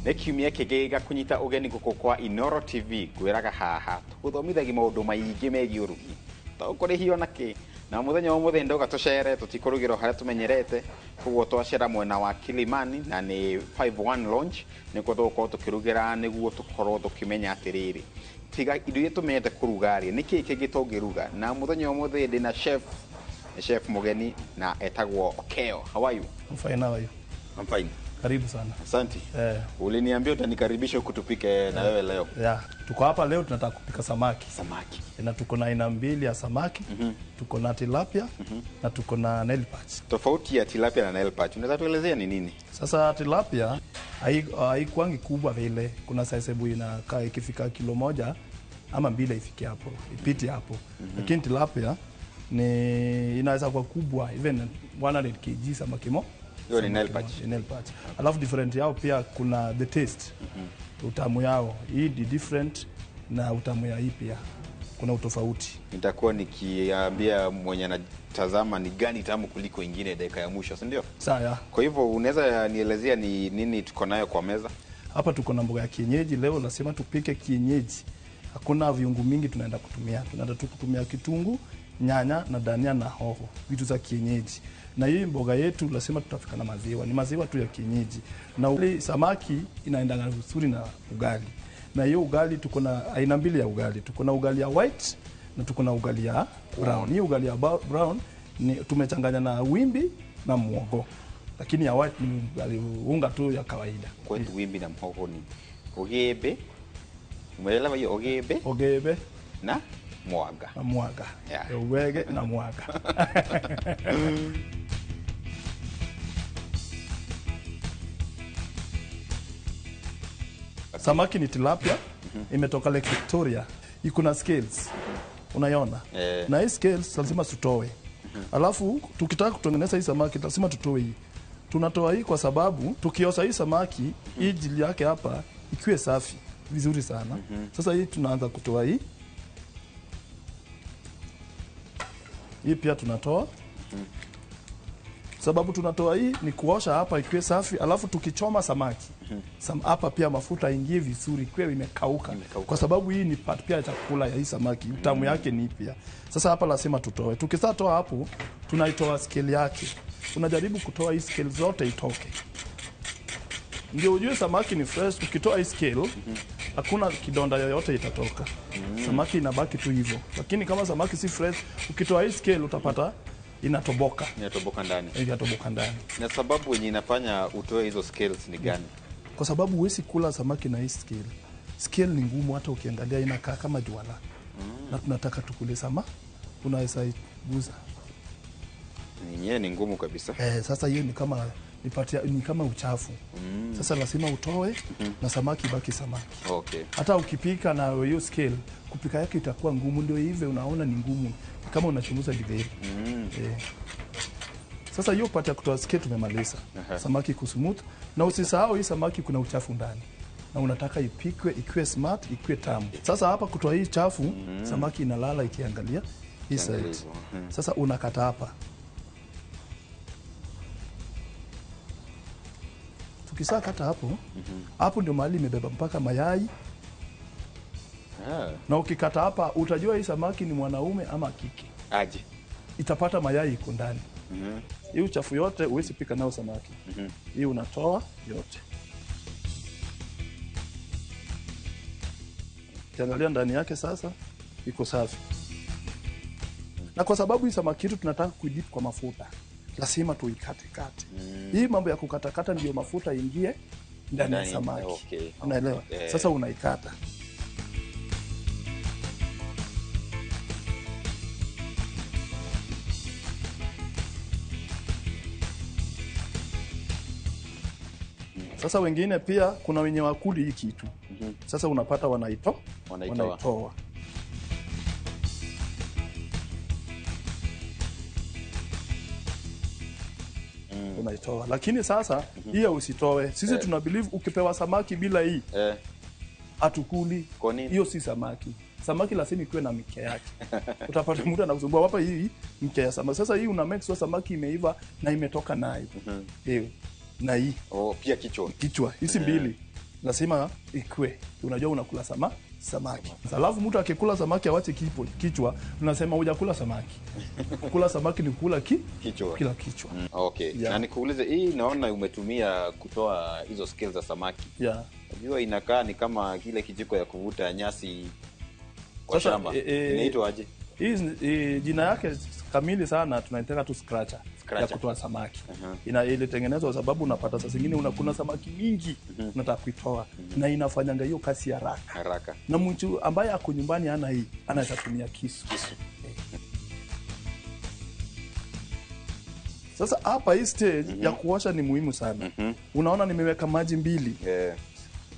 Nĩ kiumia kĩngĩ gĩgakũnyita ũgeni gũkũ kwa Inoro TV ngwĩraga haha tũgũthomithagia maũndũ maingĩ megiĩ ũrugi tũkũrĩhio na kĩ na mũthenya wa ũmũthĩ ndoga tũcere tũtikũrugĩrwo harĩa tũmenyerete koguo twacera mwena wa Kilimani na nĩ 51 Lounge nĩkuo tũgũkorwo tũkĩrugĩra nĩguo tũkorwo tũkĩmenya atĩrĩrĩ tiga indo iria tũmenyete kũruga rĩ nĩkĩĩ kĩngĩ tũngĩruga na mũthenya wa ũmũthĩ ndĩna chef nĩ chef mũgeni na etagwo Okeo. How are you? I'm fine, how are you? I'm fine. Karibu sana. Asante. Uliniambia utanikaribisha huku tupike na wewe leo. Yeah, tuko hapa leo tunataka kupika samaki. Samaki. Na tuko na aina mbili ya samaki. Tuko na tilapia na tuko na Nile perch. Tofauti ya tilapia na Nile perch unaweza tuelezea ni nini? Sasa tilapia haikuangi kubwa vile. Kuna size hebu inakaa ikifika kilo 1 ama 2 ifike hapo, ipite hapo. Lakini tilapia ni inaweza kuwa kubwa even 100 kg samaki mo. Hiyo ni Nile perch. Nile perch. Alafu different yao pia kuna the taste. Utamu yao hii ni different na utamu ya hii pia kuna utofauti. Nitakuwa nikiambia mwenye anatazama ni gani tamu kuliko ingine dakika ya mwisho, si ndio? Sawa. Kwa hivyo unaweza nielezea ni nini tuko nayo kwa meza? Hapa tuko na mboga ya kienyeji leo, lazima tupike kienyeji. Hakuna viungo mingi tunaenda kutumia. Tunaenda tu kutumia kitunguu, nyanya na dania na hoho, vitu za kienyeji. Na hii mboga yetu lazima tutafika na maziwa, ni maziwa tu ya kienyeji. Na ule samaki inaendana vizuri na ugali. Na hiyo ugali tuko na aina mbili ya ugali. Tuko na ugali ya white na tuko na ugali ya brown. Hii ugali ya brown ni tumechanganya na wimbi na muhogo. Lakini ya white ni ugali unga tu ya kawaida. Kwetu wimbi na mhogo ni ogebe. Umeelewa hiyo ogebe? Ogebe na mwaga. Na mwaga. Yeah. Uwege na mwaga. Samaki ni tilapia, imetoka Lake Victoria. Iko na scales. Unaiona? Na hii scales lazima tutoe. Alafu tukitaka kutengeneza hii samaki lazima tutoe hii. Tunatoa hii kwa sababu tukiosa hii samaki, hii jili yake hapa ikiwe safi vizuri sana. Sasa hii tunaanza kutoa hii. Hii pia tunatoa. Sababu tunatoa hii ni kuosha hapa ikiwe safi, alafu tukichoma samaki hapa pia mafuta ingie vizuri, ikiwe imekauka. Kwa sababu hii ni part pia ya chakula ya hii samaki, utamu yake ni pia. Sasa hapa lazima tutoe. Tukisatoa hapo, tunaitoa scale yake. Unajaribu kutoa hii scale zote itoke. Ndio ujue samaki ni fresh. Ukitoa hii scale, hakuna kidonda yoyote itatoka. Samaki inabaki tu hivyo. Lakini kama samaki si fresh, ukitoa hii scale utapata inatoboka. Inatoboka ndani. Inatoboka ndani. Na sababu yenye inafanya utoe hizo scales ni gani? Kwa sababu huwezi kula samaki na hii scale. Scale ni ngumu, hata ukiangalia inakaa kama juala. Na tunataka tukule samaki, unaweza iguza. Yenyewe ni ngumu kabisa. Sasa hiyo ni kama ni kama uchafu. Sasa lazima utoe na samaki ibaki samaki. Okay. Hata ukipika na hiyo scale, kupika yake itakuwa ngumu, ndio hivyo unaona ni ngumu kama unachunguza githeri. Sasa hiyo part ya kutoa scale tumemaliza. Samaki iko smooth, na usisahau hii samaki kuna uchafu ndani. Na unataka ipikwe ikiwe smart, ikiwe tamu. Sasa hapa kutoa hii chafu, samaki inalala ikiangalia hii side. Sasa unakata hapa. Tukisha kata hapo, hapo ndio mahali imebeba mpaka mayai. Na ukikata hapa utajua hii samaki ni mwanaume ama kike. Aje. Itapata mayai iko ndani. Hii uchafu yote huwezi pika nao samaki. Hii unatoa yote. Ukiangalia ndani yake sasa iko safi. Na kwa sababu hii samaki yetu tunataka kuidip kwa mafuta, lazima tuikate kate. Hii mambo ya kukatakata ndio mafuta ingie ndani ya samaki. Okay. Unaelewa? Sasa unaikata. Sasa wengine pia kuna wenye wakuli hii kitu. Sasa unapata wanaitoa. Wanaitoa. Unaitoa. Lakini sasa hiyo usitoe. Sisi tuna believe ukipewa samaki bila hii hatukuli. Hiyo si samaki. Samaki lazima ikuwe na mkia yake. Utapata mtu anakusumbua hapa hii mkia ya samaki. Sasa hii una make sure samaki imeiva na imetoka nayo. Hiyo. Na hii. Pia kichwa. Kichwa. Hizi mbili lazima ikue. Unajua unakula samaki. Alafu mtu akikula samaki awache kichwa, tunasema hujakula samaki. Kula samaki ni kula kichwa. Kila kichwa. Okay. Yeah. Na nikuulize, hii naona umetumia kutoa hizo scales za samaki. Yeah. Unajua inakaa ni kama kile kijiko ya kuvuta nyasi kwa shamba. Inaitwa aje? Hii jina yake kamili sana tunaitaka tu scratcher. Ya kutoa samaki. Ilitengenezwa sababu unapata saa zingine unakuna samaki mingi, unataka kuitoa na inafanyanga hiyo kazi haraka. Haraka. Na mtu ambaye ako nyumbani hana hii, anaweza tumia kisu. Sasa hapa hii stage ya kuosha ni muhimu sana. Unaona nimeweka maji mbili.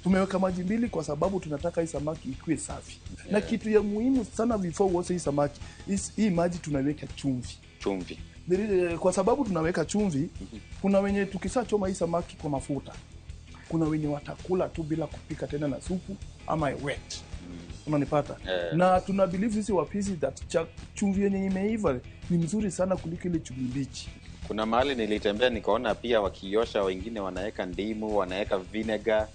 Tumeweka maji mbili kwa sababu tunataka hii samaki ikuwe safi. Na kitu ya muhimu sana before uoshe hii samaki, hii maji tunaweka chumvi. Chumvi. Kwa sababu tunaweka chumvi, kuna wenye tukisachoma hii samaki kwa mafuta, kuna wenye watakula tu bila kupika tena na supu ama wet. Unanipata? Na tuna believe sisi wapishi that chumvi yenye imeiva ni mzuri sana kuliko ile chumvi mbichi. Kuna mahali nilitembea nikaona pia wakiosha wengine wanaweka ndimu, wanaweka vinegar.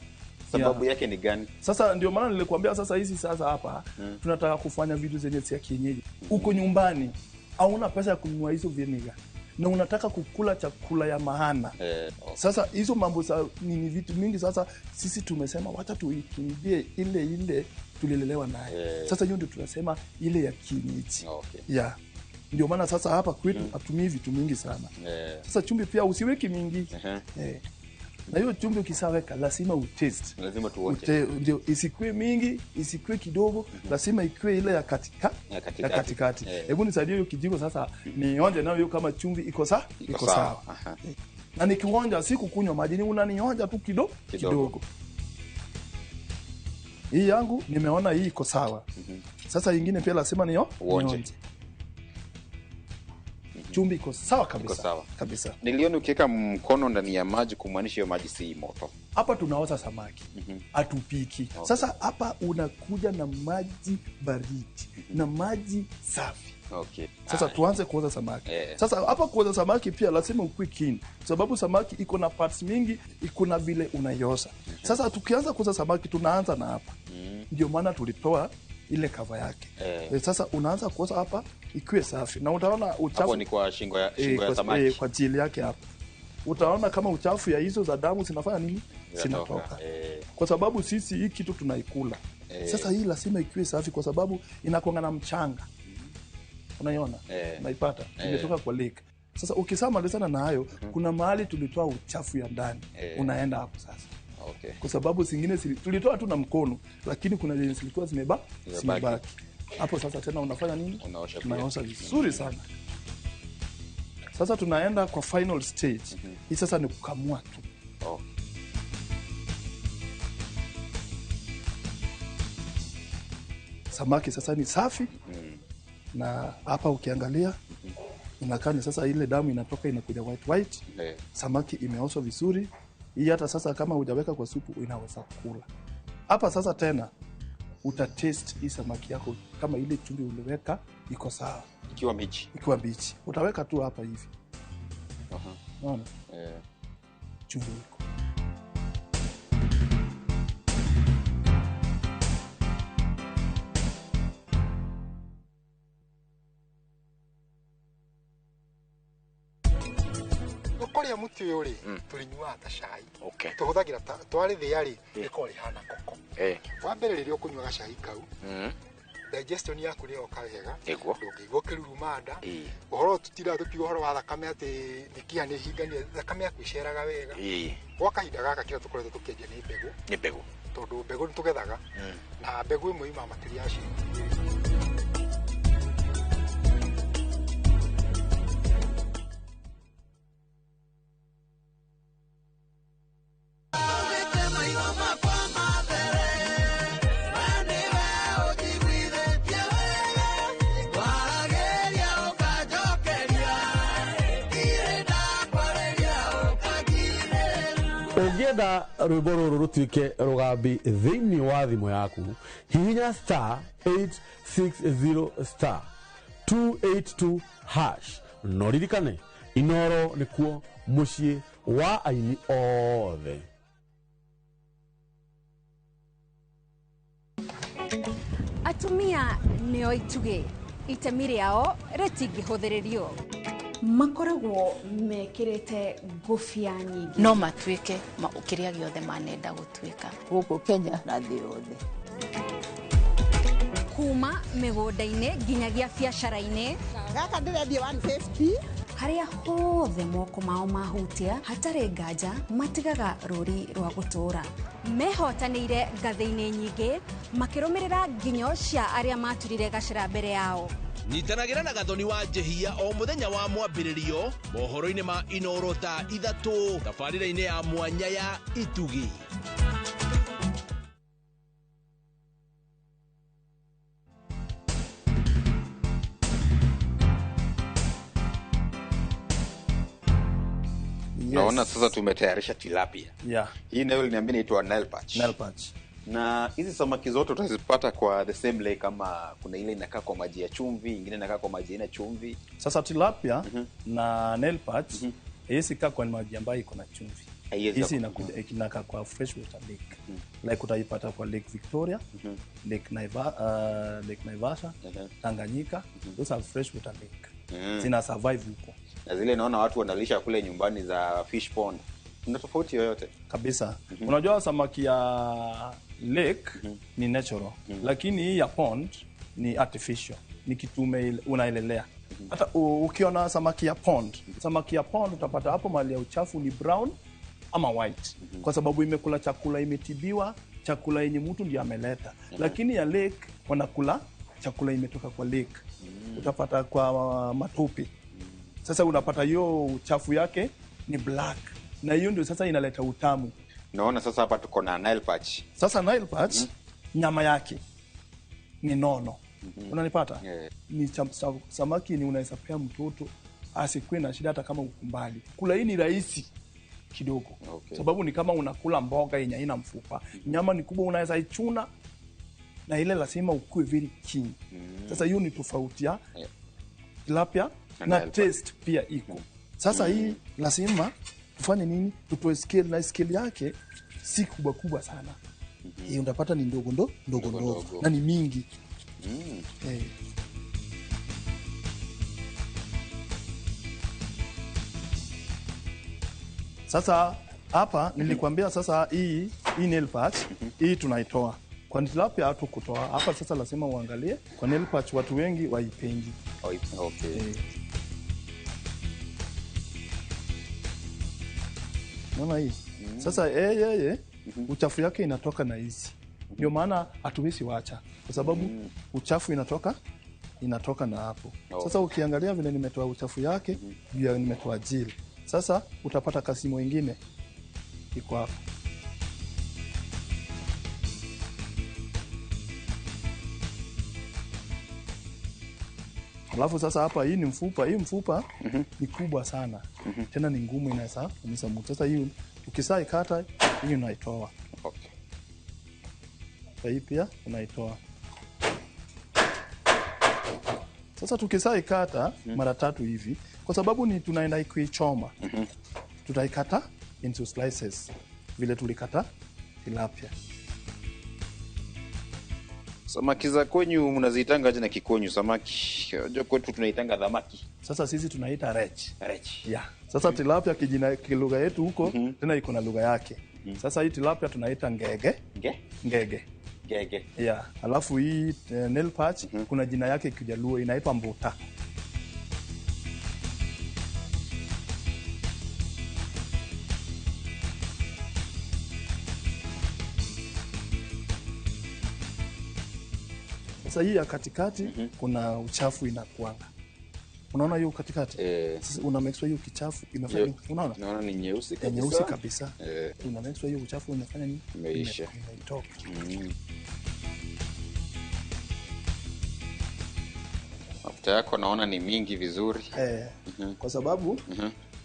Sababu yake ni gani? Sasa ndio maana nilikwambia sasa hizi sasa hapa tunataka kufanya vitu zenye si ya kienyeji. Uko nyumbani hauna pesa ya kununua hizo vinegar na unataka kukula chakula ya maana. Sasa hizo mambo ni vitu mingi. Sasa sisi tumesema wacha tuikimbie ile ile tulilelewa naye. Sasa hiyo ndio tunasema ile ya kienyeji. Yeah. Ndio maana sasa hapa kwetu hatumii vitu mingi sana. Sasa chumvi pia usiweki mingi. Na hiyo chumvi ukisaweka lazima utest. Lazima tuonje. Ndio isikue mingi, isikue kidogo, lazima ikue ile ya katikati. Hebu nisaidie hiyo kijiko sasa nionje nayo hiyo kama chumvi iko sawa, iko sawa. Na nikionja si kukunywa maji, ni unanionja tu kidogo. Hii yangu nimeona hii iko sawa. Sasa ingine pia lazima nionje. Chumvi iko sawa kabisa. Iko sawa. Kabisa. Niliona ukiweka mkono ndani ya maji kumaanisha hiyo maji si moto. Hapa tunaoza samaki. Hatupiki. Sasa hapa unakuja na maji baridi na maji safi. Sasa tuanze kuoza samaki. Sasa hapa kuoza samaki pia lazima ukue keen, sababu samaki iko na parts mingi, iko na vile unaioza. Sasa tukianza kuoza samaki tunaanza na hapa. Ndio maana tulitoa ile kava yake. Sasa unaanza kuoza hapa ikiwe safi na utaona uchafu hapo ni kwa shingo ya samaki. Kwa jili yake hapa. Utaona kama uchafu ya hizo za damu zinafanya nini? Zinatoka. Kwa sababu sisi hii kitu tunaikula. Sasa hii lazima ikiwe safi kwa sababu inakuwa na mchanga. Unaiona? Unaipata. Imetoka kwa lake. Sasa ukisamalizana na hayo, kuna mahali tulitoa uchafu ya ndani. Unaenda hapo sasa. Kwa sababu zingine tulitoa tu na mkono, lakini kuna zenye zilikuwa zimebaki. Hapo sasa tena unafanya nini? Unaosha vizuri sana. Sasa tunaenda kwa final stage. Hii sasa ni kukamua tu. Samaki sasa ni safi. Na hapa ukiangalia inakaa ni sasa ile damu inatoka inakuja white white. Samaki imeoshwa vizuri. Hii hata sasa kama hujaweka kwa supu inaweza kula. Hapa sasa tena utatest hii samaki yako kama ile chumvi uliweka iko sawa. Ikiwa mbichi. Ikiwa mbichi. Utaweka tu hapa hivi. Unaona? Chumvi iko. Kuria muti uyu ri turinyuaga ta cai. Tuhuthagira twarithia ri rikoragwo rihana koko. Wa mbere riria ukunyua gacai kau, digestion yaku nĩyoka wega, ndũngĩigua ũkĩruruma nda. Ũhoro tũtindaga tũkiuga ũhoro wa thakame atĩ mĩkiha nĩ ĩhinganie, thakame yaku ĩceraga wega. Gwa kahinda gaka kĩrĩa tũkoretwo tũkĩendia nĩ mbegũ. Nĩ mbegũ. Tondũ mbegũ nĩ tũgethaga na mbegũ ĩmwe yumaga makĩria ya ciringi. Ũngĩenda rwĩmbo rũrũ rũtuĩke rũgambi thĩinĩ wa thimũ yaku, hihinya star 860 star 282 hash. No ririkane, Inoro nĩkuo mũciĩ wa aini othe. Atumia nĩo itugĩ, itemi rĩao rĩtingĩhũthĩrĩrio. Makoragwo mekĩrĩte ngũbia nyingĩ. No matuĩke kĩrĩa gĩothe manenda gũtuĩka gũkũ Kenya na thĩ yothe. Kuma mĩgũnda-inĩ nginyagia biacara-inĩ. Gaka ndĩrendia 150. Harĩa hothe moko mao mahutia hatarĩ nganja matigaga rũri rwa gũtũũra. Mehotanĩire ngathĩ-inĩ nyingĩ makĩrũmĩrĩra nginyo cia arĩa maturire gacĩra mbere yao. Nyitanagĩra na Gathoni wa Njehia o mũthenya wa mwambĩrĩrio mohoro-inĩ ma Inoro thaa 3 tabarĩra-inĩ ya mwanya ya Itugi. Naona sasa tumetayarisha tilapia. Yeah. Hii nayo uliniambia inaitwa Nile perch. Nile perch. Na hizi samaki zote utazipata kwa the same lake, kama kuna ile inakaa kwa maji ya chumvi, ingine inakaa kwa maji haina chumvi. Sasa tilapia na Nile perch hii sikaa kwa maji ambayo iko na chumvi. Hizi inakuja inakaa kwa freshwater lake. Like utaipata kwa Lake Victoria, Lake Lake Naivasha, Tanganyika. Those are freshwater lake. Zina survive huko. Na zile naona watu wanalisha kule nyumbani za fish pond. Kuna tofauti yoyote? Kabisa. Unajua samaki ya lake ni natural, lakini hii ya pond ni artificial. Ni kitu unaelelea. Hata ukiona samaki ya pond, samaki ya pond utapata hapo mahali ya uchafu ni brown ama white. Kwa sababu imekula chakula imetibiwa, chakula yenye mtu ndiye ameleta. Lakini ya lake wanakula chakula imetoka kwa lake. Utapata kwa matope. Sasa unapata hiyo uchafu yake ni black. Na hiyo ndio sasa inaleta utamu. Naona sasa hapa tuko na Nile perch. Sasa Nile perch nyama yake ni nono. Unanipata? Ni samaki ni unaweza pea mtoto asikuwe na shida hata kama uko mbali. Kula hii ni rahisi kidogo. Sababu ni kama unakula mboga yenye haina mfupa. Nyama ni kubwa unaweza ichuna na ile lazima ukue very keen. Sasa hiyo ni tofauti ya tilapia na taste pia iko. Sasa hii lazima tufanye nini? Tutoe scale, na scale yake si kubwa kubwa sana. Hii unapata ni ndogo ndogo ndogo na ni mingi. Sasa hapa nilikwambia sasa hii nail patch hii tunaitoa. Kwa tilapia hatu kutoa. Hapa sasa lazima uangalie kwa nail patch watu wengi waipendi. Naona hii. Sasa yeye uchafu yake inatoka na hizi. Ndio maana hatuwezi wacha kwa sababu uchafu inatoka na hapo. Sasa ukiangalia vile nimetoa uchafu yake, juu nimetoa jili. Sasa utapata kasimo ingine iko hapo. Alafu sasa hapa hii ni mfupa, hii mfupa ni kubwa sana. Tena ni ngumu inaweza kumisa mtu. Sasa hii ukisaikata hii unaitoa. Hii pia unaitoa. Sasa tukisaikata mara tatu hivi, kwa sababu ni tunaenda kuichoma. Tutaikata into slices vile tulikata tilapia. Samaki za kwenyu mnaziitanga aje na Kikonyu samaki? Unajua kwetu tunaitanga dhamaki. Sasa sisi tunaita rech. Rech. Yeah. Sasa tilapia kijina kilugha yetu huko tena iko na lugha yake. Sasa hii tilapia tunaita ngege. Ngege. Ngege. Yeah. Alafu hii nail patch kuna jina yake Kijaluo inaitwa mbuta. Sasa hii ya katikati kuna uchafu inakuanga. Unaona hiyo katikati? Sasa una make sure hiyo kichafu imefanya, unaona? Naona ni nyeusi kabisa. Nyeusi kabisa. Una make sure hiyo uchafu imefanya nini? Imeisha. Imeitoka. Mafuta yako naona ni mingi vizuri. Kwa sababu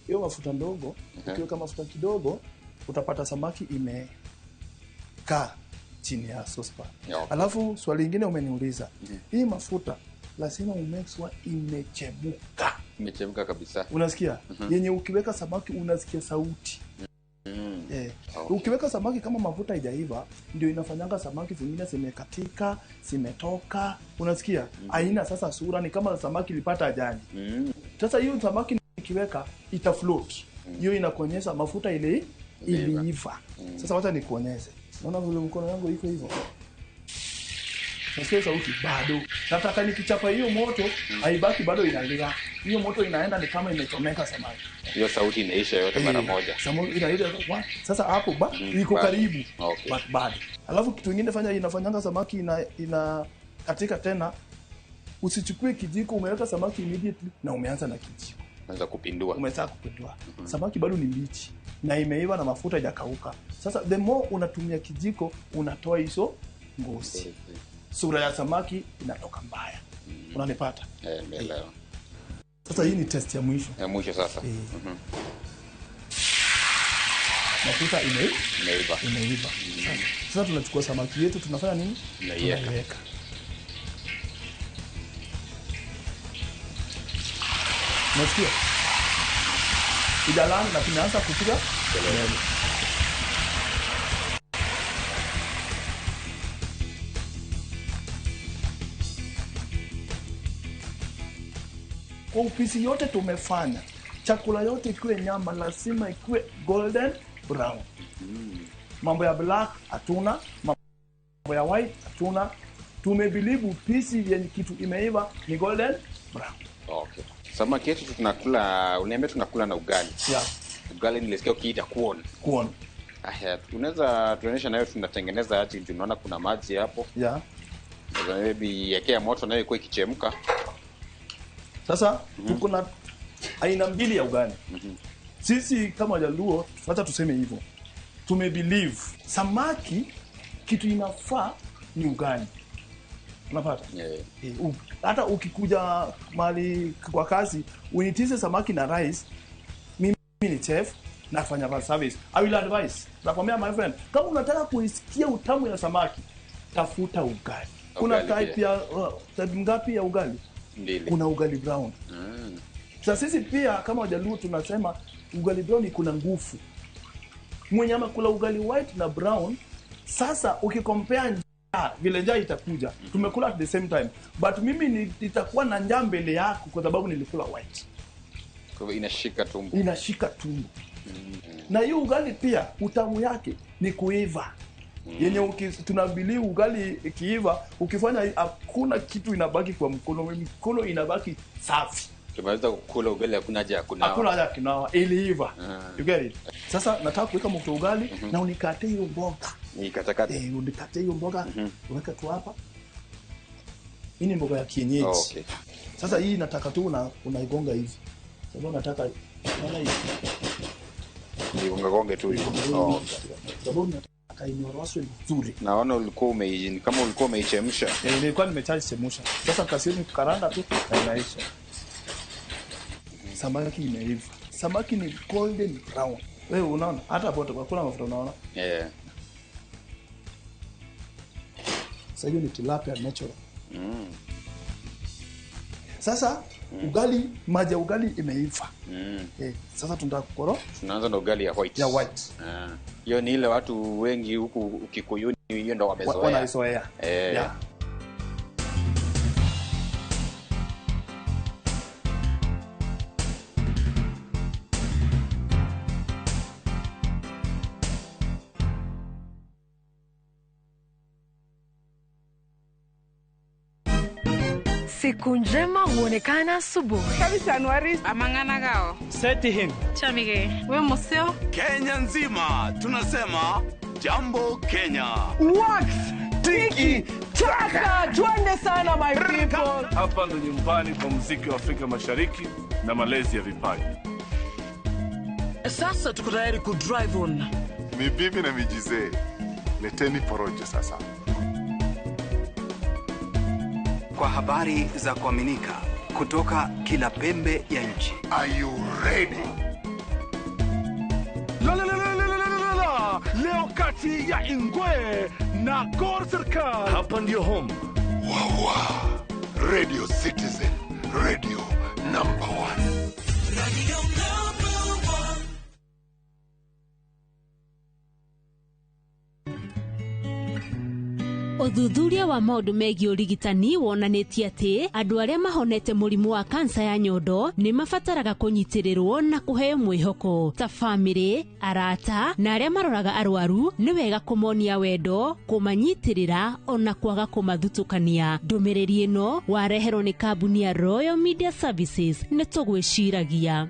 hiyo mafuta ndogo, ukiweka mafuta kidogo utapata samaki imekaa chini ya saucepan. Alafu swali lingine umeniuliza. Hii mafuta lazima umake imechemka. Imechemka kabisa. Unasikia? Yenye ukiweka samaki unasikia sauti. Ukiweka samaki kama mafuta haijaiva ndio inafanyanga samaki zingine zimekatika, zimetoka. Unasikia? Haina sasa sura, ni kama samaki ilipata ajali. Sasa hiyo samaki nikiweka ita float. Hiyo inakuonyesha mafuta ile iliiva. Sasa wacha nikuonyeshe. Naona vile mkono wangu iko hivyo. Nasikia sauti bado. Nataka nikichapa hiyo moto haibaki bado inalia. Hiyo moto inaenda ni kama imechomeka samaki. Hiyo sauti inaisha yote mara moja. Samaki inaisha. Sasa hapo iko karibu. But bado. Alafu kitu kingine fanya inafanyanga samaki ina katika tena. Usichukue kijiko umeweka samaki immediately na umeanza na kijiko. Unaanza kupindua. Umeanza kupindua. Samaki bado ni mbichi na imeiva na mafuta hajakauka. Sasa the more unatumia kijiko unatoa hizo ngozi. Sura ya samaki inatoka mbaya. Unanipata? Nimeelewa. Sasa hii ni test ya mwisho. Ya mwisho sasa. Mafuta imeiva. Imeiva. Sasa tunachukua samaki yetu tunafanya nini? Tunaiweka. Unasikia? Ijalani na tumeanza kupiga Mchele. Kwa upisi yote tumefanya, chakula yote ikiwe nyama lazima ikiwe golden brown. Mambo ya black hatuna, mambo ya white hatuna. Tumebelieve upisi yenye kitu imeiva ni golden brown. Okay. Samaki yetu tunakula, uniambia tunakula na ugali. Yeah. Ugali nilisikia ukiita kuon. Kuon. Aya, unaweza tuonyesha nayo tunatengeneza aje? Juu naona kuna maji hapo. Yeah. Unaweza maybe iekea moto nayo ikuwe ikichemka. Sasa tuko na aina mbili ya ugali. Sisi kama Wajaluo, wacha tuseme hivyo, tumebelieve samaki kitu inafaa ni ugali. Unapata? Yeah. Hata ukikuja mahali kwa kazi unitize samaki na rice, mimi ni chef nafanya kwa service, I will advise. Nakwambia my friend, kama unataka kuisikia utamu ya samaki, tafuta ugali. Kuna Ugali type pia. ya type ngapi ya ugali? Mbili. Kuna ugali brown. Sasa sisi pia kama Wajaluo tunasema ugali brown kuna nguvu. Mwenye amekula ugali white na brown, sasa ukikompea njaa, vile njaa itakuja. Tumekula at the same time, but mimi nitakuwa na njaa mbele yako kwa sababu nilikula white. Kwa hivyo inashika tumbo. Inashika tumbo. Na hiyo ugali pia utamu yake ni kuiva. Yenye tunabili ugali ikiiva, ukifanya hakuna kitu inabaki kwa mkono, mkono inabaki safi. Tumaliza kukula ugali hakuna haja ya kunawa. Hakuna haja ya kunawa, iliiva. You get it? Sasa nataka kuweka mto ugali na unikate hiyo mboga. Nikatakate. Unikate hiyo mboga, uweke tu hapa. Hii ni mboga ya kienyeji. Oh, okay. Sasa hii nataka tu unaigonga hivi. Sababu nataka naona hivi. Nigonga gonge tu hivyo. Oh, okay. Sababu nataka inyoroswe vizuri. Naona ulikuwa kama ulikuwa umeichemsha. Nilikuwa nimechemsha. Sasa kasiri karanga tu na inaisha. Samaki imeiva. Samaki ni golden brown. Wewe unaona hata hapo hakuna mafuta unaona? Yeah. Sasa hiyo ni tilapia natural. Sasa ugali, maji ya ugali imeiva. Sasa tunataka kukoro. Tunaanza na ugali ya white. Ya white. Hiyo ni ile watu wengi huku Kikuyuni hiyo ndo wamezoea. Wanaizoea. Yeah. Siku njema huonekana asubuhi. Amang'ana gao. Setihin. Chamige. We museo. Kenya nzima tunasema jambo Kenya. Wax tiki taka, twende sana my people. Hapa ndo nyumbani kwa muziki wa Afrika Mashariki na malezi ya vipaji. Sasa tuko tayari ku drive on. Ni bibi na mijizee, leteni porojo sasa. Kwa habari za kuaminika kutoka kila pembe ya nchi. Are you ready? La la la la la la la la. Leo kati ya Ingwe na Gor Serikal. Hapa ndio home. Wawa. Radio Citizen, radio number 1. Radio number 1. Ũthuthuria wa maũndũ megiĩ ũrigitani wonanĩtie atĩ andũ arĩa mahonete mũrimũ wa kansa ya nyondo nĩ mabataraga kũnyitĩrĩrwo na kũheo mwĩhoko. Ta bamĩrĩ, arata na arĩa maroraga arwaru nĩ wega kũmonia wendo, kũmanyitĩrĩra ona kwaga kũmathutũkania. Ndũmĩrĩri ĩno wareherwo nĩ kambuni ya Royal Media Services. Nĩ tũgwĩciragia.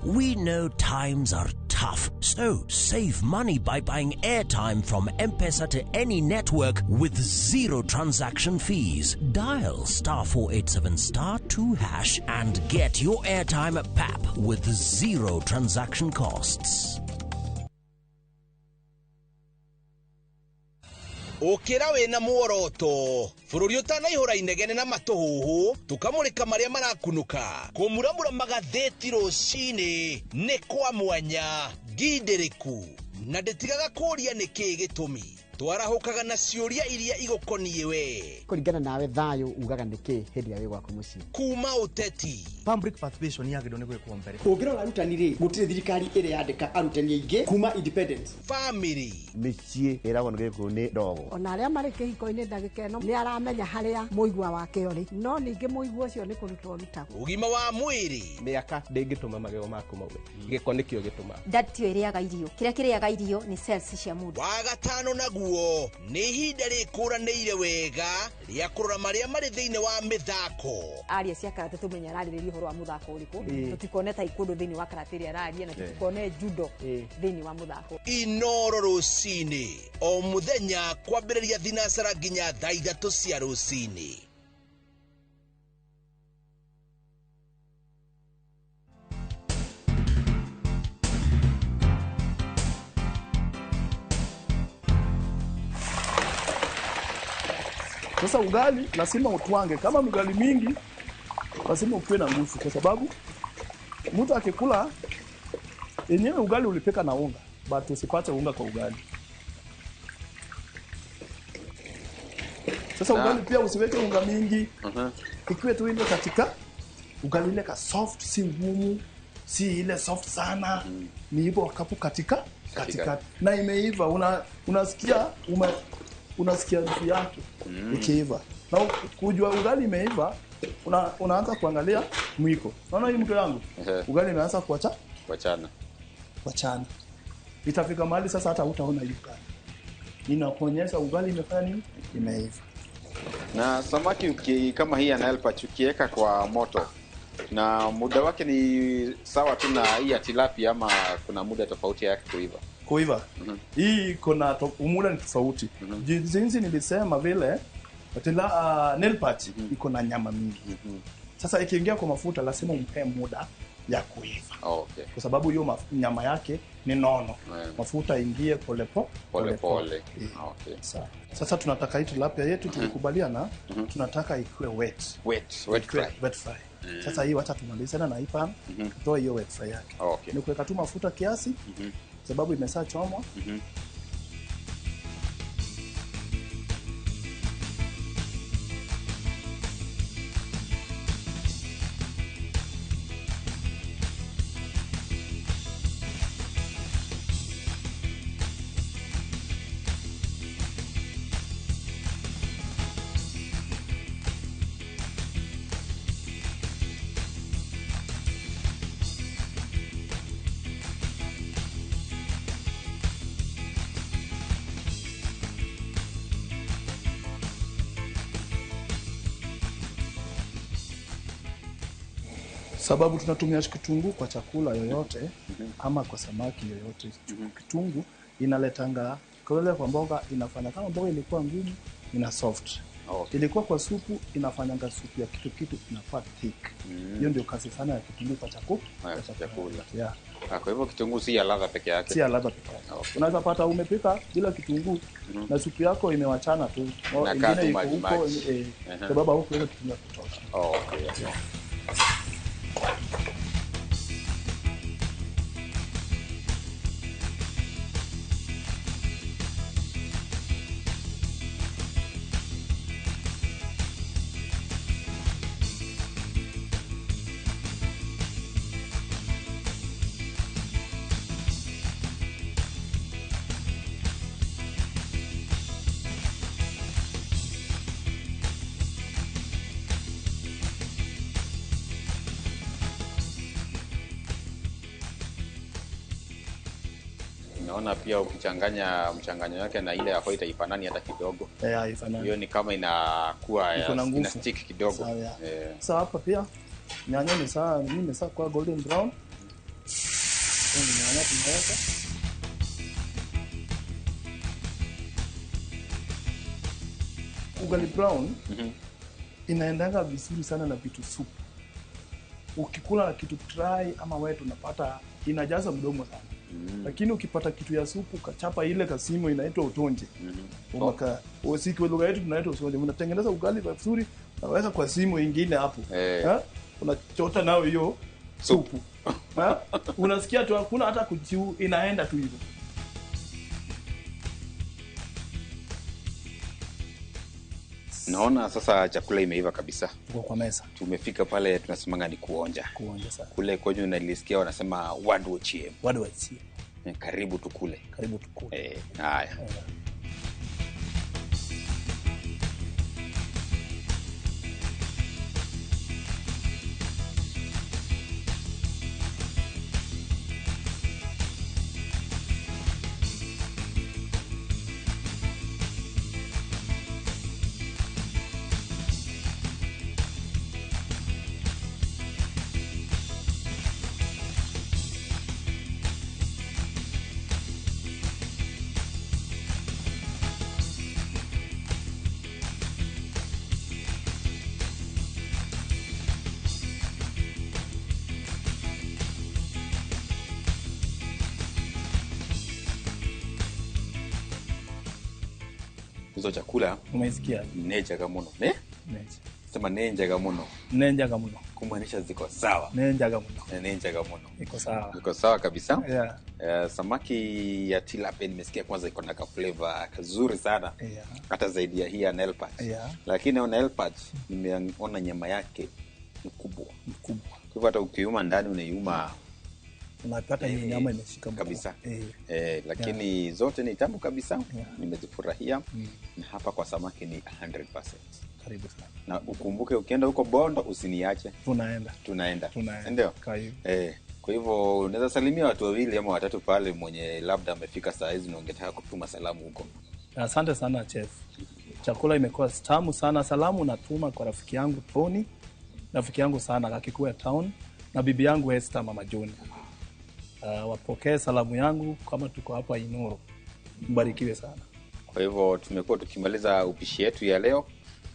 We know times are tough, so save money by buying airtime from M-Pesa to any network with zero transaction fees. Dial *487*2# and get your airtime at PAP with zero transaction costs. Ukira wina muoroto bururi utanaihura inegene na matuhuhu tukamurika maria marakunuka kumuramura magatheti rucini ni kwa mwanya ngindiriku na nditigaga kuria niki gitumi. Twarahũkaga na ciũria iria igũkoniĩ we. Kũringana nawe thayũ ugaga nĩkĩ hĩndĩ ĩrĩa wĩ gwaku mũciĩ? Kuma ũteti. Public participation yagĩrĩirwo nĩ gwĩkwo mbere. Ũngĩrora arutani rĩ, gũtirĩ thirikari ĩrĩ yandĩka arutani aingĩ kuma independence. Family. Mĩciĩ ĩragwo nĩ gĩkũyũ nĩ ndogo. Ona arĩa marĩ kĩhiko-inĩ ndagĩka ĩno nĩ aramenya harĩa mũigua wake ũrĩ, no ningĩ mũigua ũcio nĩ kũrutwo ũrutagwo. Ũgima wa mwĩrĩ. Mĩaka ndĩngĩtũma magego maku maume, gĩko nĩkĩo gĩtũmaga. Ndatio ĩrĩaga irio, kĩrĩa kĩrĩaga irio nĩ cells cia mũndũ. Wagatano naguo nĩ ihinda rĩkũranĩire wega rĩa kũrora marĩa marĩ thĩinĩ wa mĩthako. Aria cia karate tũmenye ararĩrĩria ũhoro wa mũthako ũrĩkũ, tũtikone taekwondo thĩinĩ wa karate ĩrĩa araria, na tũtikone judo thĩinĩ wa mũthako. Inoro rũcinĩ o mũthenya kwambĩrĩria thinacara nginya thaa 3 cia rũcinĩ. Sasa ugali lazima utwange. Kama ugali mingi lazima ukuwe na nguvu, kwa sababu mtu akikula yenyewe ugali ulipika na unga, but usipate unga kwa ugali. Sasa ugali pia usiweke unga mingi. Ikiwe tu ile katika ugali ile ka soft, si ngumu, si ile soft sana. Ni hivyo kapu katika katika na imeiva, unasikia unasikia harufu yake ikiiva. Na kujua ugali imeiva, unaanza kuangalia mwiko. Unaona hii mto yangu? Ugali imeanza kuachana. Kuachana. Itafika mahali sasa hata hutaona hiyo ugali. Ninakuonyesha ugali imefanya nini? Imeiva. Na samaki kama hii anaelpa ukiweka kwa moto na muda wake ni sawa tu na hii ya tilapia ama kuna muda tofauti yake kuiva? Kuiva. Hii kuna muda ni tofauti. Jinsi nilisema vile nail patch iko na nyama mingi. Sasa ikiingia kwa mafuta lazima umpe muda ya kuiva. Okay. Kwa sababu hiyo nyama yake ni nono. Mafuta ingie pole pole. Pole. Okay. Sasa tunataka hii tilapia yetu tulikubaliana, tunataka ikuwe wet. Wet fry. Wet fry. Sasa hii wacha tumalize na hii pan, tutoe hiyo wet fry yake. Okay. Ni kuweka tu mafuta kiasi. Sababu imeshachomwa. Sababu tunatumia kitunguu kwa chakula yoyote ama kwa samaki yoyote. Kitunguu inaletanga kule kwa mboga, inafanya kama mboga ilikuwa ngumu ina soft. Okay. Ilikuwa kwa supu inafanyanga supu ya kitu inakuwa thick. Hiyo ndio kazi sana ya kitunguu kwa chakula. Yeah. Kwa hivyo kitunguu si ya ladha peke yake. Si ya ladha peke yake. Okay. Unaweza pata umepika bila kitunguu na supu yako imewachana tu. Ingine iko huko sababu hukuweka kitunguu ya kutosha. Okay. Yeah. Naona pia ukichanganya mchanganyo wake na ile ya white haifanani hata kidogo. Haifanani. Hiyo ni kama inakuwa ina stick kidogo. Sasa hapa pia nyanya ni saa nini saa kwa golden brown. Ni nyanya tunaweka. Ugali brown inaendanga vizuri sana na vitu supu. Ukikula na kitu dry ama wet unapata inajaza mdomo sana. Lakini ukipata kitu ya supu kachapa ile kasimu inaitwa utonje. Umaka usiku lugha yetu tunaitwa utonje. Unatengeneza ugali vizuri, unaweka kwa simu ingine hapo. Unachota nao hiyo supu. Unasikia tu hakuna hata kujiu, inaenda tu hivyo. Naona sasa chakula imeiva kabisa. Tuko kwa meza. Tumefika pale tunasemanga ni kuonja. Kuonja sana. Kule kwenye nalisikia wanasema wadu ochie. Wadu ochie. Karibu tukule. Karibu tukule. Haya. Hizo chakula umeisikia? Nenjaga muno. Ne? Nenja. Sema nenjaga muno. Nenjaga muno. Kumaanisha ziko sawa. Nenjaga muno. Nenjaga muno. Iko sawa. Iko sawa kabisa. Yeah. Samaki ya tilapia nimesikia kwanza iko na ka flavor kazuri sana. Yeah. Hata zaidi ya hii ya Nile perch. Yeah. Lakini Nile perch nimeona nyama yake ni kubwa. Kubwa. Kwa hivyo hata ukiuma ndani unaiuma unapata hiyo nyama imeshika kabisa. Lakini zote ni tamu kabisa. Nimezifurahia. Na hapa kwa samaki ni 100%. Karibu sana. Na ukumbuke ukienda huko Bondo usiniache. Tunaenda. Ndio. Kwa hivyo unaweza salimia watu wawili ama watatu pale mwenye labda amefika saa hizi na ungetaka kutuma salamu huko. Asante sana chef. Chakula imekuwa tamu sana. Salamu natuma kwa rafiki yangu Tony, rafiki yangu sana akikuwa town, na bibi yangu Esther mama John. Wapokee salamu yangu kama tuko hapa Inoro. Mbarikiwe sana. Kwa hivyo tumekuwa tukimaliza upishi yetu ya leo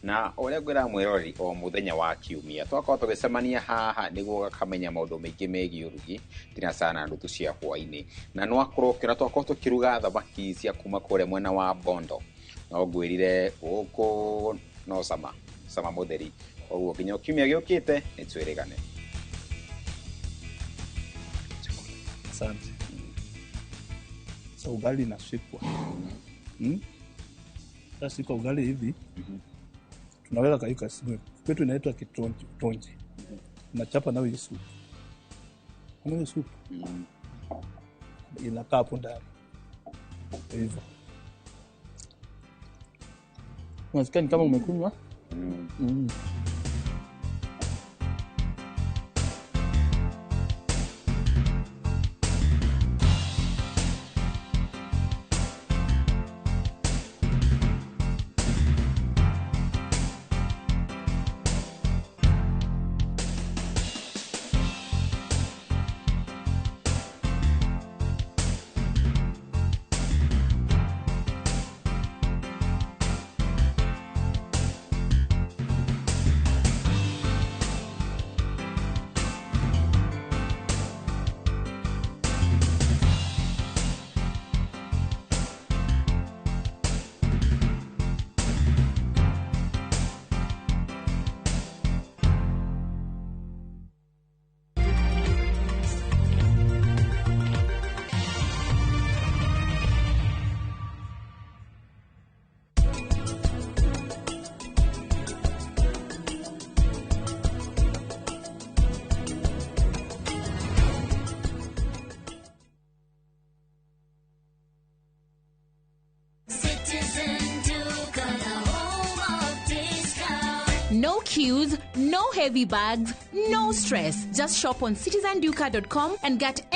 na ũrĩa ngwĩra mwĩrori o mũthenya wa kiumia twakorwo tũgĩcemania haha nĩguo gakamenya maũndũ maingĩ megiĩ ũrugi nginya sana nuthu cia hwaĩ-inĩ na nĩwakorwo ũkĩona twakorwo tũkĩruga thamaki cia kuma kũrĩa mwena wa Bondo no ngwĩrire gũkũ no sama sama mũtheri koguo nginya kiumia gĩũkĩte nĩ twĩrĩgane. Asante. So ugali inashikwa. Sasa kwa ugali hivi tunaweka kaika simu. Kwetu inaitwa kitonje, tonje. Tunachapa nayo hiyo supu. Hiyo supu. Inakaa hapo ndani. Hivyo. Unasikia ni kama umekunywa? No queues, no heavy bags, no stress. Just shop on citizenduka.com and get